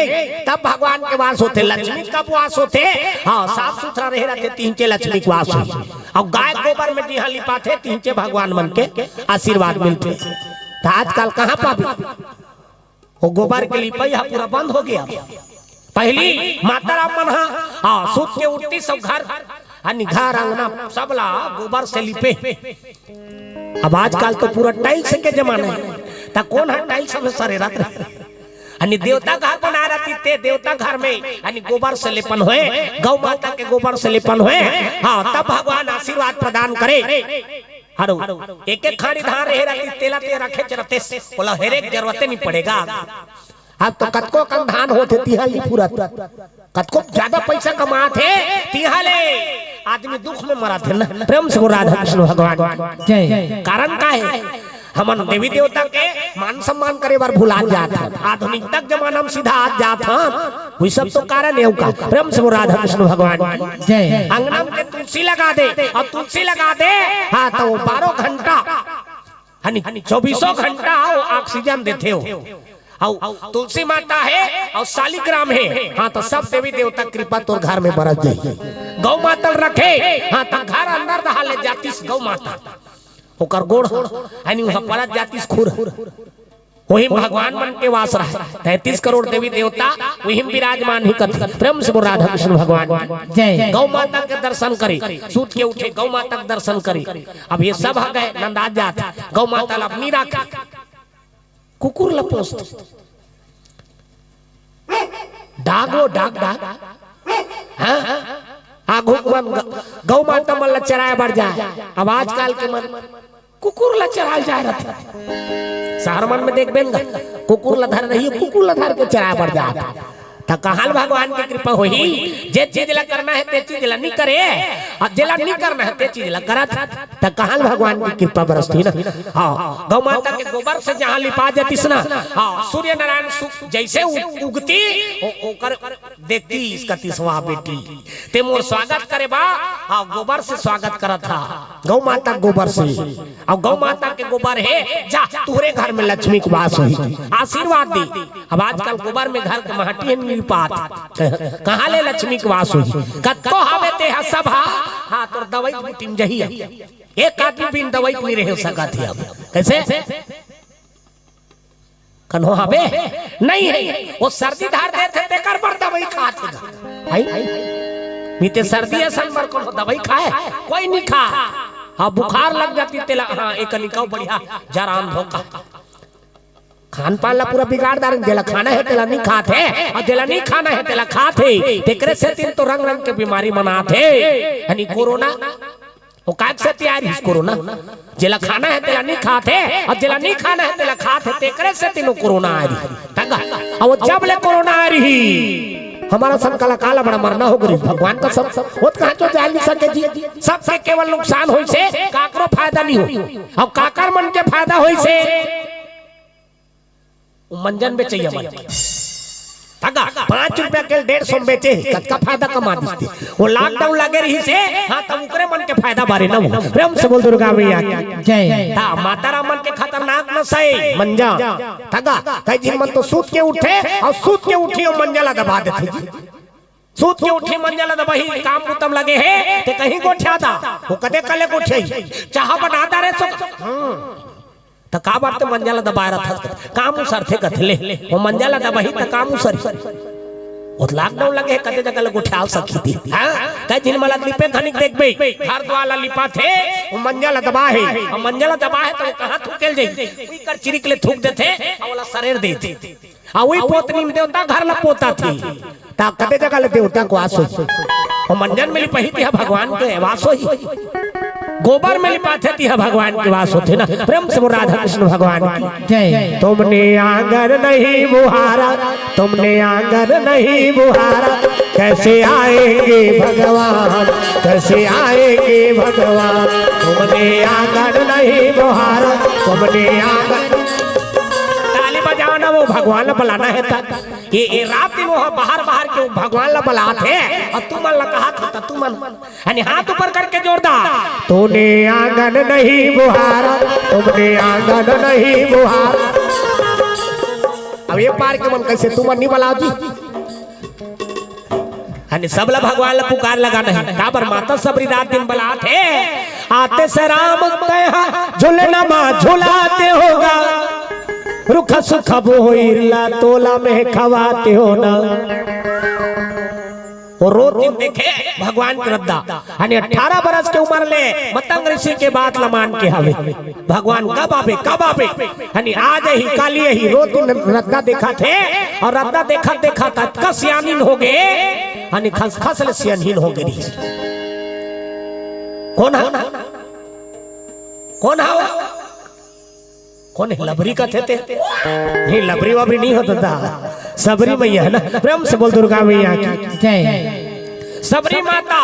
तब भगवान के वास होथे। लक्ष्मी कब वास होथे? हाँ, साफ सुथरा रहे रहिथे, तिहिंचे लक्ष्मी के वास होही। अउ गाय गोबर में जिहाँ लिपाथे, तिहिंचे भगवान मन के आशीर्वाद मिलथे। त आजकल कहाँ पाबे? ओ गोबर के लिपई ह पूरा बंद होगे। पहिली माता राम मन ह, हाँ, सुत के उठतिस अउ घर, अने घर अंगना सबला गोबर से लिपे। अब आजकल तो पूरा tiles के जमाना हे, त कोन ह tiles में सरे रहिथे? अने देवता घर बनाय रहिथे, ते देवता घर में अने गोबर से लेपन होय, गौ माता के गोबर से लेपन होय। हाँ, तब भगवान आशीर्वाद प्रदान करे। हरो, एक एक खानी धान रहे रहिथे, तेला ते रखेच रहिथे, ओला हेरे के जरूरते नइ पड़े गा। अब तो कतको कन धान होथे, तिहाँ नइ पुरत। कतको जादा पइसा कमाथे, तिहाँ ले आदमी दुख में मरत हे ना। प्रेम से बोल राधा कृष्ण भगवान की। जय। कारण का हे? हमन देवी देवता के मान सम्मान करे बर भुला जात हन, आधुनिकता के जमाना में सीधा आ जात हन। वही सब तो कारण हे का। प्रेम से बोल राधा कृष्ण भगवान की। जय। अंगना में तुलसी लगा दे, अउ तुलसी लगा दे, हाँ, त ओ बारह घंटा, यानी चौबीसों घंटा ओ oxygen देथे ओ। अउ तुलसी माता हे अउ शालिग्राम हे, हाँ, त सब देवी देवता कृपा तोर घर में बरस जाही। गौ माता ल रखे, हाँ, त घर अंदर डहर ले जातिस गौ माता, ओकर गोड़ ह, यानी उहाँ परत जातिस खुर। ओही म भगवान मन के वास रहय। तैंतीस करोड़ देवी देवता ओही म विराजमान हे कथे। प्रेम से बोल राधा कृष्ण भगवान की। जय। गौ माता के दर्शन करे, सुत के उठे, गौ माता के दर्शन करे। अब ये सब ह गए, नंदा जात, गौ माता ल अब नइ राखे। कुकुर ल पोसथे। डाग ओ, डाग, डाग। हाँ? आघू के मन ग-, गौ माता मन ल चराय बर जाय। अब आजकल के मन कुकुर ल चराय ल जाय रहिथे। शहर मन में देखबे न गा, कुकुर ल धरे रही, कुकुर ल धर के चराय बर जात। त कहाँ ले भगवान के कृपा होही? जे चीज ल करना हे, ते चीज ल नइ करे, अउ जेला नइ करना हे, ते चीज ल करत। त कहाँ ले भगवान के कृपा बरसही ना? हाँ, गौ माता के गोबर से जहाँ लिपा जातिस ना, हाँ, सूर्य नारायण सु-, जइसे उ-, उगतिस, ओ-, ओकर देखतिस, कहितिस, "वाह बेटी, ते मोर स्वागत करे बर, हाँ, गोबर से स्वागत करत हस, गौ माता के गोबर से।" अउ गौ माता के गोबर हे, जा, तोरे घर में लक्ष्मी के वास होही, आशीर्वाद दे। अब आजकल गोबर में घर के माटी हे नइ लिपात, कहाँ ले लक्ष्मी के वास होही? कतको हवे ते ह सब ह, हाँ, तोर दवई बूटी म जाही। एक आदमी बिन दवई के नइ रहे सकत हे अब। कइसे? कन्हो हवे? नहीं है, वो सर्दी धार देथे, तेकर बर दवाई खाथे गा। भाई, मी ते सर्दी असन बर कोनो दवाई खाय? कोई नहीं खा। हाँ, बुखार लग जाती तेला, हाँ, एक निकाव बढ़िया जराम धोखा। खान पान ला पूरा बिगाड़ डारे, जेला खाना है तेला नहीं खाथे, अउ जेला नहीं खाना है तेला खाथे। तेकरे सेतिन तो रंग रंग के बीमारी मन आथे। यानी कोरोना, वो काहे से तैयार है कोरोना? जेला खाना है तेला नहीं खाथे, अउ जेला नहीं खाना है तेला खाथे, तेकरे सेतिन वो कोरोना आ रही। तंगा, अउ वो जब ले कोरोना आ रही, हमर असन कलाकार ला बड़ा मरना हो गई, भगवान कसम। वो तो कहाँ तो जान नहीं सके जी, सबके केवल नुकसान होइसे, काकरो फायदा नहीं होई। अउ काकर मन के फायदा होइसे, वो मंजन बेचइया मन के। तंगा, पाँच रुपया के डेढ़ सौ में बेचे हे, कतका फायदा कमा दिस ते। वो lockdown लगे रहिसे, हाँ, तब ओकरे मन के फायदा बारे न हो। प्रेम से बोल दुर्गा मैया की। जय। ता माता राम मन के खतरनाक नशा हे मंजा। तंगा, कई झिन मन तो सूत के उठे अउ सूत के उठी अउ मंजा ला दबा देथे जी। सूत के उठी, मंजा ला दबाही, काम बुता म लगे हे, ते कहीं गोठिया दा, वो कदे कले गोठियाही, चाहा बना दा रे सो। हाँ। त का बार ते मंजा ला दबाय रथस? काम उसरथे कथे ले, वो मंजा ला दबाही त काम उसरही। वो lockdown लगे हे, कते जगह ले गोठियाल सकही ती। हाँ? कई झिन मन ला लिपे घनिक देखबे, घर दुआर ला लिपाथे, वो मंजा ला दबाहे, अउ मंजा ला दबाहे त वो कहाँ थूके ल जाही? उही कर चिरिक ले थूक देथे, अउ ओला सरेर देथे। अउ उही पोतनी म देवता घर ला पोताथे। त कते जगह ले देवता के वास होही। अउ मंजन में लिपाही तिहा भगवान के वास होही। गोबर में लिपाथे तिहा भगवान के वास होथे ना। प्रेम से बोल राधा कृष्ण भगवान की। जय। तुमने आंगन नहीं बुहारा, तुमने आंगन नहीं बुहारा, कैसे आएंगे भगवान, कैसे आएंगे भगवान। तुमने आंगन नहीं बुहारा, तुमने आंगन। ताली बजाओ ना, वो भगवान ला बलाना हे त। ये, ये रात दिन वो बाहर, बाहर के वो भगवान ला बलात हे, अउ तुमन ला कहात हे त तुमन, यानी हाथ ऊपर करके जोर दा। तूने आंगन नहीं बुहारा, तुमने आंगन नहीं बुहारा। अब ये पार के मन कइसे तुमन नहीं बलाव जी? यानी सबला भगवान ला पुकार लगाना हे। काबर माता सबरी रात दिन बलात हे, आते से राम तैहा झुलना मा झुलाते होगा, रुख सुख बोहिर ला तोला में खवाते हो ना। वो रोज दिन देखे भगवान के रद्दा, यानी अठारह बरस के उमर ले मतंग ऋषि के बात ला मान के हवे। भगवान कब आबे, कब आबे? हनी आज ही, काली ही, रोज दिन रद्दा देखत हे, अउ रद्दा देखत देखत अतका सियानिन हो गे, हनी खस खस ले सियानिन हो गे रहिस। कोन हा? कोन हा? कोन हे? लबरी कथे ते? नहीं, लबरी वबरी नहीं होता था। सबरी मैया हे ना। प्रेम से बोल दुर्गा मैया की। जय। सबरी माता,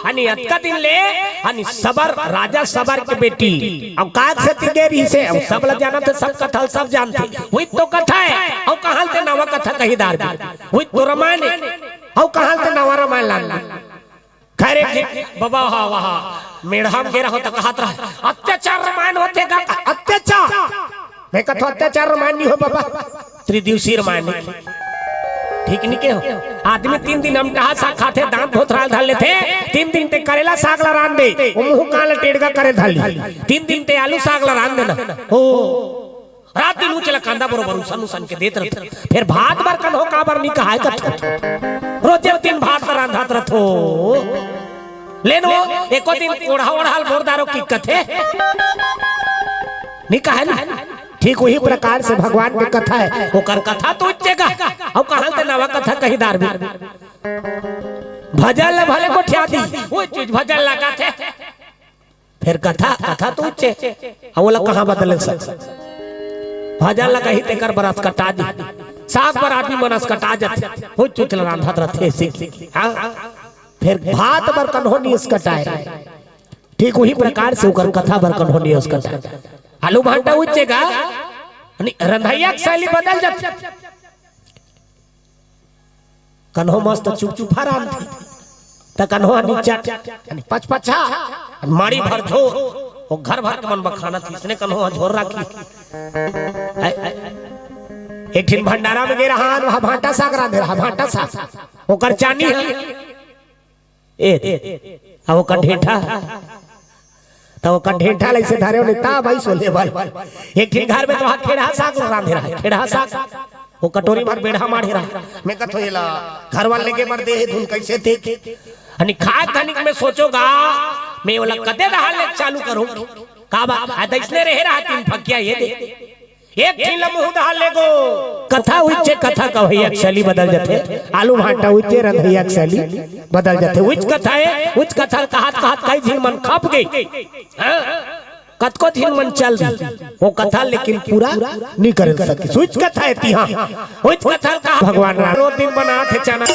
हनी अतका दिन ले, हनी सबर, राजा सबर के बेटी। अब काग से तिगे रहिसे, अब सब ला जानत हे, सब कथा ल सब जानथे। वही तो कथा हे, अउ कहाँ ल ते नवा कथा कही डारबे? वही तो रामायण हे, अउ कहाँ ल ते नवा रामायण लानबे? खैर, एक झिन बबा हा, वहाँ मेढ़ा म गे रहो त कहत रहा, "अत्याचार रामायण होथे का?" अत्याचार? मैं कहत हों, "अत्याचार रामायण नहीं हो बबा, त्रिदिवसीय रामायण हे।" ठीक नहीं के हो। आदमी तीन दिन अमटहा साग खाथे, दांत भोथराल धर लेथे, तीन दिन ते करेला साग ला रांध दे, वो मुंह कान ला टेड़गा करे धर ली, तीन दिन ते आलू साग ला रांध देना। ओ, रात दिन उचला कांदा बरोबर उसन उसन के देत रथे। फेर भात बर कन्हो काबर नी कहाय कथो। रोजे दिन भात ला रांधत रथो। लेनो, एको दिन कोढ़ा ओढ़ाल बोर डारो की कथे। नी कहाय ना। ठीक वही प्रकार से भगवान के कथा हे। ओकर कथा तो उच्चेगा। अउ कहाँ ते नवा कथा कही डारबे। भजन ला भले गोठिया दी। वो चीज भजन लगाथे। फेर कथा, कथा तो उच्चे, अउ ओला कहाँ बदले सक? भजन ला कही तेकर बर असकटा जी, साग बर आदमी मन असकटा जाथे, हो चुचल रांधत रथे सीख। हाँ, फेर भात बर कन्हो नी असकटाय। ठीक वही प्रकार से ओकर कथा बर कन्हो नी असकटाय। आलू भांटा उच्चे का, यानी रंधैया के शैली बदल जाथे। कन्हो मस्त चुपचुपा रांधथे, त कन्हो हनी चट, हनी पचपचा, हनी माड़ी भर झोर, वो घर भर के मन बखाना थी, इसने कन्हो ह झोर राखी। ऐ, ऐ, एक ठिन भंडारा में गे रहा, वहाँ भांटा साग रांधे रहा, भांटा साग, ओकर चानी है, ए, अब ओकर ढेंठा, त ओकर ढेंठा लइसे धरे होने, ता भाई सोले बल। एक ठिन घर में तो वहाँ खेड़हा साग रांधे रहा, खेड़हा साग। वो कटोरी भर बेड़ा माढ़े रहा। मैं कथो एला घर वाले लेगे बर दे हे धुन कैसे देख। अनि खात धनिक में सोचोगा, मैं ओला कते रहा ले चालू करूं। का बात? आ, त इसने रहे रहा तीन फकिया ये दे। एक ठिन ल मुंह दहा लेगो। कथा उच्चे कथा कवैया के शैली बदल जथे। आलू भांटा उच्चे रंधैया के शैली बदल जथे। उच्च कथा है, उच्च कथा कहत कहत कई झिन मन खप गई। हाँ? कतको झिन मन चल दी वो कथा, लेकिन पूरा नहीं कर सके। उच्च कथा है तिहा। उच्च कथा कहा भगवान राम रोज दिन बना थे चना।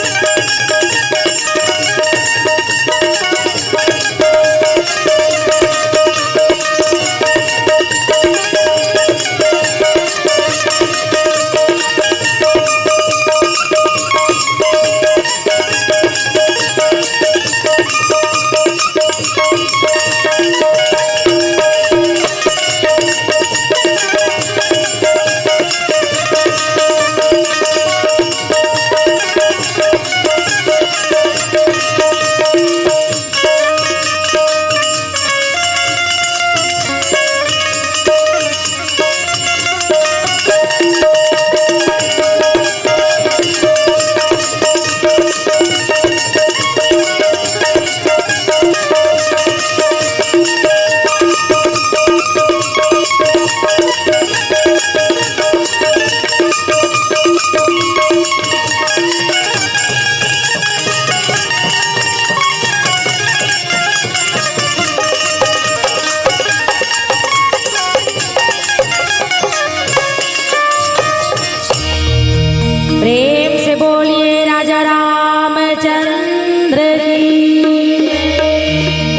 प्रेम से बोलिए राजा रामचंद्र की,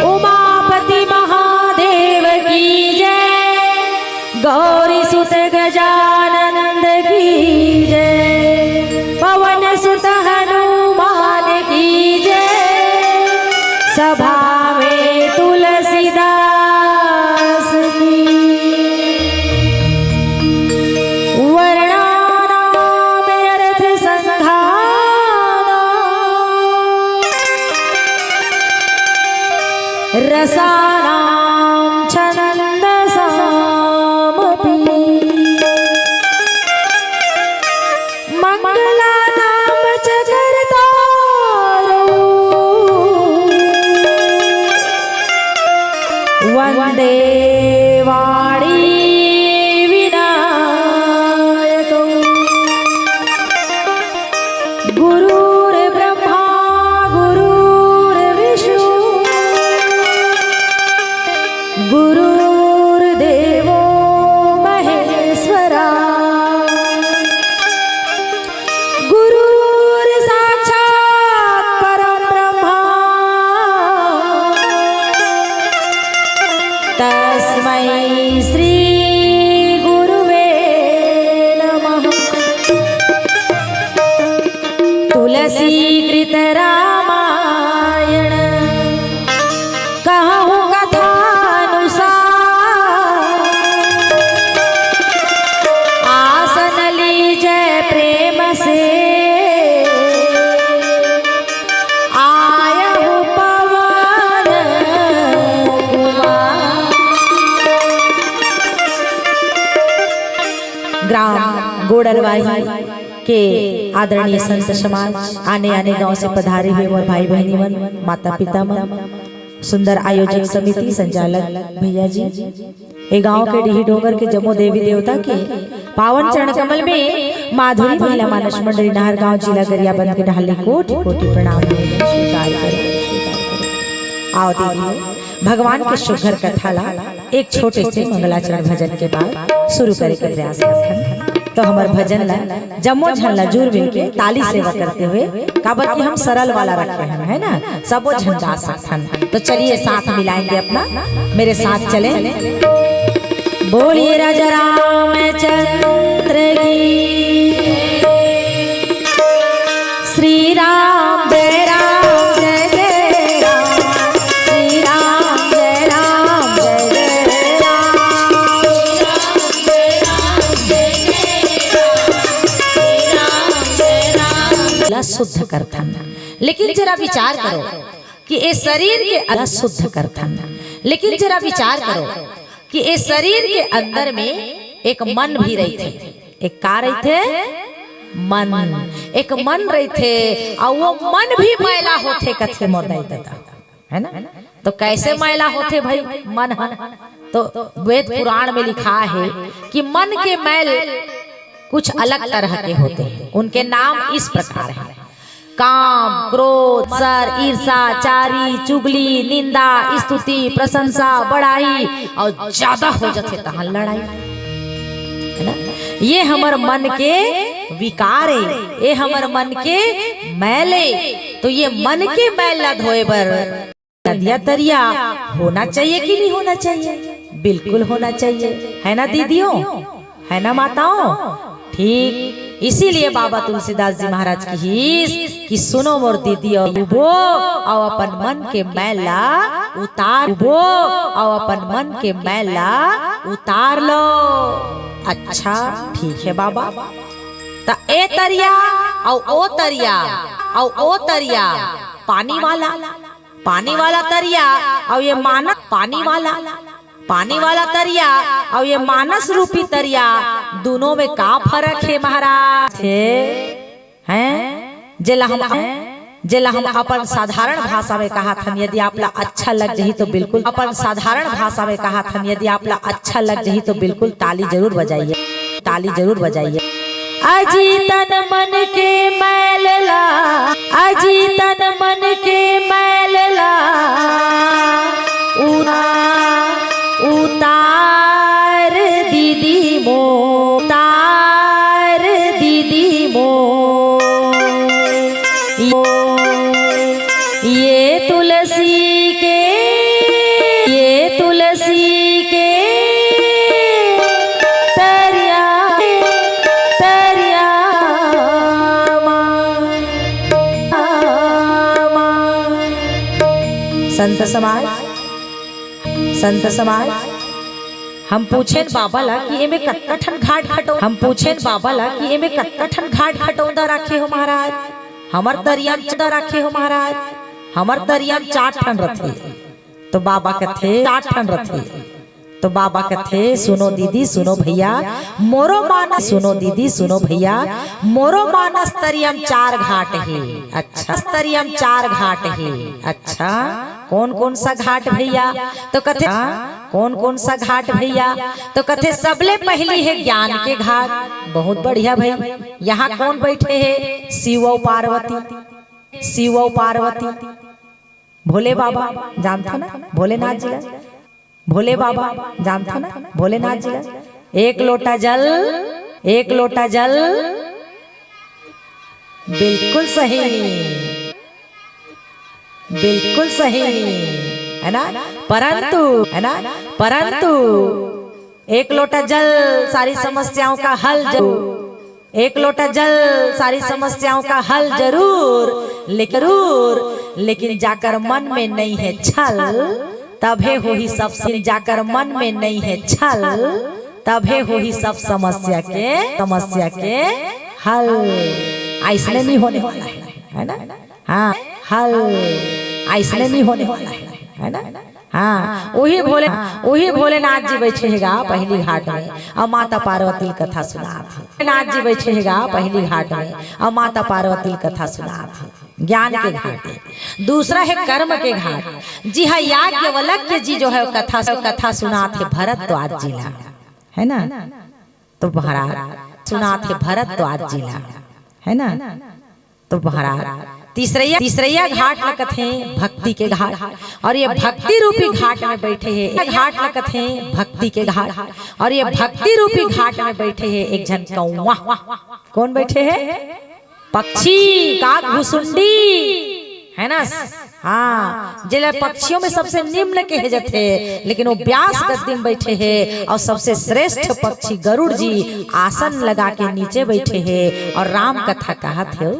उमापति महादेव की जय, गौरी सुत गजानंद की जय, पवन सुत हनुमान की जय, सभा में तुलसीदास की। वर्णानाम अर्थ संधान, रसानाम छंदसामपि। मंगलानाम च कर्तारौ, वंदे वाणी विनायकौ। गुरुर्ब्रह्मा गुरुर्विष्णु गुरुर्देवो महेश्वरा। गुरुर्साक्षात् परं ब्रह्मा, तस्मै श्री गुरुवे नमः। तुलसीकृत रामायण कहूँ कथानुसार, आसन लीजै प्रेम से आयहु पवन कुमार। ग्राम गोड़लवाही के आदरणीय संत समाज, आने आने गांव से पधारे हुए मोर भाई बहिनी मन, माता पिता मन, सुंदर आयोजक समिति, संचालक भैया जी, ए गांव के डीही डोंगर के जम्मो देवी देवता के पावन चरण कमल में माधुरी महिला मानस मंडली नाहरगांव, जिला गरियाबंद के डहार ले कोटि कोटि प्रणाम स्वीकार करो, स्वीकार करो। आओ देवी, भगवान के सुघर कथा ला एक छोटे से मंगलाचरण भजन के बाद शुरू करे के प्रयास करथन। तो हमर भजन ला जम्मो झन ला जुर मिल के ताली सेवा करते हुए, काबर कि हम सरल वाला रखे हन, है ना, सबो झन गा सकथन। तो चलिए साथ मिलाएंगे अपना, मेरे साथ चले। बोलिए राजा रामचंद्र की। श्री राम जय राम जय जय राम, श्री राम जय राम जय जय राम। ला शुद्ध करथन। लेकिन जरा विचार करो कि ए शरीर के अला शुद्ध करथन। लेकिन जरा विचार करो कि ए शरीर के अंदर में एक मन भी रहिथे। एक का रहिथे? मन, एक मन रहिथे, अउ वो मन भी मैला होथे, कथे मोर दाई ददा, है ना? तो कैसे मैला होथे भाई मन ह? तो वेद पुराण में लिखा है कि मन के मैल कुछ अलग तरह के होते हैं। उनके नाम इस प्रकार हैं: काम, क्रोध, सर, ईर्षा, चारी, चुगली, निंदा, स्तुति, प्रशंसा, बड़ाई, अउ ज्यादा हो जाथे तहां लड़ाई, है ना? ये हमर मन के विकार है, ये हमर मन के मैल है। तो ये मन के मैल ला धोए बर नदिया तरिया होना चाहिए कि नहीं होना चाहिए? बिल्कुल होना चाहिए, है ना दीदियों, है ना माताओं? ठीक इसीलिए बाबा तुलसीदास जी महाराज कहिस कि सुनो मोर दीदी अउ डूबो, अउ अपन मन के मैल ला उतार, डूबो, अउ अपन मन के मैल ला उतार लो। अच्छा, ठीक है बाबा। त ए तरिया अउ ओ तरिया, अउ ओ तरिया, पानी वाला, पानी वाला तरिया, अउ ये मानस, पानी वाला, पानी वाला तरिया, अउ ये मानस रूपी तरिया, दोनों में का फरक है महाराज? हे, हैं? जेला हम, जेला हम अपन साधारण भाषा में कहाथन, यदि आप ला अच्छा लग जाही तो बिल्कुल, अपन साधारण भाषा में कहाथन, यदि आप ला अच्छा लग जाही तो बिल्कुल ताली जरूर बजाइए, ताली जरूर बजाइए। अजी तन मन के मैल ला, अजी तन मन के मैल ला, उता-, उतार दीदी मो, उतार दीदी मो। ये तुलसी के, ये तुलसी के तरिया, तरिया मा, मा। संत समाज, संत समाज, हम पूछेन बाबा ला कि एमे कतका ठन घाट खटो-, हम पूछेन बाबा ला कि एमे कतका ठन घाट खटौंदा राखे हो महाराज? हमर तरिया म चौदह राखे हो महाराज, हमर तरिया म चार ठन रथे। तो बाबा कथे, चार ठन रथे। तो बाबा कथे, सुनो दीदी, सुनो भैया, मोरो मानस, सुनो दीदी, सुनो भैया, मोरो मानस तरिया म चार घाट हे। अच्छा, तरिया म चार घाट हे। अच्छा, कौन कौन सा घाट भैया? तो कथे, हाँ, कौन कौन सा घाट भैया? तो कथे, सबले पहली है ज्ञान के घाट। बहुत बढ़िया भाई, यहाँ कौन बैठे है? शिव अउ पार्वती, शिव अउ पार्वती। भोले बाबा, जानथो ना भोलेनाथ जी ला? भोले बाबा, जानथो ना भोलेनाथ जी ला? एक लोटा जल, एक लोटा जल, बिल्कुल सही, बिल्कुल सही, है ना? परंतु, है ना? परंतु एक लोटा जल सारी समस्याओं का हल जरूर, एक लोटा जल सारी समस्याओं का हल जरूर, लेकिन जरूर, लेकिन जाकर मन में नहीं है छल, तभे होही सब, जाकर मन में नहीं है छल, तभे होही सब समस्या के, समस्या के हल। अइसने नहीं होने वाला है, है ना? हाँ, हल। अइसने नहीं होने वाला है, है ना? हाँ, उही भोले, उही भोलेनाथ जी बैठे हे गा पहली घाट में, अउ माता पार्वती ल कथा सुनात हे। नाथ जी बैठे हे गा पहली घाट में, अउ माता पार्वती ल कथा सुनात हे। ज्ञान के घाट हे, दूसरा हे कर्म के घाट। जी हाँ, याज्ञवल्क्य जी जो है, वो कथा, कथा सुनात हे भरद्वाज जी ला, है ना? तो महाराज सुनात हे भरद्वाज जी ला, है ना? तो महाराज तीसरैया, तीसरैया घाट ल कथे भक्ति के घाट, अउ ये भक्ति रूपी घाट में बैठे हे, घाट ल कथे भक्ति के घाट, अउ ये भक्ति रूपी घाट में बैठे हे एक झन कौवा। कौन बैठे हे? पक्षी, काक भुसुंडी, है ना? हाँ, जेला पक्षियों में सबसे निम्न कहे जाथे, लेकिन वो व्यास गद्दी में बैठे हे, अउ सबसे श्रेष्ठ पक्षी गरुड़ जी आसन लगा के नीचे बैठे हे, अउ राम कथा कहत हे,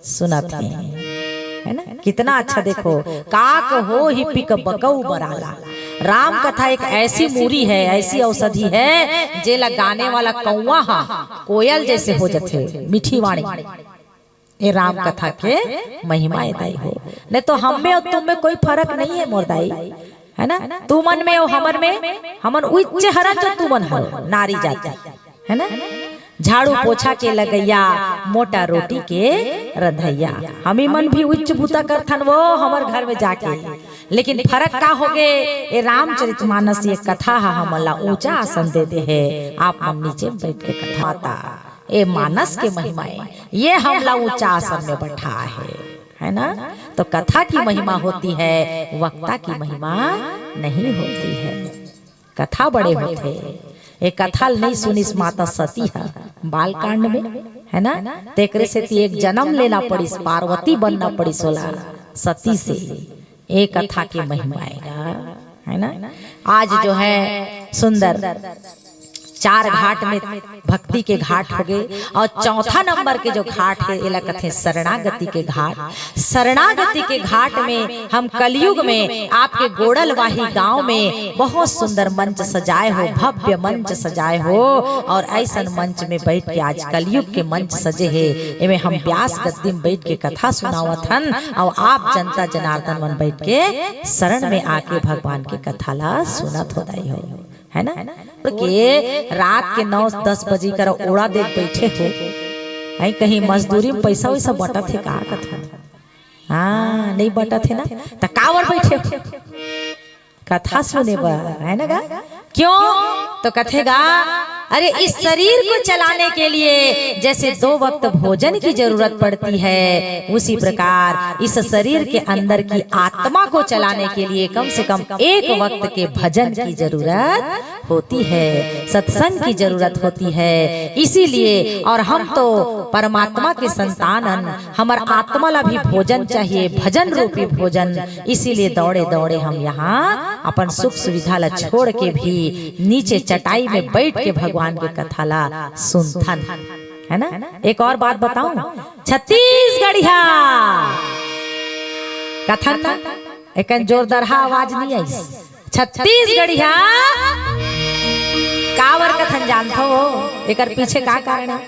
सुनत हे, है ना? कितना अच्छा, देखो, काक होही पिक बकऊ बराला। राम कथा एक ऐसी मूरी है, ऐसी औषधि है, जेला गाने वाला कौवा हा कोयल जैसे हो जाथे, मीठी वाणी। ए राम कथा के महिमा ए दाई हो, नहीं तो हम में अउ तुम में कोई फरक नहीं है मोर दाई, है ना? तुमन में अउ हमन में, हमन उच्च हरन जो तुमन हरो, नारी जाति, है ना? झाड़ू पोछा के लगइया, मोटा रोटी के रंधइया। हमी मन भी उच्च बूता करथन वो हमर घर में जाके, लेकिन फरक का होगे? ए रामचरित मानस, ये कथा ह हमन ला ऊंचा आसन दे दे हे। आप मन नीचे में बैठ के कथा माता, ए मानस के महिमा ए, ये हमला ऊंचा आसन में बैठा हे, है ना? तो कथा की महिमा होती है, वक्ता की महिमा नहीं होती है। कथा बड़े होथे। ए कथा ल नइ सुनिस माता सती ह बाल कांड में, है ना? तेकरे सेती एक जन्म लेना पड़िस, पार्वती बनना पड़िस ओला सती से। ए कथा के महिमा ए गा, है ना? आज जो है सुंदर चार घाट में भक्ति के घाट होगे, और चौथा नंबर के जो घाट हे, एला कथे शरणागति के घाट। शरणागति के घाट में हम कलयुग में आपके गोड़लवाही गांव में बहुत सुंदर मंच सजाए हो, भव्य मंच सजाए हो, और ऐसन मंच में बैठ के, आज कलयुग के मंच सजे हे, एमे हम व्यास गद्दी में बैठ के कथा सुनावत हन, और आप जनता जनार्दन मन बैठ के शरण में आके भगवान के कथा ला सुनत हो दाई हो, है ना? के रात के नौ दस बजे कर ओड़ा देख बैठे हो, है कहीं मजदूरी में पैसा वैसा बटत हे का कथा? हाँ, नहीं बटत हे ना, त कावर बैठे हो? कथा सुने बर, है ना गा? क्यों? तो कथे गा, अरे, इस शरीर को चलाने के लिए जैसे दो वक्त भोजन की जरूरत पड़ती है, उसी प्रकार इस शरीर के अंदर की आत्मा को चलाने के लिए कम से कम एक वक्त के भजन की जरूरत होती है, सत्संग की जरूरत होती है। इसीलिए, और हम तो परमात्मा के संतान हन, हमर आत्मा ला भी भोजन चाहिए, भजन रूपी भोजन। इसीलिए दौड़े दौड़े हम यहाँ अपन सुख सुविधा ला छोड़ के भी नीचे चटाई में बैठ के भगवान के कथा ला सुनथन, है ना? एक और बात बताऊं, छत्तीसगढ़िया कथन ना, एकन जोरदारहा आवाज नहीं आइस। छत्तीसगढ़िया कावर कथन जानथो वो? एकर पीछे का कारण है?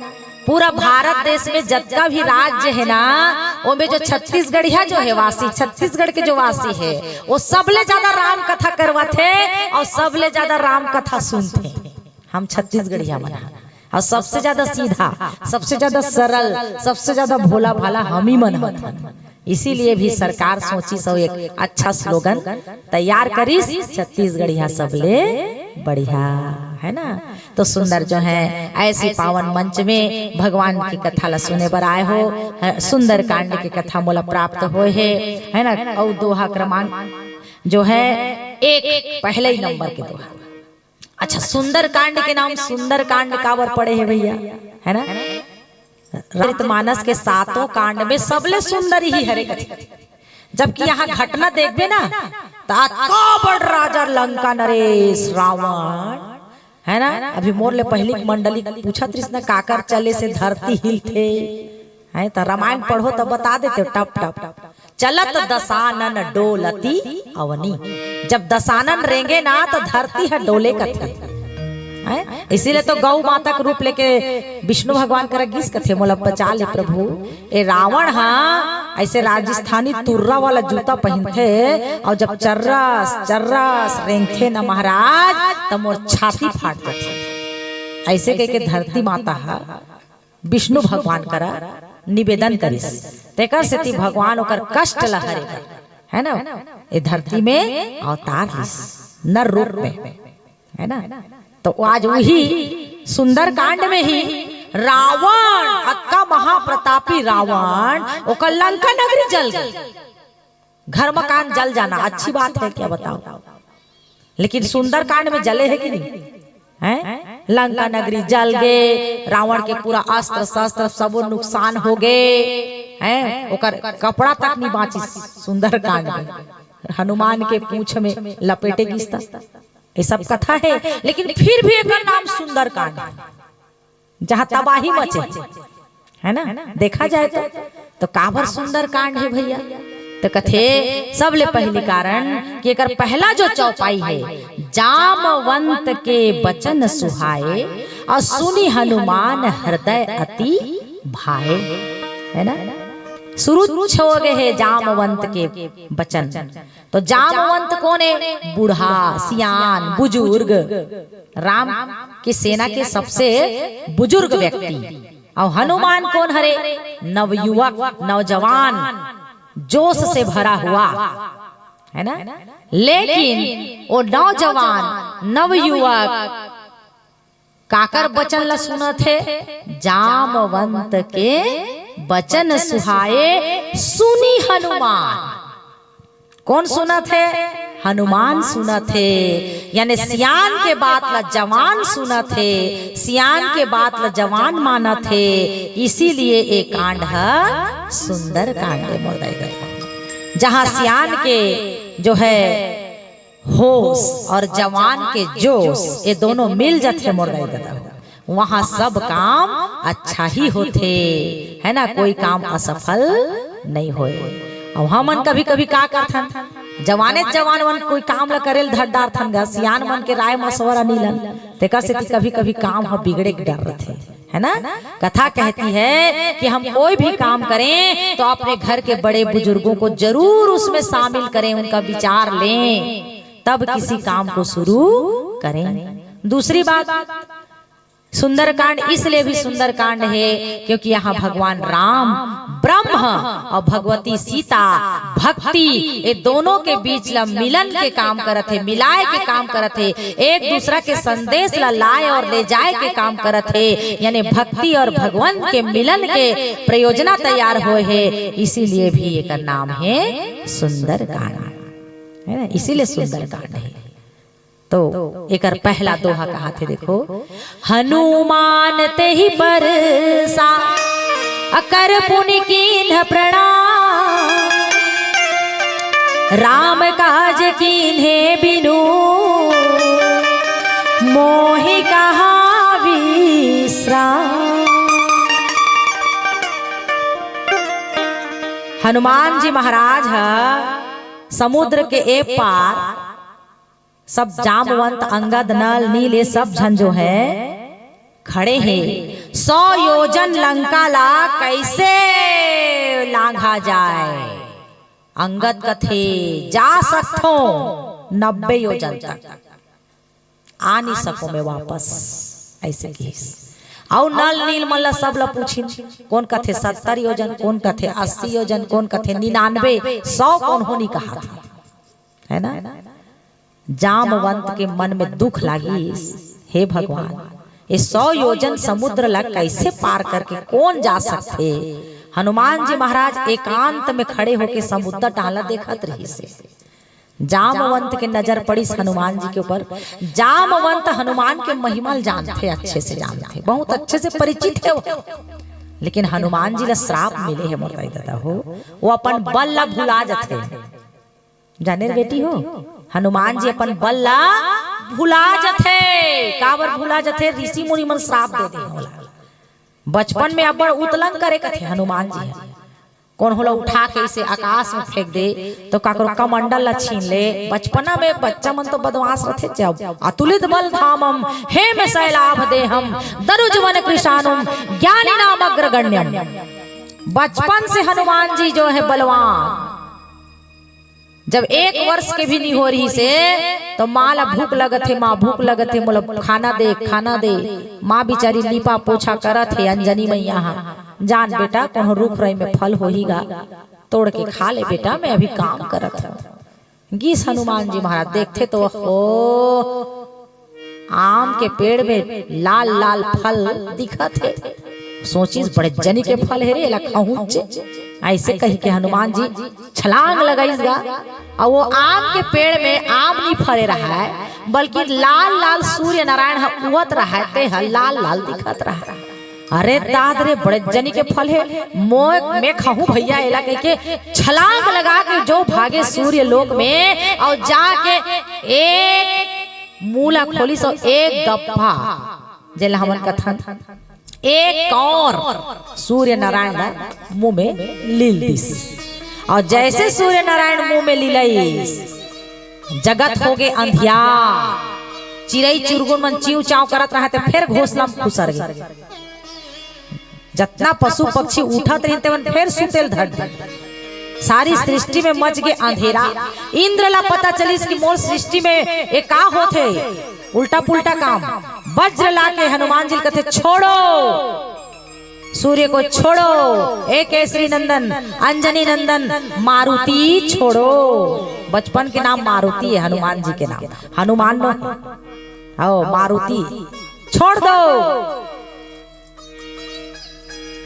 पूरा भारत देश में जतका भी राज्य है ना, ओमे जो छत्तीसगढ़िया जो है वासी, छत्तीसगढ़ के जो वासी है, वो सबले ज्यादा राम कथा करवाथे और सबले ज्यादा राम कथा सुनथे। हम छत्तीसगढ़िया मन हा। और सबसे ज्यादा सीधा, सबसे ज्यादा सरल, सबसे ज्यादा भोला भाला हम ही मन हथन। इसीलिए भी सरकार सोचिस अउ एक अच्छा स्लोगन तैयार करिस, छत्तीसगढ़िया सबले बढ़िया, है ना? तो सुंदर जो है, ऐसी पावन मंच में भगवान की कथा ला सुने बर आए हो, सुंदर कांड की कथा मोला प्राप्त होए हे, है ना? अउ दोहा क्रमांक जो है एक, पहले ही नंबर के दोहा। अच्छा, सुंदरकांड के नाम सुंदरकांड काबर पड़े हे भैया, है ना? रामचरित मानस के सातों कांड में सबले सुंदर ही हरे कथे। जबकि यहाँ घटना देखबे ना, त अतका बड़ राजा लंका नरेश रावण, है ना? अभी मोर ले पहिली के मंडली पूछत रिस ना, काकर चले से धरती हिलथे, है त रामायण पढ़ो त बता देते टप टप। चलत दसानन डोलती अवनी। जब दसानन रेंगे ना, त धरती ह डोले कथे। हैं? इसीलिए तो गौ माता के रूप लेके विष्णु भगवान करा गिस कथे, "मोला बचा ले प्रभु।" ए रावण हा ऐसे राजस्थानी तुर्रा वाला जूता पहिनथे, और जब चर्रस चर्रस रेंगथे ना महाराज, त मोर छाती फाट जाथे। ऐसे कह के धरती माता हा विष्णु भगवान करा निवेदन करिस। तेकर सेती भगवान ओकर कष्ट ल हरे बर, है ना, ए धरती में अवतार लिस नर रूप में, है ना। तो आज वही सुंदरकांड में ही रावण, अतका महाप्रतापी रावण, ओकर लंका नगरी जल गई। घर मकान जल जाना अच्छी बात है क्या, बताओ? लेकिन सुंदरकांड में जले हे कि नहीं? हैं? लंका नगरी जल गे, रावण के पूरा अस्त्र शस्त्र सबो नुकसान हो गे, हैं? ओकर कपड़ा तक नहीं बांचिस सुंदरकांड में, हनुमान के पूंछ में लपेटे गिस ता। ये सब कथा है, लेकिन फिर भी एकर नाम सुंदरकांड है। जहाँ तबाही मचे, है ना, देखा जाए तो, तो काबर सुंदरकांड है भैया? तो कथे, सबले पहली कारण कि एकर पहला जो चौपाई है, जामवंत के बचन सुहाए, और सुनि हनुमान हृदय अति भाए, है ना। सुरुच्छ हो गए हे जामवंत के बचन। तो जामवंत कोन हे? बूढ़ा, सियान, बुजुर्ग, राम के सेना के सबसे बुजुर्ग व्यक्ति। अउ हनुमान कोन हरे? नवयुवक, नौजवान, जोश से भरा हुआ, है ना? लेकिन वो नौजवान, नवयुवक काकर बचन ला सुनत हे? जामवंत के बचन सुहाए सुनी हनुमान। कोन सुनत हे? हनुमान सुनत हे। यानी सियान के बात ला जवान सुनत हे, सियान के बात ला जवान मानत हे, इसीलिए ये कांड ह सुंदर कांड हे मोर दाई ददा। जहाँ सियान के जो है होश और जवान के जोश, ये दोनों मिल जाथे मोर दाई ददा हो, वहाँ सब काम अच्छा ही होथे, है ना, कोई काम असफल नहीं होए। अउ हमन कभी कभी का करथन, जवाने जवान मन कोई काम ला करे ल धर डारथन गा, सियान मन के राय मशवरा नी लन, तेकर सेती कभी कभी काम ह बिगड़े के डर रथे, है ना। कथा कहती है कि हम कोई भी काम करें तो अपने घर के बड़े बुजुर्गों को जरूर उसमें शामिल करें, उनका विचार लें, तब किसी काम को शुरू करें। दूसरी बात, सुंदरकांड इसलिए भी सुंदरकांड है क्योंकि यहाँ भगवान राम ब्रह्म और भगवती सीता भक्ति, ये दोनों के बीच ला मिलन के काम करत हे, मिलाए के काम करत हे, एक दूसरा के संदेश ला लाए और ले जाए के काम करत हे। यानी भक्ति और भगवान के मिलन के प्रयोजना तैयार होए हे, इसीलिए भी एकर नाम है सुंदरकांड, है ना, इसीलिए सुंदरकांड है। तो एकर पहला दोहा कहाथे, देखो, हनुमान तेहि परसा अकर पुनि कीन्ह प्रणाम, राम काज कीन्हे बिनु मोहि कहा विश्राम। हनुमान जी महाराज ह समुद्र के ए पार सब जामवंत, अंगद, नल, नील, ये सब झन जो है खड़े हे। सौ योजन लंका ला कैसे लांघा जाए? अंगद कथे, जा सकथो नब्बे योजन तक, आ नहीं सको मैं वापस, ऐसे कहिस। अउ नल नील मन ला, सब ला पूछिन, कोन कथे सत्तर योजन, कोन कथे अस्सी योजन, कोन कथे निन्यानवे, सौ कोन हो नहीं कहा था, है ना। जामवंत के मन में दुख लागिस, हे भगवान, ये सौ योजन समुद्र ला कैसे पार करके कोन जा सकथे? हनुमान जी महाराज एकांत में खड़े होके समुद्र डाला देखत रहिस हे। जामवंत के नजर पड़िस हनुमान जी के ऊपर। जामवंत हनुमान के महिमा ल जानथे, अच्छे से जानथे, बहुत अच्छे से परिचित हे वो। लेकिन हनुमान जी ला श्राप मिले हे मोर दाई ददा हो, वो अपन बल ला भुला जथे। जाने रे बेटी हो, हनुमान जी अपन बल ला भुला जथे। काबर भुला जथे? ऋषि मुनि मन श्राप दे दे हे ओला। बचपन में अब्बड़ उतलंग करे कथे हनुमान जी ह। कोन होला उठा के इसे आकाश में फेंक दे, तो काकरो कमंडल ला छीन ले। बचपना में बच्चा मन तो बदमाश रथे। जब अतुलित बल धामम हेम शैलाभ देहम दरुज वन कृशानुम ज्ञानी नाम अग्रगण्यम। बचपन से हनुमान जी जो है बलवान, जब एक वर्ष के भी नहीं हो रहिस हे, तो माँ ला भूख लगत हे, माँ भूख लगत हे, मोला खाना दे, खाना दे। माँ बिचारी लीपा पोछा करत हे, अंजनी मैया हा, जान बेटा, कोनो रुख रई में फल होही गा, तोड़ के खा ले बेटा, मैं अभी काम करत हूँ। गिस हनुमान जी महाराज, देखथे तो ओहो, आम के पेड़ में लाल लाल फल दिखत हे। सोचिस, बड़े जनी के फल हे रे, एला खाहूं चे। ऐसे कहि के हनुमान जी छलांग लगाइस गा, अउ वो आम के पेड़ में आम नहीं फरे रहय, बल्कि लाल लाल सूर्य नारायण ह उगत रहय, ते ह लाल लाल दिखत रहय। अरे दाद रे, बड़े जनी के फल हे, मोय मैं खाहूं भैया एला, कहिके छलांग लगा के जो भागे सूर्य लोक में, अउ जाके एक मूला खोलिस अउ एक गप्पा, जेला हमन कथन एक कौर सूर्य नारायण ला मुंह में लील दिस। अउ जैसे सूर्य नारायण मुंह में लीलइस, जगत होगे अंधियार। चिरई चुरगुन मन चिंव चांव करत रहय, ते फेर घोंसला म खुसर गे। जतना पशु पक्षी उठत रहिन, तेमन फेर सुतेल धर दे। सारी सृष्टि में मच गे अंधेरा। इंद्र ला पता चलिस कि मोर सृष्टि में ये का होथे, उल्टा पुल्टा काम। वज्र ला के हनुमान जी ल कथे, "छोड़ो, सूर्य को छोड़ो, ए केसरी नंदन, अंजनी नंदन, मारुति छोड़ो।" बचपन के नाम मारुति है, हनुमान जी के नाम, हनुमान नो, आओ मारुति, छोड़ दो।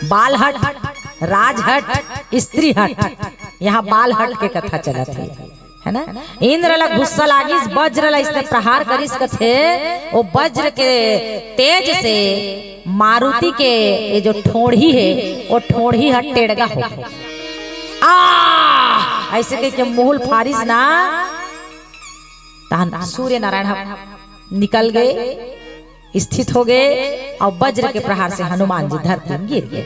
बाल हट, राज हट, स्त्री हट, यहाँ बाल हट के कथा चलत हे, है ना? इंद्र ला गुस्सा लागिस, वज्र ला इसने प्रहार करिस, कथे, वो वज्र के तेज से मारुति के ये जो ठोड़ी हे, वो ठोड़ी ह टेड़गा हो गे। आ, ऐसे कह के मुहुल फारिस ना, तहन सूर्य नारायण ह निकल गए, स्थित हो गए, और वज्र के प्रहार से हनुमान जी धरती में गिर गए,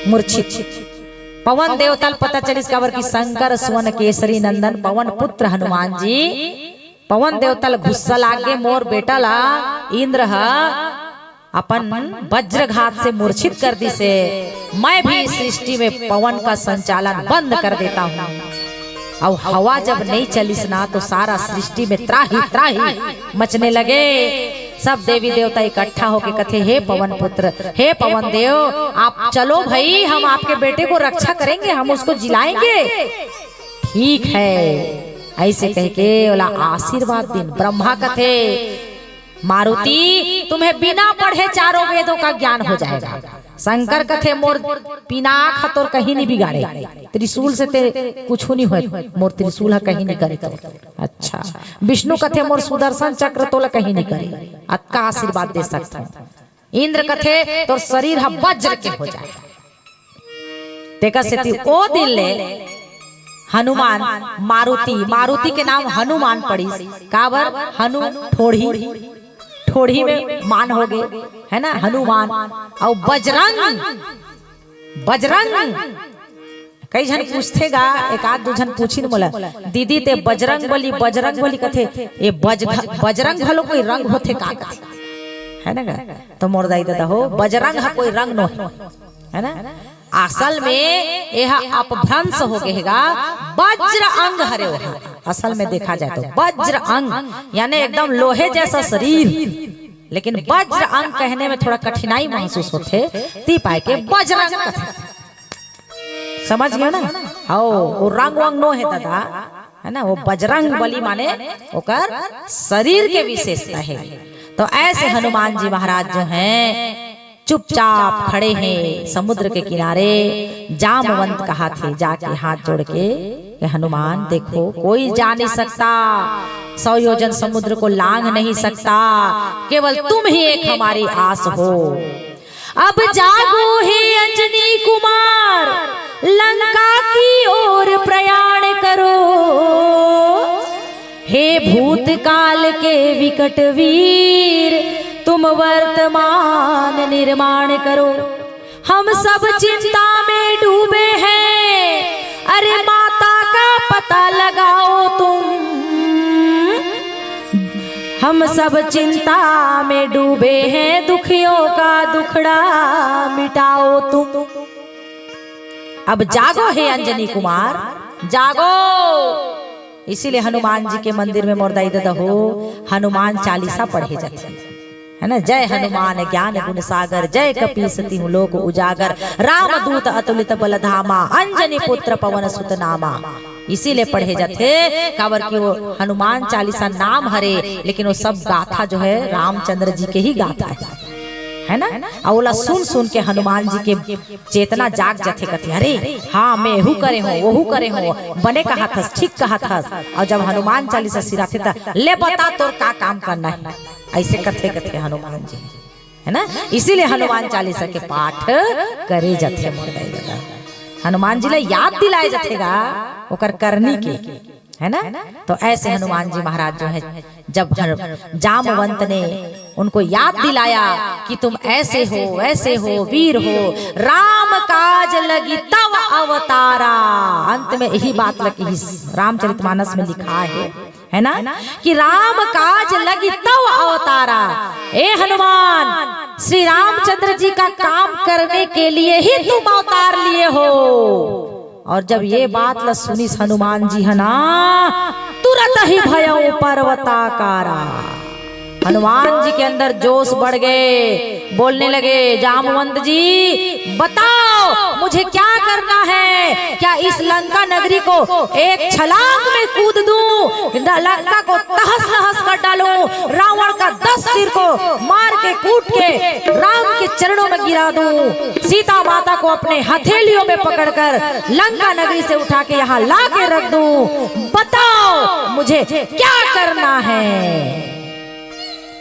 मूर्छित। पवन देवता ल पता चलिस, काबर कि शंकर सुवन केसरी नंदन पवन पुत्र हनुमान जी, पवन देवता ल गुस्सा लाग गे, मोर बेटा ला इंद्र ह अपन वज्रघात से मूर्छित कर दिसे, मैं भी इस सृष्टि में पवन का संचालन बंद कर देता हूँ। और हवा जब नहीं चलिस ना, तो सारा सृष्टि में त्राही त्राही मचने लगे। सब देवी देवता इकट्ठा होके कथे, "हे पवन पुत्र, हे पवन देव, आप चलो भाई, हम आपके बेटे को रक्षा करेंगे, हम उसको जिलाएंगे।" "ठीक है," ऐसे कह के ओला आशीर्वाद दिन। ब्रह्मा कथे, "मारुति, तुम्हें बिना पढ़े चारों वेदों का ज्ञान हो जाएगा।" शंकर कथे, "मोर पिनाक ह तोर कहीं नहीं बिगाड़े, त्रिशूल से ते कुछ नहीं होए, मोर त्रिशूल ह कहीं नहीं करे तो।" अच्छा। विष्णु कथे, "मोर सुदर्शन चक्र तोला कहीं नहीं करे, अतका आशीर्वाद दे सकता हूँ।" इंद्र कथे, "तोर शरीर ह वज्र के हो जाए।" तेकर सेती ओ दिन ले हनुमान, मारुति, मारुति के नाम हनुमान पड़िस। काबर? हनु ठोड़ी, ठोड़ी में मान हो गे, है ना, हनुमान। अउ बजरंग, बजरंग कई झन पूछथे गा, एक आध दू झन पूछिन मोला, "दीदी ते बजरंग बली, बजरंग बली कथे, ये बज-, बजरंग घलो कोई रंग होथे का?" कथे, है ना गा? तो मोर दाई ददा हो, बजरंग ह कोई रंग नोहे, है ना? असल में यह अपभ्रंश हो गे गा, वज्र अंग हरे वो। असल में देखा जाए तो वज्र अंग, यानी एकदम लोहे जैसा शरीर, लेकिन वज्र अंग कहने में थोड़ा कठिनाई महसूस होथे, ती पाए के बजरंग कथे। समझ गया ना? हव, वो रंग वंग नो हे दादा, है ना? वो बजरंग बली माने ओकर शरीर के विशेषता है। तो ऐसे हनुमान जी महाराज जो हैं, चुपचाप खड़े हैं समुद्र के किनारे। जामवंत कहाथे जाके हाथ जोड़ के, "हे हनुमान, देखो, कोई जा नहीं सकता, सौ योजन समुद्र को लांघ नहीं सकता, केवल तुम ही एक हमारी आस हो।" अब जागो हे अंजनी कुमार, लंका की ओर प्रयाण करो। हे भूतकाल के विकट वीर, तुम वर्तमान निर्माण करो। हम सब चिंता में डूबे हैं, अरे माता का पता लगाओ तुम। हम सब चिंता में डूबे हैं, दुखियों का दुखड़ा मिटाओ तुम। अब जागो हे अंजनी कुमार, जागो। इसीलिए हनुमान जी के मंदिर में मोर दाई ददा हो, हनुमान चालीसा पढ़े जाथे, है ना? "जय हनुमान ज्ञान गुण सागर, जय कपीस तिहुँ लोक उजागर, राम दूत अतुलित बल धामा, अंजनी पुत्र पवन सुत नामा।" इसीलिए पढ़े जाथे, काबर कि वो हनुमान चालीसा नाम हरे, लेकिन वो सब गाथा जो है रामचंद्र जी के ही गाथा है, है ना? अउ ओला सुन सुन के हनुमान जी के चेतना जाग जाथे, कथे, "अरे हाँ, मैं एहू करे हों, ओहू करे हों, बने कहत हस, ठीक कहत हस।" अउ जब हनुमान चालीसा सिराथे त, "ले बता तोर का काम करना है," ऐसे कथे कथे हनुमान जी, है ना? इसीलिए हनुमान चालीसा के पाठ करे जाथे मोर दाई ददा। हनुमान जी ला याद दिलाए जाथे गा ओकर करनी के, है ना? तो ऐसे हनुमान जी महाराज जो है, जब हर-, जामवंत ने उनको याद दिलाया कि तुम ऐसे हो, ऐसे हो, वीर हो, राम काज लगी तव अवतारा। अंत में यही बात लगी, रामचरितमानस में लिखा है, है ना, कि राम काज लगी तव अवतारा। ए हनुमान, श्री रामचंद्र जी का काम करने के लिए ही तुम अवतार लिए हो। और जब ये बात ल सुनिस हनुमान जी ह ना, तुरत ही भयउ पर्वताकारा। हनुमान जी के अंदर जोश बढ़ गए, बोलने लगे, जामवंत जी, बताओ, मुझे क्या करना है? क्या इस लंका नगरी को एक छलांग में कूद दूं, न-, लंका को तहस नहस कर डालूं, रावण का दस सिर को मार के, कूट के राम के चरणों में गिरा दूं, सीता माता को अपने हथेलियों में पकड़कर लंका नगरी से उठा के यहाँ ला के रख दूं? बताओ, मुझे क्या करना है?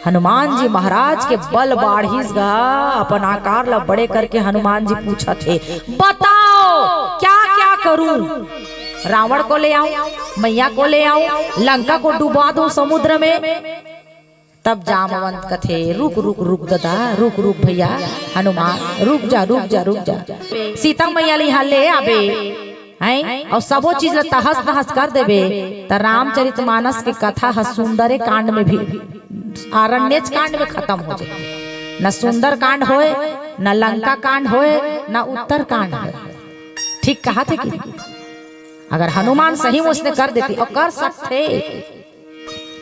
हनुमान जी महाराज के बल बाढ़िस गा, अपन आकार ला बड़े करके हनुमान जी पूछत हे, बताओ, क्या क्या करूं? रावण को ले आऊं, मैया को ले आऊं, लंका को डुबा दूं समुद्र में? तब जामवंत कथे, रुक, रुक, रुक ददा, रुक, रुक भैया, हनुमान, रुक जा, रुक जा, रुक जा। सीता मैया ल इहां ले आबे, हैं? अउ सबो चीज ल तहस नहस कर देबे, त रामचरितमानस के कथा ह सुंदरे कांड में भी, आरण्यच कांड में खतम हो जाही। न सुंदर कांड होय, न लंका कांड होय, न उत्तर कांड होय। ठीक कहत हे कि नहीं? अगर हनुमान सही में ओइसने कर देते, अउ कर सकथे,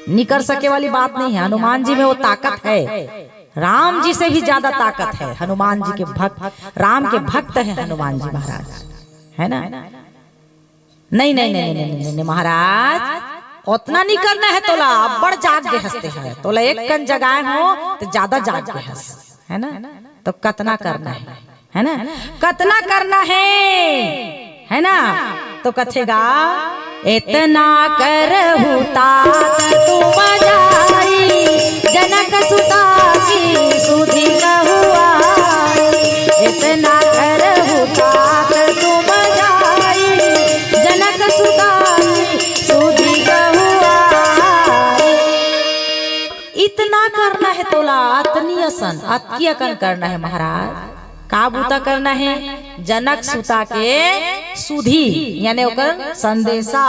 निकर सके वाली बात नहीं है। हनुमान जी में वो ताकत है, राम जी से भी ज्यादा ताकत है। हनुमान जी के भक्त, राम के भक्त है हनुमान जी महाराज, है ना? नहीं, नहीं, नहीं, नहीं, नहीं, नहीं, नहीं, महाराज, ओतना नहीं करना है तोला, अब्बड़ जाग गे हस ते ह। तोला एक कन जगाए हों, त ज्यादा जाग गे हस, है ना? तो कतना करना है, है ना? कतना करना है, है ना? तो कथे गा, एतना करहु तात तुम जाई, जनक सुता की सुधि कहु आई। एतना करहु तात तुम जाई, जनक सुता की सुधि कहु आई। इतना करना है तोला, अतनी असन, अतकी अकन करना है महाराज। का बूता करना है? जनक सुता के सुधि, यानी ओकर संदेशा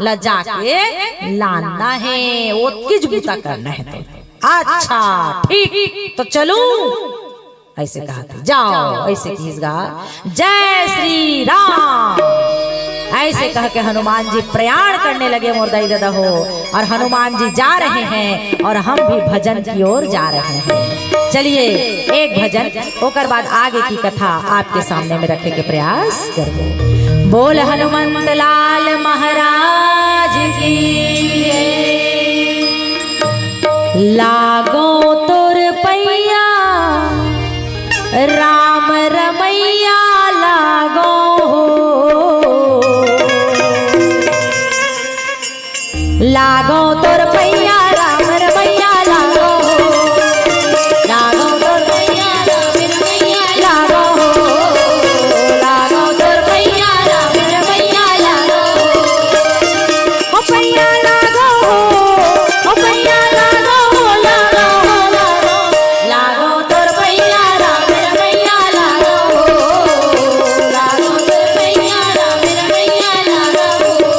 ल जाके लानना है, ओतकीच बूता करना है तोला। अच्छा, ठीक, तो चलूं? ऐसे कहा थे, जाओ, ऐसे किहिस गा, जय श्री राम। ऐसे कह के हनुमान जी प्रयाण करने लगे, मोर दाई ददा हो, और हनुमान जी जा रहे हैं और हम भी भजन की ओर जा रहे हैं। चलिए, एक भजन, ओकर बाद आगे की कथा आपके सामने में रखे के प्रयास करबो। बोल हनुमंत लाल महाराज की। लागो तोर पैया राम रमैया लागो हो। लागो तोर पैया राम रमैया लागो हो। लागो तोर पैया राम रमैया लागो हो। लागो तोर पैया राम रमैया लागो हो। ओ पैया लागो हो, ओ पैया लागो हो, लागो हो, लागो। लागो तोर पैया राम रमैया लागो हो। लागो तोर पैया राम रमैया लागो हो।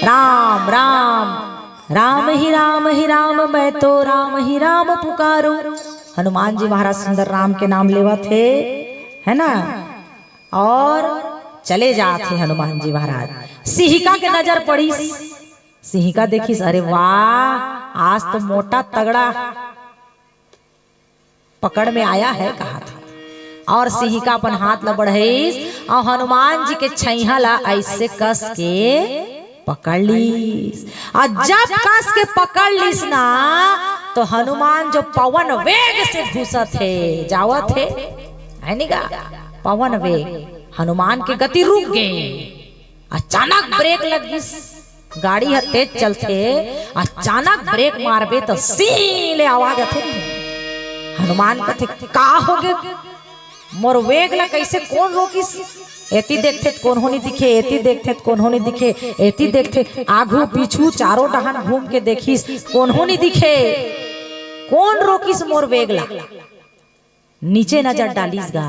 राम राम, राम ही राम ही राम, मैं तो राम ही राम पुकारूं। हनुमान जी महाराज सुंदर राम के नाम लेवत हे, है ना? और चले जात हे हनुमान जी महाराज। सिहिका के नजर पड़िस। सिहिका देखिस, अरे वाह, आज तो मोटा तगड़ा पकड़ में आया है, कहा था। और सिहिका अपन हाथ ला बढ़ाइस और हनुमान जी के छैहा ला ऐसे कस के पकड़ लीस। और जब कस के पकड़ लीस ना, तो हनुमान जो पवन वेग से घुसत हे, जावत हे, है नी गा? पवन वेग, हनुमान के गति रुक गे। अचानक ब्रेक लग गिस। गाड़ी ह तेज चलथे, अचानक ब्रेक मारबे त सी ले आवाज आथे। हनुमान कथे, का हो गे? मोर वेग ला कैसे कोन रोकिस? एती देखथे त कोनो नी दिखे, एती देखथे त कोनो नी दिखे, एती देखथे, आघू पीछू चारों डहान घूम के देखिस, कोनो नी दिखे। कोन रोकिस मोर वेग ला? नीचे नजर डालिस गा।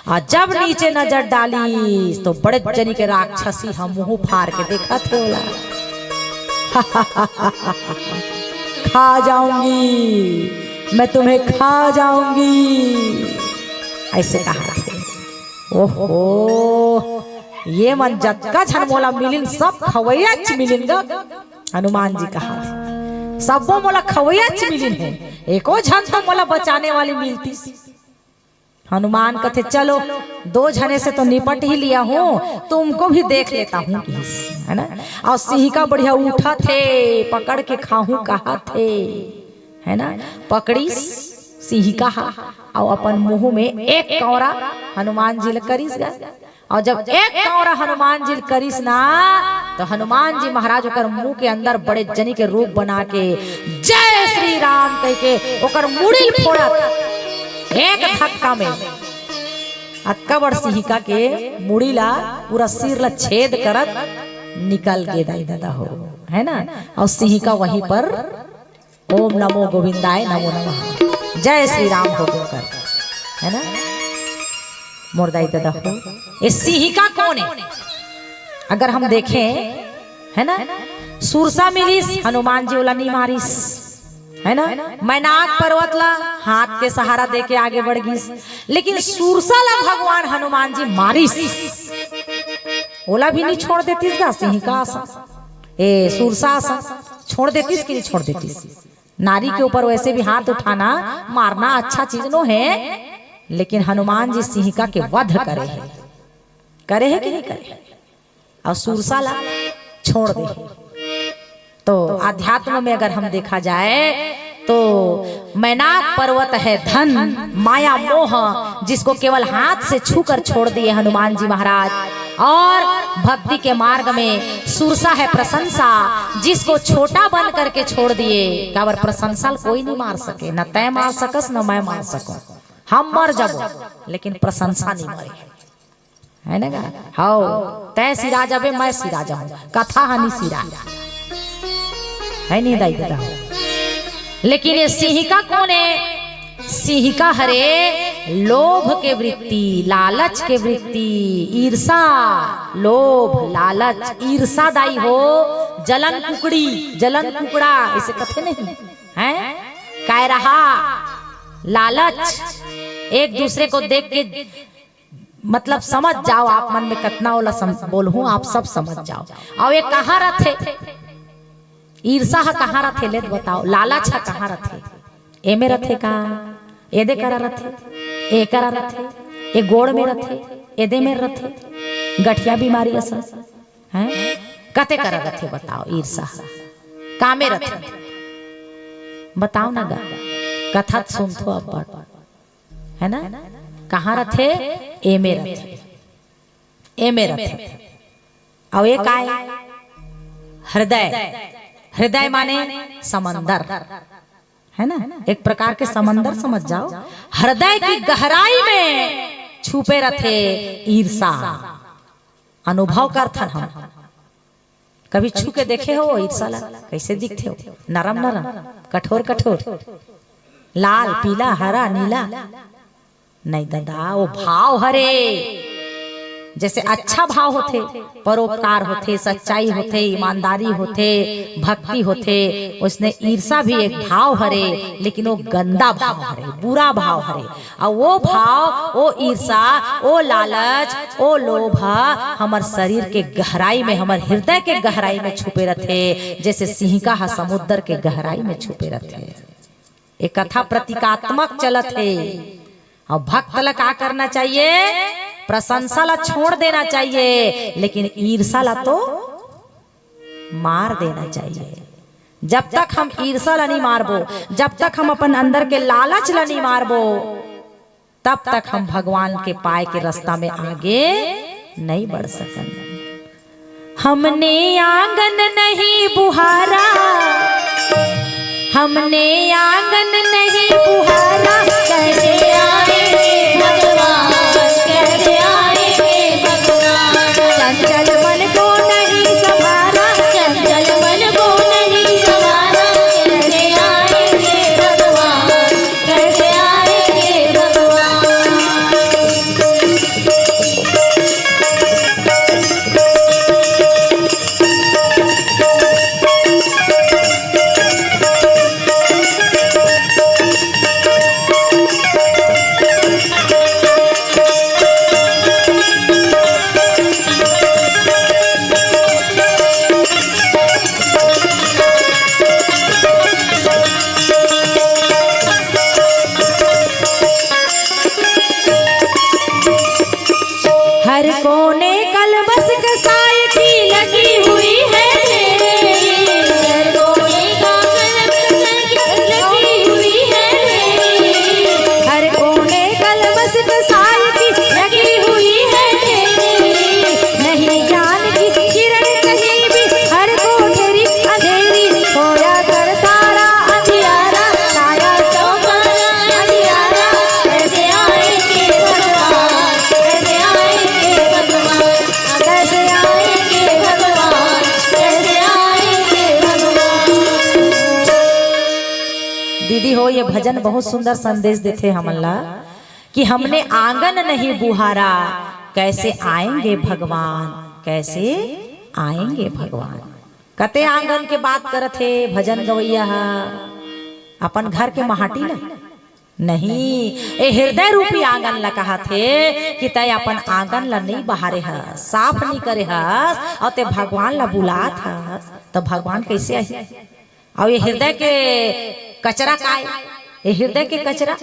आ जब नीचे नजर डालिस तो बड़े जनी के राक्षसी ह मुंह फार के देखत हे ओला। खा जाऊंगी, मैं तुम्हें खा जाऊंगी, ऐसे कहा थे। ओहो, ये मन जतका झन मोला मिलिन, सब खवैयाच मिलिन गा। हनुमान जी कहा थे, सब्बो मोला खवैयाच मिलिन हे, एको झन तो मोला बचाने वाली मिलती। हनुमान कथे, चलो, दो झने से तो निपट ही लिया हूँ, तुमको भी देख लेता हूँ, किहिस, है ना? और सिंहिका बढ़िया उठत हे, पकड़ के खाहूँ कहा थे, है ना? पकड़िस सिंहिका हा, और अपन मुंह में एक कौरा हनुमान जी ल करिस गा। और जब एक कौरा हनुमान जी ल करिस ना, तो हनुमान जी महाराज ओकर मुंह के अंदर बड़े जनी के रूप बना के जय श्री राम कह के ओकर मुड़ी ल फोड़त एक धक्का में अतका बड़ सिंहिका के मुड़ी ला, पूरा सिर ला छेद करत निकल गे दाई ददा हो, है ना? और सिंहिका वहीं पर ओम नमो गोविंदाय नमो नमः, जय श्री राम हो गो कर, है ना? मोर दाई ददा हो, ये सिंहिका कोन हे? अगर हम देखें, है ना, सुरसा मिलिस, हनुमान जी ओला नी मारिस, है ना? मैनाक पर्वत ला हाथ के सहारा देके आगे बढ़ गिस, लेकिन सुरसा ला भगवान हनुमान जी मारिस, ओला भी नी छोड़ देतिस गा सिंहिका असन, ए सुरसा असन छोड़ देतिस कि नी छोड़ देतिस? नारी के ऊपर वैसे भी हाथ उठाना, मारना अच्छा चीज नो हे, लेकिन हनुमान जी सिंहिका के वध करे हे, करे हे कि नी करे हे? और सुरसा ला छोड़ दे हे। तो अध्यात्म में अगर हम देखा जाए तो मैनाक पर्वत है धन, माया मोह, जिसको केवल हाथ से छूकर छोड़ दिए हनुमान जी महाराज। और भक्ति के मार्ग में सुरसा है प्रशंसा, जिसको छोटा बन करके छोड़ दिए। काबर प्रशंसा ल कोई नहीं मार सके, न तय मार सकस, न मैं मार सकूं। हम मर जाबो, लेकिन प्रशंसा नहीं मरे, है ना गा? हाव, तय सिरा जाबे, मैं सिरा जाऊं, कथा हानि सिरा, है नहीं दाई ददा? लेकिन ये सिंहिका कोन हे? सिंहिका हरे लोभ के वृत्ति, लालच के वृत्ति, ईर्षा, लोभ, लालच, ईर्षा दाई हो, जलन कुकड़ी, जलन कुकड़ा, इसे कथे नहीं, हैं? काय रहा, लालच, एक दूसरे को देख के, मतलब, समझ जाओ, आप मन में कतना ओला सम-, बोलहूं, आप सब समझ जाओ। और ये कहाँ रथे? ईर्षा ह कहाँ रथे, ले त बताओ, लालच ह कहाँ रथे? एमे रथे का? एदे करा रथे? ए करा रथे? ए गोड़ में रथे? एदे में रथे? गठिया बीमारी असन, हैं? कते करा रथे बताओ, ईर्षा ह कामे रथे? बताओ ना गा, कथा त सुनथो अब्बड़, है ना? कहाँ रथे? एमे रथे, एमे रथे। अउ ए काय? हृदय। हृदय माने समंदर, है ना? एक प्रकार के समंदर समझ जाओ। हृदय की गहराई में छुपे रथे ईर्षा। अनुभव करथन हम। कभी छू के देखे हो ईर्षा ला? कैसे दिखथे हो? नरम नरम, कठोर कठोर, लाल पीला हरा नीला। नहीं दादा, वो भाव हरे। जैसे अच्छा भाव होथे, परोपकार होथे, सच्चाई होथे, ईमानदारी होथे, भक्ति होथे, उसने ईर्षा भी एक भाव हरे, लेकिन वो गंदा भाव हरे, बुरा भाव हरे। अउ वो भाव, वो ईर्षा, वो लालच, वो लोभ ह हमर शरीर के गहराई में, हमर हृदय के गहराई में छुपे रथे, जैसे सिंहिका ह समुद्र के गहराई में छुपे रथे। ये कथा प्रतीकात्मक चलत हे। अउ भक्त ल का करना चाहिए? प्रशंसा ला छोड़ देना चाहिए, लेकिन ईर्षा ला तो मार देना चाहिए। जब तक हम ईर्षा ला नहीं मारबो, जब तक हम अपन अंदर के लालच ला नहीं मारबो, तब तक हम भगवान के पाए के रास्ता में आगे नहीं बढ़ सकन। हमने आंगन नहीं बुहारा, हमने आंगन नहीं बुहारा, कैसे आएंगे भगवान, कैसे आएंगे भगवान? चंचल मन को नहीं संभारा, चंचल मन को नहीं संभारा, कैसे आएंगे भगवान, कैसे आएंगे भगवान? हर कोने कलबस कसाई की लगी हुई है ढेरी। हर कोने का कलबस कसाई की लगी हुई है ढेरी। हर कोने कलबस कसाई की लगी हुई है ढेरी। नहीं ज्ञान की किरण कहीं भी, हर कोठरी अंधेरी, होया करता रा अंधियारा, साया चौबारा अंधियारा। कैसे आएंगे भगवान, कैसे आएंगे भगवान, कैसे आएंगे भगवान, कैसे आएंगे भगवान? दीदी हो, ये भजन बहुत सुंदर संदेश देथे हमन ला कि हमने आंगन नहीं बुहारा, कैसे आएंगे भगवान, कैसे आएंगे भगवान। कते आंगन के बात करत हे भजन गवैया ह? अपन घर के महाटी ला? नहीं, ए हृदय रूपी आंगन ला कहत हे कि तय अपन आंगन ला नहीं बहारे हस, साफ नहीं करे हस, अउ ते भगवान ला बुलात हस, त भगवान कैसे आही? अउ ये हृदय के कचरा काय? ये हृदय के कचरा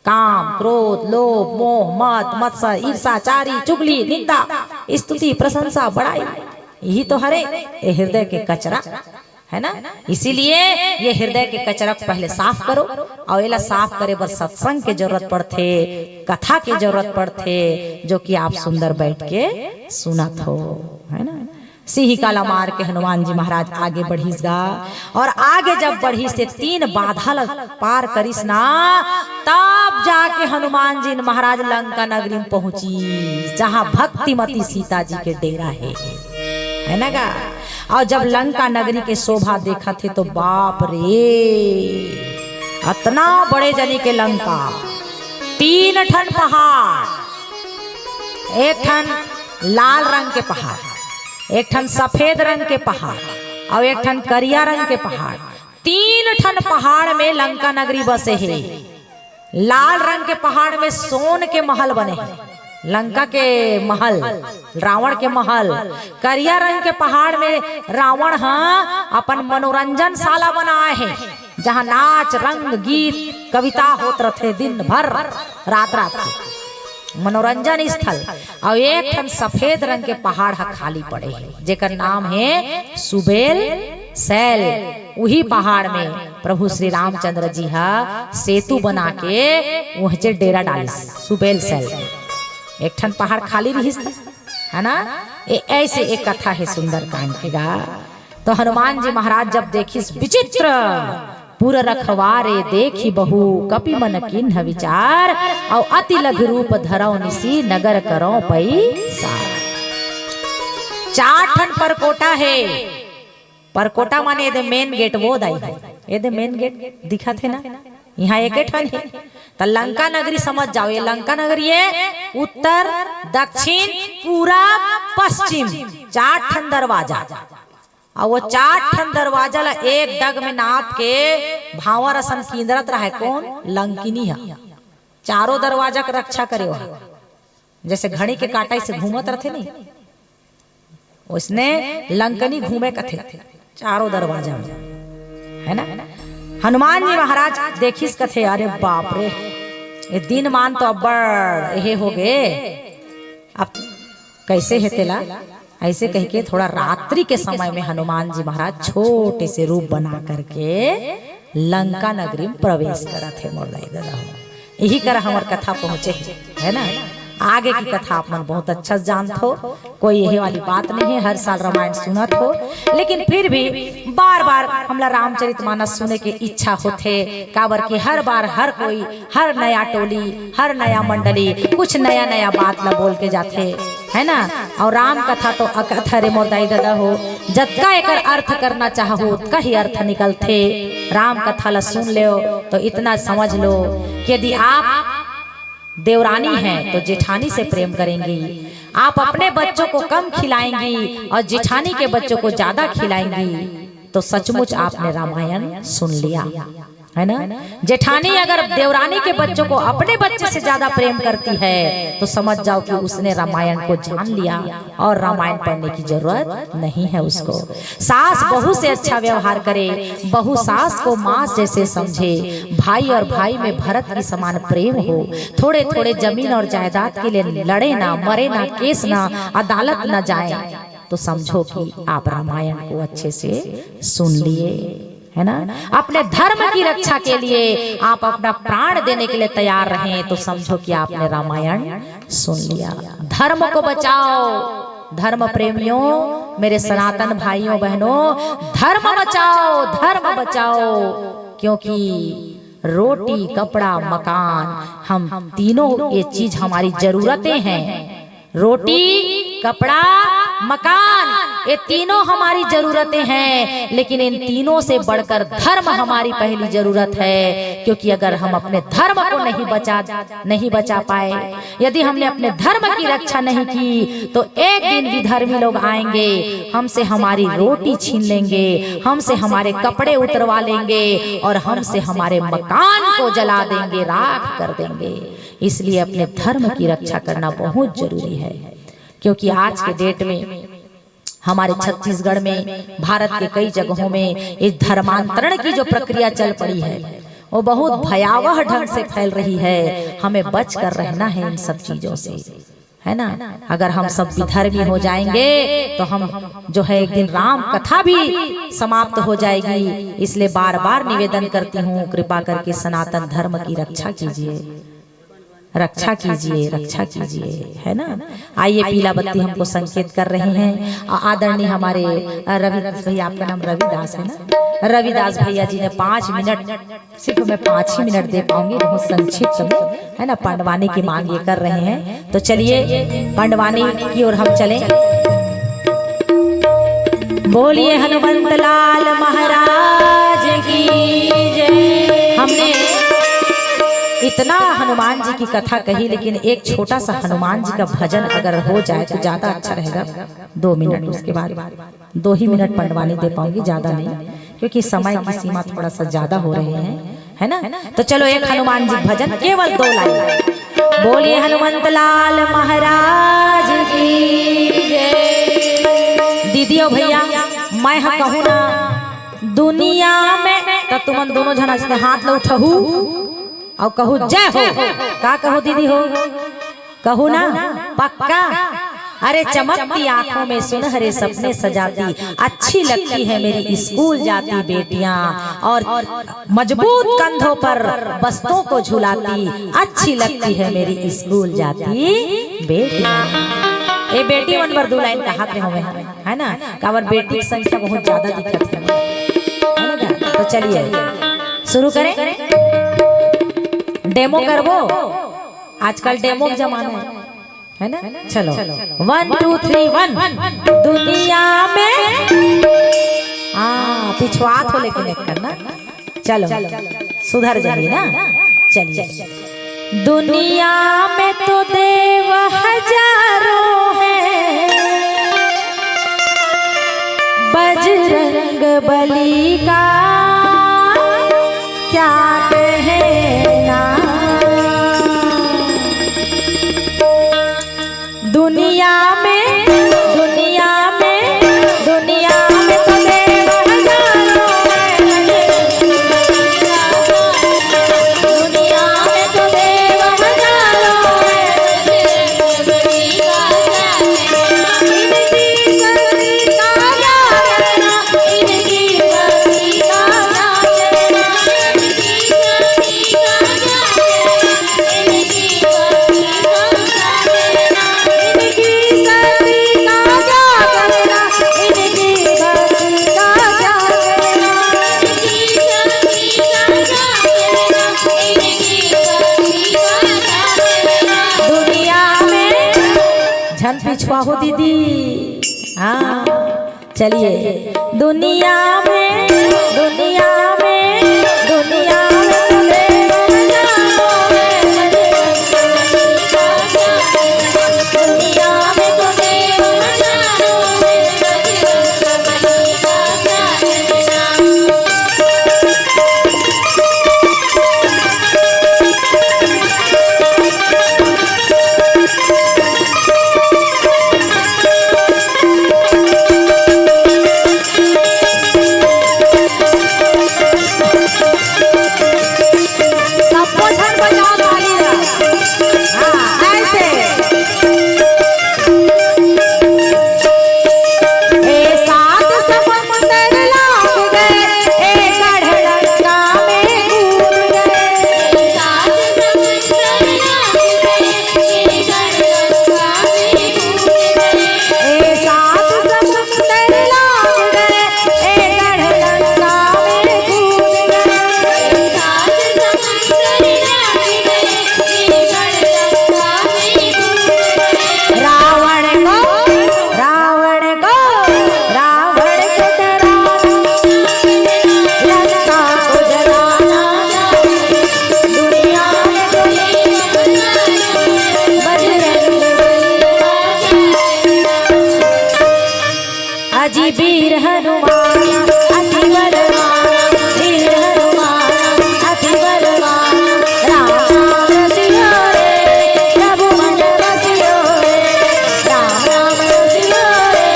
काम, क्रोध, लोभ, मोह, मद, मत्सर, ईर्षा, चारी, चुगली, निंदा, स्तुति, प्रशंसा, बड़ाई, यही तो हरे ये हृदय के कचरा, है ना? इसीलिए ये हृदय के कचरा को पहले साफ करो, और एला साफ करे बर सत्संग के जरूरत पड़थे, कथा के जरूरत पड़थे, जो कि आप सुंदर बैठ के सुनत हो, है ना? सिंहिका ला मार के हनुमान जी महाराज आगे बढ़िस गा, और आगे जब बढ़िस ते तीन बाधा ला पार करिस ना, तब जाके हनुमान जी महाराज लंका नगरी में पहुंचिस, जहां भक्तिमती सीता जी के डेरा हे, है ना गा? और जब लंका नगरी के शोभा देखत हे तो बाप रे, अतना बड़े जनी के लंका, तीन ठन पहाड़, एक ठन लाल रंग के पहाड़, एक ठन सफेद रंग के पहाड़, अउ एक ठन करिया रंग के पहाड़। तीन ठन पहाड़ में लंका नगरी बसे हे। लाल रंग के पहाड़ में सोन के महल बने हे, लंका के महल, रावण के महल। करिया रंग के पहाड़ में रावण ह अपन मनोरंजन शाला बनाए हे, जहाँ नाच, रंग, गीत, कविता होत रथे दिन भर, रात रात के मनोरंजन स्थल। अउ एक ठन सफेद रंग के पहाड़ ह खाली पड़े हे, जेकर नाम हे सुबेल सैल। उही पहाड़ में प्रभु श्री रामचंद्र जी ह सेतु बना के उहचे डेरा डालिस, सुबेल सैल में। एक ठन पहाड़ खाली रिहिस, है ना? ए, ऐसे एक कथा हे सुंदरकांड के गा। तो हनुमान जी महाराज जब देखिस विचित्र, पुर रखवारे देखि बहु कपि मन किन्ह विचार, अउ अति लघु रूप धरौ निसि नगर करौ पैसार। चार ठन परकोटा हे। परकोटा माने एदे मेन गेट वो दाई हे। एदे मेन गेट दिखत हे ना? यहाँ एक ठन हे। त लंका नगरी समझ जाओ, ये लंका नगरी हे, उत्तर, दक्षिण, पूरब, पश्चिम, चार ठन दरवाजा। अउ वो चार ठन दरवाजा ला एक डग में नाप के भांवर असन किंदरत रहय कोन? लंकिनी ह। चारों दरवाजा के रक्षा करे ओहा। जैसे घड़ी के कांटा से घूमत रथे नहीं, उसने लंकनी घूमे कथे चारों दरवाजा में, है ना? हनुमान जी महाराज देखिस कथे, "अरे बाप रे, ये दिनमान तो अब्बड़ एहे हो गे, अब कैसे हे तेला?" ऐसे कह के थोड़ा रात्रि के समय में हनुमान जी महाराज छोटे से रूप बना करके लंका नगरी में प्रवेश करत हे, मोर दाई ददा हो। यही करा हमर कथा पहुंचे हे, है ना? आगे की कथा आप मन बहुत अच्छा से जानत हो, कोई यही वाली बात नहीं है, हर साल रामायण सुनत हो, लेकिन फिर भी बार बार हमला रामचरित मानस सुने के इच्छा होथे, काबर कि हर बार हर कोई, हर नया टोली, हर नया मंडली कुछ नया नया बात ला बोल के जाथे, है ना? अउ राम कथा तो अकथा रे मोर दाई ददा हो, जतका एकर अर्थ करना चाहो, ओतका ही अर्थ निकलथे। राम कथा ला सुन लेव तो इतना समझ लो कि यदि आप देवरानी हैं तो जेठानी से प्रेम करेंगी, आप अपने बच्चों को कम खिलाएंगी और जेठानी के बच्चों को ज्यादा खिलाएंगी, तो सचमुच आपने रामायण सुन लिया, है ना? जेठानी अगर देवरानी के बच्चों को अपने बच्चे से ज्यादा प्रेम करती है तो समझ जाओ कि उसने रामायण को जान लिया और रामायण पढ़ने की जरूरत नहीं है उसको। सास बहू से अच्छा व्यवहार करे, बहू सास को माँ जैसे समझे, भाई और भाई में भरत की समान प्रेम हो, थोड़े थोड़े जमीन और जायदाद के लिए लड़े ना, मरे ना, केस ना, अदालत ना जाए, तो समझो कि आप रामायण को अच्छे से सुन लिए, है ना? अपने धर्म की रक्षा के लिए आप अपना प्राण देने के लिए तैयार रहें, तो समझो कि आपने रामायण सुन लिया। धर्म को बचाओ, धर्म प्रेमियों, मेरे सनातन भाइयों बहनों, धर्म बचाओ, धर्म बचाओ, क्योंकि रोटी, कपड़ा, मकान, हम तीनों, ये चीज हमारी जरूरतें हैं। रोटी, कपड़ा, मकान, ये तीनों हमारी जरूरतें हैं, लेकिन इन तीनों से बढ़कर धर्म हमारी पहली जरूरत है, क्योंकि अगर हम अपने धर्म को नहीं बचा, नहीं बचा पाए, यदि हमने अपने धर्म की रक्षा नहीं की, तो एक दिन विधर्मी लोग आएंगे, हमसे हमारी रोटी छीन लेंगे, हमसे हमारे कपड़े उतरवा लेंगे और हमसे हमारे मकान को जला देंगे, राख कर देंगे। इसलिए अपने धर्म की रक्षा करना बहुत जरूरी है, क्योंकि आज के डेट में हमारे छत्तीसगढ़ में, भारत के कई जगहों में इस धर्मांतरण की जो प्रक्रिया चल पड़ी है, वो बहुत भयावह ढंग से फैल रही है। हमें बच कर रहना है इन सब चीजों से, है ना? अगर हम सब विधर्मी हो जाएंगे तो हम जो है एक दिन राम कथा भी समाप्त हो जाएगी। इसलिए बार बार निवेदन करती हूँ, कृपा करके सनातन धर्म की रक्षा कीजिए, रक्षा कीजिए, रक्षा कीजिए, है ना? आइए, पीला बत्ती हमको संकेत कर रहे हैं। आ-, आदरणीय हमारे, अ, रवि भैया, आपका नाम रविदास है ना? रविदास भैया जी ने पाँच मिनट, सिर्फ मैं पाँच ही मिनट दे पाऊंगी, बहुत संक्षिप्त में, है ना? पंडवानी की मांग ये कर रहे हैं, तो चलिए पंडवानी की ओर हम चलें। बोलिए हनुमंत लाल महाराज की जय। हमने इतना हनुमान जी की कथा कही, लेकिन एक छोटा सा हनुमान जी का भजन अगर हो जाए तो ज्यादा अच्छा रहेगा। दो मिनट, उसके बाद दो ही मिनट पंडवानी दे पाऊंगी, ज्यादा नहीं, क्योंकि समय की सीमा थोड़ा सा ज्यादा हो रहे हैं, है ना? तो चलो, एक हनुमान जी भजन, केवल दो लाइन। बोलिए हनुमंत लाल महाराज की जय। दीदी और भैया, मैं ह कहूँ ना दुनिया में, तो तुमन दोनों झन अइसने हाथ ल उठहू और कहू जय हो। का कहू दीदी हो? कहू ना, पक्का। अरे चमकती आंखों में सुनहरे सपने सजाती, अच्छी लगती है मेरी स्कूल जाती बेटियां, और मजबूत कंधों पर बस्तों को झुलाती, अच्छी लगती है मेरी स्कूल जाती बेटियां। ए बेटी मन बर दू लाइन कहात रहे होंगे, है ना? काबर बेटी की संख्या बहुत ज्यादा दिखत है, है ना? तो चलिए शुरू करें, डेमो करबो। आजकल डेमो के जमाना है, है ना? चलो, वन टू थ्री वन। दुनिया में, हाँ, पिछुआत हो लेकिन एक करना। चलो, सुधर जाइए ना। चलिए। दुनिया में तो देव हजारों हैं, बजरंग बली का क्या कहना। दुनिया में, दुनिया में, दुनिया में तो देव हजारों हैं। दुनिया में तो देव हजारों हैं। इनकी शक्ति का क्या कहना, इनकी शक्ति का क्या कहना। दुनिया में झन पिछुआ हो दीदी। हाँ, चलिए। दुनिया में, दुनिया में, दुनिया में तो देव हजारों हैं। दुनिया में तो देव हजारों हैं। सबको झन बजाओ ताली ला। हाँ, ऐसे। ए सात समुंदर लांघ गए, ए गढ़ लंका में कूद गए। ए सात समुंदर लांघ गए, ए गढ़ लंका में कूद गए। रावण को, रावण को, रावण को डराना, लंका को जलाना। दुनिया में कोई बजरंग बली। अजी वीर हनुमान अति बलवान, वीर हनुमान अति बलवान। राम नाम रस लो रे, प्रभु मन बस लो रे। राम नाम रस लो रे,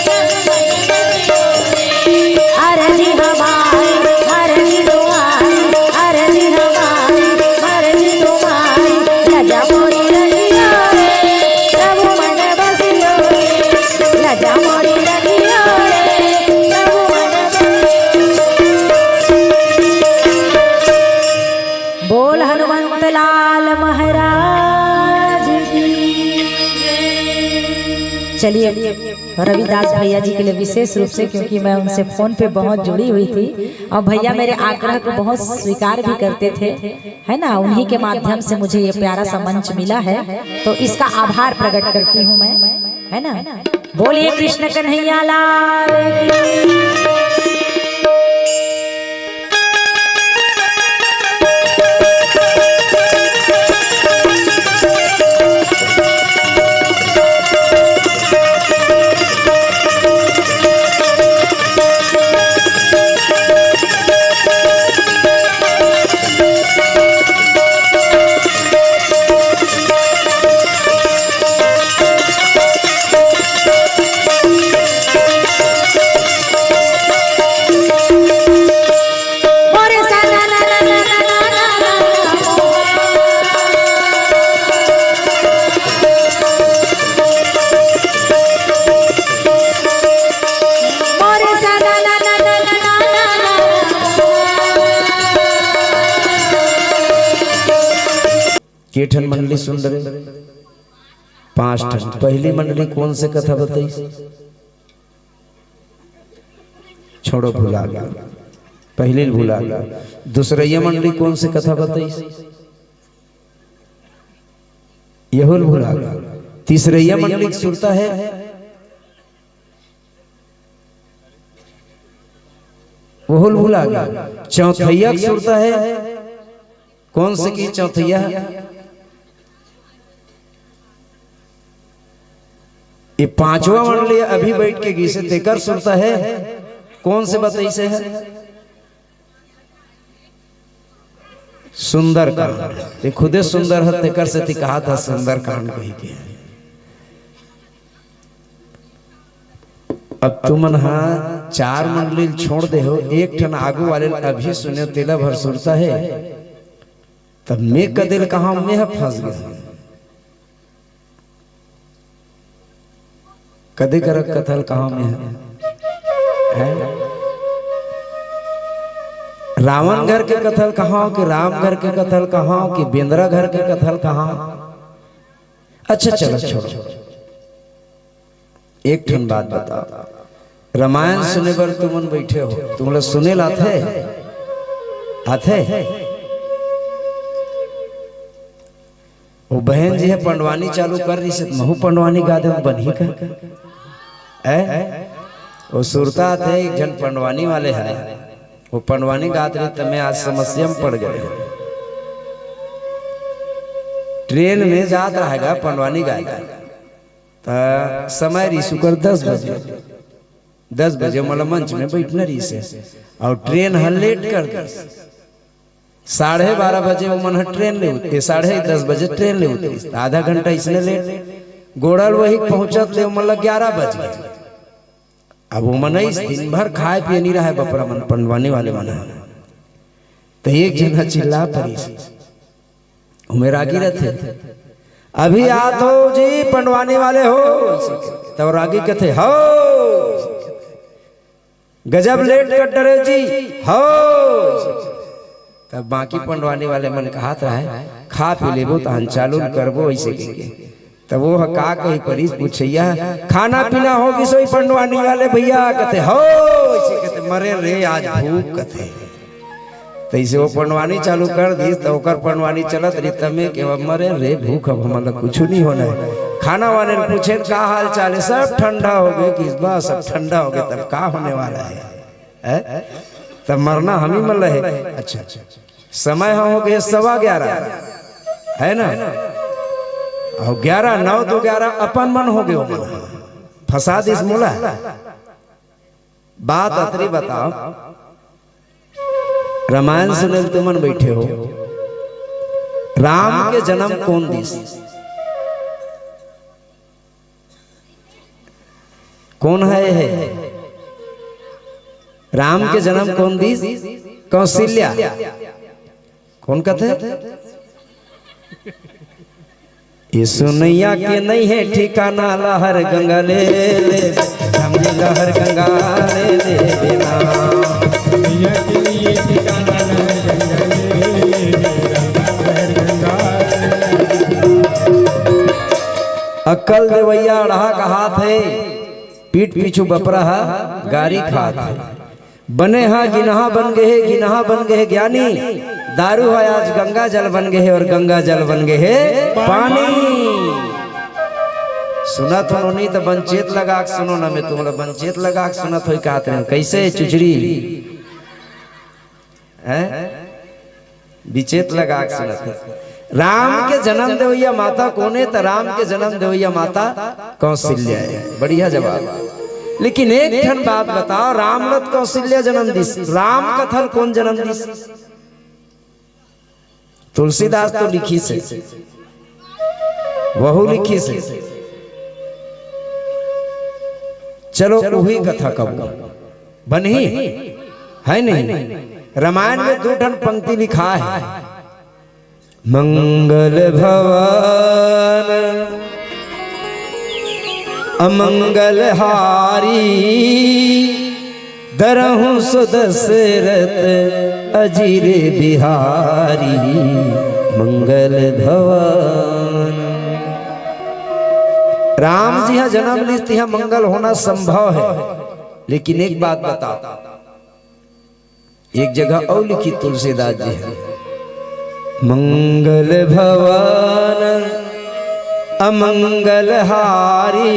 प्रभु मन बस लो रे। अरजी हमारी, अरजी तुम्हारी, अरजी हमारी, अरजी तुम्हारी। राजा मोरी रखियो रे, प्रभु मन बस लो रे। राजा मोरी रखियो रे, प्रभु मन बस लो। बोल हनुमंत लाल महाराज की। चलिए, रविदास भैया जी के लिए विशेष रूप से, क्योंकि मैं उनसे फोन पे बहुत जुड़ी हुई थी और भैया मेरे आग्रह को बहुत स्वीकार भी करते थे, है ना, उन्हीं के माध्यम से मुझे ये प्यारा सा मंच मिला है, तो इसका आभार प्रकट करती हूँ मैं, है ना। बोलिए कृष्ण कन्हैया लाल की। के ठन मंडली सुन रहे? पांच ठन। पहली मंडली कौन से कथा बताई? छोड़ो, भुला गया, पहली भुला गया। दूसरैया मंडली कौन से कथा बताई? यहुल भुला गया। तीसरैया मंडली सुरता है, वहुल भुला गया। चौथैया सुरता है, कोन से कि चौथइया? ये पांचवा मंडली अभी बइठ के गिसे, तेकर सुरता हे। कोन से बतइसे हे? सुंदरकांड। ते खुदे सुंदर हे, तेकर सेती कहाथे सुंदरकांड कहिके। अब तुमन हा चार मंडली ल छोड़ दे हो, एक ठन आगू वाले ल अभी सुने हो, तेला भर सुरता हे, तब मैं कदे ल कहांव, मैं ह फंस गेंव। कदे कर कथा ल कहांव मैं ह? हैं? रावण घर के कथा ल कहांव कि राम घर के कथा ल कहांव कि बेंदरा घर के कथा ल कहांव? अच्छा, चलो, छोड़ो। एक ठन बात बताओ, रामायण सुने बर तुमन बइठे हो, तुमला सुने ल आथे? आथे? वो बहन जी ह पंडवानी चालू कर रहिसे, त महू पंडवानी गा देंव, बनही का? ए? वो सुरता आथे, एक झन पंडवानी वाले हे, वो पंडवानी गात रहिस, त मैं आज समस्या में पड़ गेंव। ट्रेन में जात रहेंव पंडवानी गाय ला, त समय रहिस ओकर दस बजे, दस बजे मोला मंच में बइठना रहिसे, अउ ट्रेन ह लेट कर दिस। साढ़े बारह बजे ओमन ह ट्रेन ले उतरिस, साढ़े दस बजे ट्रेन ले उतरिस, त आधा घंटा इसने लेट। गोड़ल वही पहुंचत ले ओमन ल ग्यारह बज गे। अब ओमन अइस दिन भर खाय पिये नइ रहय बपरा मन, पंडवानी वाले मन ह। त एक झन ह चिल्ला परिस, ओमे रागी रथे, "अभी आत हो जी, पंडवानी वाले हो?" तब रागी कथे, "हो।" "गजब लेट कर डरे जी, हो।" तब बाकी पंडवानी वाले मन कहत रहय, "खा पी लेबो, तहन चालू ल करबो," अइसे कहिके। तब वो ह का कही परिस पुछइया, "खाना पीना हो गिस होही पंडवानी वाले भइया?" कथे, "हो।" अइसे कथे, "मरे रे आज भूख," कथे। तइसे वो पंडवानी चालू कर दिस, त ओकर पंडवानी चलत रहिस, तमे के, "अब मरे रे भूख, अब हमन ल कुछु नइ होना हे।" खाना वाले ल पूछे, "का हाल चाल हे?" "सब ठंडा हो गे," कहिस, "बस, सब ठंडा हो गे, तब का होने वाला हे?" हैं? तब मरना हमही मन ल हे। अच्छा, अच्छा। समय ह हो गे सवा ग्यारह, हे ना? अउ ग्यारह, नौ दू ग्यारह, अपन मन हो गे ओमन। फंसा दिस मोला। बात अतरी बताओ, रामायण सुने ल तुमन बइठे हो, राम के जनम कोन दिस? कोन हे ये? राम के जनम कोन दिस? कौशल्या। कोन कथे? ये सुनइया के नइ हे ठिकाना, लहर गंगा ले ले, राम जी लहर गंगा ले ले बेना। सुनइया के नइ हे ठिकाना, लहर गंगा ले ले, राम जी लहर गंगा ले ले। अक्कल देवइया अड़हा कहात हे, पीठ पीछू बपरा ह गारी खात हे। बने ह गिनहा बन गे हे, गिनहा बन गे हे ज्ञानी। दारू ह आज गंगा जल बन गे हे अउ गंगा जल बन गे हे पानी। सुनत हो नोनी त बंचेत लगा के सुनो ना, मैं तुमला बंचेत लगा के सुनत होही कहत रहेंव। कइसे चुचरी? हैं? बिचेत लगा के सुनत हे। राम के जनम देवइया माता कोन हे? त राम के जनम देवइया माता कौशल्या हे। बढ़िया जवाब। लेकिन एक ठन बात बताओ, राम ल त कौशल्या जनम दिस, राम कथा ल कोन जनम दिस? तुलसीदास तो लिखिस हे, वहू लिखिस हे। चलो, उही कथा कबो बनही, हे नहीं? रामायण में दू ठन पंक्ति लिखाय हे, मंगल भवन अमंगल हारी, दरहूं सो दशरथ अजिर बिहारी, मंगल भवन। राम जी ह जनम लिस तिहां मंगल होना संभव हे, लेकिन एक बात बताओ, एक जगह अउ लिखिस तुलसीदास जी ह, मंगल भवन अमंगल हारी,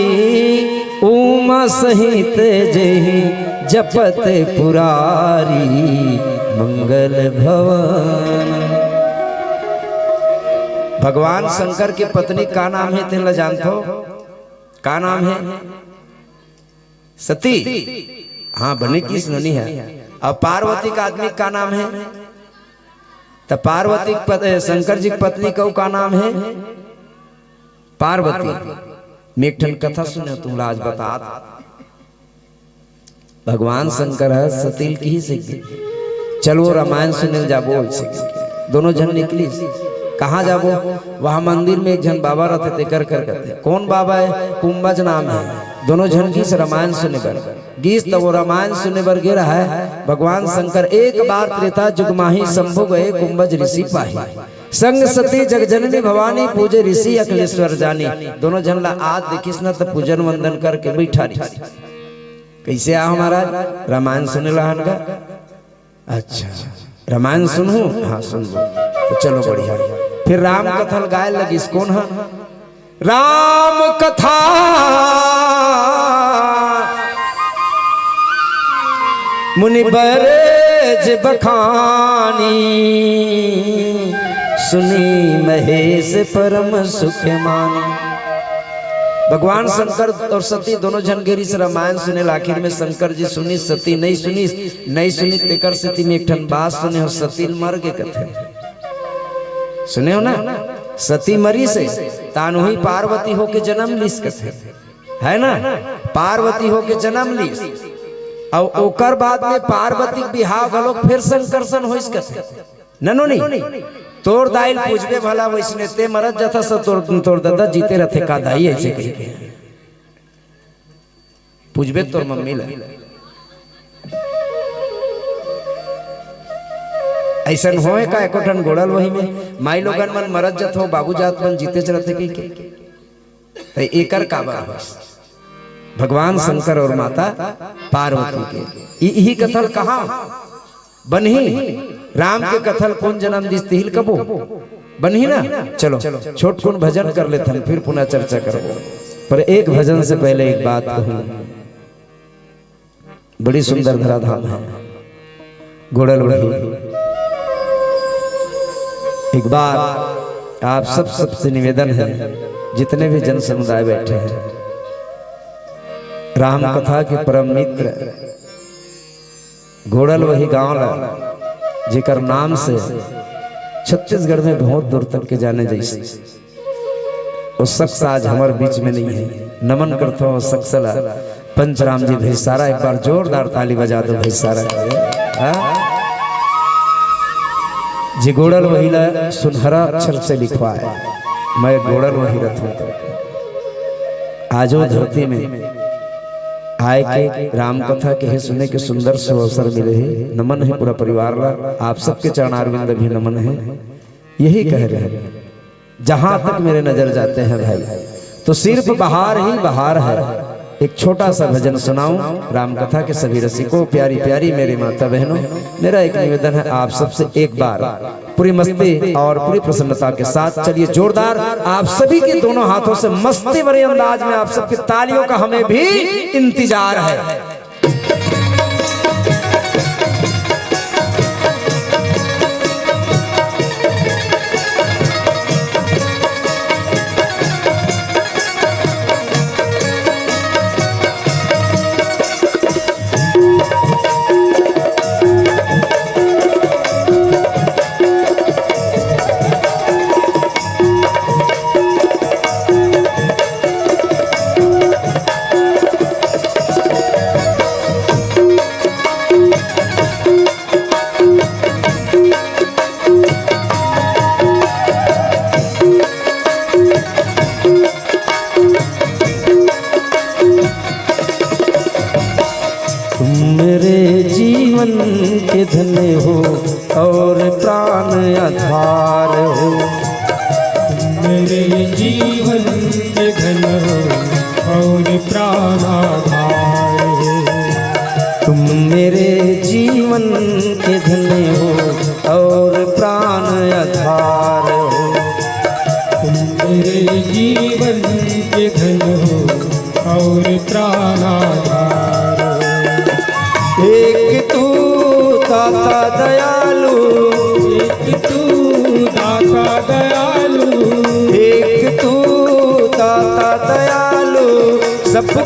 उमा सहित जेहि जपत पुरारी, मंगल भवन। भगवान शंकर के पत्नी का नाम हे, तेन ला जानथो? का नाम हे? सती। हाँ, बने किस ननी हे। अब पार्वती का आदमी का नाम हे? त पार्वती के पत-, शंकर जी के पत्नी का का नाम हे? पार्वती। मैं एक ठन कथा सुने तुमला आज बतात। भगवान शंकर ह सती ल किहिस एक दिन, "चल वो रामायण सुने ल जाबो।" वइसे दोनों झन निकलिस। "कहाँ जाबो?" "वहाँ मंदिर में एक झन बाबा रथे, तेकर कर कथे।" "कौन बाबा हे?" "कुंभज नाम हे।" दोनों झन गिस रामायण सुने बर। गिस त वो रामायण सुने बर गे रहय। भगवान शंकर एक बार त्रेता जुग माही, शंभु गए कुंभज ऋषि पाही। संग सती जगजननी भवानी, पूजे ऋषि अखिलेश्वर जानी। दोनों झन ला आज देखिस न त पूजन वंदन करके बैठा रहिस। "कइसे आहो महाराज?" "रामायण सुने ला हन गा।" "अच्छा, रामायण सुनहू?" "हाँ, सुनबो।" "त चलो, बढ़िया।" फिर राम कथा ल गाय लगिस। कोन ह? राम कथा मुनि बरज बखानी, सुनी महेश परम सुख मानी। भगवान शंकर और सती दोनों झन गे रिहिस रामायण सुने ल। आखिर में शंकर जी सुनिस, सती नइ सुनिस। नइ सुनिस तेकर सेती में एक ठन बात सुने हो, सती ल मर गे कथे। सुने हो ना? सती मरिस हे, तानू ही पार्वती होके जन्म लिस कथे, है ना? पार्वती होके जन्म लिस। अउ ओकर बाद में पार्वती के बिहाव घलोक फेर शंकर सन होइस कथे। ननो नी? तोर दाई ल पूछबे भला, वइसने ते मरत जथस, तोर, तोर ददा जीते रथे का दाई, अइसे कहिके। पूछबे तोर मम्मी ल। अइसन होय का एको ठन गोड़ल वही में? माई लोगन मन मरत जथो, बाबू जात मन जीतेच रथे कहिके। त एकर काबर होइस? भगवान शंकर और माता पार्वती के। इ-, इही कथा ल कहाँ बनही? राम के कथा ल कोन जनम दिस तिही ल कबो बनही ना? चलो, छोटकुन भजन कर लेथन, फिर पुनः चर्चा करबो। पर एक भजन से पहले एक बात कहूँ, बड़ी सुंदर धराधाम है गोड़ल वही। एक बार आप सब, सबसे निवेदन है, जितने भी जन समुदाय बैठे हैं, राम कथा के परम मित्र गोड़ल वही गांव ला, जेकर नाम से छत्तीसगढ़ में बहुत दूर तक के जाने जइसे, वो शख्स आज हमर बीच में नहीं है। नमन करथो वो शख्स ला, पंचराम जी भैसारा, एक बार जोरदार ताली बजा दो भैसारा के लिए। हाँ? जे गोड़ल वही ला सुनहरा अक्षर से लिखवाए, मैं गोड़ल वही रथों करके। आज वो धरती में आय के राम कथा के हे सुने के सुंदर सुअवसर मिले हे। नमन हे पूरा परिवार ला, आप सबके चरणारविंद भी नमन हे। यही कह रहे हैं, जहां तक मेरे नजर जाते हैं भाई, तो सिर्फ बहार ही बहार है। एक छोटा सा भजन सुनाऊं राम कथा के सभी रसिकों, प्यारी प्यारी मेरी माता बहनों, मेरा एक निवेदन है आप सबसे, एक बार पूरी मस्ती और पूरी प्रसन्नता के साथ चलिए, जोरदार आप सभी के दोनों हाथों से मस्ती भरे अंदाज में आप सबकी तालियों का हमें भी इंतजार है। तुम मेरे जीवन के धन हो और प्राण आधार हो। तुम मेरे जीवन के धन हो और प्राण आधार हो। तुम मेरे जीवन के धन हो और प्राण आधार हो। तुम मेरे जीवन के धन हो और प्राण आधार हो। एक तू दाता दयालु, एक तू दाता दयालु,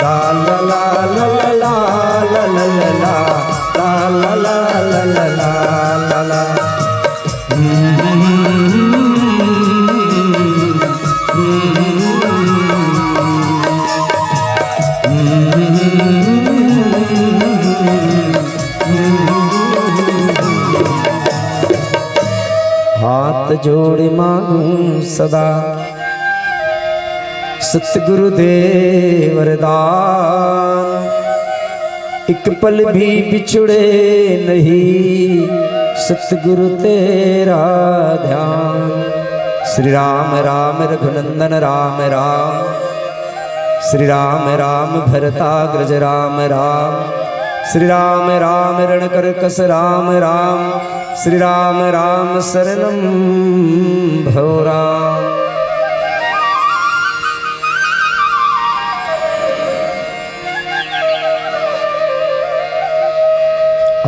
ला ला ला ला ला ला ला ला ला ला ला ला ला ला ला। हाथ जोड़ मांगू सदा सतगुरु देव वरदान, एक पल भी बिछुड़े नहीं सतगुरु तेरा ध्यान। श्री राम राम रघुनंदन राम राम, श्री राम राम भरताग्रज राम राम, श्री राम राम रणकरकस राम राम, श्री राम राम शरणम भव राम।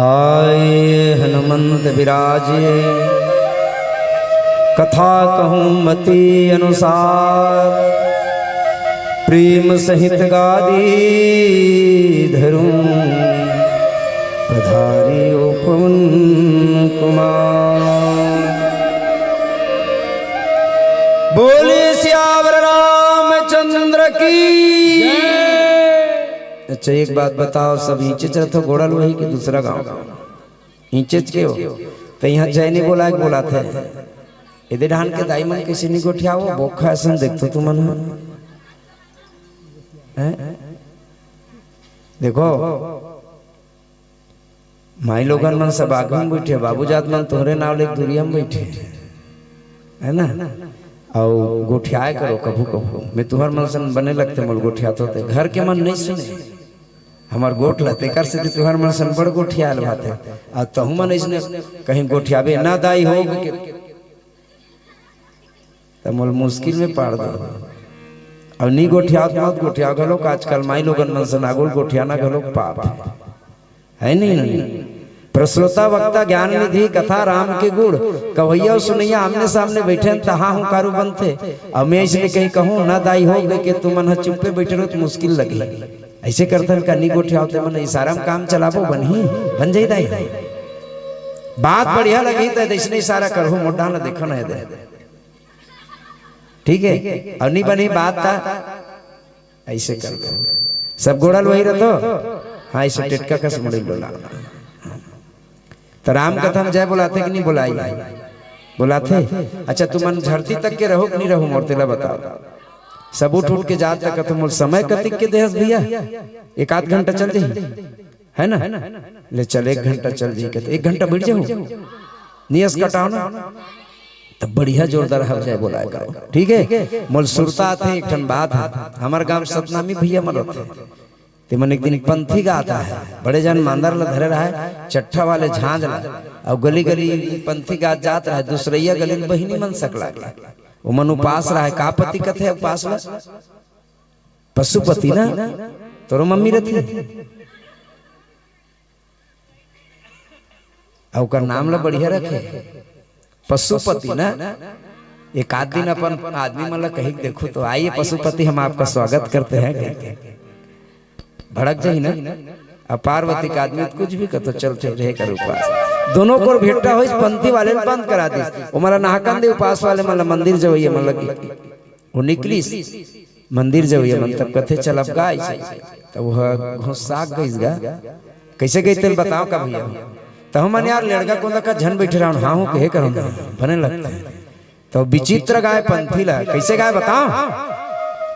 आए हनुमंत विराजे, कथा कहूँ मति अनुसार, प्रेम सहित गादी धरूं धारी ओ पवन कुमार। बोले सियावर रामचंद्र की। अच्छा, एक बात बताओ, सब ईंचे चरत हो गोड़ल वही कि दूसरा गांव का? ईंचे के हो, तो यहाँ जय नहीं बोला, एक बोला थे। इधर ढान के दाई मन कैसे नहीं गोठियावो, बोखा असन देखतो तुमन ह। हैं? देखो, माई लोगन मन सब आगू में बैठे, बाबू जात मन तोहरे नाव ले दूरिया में बैठे, है ना? अउ गोठियाए करो कभू कभू। मैं तुहर मन सन बने लगते, मोल गोठियात होते, घर के मन नहीं सुने हमर गोठ ला, तेकर सेती तुहर मन सन बड़ गोठियाल बात है। आ तहू मन इसने कहीं गोठियाबे ना दाई हो के, त मोल मुश्किल में पाड़ दो। अब नी गोठियात मत गोठिया घलोक, आजकल माई लोगन मन सन आगोल गोठियाना घलोक पाप है। है नहीं, नहीं? प्रश्रोता वक्ता ज्ञान निधि कथा राम के गुण, कवैया अउ सुनैया आमने सामने बैठे हैं, तहाँ हुंकारू बनथे। अब मैं इसलिए कहीं कहूँ, "ना दाई हो गए के तुमन ह चुप्पे बैठे रहो, तो मुश्किल लगी।" ऐसे करथन का नी गोठियावते मन इशारा में काम चलाबो, बनही, बन जाई दाई। बात बढ़िया लगी तो इसने इशारा करहु, मोटा ना देखो ना दे। ठीक है, और नी बनी बात था, ऐसे कर दो। सब गोड़ल वही रहतो। हाँ, ऐसे टेटका कस मुड़ी डोला। तो राम कथा में जय बोलाथे कि नहीं बोलाई? बोलाथे। अच्छा, तुमन झरती तक के रहो कि नहीं रहो, मोर तेला बताओ। सब उठ उठ के जात तक तुम समय कतिक के देहस भैया, एक आध घंटा चल जाही, है ना? ले चल, एक घंटा चल जाही, कहते एक घंटा बैठ जाओ, नियस कटाओ ना। तब बढ़िया जोरदार हव जाए बोलाए करो, ठीक है? मोल सुरता आथे, एक ठन बात है, हमर गांव सतनामी भैया मन रथे, ते मन एक दिन पंथी गात रहे, बड़े जन मांदर ल धरे रहे, चट्ठा वाले झांझ ला, अउ गली गली पंथी गात जात रहे, दूसरैया गली ल बहिनी मन सकला के, ओमन उपास रहे, का पति कथे उपास ला? पशुपति ना, तोरो मम्मी रथे। अउ ओकर नाम ला बढ़िया रखे, पशुपति ना। एक आध दिन अपन आदमी मन ला कही के देखू तो, "आइए पशुपति, हम आपका स्वागत करते हैं," कहिके। भड़क जाही ना। अब पार्वती का आदमी तो कुछ भी कतो, चलते रहे कर उपास। दोनों कोर भेंटा होइस, पंथी वाले ल बंद करा दिस। ओमन ला नहाकन दे, उपास वाले मन ला मंदिर जवइया मन लगी। वो निकलिस मंदिर जवइया मन, तब कथे, "चल अब गा," अइसे। तब वह घुस्सा गइस गा। कैसे गई तेल बताओ का भैया? तब हमन यार लड़का कोंदा का झन बैठे रहन, हाँ हो कहे करो ना, बने लगते हैं। तो विचित्र गाय पंथी ला, कैसे गाय बताओ?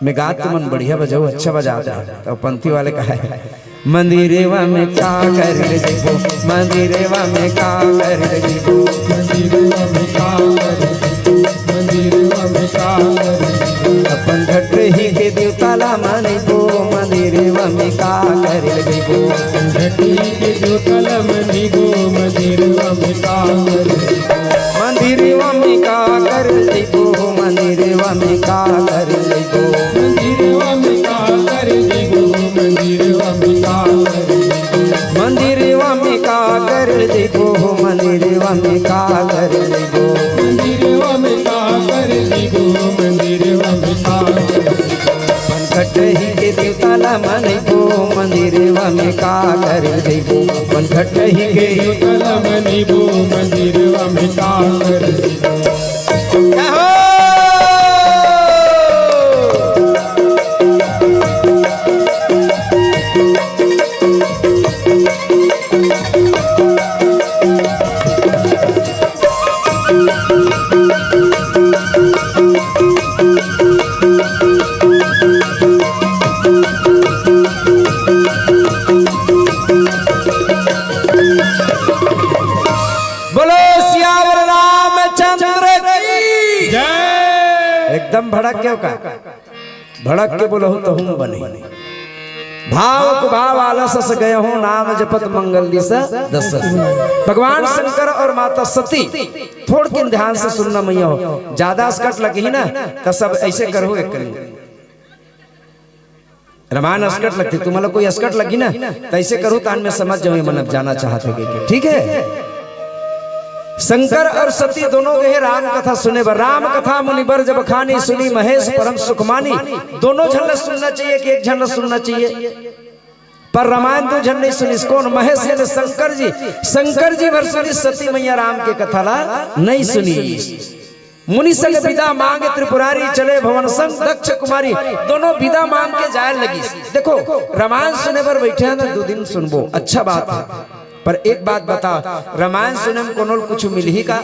मैं गात तुमन बढ़िया बजाओ, अच्छा बजा दे। तो पंथी वाले कहा है, मंदिरवा में का कर ले जइबो, मंदिरवा में का कर ले जइबो, मंदिरवा में का कर ले जइबो, मंदिरवा में का कर ले जइबो। अपन घटही के देवता ला मनइबो, मंदिरवा में का कर ले जइबो। घटही के देवता ला मनइबो, मंदिरवा में का कर ले जइबो। मंदिरवा में का कर ले जइबो, मंदिरवा में का कर ले जइबो। मंदिरवा में का कर ले जइबो, मंदिरवा में का कर ले जइबो। मंदिरवा में का कर ले जइबो, मंदिरवा में का कर ले जइबो। मंदिरवा में का कर ले जइबो, मंदिरवा में का कर ले जइबो। अपन घटही के देवता ला मनइबो, मंदिरवा में का कर ले जइबो। अपन घटही के देवता ला मनइबो, मंदिरवा में का कर ले जइबो। बोलो सियावर रामचंद्र की जय। एकदम भड़क के का? भड़क के बोलहु तहु म बने। भाव कुभाव आलस अस गयहु, नाम जपत मंगल दिस दस। भगवान शंकर और माता सती, थोड़किन ध्यान से सुनना मैया हो, ज्यादा असकट लगही ना, त सब ऐसे करहु एक कनी। रामायण असकट लगथे, तुम्हां ला कोई असकट लगी ना, त ऐसे करहु, तान में समझ जाहू, ये मन अब जाना चाहत हे के, ठीक है? शंकर और सती दोनों गए राम कथा सुने बर। राम कथा मुनिबर जब खानी, सुनी महेश परम सुख मानी। दोनों झन ला सुनना चाहिए कि एक झन ला सुनना चाहिए? पर रामायण दू झन नहीं सुनिस। कोन? महेश यानी शंकर जी। शंकर जी भर सुनिस, सती मैया राम के कथा ला नहीं सुनिस। मुनि संग बिदा मांगे त्रिपुरारी, चले भवन संग दक्ष कुमारी। दोनों बिदा मांग के जाए लगिस। देखो, रामायण सुने बर बैठे हैं ना, दो दिन सुनबो, अच्छा बात है, पर एक बात बता, रामायण सुने में कोनो ल कुछ मिलही का?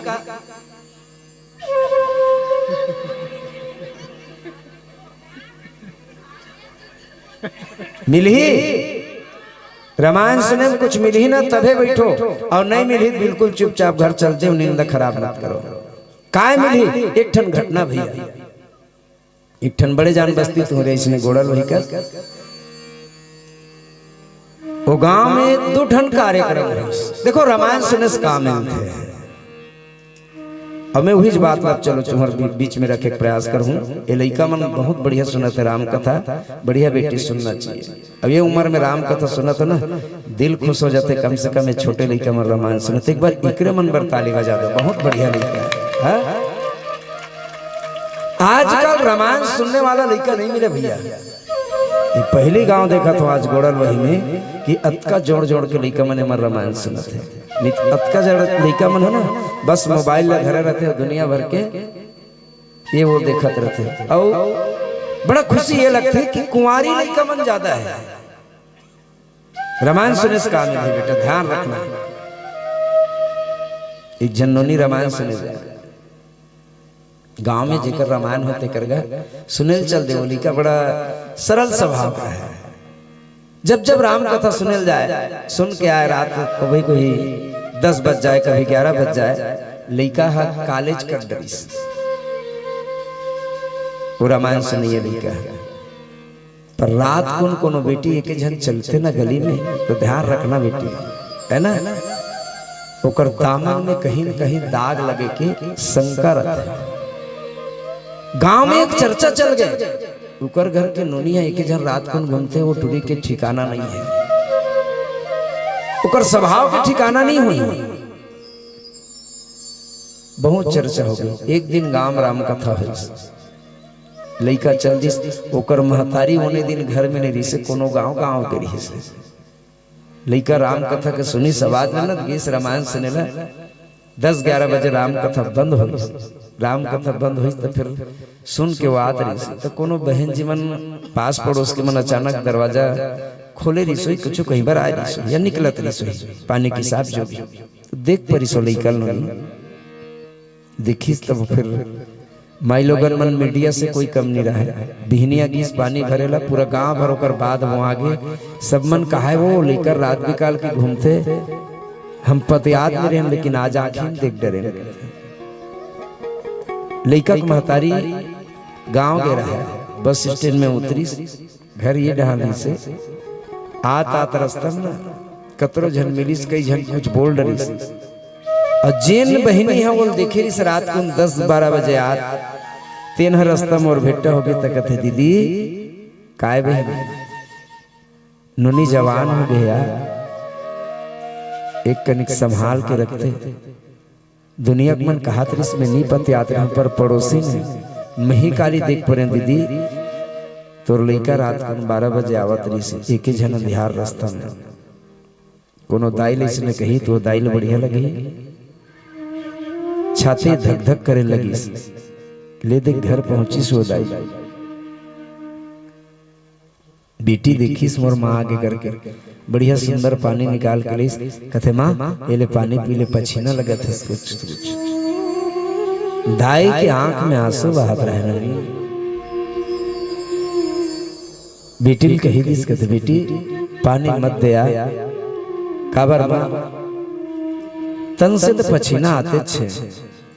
मिलही? रामायण सुने में कुछ मिलही ना, तभे बैठो, और नहीं मिलही त बिल्कुल चुपचाप घर चल देव, नींद खराब मत करो। काय मिलही? एक ठन घटना भैया, एक ठन बड़े जान बस्ती तुंहरे इसने गोड़ल वही कर, वो गांव में दू ठन कार्यक्रम रहिस। देखो, रामायण सुने से का मिलथे। अब मैं उहीच बात ला चलो तुम्हर बी-, बीच में रखे के प्रयास करहूं। ये लइका मन बहुत बढ़िया सुनत हे राम कथा, बढ़िया बेटी सुनना चाहिए। अब ये उम्र में राम कथा सुनत हे ना, दिल खुश हो जाथे। कम से कम ये छोटे लइका मन रामायण सुनत हे, एक बार इकरे मन बर ताली बजा दो, बहुत बढ़िया लइका हे, हाँ? आजकल रामायण सुनने वाला लइका नहीं मिले भैया। ये पहली गांव देखत हों आज गोड़ल वही में कि अतका जोड़ जोड़ के लइका मन एमन रामायण सुनत हे। नहीं त अतका जड़ लइका मन हे ना, बस मोबाइल ला धरे रहिथे, दुनिया भर के ये वो देखत रहिथे। अउ बड़ा खुशी ये लगथे कि कुंवारी लइका मन ज्यादा हे। रामायण सुने से का मिलही बेटा, ध्यान रखना। एक झन नोनी रामायण सुने जाय। गांव में जेकर रामायण होथे तेकर घर सुने ल चल दे, वो लइका बड़ा सरल स्वभाव का हे। जब जब राम कथा सुने ल जाय, सुन के आय रात को, कभी कोई दस बज जाय, कभी ग्यारह बज जाय, लइका ह कॉलेज कर डरिस, वो रामायण सुनइया लइका ह। पर रात कुन कोनो बेटी एके झन चलथे ना गली में, तो ध्यान रखना बेटी, हे ना, ओकर दामन में कहीं न कहीं दाग लगे के शंका रहिथे। गांव में एक चर्चा चल गे, ओकर घर के नोनी ह एके झन रात कुन घूमथे, वो टुरी के ठिकाना नहीं हे, ओकर स्वभाव के ठिकाना नहीं होही। बहुत चर्चा हो गे। एक दिन गांव में राम कथा होइस, लइका चल दिस, ओकर महतारी ओने दिन घर में नहीं रहिसे, कोनो गांव, गांव गे रहिसे। लइका राम कथा के सुनिस, आवाज ल न गिस रामायण सुने ला। दस ग्यारह बजे राम कथा बंद होइस। राम कथा बंद होइस त फिर सुन के वो आत रहिस, त कोनो बहन जी मन पास पड़ोस के मन अचानक दरवाजा खोले रहिस होही, कुछु कहीं बर आय रहिस होही या निकलत रहिस होही, पानी के हिसाब जो भी। त देख परिस ओ लइका ल नोनी। देखिस तब फिर माईलोगन मन मीडिया से कोई कम नहीं रहे। बिहनिया गिस पानी भरे ला, पूरा गांव भर ओकर बाद वो आगे। सब मन कहाय, वो लइका रात बिकाल के घूमथे, हम पत याद नहीं रहेन, लेकिन आज आँखी में देख डरेन। लइका के महतारी गांव गे रहे, बस स्टैंड में उतरिस, घर ये डहान से आत आत रस्ता में ना कतरो झन मिलिस, कई झन कुछ बोल डरिस। अउ जेन बहिनी ह ओल देखे रिस रात कुन दस बारह बजे आत, तेन ह रस्ता मोर भेट्टा होगे त कथे, "दीदी, काय बहिनी, नोनी जवान हो गे यार, एक कनिक संभाल के रखते।" दुनिया के मन कहत रिस, मैं नी पतियात रहूं, पर पड़ोसी में मही काली देख परें, "दीदी, तोर लइका रात कुन बारह बजे आवत रिस, एके झन अंधियार रस्ता में।" कोनो दाई ल इसने कही तो दाई ल बढ़िया लगही, छाती धक धक करे लगिस। ले देख घर पहुंचिस वो दाई। बेटी देखिस मोर माँ आगे करके, बढ़िया सुंदर पानी निकाल के लिस, कथे, "माँ, ये ले पानी पी ले, पछीना लगत हस कुछ कुछ।" दाई के आंख में आंसू बहत रहे ना। बेटी ल कही दिस, कथे, "बेटी, पानी मत दे आ।" "काबर माँ?" "तन से त पछीना आतेच हे,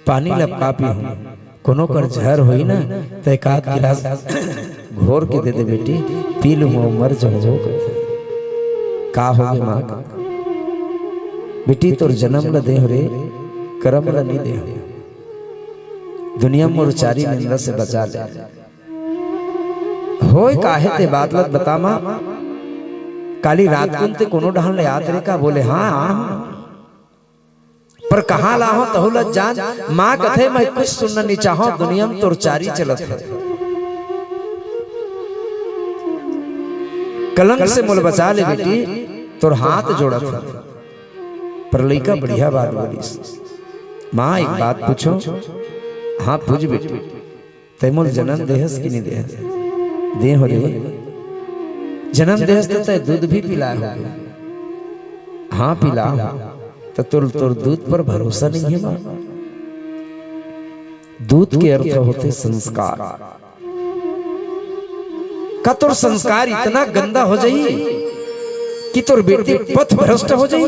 पानी ल अब का पीहूं, कोनो कर जहर होही ना, त एक आध गिलास घोर के दे दे बेटी, पी लूं, मर जाहूं," कथे। "का होगे माँ?" "बेटी, तोर जनम ल देहूं रे, करम ल नी देहूं। दुनिया में मोर चारी निंदा से बचा ले।" "होय काहे ते बात ल बता माँ, काली रात कुन ते कोनो डहन ले आत रे का?" बोले, "हाँ, हाँ।" "पर कहाँ लाहूं तहू ल जान।" माँ कथे, "मैं कुछ सुनना नी चाहूं, दुनिया में तोर चारी चलत हे।" कलंक से मोला बचा ले बेटी, तोर हाथ जोड़त हंव। पर लइका बढ़िया बात बोलिस, माँ एक बात पूछों? हाँ पूछ बेटी। तैं मोला जनम देहस कि नइ देहस? देहंव रे। जनम देहस त तैं दूध भी पिलाय होबे। हाँ पिलाय हंव। त तोर, तोर दूध पर भरोसा नइ हे माँ। दूध के अर्थ होथे संस्कार। का तोर संस्कार इतना गंदा हो जाही कि तोर बेटी पथ भ्रष्ट हो जाही?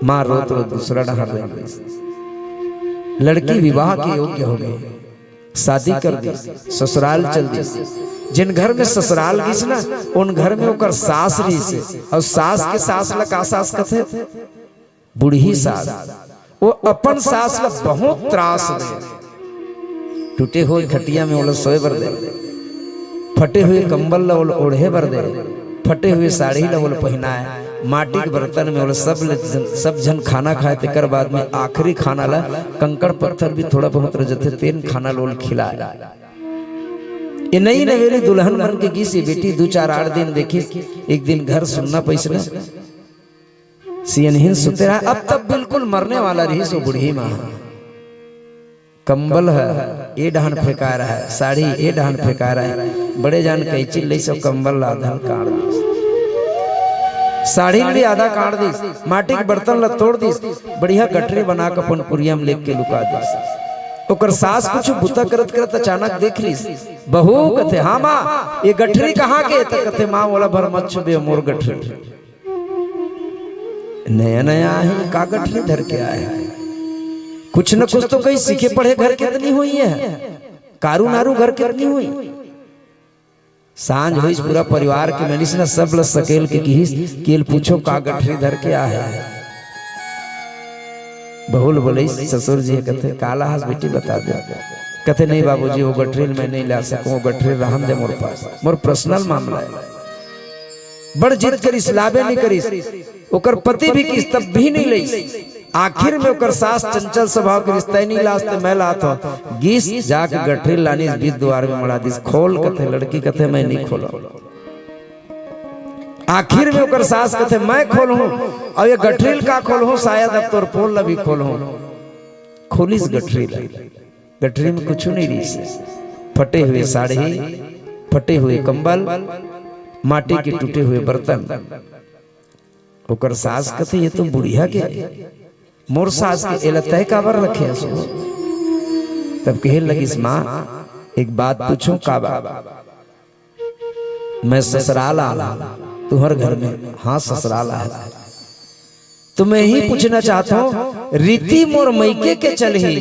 माँ रोत रोत दूसरा डहार लग गईस। लड़की विवाह के योग्य हो गे, शादी कर दिस, ससुराल चल दिस। जिन घर में ससुराल गिस ना, उन घर में ओकर सास रहिस, अउ सास के सास ला का सास कथे? बूढ़ी सास। वो अपन सास ला बहुत त्रास दे। टूटे हुए खटिया में ओला सोए बर दे, फटे हुए कंबल ला ओला ओढ़े बर दे, फटे हुए साड़ी ला ओला पहिनाए, माटी के बर्तन में ओला सब ले जन, सब झन खाना खाए, तेकर बाद में आखिरी खाना ला कंकड़ पत्थर भी थोड़ा बहुत रह जथे, तेन खाना ला ओला खिलाए। ये नई नवेली दुल्हन बन के गिस, ये बेटी दू चार आठ दिन देखिस, एक दिन घर सुन्ना पइस ना, सियनहिन सुते रहा, अब तब बिल्कुल मरने वाला रहिस वो बूढ़ी माँ। कंबल ह ए डहन फेंका रहा है, साड़ी ए डहन फेंका रहा है। बड़े जान कैंची लइस अउ कंबल ला आधा काट दिस, साड़ी ल भी आधा काट दिस, माटी के बर्तन ला तोड़ दिस, बढ़िया गठरी बना के अपन कुरिया में लेके लुका दिस। ओकर सास कुछ बुता करत करत अचानक देख लिस। बहू कथे, "हाँ माँ, ये गठरी कहाँ के?" त कथे, "माँ, ओला भर मत छुबे, मोर गठरी।" नया नया आही, का गठरी धर के आए हे? कुछ न कुछ तो कहीं सीखे पढ़े घर के त नइ होही, कारू नारू घर के त नइ होही। सांझ होइस, पूरा परिवार के मिलिस ना, सब ल सकेल के किहिस कि एला पूछो का गठरी धर के आए हे। बहू ल बोलिस, ससुर जी कथे, "का लाहस बेटी, बता दे।" कथे, "नहीं बाबूजी, वो गठरी ल मैं नइ ला सकंव, वो गठरी रहन दे मोर पास, मोर personal मामला हे।" बड़ जिद करिस, लाबे नइ करिस। ओकर पति भी किहिस, तब भी नइ लइस। आखिर में ओकर सास चंचल स्वभाव के, "तैं नइ लास त मैं लात हंव।" गिस, जाके गठरी लानिस, बीच दुवार में मड़ा दिस। "खोल," कथे, लड़की कथे, "मैं नइ खोलंव।" आखिर में ओकर सास कथे, "मैं खोलहूं, अउ ये गठरी ल का खोलहूं, शायद अब तोर पोल ल भी खोलहूं।" खोलिस गठरी ल, गठरी में कुछु नइ रहिस, फटे हुए साड़ी, फटे हुए कंबल, माटी के टूटे हुए बर्तन। ओकर सास कथे, "ये तो बुढ़िया के, मोर सास के, एला तैं काबर रखे हस?" तब कहे लगिस, "माँ, एक बात पूछंव, का बात?" "मैं ससुराल आए हंव तुंहर घर में।" "हाँ, ससुराल आए हंव।" "तो मैं इही पूछना चाहत हंव, रीति मोर मइके के चलही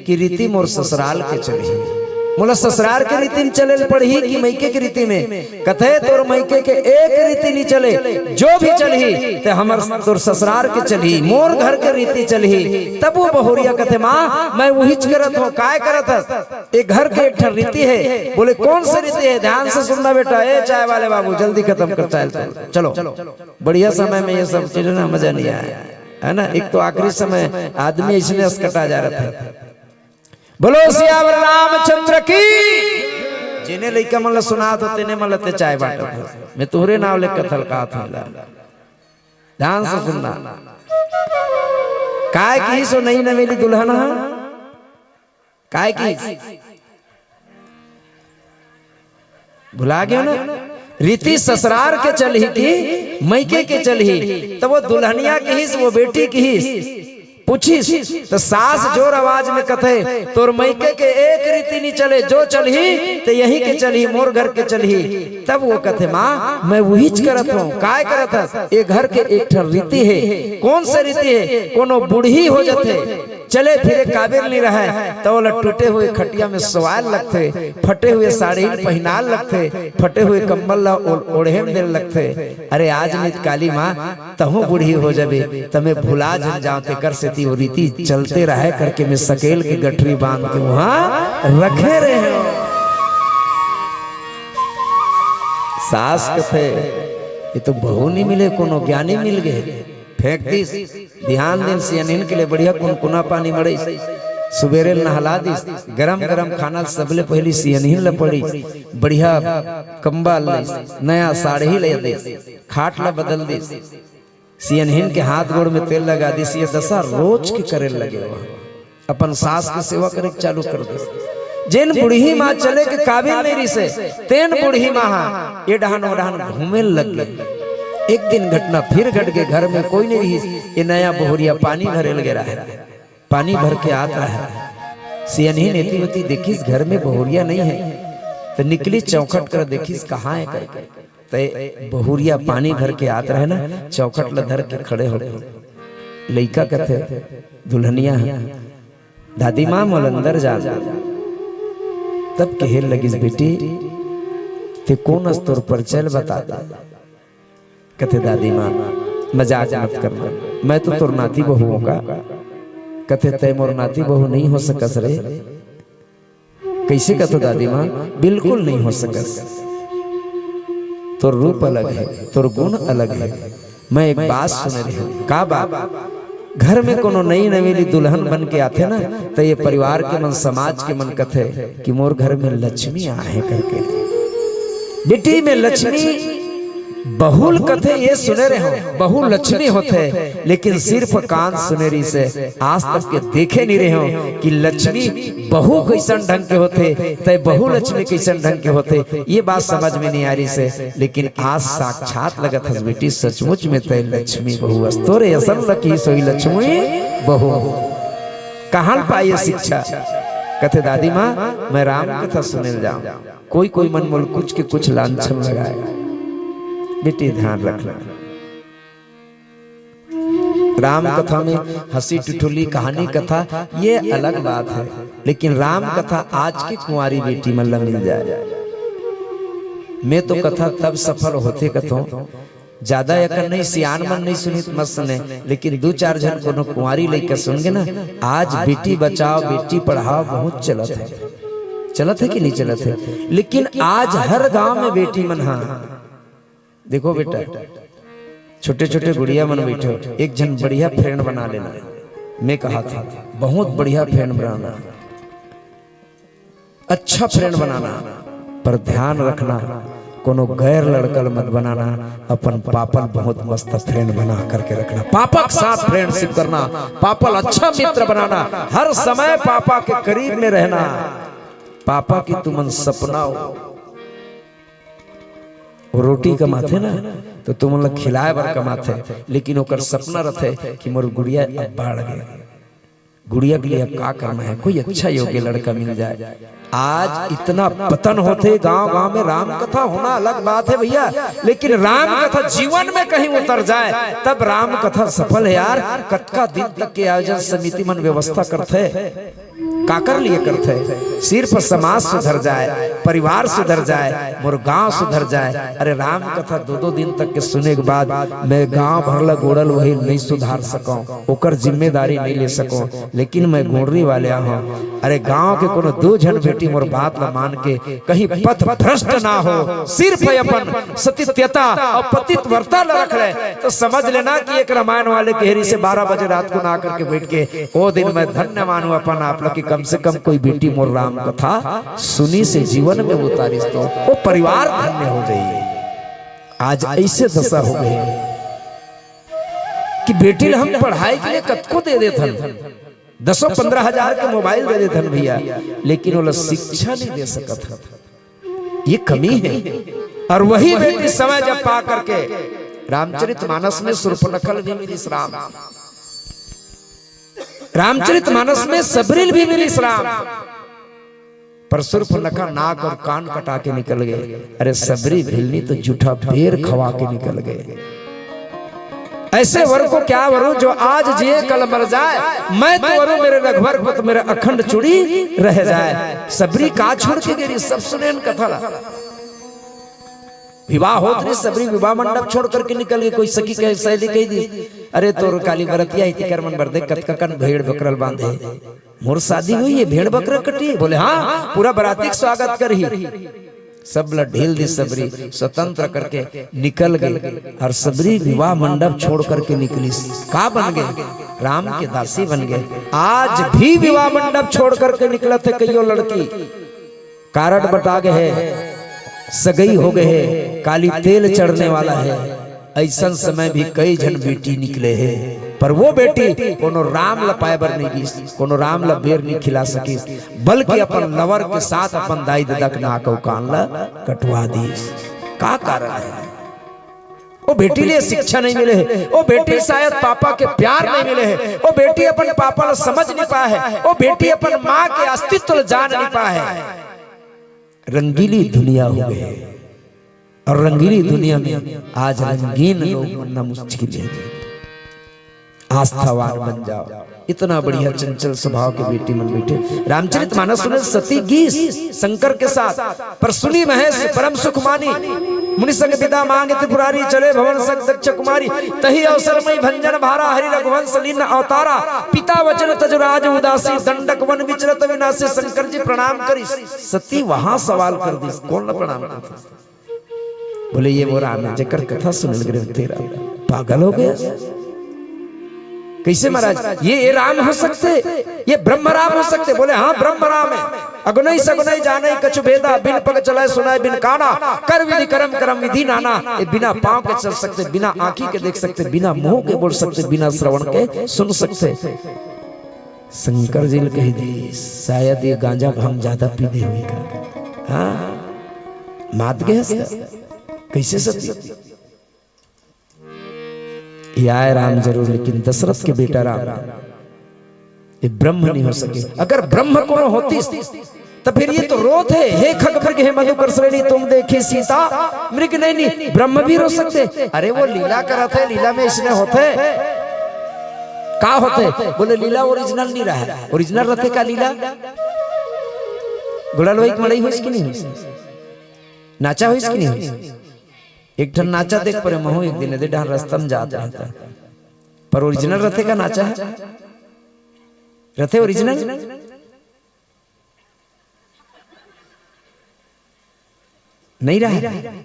कि रीति मोर ससुराल के चलही? मोला ससुराल के रीति में चले ल पड़ही कि मइके के रीति में?" कथे, "तोर मइके के एक रीति नइ चले, जो भी चलही, ते हमर तोर ससुराल के चलही, मोर घर के रीति चलही।" तब वो बहुरिया कथे, "माँ, मैं उहीच करत हंव।" "काय करत हस?" "ए घर के एक ठन रीति हे।" बोले, "कौन से रीति हे?" "ध्यान से सुनना बेटा, ए चाय वाले बाबू, जल्दी खतम कर चाय ल, चलो।" बढ़िया समय में ये सब चीजें ना, मजा नइ आय, हे ना? एक तो आखिरी समय आदमी अइसने असकटा जा रहिथे। बोलो सियावर रामचंद्र की। जेने लइका मन ल सुनात हंव, तेने मन ल ते चाय बांटत हस। मैं तोहरे नांव ले कथा ल कहत हंव ला। ध्यान से सुनना। काय किहिस ओ नई नवेली दुल्हन ह? काय किहिस? भुला गेव ना? रीति ससुराल के चलही कि मइके के चलही? त वो दुल्हनिया किहिस, वो बेटी किहिस, पूछिस, त सास जोर आवाज में कथे, "तोर मइके के एक रीति नइ चले, जो चलही, ते इही के चलही, मोर घर के चलही।" तब वो कथे, "माँ, मैं उहीच करत हंव।" "काय करत हस?" "ए घर के एक ठन रीति हे।" "कौन से रीति हे?" "कोनो बूढ़ी हो जथे, चले फिरे काबिल नइ रहय, त ओला टूटे हुए खटिया में सोवाय ल लगथे, फटे हुए साड़ी ल पहिनाय ल लगथे, फटे हुए कंबल ला ओ-, ओढ़े म दे ल लगथे।" अरे आज नइ त काली माँ, तहूँ बूढ़ी हो जाबे, त मैं भुला झन जांव, तेकर सेती वो रीति चलते रहय करके मैं सकेल के गठरी बांध के उहाँ रखे रहेंव। सास कथे, "ये तो बहू नइ मिले, कोनो ज्ञानी मिल गे।" फेंक दिस। बिहान दिन सियनहिन के लिए बढ़िया कुनकुना पानी मड़इस। सुबेरे ल नहला दिस, गरम गरम खाना ल सबले पहिली सियनहिन ल पड़िस, बढ़िया कंबल लिस, नया साड़ी ले दिस, खाट ल बदल दिस। सियनहिन के हाथ गोड़ में तेल लगा दिस। ये दसा रोज के करे लगे हो, अपन सास के सेवा करे के चालू कर दिस। जेन बूढ़ी माँ चले के काबिल नहीं रिसे, तेन बूढ़ी माँ हा ये डहान ओ डहान घूमे लग गए। एक दिन घटना फिर घट गए, घर में कोई नहीं रही। ये नया बहुरिया पानी भरे लगे रहा है, पानी भर के आत रहा है। सियनहिन एती ओती देखिस, घर में बहुरिया नहीं है, तो निकली चौखट कर देखिस कहाँ है करके। ते बहुरिया पानी भर के आत रहे ना, चौखट ल धर के खड़े हो गए। लइका कथे, दुल्हनिया है, "दादी माँ, मोला अंदर जान दे।" तब कहे लगिस, "बेटी, ते कौन अस, तोर परिचय ल बता दे।" कथे, "दादी माँ, मजाक मत करना, मैं तो तोर नाती बहू हूँ का?" कथे, "तय मोर नाती बहू नहीं हो सकस रे।" "कैसे कथो दादी माँ, बिल्कुल नहीं हो सकस। तोर रूप अलग है, तोर गुण अलग है।" मैं एक बात सुने रहे हूँ। का बात? घर में कोनो नई नवेली दुल्हन बन के आथे ना, तो ये परिवार के मन, समाज के मन कथे कि मोर घर में लक्ष्मी आहे करके। बेटी में लक्ष्मी, बहू ल कथे ये सुने रहे हो, बहू लक्ष्मी होथे, लेकिन सिर्फ कान सुने रहिसे, आज तक के देखे नहीं रहे हो कि लक्ष्मी बहू कैसन ढंग के होथे, तय बहू लक्ष्मी कैसन ढंग के होथे, ये बात समझ में नहीं आ रहिसे। लेकिन आज साक्षात लगत हस बेटी, सचमुच में तय लक्ष्मी बहू अस। तोरे असन लकी सोई लक्ष्मी बहू। कहाँ ल पाए शिक्षा? कथे, "दादी माँ, मैं राम कथा सुने ल जाऊं।" कोई कोई मन मोल कुछ के कुछ लांछन लगाए। बेटी, ध्यान रखना, राम कथा में हंसी ठिठोली, कहानी कथा, ये अलग बात है, लेकिन राम कथा आज के कुंवारी बेटी मन ला मिल जाए, मैं तो कथा तब सफल होथे कथों। ज्यादा एकर नहीं, सियान मन नहीं सुनित मत सुने, लेकिन दू चार झन कोनो कुंवारी लइका सुन गे ना, आज बेटी बचाओ, बेटी पढ़ाओ बहुत चलत है। चलत है कि नहीं चलत है? लेकिन आज हर गांव में बेटी मन, हाँ, देखो बेटा, छोटे-छोटे गुड़िया मन बैठे हो, एक झन बढ़िया friend बना लेना। मैं कहा था, बहुत बढ़िया friend बनाना, अच्छा friend बनाना, पर ध्यान रखना, कोनो गैर लड़का ल मत बनाना, अपन पापा ल बहुत मस्त friend बना करके रखना। पापा के साथ friendship करना, पापा ल अच्छा मित्र बनाना, हर समय पापा के करीब में रहना। पापा की तुमन सपना हो, वो रोटी कमाथे ना, तो तुमन ला खिलाए बर कमाथे, लेकिन ओकर सपना रथे कि मोर गुड़िया अब बाढ़ गे, गुड़िया के लिए अब का करना है, कोई अच्छा योग्य लड़का मिल जाए। आज इतना पतन होथे गांव-गांव में। राम कथा होना अलग बात है भैया, लेकिन राम कथा जीवन में कहीं उतर जाए, तब राम कथा सफल है यार। कतका दिन तक के आयोजन समिति मन व्यवस्था करथे, काकर लिए करथे? सिर्फ समाज सुधर जाए, परिवार सुधर जाए, मोर गांव सुधर जाए। अरे, राम कथा दो दो दिन तक के सुने के बाद मैं गांव भर ला गोड़ल वही नहीं सुधार सकौं, ओकर जिम्मेदारी नहीं ले सकौं, लेकिन मैं गोड़री वाले हूँ। अरे, गांव के कोनो दो झन बेटी मोर बात ला मान के कहीं पथ भ्रष्ट ना हो, सिर्फ अपन सतित्यता और पतितव्रता ला रख ले, तो समझ लेना कि एक रामायण वाले कहे रहिसे बारह बजे रात को ना करके बैठ के, ओ दिन मैं धन्य मानूं अपन आप लोग कि कम से कम कोई बेटी मोर राम कथा सुनिसे, जीवन में उतारिस, तो वो परिवार धन्य हो जाई। आज ऐसे दशा हो गई कि बेटी ला हम पढ़ाई के लिए कतको दे देथन, दसों पन्द्रह हजार के मोबाइल दे देथन भैया, लेकिन ओला शिक्षा नहीं दे सकत हन। ये कमी है। और वही बेटी समय जब पा करके, रामचरित मानस में शूर्पनखा ल भी मिलिस राम, रामचरित मानस में सबरी ल भी मिलिस राम, पर शूर्पनखा नाक और कान कटा के निकल गए। अरे, सबरी भिलनी तो जूठा बेर खवा के निकल गए। ऐसे वर को क्या वरूं जो आज जिए कल मर जाए, मैं तो वरूं मेरे रघुवर को तो मेरा अखंड चूड़ी रह जाए। सबरी का छोड़ के गे रहिस, सब सुनेन कथा ला। विवाह होत रहिस, सबरी विवाह मंडप छोड़ करके निकल गई। कोई सखी कहे, सहेली कह दी, "अरे, तोर काली बरतिया इति कर मन बर देख, कतका कन भेड़ बकरल बांधे, मोर शादी हुई है, भेड़ बकरा कटी।" बोले, "हाँ, पूरा बराती के स्वागत करही।" सब ला ढील दिस, सबरी स्वतंत्र करके निकल गे। अउ सबरी विवाह मंडप छोड़ करके निकलिस। का बन गे? राम के दासी बन गे। आज भी विवाह मंडप छोड़ करके निकलत हे कइयो लड़की। कारड बटा गे हे, सगई हो गे हे, काली तेल चढ़ने वाला हे। अइसन समय भी कई झन बेटी निकले हे, पर वो बेटी कोनो राम ल पाए बर नइ गिस, कोनो राम ल बेर नइ खिला सकिस, बल्कि अपन lover के साथ अपन दाई ददा के नाक अउ कान ल कटवा दिस। का कारण हे? वो बेटी ले शिक्षा नइ मिले हे, वो बेटी शायद पापा के प्यार नइ मिले हे, वो बेटी अपन पापा ल समझ नइ पाए हे, वो बेटी अपन माँ के अस्तित्व ल जान नइ पाए हे। रंगीली दुनिया हो गे हे। अउ रंगीली दुनिया में आज रंगीन लोग बनना मुश्किल हे। आस्थावान बन जाव। इतना बढ़िया चंचल स्वभाव के बेटी मन बइठे। रामचरित मानस सुने, सती गिस शंकर के साथ, पर सुनि महेश परम सुख मानी। मुनि संग बिदा मांगि त्रिपुरारी, चले भवन संग दक्ष कुमारी। तही अवसर मई भंजन भारा, हरि रघुवंश लीन अवतारा। पिता वचन तजु राज उदासी, दंडक वन विचरत विनासी। शंकर जी प्रणाम करिस। सती वहां सवाल कर दिस, कोन ला प्रणाम करत हे? बोले, ये वो राम हे जेकर कथा सुने लगे रहे तेरा। पागल हो गे? कइसे महाराज? ये, ये राम हो सकथे? ये ब्रह्म राम हो सकथे? बोले, हाँ, ब्रह्म राम हे। अगुनई सगुनई जानई कछु भेदा, बिन पग चलय सुनय बिन काना, कर विधि करम करम विधि नाना। ये बिना पाँव के चल सकथे, बिना आँखी के देख सकथे, बिना मुँह के बोल सकथे, बिना श्रवण के सुन सकथे। शंकर जी ल कहि दिस, शायद ये गांजा भांग जादा पी दे होही का। हाँ, मात गे हस का? कइसे सती? ये आय राम जरूर, लेकिन दशरथ के बेटा राम, ये ब्रह्म नइ हो सके। अगर ब्रह्म कोनो होतिस, त फेर ये तो रोत हे, "हे खग मृग, हे मधुकर श्रेणी, तुम देखी सीता मृग नैनी।" ब्रह्म भी रो सकथे। अरे, वो लीला करत हे, लीला में अइसने होथे, का होथे? बोले, लीला original नइ रहय। Original रथे का लीला? गुड़लवई के मड़ई होइस कि नइ होइस? नाचा होइस कि नइ होइस? एक ठन नाचा देख परे महूं एक दिन, एदे डहर रस्ता म जात रहता। पर original रथे का नाचा ह? रथे original? नइ रहय।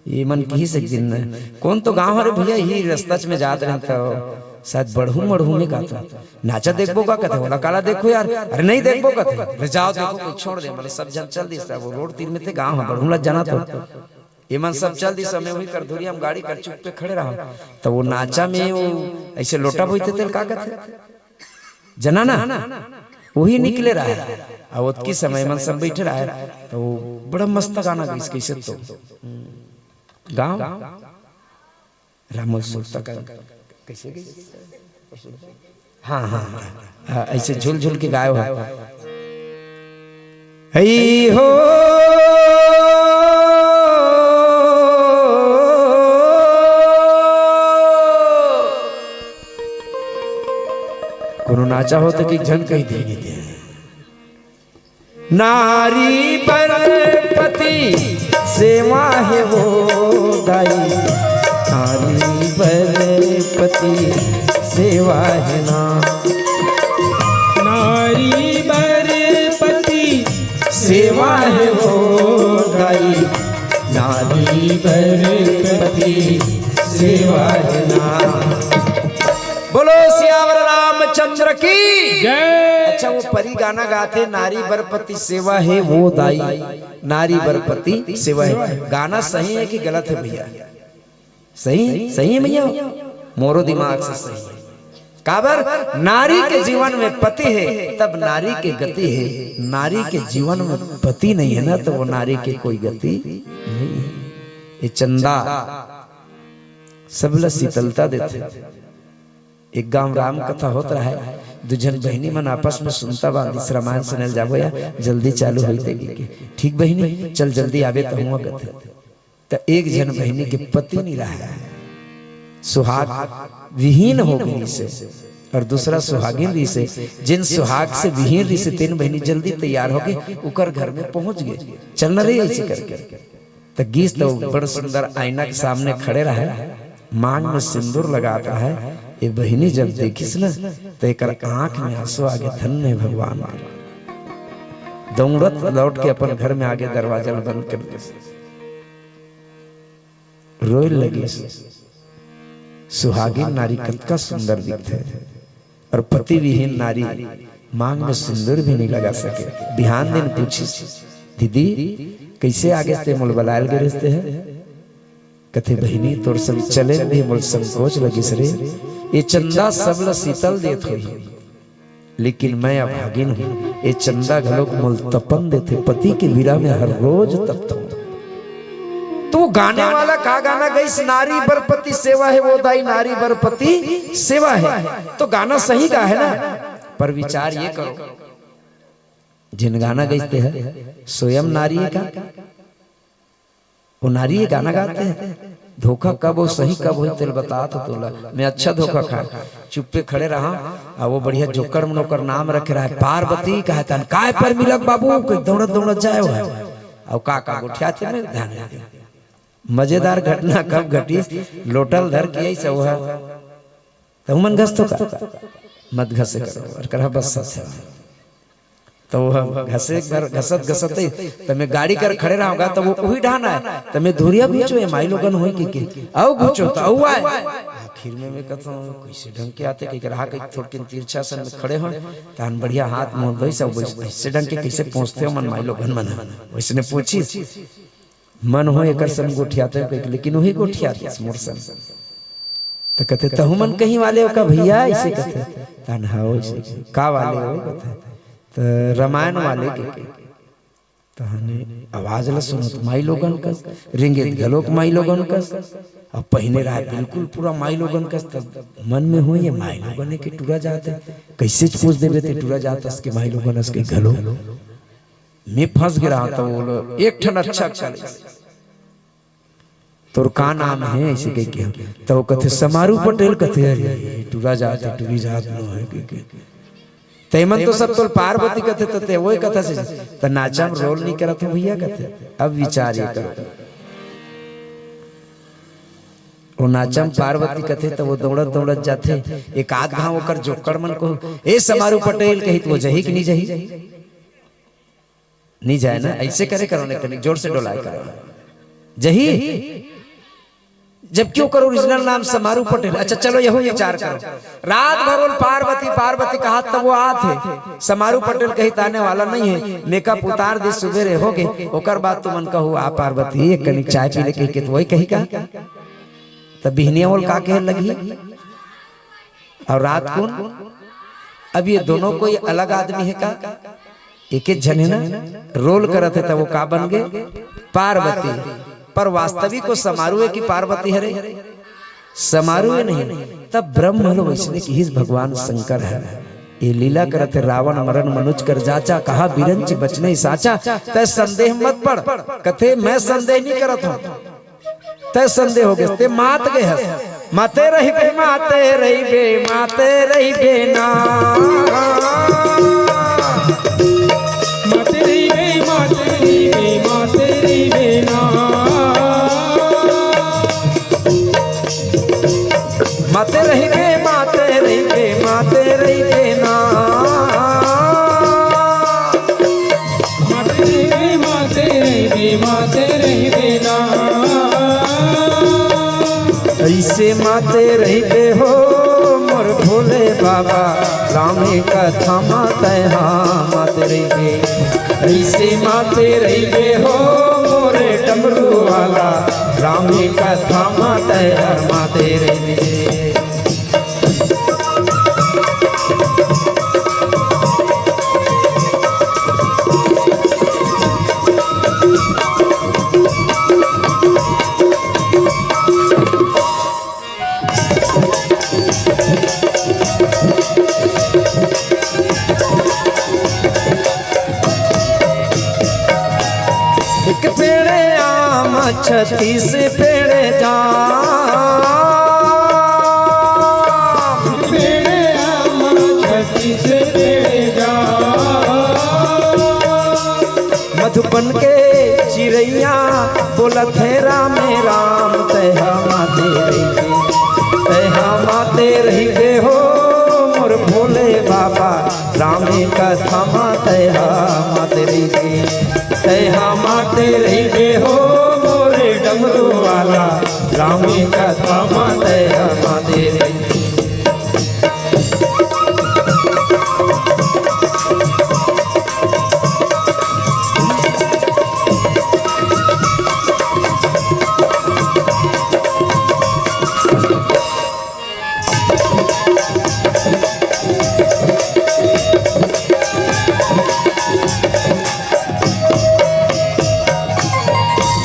ये मन किहिस एक दिन न, कोन तो गांव हरे भइया, इही रस्ता च में जात रहन त शायद बड़हू मड़हू में गात। नाचा देखबो का कथे, ओला काला देखो यार, अरे नइ देखबो कथे, अरे जाव देखो, कोई छोड़ दे, मतलब सब झन चल दिस, वो रोड तीर में थे, गांव ह बड़हू ला जाना तो। ये मन सब चल दिस, मैं उही कर धुरिया म गाड़ी कर चुप पे खड़े रहा, त वो नाचा में वो अइसे लोटा बोइथे तेल का कथे? जना ना, उही निकले रहय। अउ ओतकी समय मन सब बइठे रहय, त वो बड़ा मस्त गाना गइस, कइसे तो गाँव रामल सुरता का, कइसे गइस? हाँ, हाँ, हाँ, हाँ, अइसे झुल झुल के गायो हे। हई हो। कोनो नाचा हो त कि झन कहि दे। नारी बर पति सेवा हे वो दाई, नारी बर पति सेवा हे ना। नारी बर पति सेवा हे वो दाई, नारी बर पति सेवा हे ना। बोलो सियावर रामचंद्र की जय। अच्छा, वो परी गाना गाथे, नारी बर पति सेवा हे वो दाई, नारी बर पति सेवा हे। गाना सही हे कि गलत हे भइया? सही, सही हे भइया, मोरो दिमाग से सही हे। काबर? नारी के जीवन में पति हे, तब नारी के गति हे। नारी के जीवन में पति नइ हे ना, त वो नारी के कोई गति नइ हे। ये चंदा सबला शीतलता देथे। एक गांव राम कथा होत रहय, दू झन बहिनी मन आपस में सुनता बांधिस, रामायण सुने ल जाबो या, जल्दी चालू होई ते कहिके। ठीक बहिनी, चल जल्दी आबे त हुआ कथे। त एक झन बहिनी के पति नइ रहय, सुहाग विहीन हो गे रिहिसे, अउ दूसरा सुहागिन रिहिसे। जेन सुहाग से विहीन रिहिसे, तेन बहिनी जल्दी तैयार होके ओकर घर में पहुंच गे, चलना रे अइसे करके। त गिस त बड़ सुंदर आईना के सामने खड़े रहय, मांग में सिंदूर लगात रहय। ये बहिनी जब देखिस न, त एकर आंख में आंसू आगे, धन्य हे भगवान। दौड़त लौट के अपन घर में आगे दरवाजा ल बंद कर दे, रोए लगिस। सुहागिन नारी कतका सुंदर दिखथे, और पति विहीन नारी मांग में सिंदूर भी नहीं लगा सके। बिहान दिन पूछिस, "दीदी, कैसे आगे ते मोल बलायल गे रहते है?" कथे, "बहिनी, तोर संग चले भी मोल संकोच लगिस रे। ये चंदा सब ल शीतल देत होही, लेकिन मैं अभागिन हूँ, ये चंदा घलोक मोल तपन देथे, पति के बिना में हर रोज तपथों।" तो वो गाने वाला का गाना गइस, "नारी बर पति सेवा है, वो दाई नारी बर पति सेवा है।" तो गाना सही गा है ना, पर विचार ये करो, जिन गाना गइस ते है, स्वयं नारी है का? वो नारी ये गाना गाते हैं। धोखा कब हो, सही कब हो, तेल बता तो तोला। मैं अच्छा धोखा खाए, चुप्पे खड़े रहा। आ वो बढ़िया जोकर मन ओकर नाम रखे रहा है, पार्वती कहा था, "काय पर मिलक बाबू?" कोई दौड़त दौड़त जाए हुआ है। और का का गोठियाथे में ध्यान दे। मजेदार घटना कब घटी, लोटल धर के ऐसा हुआ। त उमन घसतो का? मत घसे करो। और करा बस सच है। त वो घसे घर घसत घसत ही, त मैं गाड़ी कर खड़े रहा होगा, त वो उही ढाना है। त मैं धुरिया घुचो, ये माई लोगन होई के, के। आओ घुचो, त आओ आए। आखिर में मैं कहता हूँ, कैसे ढंग के आते, कि रहा के थोड़किन तिरछा सन में खड़े हो, तहन बढ़िया हाथ मुंह धोई सब वैसे, ऐसे ढंग के कैसे पहुंचते हो मन माई लोगन मन। वैसने पूछी, मन हो एकर संग गोठियाते हो, लेकिन वही गोठियाते मोर संग। त कहते, "तहु मन कहीं वाले हो का भैया?" ऐसे कहते, "तहन हाँ, वैसे।" "का वाले हो?" कहते, "त रामायण वाले के।" तहने आवाज ल सुनत माई लोगन कस, रेंगेत घलोक माई लोगन कस, अब पहिने रहा बिल्कुल पूरा माई लोगन कस, तब मन में हो ये माई लोगन के टुरा जात है, कैसे पूछ देबे ते टुरा जात अस के माई लोगन अस के घलो। मैं फंस गे रहा था, वो लोग एक ठन अच्छा कर, "तोर का नाम है?" ऐसे कह के। तो वो कथे, "समारू पटेल।" कथे, "अरे, टुरा जात है, टुरी जात नो है," कह के। "तेमन तो सब तोल पार्वती कथे, त ते वही कथा से, त नाचा में रोल नहीं करत हो भैया," कथे। अब विचार ये करो, वो नाचा में पार्वती कथे, त वो दौड़त दौड़त जाथे, एक आध घाव ओकर जोकड़ मन को, "ए समारू पटेल," कही, त वो जही कि नहीं जही? नहीं जाए ना, ऐसे करे करो, नहीं करो, जोर से डोलाए करो। जही, जबकि ओकर ओरिजिनल नाम समारू पटेल। अच्छा, चलो, यहू विचार करो। रात भर ओल पार्वती, पार्वती कहा, तब वो आत है। समारू पटेल कही, "ताने वाला नहीं है, मेकअप उतार दे, सुबेरे हो गए।" ओकर बाद तुमन कहू, "आ पार्वती, एक कनिक चाय पी ले," कही के, तो वही कही का? तब बिहनिया ओल का कहे लगी? और रात कुन? अब ये दोनों कोई अलग आदमी है का? एक एक झन है ना, रोल करत है, त वो का बन गए? पार्वती। पर वास्तविक वो समारू है कि पार्वती हरे? समारू है नहीं। तब ब्रह्म हलो वैसने किहिस भगवान शंकर है। ये लीला करत है, "रावण मरण मनुज कर जाचा, कहा बिरंच बचने साचा।" तै संदेह मत पड़, कथे, "मैं संदेह नहीं करत हूँ।" तै संदेह हो गए, ते मात गए हस। माते रहिबे, माते रहिबे, माते रहिबे ना। माते रहिबे, माते रहिबे, माते रहिबे ना। माते रहिबे, माते रहिबे, माते रहिबे ना। माते रहिबे, माते रहिबे, माते रहिबे ना। ऐसे माते रहिबे हो मोर भोले बाबा, रामे कथा मा तैहा माते रहिबे। ऐसे माते रहिबे हो मोरे डमरू वाला, रामे कथा मा तैहा माते रहिबे। एक पेड़ आम, छत्तीस पेड़ जाम। पेड़ आम, छत्तीस पेड़ जाम। मधुबन के चिरैया बोलत हे, "राम हे राम, तैहा माते रहिबे, तैहा माते रहिबे हो मोर भोले बाबा, रामे कथा मा तैहा माते रहिबे।" तेहा माते रहिबे हो मोरे डमरू वाला, राम के कथा मा तेहा माते रहिबे।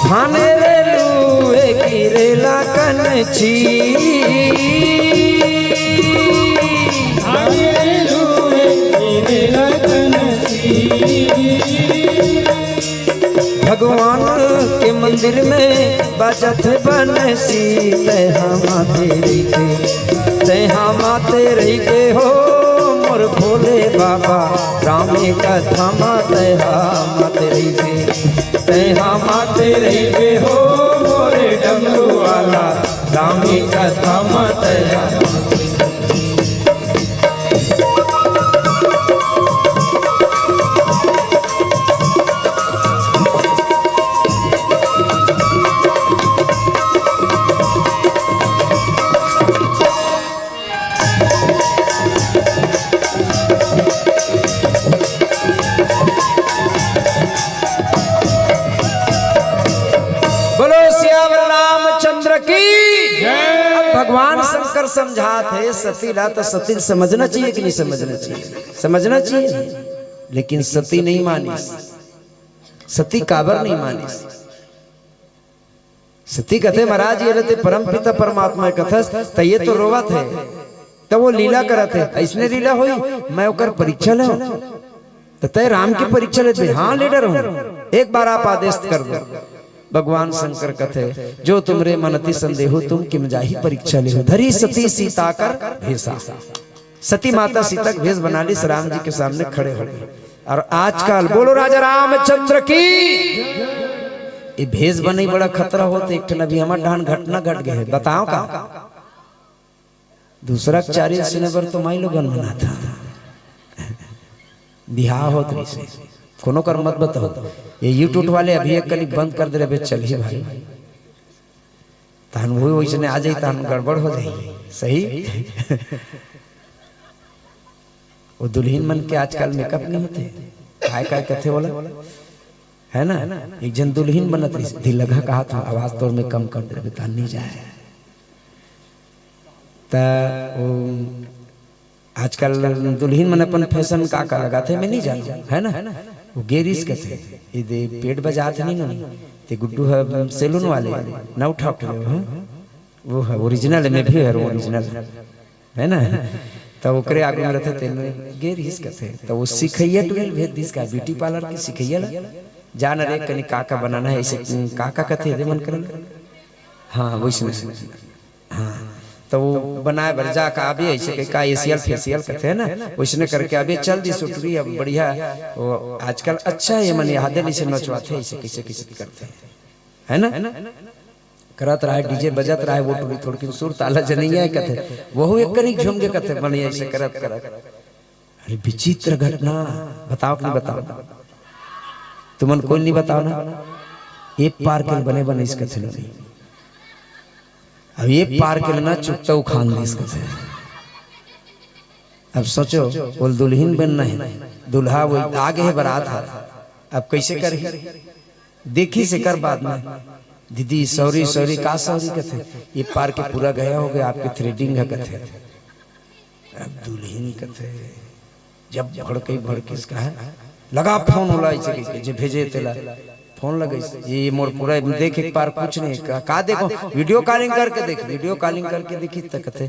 धाने रे लुए गिरेला कनची। धाने रे लुए गिरेला कनची। भगवान के मंदिर में बजत बंसी, तेहा माते रहिबे, तेहा माते रहिबे हो मोर भोले बाबा, राम के कथा मा तेहा माते रहिबे, तेहा माते रहिबे हो मोरे डमरू वाला, राम के कथा मा तेहा। बोलो सियावर रामचंद्र की। अब भगवान शंकर समझात हे सती ला, तो सती समझना चाहिए कि नहीं समझना चाहिए? समझना चाहिए। लेकिन सती नहीं मानिस। सती काबर नहीं मानिस? सती कथे, "महाराज, ये रथे परमपिता परमात्मा कथस, त ये तो रोवत हे, त वो लीला करत हे, अइसने लीला होई, मैं ओकर परीक्षा लेव, त तय राम की परीक्षा लेत हे।" "हाँ, ले डरहूं, एक बार आप आदेश कर दो।" भगवान शंकर कथे, "जो तुमरे मन अति संदेहो, तुम किम जाहि परीक्षा लेहो। धरी सती सीता कर भेसा।" सती माता सीता के भेष बना लिस, राम जी के सामने खड़े हो गे। अउ आजकल बोलो राजा रामचंद्र की। ये भेष बनई बड़ा खतरा होत हे। एक ठन अभी हमर डहन घटना घट गे हे, बताओ का? दूसरा के चारी सुने बर तो माई लोगन मनात हे। बिहाव होत रहिसे, कोनो कर मत बताओ। ये YouTube वाले अभी एक कनिक बंद कर दे रहे, चलिए भाई। तहन वो वइसने आ जाई, तहन गड़बड़ हो जाई। सही? वो दुल्हिन मन के आजकल makeup नहीं होथे, काय काय कथे बोला, है ना? एक झन दुल्हिन बनत रहिस, दिलघा कहात हंव, आवाज तोर में कम कर दे, तहन नहीं जाय। त वो आजकल दुल्हिन मन अपन fashion का का लगाथे, मैं नहीं जानंव, है ना? वो गे रिहिस कथे, "एदे पेट बजात नहीं नो, ते गुड्डू ह saloon वाले, नौ ठाकुर हो, हाँ? वो ह original हे, मैं भी हरंव original, है ना?" त ओकरे आगू में रथे, तेन गे रिहिस कथे, त वो सिखइया टुरी ल भेज दिस का, beauty parlour के सिखइया ला, "जा न रे, कनी का का बनाना हे, अइसे का का कथे, एदे मन करन।" हाँ, वइसने। हाँ, त वो बनाय बर जा का आबे, अइसे कहि का, facial facial कथे ना, वइसने करके आबे, चल दिस टुरी। अब बढ़िया, वो आजकल अच्छा हे, ये मन याद नइसे नचवाथे, अइसे कइसे कइसे करथे, है ना? करत रहे, DJ बजत रहे, वो टुरी थोड़किन सुर ताला जनइया कथे, वहू एक कनिक झूम गे कथे, मन अइसे करत करत। अरे विचित्र घटना, बताओ कि नहीं बताओ? तुमन कोई नहीं बताओ ना। एक पार के बने बने इस कथे नहीं। अब एक पार के ना चुकता उखान दिस कथे। अब सोचो, बोल दुल्हिन बनना हे, दूल्हा वो आगे हे बारात हे, अब कइसे करही? देखिस एकर बाद में, "दीदी, sorry, sorry।" "का sorry?" कथे, "ये पार के पूरा गया हो गया, आपके threading हे," कथे। अब दुल्हिन कथे, जब भड़कई भड़किस का हे, लगा फोन ओला, अइसे कहिके, जे भेजे तेला फोन लगइस, "ये मोर पूरा देख, एक पार कुछ नहीं, का, का देखो, video calling करके देख।" Video calling करके देखिस त कथे,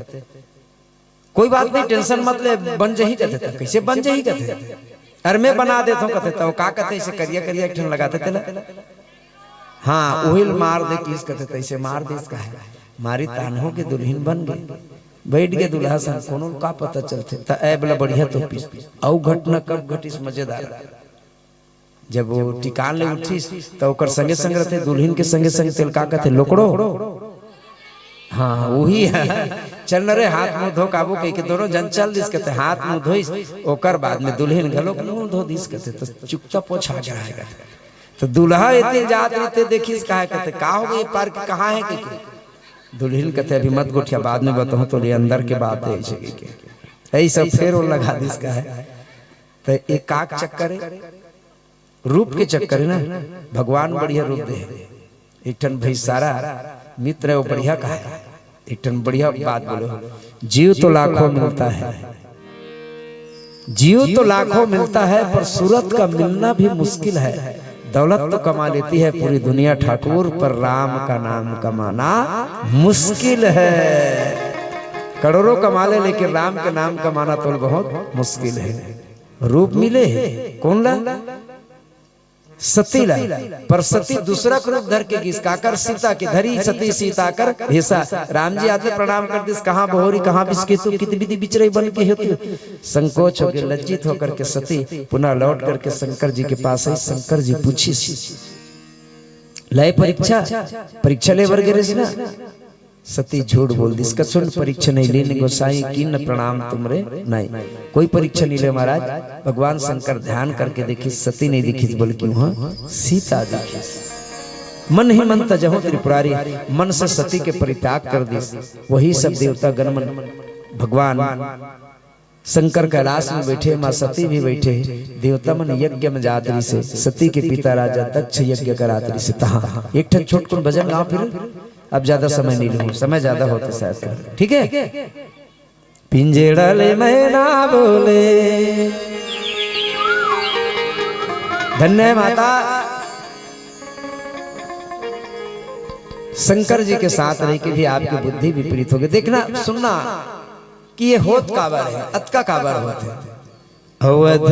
"कोई बात नहीं, tension मत ले, बन जही," कथे। "त कइसे बन जही?" कथे। "अरे मैं बना देत हंव," कथे। त वो का कथे, अइसे करिया करिया एक ठन लगाथे तेला। हाँ, उही ल मार दे किस कथे, तइसे मार दिस का हे। मारी तानहो के दुल्हिन बन गे। बइठ गे दूल्हा संग, कोनो ल का पता चलथे। त ऐब ला बढ़िया तोपिस। अउ घटना कब घटिस मजेदार। जब वो टिकान ले उठिस, त ओकर संगे संग रथे, दुल्हिन के संगे संग तेला का कथे, "लोकड़ो।" हाँ, उही हे। "चल न रे, हाथ मुंह धो के आबो," कहिके दोनों झन चल दिस कथे, हाथ मुंह धोइस, ओकर बाद में दुल्हिन घलोक मुंह धो दिस कथे, त चुकता पोछा गे रहे कथे। तो दूल्हा एती जात रहिथे, देखिस, कहा कहते, "का हो गई, पार्क कहाँ है?" कहिके। दुल्हिन कहते, "अभी मत गोठिया, बाद में बताहूँ तो, ले अंदर के बात है," ऐसे कहिके। यही सब फेर वो लगा दिस, कहा है। तो एक काक चक्कर है, रूप के चक्कर है ना, भगवान बढ़िया रूप दे। एक ठन भई सारा मित्र है, वो बढ़िया कहा है, एक ठन बढ़िया बात बोले हो, "जीव तो लाखों मिलता है, जीव तो लाखों मिलता है, पर सूरत का मिलना भी मुश्किल है। दौलत तो कमा लेती है पूरी दुनिया ठाकुर, पर राम का नाम कमाना मुश्किल है।" करोड़ों कमा ले, लेकिन राम के नाम कमाना तो बहुत मुश्किल है। रूप मिले है, कौन ला? सती ला। पर सती दूसरा के रूप धर के गिस, काकर? सीता के धरी सती सीता कर भेसा। राम जी आते प्रणाम कर दिस, "कहाँ बहोरी, कहाँ बिसके तू, कित बिधि बिचरई बन के हे तू?" संकोच होके, लज्जित होकर के सती पुनः लौट करके शंकर जी के पास आई। शंकर जी पूछिस, "लय परीक्षा, परीक्षा ले बर गे रहिस ना?" सती झूठ बोल दिस, "कछुन परीक्षा नहीं लेने गोसाई, कीन प्रणाम तुमरे नहीं।" कोई परीक्षा नहीं ले महाराज। भगवान शंकर ध्यान करके देखिस, सती नहीं दिखिस, बल्कि वहां सीता दिखिस। मन ही मन तजहु त्रिपुरारी, मन से सती के परित्याग कर दिस। वही सब देवता गण मन, भगवान शंकर कैलाश में बैठे, माँ सती भी बैठे, देवता मन यज्ञ में जात रहिसे। सती के पिता राजा दक्ष यज्ञ करात रहिसे। तहाँ एक ठन छोटकुन भजन गाओ फिर, अब ज्यादा समय नहीं लूँ, समय ज्यादा होते शायद। ठीक है, पिंजड़ा ले मैना बोले। धन्य है माता, शंकर जी के साथ रह के भी आपकी बुद्धि विपरीत हो गई। देखना, सुनना कि ये होत काबर है, अतका काबर होत है। अवध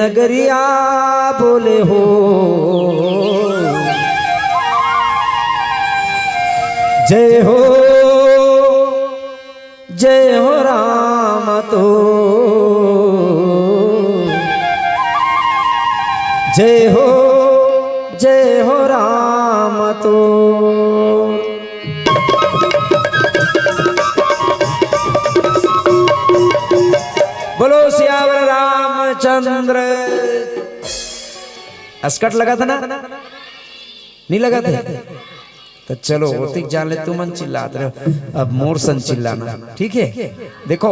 नगरिया बोले हो, जय हो, जय हो राम तो, जय हो, जय हो राम तो। बोलो सियावर रामचंद्र। असकट लगा था ना? नहीं लगा था? तो चलो, ओतिक जान ले, तुमन चिल्लात रहे हो, अब मोर सन चिल्लाना, ठीक है? देखो,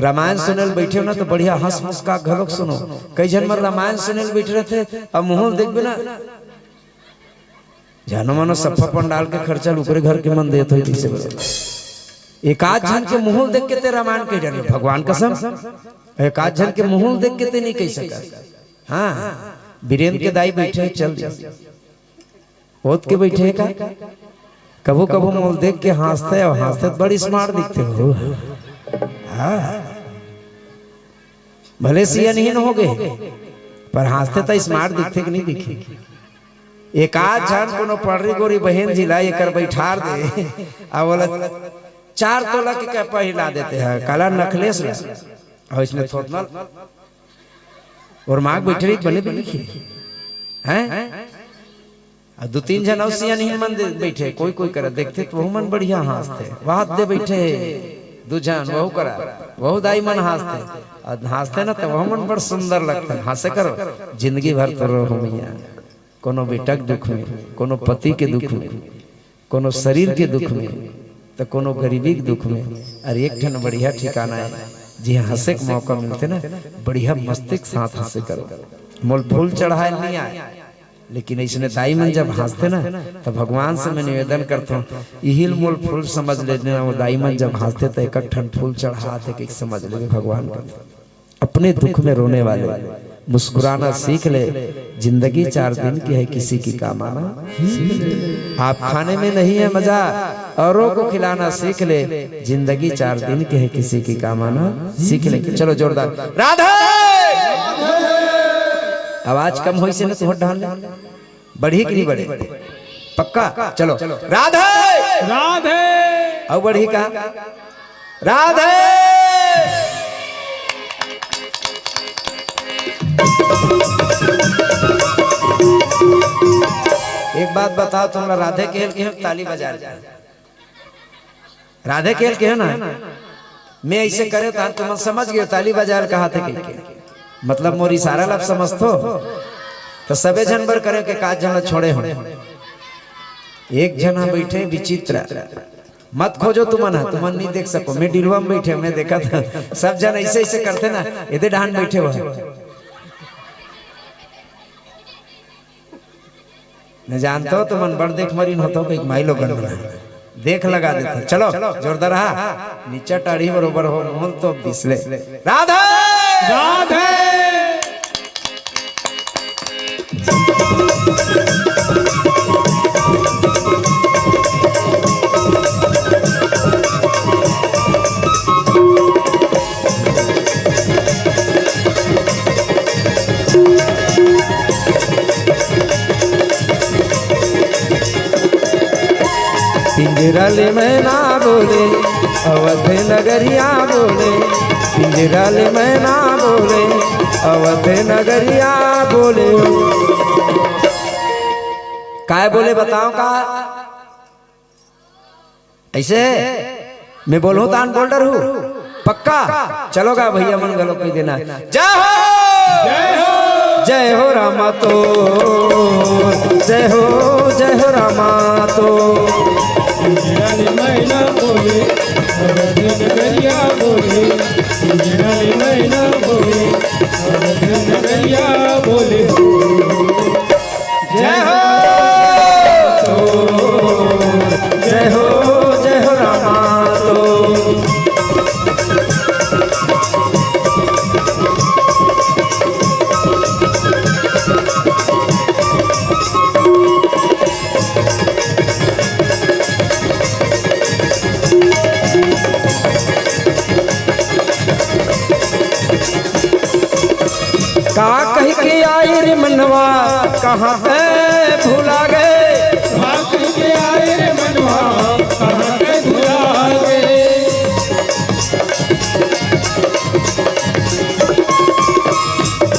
रामायण सुने ल बैठे हो ना, तो बढ़िया हंस मुस्का घलोक सुनो। कई झन मन रामायण सुने ल बैठे रहते, अब मुंह देखबे ना, जानो मानो सफा पंडाल के खर्चा ल ओकरे घर के मन देत होई, तइसे बोले। एक आध झन के मुंह देख के ते रामायण कह डरे, भगवान कसम, एक आध झन के मुंह देख के ते नहीं कह सका। हाँ, बीरेन के दाई बैठे हैं, चल दिया। ओत के बैठे हैं का? कभू कभू मोल देख के हंसते हो, हंसते तो बड़ी smart दिखते हो। हाँ, भले सियानहीन हो गए, पर हंसते तो smart दिखते कि नहीं दिखे? एक आध झन कोनो पड़री गोरी बहन जी ला एकर बैठार दे, आ बोला, "चार तोला के कह पहिला देते हैं, काला नखलेस ला।" और इसने थोतना और माँ बैठे रही, बने भी लिखी। हैं? आ दू तीन झन अउ सियानहीन मन दे-, बैठे, कोई कोई करा, देखते तो वहू मन बढ़िया हंसते। वहां दे बैठे दू झन, वहू करा, वहू दाई मन हंसते। आ हंसते ना, तो वहू मन बड़ सुंदर लगते। हंसे करो, जिंदगी भर तो रहो मैया। कोनो बेटा के दुख में, कोनो पति के दुख में, कोनो शरीर के दुख में, तो कोनो गरीबी के दुख में। अरे एक ठन बढ़िया ठिकाना है, जिहां हंसे के मौका मिलते ना, बढ़िया मस्ती के साथ हंसे करो। मोल फूल चढ़ाए नहीं आए, लेकिन इसने दाई मन जब हंसते ना, तो भगवान से मैं निवेदन करता हूँ, इहिल मोल फूल समझ लेने ना, वो दाई मन जब हंसते तो एक ठन फूल चढ़ाते कि समझ ले भगवान करते। अपने दुख में रोने वाले, मुस्कुराना सीख ले, जिंदगी चार दिन की है, किसी की काम आना। आप खाने में नहीं है मजा, औरों को खिलाना सीख ले, जिंदगी चार दिन की है, किसी की काम आना सीख ले। चलो जोरदार राधे। आवाज कम होइसे ना, तो ढाल ले। बढ़ी कि नहीं बढ़े? पक्का? चलो। राधे। राधे। अउ बढ़ी का? राधे। एक बात बताओ, तुमला राधे कहे ल कहे हो, ताली बजा ले। राधे कहे ल कहे हो ना, मैं ऐसे करे त तुमन समझ गए, ताली बजा ले कहा थे कि, मतलब मोर इशारा ला समझथो। तो सबे झन बर करे के काज झन ला छोड़े हो। एक झन हा बइठे विचित्र, मत खोजो तुमन हा, तुमन नहीं देख सको। मैं डिलवा में बइठे, मैं देखा था, सब झन ऐसे ऐसे करथे ना, एदे डहान बइठे हुआ। मैं जानता हूँ तुमन बड़ देख मरिन होतो कि माई लोगन मन देख लगा देथे। चलो, जोरदार हा। नीचा टाढ़ी बरोबर हो, मोल तो बिसले। राधे। राधे। पिंजरा ले मैना बोले, अवध नगरिया बोले। पिंजरा ले मैना बोले, अवध नगरिया बोले। काय बोले बताओ का? ऐसे मैं बोलूं तान बोल डरहू। पक्का? चलो गा भैया मन गलो कह देना। जय हो। जय हो रामा तो। जय हो, जय हो रामा तो। मैना बोले, अवध नगरिया बोले। मैना बोले, अवध नगरिया बोले। जय हो। जय हो, जय हो रामा तो। का कहि के आए रे मनवा, कहाँ ते भुला गे? का कहि के आए रे मनवा, कहाँ ते भुला गे?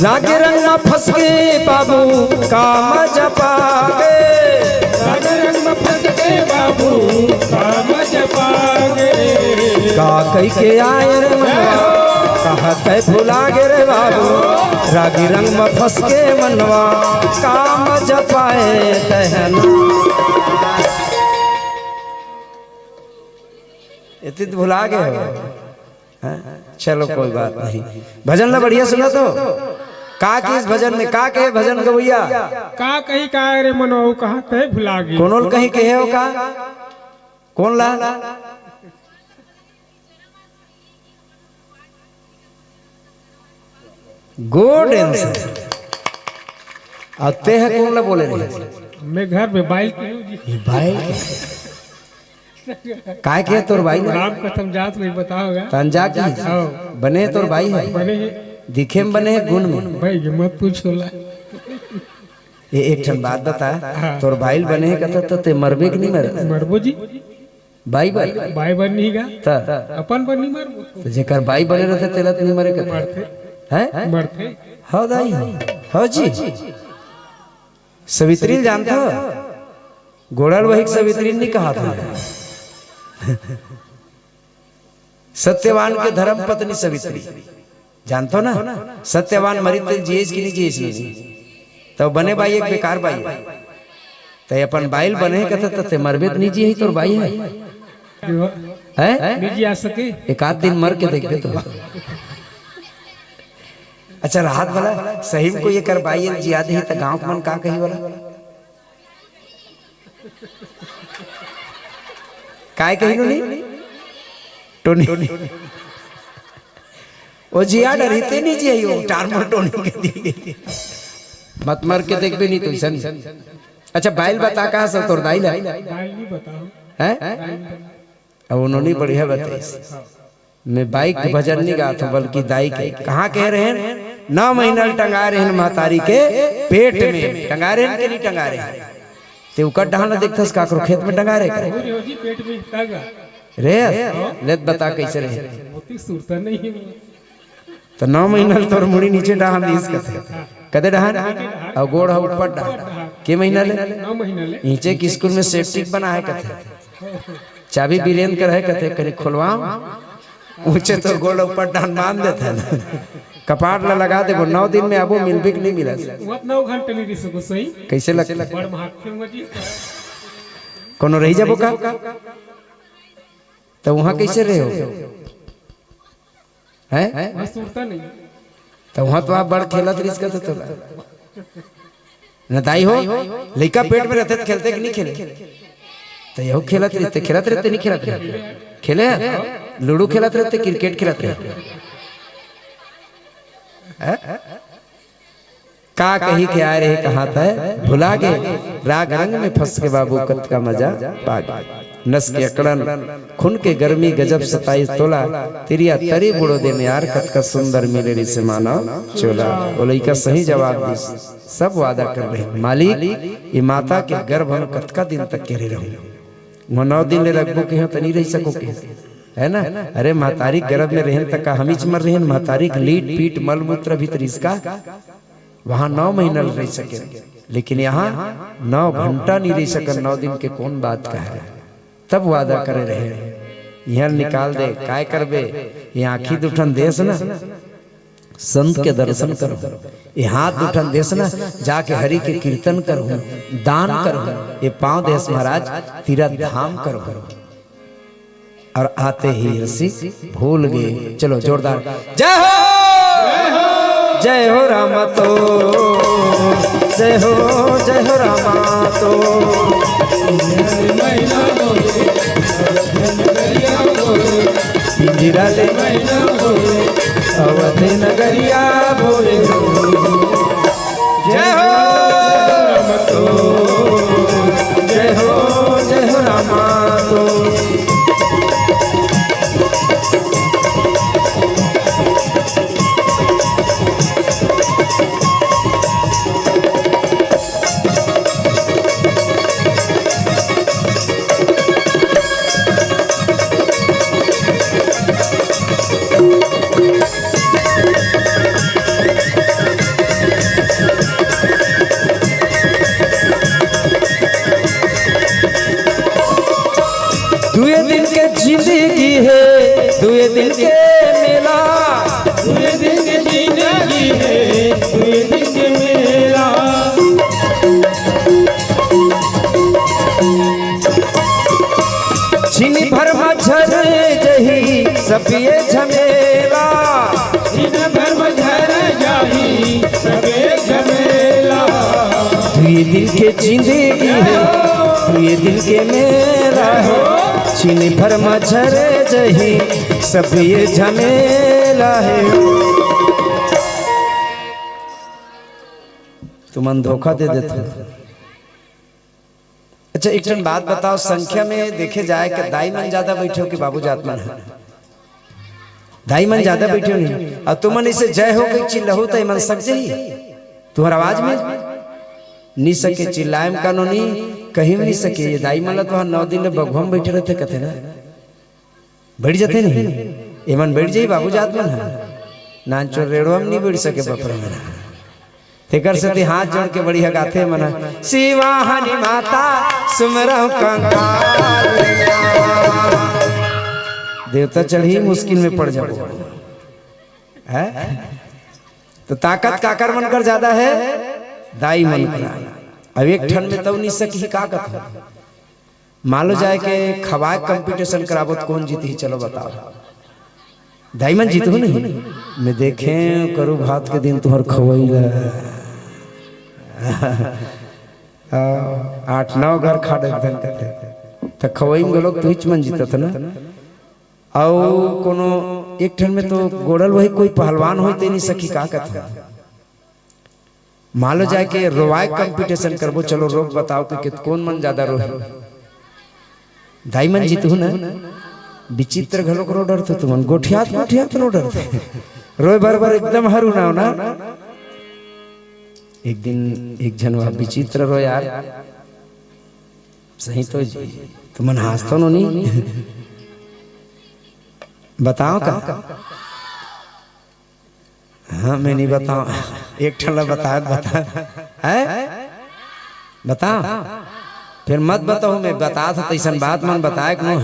लागे रंग म फंस के बाबू, काम जपा गे। लागे रंग म फंस के बाबू, काम जपा गे। का कहि के आए रे मनवा, कहाँ ते भुला गे रे बाबू। रागी रंग म फंस के मनवा, काम जपाए तहन। एती त भुला गे हो। हाँ? चलो कोई बात नहीं। भजन ला बढ़िया सुना तो। का किस भजन में, का कहे भजन गवैया? का कहि का रे मनवा, कहाँ ते भुला गे। कोनो ल कहीं कहे हो का? कोन ला? Good answer। अउ तेह कोन ला बोले रहे? मैं घर में बाइल के हूँ जी। ये बाइल के? काय के तोर बाइल? राम कसम जात नहीं बताओगा। तन जा की? हाँ। बने तोर बाई हे? बने हे। दिखे में बने हे, गुण में? भाई, ये मत पूछो ला। ये एक ठन बात बता, हाँ। तोर बाइल बने हे कथा तो ते मरबे कि नहीं मरे? मरबो जी। बाई बर? बाई बर नहीं गा। त? अपन बर नहीं मरबो। तो जेकर बाई बने रहते तेला तो नहीं मरे कथा। मरथे। हैं? मरथे। हो दाई। हो जी। सवित्री ल जानथो? गोड़ल वही सवित्री नहीं कहा था। सत्यवान के धर्म पत्नी सवित्री। जानथो ना? सत्यवान मरित तेल जियेस कि नहीं जियेस नहीं? तो बने बाई एक बेकार बाई। ते अपन बाइल बने कथा तो ते मरबे त नहीं जिये ही तोर बाई हे। हैं? नहीं जिया सके। एक आध दिन मर के देख दे तो। अच्छा, राहत वाला, सही में कोई एकर बाई जिया दे त गाँव के मन का कही वाला? काय कही नोनी? टोनी। ओ जिया डरही ते नहीं जिया, ओ टार मोर टोनी के दी। मत मर के देखबे नहीं तो ऐसा नहीं। अच्छा, बाइल बता कहाँ से तोर दाई ला? बाइल नहीं बताओ। हैं? बाइल नहीं बताओ। अब उन्होंने बढ़िया बताई। मैं बाई के भजन नहीं गात हूँ, बल्कि दाई के। कहाँ कह रहे हैं? नौ महीना टंगा रहे हैं महतारी के पेट में। टंगा रहे हैं कि नहीं टंगा रहे हैं? ते उकर डहान देखथस काकरो खेत में टंगा रहे का? अरे हो जी, पेट में टंगा। रे, लेत बता कैसे रहे? मोती सुरता नहीं है। तो नौ महीना ले तोर मुड़ी नीचे डहान दिस कथे। कदे डहान? अउ गोड़ ह ऊपर डहान। के महीना ले? नौ महीना ले। नीचे के स्कूल में सेप्टिक बना है कथे। चाबी बीरेन कर है कथे, कनी खोलवाओ। ऊंचे तो गोड़ ऊपर डान बांध देथे ना। कपाट ला लगा देबो, नौ दिन में आबो, मिलबे कि नहीं मिलस? उहाँ नौ घंटा नहीं रह सको सही। कैसे लगता? बड़ महाख्य हुआ जी। कोनो रही जाबो का? तो वहाँ कैसे रहे हो? हैं? वहाँ सुरता नहीं। तो वहाँ तो आप बड़ खेलत रिस करते तो ना दाई हो, लइका पेट में रहते तो खेलते कि नहीं खेले? तो यहू खेलत रहते, खेलत रहते, नहीं खेलत रहते? खेले हैं? लूडो खेलत रहते, क्रिकेट खेलत रहते। हैं? का कही के आए रहे, कहाँ तय भुला गे। राग रंग में फंस के बाबू कतका मजा पा गे। नस के अकड़न, खून के गर्मी गजब सताइस तोला। तिरिया तरी बुड़ो दे में यार, कतका सुंदर मिले रिसे मानव चोला। वो लइका सही जवाब दिस। सब वादा कर रहे, मालिक, ये माता के गर्भ में कतका दिन तक के रहे रहूं? वो नौ दिन ले रखबो के हो, त नहीं रह सको के, है ना? अरे, महतारी गर्भ में रहन तक का हमीच मर रहन, महतारी के लीट पीट मल मूत्र भी तरीस का, वहां नौ महीना ले रह सके, लेकिन यहाँ नौ घंटा नहीं रह सकन। नौ दिन के कौन बात का है? तब वादा करे रहे, यहाँ निकाल दे, काय करबे? ये आँखी दुठन देस ना, संत के दर्शन करहूं, ये हाथ दुठन देस ना, जाके हरि के कीर्तन करहूं, दान करहूं, ये पांव देस महाराज, तीरथ धाम करहूं। और आते ही रसिक भूल गए। चलो जोरदार जय हो, जय हो रामा तो, जय हो, जय हो रामा तो। पिंजरा ले मैना बोले, अवध नगरिया बोले। जय हो राम तो, जय हो, जय हो रामा तो। दुए दिन के जिंदगी है, दुए दिन के मेला। दुए दिन के जिंदगी है, दुए दिन के मेला। छिन भर म झर जही सब ये झमेला। छिन भर म झर जाही सब ये झमेला। दुए दिन के जिंदगी है, दुए दिन के मेला है। छिन भर म झर जही सब ये झमेला है। तुमन धोखा दे देते। अच्छा, एक ठन बात बताओ, संख्या में देखे जाए के दाई मन ज्यादा बैठे हो कि बाबू जात मन है? दाई मन ज्यादा बैठे हो नहीं। अब तुमन इसे जय हो के चिल्लाहू त एमन सक जाही तुहर आवाज में? नहीं सके, चिल्लाए में कानो नहीं, कहीं में नहीं सके। ये दाई मन ला तो नौ दिन ले बघवा में बैठे रहते कथे ना, बैठ जाते नहीं, एमन बैठ जाही बाबू जात मन है, नानचो रेड़वा में नहीं बैठ सके बपरा मन। तेकर सेती हाथ जोड़ के बढ़िया गाथे मन ह, शिवाहनी माता सुमरव कंकाल। देवता चढ़ही मुश्किल में पड़ जाबो। है? तो ताकत काकर मन कर ज्यादा है? दाई मन कर। अब एक ठन में तब नहीं सकही का कथा। मान लो जाए के खवाए कंपटीशन कराबो तो कौन जीतही? चलो बताओ। दाई मन जीतहू नहीं? मैं देखे करू भात के दिन तुहर खवई ला। आ, आठ नौ घर खा डे धन कथे। त खवई में घलोक तुहिच मन जीतत ना। अउ कोनो एक ठन में तो गोड़ल वही कोई पहलवान होई ते नहीं सकी का कथे। मान लो जाए के रोवाए कंपटीशन करबो, चलो रोक बताओ कि कित-, कौन मन ज्यादा रोही? दाई मन जीतहू ना, विचित्र घलोक रो डरथे तुमन, गोठियात गोठियात रो डरथे, रोए बर बर एकदम हरू ना हो ना। एक दिन एक झन वह विचित्र रो यार, सही तो जी, तुमन हांसतो नो नहीं, बताओ का? हाँ, मैं नहीं बताओ। एक ठन ला बताए, बताए। हैं? बताओ। फिर मत बताओ, मैं बता था तैसन बात मन बताए कोनो।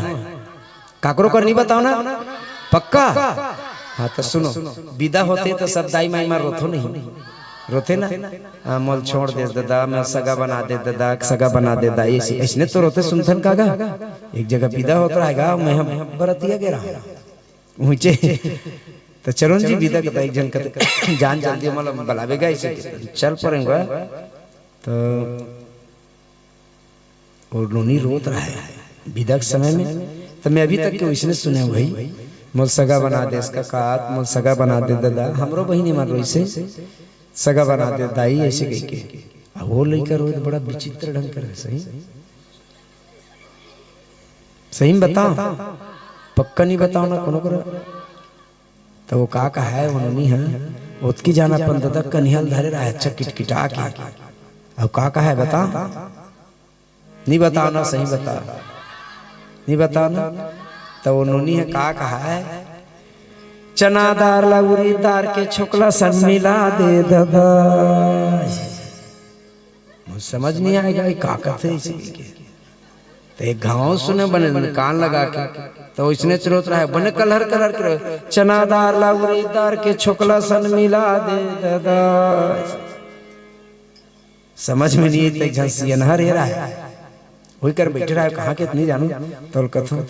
काकरो कर नहीं बताओ ना? पक्का? हाँ, त सुनो, बिदा होथे त सब दाई माई मन रोथे नहीं, रोथे ना? हाँ, मोला छोड़ दे ददा, मोला सगा बना दे ददा, सगा बना दे दाई, अइसे, अइसने तो रोथे, सुनथन का गा? एक जगह बिदा होत रहे गा, मैं हम बरतिया गे रहा हूँ ऊंचे, त चलो न जी बिदा कथा, एक झन कथे, जान जल्दी, मोला बलावे गा, अइसे कथे, चल परेंगा। त वो नोनी रोत रहे बिदा के समय में, त मैं अभी तक के वइसने सुने हँव भाई, मोला सगा बना दे, इसका का, मोला सगा बना दे ददा, हमरो बहिनी मन रोइसे, सगा बना दे दाई, अइसे कहिके। अब वो लइका रोए त बड़ा विचित्र ढंग के रहे, सही, सही में बताओ, पक्का नहीं बताओ ना कोनो करा। त वो का कहा है, वो नोनी है, ओतकी जाना अपन ददा कनिहा ल धरे रहे, अच्छा किटकिटा के। अब का कहा है, बता, नहीं बताओ ना, सही बता, नहीं बताओ ना। त वो नोनी है, का कहा है, चना दार ला उरीद दार के छोकला सन मिला दे ददा। मुझे समझ नहीं आएगा, ये का कथे इसे के। त एक घाव सुने बने, बने कान लगा के, त वइसने चरोत रहे, बने कलहर कलहर के रहे, चना दार ला उरीद दार के छोकला सन मिला दे ददा। समझ में नहीं, त एक झन सियनहा रे रहे, वही कर बैठे रहे, कहाँ के त नहीं जानू, त कथों,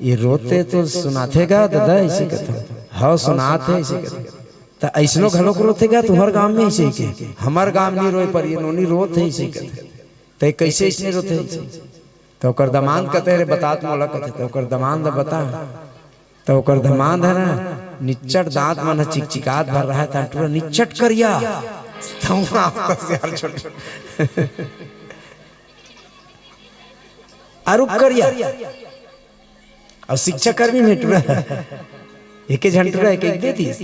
ये रोथे त सुनाथे गा ददा, अइसे कथों, हाँ सुनाथे, अइसे कथों। त अइसनो घलोक रोथे गा तुम्हर गांव में, अइसे के, हमर गांव नहीं रोए, पर ये नोनी रोथे, अइसे कथे। त कइसे अइसने रोथे, अइसे? त ओकर दमांद कथे, रे बता त मोला कथे, त ओकर दमांद बता। त ओकर दमांद है ना, निच्चट दांत मन ह चिकचिकात भर रहे, त टूरा निच्चट करिया। त आप तो यार छोटे। अरुप करिया। अउ शिक्षाकर्मी में टूरा, एके झन टूरा, एक, एक दे दिस।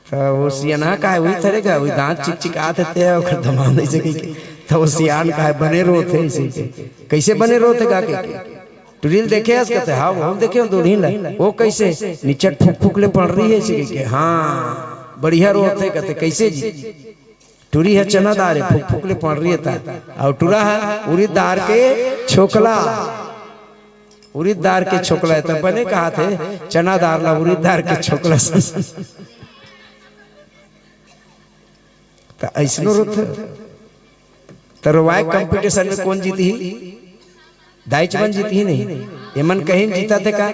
त वो सियनहा कहे, वही थरे गा, वही दांत चिकचिकात हे ते, ओकर दमांद अइसे कहिके। त वो सियान कहे, बने रोथे अइसे के। कइसे बने रोथे गा कहिके? टुरी ल देखे हस कथे, हाँ, वो देखे हँव दुल्हिन ला। वो कइसे? निच्चट फुक फुक ले पंड़री हे अइसे कहिके। हाँ, बढ़िया रोथे कथे, कइसे जी? टुरी ह चना दार हे, फुक फुक ले पंड़री हे त। अउ टूरा ह उरीद दार के छोकला। उरीद दार के छोकला हे, त बने कहाथे, चना दार ला उरीद दार के छोकला सन। त अइसनो रोथे। त रोवाए के competition में कोन जीतही? दाईच मन जीतही नहीं। एमन कहीं जीतथे का?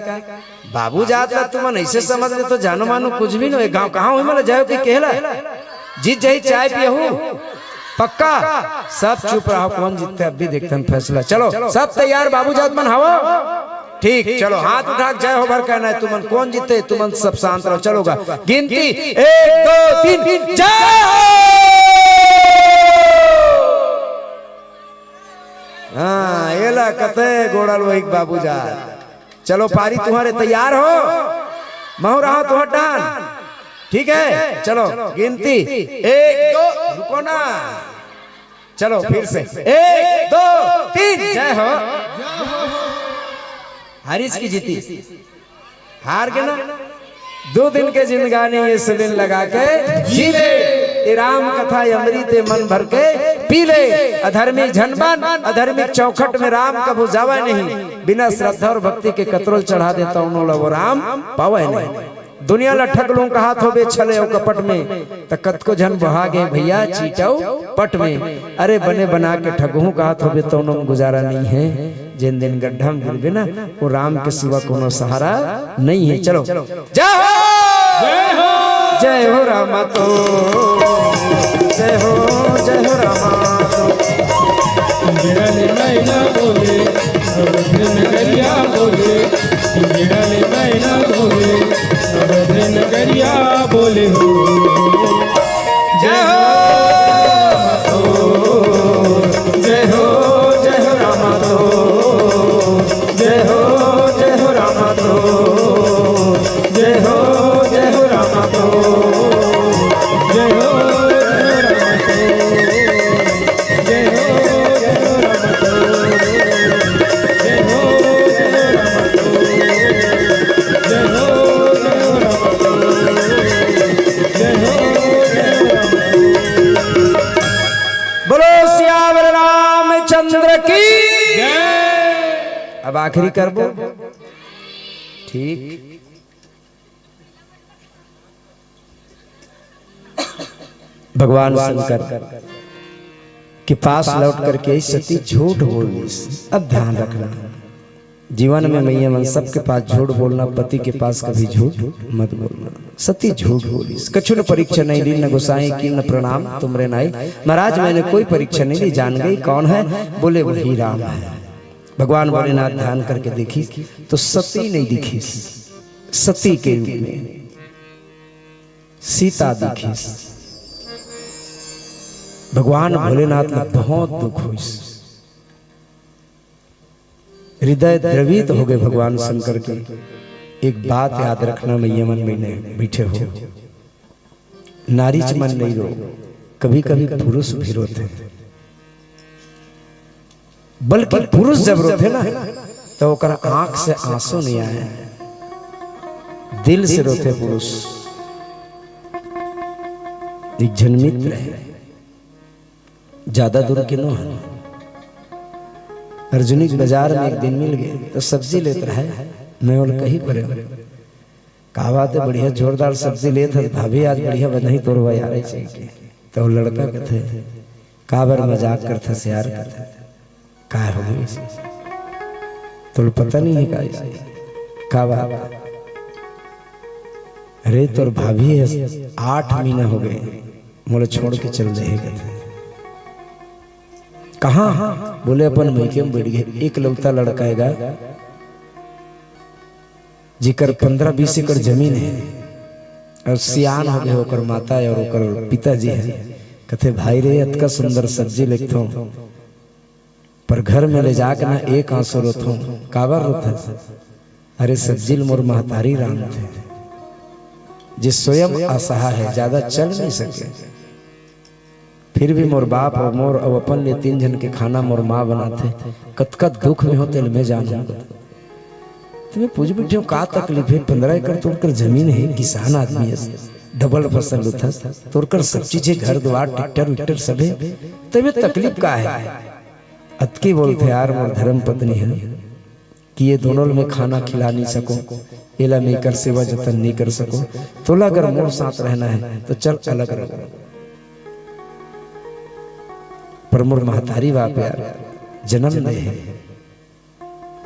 बाबू जात ला तुमन अइसे समझ लेथो, जानो मानो कुछ भी नोहे। गाँव कहाँ होही, मला जायो कि केहला? जीत जाही चाय पियहू। पक्का? सब चुप रहो, कोन जीतथे, अभी देखथन फैसला। चलो, सब तैयार, बाबू जात मन हवो? ठीक, चलो, हाथ उठा के जय हो भर कहना हे। तुमन कोन जीते, तुमन सब शांत रहो। चलो गा, गिनती, एक, दो, तीन, जय हो। हाँ, एला कथे गोड़ल वही बाबू जा। चलो, पारी तुम्हरे, तैयार हो? महू रहो तुम्हर डान। ठीक है, चलो, गिनती, एक, दो, रुको ना। चलो, फिर से, एक, दो, तीन, जय हो। हारिस कि जीतिस? हार गे ना। दू दिन के जिंदगानी ये सुलिन लगा के जी ले। ये राम कथा अमृत ये मन भर के पी ले। अधर्मी झन बन, अधर्मी चौखट में राम कभू जावय नहीं। बिना श्रद्धा अउ भक्ति के कतरो ल चढ़ा दे तउनो ल वो राम पावय नहीं। दुनिया ल ठग लूं कहात होबे छले अउ कपट में, त कतको झन बोहा गे भइया चीट अउ पट में। अरे बने बना के ठगहूं कहात होबे तउनो म गुजारा नइ हे। जेन दिन गड्ढा म गिरबे ना, वो राम के सिवा कोनो सहारा नइ हे। चलो, जय हो, जय हो। जय हो रामा तो, जय हो, जय हो रामा तो। गिरल मैना बोले, सब दिन गरिया बोले, गिरल मैना बोले, सब दिन गरिया बोले हो। जय हो, जय हो, जय हो रामा तो, जय हो, जय हो रामा तो, जय हो, जय हो रामा तो, जय हो, जय हो रामा तो। जय हो, जय हो राम तो। जय हो, जय हो राम तो। जय हो, जय हो राम तो। जय हो, जय हो राम तो। बोलो सियावर रामचंद्र की। जय। अब आखिरी करबो। ठीक। भगवान शंकर के पास लौट करके सती झूठ बोल दिस। अब ध्यान रखना, जीवन में मैया मन सबके पास झूठ बोलना, पति के पास कभी झूठ मत बोलना। सती झूठ बोलिस, कछु न परीक्षा नहीं ली, न गोसाई की न प्रणाम तुमरे नाई। महाराज, मैंने कोई परीक्षा नहीं ली, जान गई कौन है, बोले वही राम है। भगवान भोलेनाथ ध्यान करके देखिस तो सती नहीं दिखिस, सती के रूप में सीता दिखिस। भगवान भोलेनाथ ला बहुत दुख होइस, हृदय द्रवित हो गए भगवान शंकर के। एक बात याद रखना, मैया मन, बहिनी बइठे हो, नारीच मन नहीं रो, कभी कभी पुरुष भी रोथे। बल्कि पुरुष जब रोथे ना, तो ओकर आंख से आंसू नहीं आए, दिल से रोथे पुरुष। एक झन मित्र है, ज्यादा दूर के नो है, अर्जुनी के बाजार में एक दिन मिल गए, तो सब्जी लेत रहे। मैं ओला कही परे, "का बात है, बढ़िया जोरदार सब्जी लेत हस भाभी, आज बढ़िया बनही तोर बा यार, ऐसे ही के।" तो लड़का कथे, "का बर मजाक करथस यार?" कथे, "का हो गइस? तोला पता नहीं है का ऐसे? का बात?" "अरे, तोर भाभी है, आठ महीना हो गए, मोला छोड़ के चल दे हे," कथे। "कहाँ?" बोले, "अपन मइके में बैठ गए, एकलौता लड़का हे गा, जेकर पन्द्रह बीस एकड़ जमीन है, और सियान हो गए, ओकर माता और ओकर पिताजी है।" कथे, "भाई रे, अतका सुंदर सब्जी लेगथों, पर घर में ले जाके ना एक आंसू रोथों।" "काबर रोथस?" "अरे, सब्जी ल मोर महतारी रांधथे, जे स्वयं असहाय है, ज्यादा चल नहीं सके, फिर भी मोर बाप और मोर अउ अपन ले तीन झन के खाना मोर माँ बनाथे। कतका दुख में हो, तेला मैं जानहूँ।" तो मैं पूछ बैठे हूँ, "का तकलीफ है? पन्द्रह एकड़ तोर कर जमीन है, किसान आदमी है, डबल फसल उथस, तोर कर सब चीज है, घर द्वार, ट्रैक्टर विक्टर सब है, तो मैं तकलीफ का है?" अतकी बोलथे, "यार, मोर धर्म पत्नी है कि ये दोनों ल मैं खाना खिला नहीं सकूं, एला मैं एकर सेवा जतन नहीं कर सकूं, तोला अगर मोर साथ रहना है तो चल अलग रहो।" पर मोर महतारी बाप यार, जन्म दे है,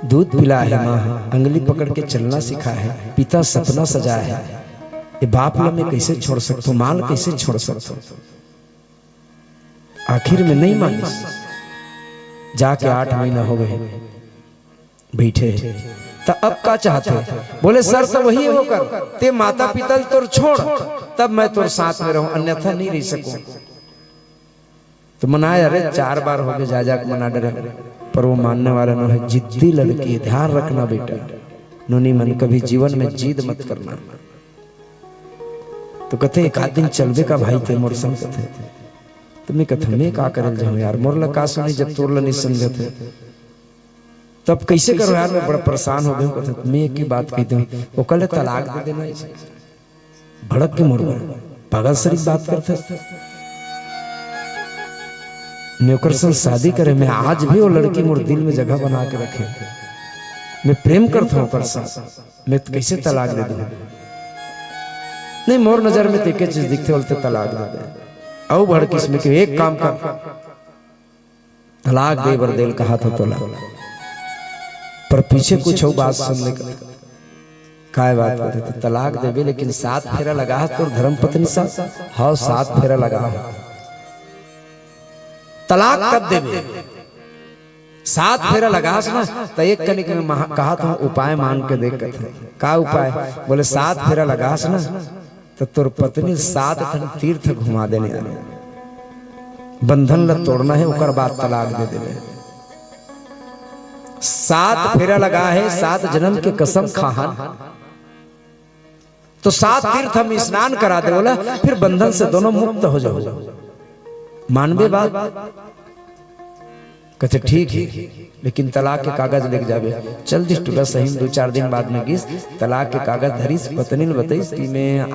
दूध पिला है माँ, अंगली पकड़ के चलना सिखा है, पिता सपना सजा है, ये बाप ला मैं कैसे छोड़ सकता हूँ, माँ ला कैसे छोड़ सकता हूँ? आखिर में नहीं मानिस, जाके आठ महीना हो गए, बैठे हे। त अब का चाहथे? बोले, "सर, तो वही है, वो कर, ते माता पिता ल तोर छोड़, तब मैं तोर साथ में रहूं, अन्यथा नहीं रह सकूं।" तो मनाए, अरे, चार बार हो गए, जा जा के मना डरे, पर वो मानने वाला नो है, जिद्दी लड़की है। ध्यान रखना बेटा, नोनी मन, कभी जीवन में जिद मत करना। तो कथे, "एक आध दिन चलबे का भाई ते मोर संग?" कथे। तो मैं कथे, "मैं का करल जाऊं यार, मोर ला का सुनी जब तोर ला नहीं समझत है।" तब कैसे करो यार, मैं बड़ा परेशान हो गया हूँ। कथे, "मैं एक ही बात कह दूं, ओकर ले तलाक दे देना।" भड़क के मोर बर, "पागल सरीफ बात करथे, मैं ओकर संग शादी करे, मैं आज भी वो लड़की मोर दिल में जगह बना के रखे, मैं प्रेम करता हूँ ओकर साथ, मैं तो कैसे तलाक दे दूँ?" "नहीं, मोर नजर में तो एक चीज दिखथे, बोलते तलाक दे दे।" अउ भड़किस में कि, "एक काम कर, तलाक दे बर देल कहा था तोला, पर पीछे कुछ अउ बात सुन ले।" "काय बात करथे? तो तलाक देबे, लेकिन सात फेरा लगा है तोर धर्म पत्नी साथ?" "हाँ, सात फेरा लगा है।" "तलाक कब देबे?" "सात फेरा लगास ना, त एक कनिक में महा-, कहा था उपाय मांग के देख कथे।" "का उपाय?" बोले, "सात फेरा लगास ना, त तोर पत्नी सात ठन तीर्थ घुमा देने आने, बंधन ल तोड़ना है, ओकर बाद तलाक दे देबे। सात फेरा लगा है, सात जन्म के कसम खाहन, तो सात तीर्थ हम स्नान करा दे बोला, फिर बंधन से दोनों मुक्त हो जाओ, मानबे बात?" कथे, "ठीक है, लेकिन तलाक के कागज लेके जाबे।" चल दिस टूरा सही में, दो चार दिन बाद में गिस, तलाक के कागज धरिस, पत्नी ल बताइस कि मैं